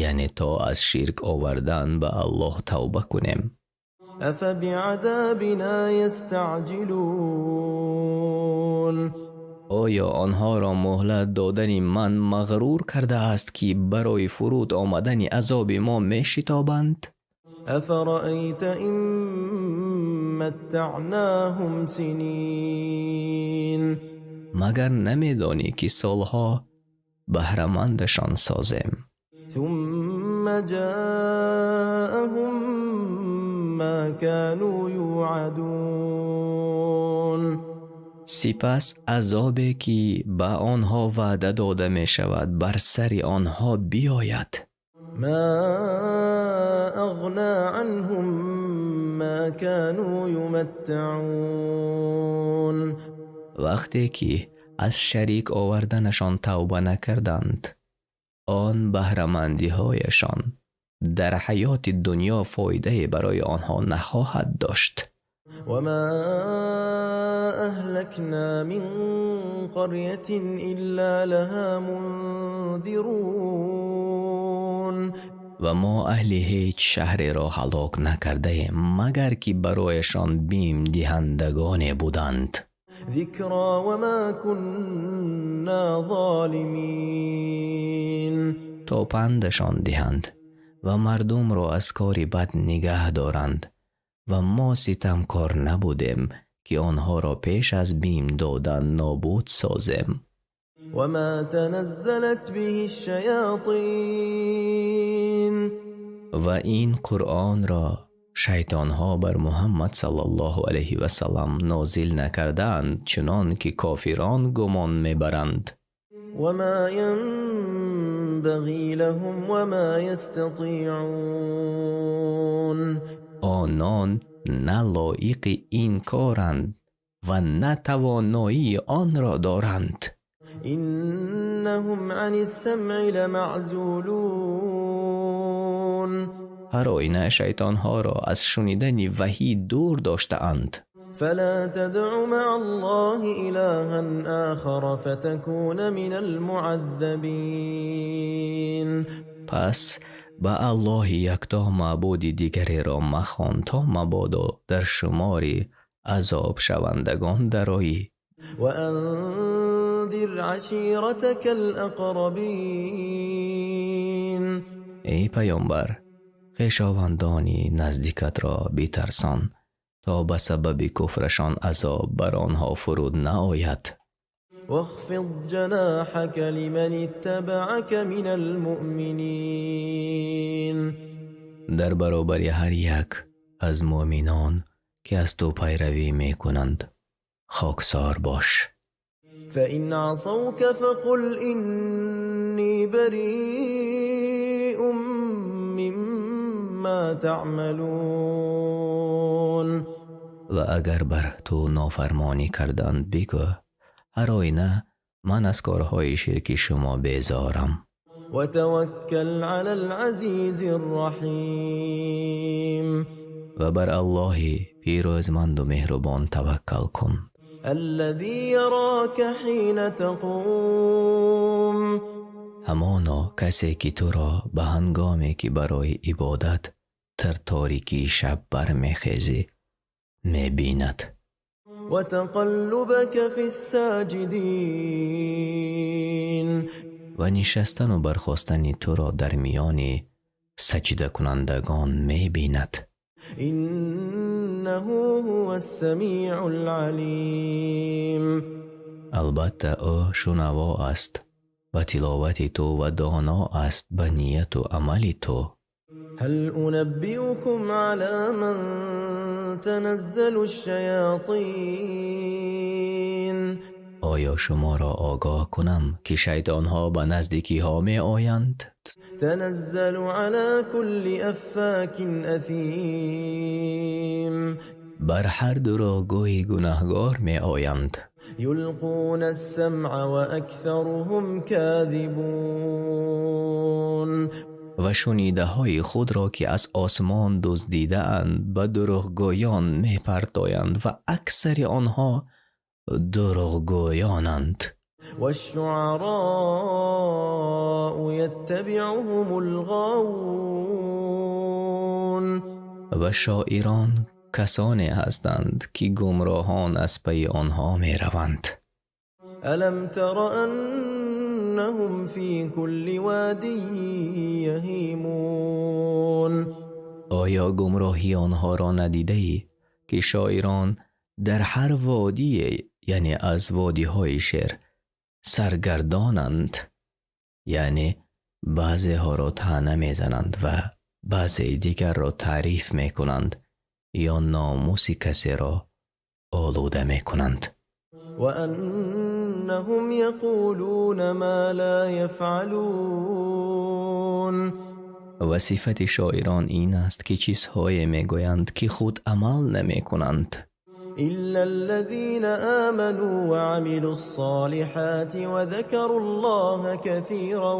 яъне то аз ширк овардан ба Аллоҳ тавба кунем? أفبعذابنا يستعجلون. Оё онҳоро муҳлат додани ман мағрур кардааст, ки барои фуруд омадани азоби мо мешитобанд? أفرأيت إن متعناهم سنين. Магар намедонӣ, ки солҳо баҳрамандашон созем, ثم جاءهم ما كانوا يوعدون. Сипас азобе, ки ба онҳо ваъда дода мешавад, бар сари онҳо биёяд? ما أغنى عنهم ما كانوا يمتعون. Вақте ки аз шарик оварданашон тавба накарданд, он баҳрамандиҳояшон дар ҳаёти дунё фоидае барои онҳо нахоҳад дошт. وما أهلكنا من قرية إلا لها منذرون. Ва мо аҳли ҳеҷ шаҳреро ҳалок накардаем, магар ки барояшон бимдиҳандагоне буданд. ذكرى وما كنا ظالمين. То пандашон диҳанд ва мардумро аз кори бад нигаҳ доранд, ва мо ситамкор набудем, ки онҳоро пеш аз бим додан нобуд созем. وما تنزلت به الشياطين. Ва ин Қуръонро шайтонҳо бар Муҳаммад саллаллоҳу алайҳи васаллам нозил накардаанд, чунон ки кофирон гумон мебаранд. وما ينبغي لهم وما يستطيعون. Онон на лоиқи ин коранд ва на тавоноии онро доранд. إنهم عن السمع لمعزولون. Ҳар оина шайтонҳоро аз шунидани ваҳӣ дур доштаанд. فلا تدع مع الله إلها آخر فتكون من المعذبين. Пас ба Аллоҳи якто маъбуди дигареро махон, то мабодо дар шумори азобшавандагон дароӣ. وأنذر عشيرتك الأقربين. Эй паёмбар, хешовандони наздикатро битарсон, то ба сабаби куфрашон азоб бар онҳо фуруд наояд. واخفض جناحك لمن اتبعك من المؤمنين. Дар баробари ҳар як аз муъминон, ки аз ту пайравӣ мекунанд, хоксор бош. فإن عصوك فقل إني بريء مما تعملون. Ва агар бар ту нофармонӣ карданд, бигӯ: ҳар оина ман аз корҳои ширки шумо безорам. وتوكل على العزيز الرحيم. Ва бар Аллоҳи пирӯзманду меҳрубон таваккал кун. الذي يراك حين تقوم. Ҳамоно касе, ки туро ба ҳангоме, ки барои ибодат дар торикии шаб бармехезӣ, мебинад. وتقلبك في الساجدين. Ва нишастану бархостани туро дар миёни саҷдакунандагон мебинад. إنه هو السميع العليم. Албатта, ӯ шунаво аст ба тиловати ту ва доно аст ба нияту амали ту. هل أنبئكم على من تنزل الشياطين؟ Оё шуморо огоҳ кунам, ки шайтонҳо ба назди киҳо меоянд? تنزل على كل أفاك أثيم. Бар ҳар дурӯғгӯи гунаҳгор меоянд. يلقون السمع وأكثرهم كاذبون. Ва шунидаҳои худро, ки аз осмон дуздидаанд, ба дурӯғгӯён мепартоянд ва аксари онҳо дурӯғгӯёнанд. والشعراء يتبعهم الغاوون. Ва шоирон касоне ҳастанд, ки гумроҳон аз пайи онҳо мераванд. ألم تر أنهم في كل واد يهيمون؟ Оё гумроҳии онҳоро надидаӣ, ки шоирон дар ҳар водие, яъне аз водиҳои шеър, саргардонанд, яъне баъзеҳоро таъна мезананд ва баъзеи дигарро таъриф мекунанд ё номуси касеро олуда мекунанд. وأنهم يقولون ما لا يفعلون. Ва сифати шоирон ин аст, ки чизҳое мегӯянд, ки худ амал намекунанд. إلا الذين آمنوا وعملوا الصالحات وذكروا الله كثيرا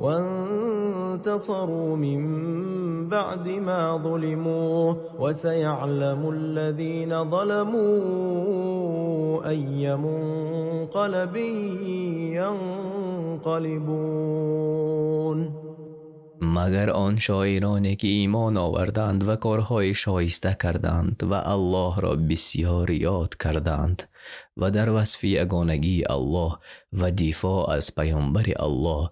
وانتصروا من بعد ما ظلموا وسيعلم الذين ظلموا أي منقلب ينقلبون. Магар он шоироне, ки имон оварданд ва корҳои шоиста карданд ва Аллоҳро бисьёр ёд карданд ва дар васфи ягонагии Аллоҳ ва дифоъ аз паёмбари Аллоҳ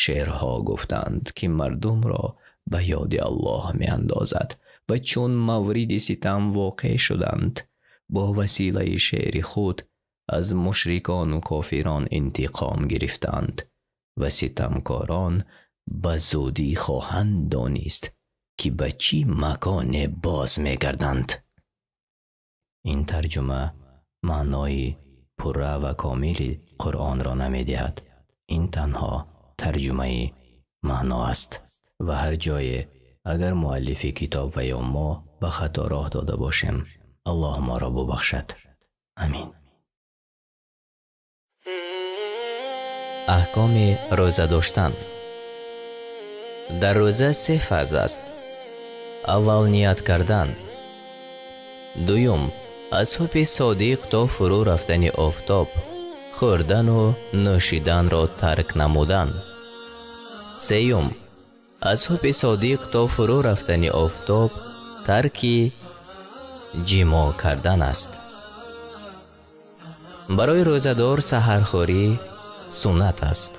шеърҳо гуфтанд, ки мардумро ба ёди Аллоҳ меандозад, ва чун мавриди ситам воқеъ шуданд, бо василаи шеъри худ аз мушрикону кофирон интиқом гирифтанд ва ситамкорон ба зудӣ хоҳанд донист, ки ба чӣ маконе боз мегарданд. Ин тарҷума маънои пурра ва комили Қуръонро намедиҳад. Ин танҳо тарҷумаи маъно аст ва ҳар ҷое агар муаллифи китоб ва ё мо ба хато роҳ дода бошем, Аллоҳ моро бубахшад. Амин. Аҳкоми рӯза доштан. Дар рӯза се фарз аст. Аввал, ният кардан. Дуюм, аз субҳи содиқ то фурӯ рафтани офтоб хӯрдану нӯшиданро тарк намудан. Сеюм, аз субҳи содиқ то фурӯ рафтани офтоб тарки ҷимоъ кардан аст. Барои рӯзадор саҳархӯрӣ суннат аст.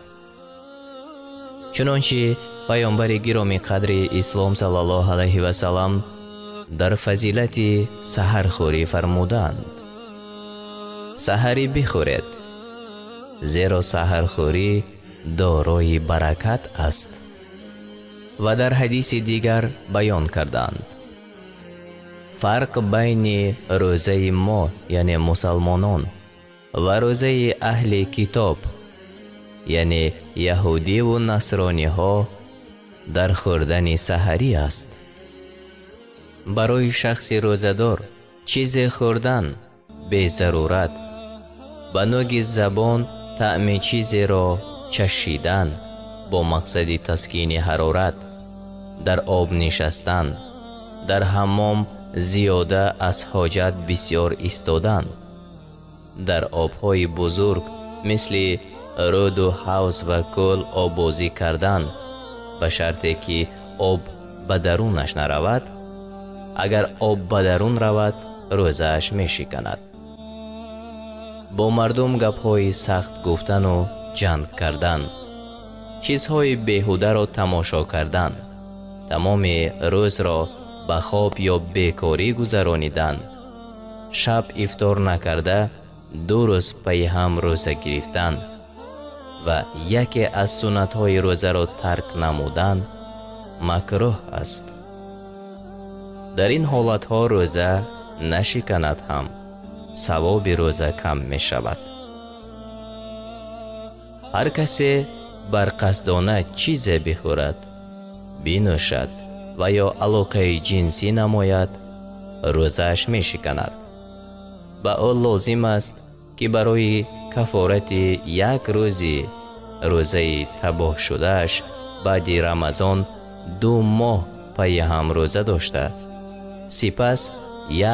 Чунончи паёмбари гиромӣ қадри ислом саллаллоҳу алайҳи васалам дар фазилати саҳархӯрӣ фармуданд: Саҳарӣ бихӯред, зеро саҳархӯрӣ дорои баракат аст. Ва дар ҳадиси дигар баён кардаанд: фарқ байни рӯзаи мо, яъне мусалмонон, ва рӯзаи аҳли китоб, яъне яҳудиву насрониҳо, дар хӯрдани саҳарӣ аст. Барои шахси рӯзадор чизе хӯрдан безарурат, ба нӯги забон таъми чизеро чашидан бо мақсади таскини ҳарорат, дар об нишастан, дар ҳаммом зиёда аз ҳоҷат бисёр истодан, дар обҳои бузург мисли рӯду ҳавз ва кӯл оббозӣ кардан ба шарте ки об ба дарунаш наравад. Агар об ба дарун равад, рӯзааш мешиканад. Бо мардум гапҳои сахт гуфтану ҷанг кардан, чизҳои беҳударо тамошо кардан, тамоми рӯзро ба хоб ё бекорӣ гузаронидан, шаб ифтор накарда 2 рӯз пайи ҳам рӯза гирифтан ва яке аз суннатҳои рӯзаро тарк намудан макрӯҳ аст. Дар ин ҳолатҳо рӯза нашиканад ҳам, савоби рӯза кам мешавад. Ҳар касе барқасдона чизе бихӯрад, бинӯшад ва ё алоқаи ҷинсӣ намояд, рӯзааш мешиканад. Ба ӯ лозим аст, ки барои кафорати як рӯзи рӯзаи табоҳ шудааш баъди Рамазон 2 моҳ пайи ҳам рӯза дошта, сипас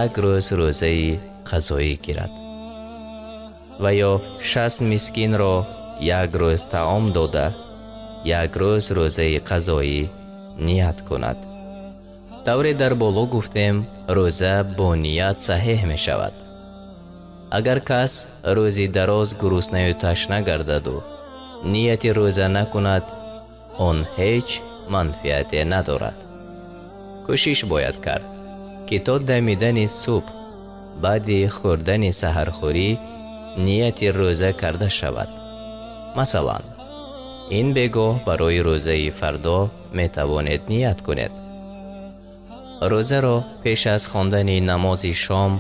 як рӯз рӯзаи қазоӣ гирад ва ё 60 мискинро як рӯз таом дода, як рӯз рӯзаи қазоӣ ният кунад. Тавре дар боло гуфтем, рӯза бо ният саҳеҳ мешавад. Агар кас рӯзи дароз гуруснаю ташна гардаду нияти рӯза накунад, он ҳеҷ манфиате надорад. Кӯшиш бояд кард, ки то дамидани субҳ баъди хӯрдани саҳархӯрӣ нияти рӯза карда шавад. Масалан, ин бегоҳ барои рӯзаи фардо метавонед ният кунед. Рӯзаро пеш аз хондани намози шом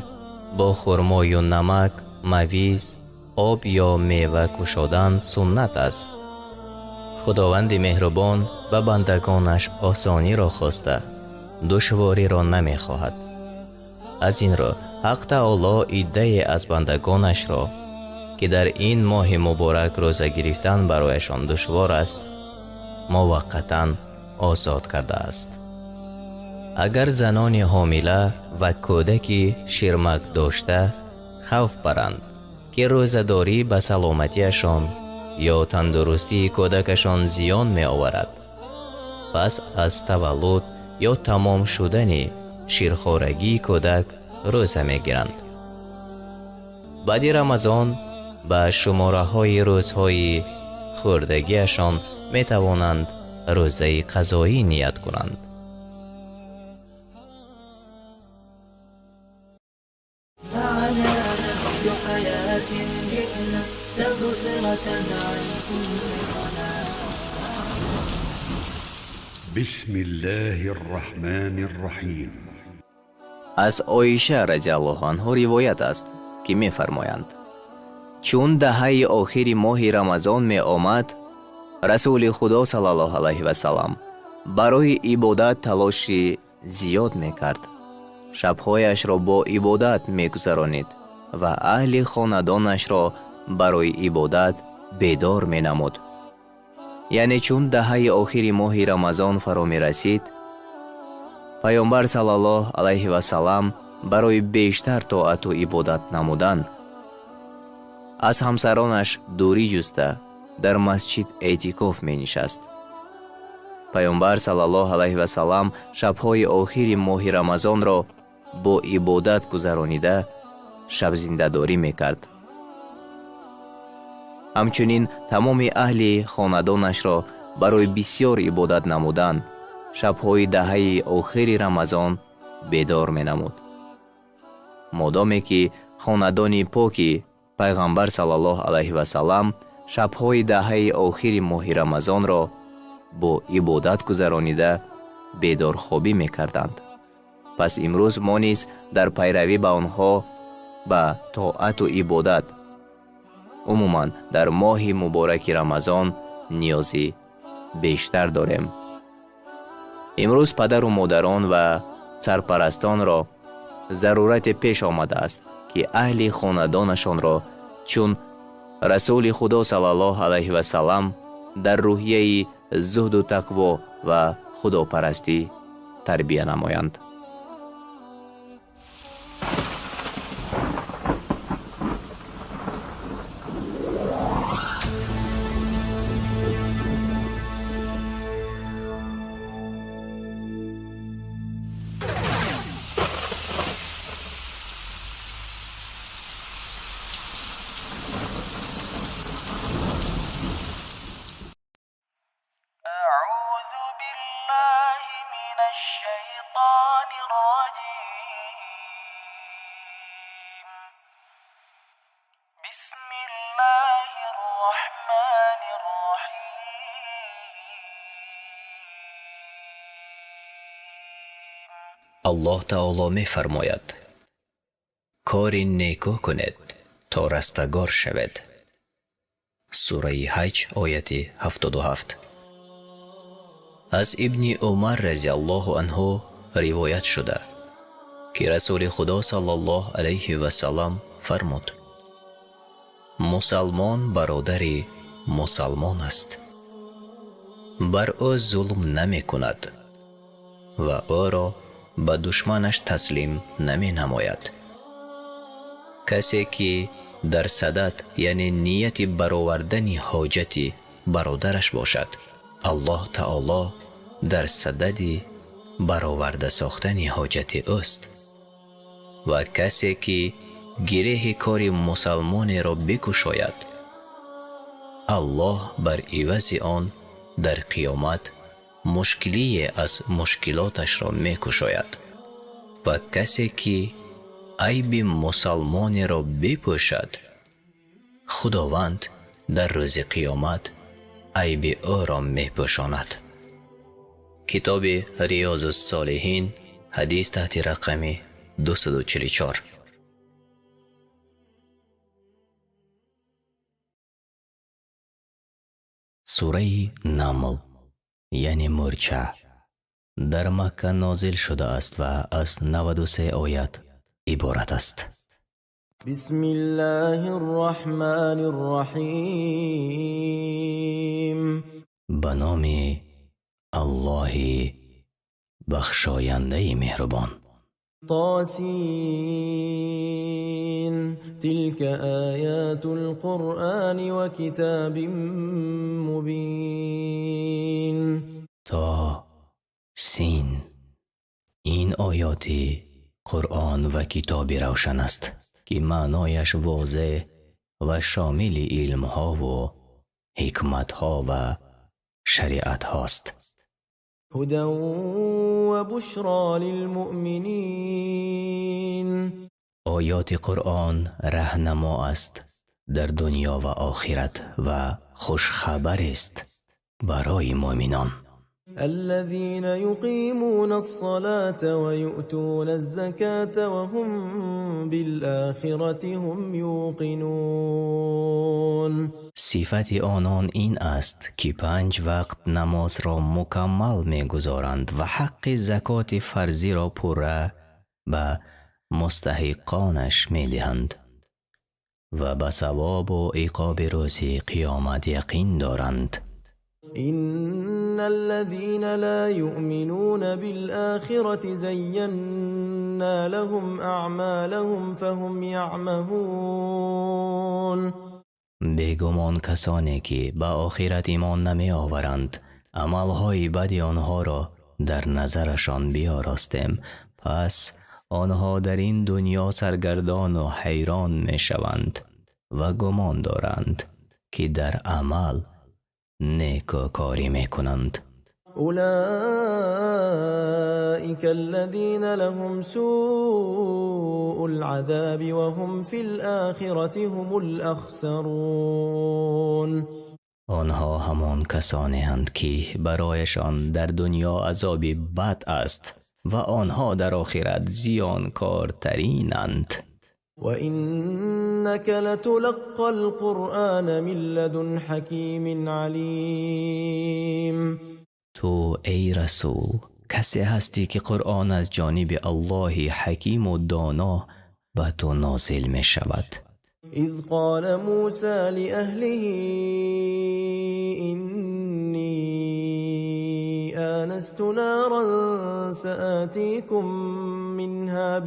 бо хурмою намак, мавиз, об ё мева кушодан суннат аст. Худованди меҳрубон ба бандагонаш осониро хоста, душвориро намехоҳад. Аз ин рӯ Ҳақ Таоло иддае аз бандагонашро, ки дар ин моҳи муборак рӯза гирифтан барояшон душвор аст, муваққатан озод кардааст. Агар занони ҳомила ва кӯдаки ширмак дошта хавф баранд, ки рӯзадорӣ ба саломатиашон ё тандурустии кӯдакашон зиён меоварад, пас аз таваллуд ё тамом шудани ширхорагии кӯдак рӯза мегиранд. Баъди Рамазон ба шумораҳои рӯзҳои хӯрдагиашон метавонанд рӯзаи қазоӣ ният кунанд. بسم الله الرحمن الرحیم. Аз Оиша радиаллоҳу анҳо ривоят аст, ки мефармоянд: чун даҳаи охири моҳи Рамазон меомад, Расули Худо саллаллоҳу алайҳи васаллам барои ибодат талоши зиёд мекард. Шабҳояшро бо ибодат мегузаронид ва аҳли хонадонашро барои ибодат бедор менамуд. Яъне чун даҳаи охири моҳи Рамазон фаро мерасид, Паёмбар саллаллоҳу алайҳи васаллам барои бештар тоату ибодат намудан аз ҳамсаронаш дурӣ ҷуста дар масҷид эътикоф менишаст. Паёмбар саллаллоҳу алайҳи васаллам шабҳои охири моҳи Рамазонро бо ибодат гузаронида шабзиндадорӣ мекард. Ҳамчунин тамоми аҳли хонадонашро барои бисёр ибодат намудан шабҳои даҳаи охири Рамазон бедор менамуд. Модоме ки хонадони поки Пайғамбар саллаллоҳу алайҳи васаллам шабҳои даҳаи охири моҳи Рамазонро бо ибодат гузаронида бедорхобӣ мекарданд. Пас имрӯз мо низ дар пайравӣ ба онҳо ба тоату ибодат, умуман дар моҳи мубораки Рамазон ниёзи бештар дорем. Имрӯз падару модарон ва сарпарастонро зарурате пеш омадааст, ки аҳли хонадонашонро чун Расули Худо саллаллоҳу алайҳи васаллам дар рӯҳияи зуҳду тақво ва худопарастӣ тарбия намоянд. Аллоҳ таоло мефармояд: кори некӯ кунед, то растагор шавед. Сураи Ҳаҷ, ояти 77. Аз Ибни Умар разиаллоҳу анҳу ривоят шуда, ки Расули Худо саллаллоҳу алайҳи васаллам фармуд: мусалмон бародари мусалмон аст, бар ӯ зулм намекунад ва ӯро ба душманаш таслим наменамояд. Касе ки дар садад, яъне нияти баровардани ҳоҷати бародараш бошад, Аллоҳ таоло дар садади бароварда сохтани ҳоҷати ӯст. Ва касе ки гиреҳи кори мусалмонеро бикушояд, Аллоҳ бар ивази он дар қиёмат мушкилие аз мушкилоташро мекушояд. Ва касе ки айби мусалмонеро бипӯшад, Худованд дар рӯзи қиёмат айби ӯро мепӯшонад. Китоби Риёзус-солиҳин, ҳадис таҳти рақами 244. Сураи Намл, яъне мӯрча, дар Макка нозил шудааст ва аз 93 оят иборат аст. Бисмиллаҳир роҳманир роҳим. Ба номи Аллоҳи бахшояндаи меҳрубон. Тосин. Тилка оятул Қуръони ва китобим мубин. То син. Ин оёти Қуръон ва китоби равшан аст, ки маънояш возеҳ ва шомили илмҳову ҳикматҳо ва шариатҳост. ҳудан ва бушро лилмуъминин. Оёти Қуръон раҳнамо аст дар дунё ва охират ва хушхабарест барои муъминон. الذين يقيمون الصلاة ويؤتون الزكاة وهم بالآخرة هم يوقنون. Сифати онон ин аст, ки панҷ вақт намозро мукаммал мегузоранд ва ҳаққи закоти фарзиро пурра ба мустаҳиқонаш медиҳанд ва ба савобу иқоби рӯзи қиёмат яқин доранд. إن الذين لا يؤمنون بالآخرة زينا لهم أعمالهم فهم يعمهون. Бегумон касоне ки ба охират имон намеоваранд, амалҳои бади онҳоро дар назарашон биёростем, пас онҳо дар ин дунё саргардону ҳайрон мешаванд ва гумон доранд, ки дар амал некӯкорӣ мекунанд. أولئك أولئك الذين لهم سوء العذاب وهم في الآخرة هم الأخسرون. Онҳо ҳамон касонеанд, ки барояшон дар дунё азоби бад аст ва онҳо дар охират зиёнкортаринанд. وإنك لتلقى القرآن من لدن حكيم عليم. Ту, эй расул, касе ҳастӣ, ки Қуръон аз ҷониби Аллоҳи ҳакиму доно ба ту нозил мешавад. إذ قال موسى لأهله إني آنست نارا سآتيكم منها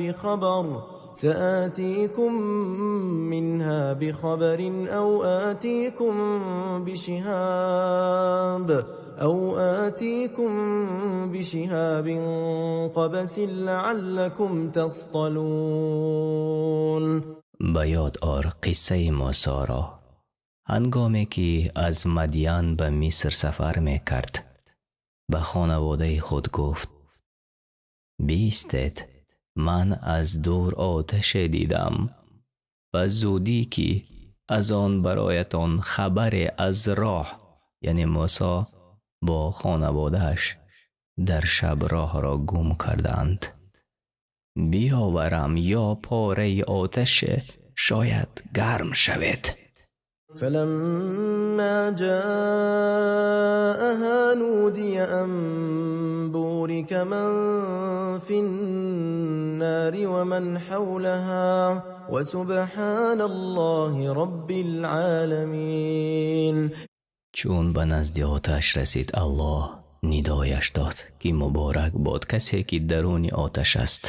بخبر أو آتيكم بشهاب قبس لعلكم تصطلون. Ба ёд ор қиссаи Мусоро, ҳангоме ки аз Мадян ба Миср сафар мекард, ба хонаводаи худ гуфт: «Биистед, ман аз дур оташе дидам. Ба зудӣ ки аз он бароятон хабаре аз роҳ». Яъне Мусо бо хонаводааш дар шаб роҳро гум кардаанд. Биёварам ё пораи оташе, шояд гарм шавед. فلما جاءها نودي أن بورك من في النار ومن حولها وسبحان الله رب العالمين. Чун ба назди оташ расид, Аллоҳ нидояш дод, ки муборак бод касе, ки даруни оташ аст,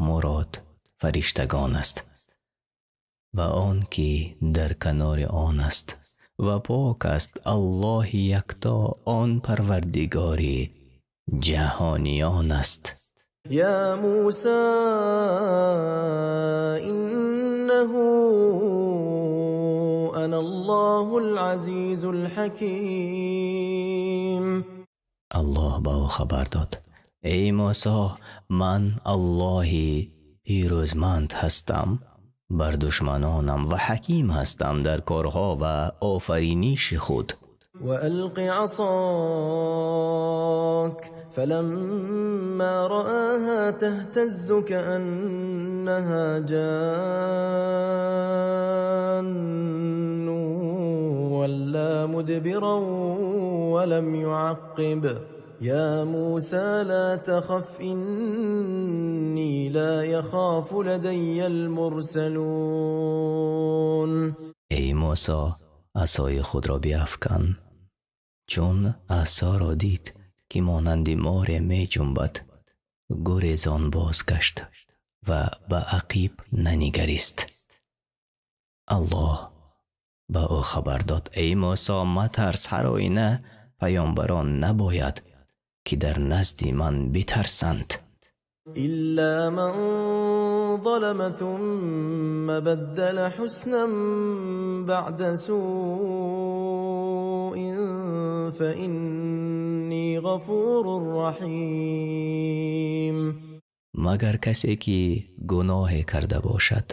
мурод фариштагон аст, ва он ки дар канори он аст, ва пок аст Аллоҳи якто, он парвардигори ҷаҳониён аст. يا موسى إنه أنا الله العزيز الحكيم. Аллоҳ ба ӯ хабар дод: «Эй Мусо, ман Аллоҳи пирӯзманд ҳастам бар душманонам ва ҳаким ҳастам дар корҳо ва офариниши худ». وألق عصاك فلما رآها تهتز كأنها جان ولى مدبرا ولم يعقب. يا موسى لا تخف، إني لا يخاف لدي المرسلون. Эй Мусо, асои худро биафкан. Чун асоро дид, ки монанди море меҷунбад, гурезон бозгашт ва ба ақиб нанигарист. Аллоҳ ба ӯ хабар дод: «Эй Мусо, матарс, ҳар оина паёмбарон набояд, ки дар назди ман битарсанд». إلا من ظلم ثم بدل حسنا بعد سوء فإني غفور رحيم. Магар касе, ки гуноҳе карда бошад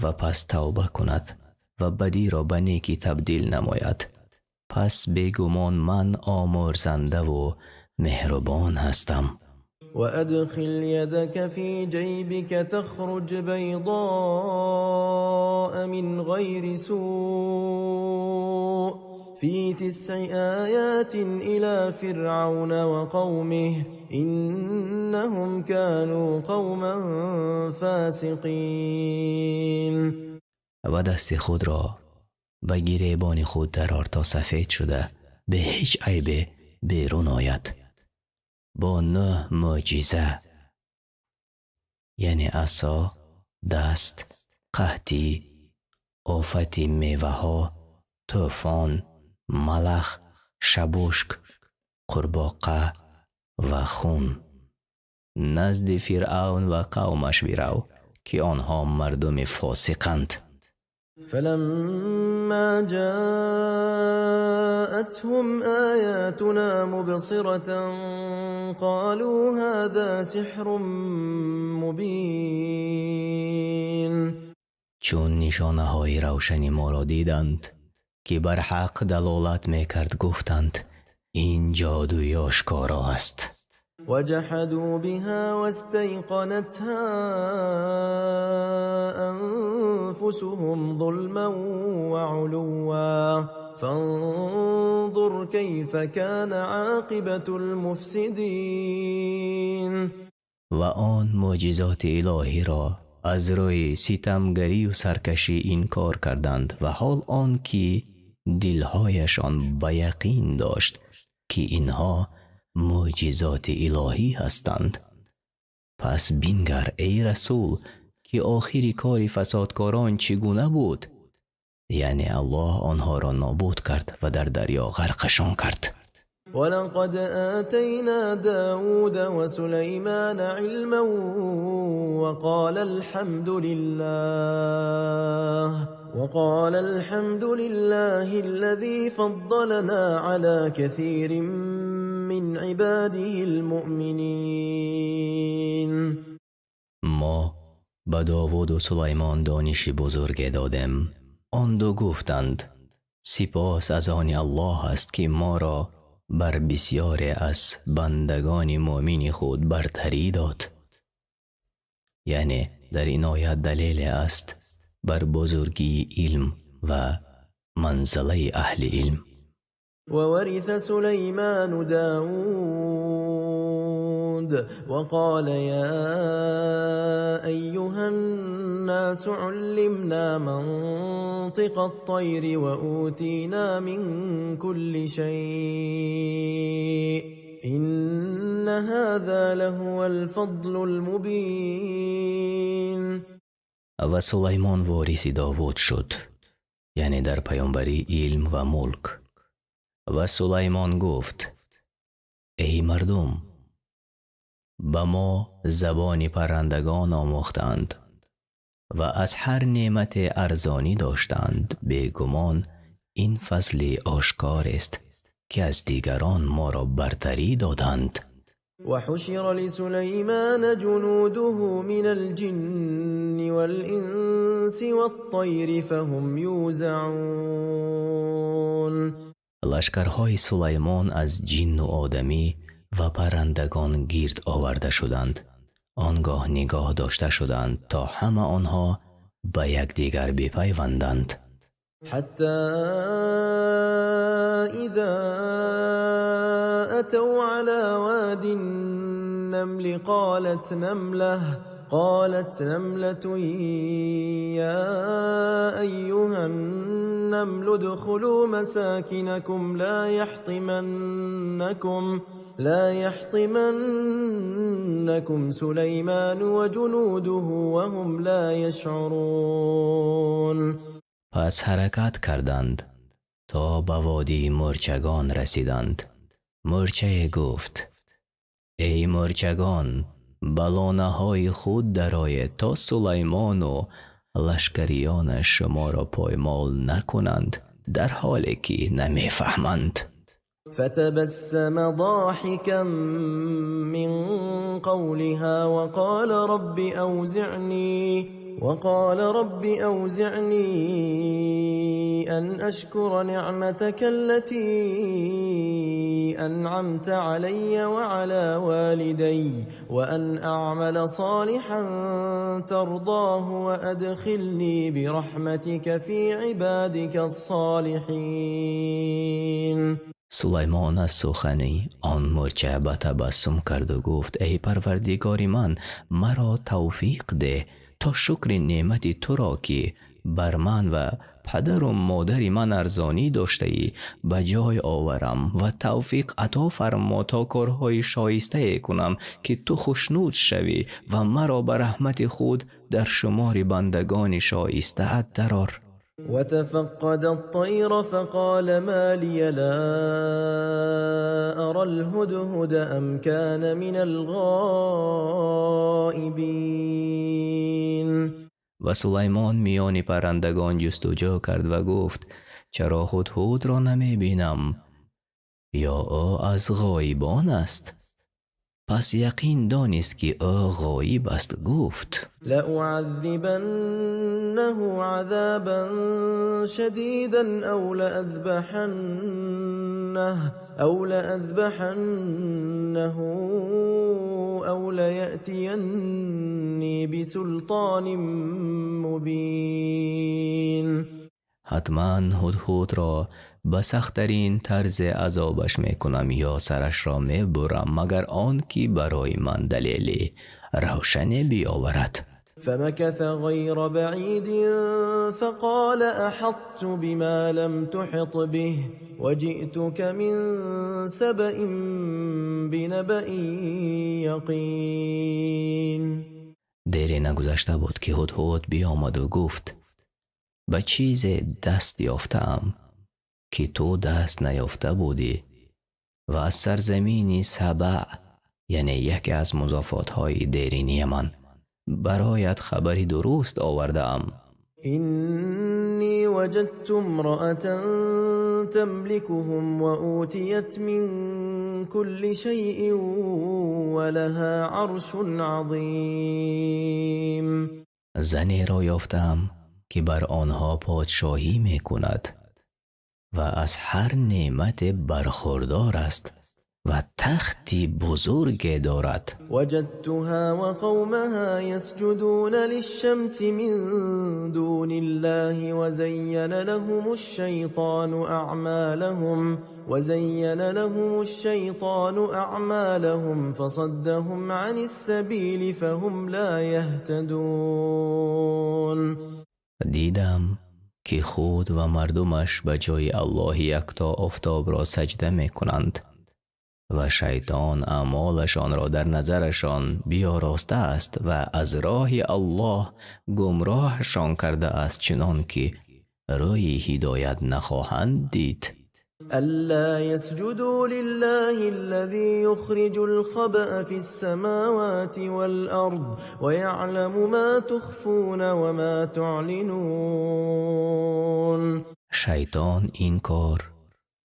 ва пас тавба кунад ва бадиро ба некӣ табдил намояд, пас бегумон ман омӯрзандаву меҳрубон ҳастам. وأدخل يدك في جيبك تخرج بيضاء من غير سوء في تسع آيات إلى فرعون وقومه إنهم كانوا قوما فاسقين. Ва дасти худро ба гиребони худ дарор, то сафед шуда бе ҳеҷ айбе берун ояд, бо нӯҳ мӯъҷиза, яъне асо, даст, қаҳтӣ, офати меваҳо, тӯфон, малах, шабушк, қурбоқа ва хун. Назди Фиръавн ва қавмаш бирав, ки онҳо мардуми фосиқанд. فلما جاءهم جاءتهم آياتنا مبصرة قالوا هذا سحر مبين. Чун нишонаҳои равшани моро диданд, ки бар ҳақ далолат мекард, гуфтанд: ин ҷодуи ошкоро аст. وجحدوا بها واستيقنتها أنفسهم ظلما وعلوا فانظر كيف كان عاقبة المفسدين. Ва он мӯъҷизоти илоҳиро аз рӯи ситамгарию саркашӣ инкор карданд, ва ҳол он ки дилҳояшон ба яқин дошт, ки инҳо мӯъҷизоти илоҳӣ ҳастанд. Пас бингар, эй расул, ки охири кори фасодкорон чӣ гуна буд, яъне Аллоҳ онҳоро нобуд кард ва дар дарё ғарқашон кард. ولقد آتينا داود وسليمان علما وقال الحمد لله الذي فضلنا على كثير من عباده المؤمنين. Мо ба Довуду Сулаймон дониши бузурге додем. Он ду гуфтанд: сипос аз они Аллоҳ аст, ки моро бар бисёре аз бандагони муъмини худ бартарӣ дод. Яъне дар ин оят далеле аст бар бузургии илм ва манзалаи аҳли илм. وورث سليمان داود وقال يا أيها الناس علمنا منطق الطير وأوتينا من كل شيء إن هذا لهو الفضل المبين. Ва Сулаймон вориси Довуд шуд, яъне дар паёмбарӣ, илм ва мулк. Ва Сулаймон гуфт: эй мардум, ба мо забони паррандагон омӯхтанд ва аз ҳар неъмате арзонӣ доштанд. Бегумон, ин фазли ошкорест, ки аз дигарон моро бартарӣ доданд. وحشر لسليمان جنوده من الجن والإنس والطير فهم يوزعون. Лашкарҳои Сулаймон аз ҷинну одамӣ ва паррандагон гирд оварда шуданд. Он гоҳ нигоҳ дошта шуданд, то ҳама онҳо ба якдигар бипайванданд. حتى إذا أتوا على واد النمل قالت نملة يا أيها النمل ادخلوا مساكنكم لا يحطمنكم سليمان وجنوده وهم لا يشعرون. Пас ҳаракат карданд, то ба водии мӯрчагон расиданд. Мӯрчае гуфт: эй мӯрчагон, ба лонаҳои худ дароед, то Сулаймону лашкариёнаш шуморо поймол накунанд, дар ҳоле ки намефаҳманд. فتبسم ضاحكا من قولها وقال رب أوزعني أن أشكر نعمتك التي أنعمت علي وعلى والدي وأن أعمل صالحا ترضاه وأدخلني برحمتك في عبادك الصالحين. Сулаймон аз сухани он мӯрча ба табассум карду гуфт: эй Парвардигори ман, маро тавфиқ деҳ, то шукри неъмати туро, ки бар ман ва падару модари ман арзонӣ доштаӣ, ба ҷой оварам ва тавфиқ ато фармо, то корҳои шоистае кунам, ки ту хушнуд шавӣ, ва маро ба раҳмати худ дар шумори бандагони шоистаат дарор. وتفقد الطير فقال ما لي لا أرى الهدهد أم كان من الغائبين. Ва Сулаймон миёни паррандагон ҷустуҷӯ кард ва гуфт: Чаро Ҳудҳудро намебинам? Ё ӯ аз ғоибон аст? Пас яқин донист, ки ӯ ғоиб аст, гуфт: لأعذبنه عذابا شديدا أو لأذبحنه أو ليأتيني بسلطان مبين. Ҳатман Ҳудҳудро ба сахттарин тарзе азобаш мекунам ё сарашро мебурам, магар он ки барои ман далели равшане биёварад. فمكث غير بعيد فقال أحطت بما لم تحط به وجئتك من سبإ بنبإ يقين. Дере нагузашта буд, ки Ҳудҳуд биомаду гуфт: ба чизе даст ёфтаам, ки ту даст наёфта будӣ, ва аз сарзамини Сабаъ, яъне яке аз музофотҳои дерини Яман, бароят хабари дуруст овардаам. إني وجدت امرأة تملكهم وأوتيت من كل شيء ولها عرش عظيم. Занеро ёфтаам, ки бар онҳо подшоҳӣ мекунад ва аз ҳар неъмате бархурдор аст ва тахти бузурге дорад. وجدتها وقومها يسجدون للشمس من دون الله وزين لهم الشيطان أعمالهم فصدهم عن السبيل فهم لا يهتدون. Дидам, ки худ ва мардумаш ба ҷои Аллоҳи якто офтобро саҷда мекунанд ва шайтон аъмолашонро дар назарашон биёростааст ва аз роҳи Аллоҳ гумроҳашон кардааст, чунон ки рӯи ҳидоят нахоҳанд дид. ألا يسجدوا لله الذي يخرج الخبأ في السماوات والأرض ويعلم ما تخفون وما تعلنون. Шайтон ин кор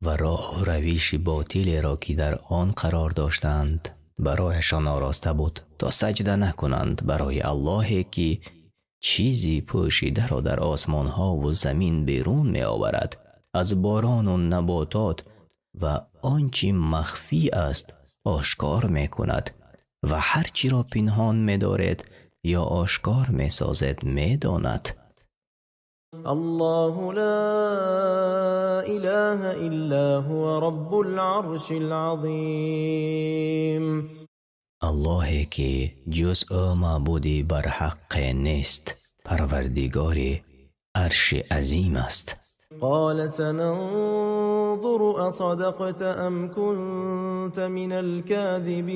ва роҳу равиши ботилеро, ки дар он қарор доштанд, барояшон ороста буд, то саҷда накунанд барои Аллоҳе, ки чизи пӯшидаро дар осмонҳову замин берун меоварад аз борону наботот ва он чи махфӣ аст ошкор мекунад ва ҳар чиро пинҳон медоред ё ошкор месозед, медонад. الله لا إله إلا هو رب العرش العظيم. Аллоҳе, ки ҷуз ӯ маъбуди барҳаққе нест, Парвардигори Арши азим аст. قال سننظر أصدقت أم كنت من الكاذبين.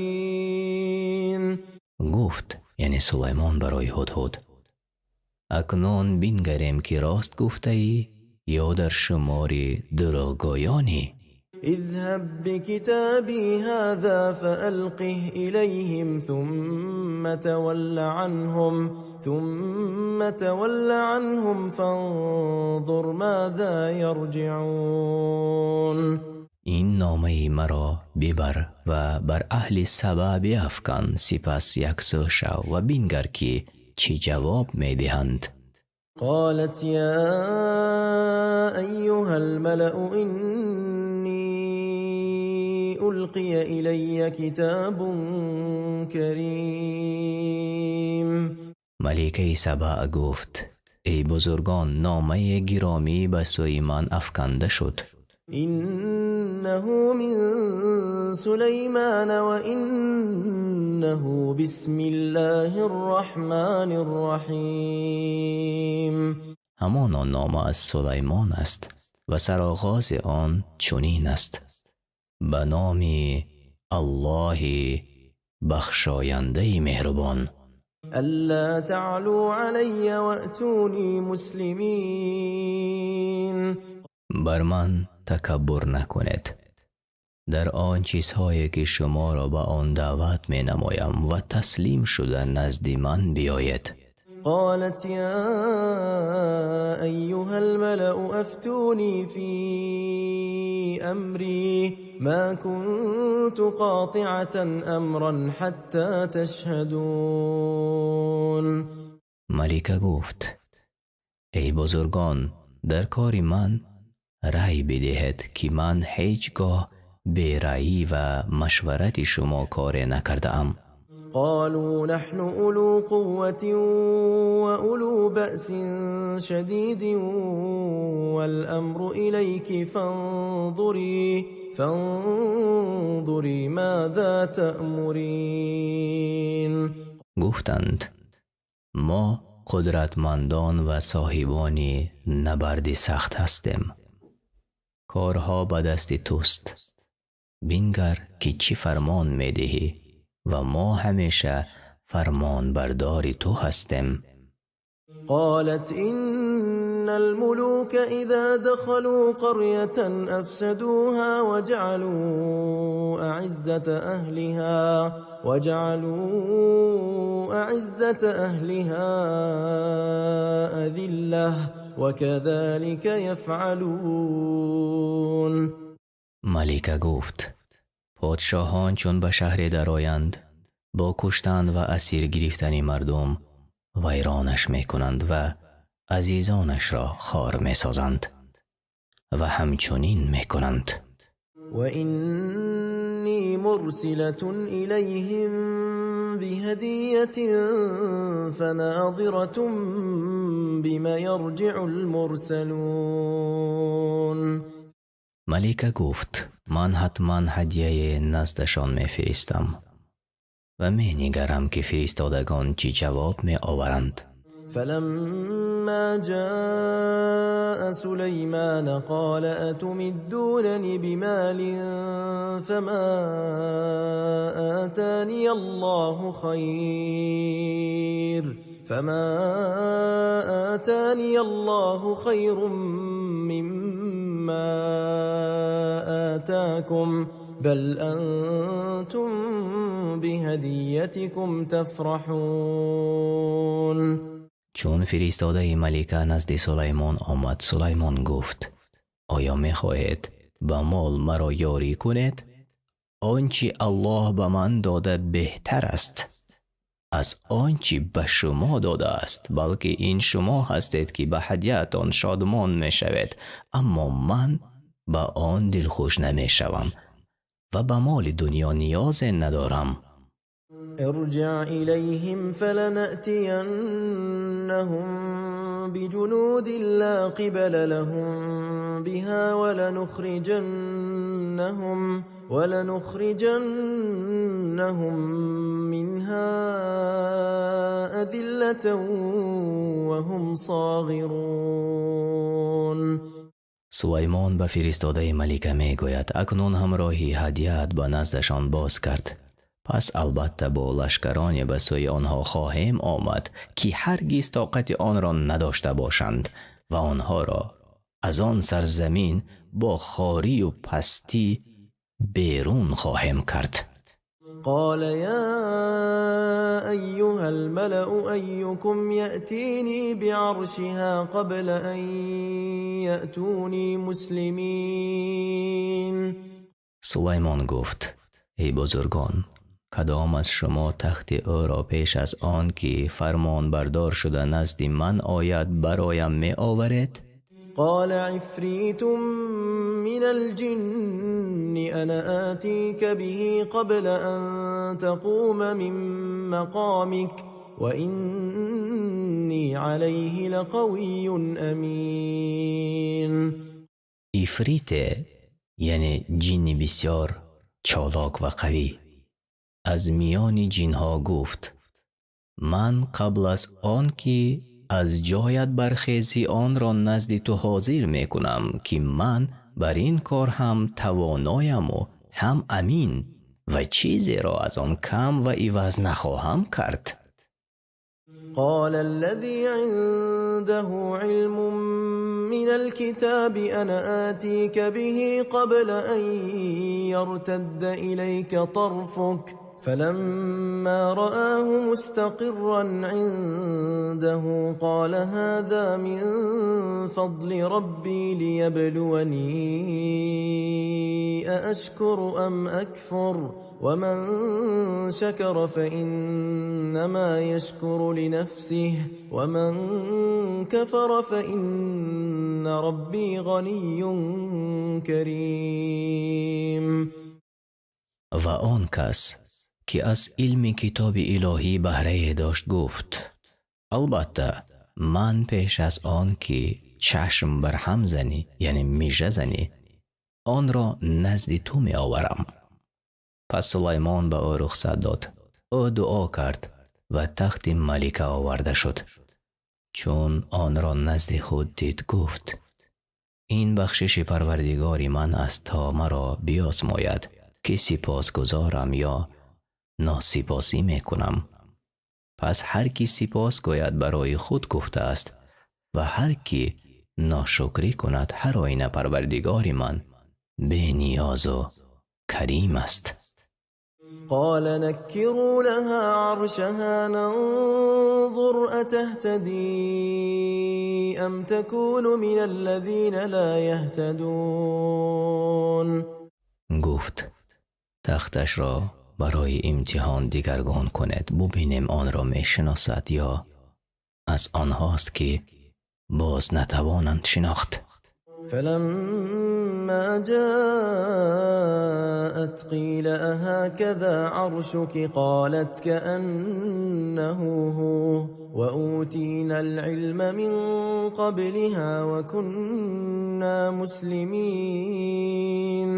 Гуфт, яъне Сулаймон барои Ҳудҳуд: акнун бингарем, ки рост гуфтаӣ ё дар шумори дурӯғгӯёнӣ. اذهب بكتابي هذا فألقه إليهم ثم تول عنهم فانظر ماذا يرجعون. Ин номаи маро бибар ва бар аҳли Саба биафкан, сипас яксӯ шав ва бингар, ки чӣ ҷавоб медиҳанд. قالت يا أيها الملأ إني ألقي إلي كتاب كريم. Маликаи Саба гуфт: эй бузургон, номаи гиромӣ ба сӯи ман афканда шуд. إنه من سليمان وإنه بسم الله الرحمن الرحيم. Ҳамон нома аз Сулаймон аст ва сароғози он чунин аст: ба номи Аллоҳи бахшояндаи меҳрубон. ألا تعلوا علي وأتوني مسلمين. Бар ман такаббур накунед дар он чизҳое, ки шуморо ба он даъват менамоям, ва таслим шуда назди ман биёед. قالت يا أيها الملأ أفتوني في أمري ما كنت قاطعة أمرا حتى تشهدون. Малика гуфт: эй бузургон, дар кори ман рай бидиҳед, ки ман ҳеҷ гоҳ бераъӣ ва машварати шумо коре накардаам. قالوا نحن أولو قوة وأولو بأس شديد والأمر إليك فانظري ماذا تأمرين. Гуфтанд: мо қудратмандон ва соҳибони набарди сахт ҳастем, корҳо ба дасти туст, бингар ки чӣ фармон медиҳӣ ва мо ҳамеша фармонбардори ту ҳастем. قالت إن الملوك إذا دخلوا قرية أفسدوها وجعلوا أعزة أهلها أذلة وكذلك يفعلون. Малика гуфт: подшоҳон чун ба шаҳре дароянд, бо куштан ва асир гирифтани мардум вайронаш мекунанд ва азизонашро хор месозанд ва ҳамчунин мекунанд. وإني مرسلة إليهم بهدية فناظرة بما يرجع المرسلون. Малика гуфт: ман ҳатман ҳадияе наздашон мефиристам ва менигарам, ки фиристодагон чӣ ҷавоб меоваранд. فلما جاء سليمان قال أتمدونني بمال فما آتاني الله خير مما آتاكم بل أنتم بهديتكم تفرحون. Чун фиристодаи малика назди Сулаймон омад, Сулаймон гуфт: оё мехоҳед ба мол маро ёрӣ кунед? Он чи Аллоҳ ба ман дода беҳтар аст аз он чи ба шумо додааст, балки ин шумо ҳастед, ки ба ҳадияатон шодмон мешавед, аммо ман ба он дилхуш намешавам ва ба моли дунё ниёзе надорам. ارجع إليهم فلنأتينهم بجنود لا قبل لهم بها ولنخرجنهم منها أذلة وهم صاغرون. Сулаймон ба фиристодаи малика мегӯяд: акнун ҳамроҳи ҳадияат ба наздашон боз кард, пас албатта бо лашкароне ба сӯи онҳо хоҳем омад, ки ҳаргиз тоқати онро надошта бошанд ва онҳоро аз он сарзамин бо хорию пастӣ берун хоҳем кард. قال يا أيها الملأ أيكم يأتيني بعرشها قبل أن يأتوني مسلمين. Сулаймон гуфт: эй бузургон, кадом аз шумо тахти ӯро пеш аз он ки фармонбардор шуда назди ман ояд бароям меоваред? قال عفريت من الجن أنا آتيك به قبل أن تقوم من مقامك وإني عليه لقوي أمين. Ифрите, яъне ҷинни бисёр чолок ва қавӣ, аз миёни ҷинҳо гуфт: ман қабл аз он ки аз ҷоят бархезӣ онро назди ту ҳозир мекунам, ки ман бар ин кор ҳам тавонояму ҳам амин ва чизеро аз он кам ва иваз нахоҳам кард. قال الذي عنده علم من الكتاب أنا آتيك به قبل أن يرتد إليك طرفك فلما رآه مستقرا عنده قال هذا من فضل ربي ليبلوني أأشكر أم أكفر ومن شكر فإنما يشكر لنفسه ومن كفر فإن ربي غني كريم. Ва он кас, ки аз илми китоби илоҳӣ баҳрае дошт, гуфт: «Албатта, ман пеш аз он ки чашм бар ҳам занӣ, яъне мижа занӣ, онро назди ту меоварам». Пас Сулаймон ба ӯ рухсат дод. Ӯ дуо кард ва тахти малика оварда шуд. Чун онро назди худ дид, гуфт: «Ин бахшиши Парвардигори ман аст, то маро биозмояд, ки сипосгузорам ё носипосӣ мекунам. Пас ҳар ки сипос гӯяд, барои худ гуфтааст ва ҳар ки ношукрӣ кунад, ҳар оина Парвардигори ман бениёзу карим аст». قال نكروا لها عرشها ننظر أتهتدي أم تكون من الذين لا يهتدون. Гуфт: «Тахташро барои имтиҳон дигаргун кунед, бубинем, онро мешиносад ё аз онҳост, ки боз натавонанд шинохт». فلما جاءت قيل أهكذا عرشك؟ قالت كأنه هو وأوتينا العلم من قبلها وكنا مسلمين.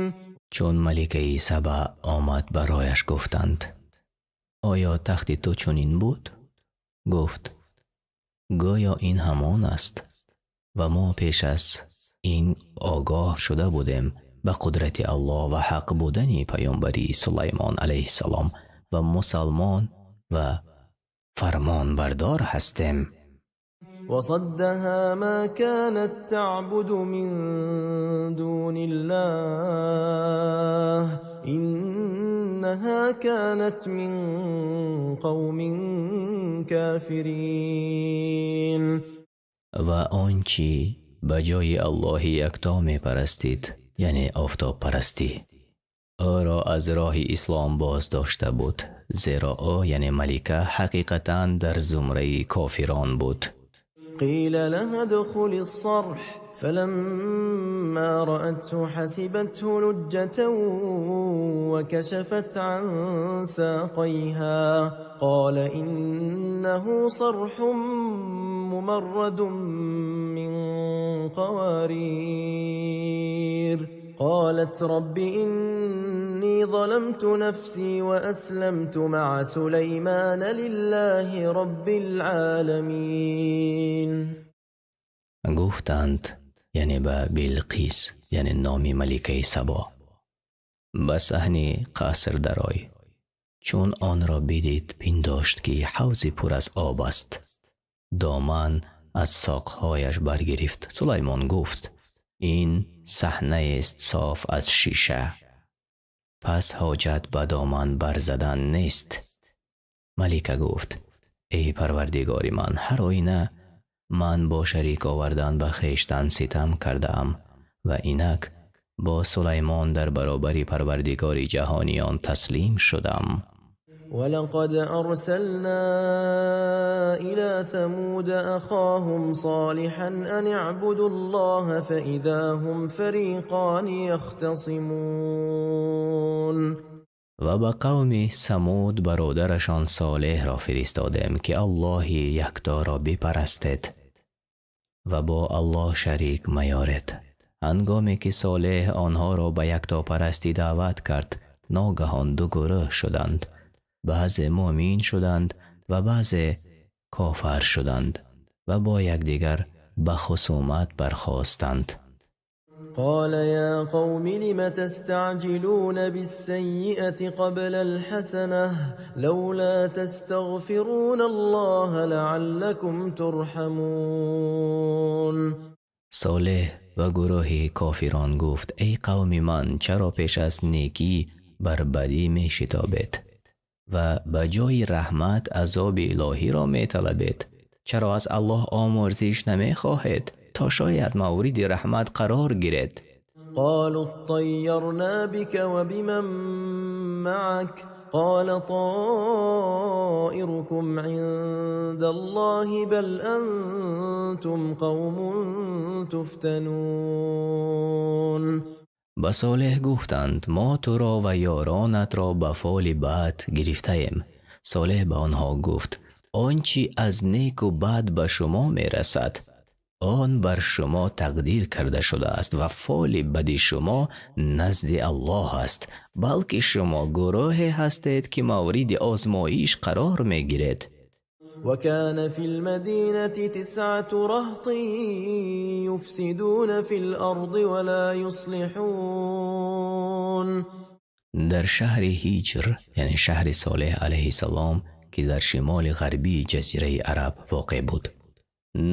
Чун маликаи Саба омад, барояш гуфтанд: «Оё тахти ту чунин буд?» Гуфт: «Гӯё ин ҳамон аст ва мо пеш аз ин огоҳ шуда будем ба қудрати Аллоҳ ва ҳақ будани паёмбарии Сулаймон алайҳиссалом ва мусалмон ва фармонбардор ҳастем». وصدها ما كانت تعبد من دون الله إنها كانت من قوم كافرين. Ва он чӣ ба ҷои Аллоҳи якто мепарастид, яъне офтобпарастӣ, ӯро аз роҳи ислом боздошта буд, зеро ӯ, яъне малика, ҳақиқатан дар зумраи кофирон буд. قيل لها ادخلي الصرح فلما رأته حسبته لجة وكشفت عن ساقيها قال إنه صرح ممرد من قوارير قالت رب إني ظلمت نفسي وأسلمت مع سليمان لله رب العالمين. Гуфтанд, яъне ба Билқис, яъне номи маликаи Сабо: «Ба саҳни қаср дарой». Чун онро бидид, пиндошт, ки ҳавзи пур аз об аст, доман аз соқҳояш баргирифт. Сулаймон гуфт: «Ин саҳнаест соф аз шиша, пас ҳоҷат ба доман барзадан нест». Малика гуфт: «Эй Парвардигори ман, ҳар оина ман бо шарик овардан ба хештан ситам кардаам ва инак бо Сулаймон дар баробари Парвардигори ҷаҳониён таслим шудам». ولقد أرسلنا إلى ثمود أخاهم صالحا أن اعبدوا الله فإذا هم فريقان يختصمون. Ва ба қавми Самуд бародарашон Солеҳро фиристодем, ки Аллоҳи якторо бипарастед ва бо Аллоҳ шарик маёред. Ҳангоме ки Солеҳ онҳоро ба яктопарастӣ даъват кард, ногаҳон ду гурӯҳ шуданд: баъзе муъмин шуданд ва баъзе кофар шуданд ва бо якдигар ба хусумат бархостанд. قال يا قوم لم تستعجلون بالسيئة قبل الحسنة لولا تستغفرون الله لعلكم ترحمون. Солеҳ ба гурӯҳи кофирон гуфт: «Эй қавми ман, чаро пеш аз некӣ бар бадӣ мешитобед?» Ва ба ҷои раҳмат азоби илоҳиро металабед? Чаро аз Аллоҳ омурзиш намехоҳед, то шояд мавриди раҳмат қарор гиред? قالوا اطيرنا بك وبمن معك قال طائركم عند الله بل أنتم قوم تفتنون. Ба Солеҳ гуфтанд: мо туро ва ёронатро ба фоли бад гирифтаем. Солеҳ ба онҳо гуфт: он чӣ аз неку бад ба шумо мерасад, он бар шумо тақдир карда шудааст ва фоли бади шумо назди Аллоҳ аст, балки шумо гурӯҳе ҳастед, ки мавриди озмоиш қарор мегиред. وكان في المدينة تسعة رهط يفسدون في الأرض ولا يصلحون. Дар шаҳри Ҳиҷр, яъне шаҳри Солеҳ алайҳиссалом, ки дар шимоли ғарбии ҷазираи Араб воқеъ буд,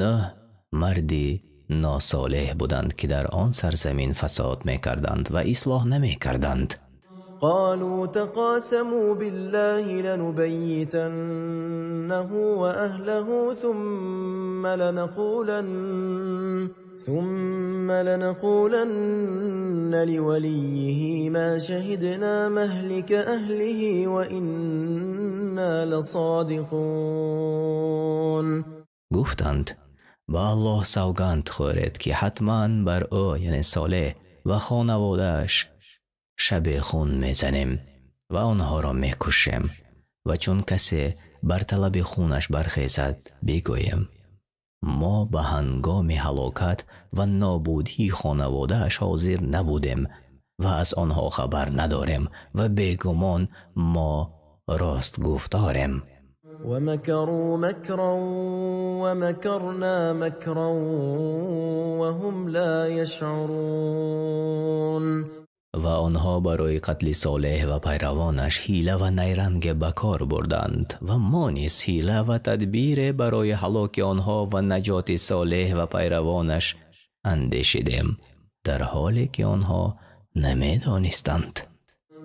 нӯҳ марди носолеҳ буданд, ки дар он сарзамин фасод мекарданд ва ислоҳ намекарданд. قالوا تقاسموا بالله لنبيتنه وأهله ثم لنقولن لوليه ما شهدنا مهلك أهله وإنا لصادقون. Гуфтанд: ба Аллоҳ савганд хӯред, ки ҳатман бар ӯ, яъне Солеҳ, ва хонаводааш шабехун мезанем ва онҳоро мекушем ва чун касе бар талаби хунаш бархезад, бигӯем: мо ба ҳангоми ҳалокат ва нобудии хонаводааш ҳозир набудем ва аз онҳо хабар надорем ва бегумон мо ростгуфторем. ومكروا مكرا ومكرنا مكرا وهم لا يشعرون. Ва онҳо барои қатли Солеҳ ва пайравонаш ҳила ва найранге ба кор бурданд ва мо низ ҳила ва тадбире барои ҳалоки онҳо ва наҷоти Солеҳ ва пайравонаш андешидем, дар ҳоле ки онҳо намедонистанд.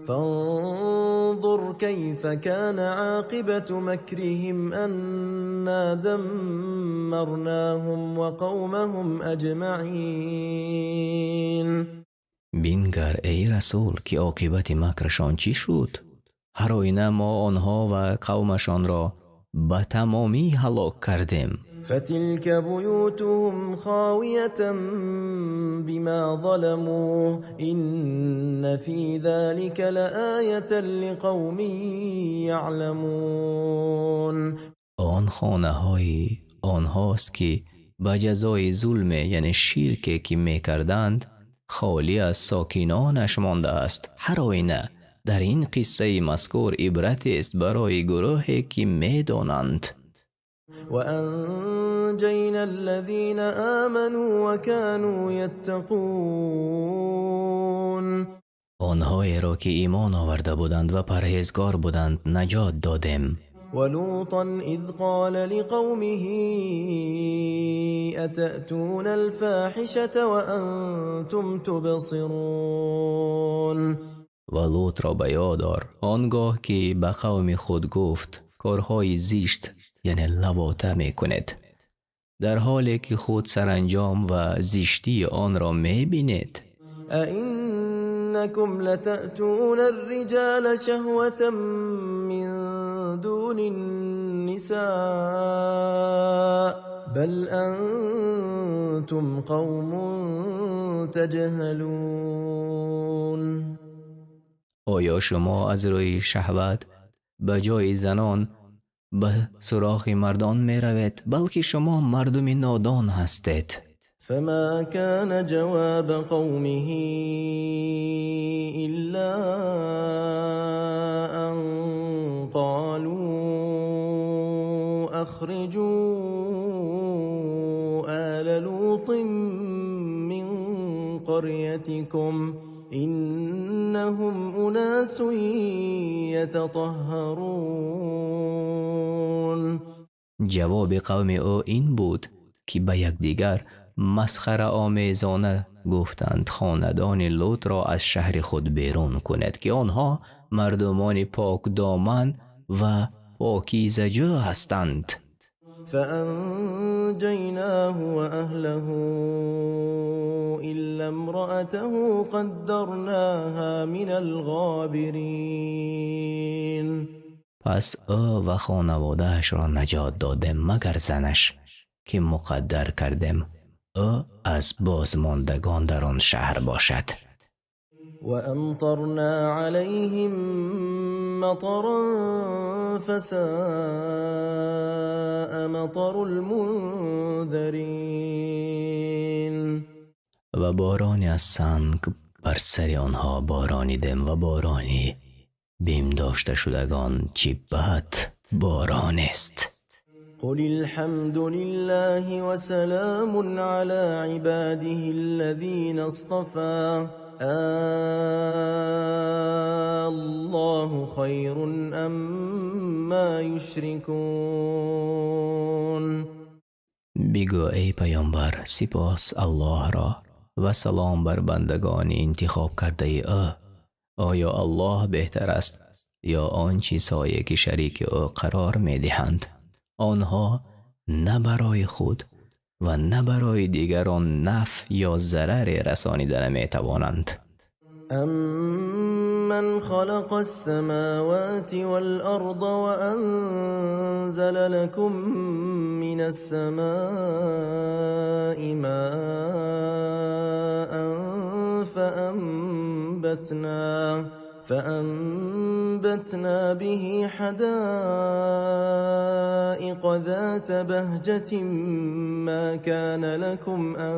فانظر كيف كان عاقبة مكرهم أنا دمرناهم وقومهم أجمعين. Бингар, эй расул, ки оқибати макрашон чӣ шуд. Ҳар оина мо онҳо ва қавмашонро ба тамомӣ ҳалок кардем. فتلك بيوتهم خاوية بما ظلموا إن في ذلك لآية لقوم يعلمون. Он хонаҳои онҳост, ки ба ҷазои зулме, яъне ширке, ки мекарданд, холӣ аз сокинонаш мондааст. Ҳар оина дар ин қиссаи мазкур ибратест барои гурӯҳе, ки медонанд. وأنجينا الذين آمنوا وكانوا يتقون. Онҳоеро, ки имон оварда буданд ва парҳезгор буданд, наҷот додем. ولوطا إذ قال لقومه أتأتون الفاحشة وأنتم تبصرون. Ва Лутро ба ёд ор, он гоҳ ки ба қавми худ гуфт: корҳои зишт, яъне лавота, мекунед, дар ҳоле ки худ саранҷом ва зиштии онро мебинед. أئنكم لتأتون الرجال شهوة من دون النساء بل أنتم قوم تجهلون. Оё шумо аз рӯи шаҳват ба ҷои занон ба суроғи мардон меравед? Балки шумо мардуми нодон ҳастед. فما كان جواب قومه إلا أن قالوا أخرجوا آل لوط من قريتكم إنهم أناس يتطهرون. Ҷавоби қавми ӯ ин буд, ки ба якдигар масхараомезона гуфтанд: хонадони Лутро аз шаҳри худ берун кунед, ки онҳо мардумони покдоман ва покизаҷӯ ҳастанд. فأنجيناه وأهله إلا امرأته قدرناها من الغابرين. Пас ӯ ва хонаводаашро наҷот додем, магар занаш, ки муқаддар кардем ӯ аз бозмондагон дар он шаҳр бошад. وأمطرنا عليهم مطرا فساء مطر المنذرين. Ва бороне аз санг бар сари онҳо боронидем, ва борони бимдошташудагон чӣ бад боронест. قل الحمد لله وسلام على عباده الذين اصطفى الله خير أما يشركون. Бигӯ, эй паёмбар: сипос Аллоҳро ва салом бар бандагони интихоб кардаи ӯ. Оё Аллоҳ беҳтар аст ё он чизҳое, ки шарики ӯ қарор медиҳанд? Онҳо на барои худ ва на барои дигарон нафъ ё зараре расонида наметавонанд. أمن خلق السماوات والأرض وأنزل لكم من السماء ماء فأنبتنا به حدائق ذات بهجة ما كان لكم أن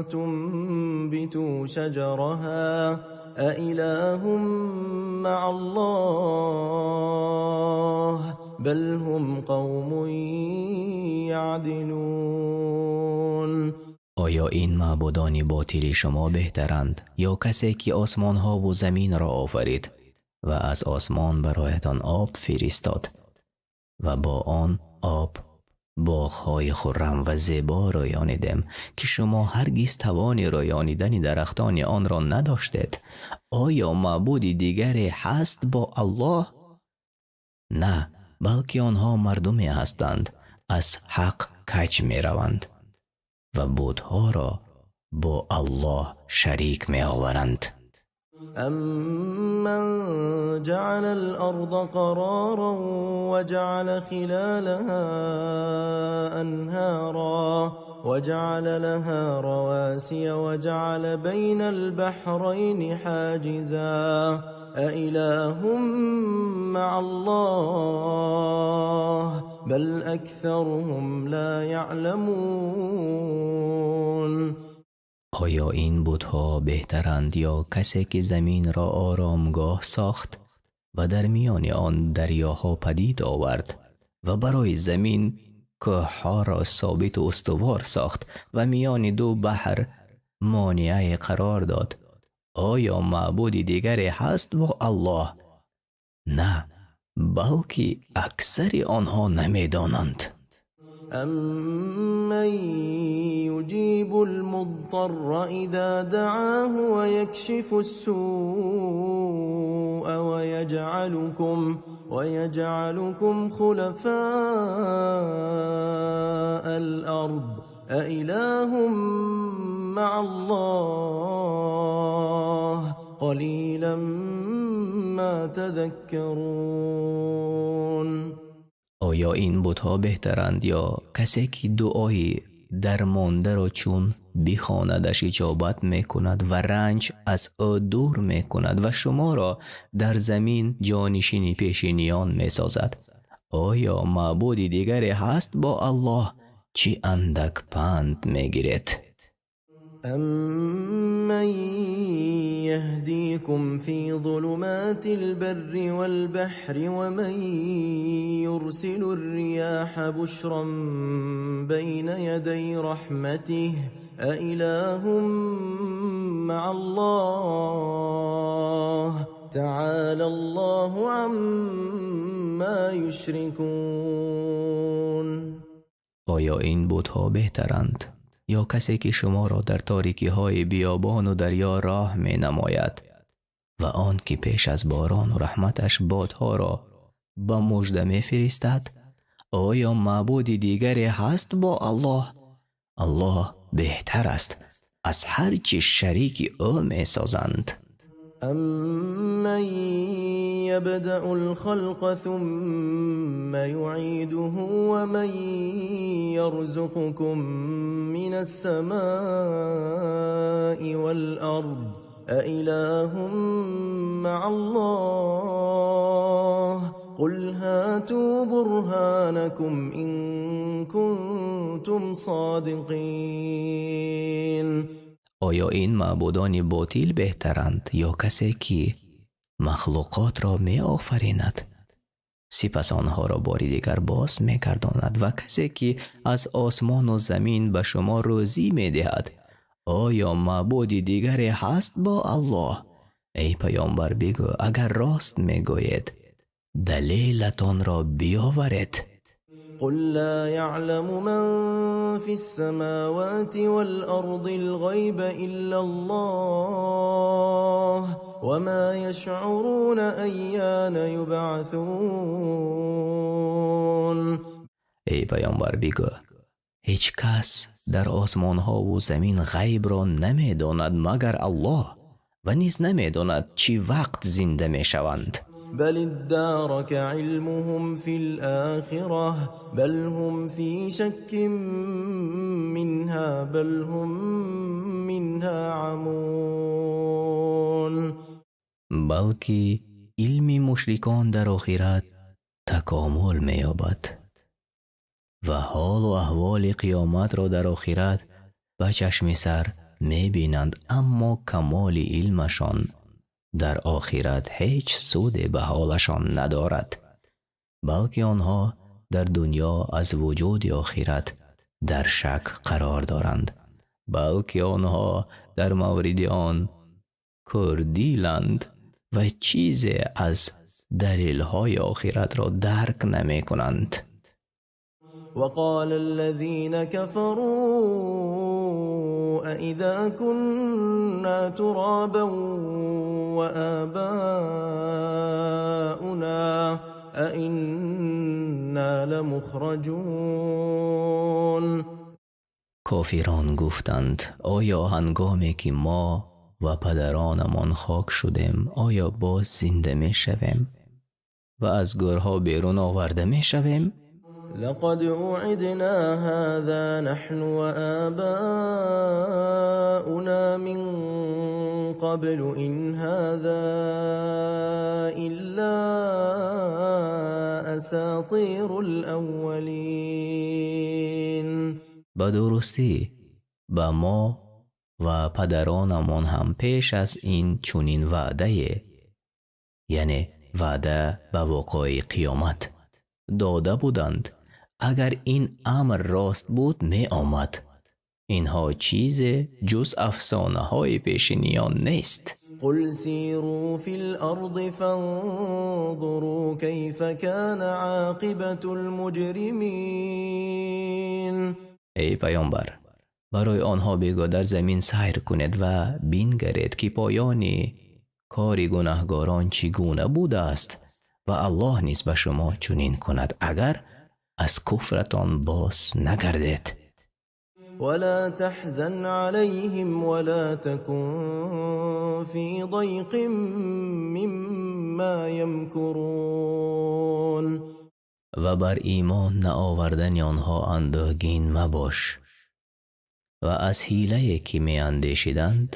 تنبتوا شجرها أإله مع الله بل هم قوم يعدلون. Оё ин маъбудони ботили шумо беҳтаранд ё касе, ки осмонҳову заминро офарид ва аз осмон бароятон об фиристод ва бо он об боғҳои хуррам ва зебо рӯёнидем, ки шумо ҳаргиз тавони рӯёнидани дарахтони онро надоштед? Оё маъбуди дигаре ҳаст бо Аллоҳ? На, балки онҳо мардуме ҳастанд, аз ҳақ каҷ мераванд ва бутҳоро бо Аллоҳ шарик меоваранд. أمن جعل الأرض قرارا وجعل خلالها أنهارا وجعل لها رواسي وجعل بين البحرين حاجزا أإله مع الله بل أكثرهم لا يعلمون. Оё ин бутҳо беҳтаранд ё касе, ки заминро оромгоҳ сохт ва дар миёни он дарёҳо падид овард ва барои замин кӯҳҳоро собиту устувор сохт ва миёни ду баҳр монеае қарор дод? Оё маъбуди дигаре ҳаст бо Аллоҳ? На, балки аксари онҳо намедонанд. أمن يجيب المضطر إذا دعاه ويكشف السوء ويجعلكم خلفاء الأرض أإله مع الله قليلا ما تذكرون. Оё ин бутҳо беҳтаранд ё касе, ки дуои дармондаро чун бихонадаш иҷобат мекунад ва ранҷ аз ӯ дур мекунад ва шуморо дар замин ҷонишини пешиниён месозад? Оё маъбуди дигаре ҳаст бо Аллоҳ? Чӣ андак панд мегиред. أمن يهديكم في ظلمات البر والبحر ومن يرسل الرياح بشرا بين يدي رحمته أإله مع الله تعالى الله عما يشركون. Оё ин бутҳо беҳтаранд ё касе, ки шуморо дар торикиҳои биёбону дарё роҳ менамояд ва он ки пеш аз борону раҳматаш бодҳоро ба мужда мефиристад? Оё маъбуди дигаре ҳаст бо Аллоҳ? Аллоҳ беҳтар аст аз ҳар чи шарики ӯ месозанд. أمن يبدأ الخلق ثم يعيده ومن يرزقكم من السماء والأرض أإله مع الله قل هاتوا برهانكم إن كنتم صادقين. Оё ин маъбудони ботил беҳтаранд ё касе ки махлуқотро меофаринад, сипас онҳоро бори дигар боз мегардонад, ва касе ки аз осмону замин ба шумо рӯзӣ медиҳад? Оё маъбуди дигаре ҳаст бо Аллоҳ? Эй паёмбар, бигӯ: агар рост мегӯед, далелатонро биёваред. قل لا يعلم من في السماوات والأرض الغيب إلا الله وما يشعرون أيان يبعثون. Эй паёмбар, бигӯ: ҳеҷ кас дар осмонҳову замин ғайбро намедонад, магар Аллоҳ, ва низ намедонад, чӣ вақт зинда мешаванд. بل ادارك علمهم في الآخرة بل هم في شك منها بل هم منها عمون. Балки илми мушрикон дар охират такомул меёбад ва ҳолу аҳволи қиёматро дар охират ба чашми сар мебинанд, аммо камоли илмашон дар охират ҳеҷ суде ба ҳолашон надорад, балки онҳо дар дунё аз вуҷуди охират дар шак қарор доранд, балки онҳо дар мавриди он кӯрдиланд ва чизе аз далелҳои охиратро дарк намекунанд. وقال الذين كفروا أإذا كنا ترابا وآباؤنا أإنا لمخرجون. Кофирон гуфтанд: оё ҳангоме ки мо ва падаронамон хок шудем, оё боз зинда мешавем ва аз гӯрҳо берун оварда мешавем? لقد وعدنا هذا نحن وآباؤنا من قبل إن هذا إلا أساطير الأولين. Ба дурустӣ ба мо ва падаронамон ҳам пеш аз ин чунин ваъдае, яъне ваъда ба воқеаи қиёмат, дода буданд. Агар ин амр рост буд, меомад. Инҳо чизе ҷуз афсонаҳои пешиниён нест. قل سيروا في الأرض فانظروا كيف كان عاقبة المجرمين. Эй паёмбар, барои онҳо бигӯ: дар замин сайр кунед ва бингаред, ки поёни кори гунаҳгорон чӣ гуна будааст, ва Аллоҳ низ ба шумо чунин кунад, агар аз куфратон боз нагардед. ولا تحزن عليهم ولا تكن في ضيق مما يمكرون. Ва бар имон наовардани онҳо андӯҳгин мабош ва аз ҳилае ки меандешиданд,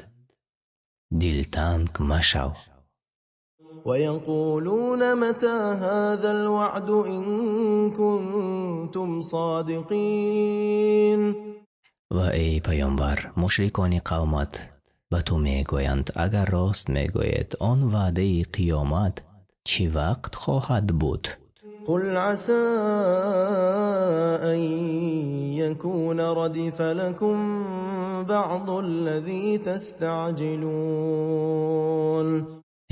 дилтанг машав. ويقولون متى هذا الوعد إن كنتم صادقين. Ва эй паёмбар, мушрикони қавмат ба ту мегӯянд: агар рост мегӯед, он ваъдаи қиёмат чӣ вақт хоҳад буд? قل عسى أن يكون ردف لكم بعض الذي تستعجلون.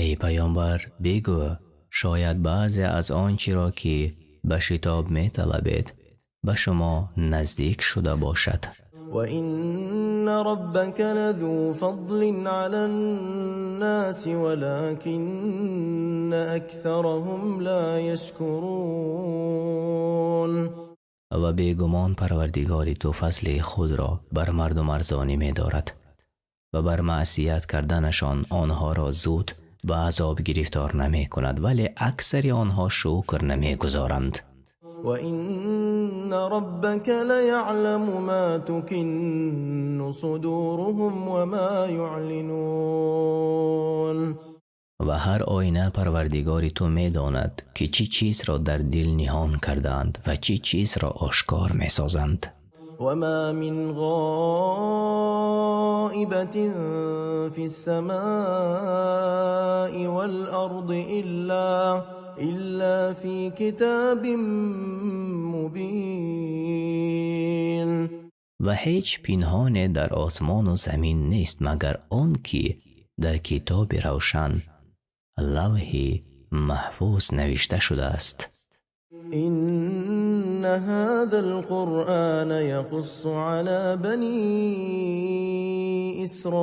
Эй паёмбар, бигӯ: шояд баъзе аз он чиро ки ба шитоб металабед, ба шумо наздик шуда бошад. وإن ربك لذو فضل على الناس ولكن أكثرهم لا يشكرون. Ва бегумон Парвардигори ту фазли худро бар мардум арзонӣ медорад ва бар маъсият карданашон онҳоро зуд ба азоб гирифтор намекунад, вале аксари онҳо шукр намегузоранд. وإن ربك ليعلم ما تكن صدورهم وما يعلنون. Ва ҳар оина Парвардигори ту медонад, ки чӣ чизро дар дил ниҳон кардаанд ва чӣ чизро ошкор месозанд. وما من غائبة في السماء والأرض إلا في كتاب مبين. Ва ҳеҷ пинҳоне дар осмону замин нест, магар он ки дар китоби равшан, Лавҳи Маҳфуз, навишта шудааст. إن هذا القرآن يقص على بني إسرائيل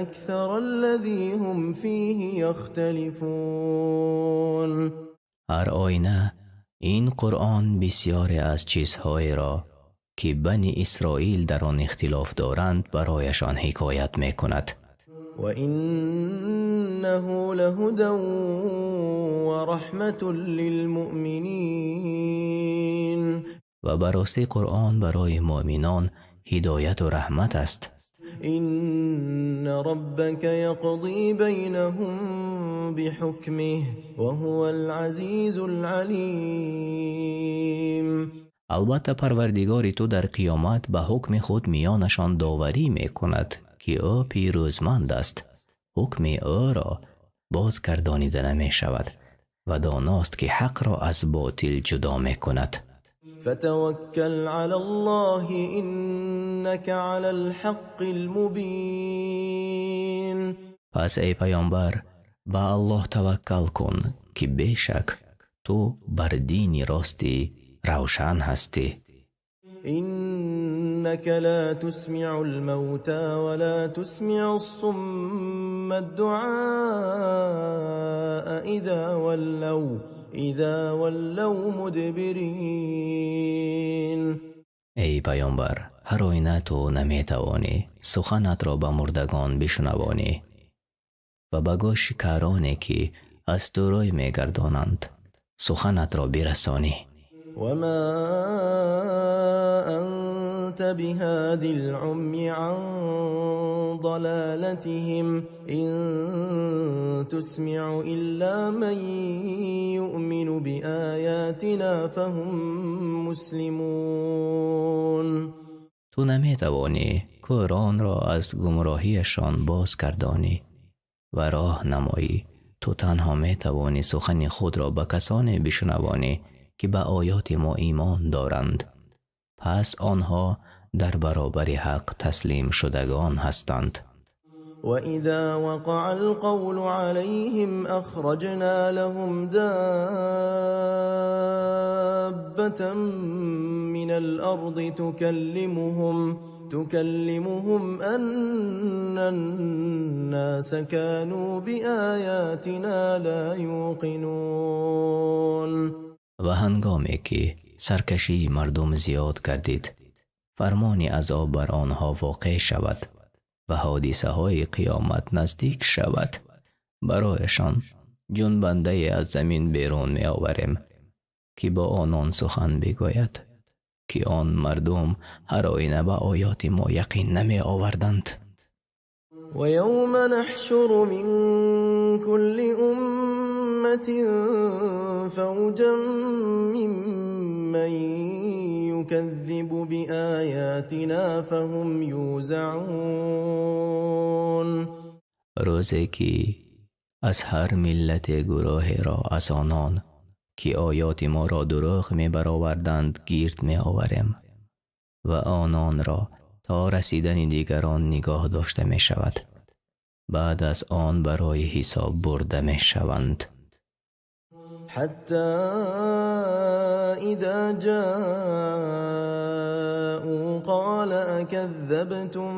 أكثر الذي هم فيه يختلفون. Ҳар оина ин Қуръон бисёре аз чизҳоеро, ки Бани Исроил дар он ихтилоф доранд, барояшон ҳикоят мекунад. وإنه لهدى ورحمة للمؤمنين. Ва ба ростӣ Қуръон барои муъминон ҳидояту раҳмат аст. إن ربك يقضي بينهم بحكمه وهو العزيز العليم. Албатта, Парвардигори ту дар қиёмат ба ҳукми худ миёнашон доварӣ мекунад, ки ӯ пирӯзманд аст, ҳукми ӯро бозгардонида намешавад, ва доност, ки ҳақро аз ботил ҷудо мекунад. فتوكل على الله إنك على الحق المبين. Пас, эй паёмбар, ба Аллоҳ таваккал кун, ки бешак ту бар дини рости равшан ҳастӣ. إنك لا تسمع الموتى ولا تسمع الصم الدعاء إذا ولوا مدبرين. Эй паёмбар, ҳар оина ту наметавонӣ суханатро ба мурдагон бишунавонӣ ва ба гӯши кароне, ки аз ту рӯй мегардонанд, суханатро бирасонӣ. وما أنت بهاد العمي عن ضلالتهم إن تسمع إلا من يؤمن بآياتنا فهم مسلمون. Ту наметавонӣ кӯронро аз гумроҳиашон бозгардонӣ ва роҳ намоӣ. Ту танҳо метавонӣ сухани худро ба касоне бишунавонӣ, ки ба оёти мо имон доранд, пас онҳо дар баробари ҳақ таслимшудагон ҳастанд. وإذا وقع القول عليهم أخرجنا لهم دابة من الأرض تكلمهم أن الناس كانوا بآياتنا لا يوقنون. Ва ҳангоме ки саркашии мардум зиёд гардид, фармони азоб бар онҳо воқеъ шавад ва ҳодисаҳои қиёмат наздик шавад, барояшон ҷунбандае аз замин берун меоварем, ки бо онон сухан бигӯяд, ки он мардум ҳар оина ба оёти мо яқин намеоварданд. ويوم نحشر من كل أمة فوجا ممن يكذب بآياتنا فهم يوزعون. Рӯзе ки аз ҳар миллате гурӯҳеро аз онон, ки оёти моро дурӯғ мебароварданд, гирд меоварем ва ононро то расидани дигарон нигоҳ дошта мешавад, баъд аз он барои ҳисоб бурда мешаванд. حتى إذا جاءوا أكذبتم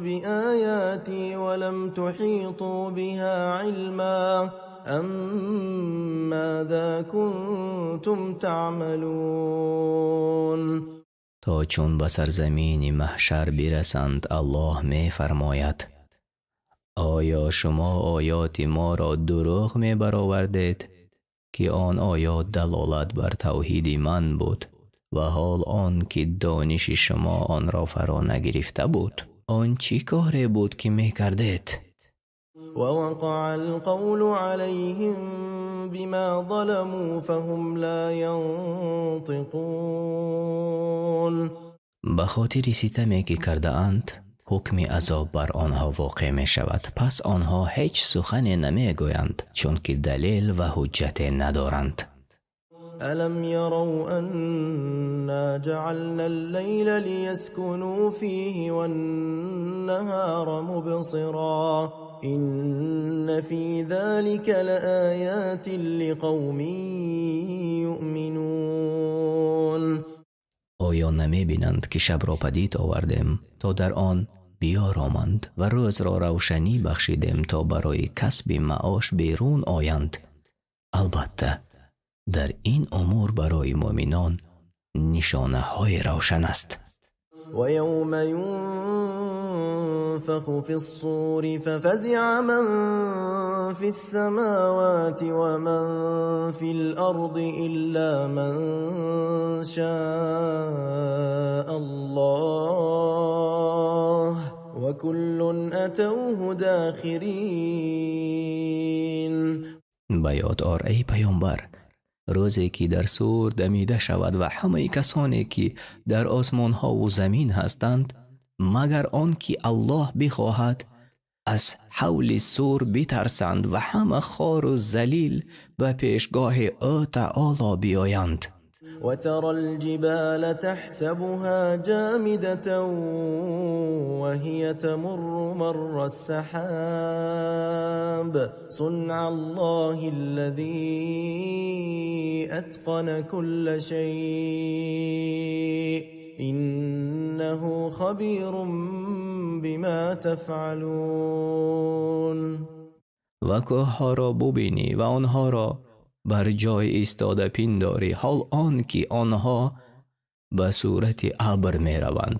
بآياتي ولم تحيطوا بها علما أم ماذا كنتم تعملون. То чун ба сарзамини маҳшар бирасанд, Аллоҳ мефармояд: оё шумо оёти моро дурӯғ мебаровардед, ки он оёт далолат бар тавҳиди ман буд, ва ҳол он ки дониши шумо онро фаро нагирифта буд? Он чӣ коре буд, ки мекардед? ووقع القول عليهم بما ظلموا فهم لا ينطقون. Ба хотири ситаме, ки кардаанд, ҳукми азоб бар онҳо воқеъ мешавад, пас онҳо ҳеҷ сухане намегӯянд, чунки далел ва ҳуҷҷате надоранд. ألم يروا أنا جعلنا الليل ليسكنوا فيه والنهار مبصرا إن في ذلك لآيات لقوم يؤمنون. Оё намебинанд, ки шабро падид овардем, то дар он биёроманд, ва рӯзро равшанӣ бахшидем, то барои касби маош берун оянд? Албатта, дар ин умур барои муъминон нишонаҳои равшан аст. ويوم ينفخ في الصور ففزع من في السماوات ومن في الأرض إلا من شاء الله وكل أتوه داخرين. Ба ёд ор, эй паёмбар, рӯзе ки дар сур дамида шавад ва ҳамаи касоне, ки дар осмонҳову замин ҳастанд, магар он ки Аллоҳ бихоҳад, аз ҳавли сур битарсанд ва ҳама хору залил ба пешгоҳи ӯ таоло биёянд. وترى الجبال تحسبها جامدة وهي تمر مر السحاب صنع الله الذي أتقن كل شيء إنه خبير بما تفعلون. Ва кӯҳҳоро бубинӣ ва онҳоро бар ҷой истода пиндорӣ, ҳол он ки онҳо ба сурати абр мераванд.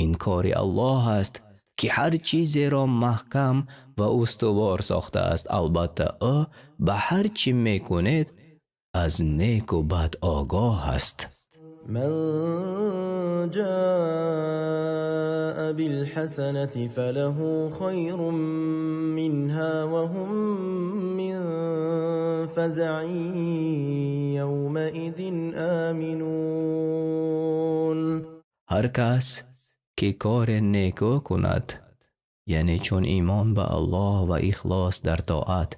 Ин кори Аллоҳ аст, ки ҳар чизеро маҳкам ва устувор сохтааст. Албатта, ӯ ба ҳар чӣ мекунед аз неку бад огоҳ аст. من جاء بالحسنة فله خير منها وهم من فزع يومئذ آمنون. Ҳар кас ки коре некӯ кунад, яъне чун имон ба Аллоҳ ва ихлос дар тоат,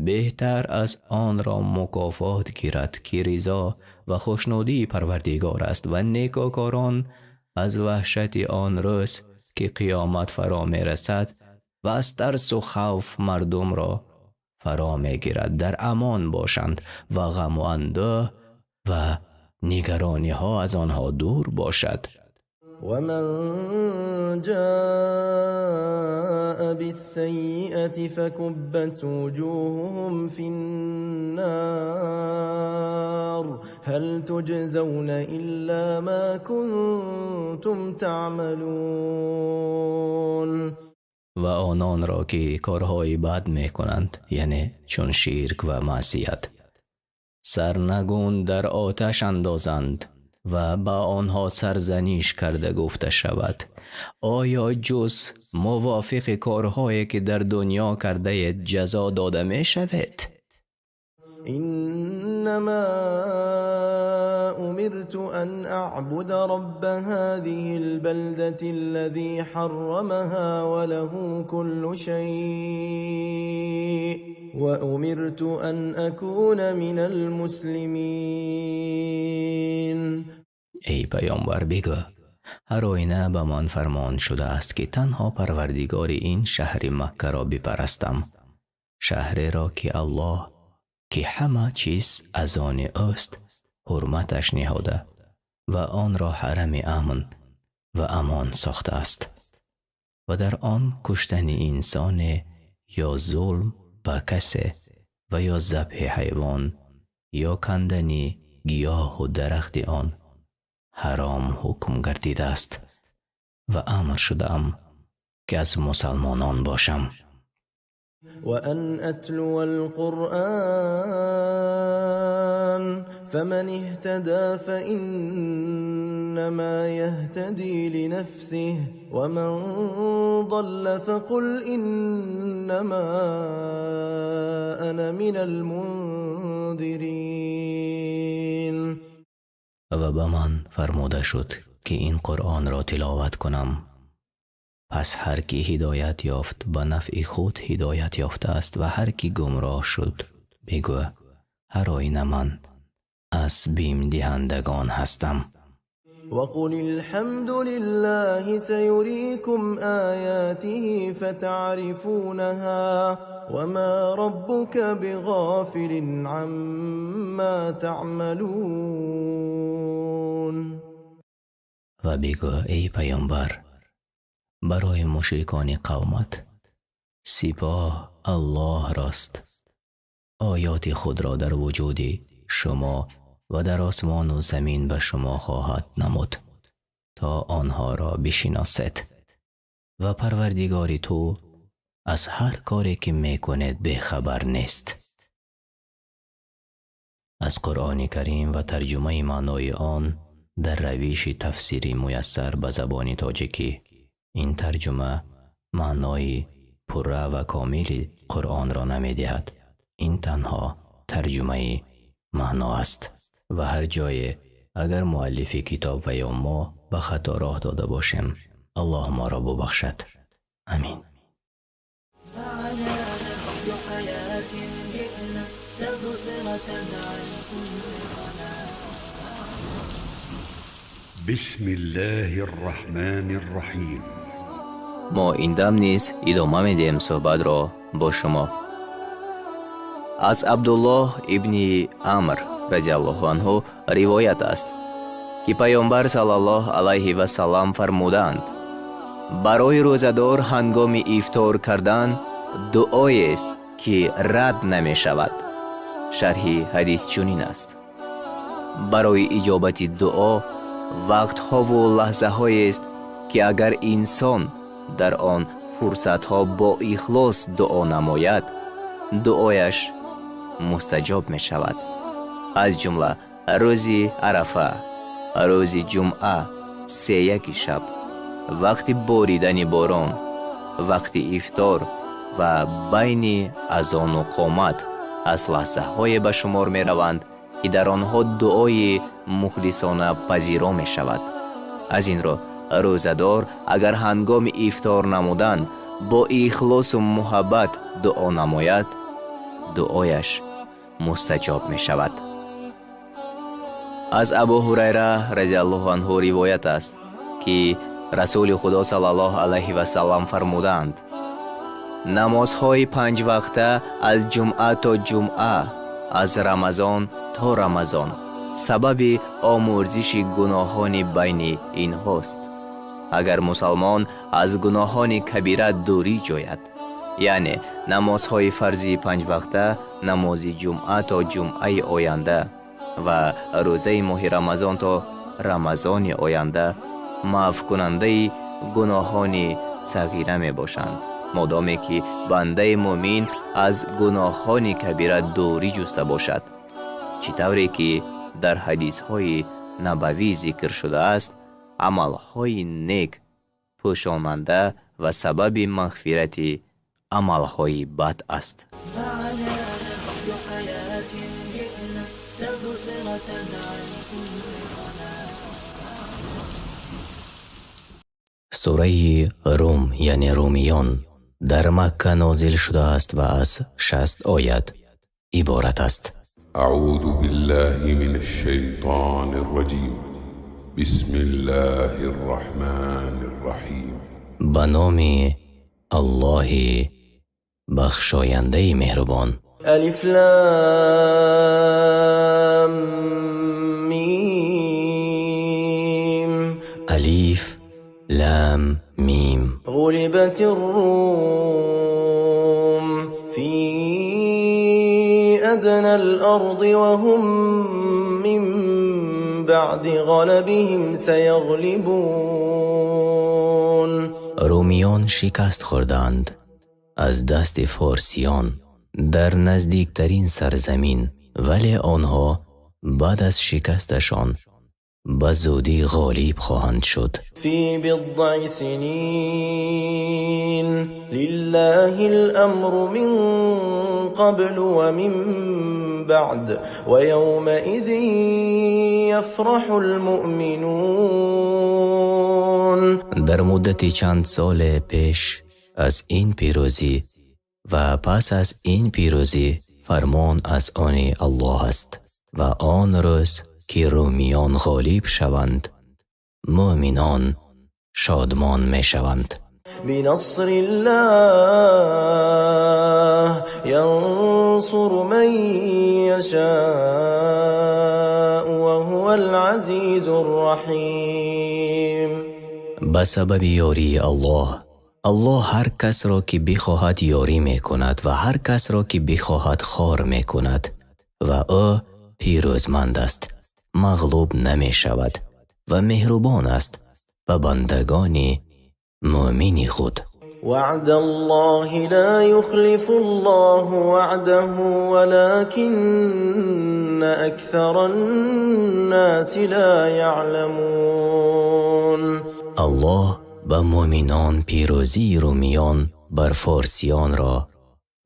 беҳтар аз онро мукофот гирад, ки ризо ва хушнудии Парвардигор аст, ва некӯкорон аз ваҳшати он рӯз, ки қиёмат фаро мерасад ва аз тарсу хавф мардумро фаро мегирад, дар амон бошанд ва ғаму андӯҳ ва нигарониҳо аз онҳо дур бошад. ومن جاء بالسيئة فكبت وجوههم في النار هل تجزون إلا ما كنتم تعملون. Ва ононро, ки корҳои бад мекунанд, яъне чун ширк ва маъсият, сарнагун дар оташ андозанд ва ба онҳо сарзаниш карда гуфта шавад: оё ҷуз мувофиқи корҳое, ки дар дунё кардаед, ҷазо дода мешавед? إنما أمرت أن أعبد رب هذه البلدة الذي حرمها وله كل شيء وأمرت أن أكون من المسلمين. Эй паёмбар, бигӯ: ҳар оина ба ман фармон шудааст, ки танҳо Парвардигори ин шаҳри Маккаро бипарастам, шаҳреро, ки Аллоҳ, ки ҳама чиз аз они ӯст, ҳурматаш ниҳода ва онро ҳарами амн Ва амон сохтааст ва дар он куштани инсоне ё зулм ба касе ва ё забҳи ҳайвон ё кандани гиёҳу дарахти он ҳаром ҳукм гардидааст ва амр шудаам, ки аз мусалмонон бошам. وأن أتلو القرآن فمن اهتدى فإنما يهتدي لنفسه ومن ضل فقل إنما أنا من المنذرين. Ва ба ман фармуда шуд, ки ин Қуръонро тиловат кунам. Пас ҳар ки ҳидоят ёфт, ба нафъи худ ҳидоят ёфтааст ва ҳар ки гумроҳ шуд, бигӯ: ҳар оина ман аз бимдиҳандагон ҳастам. وقل الحمد لله سيريكم آياته فتعرفونها وما ربك بغافل عما تعملون. Ва бигӯ, эй паёмбар, барои мушрикони қавмат: сипоҳ Аллоҳрост, оёти худро дар вуҷуди шумо ва дар осмону замин ба шумо хоҳад намуд, то онҳоро бишиносед, ва Парвардигори ту аз ҳар коре ки мекунед бехабар нест. Аз Қуръони Карим ва тарҷумаи маънои он дар равиши тафсири муяссар ба забони тоҷикӣ. Ин тарҷума маънои пурра ва комили Қуръонро намедиҳад. Ин танҳо тарҷумаи маъно аст ва ҳар ҷое агар муаллифи китоб ва ё мо ба хато роҳ дода бошем, Аллоҳ моро бубахшад. Амин. معنا نهج حياة جئنا تبصرة عن كل ضلال. بسم الله الرحمن الرحيم. Мо ин дам низ идома медиҳем суҳбатро бо шумо. Аз Абдуллоҳ ибни Амр разиаллоҳу анҳу ривоят аст, ки Паёмбар саллаллоҳ алайҳи васаллам фармудаанд: барои рӯзадор ҳангоми ифтор кардан дуоест, ки рад намешавад. Шарҳи ҳадис чунин аст: барои иҷобати дуо вақтҳову лаҳзаҳоест, ки агар инсон дар он фурсатҳо бо ихлос дуо намояд, дуояш мустаҷоб мешавад. Аз ҷумла рӯзи Арафа, рӯзи ҷумъа, сеяки шаб, вақти боридани борон, вақти ифтор ва байни азону қомат аз лаҳзаҳое ба шумор мераванд, ки дар онҳо дуои мухлисона пазиро мешавад. Аз ин рӯ рӯзадор агар ҳангоми ифтор намудан бо ихлосу муҳаббат дуо намояд, дуояш мустаҷоб мешавад. Аз Абу Ҳурайра разиаллоҳу анҳу ривоят аст, ки Расули Худо саллаллоҳу алайҳи васаллам фармудаанд: намозҳои панҷвақта аз ҷумъа то ҷумъа, аз Рамазон то Рамазон сабаби омӯрзиши гуноҳони байни инҳост, агар мусалмон аз гуноҳони кабира дурӣ ҷӯяд. Яъне намозҳои фарзии панҷвақта, намози ҷумъа то ҷумъаи оянда ва рӯзаи моҳи Рамазон то Рамазони оянда маъфкунандаи гуноҳони сағира мебошанд, модоме ки бандаи мӯмин аз гуноҳони кабира дурӣ ҷуста бошад. Чӣ тавре ки дар ҳадисҳои набавӣ зикр шудааст, амалҳои нек пӯшонанда ва сабаби мағфирати амалҳои бад аст. معنا نهج حياة جئنا تبصرة عن كل ضلال. Сураи Рум, яъне Румиён, дар Макка нозил шудааст ва аз 60 оят иборат аст. أعوذ بالله من الشيطان الرجيم. بسم الله الرحمن الرحيم. Ба номи Аллоҳи бахшояндаи меҳрубон. ألف لام ميم. Алиф. Лам, Мим. غلبت الروم في أدنى الأرض وهم من بعد غلبهم سيغلبون. Румиён шикаст хӯрданд аз дасти форсиён дар наздиктарин сарзамин, вале онҳо баъд аз шикасташон ба зудӣ ғолиб хоҳанд шуд. في بضع سنين لله الأمر من قبل ومن بعد ويومئذ يفرح المؤمنون. Дар муддати чанд соле пеш аз ин пирӯзӣ ва пас аз ин пирӯзӣ фармон аз они Аллоҳ аст ва он рӯз ки румиён ғолиб шаванд, мӯъминон шодмон мешаванд. بنصر الله ينصر من يشاء وهو العزيز الرحيم. Ба сабаби ёрии Аллоҳ. Аллоҳ ҳар касро ки бихоҳад ёрӣ мекунад ва ҳар касро ки бихоҳад хор мекунад ва ӯ пирӯзманд аст, мағлуб намешавад ва меҳрубон аст ба бандагони мӯъмини худ. وعد الله لا يخلف الله وعده ولكن أكثر الناس لا يعلمون. Аллоҳ ба мӯъминон пирӯзии румиён бар форсиёнро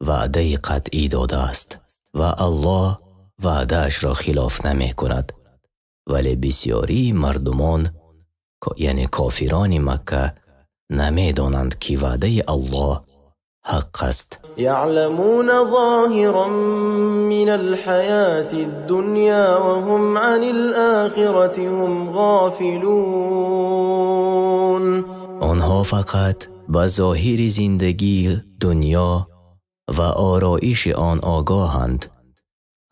ваъдаи қатъӣ додааст ва Аллоҳ ваъдаашро хилоф намекунад, вале бисёрии мардумон, яъне кофирони Макка, намедонанд, ки ваъдаи Аллоҳ ҳақ аст. يعلمون ظاهرا من الحياة الدنيا وهم عن الآخرة هم غافلون. Онҳо фақат ба зоҳири зиндагии дунё ва ороиши он огоҳанд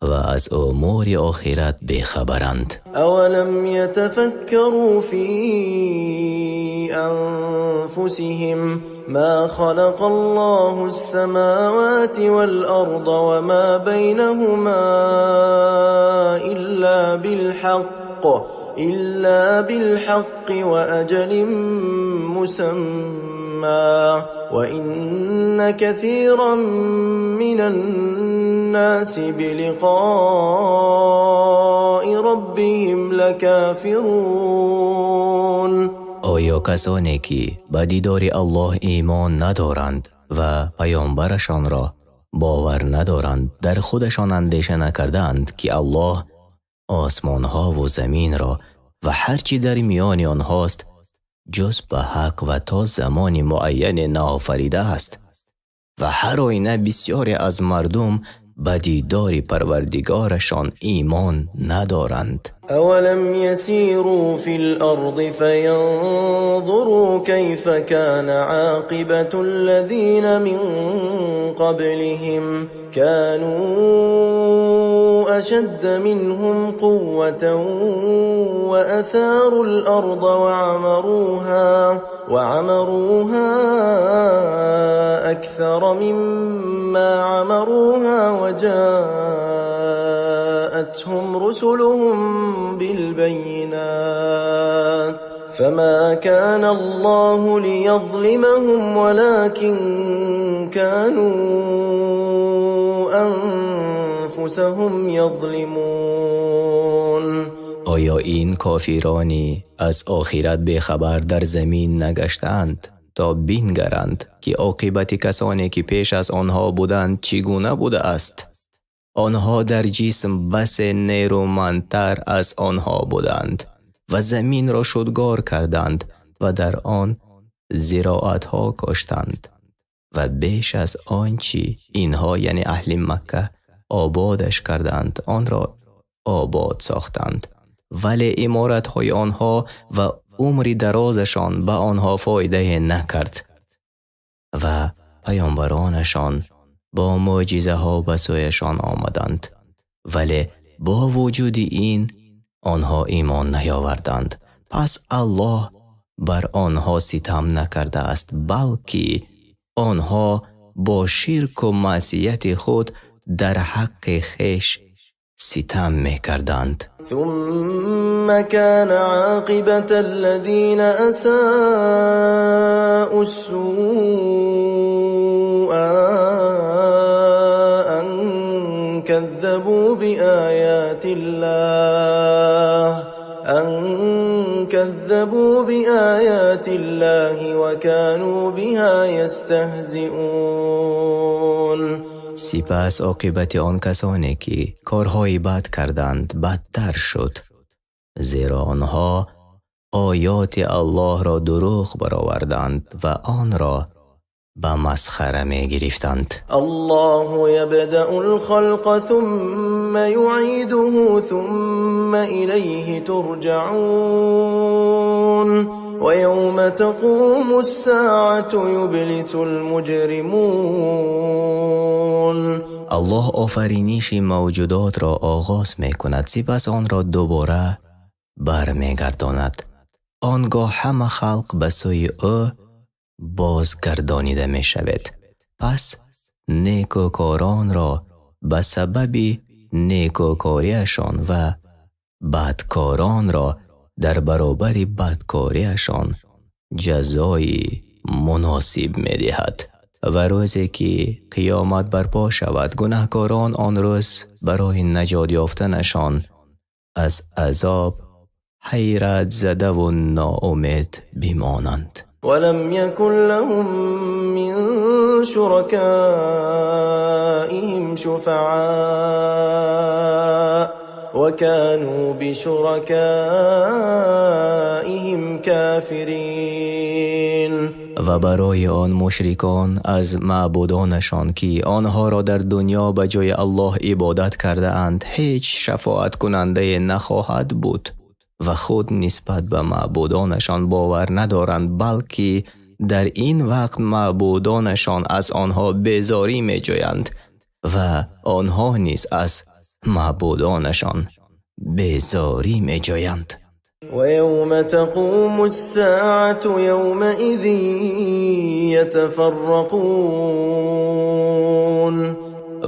ва аз умури охират бехабаранд. أولم يتفكروا في أنفسهم ما خلق الله السماوات والأرض وما بينهما إلا بالحق وأجل مسمى وإن كثيرا من الناس بلقاء ربهم لكافرون. Оё касоне ки ба дидори Аллоҳ имон надоранд ва паёмбарашонро бовар надоранд, дар худашон андеша накардаанд, ки Аллоҳ осмонҳову заминро ва ҳар чӣ дар миёни онҳост ҷуз ба ҳақ ва то замони муайяне наофаридааст ва ҳар оина бисёре аз мардум ба дидори Парвардигорашон имон надоранд? أولم يسيروا في الأرض فينظروا كيف كان عاقبة الذين من قبلهم كانوا أشد منهم قوة وأثاروا الأرض وعمروها أكثر مما عمروها وجاءتهم رسلهم بالبينات فما كان الله ليظلمهم ولكن كانوا أنفسهم يظلمون. Оё ин кофирони аз охират бехабар дар замин нагаштаанд, то бингаранд, ки оқибати касоне ки пеш аз онҳо буданд, чӣ гуна будааст? Онҳо дар ҷисм басе нерӯмандтар аз онҳо буданд ва заминро шудгор карданд ва дар он зироатҳо коштанд ва беш аз он чӣ инҳо, яъне аҳли Макка, ободаш карданд, онро обод сохтанд, вале иморатҳои онҳо ва умри дарозашон ба онҳо фоидае накард ва паёмбаронашон бо мӯъҷизаҳо ба сӯяшон омаданд, вале бо вуҷуди ин онҳо имон наёварданд. Пас Аллоҳ Бар онҳо ситам накардааст, балки онҳо бо ширку маъсияти худ дар ҳаққи хеш ситам мекарданд. ثم كان عاقبة الذين أساءوا السوء أن كذبوا بآيات الله وكانوا بها يستهزئون. Сипас оқибати он касоне, ки корҳои бад карданд, бадтар шуд, зеро онҳо оёти Аллоҳро дурӯғ бароварданд ва онро ба масхара мегирифтанд. الله يبدأ الخلق ثم يعيده ثم إليه ترجعون ويوم تقوم الساعة يبلس المجرمون. Аллоҳ офариниши мавҷудотро оғоз мекунад, сипас онро дубора бармегардонад. Он гоҳ ҳама халқ ба сӯи ӯ бозгардонида мешавед. Пас некӯкоронро ба сабаби некӯкориашон ва бадкоронро дар баробари бадкориашон ҷазои муносиб медиҳад. Ва рӯзе ки қиёмат барпо шавад, гунаҳкорон он рӯз барои наҷот ёфтанашон аз азоб ҳайратзадаву ноумед бимонанд. ولم يكن لهم من شركائهم شفعاء وكانوا بشركائهم كافرين. Ва барои он мушрикон аз маъбудонашон, ки онҳоро дар дунё ба ҷои Аллоҳ ибодат кардаанд, ҳеҷ шафоаткунандае нахоҳад буд ва худ нисбат ба маъбудонашон бовар надоранд, балки дар ин вақт маъбудонашон аз онҳо безорӣ меҷӯянд ва онҳо низ аз маъбудонашон безорӣ меҷӯянд. ويوم تقوم الساعة يومئذ يتفرقون.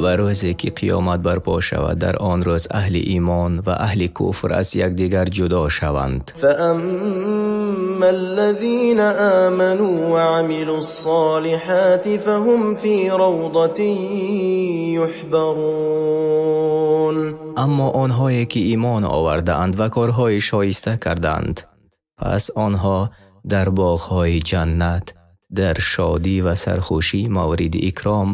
Ва рӯзе ки қиёмат барпо шавад, дар он рӯз аҳли имон ва аҳли куфр аз якдигар ҷудо шаванд. فأما الذين آمنوا وعملوا الصالحات فهم في روضة يحبرون. Аммо онҳое ки имон овардаанд ва корҳои шоиста кардаанд, пас онҳо дар боғҳои ҷаннат дар шодӣ ва сархушӣ мавриди икром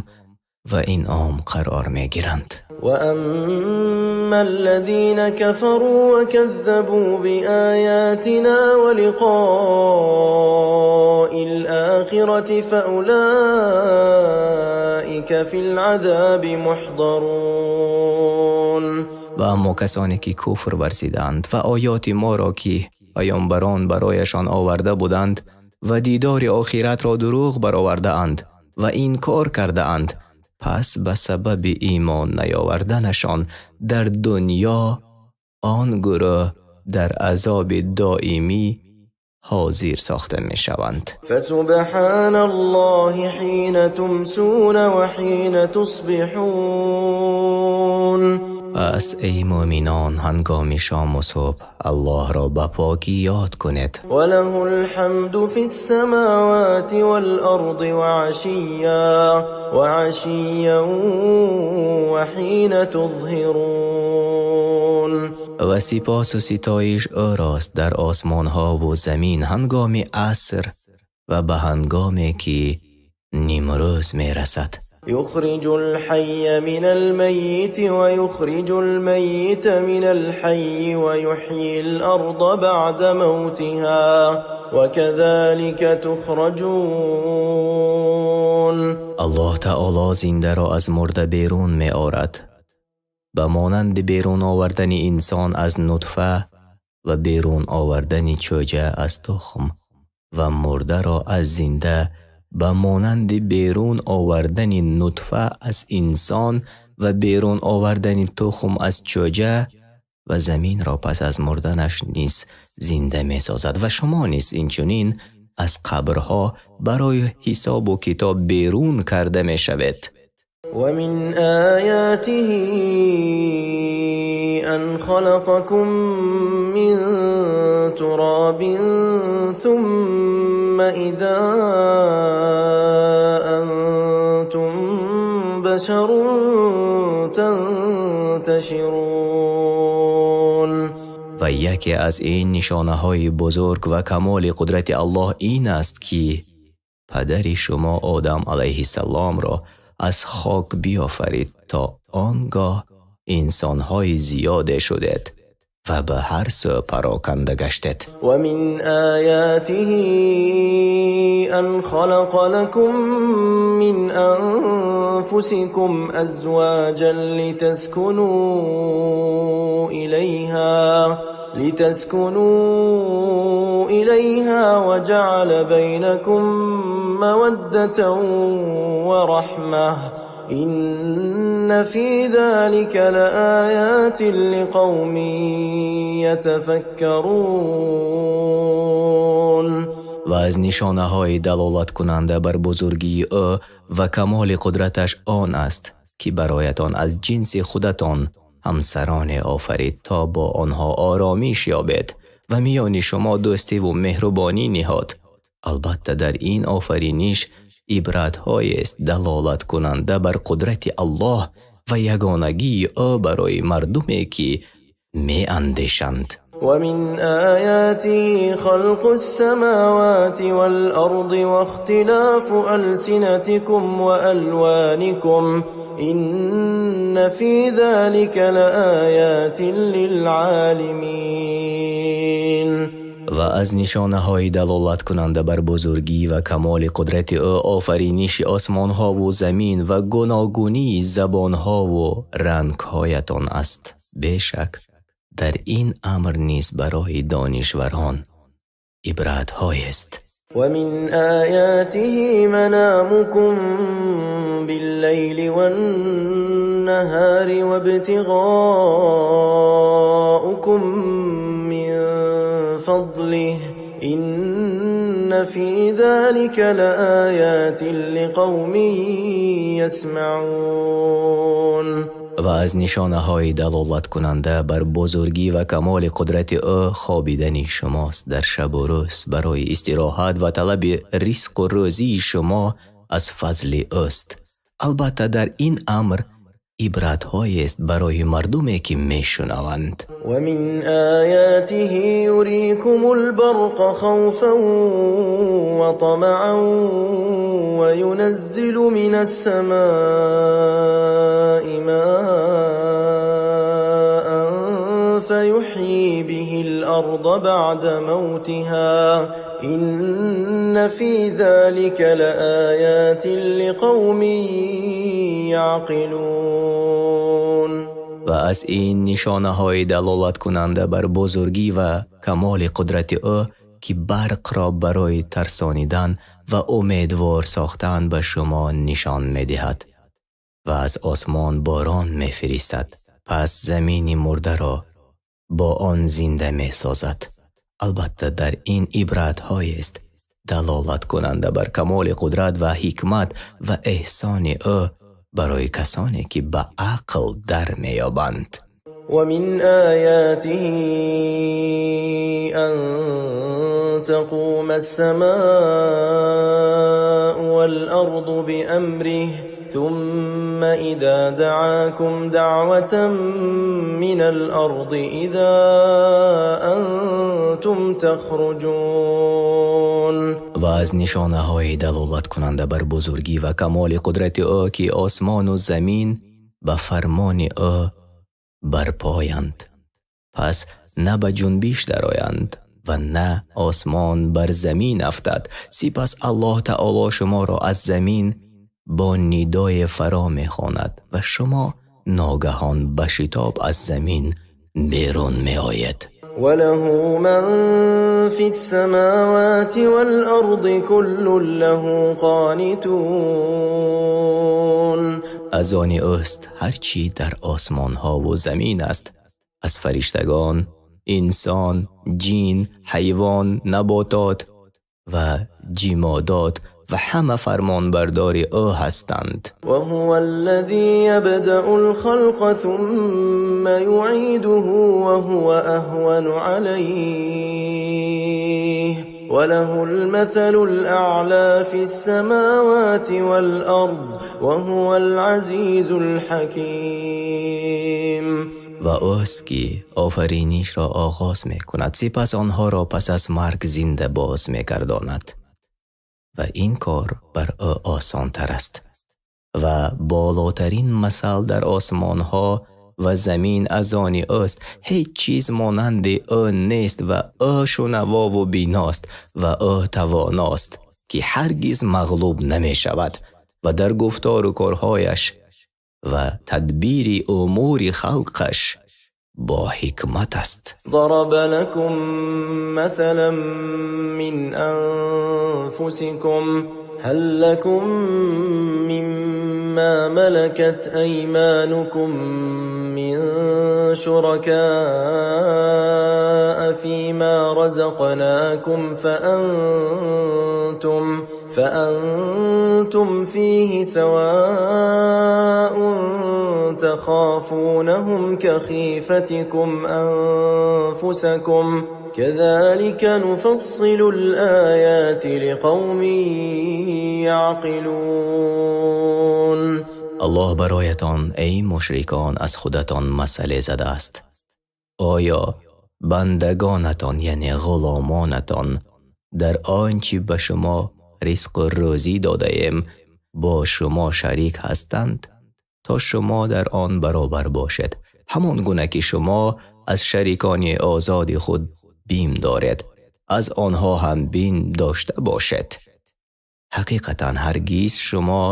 ва инъом қарор мегиранд. وأما الذين كفروا وكذبوا بآياتنا ولقاء الآخرة فأولئك في العذاب محضرون. Ва аммо касоне ки куфр варзиданд ва оёти моро, ки паёмбарон барояшон оварда буданд, ва дидори охиратро дурӯғ баровардаанд ва инкор кардаанд, пас ба сабаби имон наёварданашон дар дунё он гурӯҳ дар азоби доимӣ ҳозир сохта мешаванд. فسبحان الله حين تمسون وحين تصبحون. Пас эй мӯъминон, ҳангоми шому субҳ Аллоҳро ба покӣ ёд кунед. وله الحمد في السماوات والأرض وعشيا وحين تظهرون. Ва сипосу ситоиш ӯрост дар осмонҳову замин ҳангоми аср ва ба ҳангоме ки нимрӯз мерасад. يخرج الحي من الميت ويخرج الميت من الحي ويحيي الأرض بعد موتها وكذلك تخرجون. Аллоҳ таоло зиндаро аз мурда берун меорад, ба монанди берун овардани инсон аз нутфа ва берун овардани чӯҷа аз тухм, ва мурдаро аз зинда, ба монанди берун овардани нутфа аз инсон ва берун овардани тухм аз чӯҷа. Ва заминро пас аз мурданаш низ зинда месозад ва шумо низ инчунин аз қабрҳо барои ҳисобу китоб берун карда мешавед. ومن آياته أن خلقكم من تراب ثم إذا أنتم بشر تنتشرون. Ва яке аз ин нишонаҳои бузург ва камоли қудрати Аллоҳ ин аст, ки падари шумо Одам алайҳиссаломро аз хок биёфарид, то он гоҳ инсонҳои зиёде шудед ва ба ҳар сӯ пароканда гаштед. ومن آياته أن خلق لكم من أنفسكم أزواجا لتسكنوا إليها وجعل بينكم مودة ورحمة إن في ذلك لآيات لقوم يتفكرون. Ва аз нишонаҳои далолаткунанда бар бузургии ӯ ва камоли қудраташ он аст, ки бароятон аз ҷинси худатон ҳамсароне офарид, то бо онҳо оромиш ёбед ва миёни шумо дӯстиву меҳрубонӣ ниҳод. Албатта, дар ин офариниш ибратҳоест далолаткунанда бар қудрати Аллоҳ ва ягонагии ӯ барои мардуме, ки меандешанд. ومن آياته خلق السماوات والأرض واختلاف ألسنتكم وألوانكم إن في ذلك لآيات للعالمين. Ва аз нишонаҳои далолаткунанда бар бузургӣ ва камоли қудрати ӯ офариниши осмонҳову замин ва гуногунии забонҳову рангҳоятон аст. Бешак, дар ин амр низ барои донишварон ибратҳоест. ومن آياته منامكم بالليل والنهار وابتغاؤكم من فضله إن في ذلك لآيات لقوم يسمعون. Ва аз нишонаҳои далолаткунанда бар бузургӣ ва камоли қудрати ӯ хобидани шумост дар шабу рӯз барои истироҳат ва талаби ризқу рӯзии шумо аз фазли ӯст. Албатта, дар ин амр ибратҳоест барои мардуме, ки мешунаванд. ومن آياته يريكم البرق خوفا وطمعا وينزل من السماء ماء فيحيي به الأرض بعد موتها إن في ذلك لآيات لقوم يعقلون. Ва аз ин нишонаҳои далолаткунанда бар бузургӣ ва камоли қудрати ӯ, ки барқро барои тарсонидан ва умедвор сохтан ба шумо нишон медиҳад ва аз осмон борон мефиристад, пас замини мурдаро бо он зинда месозад. Албатта, дар ин ибратҳоест далолаткунанда бар камоли қудрат ва ҳикмат ва эҳсони ӯ барои касоне, ки ба ақл дар меёбанд. ومن آياته أن تقوم السماء والأرض بأمره ثم إذا دعاكم دعوة من الأرض إذا أنتم تخرجون. Ва аз нишонаҳои далолаткунанда бар бузургӣ ва камоли қудрати ӯ, ки осмону замин ба фармони ӯ барпоянд, пас на ба ҷунбиш дароянд ва на осмон бар замин афтад. Сипас Аллоҳ Таоло шуморо аз замин бо нидое фаро мехонад ва шумо ногаҳон ба шитоб аз замин берун меоед. وله من في السماوات والأرض كل له قانتون. Аз они ӯст ҳар чӣ дар осмонҳову замин аст. Аз фариштагон, инсон, ҷин, ҳайвон, наботот ва ҷамодот ва ҳама фармонбардори ӯ ҳастанд. وهو الذي يبدأ الخلق ثم يعيده وهو أهون عليه وله المثل الأعلى في السماوات والأرض وهو العزيز الحكيم. Ва ӯст, ки офаринишро оғоз мекунад, сипас онҳоро пас аз марг зинда боз мегардонад, ва ин кор бар ӯ осонтар аст, ва болотарин масал дар осмонҳо ва замин аз они ӯст. Ҳеҷ чиз монанди ӯ нест ва ӯ шунавову биност ва ӯ тавоност, ки ҳаргиз мағлуб намешавад ва дар гуфтору корҳояш ва тадбири умури халқаш бо ҳикмат аст. ضرب لكم مثلا من أنفسكم، هل لكم مما ملكت أيمانكم من شركاء فيما رزقناكم فأنتم فيه سواء تخافونهم كخيفتكم أنفسكم، كذلك نفصل الآيات لقوم يعقلون. Аллоҳ бароятон, эй мушрикон, аз худатон масъале задааст. Оё бандагонатон, яъне ғуломонатон, дар он чӣ ба шумо ризқу рӯзӣ додаем, бо шумо шарик ҳастанд, то шумо дар он баробар бошед, ҳамон гуна ки шумо аз шарикони озоди худ бим доред, аз онҳо ҳам бим дошта бошед? Ҳақиқатан, ҳаргиз шумо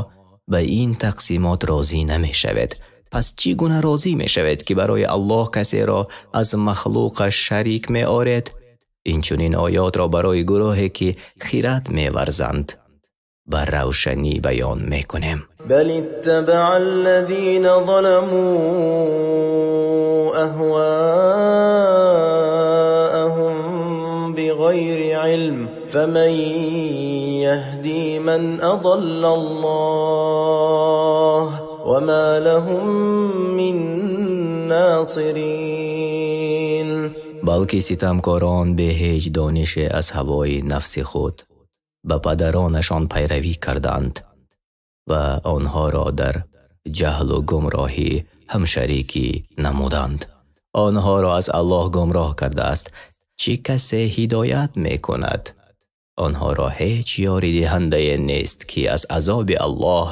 ба ин тақсимот розӣ намешавед. Пас чӣ гуна розӣ мешавед, ки барои Аллоҳ касеро аз махлуқаш шарик меоред? Инчунин оётро барои гурӯҳе, ки хирад меварзанд, ба равшанӣ баён мекунем. بل اتبع الذين ظلموا أهواءهم بغير علم، فمن يهدي من أضل الله، وما لهم من ناصرين. Балки ситамкорон бе ҳеҷ донише аз ҳавои нафси худ ба падаронашон пайравӣ карданд ва онҳоро дар ҷаҳлу гумроҳӣ ҳамшарикӣ намуданд. Онҳоро аз Аллоҳ гумроҳ кардааст. Чӣ касе ҳидоят мекунад онҳоро? Ҳеҷ ёридиҳандае нест, ки аз азоби Аллоҳ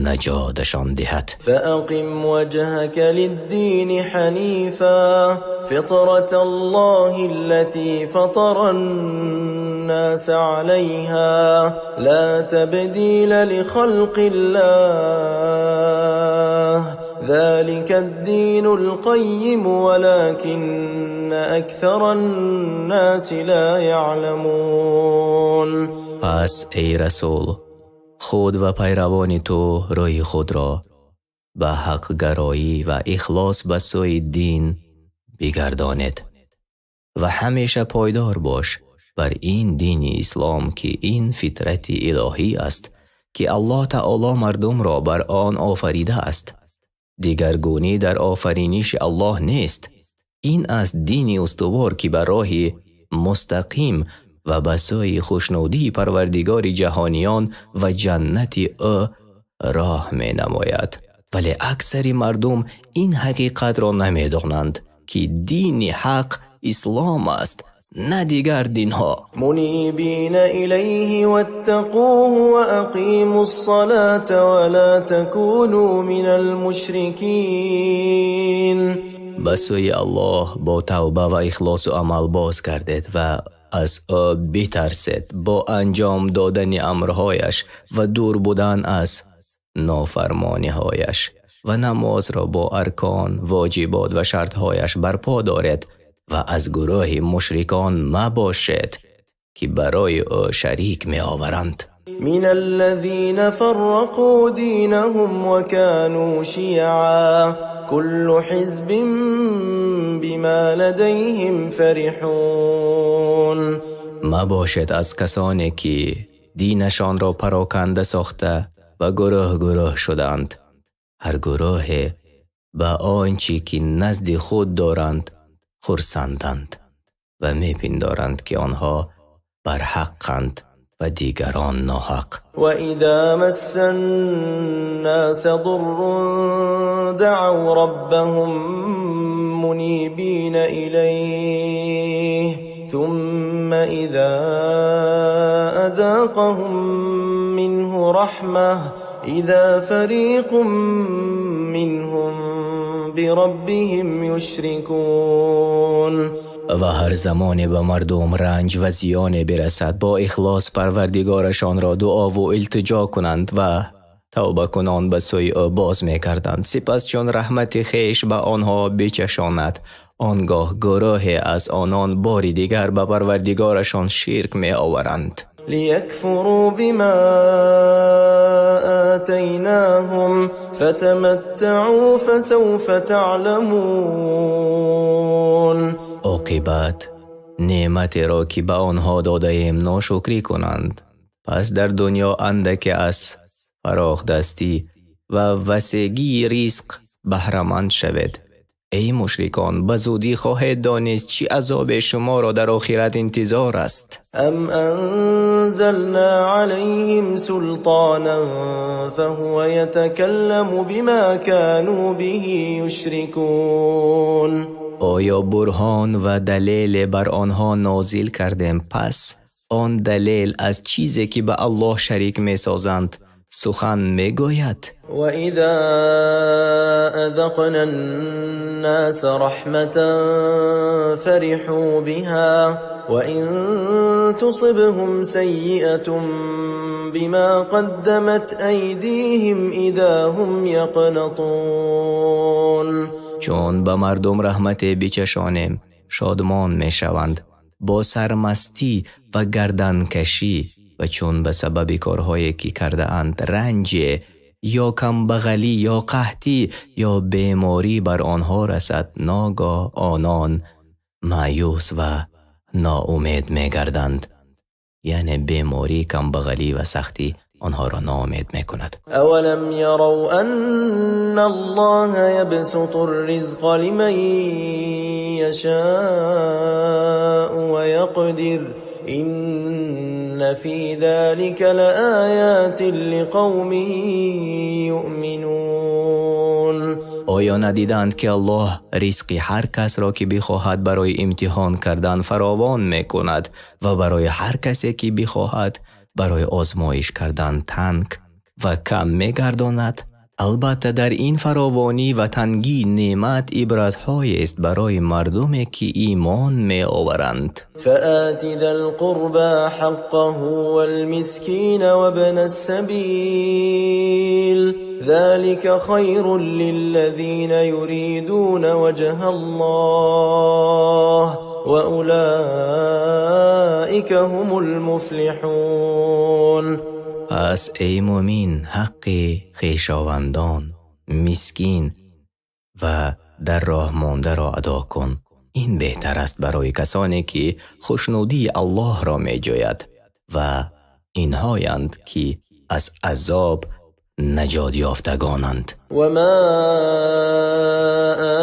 наҷоташон диҳад. فأقم وجهك للدين حنيفا، فطرة الله التي فطر الناس عليها، لا تبديل لخلق الله، ذلك الدين القيم، ولكن أكثر الناس لا يعلمون. Пас, эй расул, худ ва пайравони ту рӯи худро ба ҳақгароӣ ва ихлос ба сӯи дин бигардонед ва ҳамеша пойдор бош бар ин дини ислом, ки ин фитрати илоҳӣ аст, ки Аллоҳ таоло мардумро бар он офаридааст. Дигаргунӣ дар офариниши Аллоҳ нест. Ин аст дини устувор, ки ба роҳи мустақим ва ба сӯи хушнудии Парвардигори ҷаҳониён ва ҷаннати ӯ роҳ менамояд, вале аксари мардум ин ҳақиқатро намедонанд, ки дини ҳақ ислом аст, на дигар динҳо. منيبين إليه واتقوه وأقيموا الصلاة ولا تكونوا من المشركين. Ба сӯи Аллоҳ бо тавба ва ихлосу амал боз гардед ва аз ӯ битарсед бо анҷом додани амрҳояш ва дур будан аз нофармониҳояш ва намозро бо аркон, воҷибот ва шартҳояш барпо доред ва аз гурӯҳи мушрикон мабошед, ки барои ӯ шарик меоваранд. من الذين فرقوا دينهم وكانوا شيعا، كل حزب بما لديهم فرحون. Мабошед аз касоне ки динашонро пароканда сохта ва гурӯҳ гурӯҳ шуданд, ҳар гурӯҳе ба он чӣ ки назди худ доранд хурсанданд ва мепиндоранд ки онҳо барҳақанд ва дигарон ноҳақ. وإذا مس الناس ضر دعوا ربهم منيبين إليه ثم إذا أذاقهم منه رحمة إذا فريق منهم بربهم يشركون. Ва ҳар замоне ба мардум ранҷ ва зиёне бирасад, бо ихлос Парвардигорашонро дуову илтиҷо кунанд ва тавбакунон ба сӯи ӯ боз мекарданд. Сипас чун раҳмати хеш ба онҳо бичашонад, он гоҳ гурӯҳе аз онон бори дигар ба Парвардигорашон ширк меоваранд. ليكفروا بما آتيناهم فتمتعوا فسوف تعلمون. Оқибат неъматеро ки ба онҳо додаем ношукрӣ кунанд, пас дар дунё андаке аз фарохдастӣ ва васегии ризқ баҳраманд шавед. Эй мушрикон, ба зудӣ хоҳед донист чӣ азобе шуморо дар охират интизор аст. أم أنزلنا عليهم سلطانا فهو يتكلم بما كانوا به يشركون. Оё бурҳон ва далеле бар онҳо нозил кардем, пас он далел аз чизе ки ба Аллоҳ шарик месозанд сухан мегӯяд? وإذا أذقنا الناس رحمة فرحوا بها وإن تصبهم سيئة بما قدمت أيديهم إذا هم يقنطون. Чун ба мардум раҳмате бичашонем, шодмон мешаванд бо сармастӣ ва гарданкашӣ, ва чун ба сабаби корҳое ки кардаанд ранҷе ё камбағалӣ ё қаҳтӣ ё беморӣ бар онҳо расад, ногоҳ онон маъюс ва ноумед мегарданд. Яъне беморӣ, камбағалӣ ва сахтӣ онҳоро ноумед мекунад. أولم يروا أن الله يبسط الرزق لمن يشاء ويقدر إن في ذلك لآيات لقوم يؤمنون. Оё надиданд ки Аллоҳ ризқи ҳар касро ки бихоҳад барои имтиҳон кардан фаровон мекунад ва барои ҳар касе ки бихоҳад барои озмоиш кардан танг ва кам мегардонад? Албатта дар ин фаровонӣ ва тангии неъмат ибратҳоест барои мардуме ки имон меоваранд. فآت ذا القربى حقه والمسكين وابن السبيل ذلك خير للذين يريدون وجه الله وأولئك هم المفلحون. Пас эй мӯмин, ҳаққи хешовандон, мискин ва дар роҳ мондаро адо кун. Ин беҳтар аст барои касоне ки хушнудии Аллоҳро меҷӯяд ва инҳоянд ки аз азоб наҷот ёфтагонанд. وما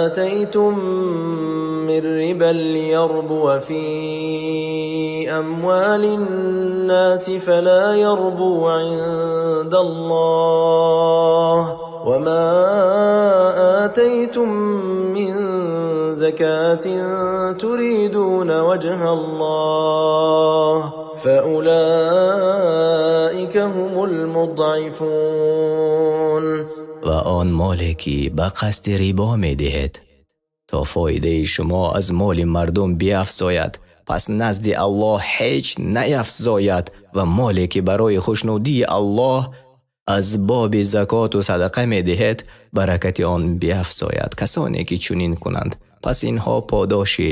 آتيتم من ربا ليربو في أموال الناس فلا يربو عند الله وما آتيتم من زكاة تريدون وجه الله فأولئك هم المضعفون. Ва он моле ки ба қасди рибо медиҳед то фоидаи шумо аз моли мардум биафзояд, пас назди Аллоҳ ҳеҷ наяфзояд, ва моле ки барои хушнудии Аллоҳ аз боби закоту садақа медиҳед, баракати он биафзояд. Касоне ки чунин кунанд, пас инҳо подоши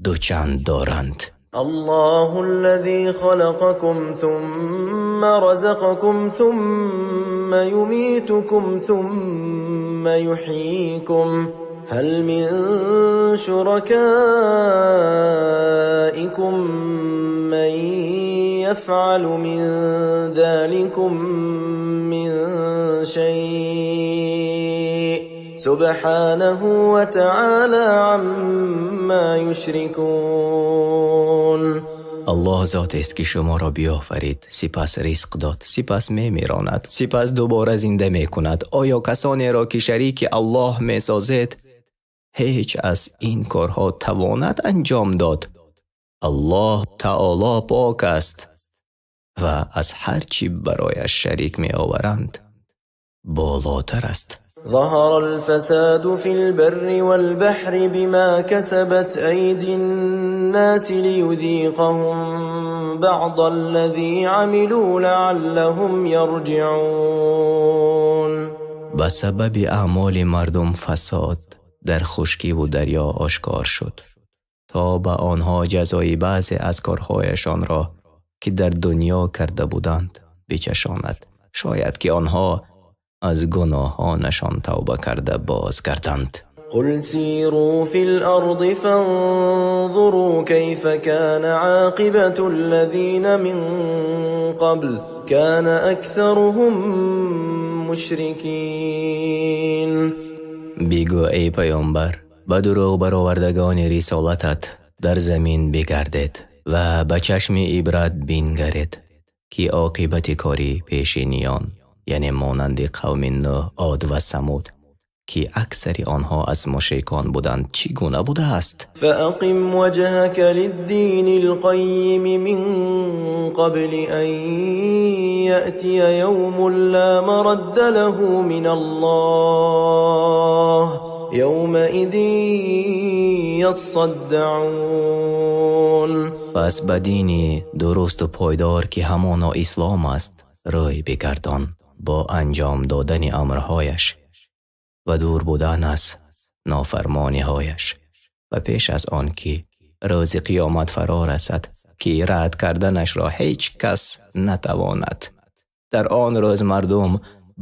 дучанд доранд. الله الذي خلقكم ثم رزقكم ثم يميتكم ثم يحييكم هل من شركائكم من يفعل من ذلكم من شيء سبحانه وتعالى عما يشركون. Аллоҳ зотест, ки шуморо биёфарид, сипас ризқ дод, сипас мемиронад, сипас дубора зинда мекунад. Оё касонеро, ки шарики Аллоҳ месозед, ҳеҷ аз ин корҳо тавонад анҷом дод? Аллоҳ таоло пок аст ва аз ҳар чӣ барояш шарик меоваранд болотар аст. ظهر الفساد في البر والبحر بما كسبت أيدي الناس ليذيقهم بعض الذي عملوا لعلهم يرجعون. Ба сабаби аъмоли мардум фасод дар хушкиву дарё ошкор шуд, то ба онҳо ҷазои баъзе аз корҳояшонро, ки дар дунё карда буданд, бичашонад, шояд ки онҳо аз гуноҳонашон тавба карда бозгарданд. قل سيروا في الأرض فانظروا كيف كان عاقبة الذين من قبل كان أكثرهم مشركين. Бигӯ, эй паёмбар, ба дурӯғ баровардагони рисолатат: дар замин бигардед ва ба чашми ибрат бингаред, ки оқибати кори пешиниён, яъне монанди қавми Нӯҳ, Од ва Самуд, ки аксари онҳо аз мушрикон буданд, чӣ гуна будааст. فأقم وجهك للدين القيم من قبل أن يأتي يوم لا مرد له من الله يومئذ يصدعون. Пас ба дини дурусту пойдор, ки ҳамоно ислом аст, рӯй бигардон бо анҷом додани амрҳояш ва дур будан аз нофармониҳояш ва пеш аз он ки рӯзи қиёмат фаро расад, ки рад карданашро ҳеҷ кас натавонад. Дар он рӯз мардум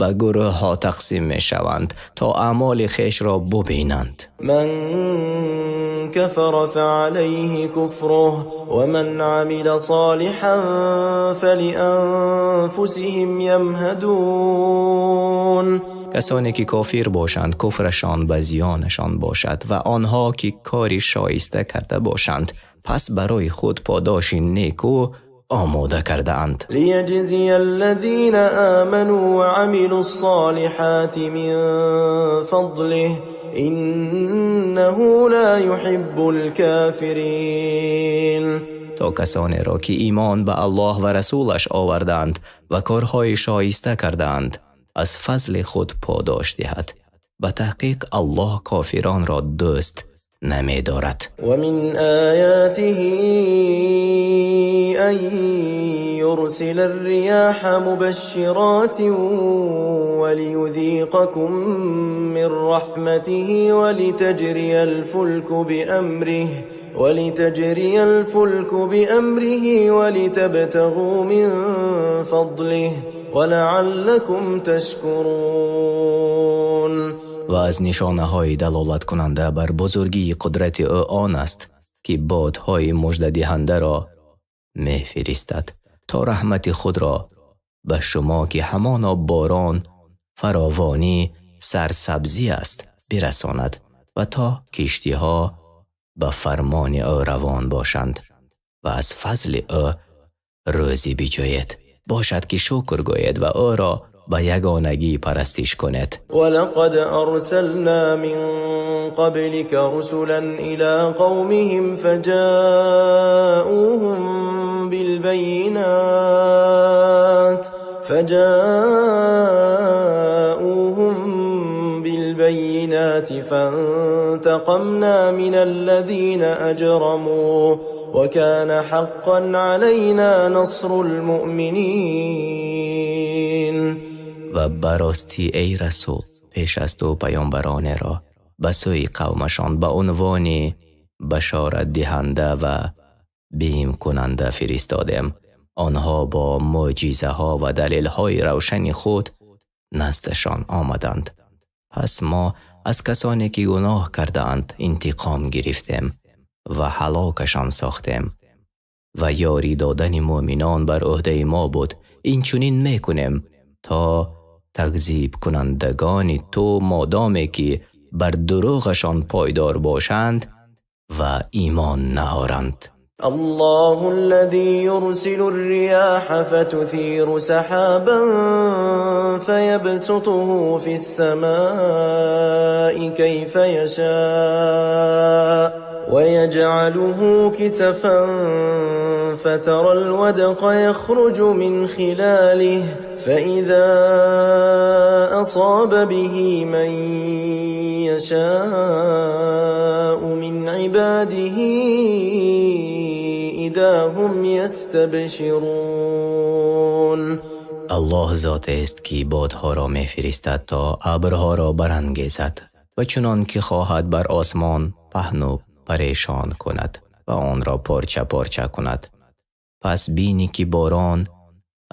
ба гурӯҳҳо тақсим мешаванд, то аъмоли хешро бубинанд. من كفر فعليه كفره ومن عمل صالحا فلأنفسهم يمهدون. Касоне ки кофир бошанд, куфрашон ба зиёнашон бошад ва онҳо ки кори шоиста карда бошанд, пас барои худ подоши некӯ омода кардаанд. ليجزي الذين آمنوا وعملوا الصالحات من فضله إنه لا يحب الكافرين. То касонеро, ки имон ба Аллоҳ ва расулаш овардаанд ва корҳои шоиста кардаанд, аз фазли худ подош диҳад. Ба таҳқиқ, Аллоҳ кофиронро дӯст намедорад. ومن آياته أن يرسل الرياح مبشرات وليذيقكم من رحمته ولتجري الفلك بأمره ولتبتغوا من فضله ولعلكم تشكرون. Ва аз нишонаҳои далолаткунанда бар бузургии қудрати ӯ он аст, ки бодҳои муждадиҳандаро мефиристад, то раҳмати худро ба шумо, ки ҳамоно борон, фаровонӣ, сарсабзӣ аст, бирасонад ва то киштиҳо ба фармони ӯ равон бошанд ва аз фазли ӯ рӯзӣ биҷӯед. Бошад, ки шукр гӯед ва ӯро ба ягонагӣ парастиш кунед. ولقد أرسلنا من قبلك رسلا إلى قومهم فجاءوهم بالبينات فانتقمنا من الذين أجرموا وكان حقا علينا نصر المؤمنين. Ва баростӣ, эй расул, пеш аз ту паёмбаронеро ба сӯи қавмашон ба унвони башоратдиҳанда ва бимкунанда фиристодем. Онҳо бо мӯъҷизаҳо ва далелҳои равшани худ наздашон омаданд, пас мо Аз касоне ки гуноҳ кардаанд, интиқом гирифтем ва ҳалокашон сохтем ва ёрӣ додани мӯъминон бар уҳдаи мо буд. Инчунин мекунем то такзибкунандагони ту, модоме ки бар дурӯғашон пойдор бошанд ва имон наоранд. الله الذي يرسل الرياح فتثير سحابا فيبسطه في السماء كيف يشاء ويجعله كسفا فترى الودق يخرج من خلاله فإذا أصاب به من يشاء من عباده إذا هم يستبشرون. Аллоҳ зотест, ки бодҳоро мефиристад, то абрҳоро барангезад ва чунон ки хоҳад бар осмон паҳну парешон кунад ва онро порча порча кунад. Пас бинӣ, ки борон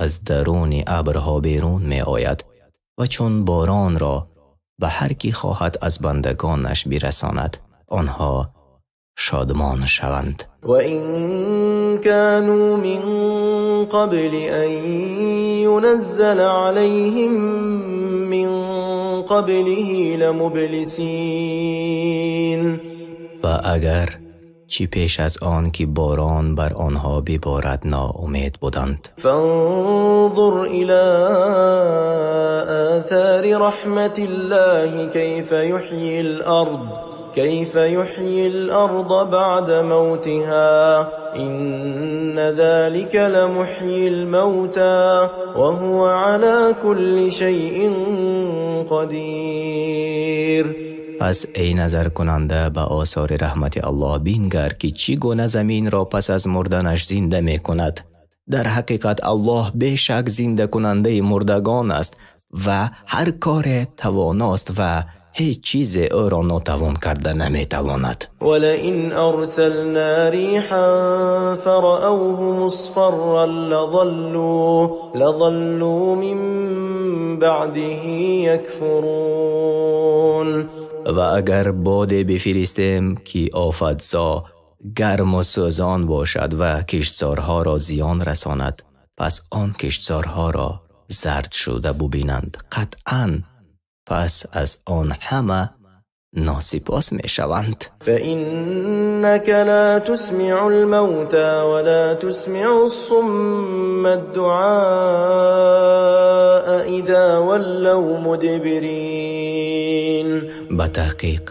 аз даруни абрҳо берун меояд ва чун боронро ба ҳар ки хоҳад аз бандагонаш бирасонад, онҳо шодмон шаванд. وإن كانوا من قبل أن ينزل عليهم من قبله لمبلسين. Ва агар чӣ пеш аз он ки борон бар онҳо биборад, ноумед буданд. فانظر إلى آثار رحمة الله كيف يحيي الأرض بعد موتها إن ذلك لمحيي الموتى وهو على كل شيء قدير. Пас эй назаркунанда, ба осори раҳмати Аллоҳ бингар, ки чӣ гуна заминро пас аз мурданаш зинда мекунад. Дар ҳақиқат Аллоҳ бешак зиндакунандаи мурдагон аст ва ҳар коре тавоност ва ҳеҷ чизе ӯро нотавон карда наметавонад. ولئن أرسلنا ريحا فرأوه مصفرا لظلوا من بعده يكفرون. Ва агар боде бифиристем, ки офатзо, гарму сӯзон бошад ва киштзорҳоро зиён расонад, пас он киштзорҳоро зард шуда бубинанд, қатъан пас аз он ҳама носипос мешаванд. فإنك لا تسمع الموتى ولا تسمع الصم الدعاء إذا ولوا مدبرين. Ба таҳқиқ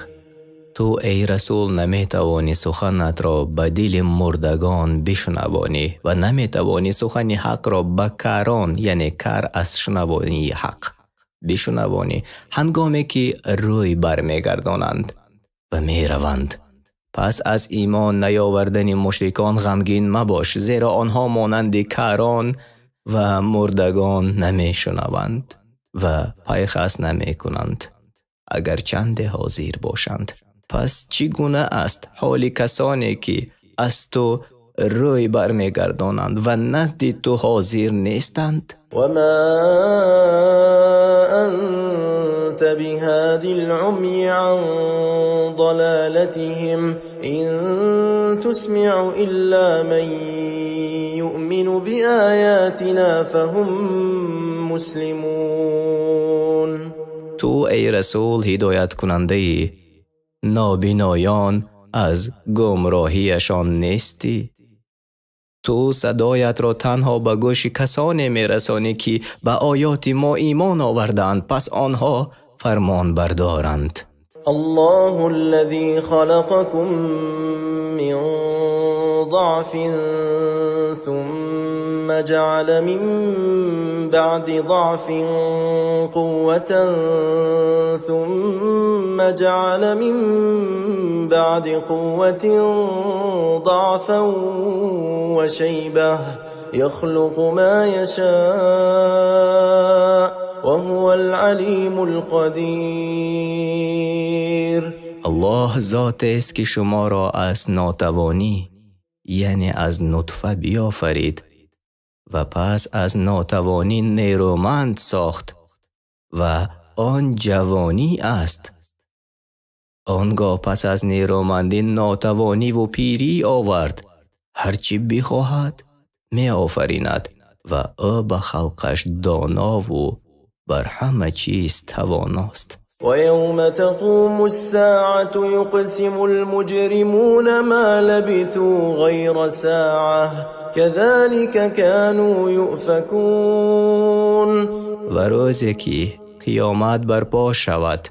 ту, эй расул, наметавонӣ суханатро ба дили мурдагон бишунавонӣ ва наметавонӣ сухани ҳақро ба карон, яъне кар аз шунавонии ҳақ, бишунавонӣ, ҳангоме ки рӯй бармегардонанд ва мераванд. Пас аз имон наёвардани мушрикон ғамгин мабош, зеро онҳо монанди карон ва мурдагон намешунаванд ва пайхас намекунанд, агар чанде ҳозир бошанд. Пас чӣ гуна аст ҳоли касоне, ки аз ту рӯй бармегардонанд ва назди ту ҳозир нестанд? وما أنت بهاد العمي عن ضلالتهم إن تسمع إلا من يؤمن بآياتنا فهم مسلمون. Ту, эй расул, ҳидояткунандаи нобиноён аз гумроҳиашон нестӣ. Ту садоятро танҳо ба гӯши касоне мерасонӣ, ки ба оёти мо имон овардаанд, пас онҳо фармонбардоранд. الله الذي خلقكم من ضعف ثم جعل من بعد ضعف قوة ثم جعل من بعد قوة ضعفا وشيبة يخلق ما يشاء وهو العليم القدير. Аллоҳ зотест, ки шуморо аз нотавонӣ, яъне аз нутфа, биёфарид ва пас аз нотавонӣ нерӯманд сохт ва он ҷавонӣ аст. Он гоҳ пас аз нерӯмандӣ нотавонӣ ва пирӣ овард. Ҳар чӣ бихоҳад меофаринад ва ӯ ба халқаш доно ва бар ҳама чиз тавоност. ويوم تقوم الساعة يقسم المجرمون ما لبثوا غير ساعة كذلك كانوا يؤفكون. Ва рӯзе ки қиёмат барпо шавад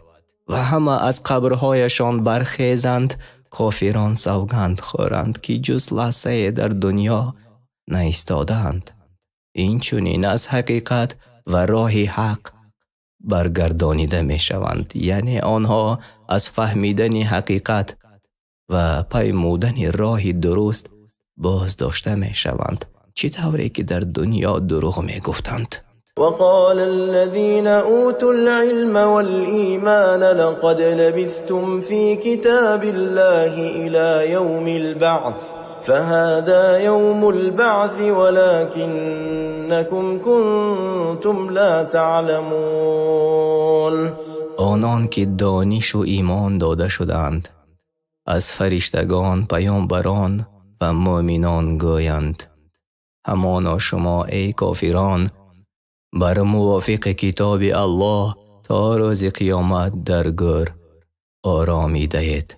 ва ҳама аз қабрҳояшон бархезанд, кофирон савганд хӯранд, ки ҷуз лаҳзае дар дунё наистодаанд. Инчунин аз ҳақиқат ва роҳи ҳақ баргардонида мешаванд, яъне онҳо аз фаҳмидани ҳақиқат ва паймудани роҳи дуруст боздошта мешаванд, чӣ тавре ки дар дунё дурӯғ мегуфтанд. وقال الذين أوتوا العلم والإيمان لقد لبثتم في كتاب الله إلى يوم البعث فهذا يوم البعث ولكنكم كنتم لا تعلمون. Онон ки донишу имон дода шудаанд аз фариштагон, паёмбарон ва мӯъминон гӯянд: ҳамоно шумо, эй кофирон, бар мувофиқи китоби Аллоҳ то рӯзи қиёмат дар гӯр оромидаед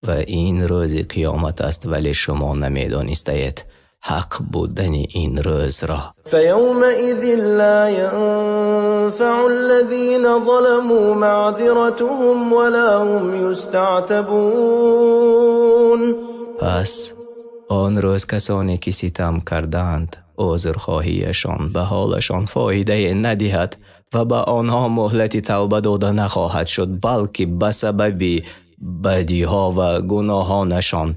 ва ин рӯзи қиёмат аст, вале шумо намедонистаед ҳақ будани ин рӯзро. فيومئذ لا ينفع الذين ظلموا معذرتهم ولا هم يستعتبون. Пас он рӯз касоне ки ситам кардаанд, узрхоҳиашон ба ҳолашон фоидае надиҳад ва ба онҳо муҳлати тавба дода нахоҳад шуд, балки ба сабаби бадиҳо ва гуноҳонашон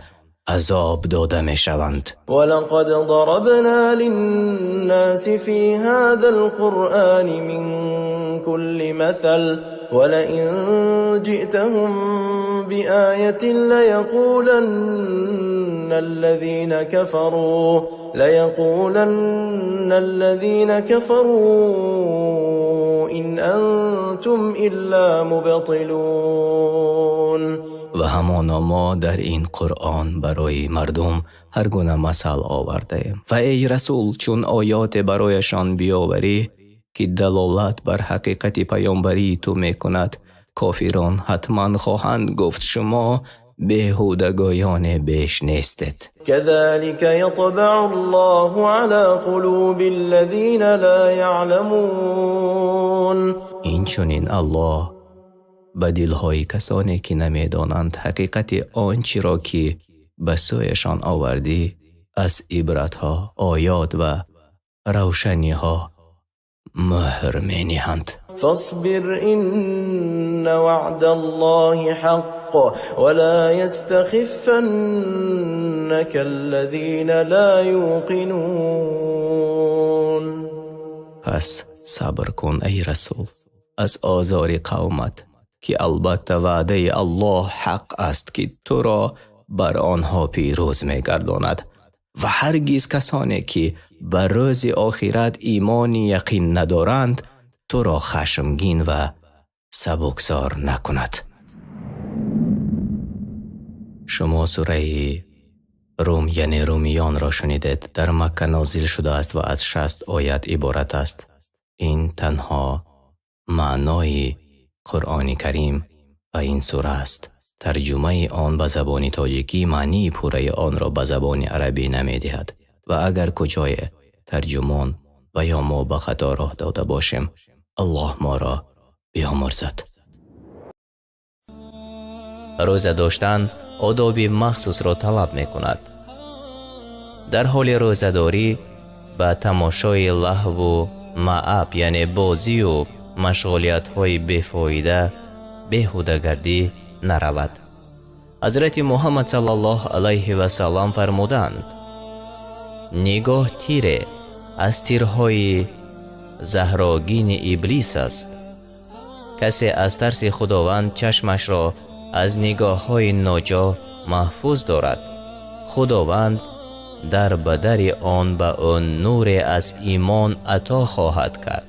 азоб дода мешаванд. ولقد ضربنا للناس في هذا القرآن من كل مثل ولئن جئتهم بآية ليقولن الذين كفروا إن أنتم إلا مبطلون. Ва ҳамоно мо дар ин Қуръон барои мардум ҳар гуна масал овардаем. Ва эй расул, чун оёте барояшон биёварӣ, ки далолат бар ҳақиқати паёмбарии ту мекунад, кофирон ҳатман хоҳанд гуфт: шумо беҳудагӯёне беш нестед. كذلك يطبع الله على قلوب الذين لا يعلمون. Инчунин Аллоҳ ба дилҳои касоне ки намедонанд ҳақиқати он чиро ки ба сӯяшон овардӣ аз ибратҳо, оёт ва равшаниҳо мӯҳр мениҳанд. فاصبر إن وعد الله حق ولا يستخفنك الذين لا يوقنون. Пас сабр кун, эй расул, аз озори қавмат, ки албатта ваъдаи Аллоҳ ҳақ аст, ки туро бар онҳо пирӯз мегардонад, ва ҳаргиз касоне ки ба рӯзи охират имони яқин надоранд туро хашмгин ва сабуксор накунад. Шумо сураи Рум, яъне Румиёнро шунидед. Дар Макка нозил шудааст ва аз 60 оят иборат аст. Ин танҳо маънои Қуръони Карим ва ин сура аст. Тарҷумаи он ба забони тоҷикӣ маънии пурраи онро ба забони арабӣ намедиҳад ва агар куҷое тарҷумон ва ё мо ба хато роҳ дода бошем, Аллоҳ моро биомӯрзад. Рӯза доштан одоби махсусро талаб мекунад. Дар ҳоли рӯзадорӣ ба тамошои лаҳву маъаб, яъне бозию машғулиятҳои бефоида, беҳудагардӣ наравад. Ҳазрати Муҳаммад саллаллоҳу алайҳи васаллам фармуданд: нигоҳ тире аз тирҳои заҳрогини иблис аст. Касе аз тарси Худованд чашмашро аз нигоҳҳои ноҷо маҳфуз дорад, Худованд дар бадари он ба ӯ нуре аз имон ато хоҳад кард,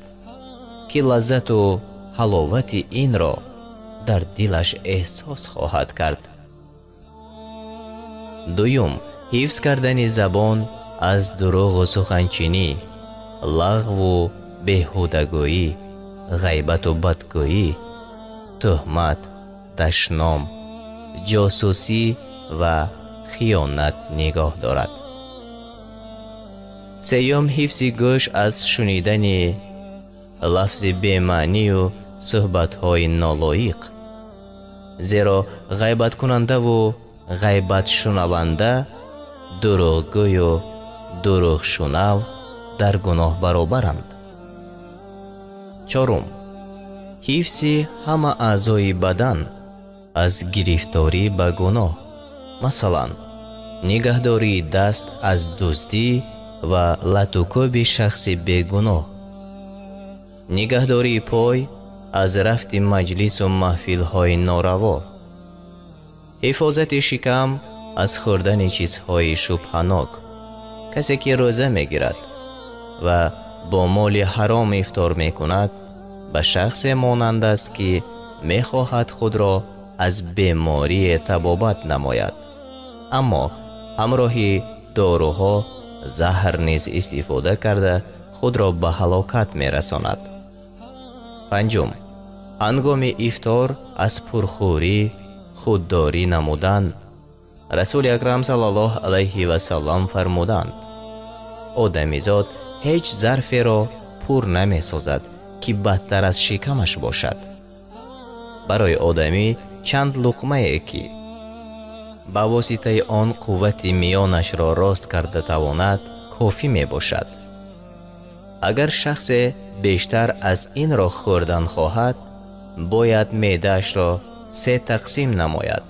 ки лаззату ҳаловати инро дар дилаш эҳсос хоҳад кард. Дуюм, ҳифз кардани забон аз дурӯғу суханчинӣ, лағву беҳудагӯӣ, ғайбату бадгӯӣ, тӯҳмат, дашном, ҷосусӣ ва хиёнат нигоҳ дорад. Сеюм, ҳифзи гӯш аз шунидани лафзи бемаънию суҳбатҳои нолоиқ, зеро ғайбаткунандаву ғайбатшунаванда, дурӯғгӯю дурӯғшунав дар гуноҳ баробаранд. Чорум, ҳифзи ҳама аъзои бадан аз гирифторӣ ба гуноҳ, масалан, нигаҳдории даст аз дуздӣ ва латукӯби шахси бегуноҳ, нигаҳдории пой аз рафти маҷлису маҳфилҳои нораво, ҳифозати шикам аз хӯрдани чизҳои шубҳанок. Касе ки рӯза мегирад ва бо моли ҳаром ифтор мекунад, ба шахсе монанд аст, ки мехоҳад худро аз беморие табобат намояд, аммо ҳамроҳи доруҳо заҳр низ истифода карда худро ба ҳалокат мерасонад. Панҷум, ҳангоми ифтор аз пурхӯрӣ худдорӣ намудан. Расули акрам саллаллоҳу алайҳи васаллам фармуданд: одамизод ҳеҷ зарферо пур намесозад, ки бадтар аз шикамаш бошад. Барои одамӣ чанд луқмае, ки ба воситаи он қуввати миёнашро рост карда тавонад, кофӣ мебошад. Агар шахсе бештар аз инро хӯрдан хоҳад, бояд меъдаашро се тақсим намояд: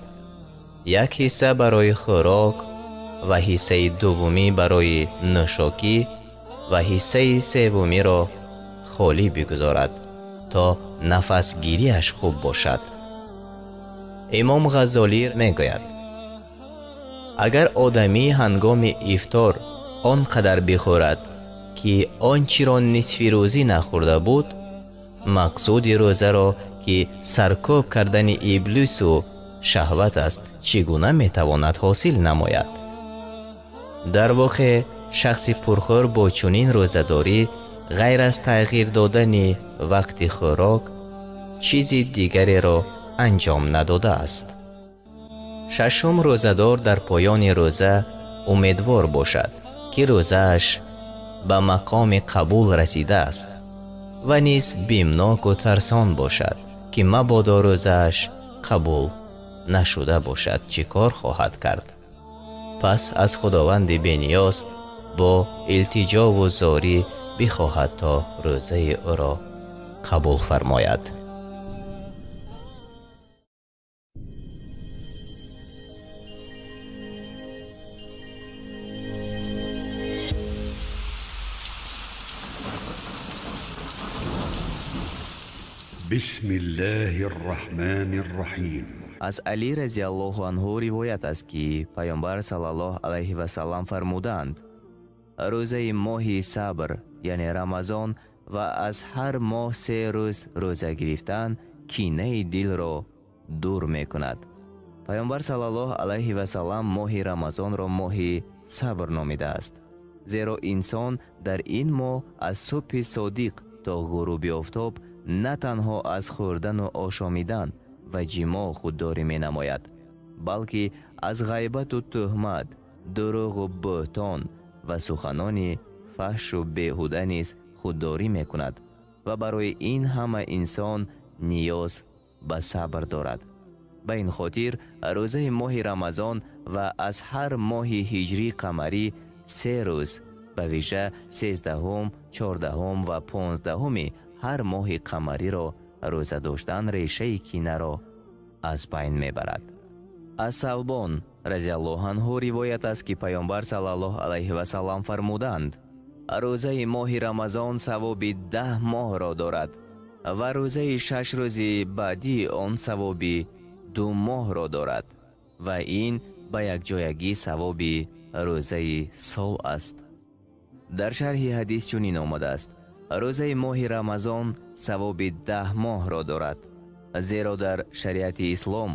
як ҳисса барои хӯрок ва ҳиссаи дуввумӣ барои нӯшокӣ ва ҳиссаи севумиро холӣ бигузорад, то нафасгириаш хуб бошад. Имом Ғаззолӣ мегӯяд: агар одамӣ ҳангоми ифтор он қадар бихӯрад, ки он чиро нисфи рӯзӣ нахӯрда буд, мақсуди рӯзаро, ки саркӯб кардани иблису шаҳват аст, чӣ гуна метавонад ҳосил намояд? Дар воқеъ, шахси пурхӯр бо чунин рӯзадорӣ ғайр аз тағйир додани вақти хӯрок чизи дигареро анҷом надодааст. Шашум, рӯзадор дар поёни рӯза умедвор бошад, ки рӯзааш ба мақоми қабул расидааст ва низ бимноку тарсон бошад, ки мабодо рӯзааш қабул нашуда бошад, чӣ кор хоҳад кард. Пас аз Худованди бениёз бо илтиҷову зорӣ бихоҳад, то рӯзаи ӯро қабул фармояд. بسم الله الرحمن الرحيم. Аз Алӣ разиаллоҳу анҳу ривоят аст, ки Паёмбар саллаллоҳу алайҳи васаллам фармуданд: рӯзаи моҳи сабр, яъне Рамазон, ва аз ҳар моҳ се рӯз рӯза гирифтан кинаи дилро дур мекунад. Паёмбар саллаллоҳу алайҳи васаллам моҳи Рамазонро моҳи сабр номидааст, зеро инсон дар ин моҳ аз субҳи содиқ то ғуруби офтоб на танҳо аз хӯрдану ошомидан ва ҷимоъ худдорӣ менамояд, балки аз ғайбату тӯҳмат, дурӯғу бӯҳтон ва суханони фаҳшу беҳуда низ худдорӣ мекунад ва барои ин ҳама инсон ниёз ба сабр дорад. Ба ин хотир рӯзаи моҳи Рамазон ва аз ҳар моҳи ҳиҷрӣ қамарӣ се рӯз, ба вижа 13-ум, 14-ум ва 15-уми ҳар моҳи қамариро рӯза доштан решаи кинаро аз байн мебарад. Аз Савбон разиаллоҳу анҳу ривоят аст, ки Паёмбар саллаллоҳу алайҳи васаллам фармуданд: рӯзаи моҳи Рамазон савоби 10 моҳро дорад ва рӯзаи 6 рӯзи баъдии он савоби 2 моҳро дорад ва ин ба якҷоягӣ савоби рӯзаи сол аст. Дар шарҳи ҳадис чунин омадааст: рӯзаи моҳи Рамазон савоби 10 моҳро дорад. Зеро дар шариати ислом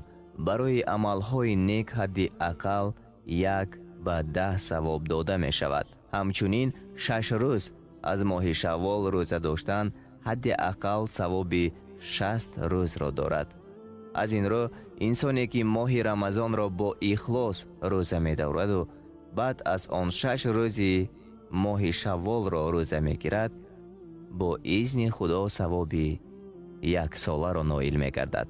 барои амалҳои нек ҳадди ақал 1 ба 10 савоб дода мешавад. Ҳамчунин 6 рӯз аз моҳи шаввол рӯза доштан ҳадди ақал савоби 60 рӯзро дорад. Аз ин рӯ инсоне, ки моҳи Рамазонро бо ихлос рӯза медораду баъд аз он 6 рӯзи моҳи шавволро рӯза мегирад, бо изни Худо савоби яксоларо ноил мегардад.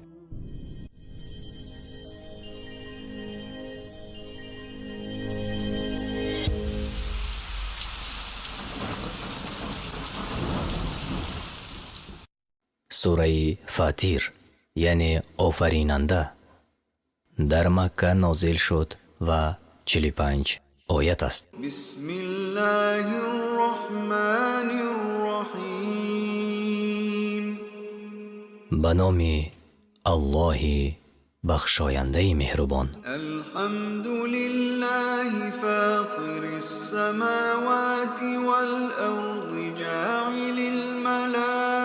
Сураи Фатир, яъне Офаринанда, дар Макка нозил шуд ва 45 оят аст. بسم الله الرحمن الرحيم. Ба номи Аллоҳи бахшояндаи меҳрубон. الحمد لله فاطر السماوات والأرض، جاعل الملائكة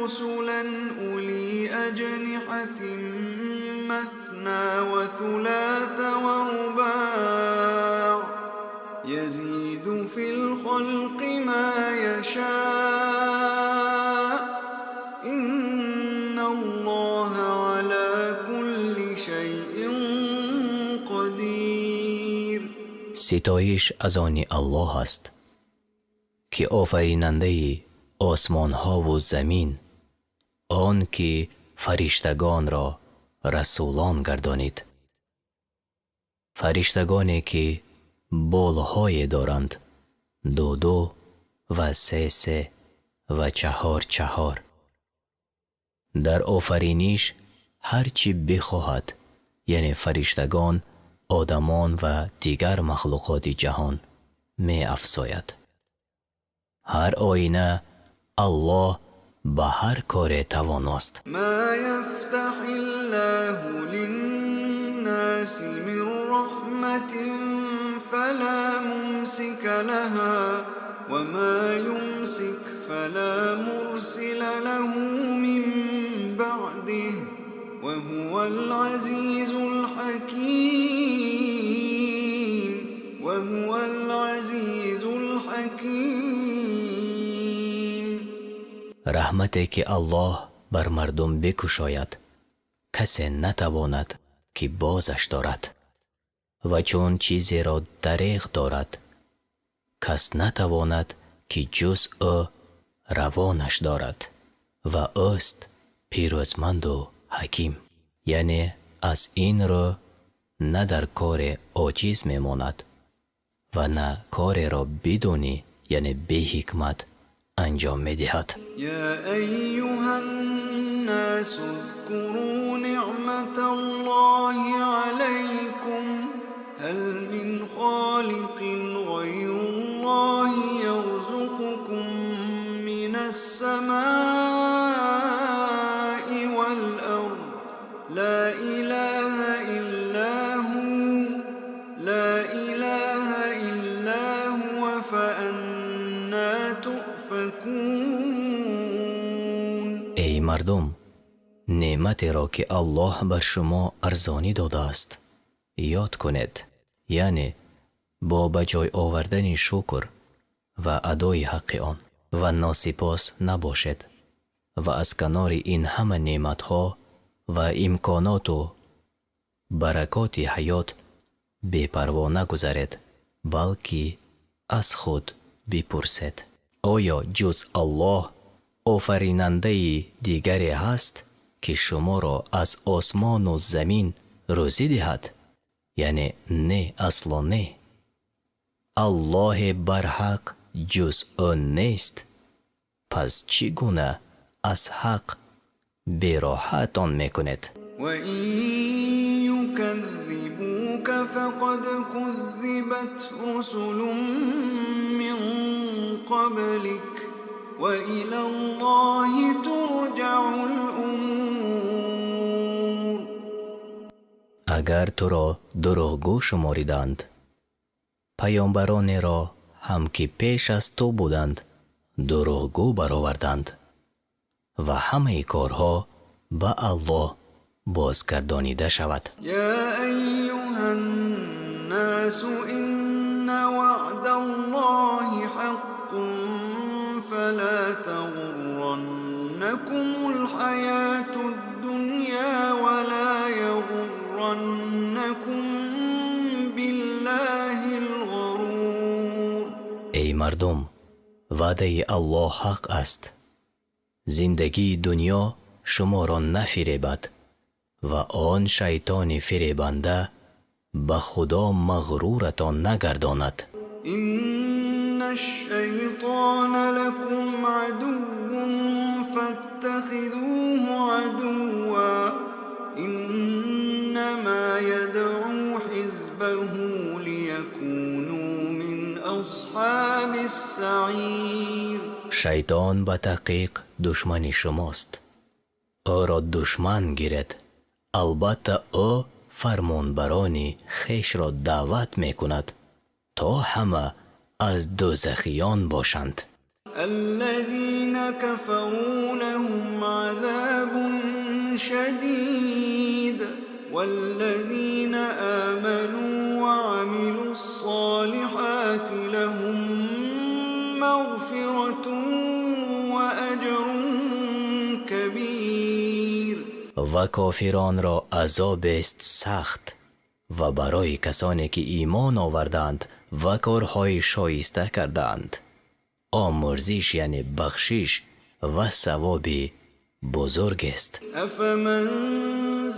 رسلا أولي أجنحة مثنى وثلاث ورباع، يزيد في الخلق ما يشاء، إن الله على كل شيء قدير. Ситоиш аз они Аллоҳ аст, ки офаринандаи осмонҳову замин, он ки фариштагонро расулон гардонид, фариштагоне, ки болҳое доранд, ду-ду ва се-се ва чаҳор-чаҳор. Дар офариниш ҳар чӣ бихоҳад, яъне фариштагон, одамон ва дигар махлуқоти ҷаҳон, меафзояд. Ҳар оина Аллоҳ ба ҳар коре тавоност. ما يفتح الله للناس من رحمة فلا ممسك لها، وما يمسك فلا مرسل له من بعده، وهو العزيز الحكيم، وهو العزيز الحكيم. Раҳмате, ки Аллоҳ бар мардум бикушояд, касе натавонад, ки бозаш дорад, ва чун чизеро дареғ дорад, кас натавонад, ки ҷуз ӯ равонаш дорад, ва ӯст пирӯзманду ҳаким, яъне аз ин рӯ на дар коре оҷиз мемонад ва на кореро бидуни, яъне беҳикмат, анҷом медиҳад. يا أيها الناس اذكروا نعمة الله عليكم، هل من خالق غير الله يرزقكم من السماء والأرض؟ لا إله إلا هو، لا إله إلا هو، فأنى تؤفكون. Эй мардум, неъматеро, ки Аллоҳ бар шумо арзонӣ додааст, ёд кунед, яъне бо ба ҷой овардани шукр ва адои ҳаққи он, ва носипос набошед ва аз канори ин ҳама неъматҳо ва имконоту баракоти ҳаёт бепарво нагузаред, балки аз худ бипурсед: оё ҷуз Аллоҳ офаринандаи дигаре ҳаст, ки шуморо аз осмону замин рӯзӣ диҳад? Яъне не, асло не, Аллоҳе барҳақ ҷуз ӯ нест. Пас чӣ гуна аз ҳақ бероҳаатон мекунед? وإن يكذبوك فقد كذبت رسل من قبلك، وإلى الله ترجع الأمور. Агар туро дурӯғгӯ шумориданд, паёмбаронеро ҳам, ки пеш аз ту буданд, дурӯғгӯ бароварданд. Ва ҳамаи корҳо ба Аллоҳ бозгардонида шавад. يا أيها الناس إن وعد الله حق فلا تغرنكم الحياة الدنيا ولا يغرنكم بالله الغرور. Эй мардум, ваъдаи Аллоҳ ҳақ аст. Зиндагии дунё шуморо нафиребад ва он шайтони фиребанда ба Худо мағруратон нагардонад. إن الشيطان لكم عدو فاتخذوه عدوا إنما يدعو حزبه ليكونوا من أصحاب السعير. Шайтон ба таҳқиқ душмани шумост, ӯро душман гиред. Албатта, ӯ фармонбарони хешро даъват мекунад, то ҳама аз дӯзахиён бошанд. الذين كفروا لهم عذاب شديد والذين آمنوا وعملوا الصالحات لهم مغفرة وأجر كبير. Ва кофиронро азобест сахт, ва барои касоне ки имон овардаанд ва корҳои шоиста кардаанд, омӯрзиш, яъне бахшиш, ва савоби бузургест. أفمن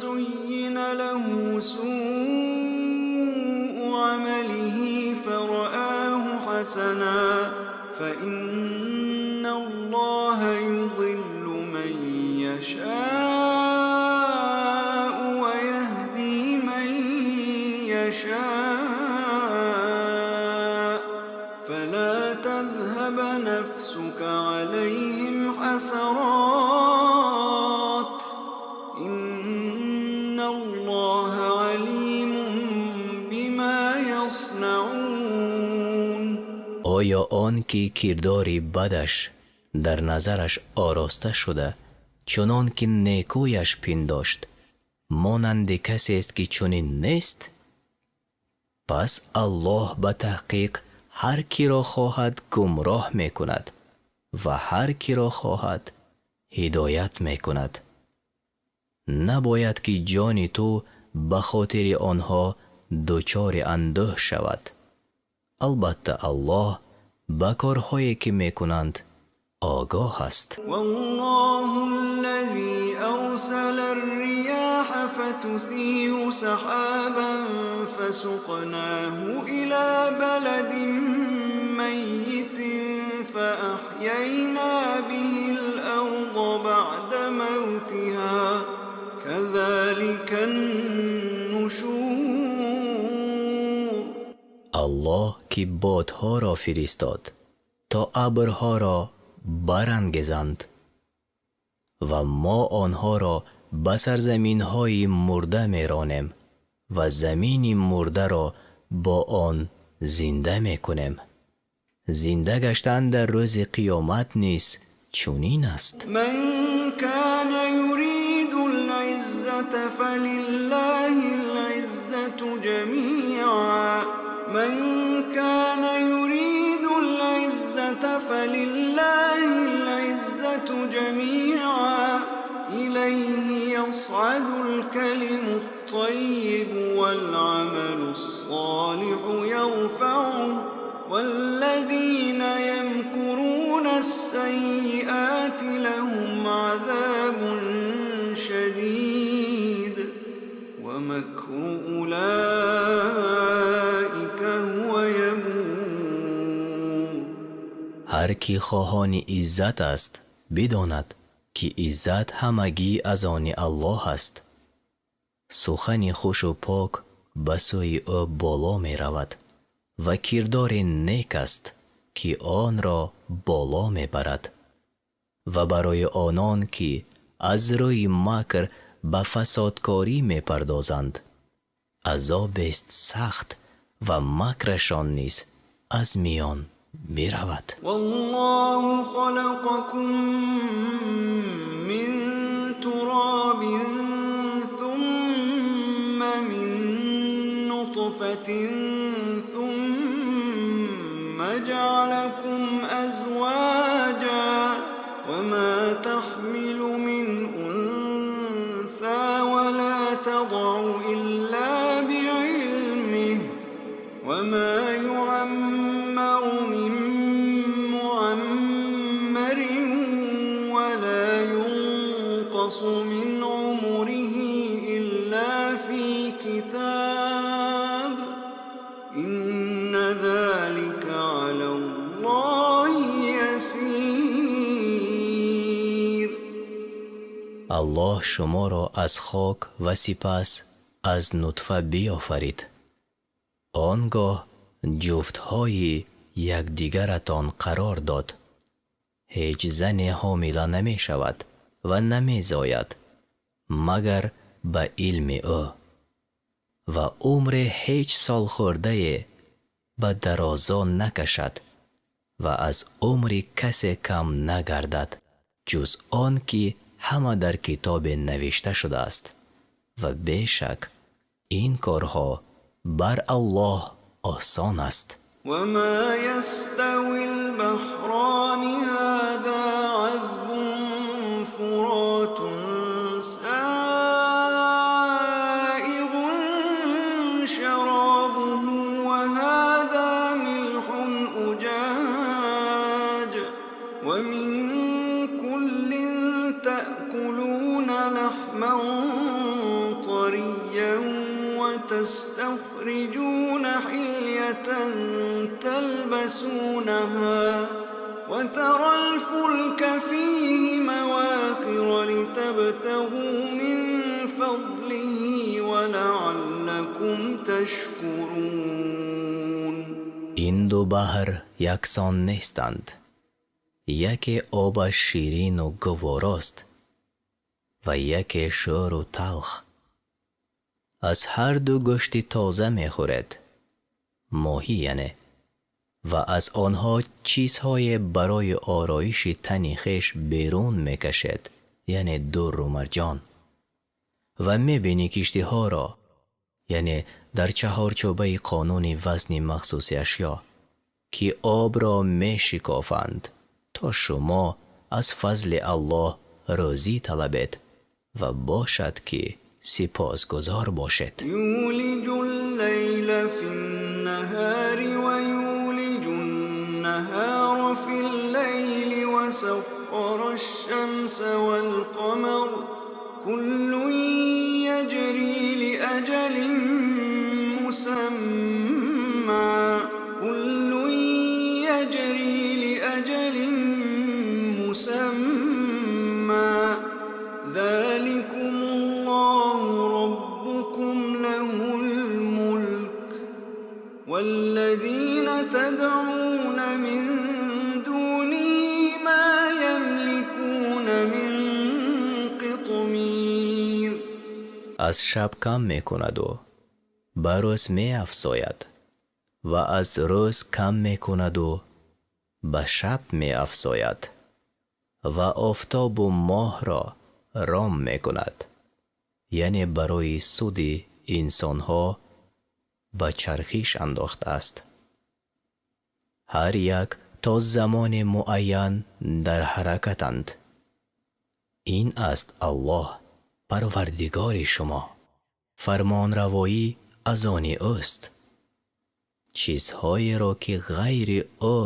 زين له سوء عمله فرآه حسنا فإن الله يضل من يشاء ويهدي من يشاء فلا تذهب نفسك عليهم حسرات إن الله عليم بما يصنعون. Оё он ки кирдори бадаш дар назараш ороста шуда, чунон ки некӯяш пиндошт, монанди касест ки чунин нест? Пас Аллоҳ ба таҳқиқ ҳар киро хоҳад гумроҳ мекунад ва ҳар киро хоҳад ҳидоят мекунад. Набояд ки ҷони ту ба хотири онҳо дучори андӯҳ шавад. Албатта, Аллоҳ ба корҳое ки мекунанд огоҳ аст. والله الذي أرسل الرياح فتثير سحابا فسقناه إلى بلد ميت فأحيينا به الأرض بعد موتها كذلك النشور. Аллоҳ ки бодҳоро фиристод, то абрҳоро барангезанд, ва мо онҳоро ба сарзаминҳои мурда меронем ва замини мурдаро бо он зинда мекунем. Зинда гаштан дар рӯзи қиёмат низ чунин аст. من كان يريد العزة فلله العزة جميعا من كان يريد العزة فلله العزة جميعا إليه يصعد الكلم الطيب والعمل الصالح يرفعه والذين يمكرون السيئات لهم عذاب شديد ومكر أولئك هو يبور. Ҳар кӣ хоҳони иззат аст, бидонад, ки иззат ҳамагӣ аз они Аллоҳ аст. Сухани хушу пок ба сӯи ӯ боло меравад ва кирдори нек аст, ки онро боло мебарад. Ва барои онон ки аз рӯи макр ба фасодкорӣ мепардозанд, азобест сахт ва макрашон низ аз миён биравад. والله خلقكم نطفة ثم جعلكم أزواجا وما تحمل من أنثى ولا تضع إلا بعلمه وما يعمر من معمر ولا ينقص من عمره إلا في كتاب إن ذلك على الله يسير. Аллоҳ шуморо аз хок ва сипас аз нутфа биёфарид. Он гоҳ ҷуфтҳои якдигаратон қарор дод. Ҳеҷ зане ҳомила намешавад ва намезояд, магар ба илми ӯ. Ва умри ҳеҷ солхӯрдае ба дарозо накашад ва аз умри касе кам нагардад, ҷуз он ки ҳама дар китобе навишта шудааст. Ва бешак ин корҳо бар Аллоҳ осон аст. وما يستوي البحران هذا عذب فرات سائغ شرابه وهذا ملح أجاج ومن كل تأكلون لحما طريا وتستخرجون حلية تلبسونها وترى الفلك فيه مواخر لتبتغوا من فضله ولعلكم تشكرون. Ин ду баҳр яксон нестанд. Яке обаш ширину гуворост ва яке шӯру талх. Аз ҳар ду гӯшти тоза мехӯред, моҳӣ яъне, ва аз онҳо чизҳое барои ороиши тани хеш берун мекашед, яъне дурру марҷон. Ва мебинӣ киштиҳоро, яъне дар чаҳорчӯбаи қонуни вазни махсуси ашё, ки обро мешикофанд, то шумо аз фазли Аллоҳ рӯзӣ талабед ва бошад ки сипосгузор бошед. يولج الليل في النهار ويولج النهار في الليل وسخر الشمس والقمر كل يجري لأجل مسمى كل يجري لأجل مسمى ذلكم الله ربكم له الملك والذين تدعون من دونه ما يملكون من قطمير. Аз шаб кам мекунаду ба рӯз меафзояд ва аз рӯз кам мекунаду ба шаб меафзояд ва офтобу моҳро ром мекунад, яъне барои суди инсонҳо ба чархиш андохтааст. Ҳар як то замони муайян дар ҳаракатанд. Ин аст Аллоҳ, парвардигори шумо. Фармонравоӣ аз они ӯст. Чизҳоеро ки ғайри ӯ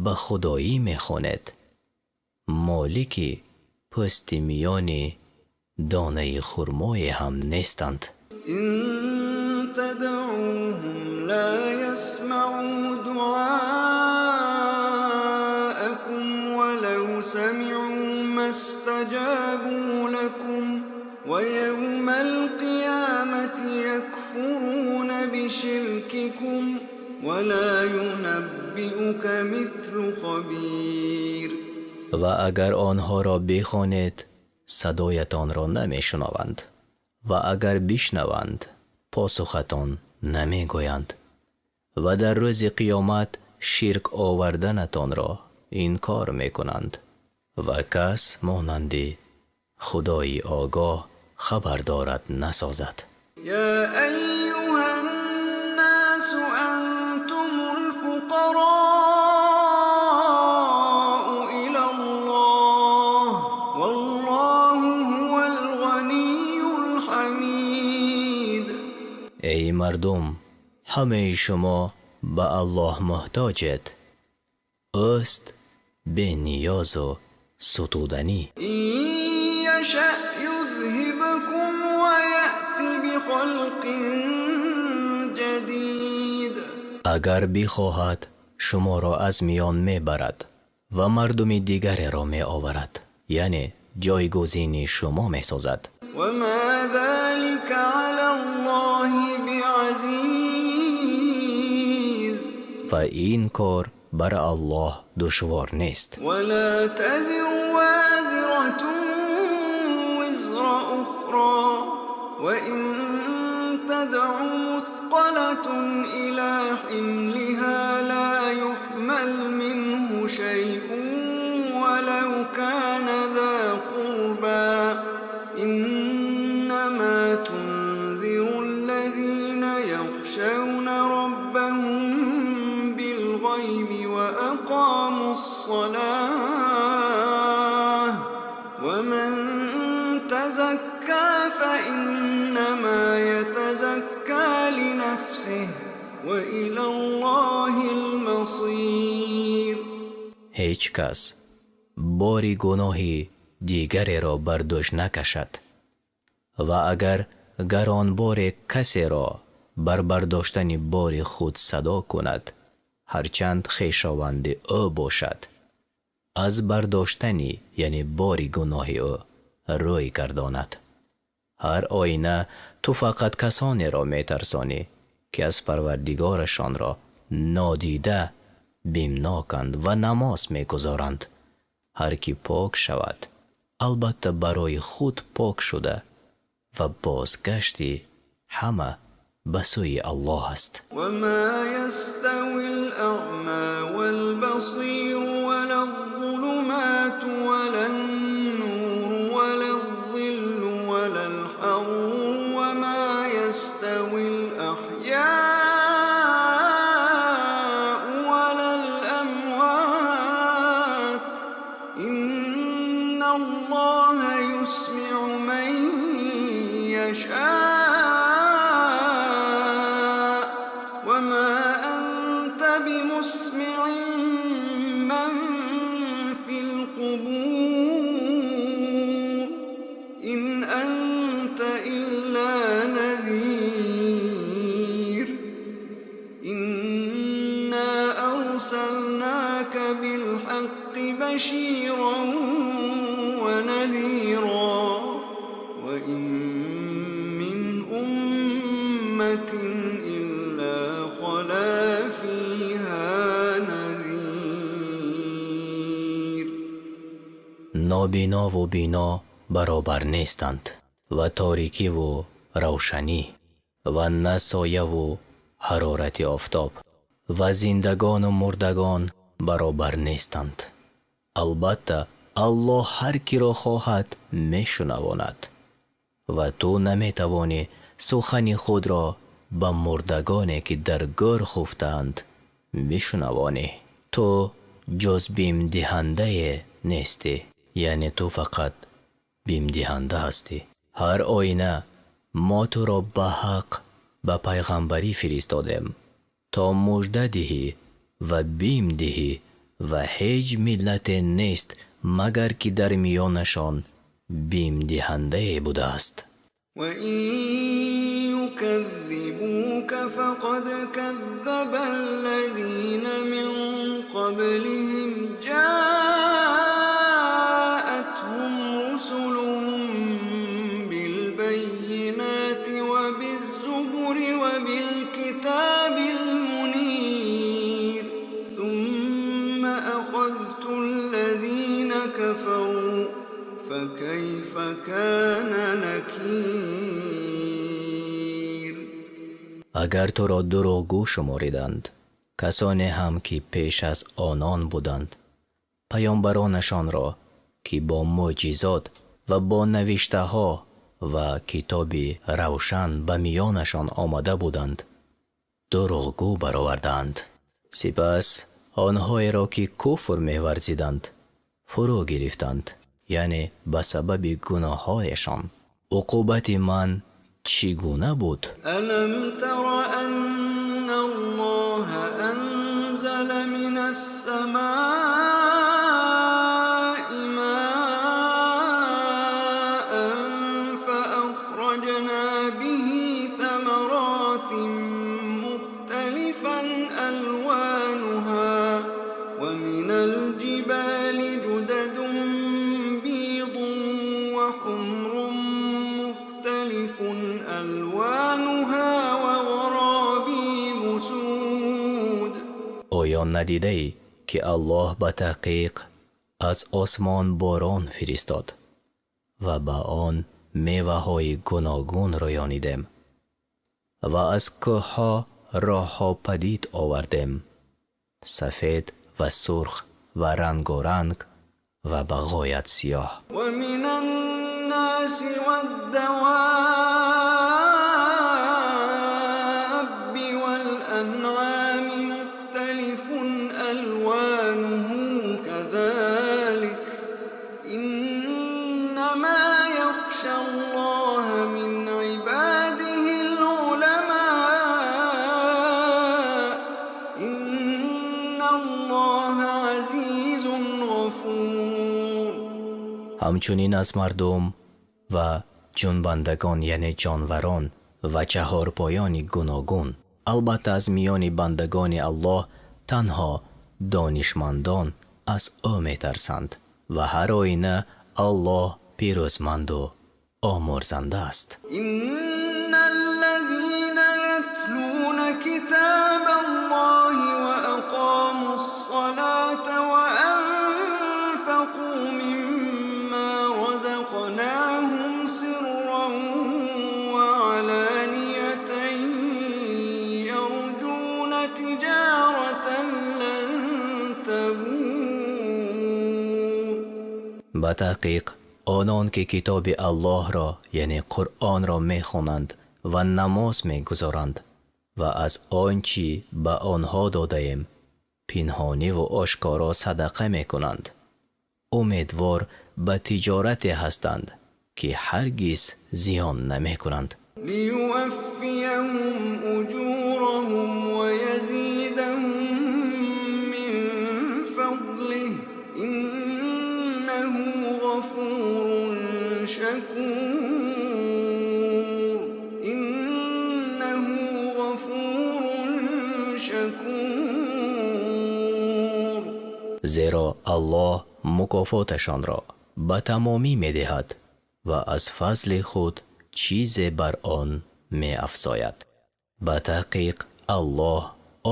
ба худоӣ мехонед, молики пӯсти миёни донаи хурмое ҳам нестанд. إن تدعوهم لا يسمعوا دعاءكم ولو سمعوا ما استجابوا لكم ويوم القيامة يكفرون بشرككم ولا ينبئك مثل خبير. Ва агар онҳоро бихонед, садоятонро намешунаванд ва агар бишнаванд, посухатон намегӯянд ва дар рӯзи қиёмат ширк оварданатонро инкор мекунанд ва кас монанди худои огоҳ хабардорат насозад. يا أيها الناس Мардум, ҳамаи шумо ба Аллоҳ муҳтоҷед. Ӯст бениёзу сутуданӣ. إن يشأ يذهبكم ويأت بخلق جديد. Агар бихоҳад, шуморо аз миён мебарад ва мардуми дигареро меоварад, яъне ҷойгузини шумо месозад. وما ذلك على الله بعزيز. Ва ин кор бар Аллоҳ душвор нест. ولا تزر وازرة وزر أخرى وإن تدع مثقلة إلى حملها لا يحمل منه شيء ولو كان ذا قربى إنما تنذر الذين يخشون ربهم بالغيب وأقاموا الصلاة ومن تزكى فإنما يتزكى لنفسه وإلى الله المصير. Ҳеҷ кас бори гуноҳи дигареро бар дӯш накашад, ва агар гаронборе касеро бар бардоштани бори худ садо кунад, ҳарчанд хешованди ӯ бошад, аз бардоштани, яъне бори гуноҳи ӯ, рӯй гардонад. Ҳар оина, ту фақат касонеро метарсонӣ, ки аз Парвардигорашонро нодида бимноканд ва намоз мегузоранд. Ҳар ки пок шавад, албатта барои худ пок шуда, ва бозгашти ҳама ба сӯи Аллоҳ аст. وما يستوي الأعمى والبصير ولا الظلمات ولا النور ولا الظل ولا الحرور وما يستوي الأحياء ولا الأموات إن الله يسمع من يشاء وما أنت بمسمع من في القبور إن أنت إلا نذير إنا أرسلناك بالحق بشيرا ونذيرا وإن من أمة إلا خلا فيها نذير. Нобинову бино баробар нестанд, ва торикиву равшанӣ, ва на сояву ҳарорати офтоб, ва зиндагону мурдагон баробар нестанд. Албатта, Аллоҳ ҳар киро хоҳад мешунавонад, ва ту наметавонӣ сухани худро ба мурдагоне, ки дар гӯр хуфтаанд, бишунавонӣ. Ту ҷуз бимдиҳандае нестӣ, яъне ту фақат бимдиҳанда ҳастӣ. Ҳар оина, мо туро ба ҳақ ба пайғамбарӣ фиристодем, то мужда диҳӣ ва бим диҳӣ, ва ҳеҷ миллате нест, магар ки дар миёнашон бимдиҳандае будааст. وإن يكذبوك فقد كذب الذين من قبلهم جاءتهم رسلهم بالبينات وبالزبر وبالكتاب المنير ثم أخذت الذين كفروا فكيف كان نكير. Агар туро дурӯғгӯ шумориданд, касоне ҳам, ки пеш аз онон буданд, паёмбаронашонро, ки бо мӯъҷизот ва бо навиштаҳо ва китоби равшан ба миёнашон омада буданд, дурӯғгӯ бароварданд. Сипас онҳоеро, ки куфр меварзиданд, фурӯ гирифтанд, яъне ба сабаби гуноҳҳояшон. Уқубати ман чӣ гуна буд? ألم تر أنزل من السماء ماء فأخرجنا به ثمرات مختلفا ألوانها ومن الجبال جدد بيض وحمر مختلف ألوانها وغرابيب سود. Оё надидаӣ, ки Аллоҳ ба таҳқиқ аз осмон борон фиристод ва ба он меваҳои гуногун рӯёнидем ва аз кӯҳҳо роҳҳо падид овардем, сафед ва сурх ва рангоранг ва ба ғоят сиёҳ. ومن الناس والدواب والأنعام مختلف ألوانه كذلك إنما يخشى الله من عباده العلماء إن الله عزيز غفور. Ҳамчунин аз мардум ва ҷунбандагон, яъне ҷонварон, ва чаҳорпоёни гуногун. Албатта, аз миёни бандагони Аллоҳ танҳо донишмандон аз ӯ метарсанд ва ҳар оина Аллоҳ пирӯзманду омӯрзанда аст. إن الذين يتلون كتاب الله وأقاموا الصلاة وأنفقوا مما رزقناهم سرا وعلانية يرجون تجارة لن تبور. Ба таҳқиқ, онон ки китоби Аллоҳро, яъне Қуръонро, мехонанд ва намоз мегузоранд ва аз он чӣ ба онҳо додаем пинҳониву ошкоро садақа мекунанд, умедвор ба тиҷорате ҳастанд, ки ҳаргиз зиён намекунанд. ليوفيهم أجورهم ويزيدهم من فضله إنه غفور شكور إنه غفور شكور. Зеро Аллоҳ мукофоташонро ба тамомӣ медиҳад ва аз фазли худ чизе бар он меафзояд. Ба таҳқиқ, Аллоҳ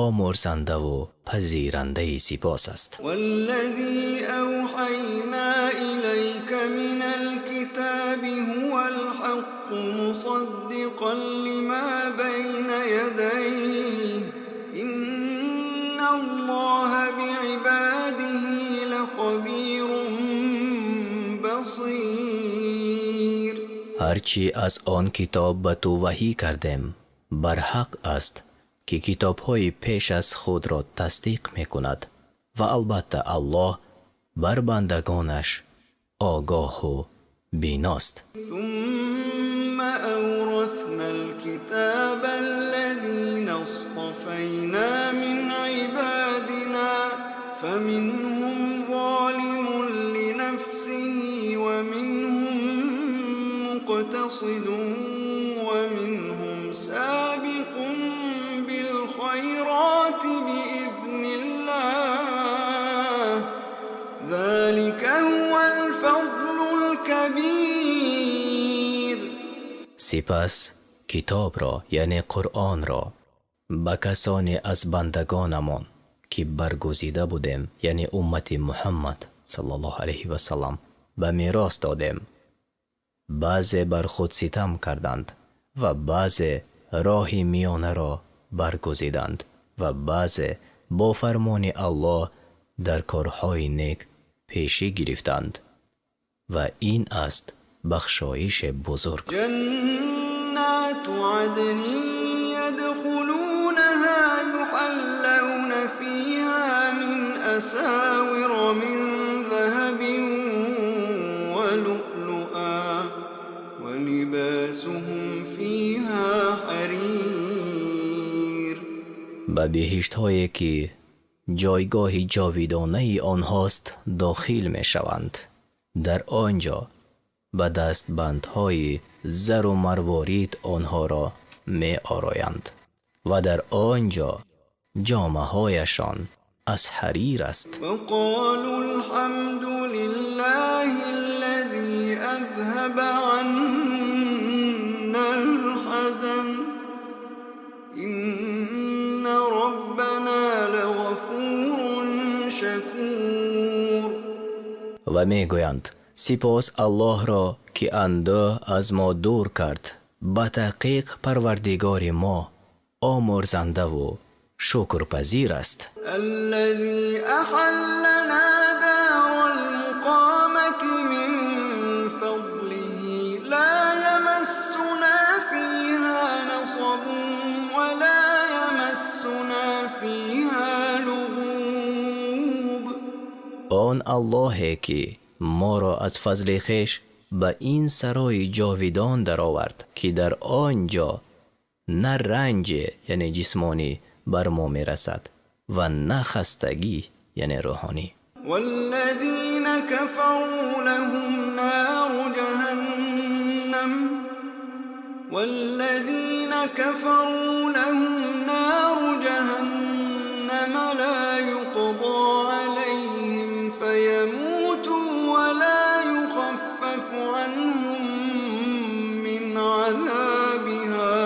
омӯрзандаву пазирандаи сипос аст. والذي أوحينا إليك من الكتاب هو الحق مصدقا لما بين يديه إن الله بعباده لخبير بصير. Ҳарчи аз он китоб ба ту ваҳӣ кардем, барҳақ аст, ки китобҳои пеш аз худро тасдиқ мекунад, ва албатта Аллоҳ бар бандагонаш огоҳу биност. ثم أورثنا الكتاب الذين اصطفينا من عبادنا فمنهم ظالم لنفسه ومنهم مقتصد ومنهم سابق بالخيرات بإذن الله ذلك هو الفضل الكبير. Сипас китобро, яъне Қуръонро, ба касоне аз бандагонамон, ки баргузида будем, яъне уммати Муҳаммад саллаллоҳу алайҳи васаллам, ба мерос додем. Баъзе бар худ ситам карданд ва баъзе роҳи миёнаро баргузиданд ва баъзе бо фармони Аллоҳ дар корҳои нек пешӣ гирифтанд, ва ин аст бахшоише бузург. جنات عدن يدخلونها يحلون فيها من أساور من ذهب ولؤلؤا ولباسهم فيها حرير. Ба биҳиштҳое, ки ҷойгоҳи ҷовидонаи онҳост дохил мешаванд. Дар он ҷо ба дастбандҳои зару марворид онҳоро меороянд ва дар он ҷо ҷомаҳояшон аз ҳарир аст. وقالوا الحمد لله الذي أذهب عنا الحزن إن ربنا لغفور شكور. Ва мегӯянд: сипос Аллоҳро, ки андӯҳ аз мо дур кард. Ба таҳқиқ Парвардигори мо омӯрзандаву шукрпазир аст. الذي أحلنا دار المقامة من فضله لا يمسنا فيها نصب ولا يمسنا فيها لغوب. Он Аллоҳе, ки моро аз фазли хеш ба ин сарои ҷовидон даровард, ки дар он ҷо на ранҷе, яъне ҷисмонӣ, бар мо мерасад ва на хастагӣ, яъне рӯҳонӣ. والذين كفروا لهم نار جهنم والذين كفروا لهم نار جهنم لا يقضى عليهم فيموتوا ولا يخفف عنهم من عذابها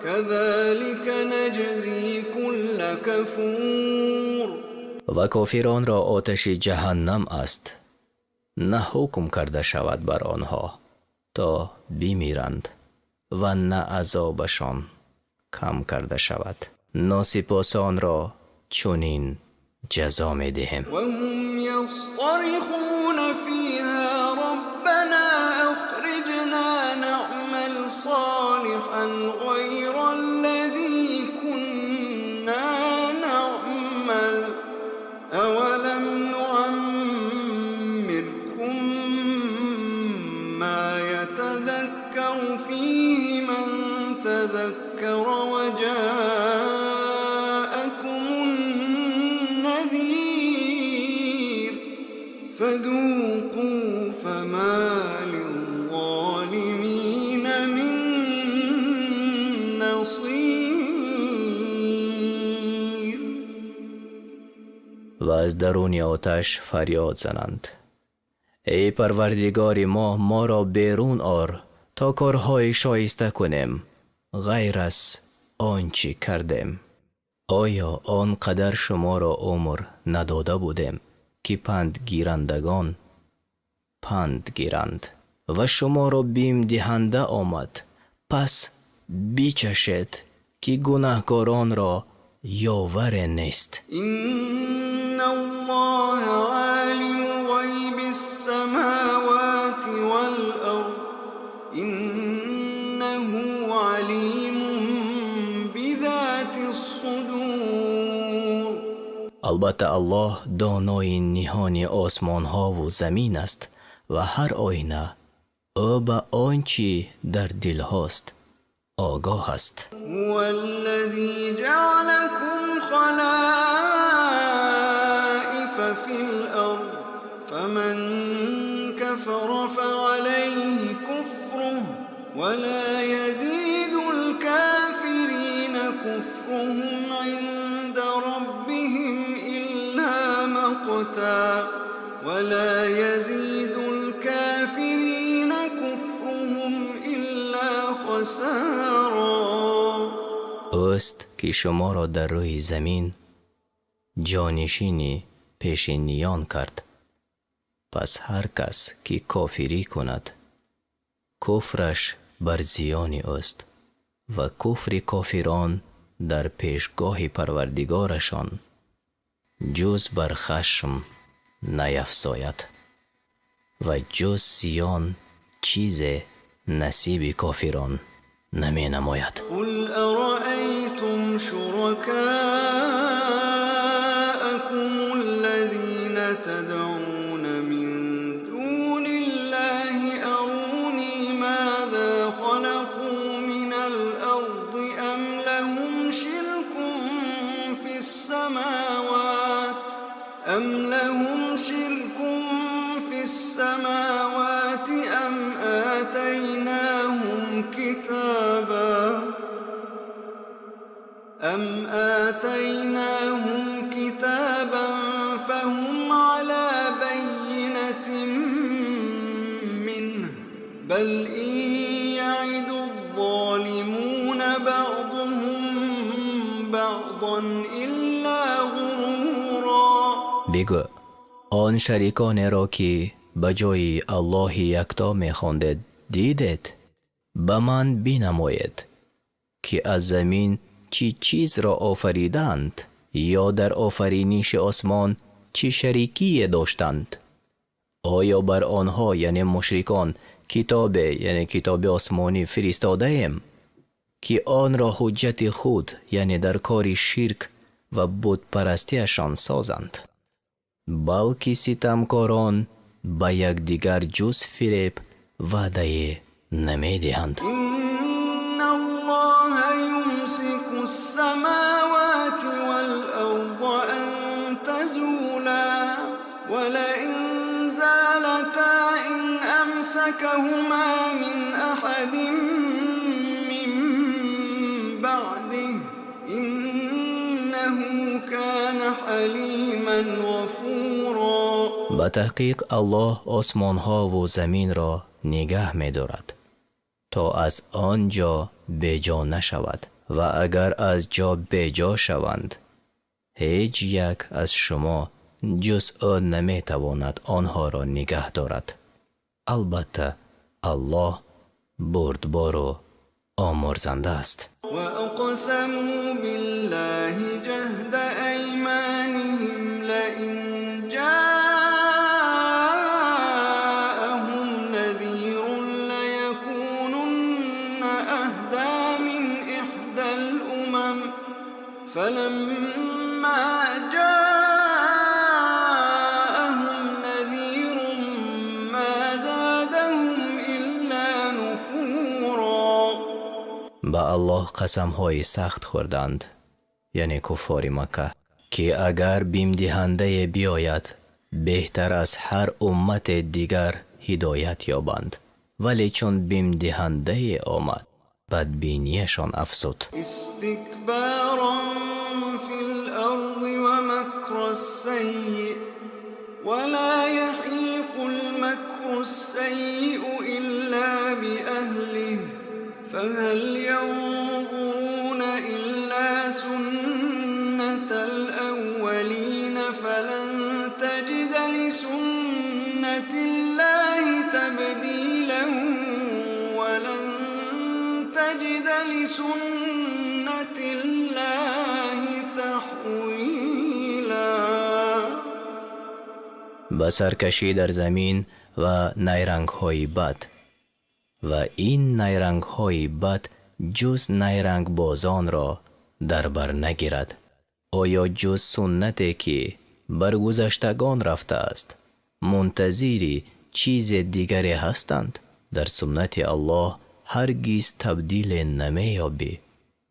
كذلك نجزي كل كفور. Ва кофиронро оташи ҷаҳаннам аст, на ҳукм карда шавад бар онҳо, то бимиранд, ва на азобашон кам карда шавад. Носипосонро чунин ҷазо медиҳем. وهم يصطرخون فيها ربنا أخرجنا نعمل صالحا غير الذي كنا نعمل أولم نعمركم ما يتذكر فيه من تذكر وجاءكم النذير فذوقوا فما للظالمين من نصير. Ва аз даруни оташ фарёд зананд: эй Парвардигори мо, моро берун ор, то корҳои шоиста кунем, ғайр аз он чӣ кардем. Оё он қадар шуморо умр надода будем, ки пандгирандагон панд гиранд ва шуморо бимдиҳанда омад? Пас бичашед, ки гунаҳкоронро ёваре нест. إن الله عالم غيب السماوات والأرض إنه عليم بذات الصدور. Албатта, Аллоҳ донои ниҳони осмонҳову замин аст ва ҳар оина ӯ ба он чӣ дар дилҳост огоҳ аст. هو الذي جعلكم خلائف في الأرض فمن كفر فعليه كفره ولا يزيد الكافرين كفرهم عند ربهم إلا مقتا ولا يزيد الكافرين كفرهم إلا خسارا. Ӯст, ки шуморо дар рӯи замин ҷонишини пешиниён кард. Пас ҳар кас, ки кофирӣ кунад, куфраш бар зиёни ӯст ва куфри кофирон дар пешгоҳи Парвардигорашон ҷуз бар хашм наяфзояд ва ҷуз зиён чизе насиби кофирон наменамояд. قل أرأيتم شركاءكم الذين تدعون من دون الله أروني ماذا خلقوا من الأرض أم لهم شرك في السماوات السماوات أم لهم شرك في السماوات أم آتيناهم كتابا أم آتيناهم كتابا فهم على بينة منه بل إن يعد الظالمون بعضهم بعضا إلا غرورا. Бигӯ, он шариконеро, ки ба ҷои Аллоҳи якто мехондед, дидед, ба ман бинамоед, ки аз замин чӣ чизро офаридаанд ё дар офариниши осмон чӣ шарикие доштанд? Оё бар онҳо, яъне мушрикон, китобе, яъне китоби осмонӣ, фиристодаем, ки онро ҳуҷҷати худ, яъне дар кори ширк ва бутпарастиашон созанд? Балки ситамкорон ба якдигар ҷуз фиреб ваъдае намедиҳанд. إن الله يمسك السماوات والأرض أن تزولا ولئن زالتا إن أمسكهما من أحد من بعده إنه كان حليما غفورا. Ба таҳқиқ, Аллоҳ осмонҳову заминро нигаҳ медорад, то аз он ҷо беҷо нашавад, ва агар аз ҷо беҷо шаванд, ҳеҷ як аз шумо ҷуз ӯ наметавонад онҳоро нигаҳ дорад. Албатта, Аллоҳ бурдбору омурзанда аст. وأقسموا بالله جهد أيمانهم لئن جاءهم نذير ليكونن أهدى من إحدى الأمم فلما جاءهم نذير ما زادهم إلا نفورا. Ба Аллоҳ қасамҳои сахт хӯрданд, яъне куффори Макка, ки агар бимдиҳандае биёяд, беҳтар аз ҳар уммате дигар ҳидоят ёбанд, вале чун бимдиҳандае омад, бадбинияшон афзуд. استكبارا في الأرض ومكر السيء ولا يحيق المكر السيء إلا بأهله فهل ينظرون إلا سنة الأولين فلن تجد لسنة الله تبديلا ولن تجد لسنة الله تحويلا. Ба саркашӣ дар замин ва найрангҳои бад, ва ин найрангҳои бад ҷуз найрангбозонро дар бар нагирад. Оё ҷуз суннате, ки бар гузаштагон рафтааст, мунтазири чизе дигаре ҳастанд? Дар суннати Аллоҳ ҳаргиз табдиле намеёбӣ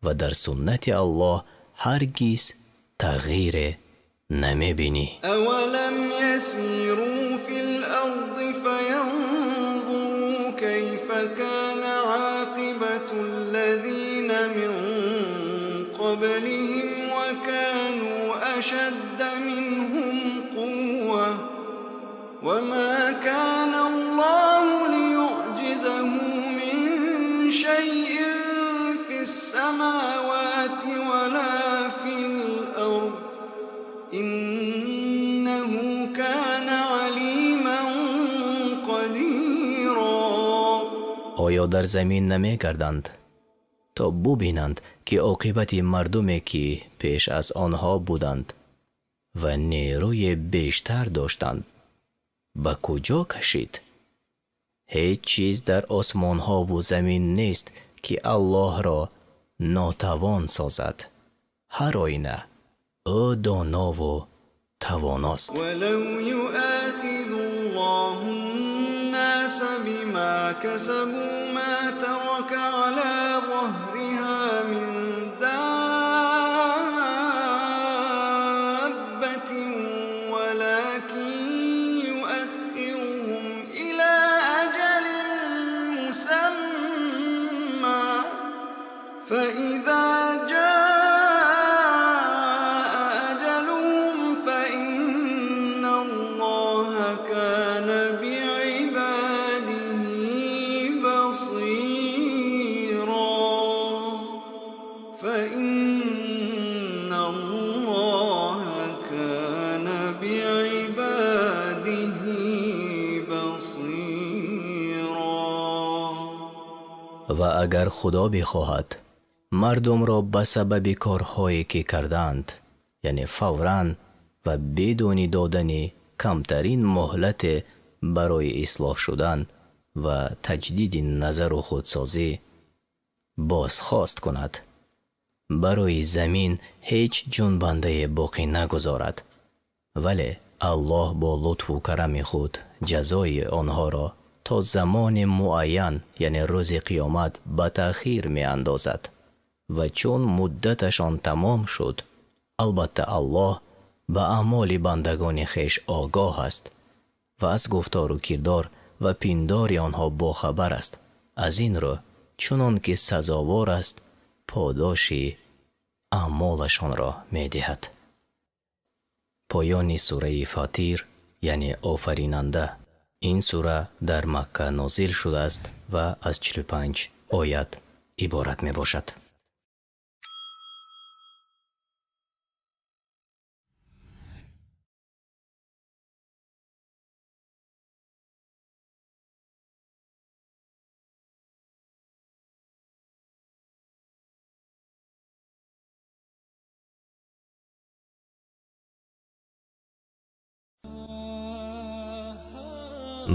ва дар суннати Аллоҳ ҳаргиз тағйире намебинӣ. أولم يسيروا في الأرض فينظروا كيف كان عاقبة الذين من قبلهم وكانوا أشد منهم قوة وما كان الله ليعجزه من شيء في السماوات ولا في الأرض إنه كان عليما قديرا. Оё дар замин намегарданд, то бубинанд, ки оқибати мардуме, ки пеш аз онҳо буданд ва нерӯи бештар доштанд, ба куҷо кашид? Ҳеҷ чиз дар осмонҳову замин нест, ки Аллоҳро нотавон созад. Ҳар оина, ӯ донову тавоност. ولو يؤاخذ الله الناس بما كسبوا ما ترك على ظهرها من Ва агар Худо бихоҳад, мардумро ба сабаби корҳое ки кардаанд, яъне фавран ва бидуни додани камтарин муҳлате барои ислоҳ шудан ва таҷдиди назару худсозӣ бозхост кунад, барои замин ҳеҷ ҷунбандае боқӣ нагузорад. Вале Аллоҳ бо лутфу карами худ ҷазои онҳоро то замони муайян, яъне рӯзи қиёмат, ба таъхир меандозад. Ва чун муддаташон тамом шуд, албатта Аллоҳ ба аъмоли бандагони хеш огоҳ аст ва аз гуфтору кирдор ва пиндори онҳо бохабар аст. Аз ин рӯ чунон ки сазовор аст, подоши аъмолашонро медиҳад. Поёни сураи Фотир, яъне Офаринанда. Ин сура дар Макка нозил шудааст ва аз 45 оят иборат мебошад.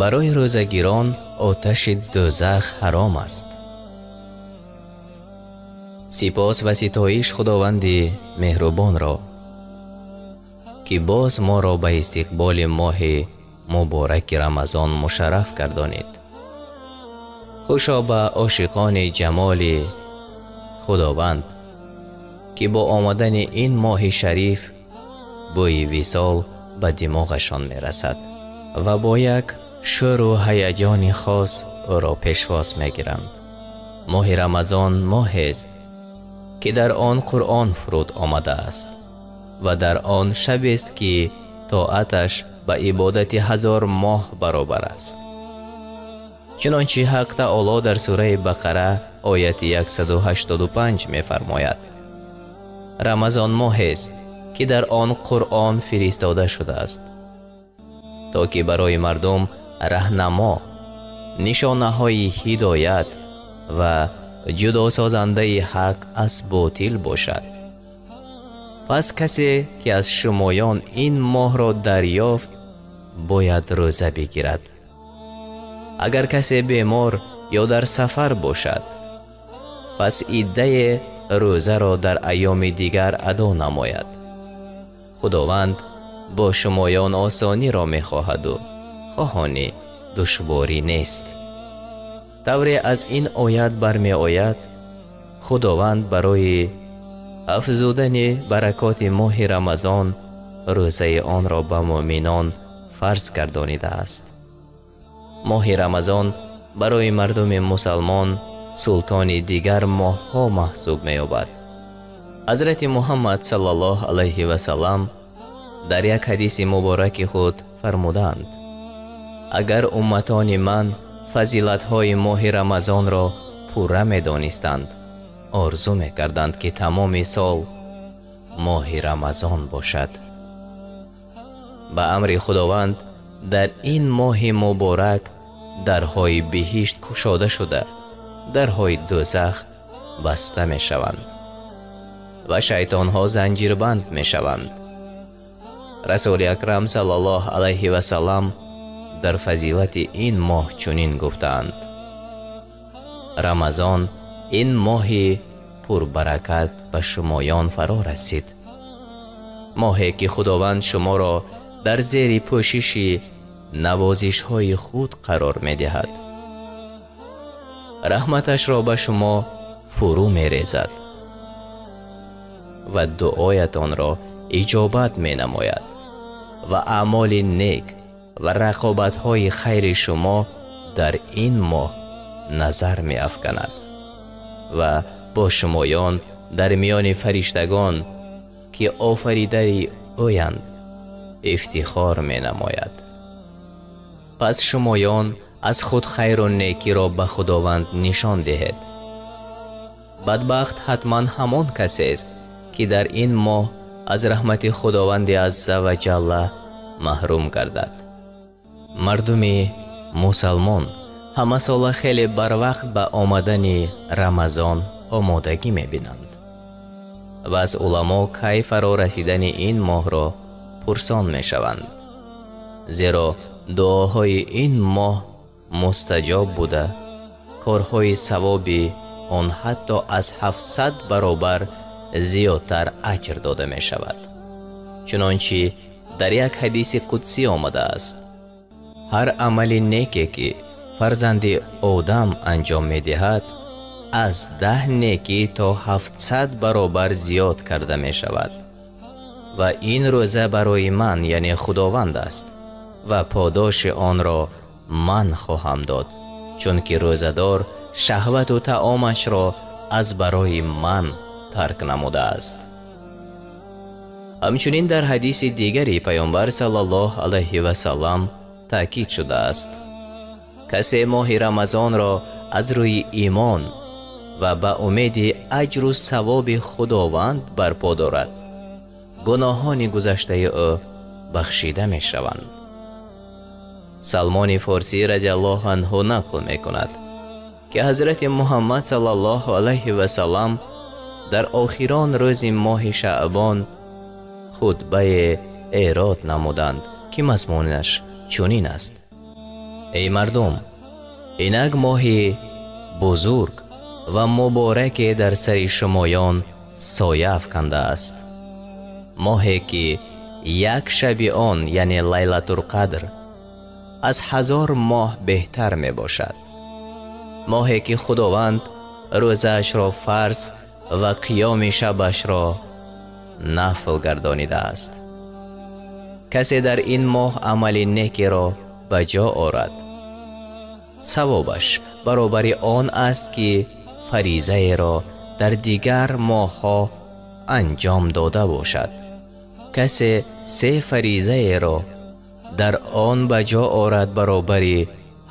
Барои рӯзагирон оташи дӯзах ҳаром аст. Сипос ва ситоиш Худованди меҳрубонро, ки боз моро ба истиқболи моҳи мубораки Рамазон мушарраф гардонид. Хушо ба ошиқони ҷамоли Худованд, ки бо омадани ин моҳи шариф бӯи висол ба димоғашон мерасад ва бо як шӯру ҳаяҷони хос ӯро пешвоз мегиранд. Моҳи Рамазон моҳест, ки дар он Қуръон фуруд омадааст ва дар он шабест, ки тоаташ ба ибодати 1000 моҳ баробар аст. Чунончи Ҳақ Таоло дар сураи Бақара ояти 185 мефармояд: Рамазон моҳест, ки дар он Қуръон фиристода шудааст, то ки барои мардум раҳнамо, нишонаҳои ҳидоят ва ҷудосозандаи ҳақ аз ботил бошад. Пас касе ки аз шумоён ин моҳро дарёфт, бояд рӯза бигирад. Агар касе бемор ё дар сафар бошад, пас иддаи рӯзаро дар айёми дигар адо намояд. Худованд бо шумоён осониро мехоҳаду хоҳони душворӣ нест. Тавре аз ин оят бармеояд, Худованд барои афзудани баракоти моҳи Рамазон рӯзаи онро ба муъминон фарз гардонидааст. Моҳи Рамазон барои мардуми мусалмон султони дигар моҳҳо маҳсуб меёбад. Ҳазрати Муҳаммад саллаллоҳу алайҳи васаллам дар як ҳадиси мубораки худ фармуданд: агар умматони ман фазилатҳои моҳи Рамазонро пурра медонистанд, орзу мекарданд, ки тамоми сол моҳи Рамазон бошад. Ба амри Худованд дар ин моҳи муборак дарҳои биҳишт кушода шуда, дарҳои дӯзах баста мешаванд ва шайтонҳо занҷирбанд мешаванд. Расули Акрам саллаллоҳу алайҳи васаллам дар фазилати ин моҳ чунин гуфтаанд: Рамазон ин моҳи пурбаракат ба шумоён фаро расид, моҳе ки Худованд шуморо дар зери пӯшиши навозишҳои худ қарор медиҳад, раҳматашро ба шумо фурӯ мерезад ва дуоятонро иҷобат менамояд ва аъмоли нек ва рақобатҳои хайри шумо дар ин моҳ назар меафканад ва бо шумоён дар миёни фариштагон, ки офаридаи ӯянд, ифтихор менамояд. Пас шумоён аз худ хайру некиро ба Худованд нишон диҳед. Бадбахт ҳатман ҳамон касест, ки дар ин моҳ аз раҳмати Худованди азза ва ҷалла маҳрум гардад. Мардуми мусалмон Ҳамасола хеле барвақт ба омадани Рамазон омодагӣ мебинанд ва аз уламо кай фаро расидани ин моҳро пурсон мешаванд, зеро дуоҳои ин моҳ мустаҷоб буда, корҳои савоби он ҳатто аз 700 баробар зиёдтар аҷр дода мешавад. Чунончи дар як ҳадиси қудсӣ омадааст: ҳар амали неке ки фарзанди одам анҷом медиҳад, аз 10 некӣ то 700 баробар зиёд карда мешавад. Ва ин рӯза барои ман, яъне Худованд аст, ва подоши онро ман хоҳам дод, чунки рӯзадор шаҳвату таомашро аз барои ман тарк намудааст. Ҳамчунин дар ҳадиси дигари Паёмбар саллаллоҳу алайҳи васаллам таъкид шудааст: касе моҳи Рамазонро аз рӯи имон ва ба умеди аҷру савоби Худованд барпо дорад, гуноҳони гузаштаи ӯ бахшида мешаванд. Салмони Форсӣ разияллоҳу анҳу нақл мекунад, ки ҳазрати Муҳаммад саллаллоҳу алайҳи васаллам дар охирон рӯзи моҳи Шаъбон хутбае эрод намуданд, ки мазмунаш чунин аст: эй мардум, инак моҳи бузург ва мубораке дар сари шумоён соя афкандааст, моҳе ки як шаби он, яъне Лайлатулқадр, аз 1000 моҳ беҳтар мебошад, моҳе ки Худованд рӯзаашро фарз ва қиёми шабашро нафл гардонидааст. Касе дар ин моҳ амали некиро ба ҷо орад, савобаш баробари он аст, ки фаризаеро дар дигар моҳҳо анҷом дода бошад. Касе 3 фаризаеро дар он ба ҷо орад, баробари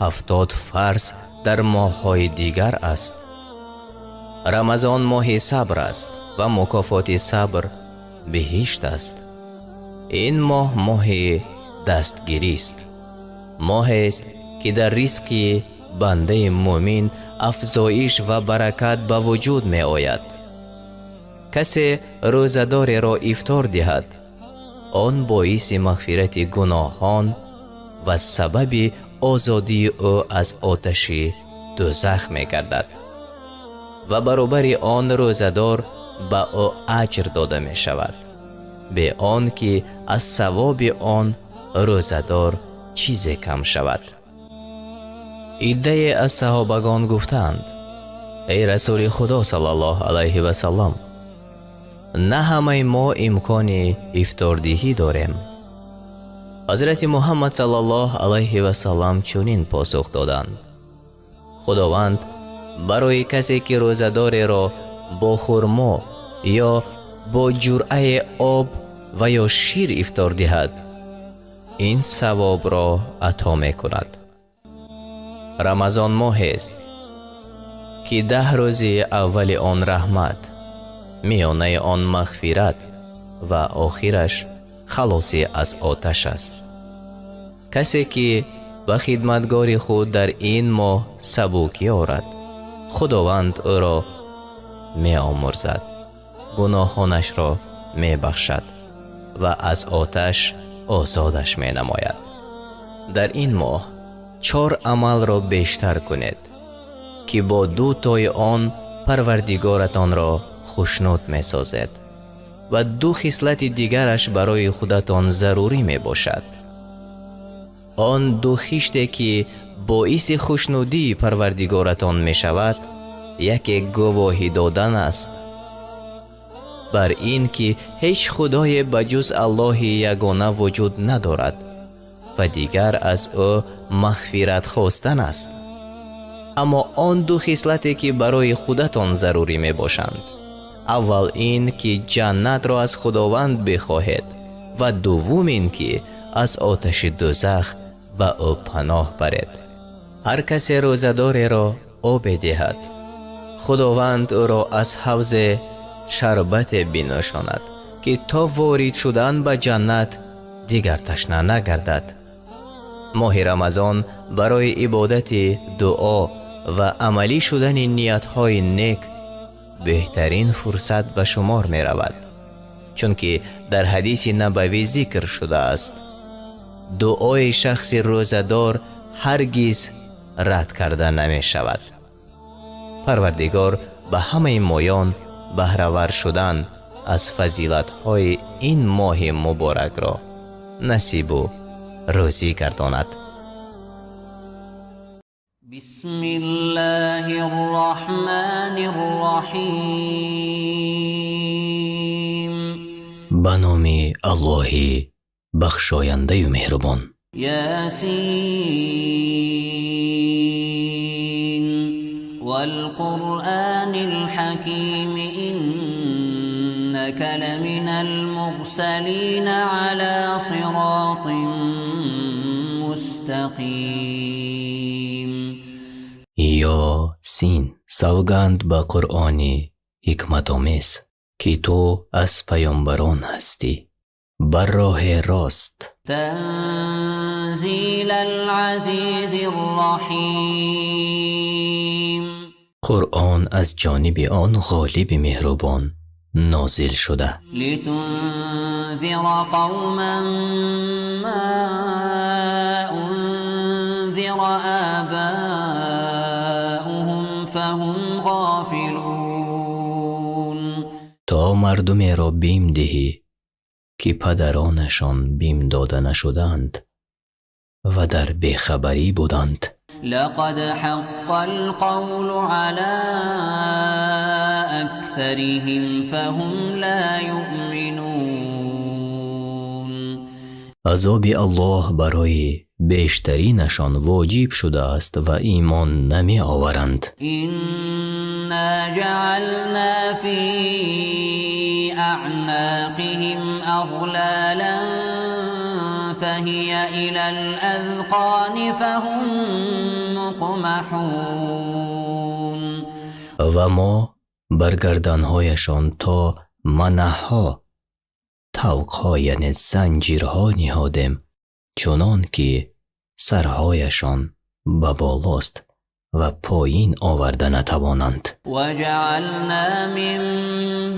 70 фарз дар моҳҳои дигар аст. Рамазон моҳи сабр аст ва мукофоти сабр биҳишт аст. Ин моҳ моҳи дастгирист, моҳест ки дар ризқи бандаи мӯмин афзоиш ва баракат ба вуҷуд меояд. Касе рӯзадореро ифтор диҳад, он боиси мағфирати гуноҳон ва сабаби озодии ӯ аз оташи дӯзах мегардад ва баробари он рӯзадор ба ӯ аҷр дода мешавад, бе он ки аз савоби он рӯзадор чизе кам шавад. Иддае аз саҳобагон гуфтаанд: эй Расули Худо саллаллоҳу алайҳи васаллам, на ҳамаи мо имкони ифтордиҳӣ дорем. Ҳазрати Муҳаммад саллаллоҳу алайҳи васаллам чунин посух доданд: Худованд барои касе ки рӯзадореро бо хурмо ё бо ҷуръаи об ва ё шир ифтор диҳад, ин савобро ато мекунад. Рамазон моҳест, ки 10 рӯзи аввали он раҳмат, миёнаи он мағфират ва охираш халосӣ аз оташ аст. Касе ки ба хидматгори худ дар ин моҳ сабукӣ орад, Худованд ӯро меомӯрзад, гуноҳонашро мебахшад ва аз оташ озодаш менамояд. Дар ин моҳ 4 амалро бештар кунед, ки бо 2 тои он Парвардигоратонро хушнуд месозед ва 2 хислати дигараш барои худатон зарурӣ мебошад. Он 2 хиште ки боиси хушнудии Парвардигоратон мешавад, яке гувоҳӣ додан аст бар ин ки ҳеҷ худое ба ҷуз Аллоҳи ягона вуҷуд надорад ва дигар аз ӯ мағфират хостан аст. Аммо он 2 хислате ки барои худатон зарурӣ мебошанд, аввал ин ки ҷаннатро аз Худованд бихоҳед ва дуввум ин ки аз оташи дӯзах ба ӯ паноҳ баред. Ҳар касе рӯзадореро обе диҳад, Худованд ӯро аз ҳавзе шарбате бинӯшонад, ки то ворид шудан ба ҷаннат дигар ташна нагардад. Моҳи Рамазон барои ибодати дуо ва амалӣ шудани ниятҳои нек беҳтарин фурсат ба шумор меравад, чунки дар ҳадиси набавӣ зикр шудааст: дуои шахси рӯзадор ҳаргиз рад карда намешавад. Парвардигор ба ҳамаи моён баҳравар шудан аз фазилатҳои ин моҳи муборакро насибу рӯзӣ гардонад. بسم الله الرحمن الرحيم. Ба номи Аллоҳи бахшояндаю меҳрубон. يس والقرآن الحكيم إنك لمن المرسلين على صراط مستقيم. Ёсин, савганд ба Қуръони ҳикматомез, ки ту аз паёмбарон ҳастӣ бар роҳи рост. تنزيل العزيز الرحيم. Қуръон аз ҷониби он ғолиби меҳрубон нозил шуда. لتنذر قوما ما أنذر آباؤهم فهم غافلون. То мардумеро бим диҳӣ, ки падаронашон бим дода нашуданд ва дар бехабарӣ буданд. لقد حق القول على أكثرهم فهم لا يؤمنون. Азоби Аллоҳ барои бештаринашон воҷиб шудааст ва имон намеоваранд. إنا جعلنا في أعناقهم أغلالا فهي إلى الأذقان فهم مقمحون. Ва мо бар гарданҳояшон то манаҳҳо тавқҳо, яъне занҷирҳо ниҳодем, чунон ки сарҳояшон ба болост ва поин оварда натавонанд. وجعلنا من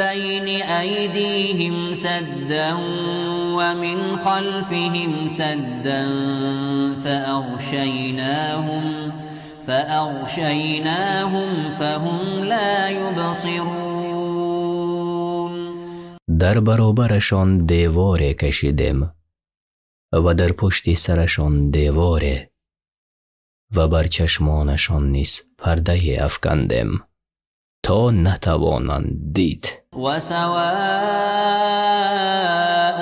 بين أيديهم سدا ومن خلفهم سدا فأغشيناهم فهم لا يبصرون. Дар баробарашон деворе кашидем ва дар пушти сарашон деворе ва бар чашмонашон низ пардае афкандем, то натавонанд дид. وسواء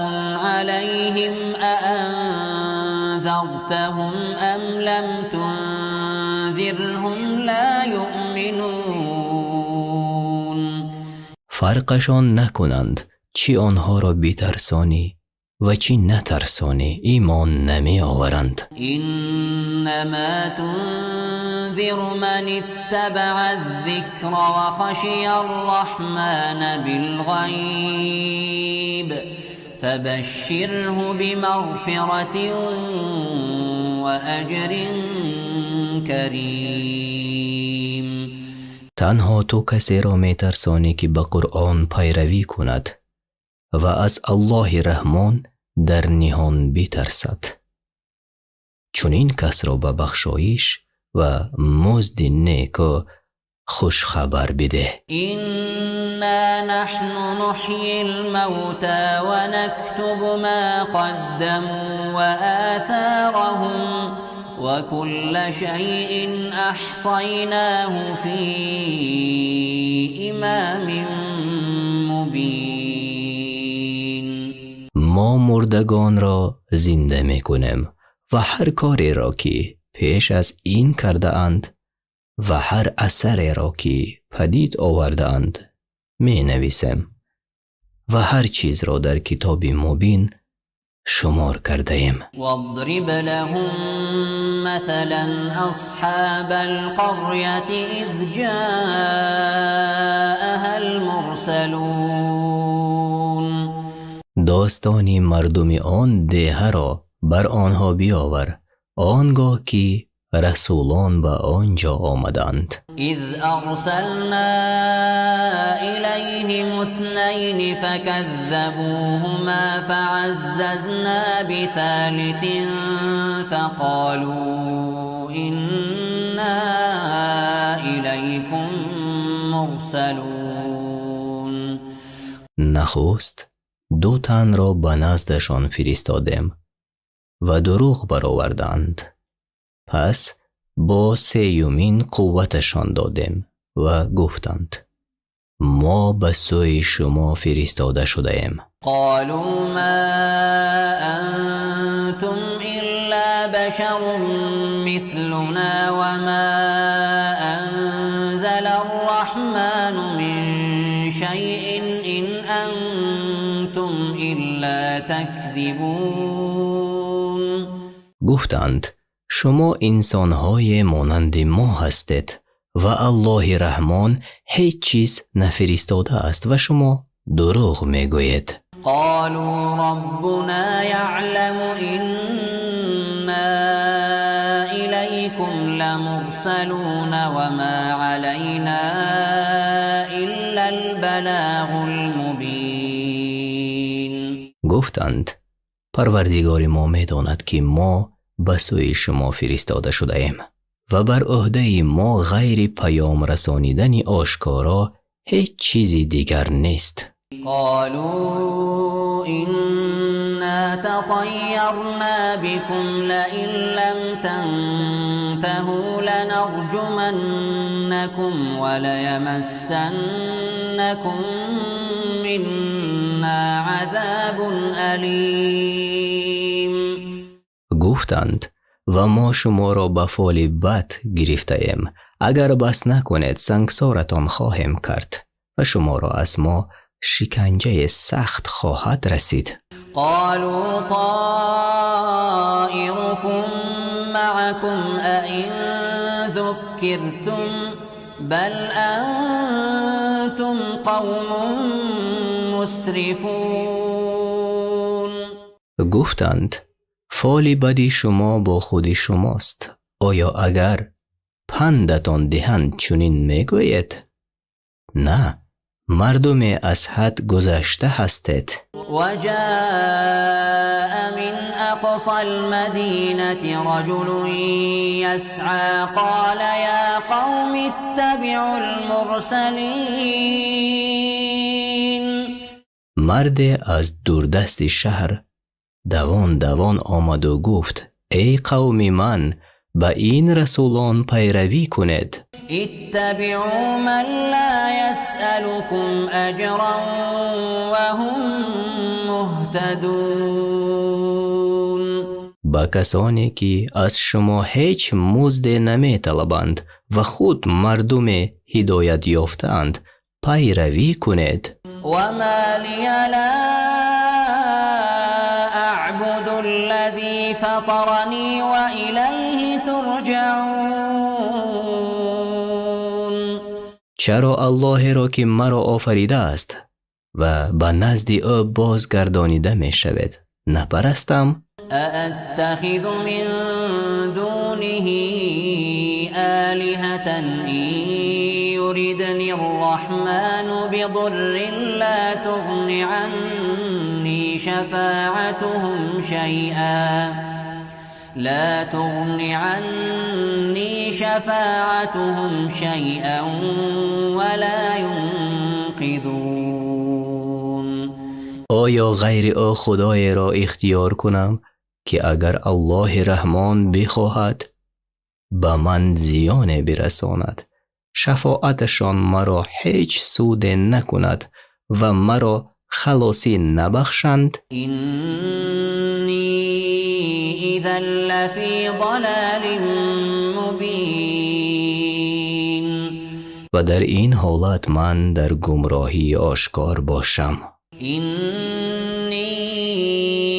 عليهم أأنذرتهم أم لم تنذرهم لا يؤمنون. Фарқашон накунанд, чӣ онҳоро битарсонӣ ва чӣ натарсонӣ, имон намеоваранд. إنما تنذر من اتبع الذكر وخشي الرحمن بالغيب فبشره بمغفرة وأجر كريم. Танҳо ту касеро метарсонӣ, ки ба Қуръон пайравӣ кунад ва аз Аллоҳи Раҳмон дар ниҳон битарсад. Чунин касро ба бахшоиш ва музди неку хушхабар бидеҳ. إنا نحن نحيي الموتى ونكتب ما قدموا وآثارهم وكل شيء أحصيناه في إمام مبين. Мо мурдагонро зинда мекунем ва ҳар кореро, ки пеш аз ин кардаанд, ва ҳар асареро, ки падид овардаанд, менависем ва ҳар чизро дар китоби мубин шумор кардаем. واضرب لهم مثلا أصحاب القرية إذ جاءها المرسلون. Достони мардуми он деҳаро бар онҳо биёвар. Он гоҳ ки расулон ба он ҷо омаданд. إذ أرسلنا إليهم اثنين فكذبوهما فعززنا بثالث فقالوا إنا إليكم مرسلون. Нахуст ду танро ба наздашон фиристодем ва дурӯғ бароварданд. Пас бо сеюмин қувваташон додем ва гуфтанд: мо ба сӯи шумо фиристода шудаем. قالوا ما أنتم إلا بشر مثلنا وما أنزل الرحمن من شيء إن أنتم إلا تكذبون. Гуфтанд: шумо инсонҳое монанди мо ҳастед ва Аллоҳи Раҳмон ҳеҷ чиз нафиристодааст ва шумо дурӯғ мегӯед. قالوا ربنا يعلم إنا إليكم لمرسلون وما علينا إلا البلاغ المبين. Гуфтанд: Парвардигори мо медонад, ки мо ба сӯи шумо фиристода шудаем ва бар ӯҳдаи мо ғайри паём расонидани ошкоро ҳеҷ чизи дигар нест. قالوا إنا تطيرنا بكم لئن لم تنتهوا لنرجمنكم وليمسنكم منا عذاب أليم. Гуфтанд: ва мо шуморо ба фоли бад гирифтаем. Агар бас накунед, сангсоратон хоҳем кард ва шуморо аз мо шиканҷаи сахт хоҳад расид. قالوا طائركم معكم أئن ذكرتم بل أنتم قوم مسرفون. Гуфтанд: фоли бади шумо бо худи шумост. Оё агар пандатон диҳанд, чунин мегӯед? На, мардуме аз ҳад гузашта ҳастед. وجاء من أقصى المدينة رجل يسعى قال يا قوم اتبعوا المرسلين. Марде аз дурдасти шаҳр давон давон омаду гуфт: эй қавми ман, ба ин расулон пайравӣ кунед. اتبعوا من لا يسألكم أجرا وهم مهتدون. Ба касоне ки аз шумо ҳеҷ музде наметалабанд ва худ мардуме ҳидоят ёфтаанд, пайравӣ кунед. وما لي لا أعبد الذي فطرني وإليه ترجعون. Чаро Аллоҳеро ки маро офаридааст ва ба назди ӯ бозгардонида мешавед, напарастам? أأتخذ من دونه آلهة إن يردني الرحمن بضر لا تغن عني شفاعتهم شيئا لا تغن عني شفاعتهم شيئا ولا ينقذون. Оё ғайри ӯ худоеро ихтиёр кунам, ки агар Аллоҳи Раҳмон бихоҳад ба ман зиёне бирасонад, шафоаташон маро ҳеҷ суде накунад ва маро халосӣ набахшанд? إني إذا لفي ضلال مبين. Ва дар ин ҳолат ман дар гумроҳии ошкор бошам. إني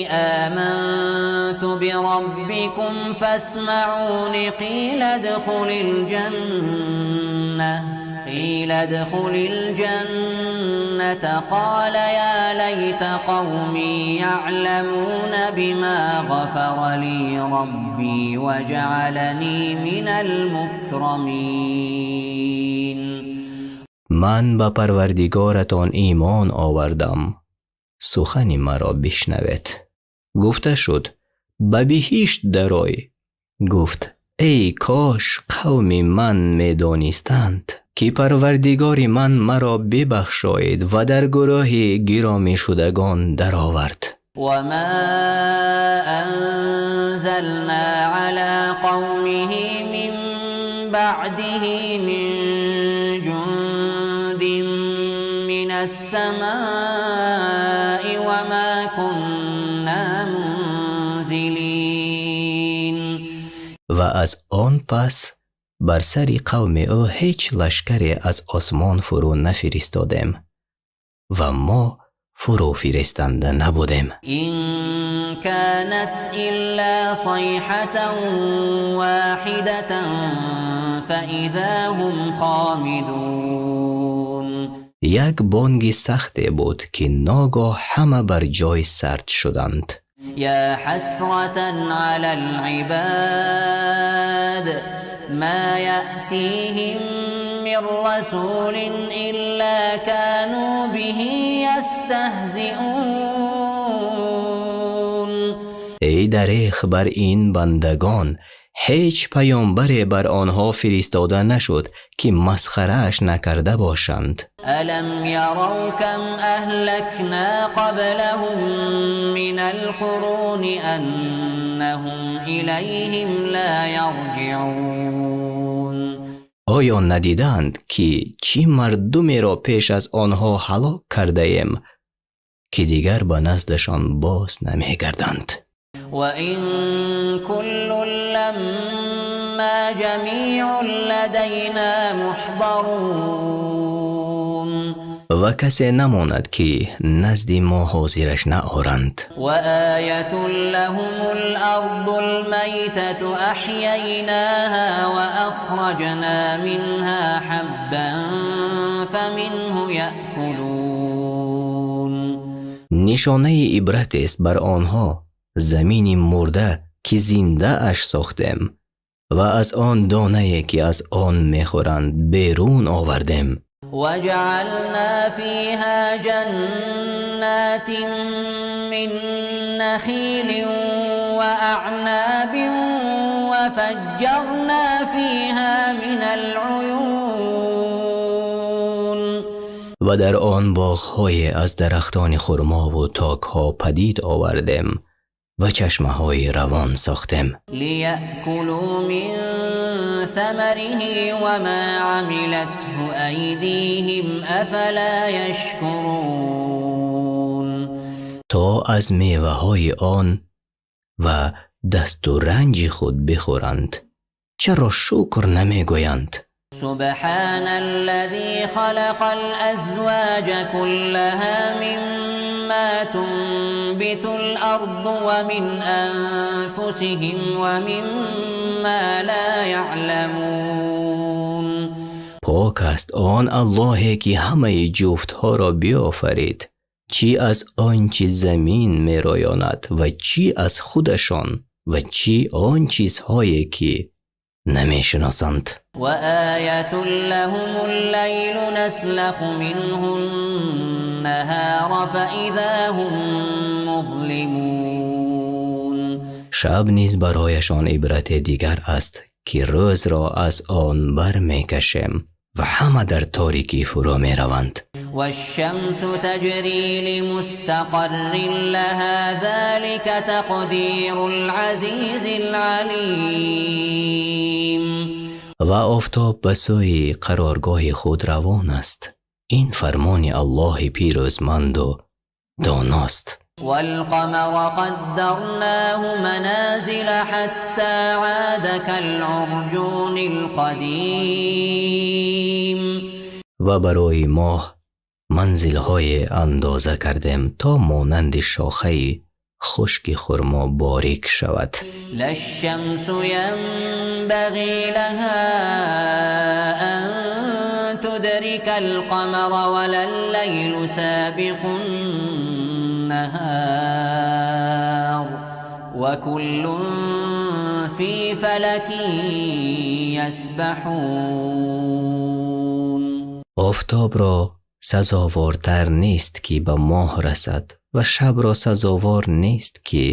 آمنت بربكم فاسمعون. قيل ادخل الجنة قيل ادخل الجنة قال يا ليت قومي يعلمون بما غفر لي ربي وجعلني من المكرمين. Ман ба Парвардигоратон имон овардам, сухани маро бишнавед. Гуфта шуд: ба биҳишт дарой. Гуфт: эй кош қавми ман медонистанд, ки Парвардигори ман маро бибахшоид ва дар гурӯҳи гиромишудагон даровард. وما أنزلنا على قومه من بعده من جند من السماء وما كنا منزلين. Ва аз он пас бар сари қавми ӯ ҳеҷ лашкаре аз осмон фурӯ нафиристодем ва мо фурӯ фиристанда набудем. إن كانت إلا صيحة واحدة فإذا هم خامدون. Як бонги сахте буд, ки ногоҳ ҳама бар ҷой сард шуданд. يا حسرة على العباد ما يأتيهم من رسول إلا كانوا به يستهزئون. Эй дареғ бар ин бандагон, ҳеҷ паёмбаре бар онҳо фиристода нашуд, ки масхарааш накарда бошанд. ألم يروا كم أهلكنا قبلهم من القرون أنهم إليهم لا يرجعون. Оё надиданд, ки чӣ мардумеро пеш аз онҳо ҳалок кардаем, ки дигар ба наздашон боз намегарданд? وإن كل لما جميع لدينا محضرون. Ва касе намонад, ки назди мо ҳозираш наоранд. وآية لهم الأرض الميتة أحييناها وأخرجنا منها حبا فمنه يأكلون. Нишонаи ибратест бар онҳо замини мурда, ки зиндааш сохтем ва аз он донае, ки аз он мехӯранд, берун овардем. وجعلنا فيها جنات من نخيل وأعناب وفجرنا فيها من العيون. Ва дар он боғҳое аз дарахтони хурмову токҳо падид овардем ва чашмаҳои равон сохтем. ليأكلوا من ثمره وما عملته أيديهم أفلا يشكرون. То аз меваҳои он ва дасту ранҷи худ бихӯранд. Чаро шукр намегӯянд? سبحان الذي خلق الأزواج كلها مما تنبت الأرض ومن أنفسهم ومما لا يعلمون. Пок аст он Аллоҳе, ки ҳамаи ҷуфтҳоро биёфарид, чӣ аз он чи замин мероёнад ва чӣ аз худашон ва чӣ он чизҳое, ки намешиносанд. وآية لهم الليل نسلخ منه النهار فإذا هم مظلمون. Шаб низ барояшон ибрате дигар аст, ки рӯзро аз он бармекашем ва ҳама дар торикӣ фурӯ мераванд. والشمس تجري لمستقر لها ذلك تقدير العزيز العليم. Ва офтоб ба сӯи қароргоҳи худ равон аст. Ин фармони Аллоҳи пирӯзманду доност. والقمر قدرناه منازل حتى عاد كالعرجون القديم. Ва барои моҳ манзилҳое андоза кардем, то монанди шохаи хушки хурмо борик шавад. لا الشمس ينبغي لها أن يدرك القمر ولا الليل سابق النهار وكل في فلك يسبحون. Офтобро сазовортар нест, ки ба моҳ расад, ва шабро сазовор нест, ки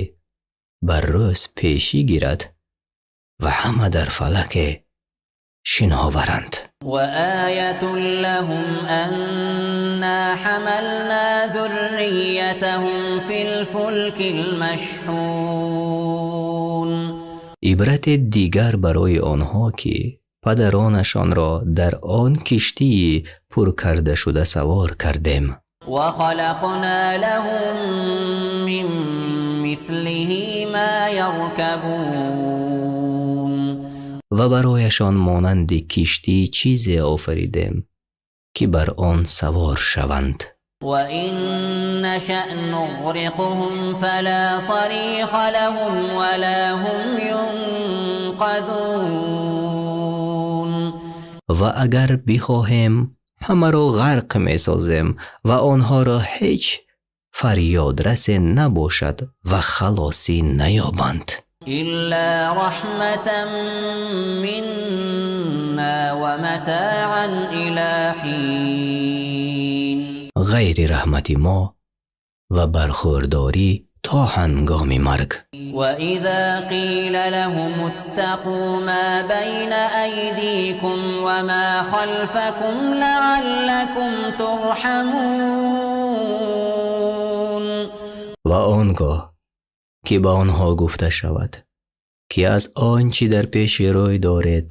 ба рӯз пешӣ гирад, ва ҳама дар фалаке шиноваранд. وآية لهم أنا حملنا ذريتهم في الفلك المشحون. Ибрате дигар барои онҳо, ки падаронашонро дар он киштии пур кардашуда савор кардем. وخلقنا لهم من مثله ما يركبون. Ва барояшон монанди киштӣ чизе офаридем, ки бар он савор шаванд. وإن نشأ نغرقهم فلا صريخ لهم ولا هم ينقذون. Ва агар бихоҳем, ҳамаро ғарқ месозем ва онҳоро ҳеҷ фарёдрасе набошад ва халосӣ наёбанд. إلا رحمة منا ومتاعا إلى حين. Ғайри раҳмати мо ва бархӯрдорӣ то ҳангоми марг. وإذا قيل لهم اتقوا ما بين أيديكم وما خلفكم لعلكم ترحمون. Ва он гоҳ ки ба онҳо гуфта шавад, ки аз он чӣ дар пеши рӯй доред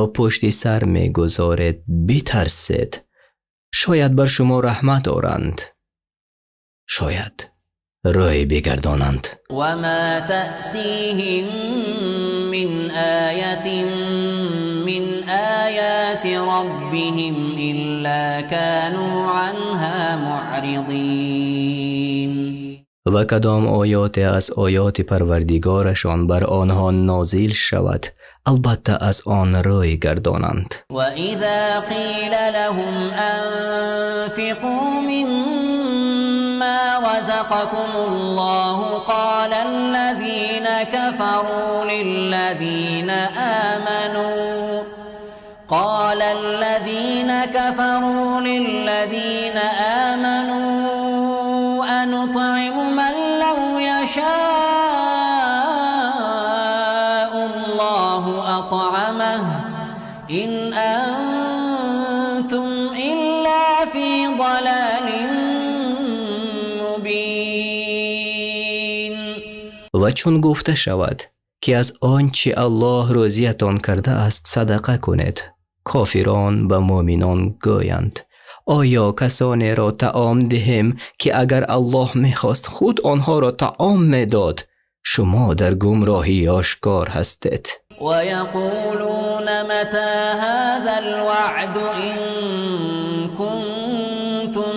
ё пушти сар мегузоред битарсед, шояд бар шумо раҳмат оранд, шояд рӯй бигардонанд. وما تأتيهم من آية من آيات ربهم إلا كانوا عنها معرضين. Ва кадом оёте аз оёти парвардигорашон бар онҳо нозил шавад, албатта аз он рӯй гардонанд. وإذا قيل لهم أنفقوا مما رزقكم الله قال الذين كفروا للذين آمنوا أنطعم من لو يشاء الله أطعمه إن أنتم إلا في ضلال مبين. Ва чун гуфта шавад, ки аз он чӣ Аллоҳ рӯзиятон кардааст садақа кунед, кофирон ба муъминон гӯянд: оё касонеро таом диҳем, ки агар Аллоҳ мехост, худ онҳоро таом медод? Шумо дар гумроҳии ошкор ҳастед. ويقولون متى هذا الوعد إن كنتم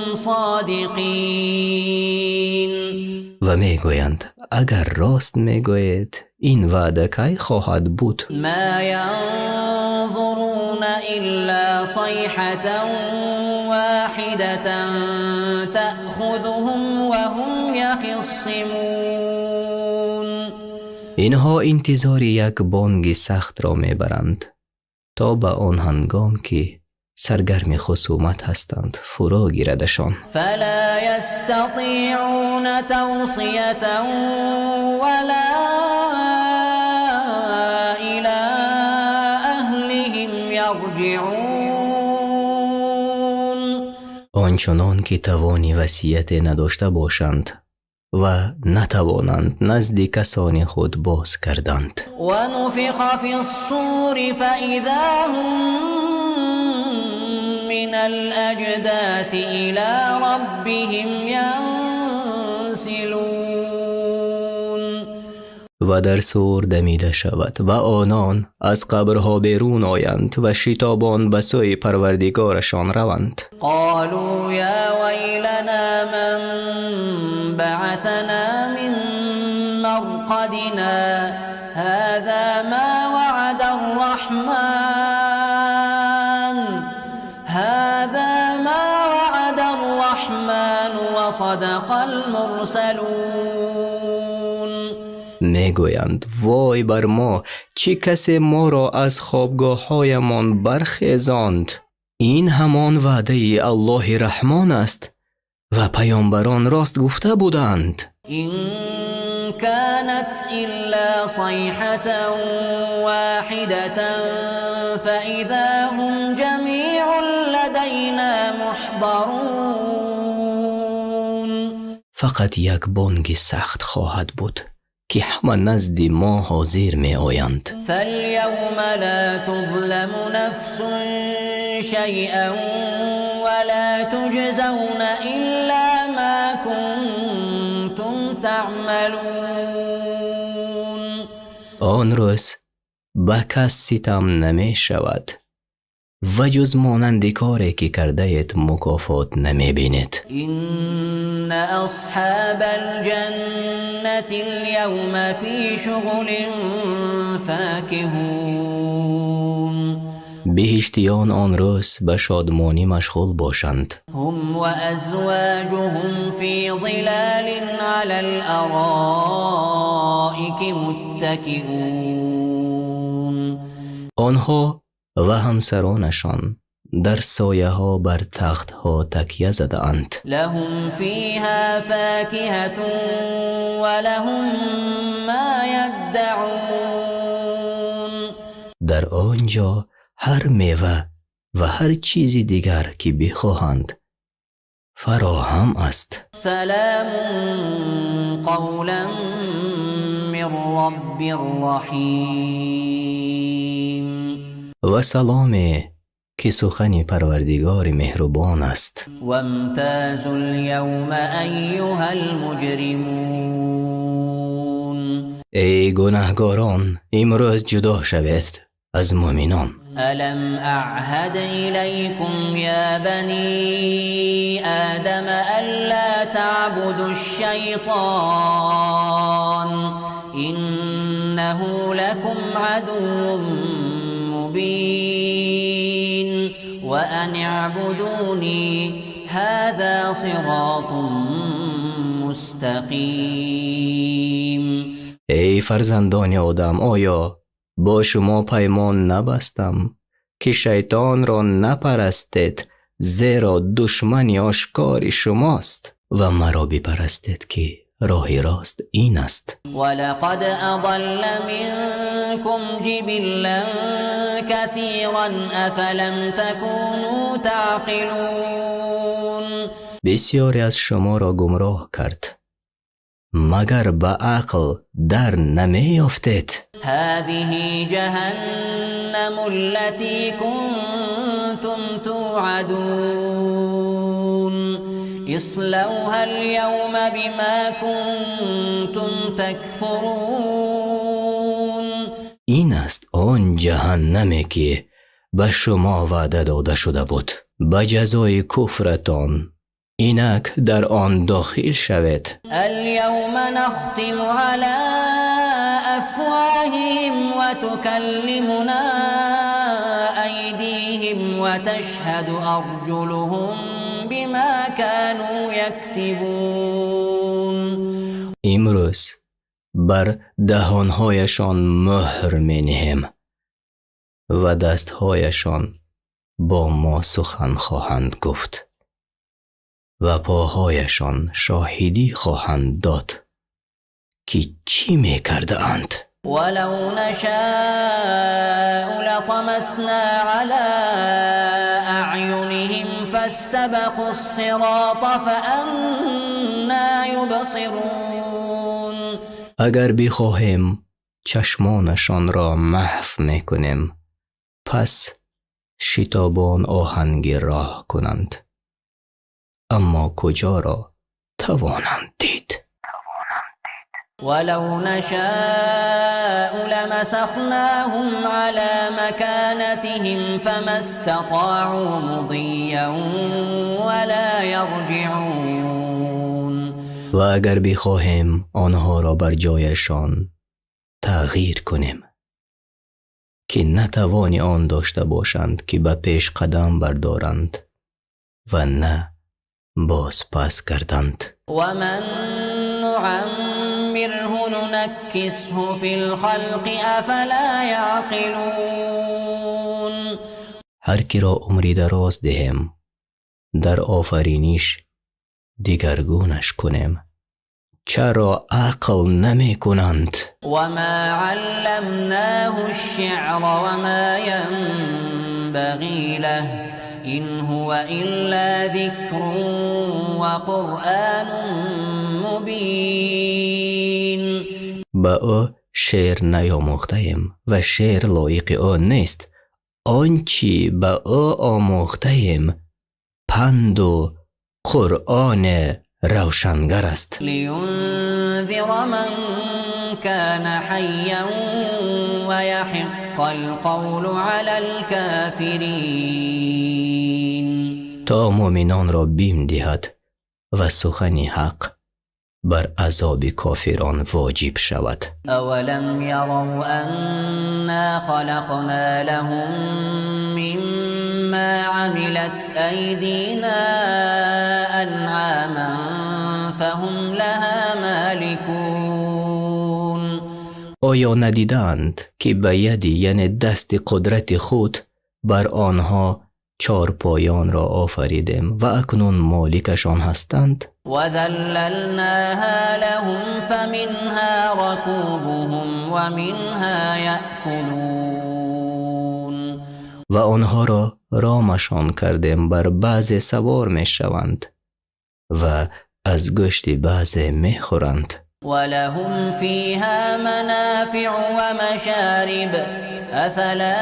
صادقين. Ва мегӯянд: агар рост мегӯед, ин ваъда кай хоҳад буд? ما ينظرون إلا صيحة واحدة تأخذهم وهم يخصمون. Инҳо интизори як бонги сахтро мебаранд, то ба он ҳангом, ки саргарми хусумат ҳастанд, фурӯ гирадашон. فلا يستطيعون توصية ولا إلى أهلهم يرجعون. Он чунон ки тавони васияте надошта бошанд ва натавонанд назди касони худ боз гарданд. ونفخ في الصور فإذا هم من الأجداث إلى ربهم ينسلون. Ва дар сур дамида шавад ва онон аз қабрҳо берун оянд ва шитобон ба сӯи парвардигорашон раванд. قالوا يا ويلنا من بعثنا من مرقدنا هذا ما وعد الرحمن وصدق المرسلون. Мегӯянд: вой бар мо, чӣ касе моро аз хобгоҳҳоямон бархезонд? Ин ҳамон ваъдаи Аллоҳи Раҳмон аст ва паёмбарон рост гуфта буданд. إن كانت إلا صيحة واحدة فإذا هم جميع لدينا محضرون. Фақат як бонги сахт хоҳад буд, ки ҳама назди мо ҳозир меоянд. فاليوم لا تظلم نفس شيئا ولا تجزون إلا ما كنتم تعملون. Он рӯз ба кас ситам намешавад ва ҷуз монанди коре, ки кардаед, мукофот намебинед. إن أصحاب الجنة اليوم في شغل فاكهون. Биҳиштиён он рӯз ба шодмонӣ машғул бошанд. هم وأزواجهم في ظلال على الأرائك متكئون. Онҳо ва ҳамсаронашон дар сояҳо бар тахтҳо такя задаанд. لهم فيها فاكهة ولهم ما يدعون. Дар он ҷо ҳар мева ва ҳар чизи дигар, ки бихоҳанд, фароҳам аст. سلام قولا من رب رحيم. Ва саломе, ки сухани Парвардигори меҳрубон аст. وامتازوا اليوم أيها المجرمون. Эй гунаҳгорон, имрӯз ҷудо шавед аз муъминон. ألم أعهد إليكم يا بني آدم ألا تعبدوا الشيطان إنه لكم عدو مبين وأن اعبدوني هذا صراط مستقيم. Эй фарзандони Одам, оё бо шумо паймон набастам, ки шайтонро напарастед, зеро душмани ошкори шумост, ва маро бипарастед, ки роҳи рост ин аст? ولقد أضل منكم جبلا كثيرا أفلم تكونوا تعقلون. Бисёре аз шуморо гумроҳ кард, магар ба ақл дар намеёфтед? هذه جهنم التي كنتم توعدون اصلوها اليوم بما كنتم تكفرون. Ин аст он ҷаҳаннаме, ки ба шумо ваъда дода шуда буд. Ба ҷазои куфратон инак дар он дохил шавед. اليوم نختم على أفواههم وتكلمنا أيديهم وتشهد أرجلهم بما كانوا يكسبون. Имрӯз бар даҳонҳояшон мӯҳр менеҳем ва дастҳояшон бо мо сухан хоҳанд гуфт ва поҳояшон шоҳидӣ хоҳанд дод, ки чӣ мекардаанд. ولو نشاء لطمسنا على أعينهم فاستبقوا الصراط فأنى يبصرون. Агар бихоҳем, чашмонашонро маҳв мекунем, пас шитобон оҳанги роҳ кунанд, аммо куҷоро тавонанд дид? ولو نشاء لمسخناهم على مكانتهم فما استطاعوا مضيا ولا يرجعون. Ва агар бихоҳем, онҳоро бар ҷояшон тағйир кунем, ки на тавони он дошта бошанд, ки ба пеш қадам бардоранд, ва на Бозпас гарданд. ومن نعمره ننكسه في الخلق أفلا يعقلون. Ҳар киро умри дароз диҳем, дар офариниш дигаргунаш кунем. Чаро ақл намекунанд? وما علمناه الشعر وما ينبغي له إن هو إلا ذكر وقرآن مبين. Ба ӯ шеър наёмӯхтаем ва шеър лоиқи ӯ нест. Он чӣ ба ӯ омӯхтаем, панду Қуръоне равшангар аст. لينذر من كان حيا ويحق القول على الكافرين. То муъминонро бим диҳад ва сухани ҳақ бар азоби кофирон воҷиб шавад. أولم يروا أنا خلقنا لهم مما عملت أيدينا أنعاما فهم لها مالكون. Оё надидаанд, ки ба яди, яъне дасти қудрати худ бар онҳо чорпоёнро офаридем ва акнун моликашон ҳастанд? وذللناها لهم فمنها ركوبهم ومنها يأكلون. Ва онҳоро ромашон кардем, бар баъзе савор мешаванд ва аз гӯшти баъзе мехӯранд. ولهم فيها منافع ومشارب أفلا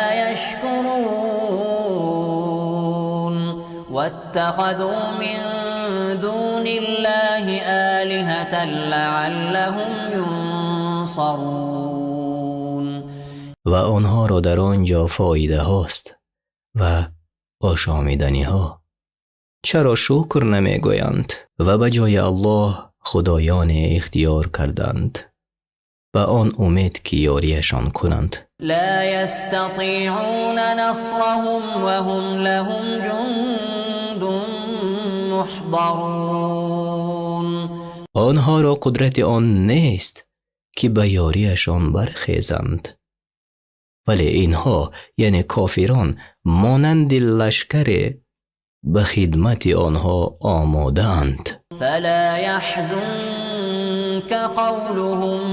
يشكرون. واتخذوا من دون الله آلهة لعلهم ينصرون. Ва онҳоро дар он ҷо фоидаҳост ва ошомиданиҳо. Чаро шукр намегӯянд? Ва ба ҷои Аллоҳ худоёне ихтиёр карданд ба он умед, ки ёрияшон кунанд. لا يستطيعون نصرهم وهم لهم جند محضرون. Онҳоро қудрати он нест, ки ба ёрияшон бархезанд, вале инҳо, яъне кофирон, монанди лашкаре ба хидмати онҳо омодаанд. فلا يحزنك قولهم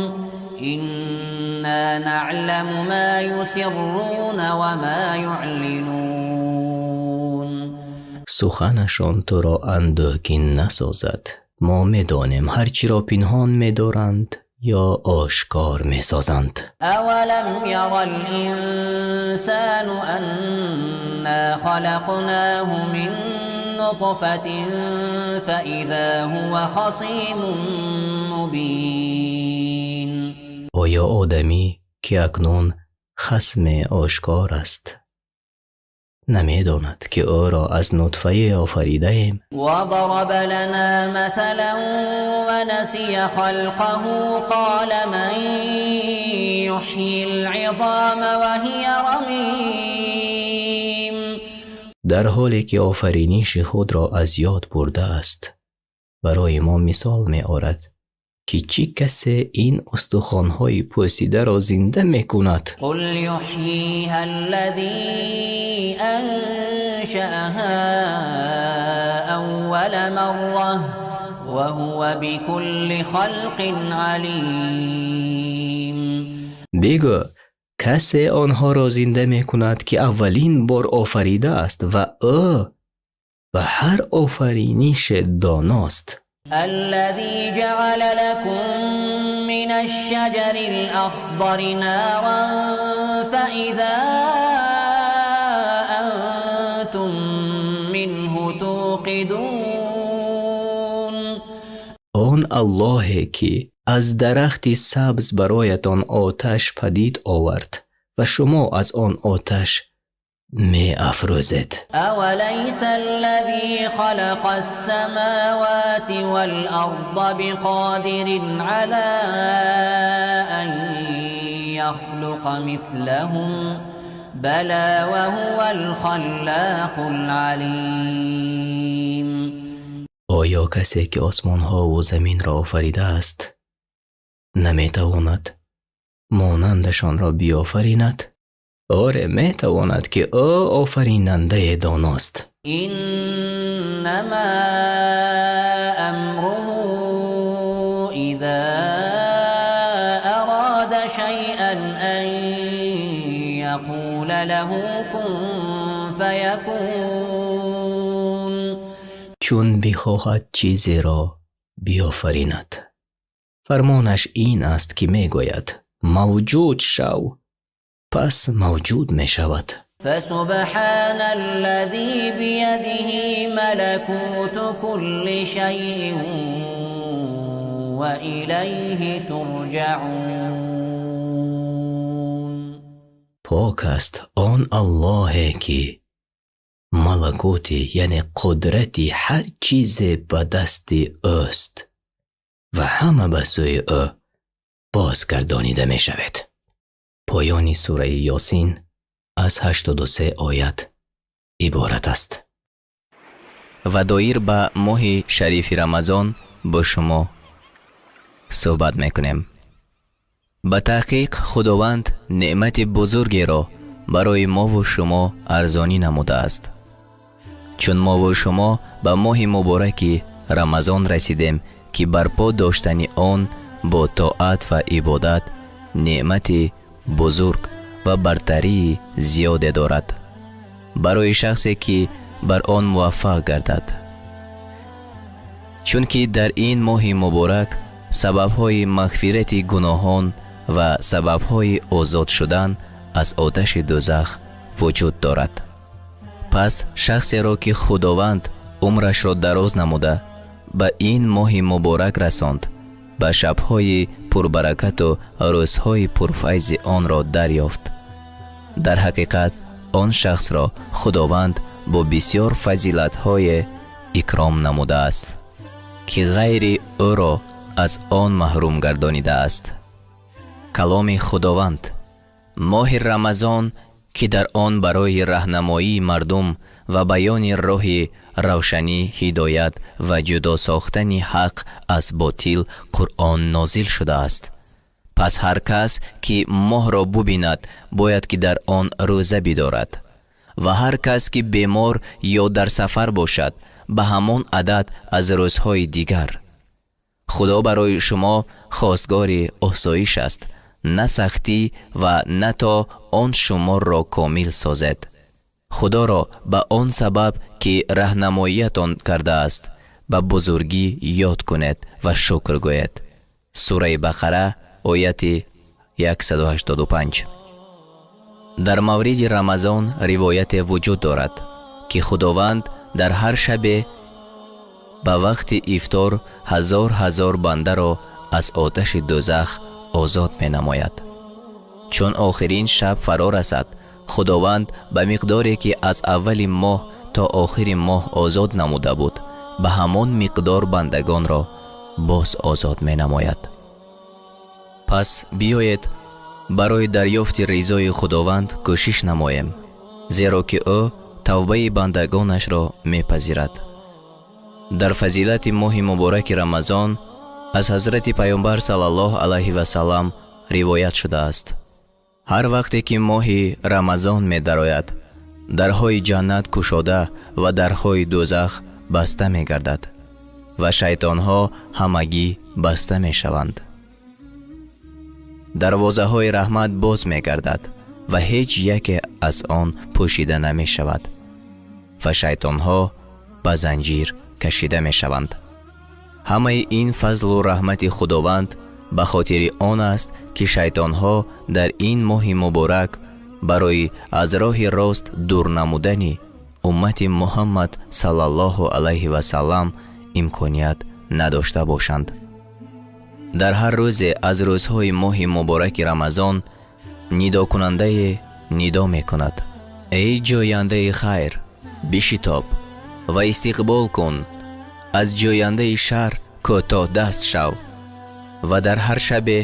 إنا نعلم ما يسرون وما يعلنون. Суханашон туро андӯҳгин насозад. Мо медонем ҳар чиро пинҳон медоранд ё ошкор месозанд. أولم ير الإنسان أنا خلقناه من نطفة فإذا هو خصيم مبين. Оё одамӣ, ки акнун хасме ошкор аст, намедонад, ки ӯро аз нутфае офаридаем? وضرب لنا مثلا ونسي خلقه قال من يحيي العظام وهي رميم. Дар ҳоле ки офариниши худро аз ёд бурдааст, барои мо мисол меорад, ки чӣ касе ин устухонҳои пӯсидаро зинда мекунад. قل يحييها الذي أنشأها أول مرة وهو بكل خلق عليم. Бигӯ, касе онҳоро зинда мекунад, ки аввалин бор офаридааст ва ӯ ба ҳар офаринише доност. الذي جعل لكم من الشجر الأخضر نارا فإذا أنتم منه توقدون. Он Аллоҳе, ки аз дарахти сабз бароятон оташ падид овард ва шумо аз он оташ меафрӯзед. أوليس الذي خلق السماوات والأرض بقادر على أن يخلق مثلهم بلى وهو الخلاق العليم. Оё касе ки осмонҳову заминро офаридааст, наметавонад монандашонро биёфаринад? Оре, метавонад, ки ӯ офаринандаи доност. إنما أمره إذا أراد شيئا أن يقول له كن فيكون. Чун бихоҳад чизеро биёфаринад, фармонаш ин аст, ки мегӯяд: мавҷуд шав, пас мавҷуд мешавад. فسبحان الذي بيده ملكوت كل شيء وإليه ترجعون. Пок аст он Аллоҳе, ки малакути, яъне қудрати ҳар чизе ба дасти ӯст ва ҳама ба сӯи ӯ бозгардонида мешавед. Поёни сураи Ёсин аз 83 оят иборат аст. Ва доир ба моҳи шарифи Рамазон бо шумо суҳбат мекунем. Ба таҳқиқ, Худованд неъмати бузургеро барои мову шумо арзонӣ намудааст, чун мову шумо ба моҳи мубораки Рамазон расидем, ки барпо доштани он бо тоат ва ибодат неъмати бузург ва бартарии зиёде дорад барои шахсе, ки бар он муваффақ гардад, чунки дар ин моҳи муборак сабабҳои мағфирати гуноҳон ва сабабҳои озод шудан аз оташи дӯзах вуҷуд дорад. Пас шахсеро, ки Худованд умрашро дароз намуда ба ин моҳи муборак расонд, ба шабҳои пурбаракату рӯзҳои пурфайзи онро дарёфт, дар ҳақиқат он шахсро Худованд бо бисёр фазилатҳое икром намудааст, ки ғайри ӯро аз он маҳрум гардонидааст. Каломи Худованд: моҳи Рамазон, ки дар он барои раҳнамоии мардум ва баёни роҳи равшанӣ, ҳидоят ва ҷудо сохтани ҳақ аз ботил Қуръон нозил шудааст. Пас ҳар кас, ки моҳро бубинад, бояд ки дар он рӯза бидорад, ва ҳар кас, ки бемор ё дар сафар бошад, ба ҳамон адад аз рӯзҳои дигар. Худо барои шумо хостгори осоиш аст, на сахтӣ, ва на то он шуморро комил созед. Худоро ба он сабаб, ки раҳнамоиятон кардааст, ба бузургӣ ёд кунед ва шукр гӯед. Сураи Бақара, ояти 185. Дар мавриди Рамазон ривояте вуҷуд дорад, ки Худованд дар ҳар шабе ба вақти ифтор ҳазор ҳазор бандаро аз оташи дӯзах озод менамояд. Чун охирин шаб фаро расад, Худованд ба миқдоре, ки аз аввали моҳ то охири моҳ озод намуда буд, ба ҳамон миқдор бандагонро боз озод менамояд. Пас биёед, барои дарёфти ризои Худованд кӯшиш намоем, зеро ки ӯ тавбаи бандагонашро мепазирад. Дар фазилати моҳи мубораки Рамазон аз ҳазрати Паёмбар саллаллоҳу алайҳи васаллам ривоят шудааст: ҳар вақте ки моҳи Рамазон медарояд, дарҳои ҷаннат кушода ва дарҳои дӯзах баста мегардад ва шайтонҳо ҳамагӣ баста мешаванд. Дарвозаҳои раҳмат боз мегардад ва ҳеҷ яке аз он пӯшида намешавад ва шайтонҳо ба занҷир кашида мешаванд. Ҳамаи ин фазлу раҳмати Худованд ба хотири он аст, ки шайтонҳо дар ин моҳи муборак барои аз роҳи рост дур намудани уммати Муҳаммад саллаллоҳу алайҳи васаллам имконият надошта бошанд. Дар ҳар рӯзе аз рӯзҳои моҳи мубораки Рамазон нидокунандае нидо мекунад: эй ҷӯяндаи хайр, бишитоб ва истиқбол кун, аз ҷӯяндаи шар кӯтоҳдаст шав. Ва дар ҳар шабе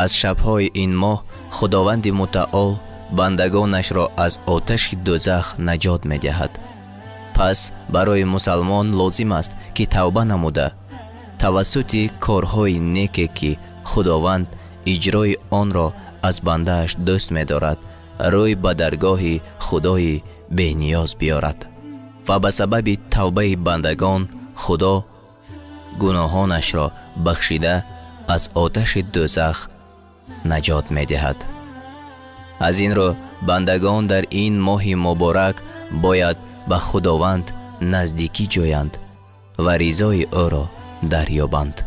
аз шабҳои ин моҳ Худованди Мутаол бандагонашро аз оташи дӯзах наҷот медиҳад. Пас барои мусалмон лозим аст, ки Ки тавба намуда, тавассути корҳои неке, ки Худованд иҷрои онро аз бандааш дӯст медорад, рӯй ба даргоҳи Худои бениёз биёрад ва ба сабаби тавбаи бандагон Худо гуноҳонашро бахшида, аз оташи дӯзах наҷот медиҳад. Аз ин рӯ бандагон дар ин моҳи муборак бояд ба Худованд наздикӣ ҷӯянд ва ризои ӯро дарёбанд.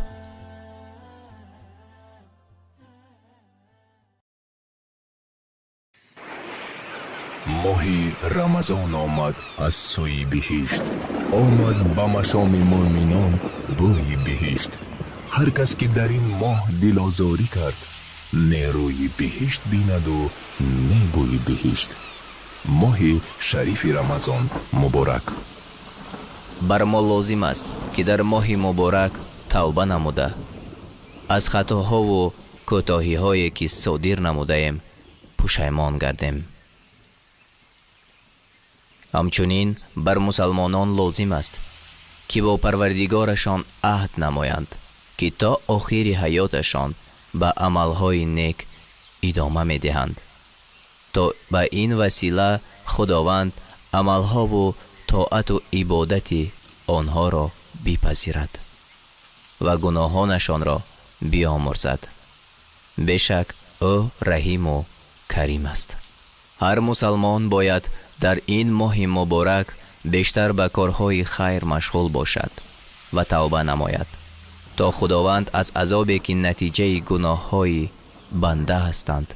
Моҳи Рамазон омад аз сӯи биҳишт, омад ба машоми мӯъминон бӯи биҳишт. Ҳар кас ки дар ин моҳ дилозорӣ кард, не рӯи биҳишт бинаду не бӯи биҳишт. Моҳи шарифи Рамазон муборак. Бар мо лозим аст, ки дар моҳи муборак тавба намуда, аз хатоҳову кӯтоҳиҳое, ки содир намудаем, пушаймон гардем. Ҳамчунин бар мусалмонон лозим аст, ки бо Парвардигорашон аҳд намоянд, ки то охири ҳаёташон ба амалҳои нек идома медиҳанд, то ба ин васила Худованд амалҳову тоату ибодати онҳоро бипазирад ва гуноҳонашонро биомӯрзад. Бешак, ӯ раҳиму карим аст. Ҳар мусалмон бояд дар ин моҳи муборак бештар ба корҳои хайр машғул бошад ва тавба намояд, то Худованд аз азобе, ки натиҷаи гуноҳҳои банда ҳастанд,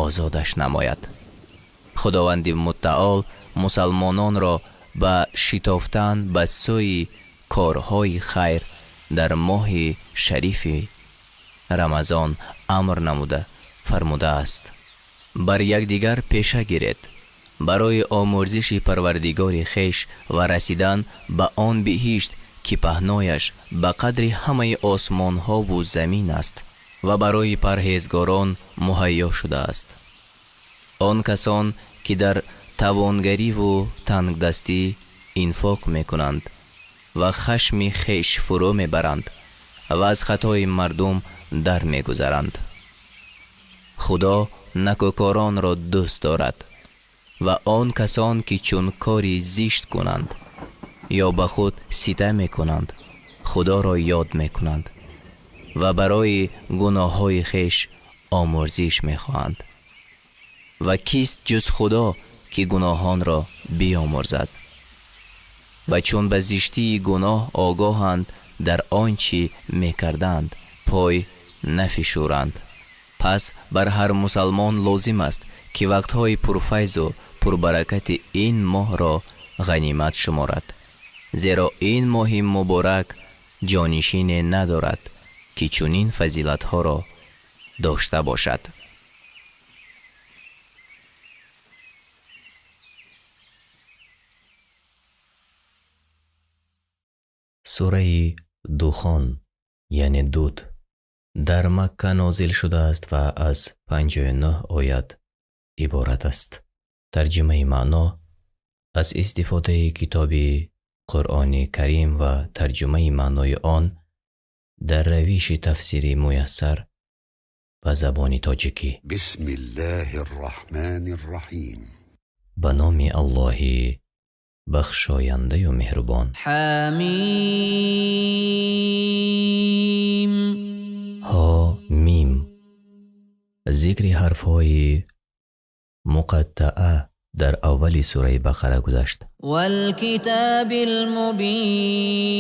озодаш намояд. Худованди Муттаол мусалмононро ба шитофтан ба сӯи корҳои хайр дар моҳи шарифи Рамазон амр намуда фармудааст: бар якдигар пеша гиред барои омӯрзиши Парвардигори хеш ва расидан ба он биҳишт, ки паҳнояш ба қадри ҳамаи осмонҳову замин аст ва барои парҳезгорон муҳайё шудааст. Он касон, ки дар тавонгариву тангдастӣ инфоқ мекунанд ва хашми хеш фурӯ мебаранд ва аз хатои мардум дар мегузаранд. Худо накӯкоронро дӯст дорад. Ва он касон, ки чун кори зишт кунанд ё ба худ ситам мекунанд, Худоро ёд мекунанд ва барои гуноҳҳои хеш омӯрзиш мехоҳанд. Ва кист ҷуз Худо, ки гуноҳонро биомӯрзад? Ва чун ба зиштии гуноҳ огоҳанд, дар он чӣ мекарданд пой нафишуранд. Пас бар ҳар мусалмон лозим аст, ки вақтҳои пурфайзу пурбаракати ин моҳро ғанимат шуморад, зеро ин моҳи муборак ҷонишине надорад, ки чунин фазилатҳоро дошта бошад. Сураи Духон, яъне дуд, дар Макка нозил шудааст ва аз 59 оят иборат аст. Тарҷумаи маъно аз истифодаи китоби Қуръони Карим ва тарҷумаи маънои он дар равиши тафсири муяссар ба забони тоҷикӣ. بسم الله الرحمن الرحيم. Ба номи Аллоҳи бахшояндаю меҳрубон. حميم. Ҳо мим. Зикри ҳарфҳои муқаттаа дар аввали сураи Бақара гузашт. والكتاب المبين.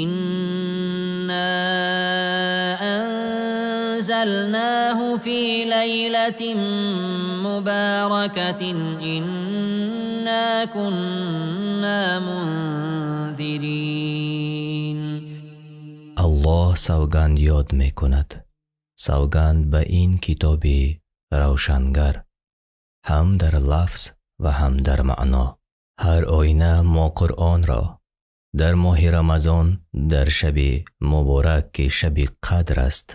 إنا أنزلناه في ليلة مباركة إنا كنا منذرين. Аллоҳ савганд ёд мекунад, савганд ба ин китоби равшангар ҳам дар лафз ва ҳам дар маъно. Ҳар оина мо Қуръонро дар моҳи Рамазон, дар шаби муборак, ки шаби қадр аст,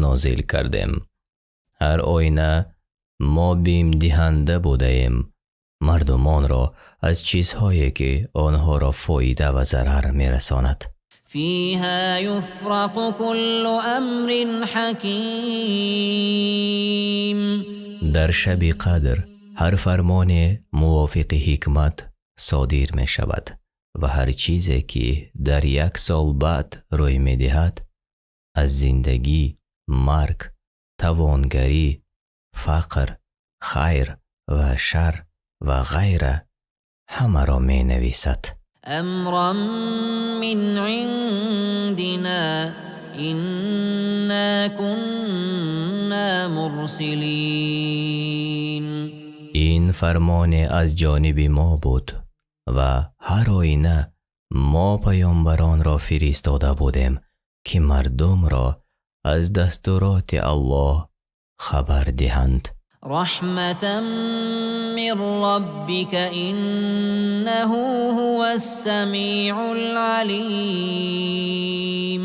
нозил кардем. Ҳар оина мо бимдиҳанда будаем. Мардумонро аз чизҳое, ки онҳоро фоида ва зарар мерасонад. فيها يفرق كل أمر حكيم. Дар шаби қадр ҳар фармоне мувофиқи ҳикмат содир мешавад ва ҳар чизе, ки дар як сол баъд рӯй медиҳад, аз зиндагӣ, марг, тавонгарӣ, фақр, хайр ва шар ва ғайра, ҳамаро менависад. أمرا من عندنا إنا كنا مرسلين. Ин фармоне аз ҷониби мо буд ва ҳар оина мо паёмбаронро фиристода будем, ки мардумро аз дастуроти Аллоҳ хабар диҳанд. رحمة من ربك إنه هو السميع العليم.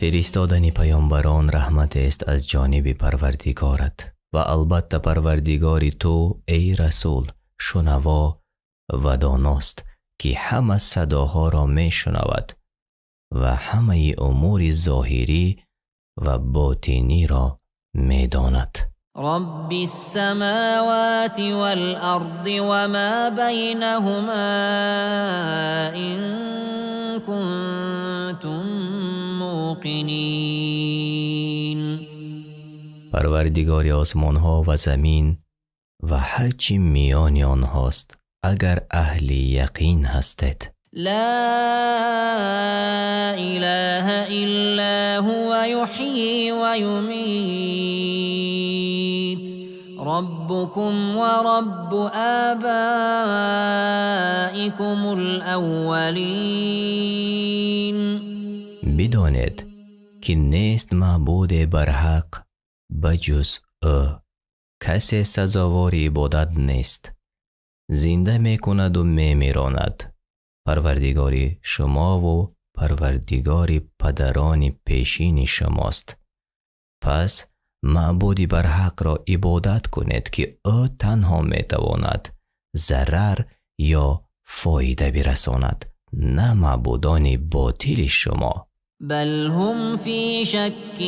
Фиристодани паёмбарон раҳматест аз ҷониби Парвардигорат ва албатта Парвардигори ту, эй расул, шунаво ва доност, ки ҳама садоҳоро мешунавад ва ҳамаи умури зоҳирӣ ва ботиниро медонад. رب السماوات والأرض وما بينهما إن كنتم موقنين. Парвардигори осмонҳо ва замин ва ҳар чӣ миёни онҳост, агар аҳли яқин ҳастед. لا إله إلا هو يحيي ويميت ربكم ورب آبائكم الأولين. Бидонед, ки нест маъбуде барҳақ ба ҷуз ӯ, касе сазовори ибодат нест, зинда мекунаду мемиронад, Парвардигори шумову Парвардигори падарони пешини шумост. Пас маъбуди барҳақро ибодат кунед, ки ӯ танҳо метавонад зарар ё фоида бирасонад, на маъбудони ботили шумо. بل هم في شك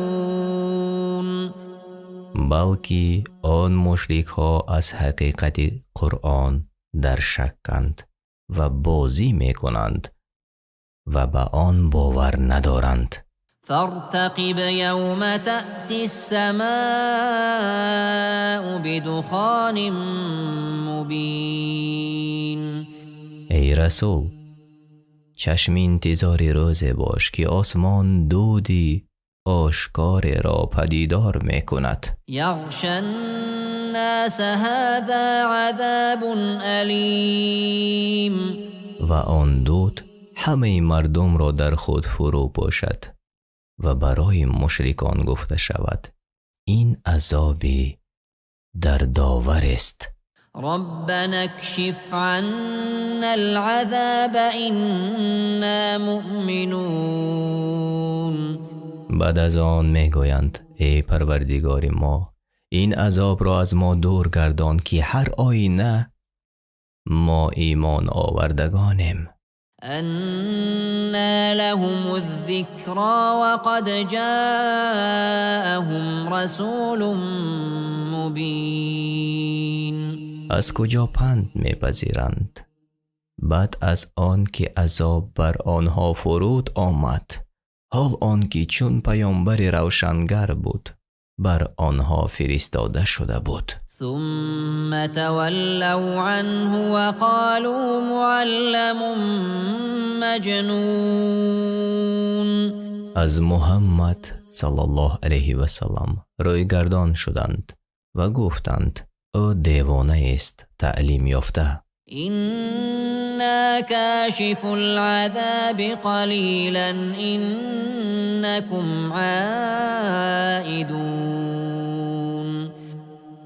يلعبون. Балки он мушрикҳо аз ҳақиқати Қуръон дар шакканд ва бозӣ мекунанд ва ба он бовар надоранд. فارتقب يوم تأتي السماء بدخان مبين. Эй расул, чашми интизори рӯзе бош, ки осмон дуди ошкореро падидор мекунад. يغشى الناس هذا عذاب أليم. Ва он дуд ҳамаи мардумро дар худ фурӯ пӯшад ва барои мушрикон гуфта шавад: ин азоби дардоварест. ربنا اكشف عنا العذاب إنا مؤمنون. Баъд аз он мегӯянд: эй Парвардигори мо, ин азобро аз мо дур гардон, ки ҳар оина мо имон овардагонем. أنى لهم الذكرى وقد جاءهم رسول مبين. Аз куҷо панд мепазиранд, баъд аз он ки азоб бар онҳо фуруд омад, ҳол он ки чун паёмбари равшангар буд, бар онҳо фиристода шуда буд? ثم تولوا عنه وقالوا معلم مجنون. Аз Муҳаммад саллаллоҳу алайҳи васаллам рӯйгардон шуданд ва гуфтанд: ӯ девонаест таълим ёфта. إنا كاشفو العذاب قليلا إنكم عائدون.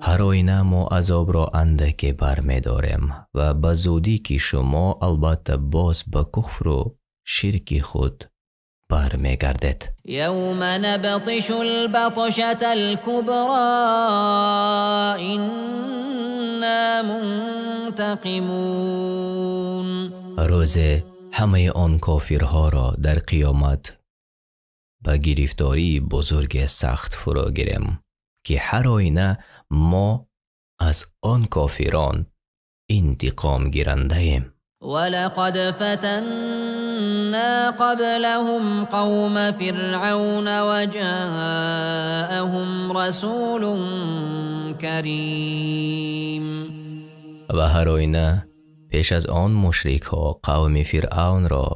Ҳар оина мо азобро андаке бармедорем ва ба зудӣ, ки шумо албатта боз ба куфру ширки худ Бармегардед. يوم نبطش البطشة الكبرى إنا منتقمون. Рӯзе ҳамаи он кофирҳоро дар қиёмат ба гирифтории бузурге сахт фуро гирем, ки ҳар оина мо аз он кофирон интиқомгирандаем. ولقد فتنا قبلهم قوم فرعون وجاءهم رسول كريم. Ва ҳар оина пеш аз он мушрикҳо қавми Фиръавнро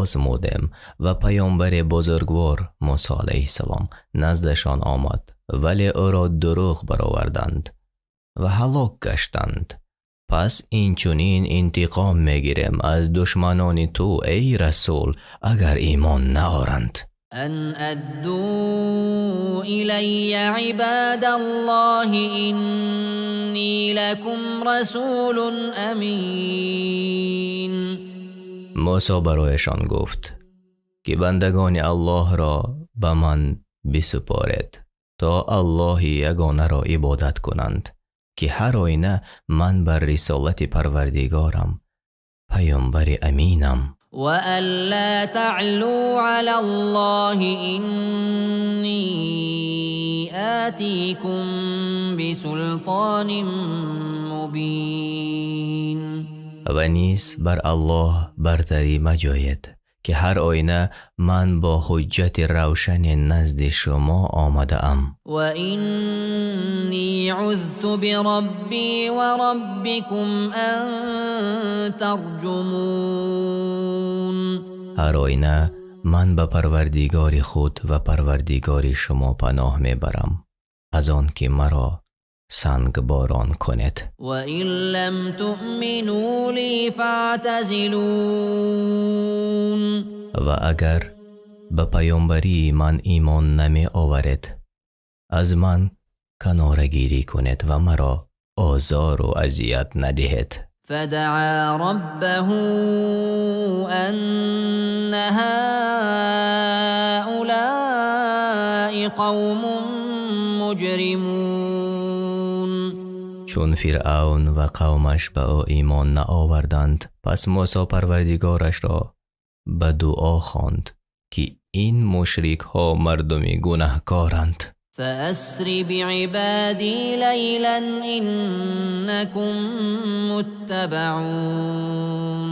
озмудем ва паёмбаре бузургвор, Мусо алайҳиссалом, наздашон омад, вале ӯро дурӯғ бароварданд ва ҳалок гаштанд. Пас инчунин интиқом мегирем аз душманони ту, эй расул, агар имон наоранд. أن أدوا إلي عباد الله إني لكم رسول أمين. Мусо барояшон гуфт, ки бандагони Аллоҳро ба ман бисупоред, то Аллоҳи ягонаро ибодат кунанд, ки ҳар оина ман бар рисолати Парвардигорам паёмбари аминам. وأن لا تعلوا على الله إني آتيكم بسلطان مبين. Ва низ бар Аллоҳ бартарӣ маҷӯед, ки ҳар оина ман бо ҳуҷҷати равшане назди шумо омадаам. وإني عذت بربي وربكم أن ترجمون. Ҳар оина ман ба Парвардигори худ ва Парвардигори шумо паноҳ мебарам аз он ки маро сангборон кунед. وإن لم تؤمنوا لي فاعتزلون. Ва агар ба паёмбарии ман имон намеоваред, аз ман канорагирӣ кунед ва маро озору азият надиҳед. فدعا ربه أن هؤلاء قوم مجرمون. Чун Фиръавн ва қавмаш ба ӯ имон наоварданд, пас Мусо Парвардигорашро ба дуо хонд, ки ин мушрикҳо мардуми гунаҳкоранд. فأسر بعبادي ليلا إنكم متبعون.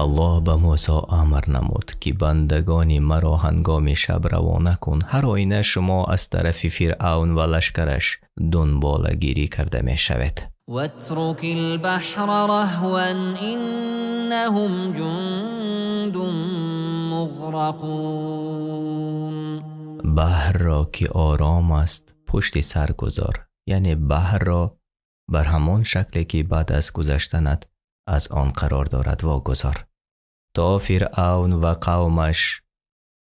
Аллоҳ ба Мусо амр намуд, ки бандагони маро ҳангоми шаб равона кун, ҳар оина шумо аз тарафи Фиръавн ва лашкараш дунболагирӣ карда мешавед. واترك البحر رهوا إنهم جند مغرقون. Баҳрро, ки ором аст, пушти сар гузор, яъне баҳрро бар ҳамон шакле, ки баъд аз гузаштанат аз он қарор дорад, вогузор, то Фиръавн ва қавмаш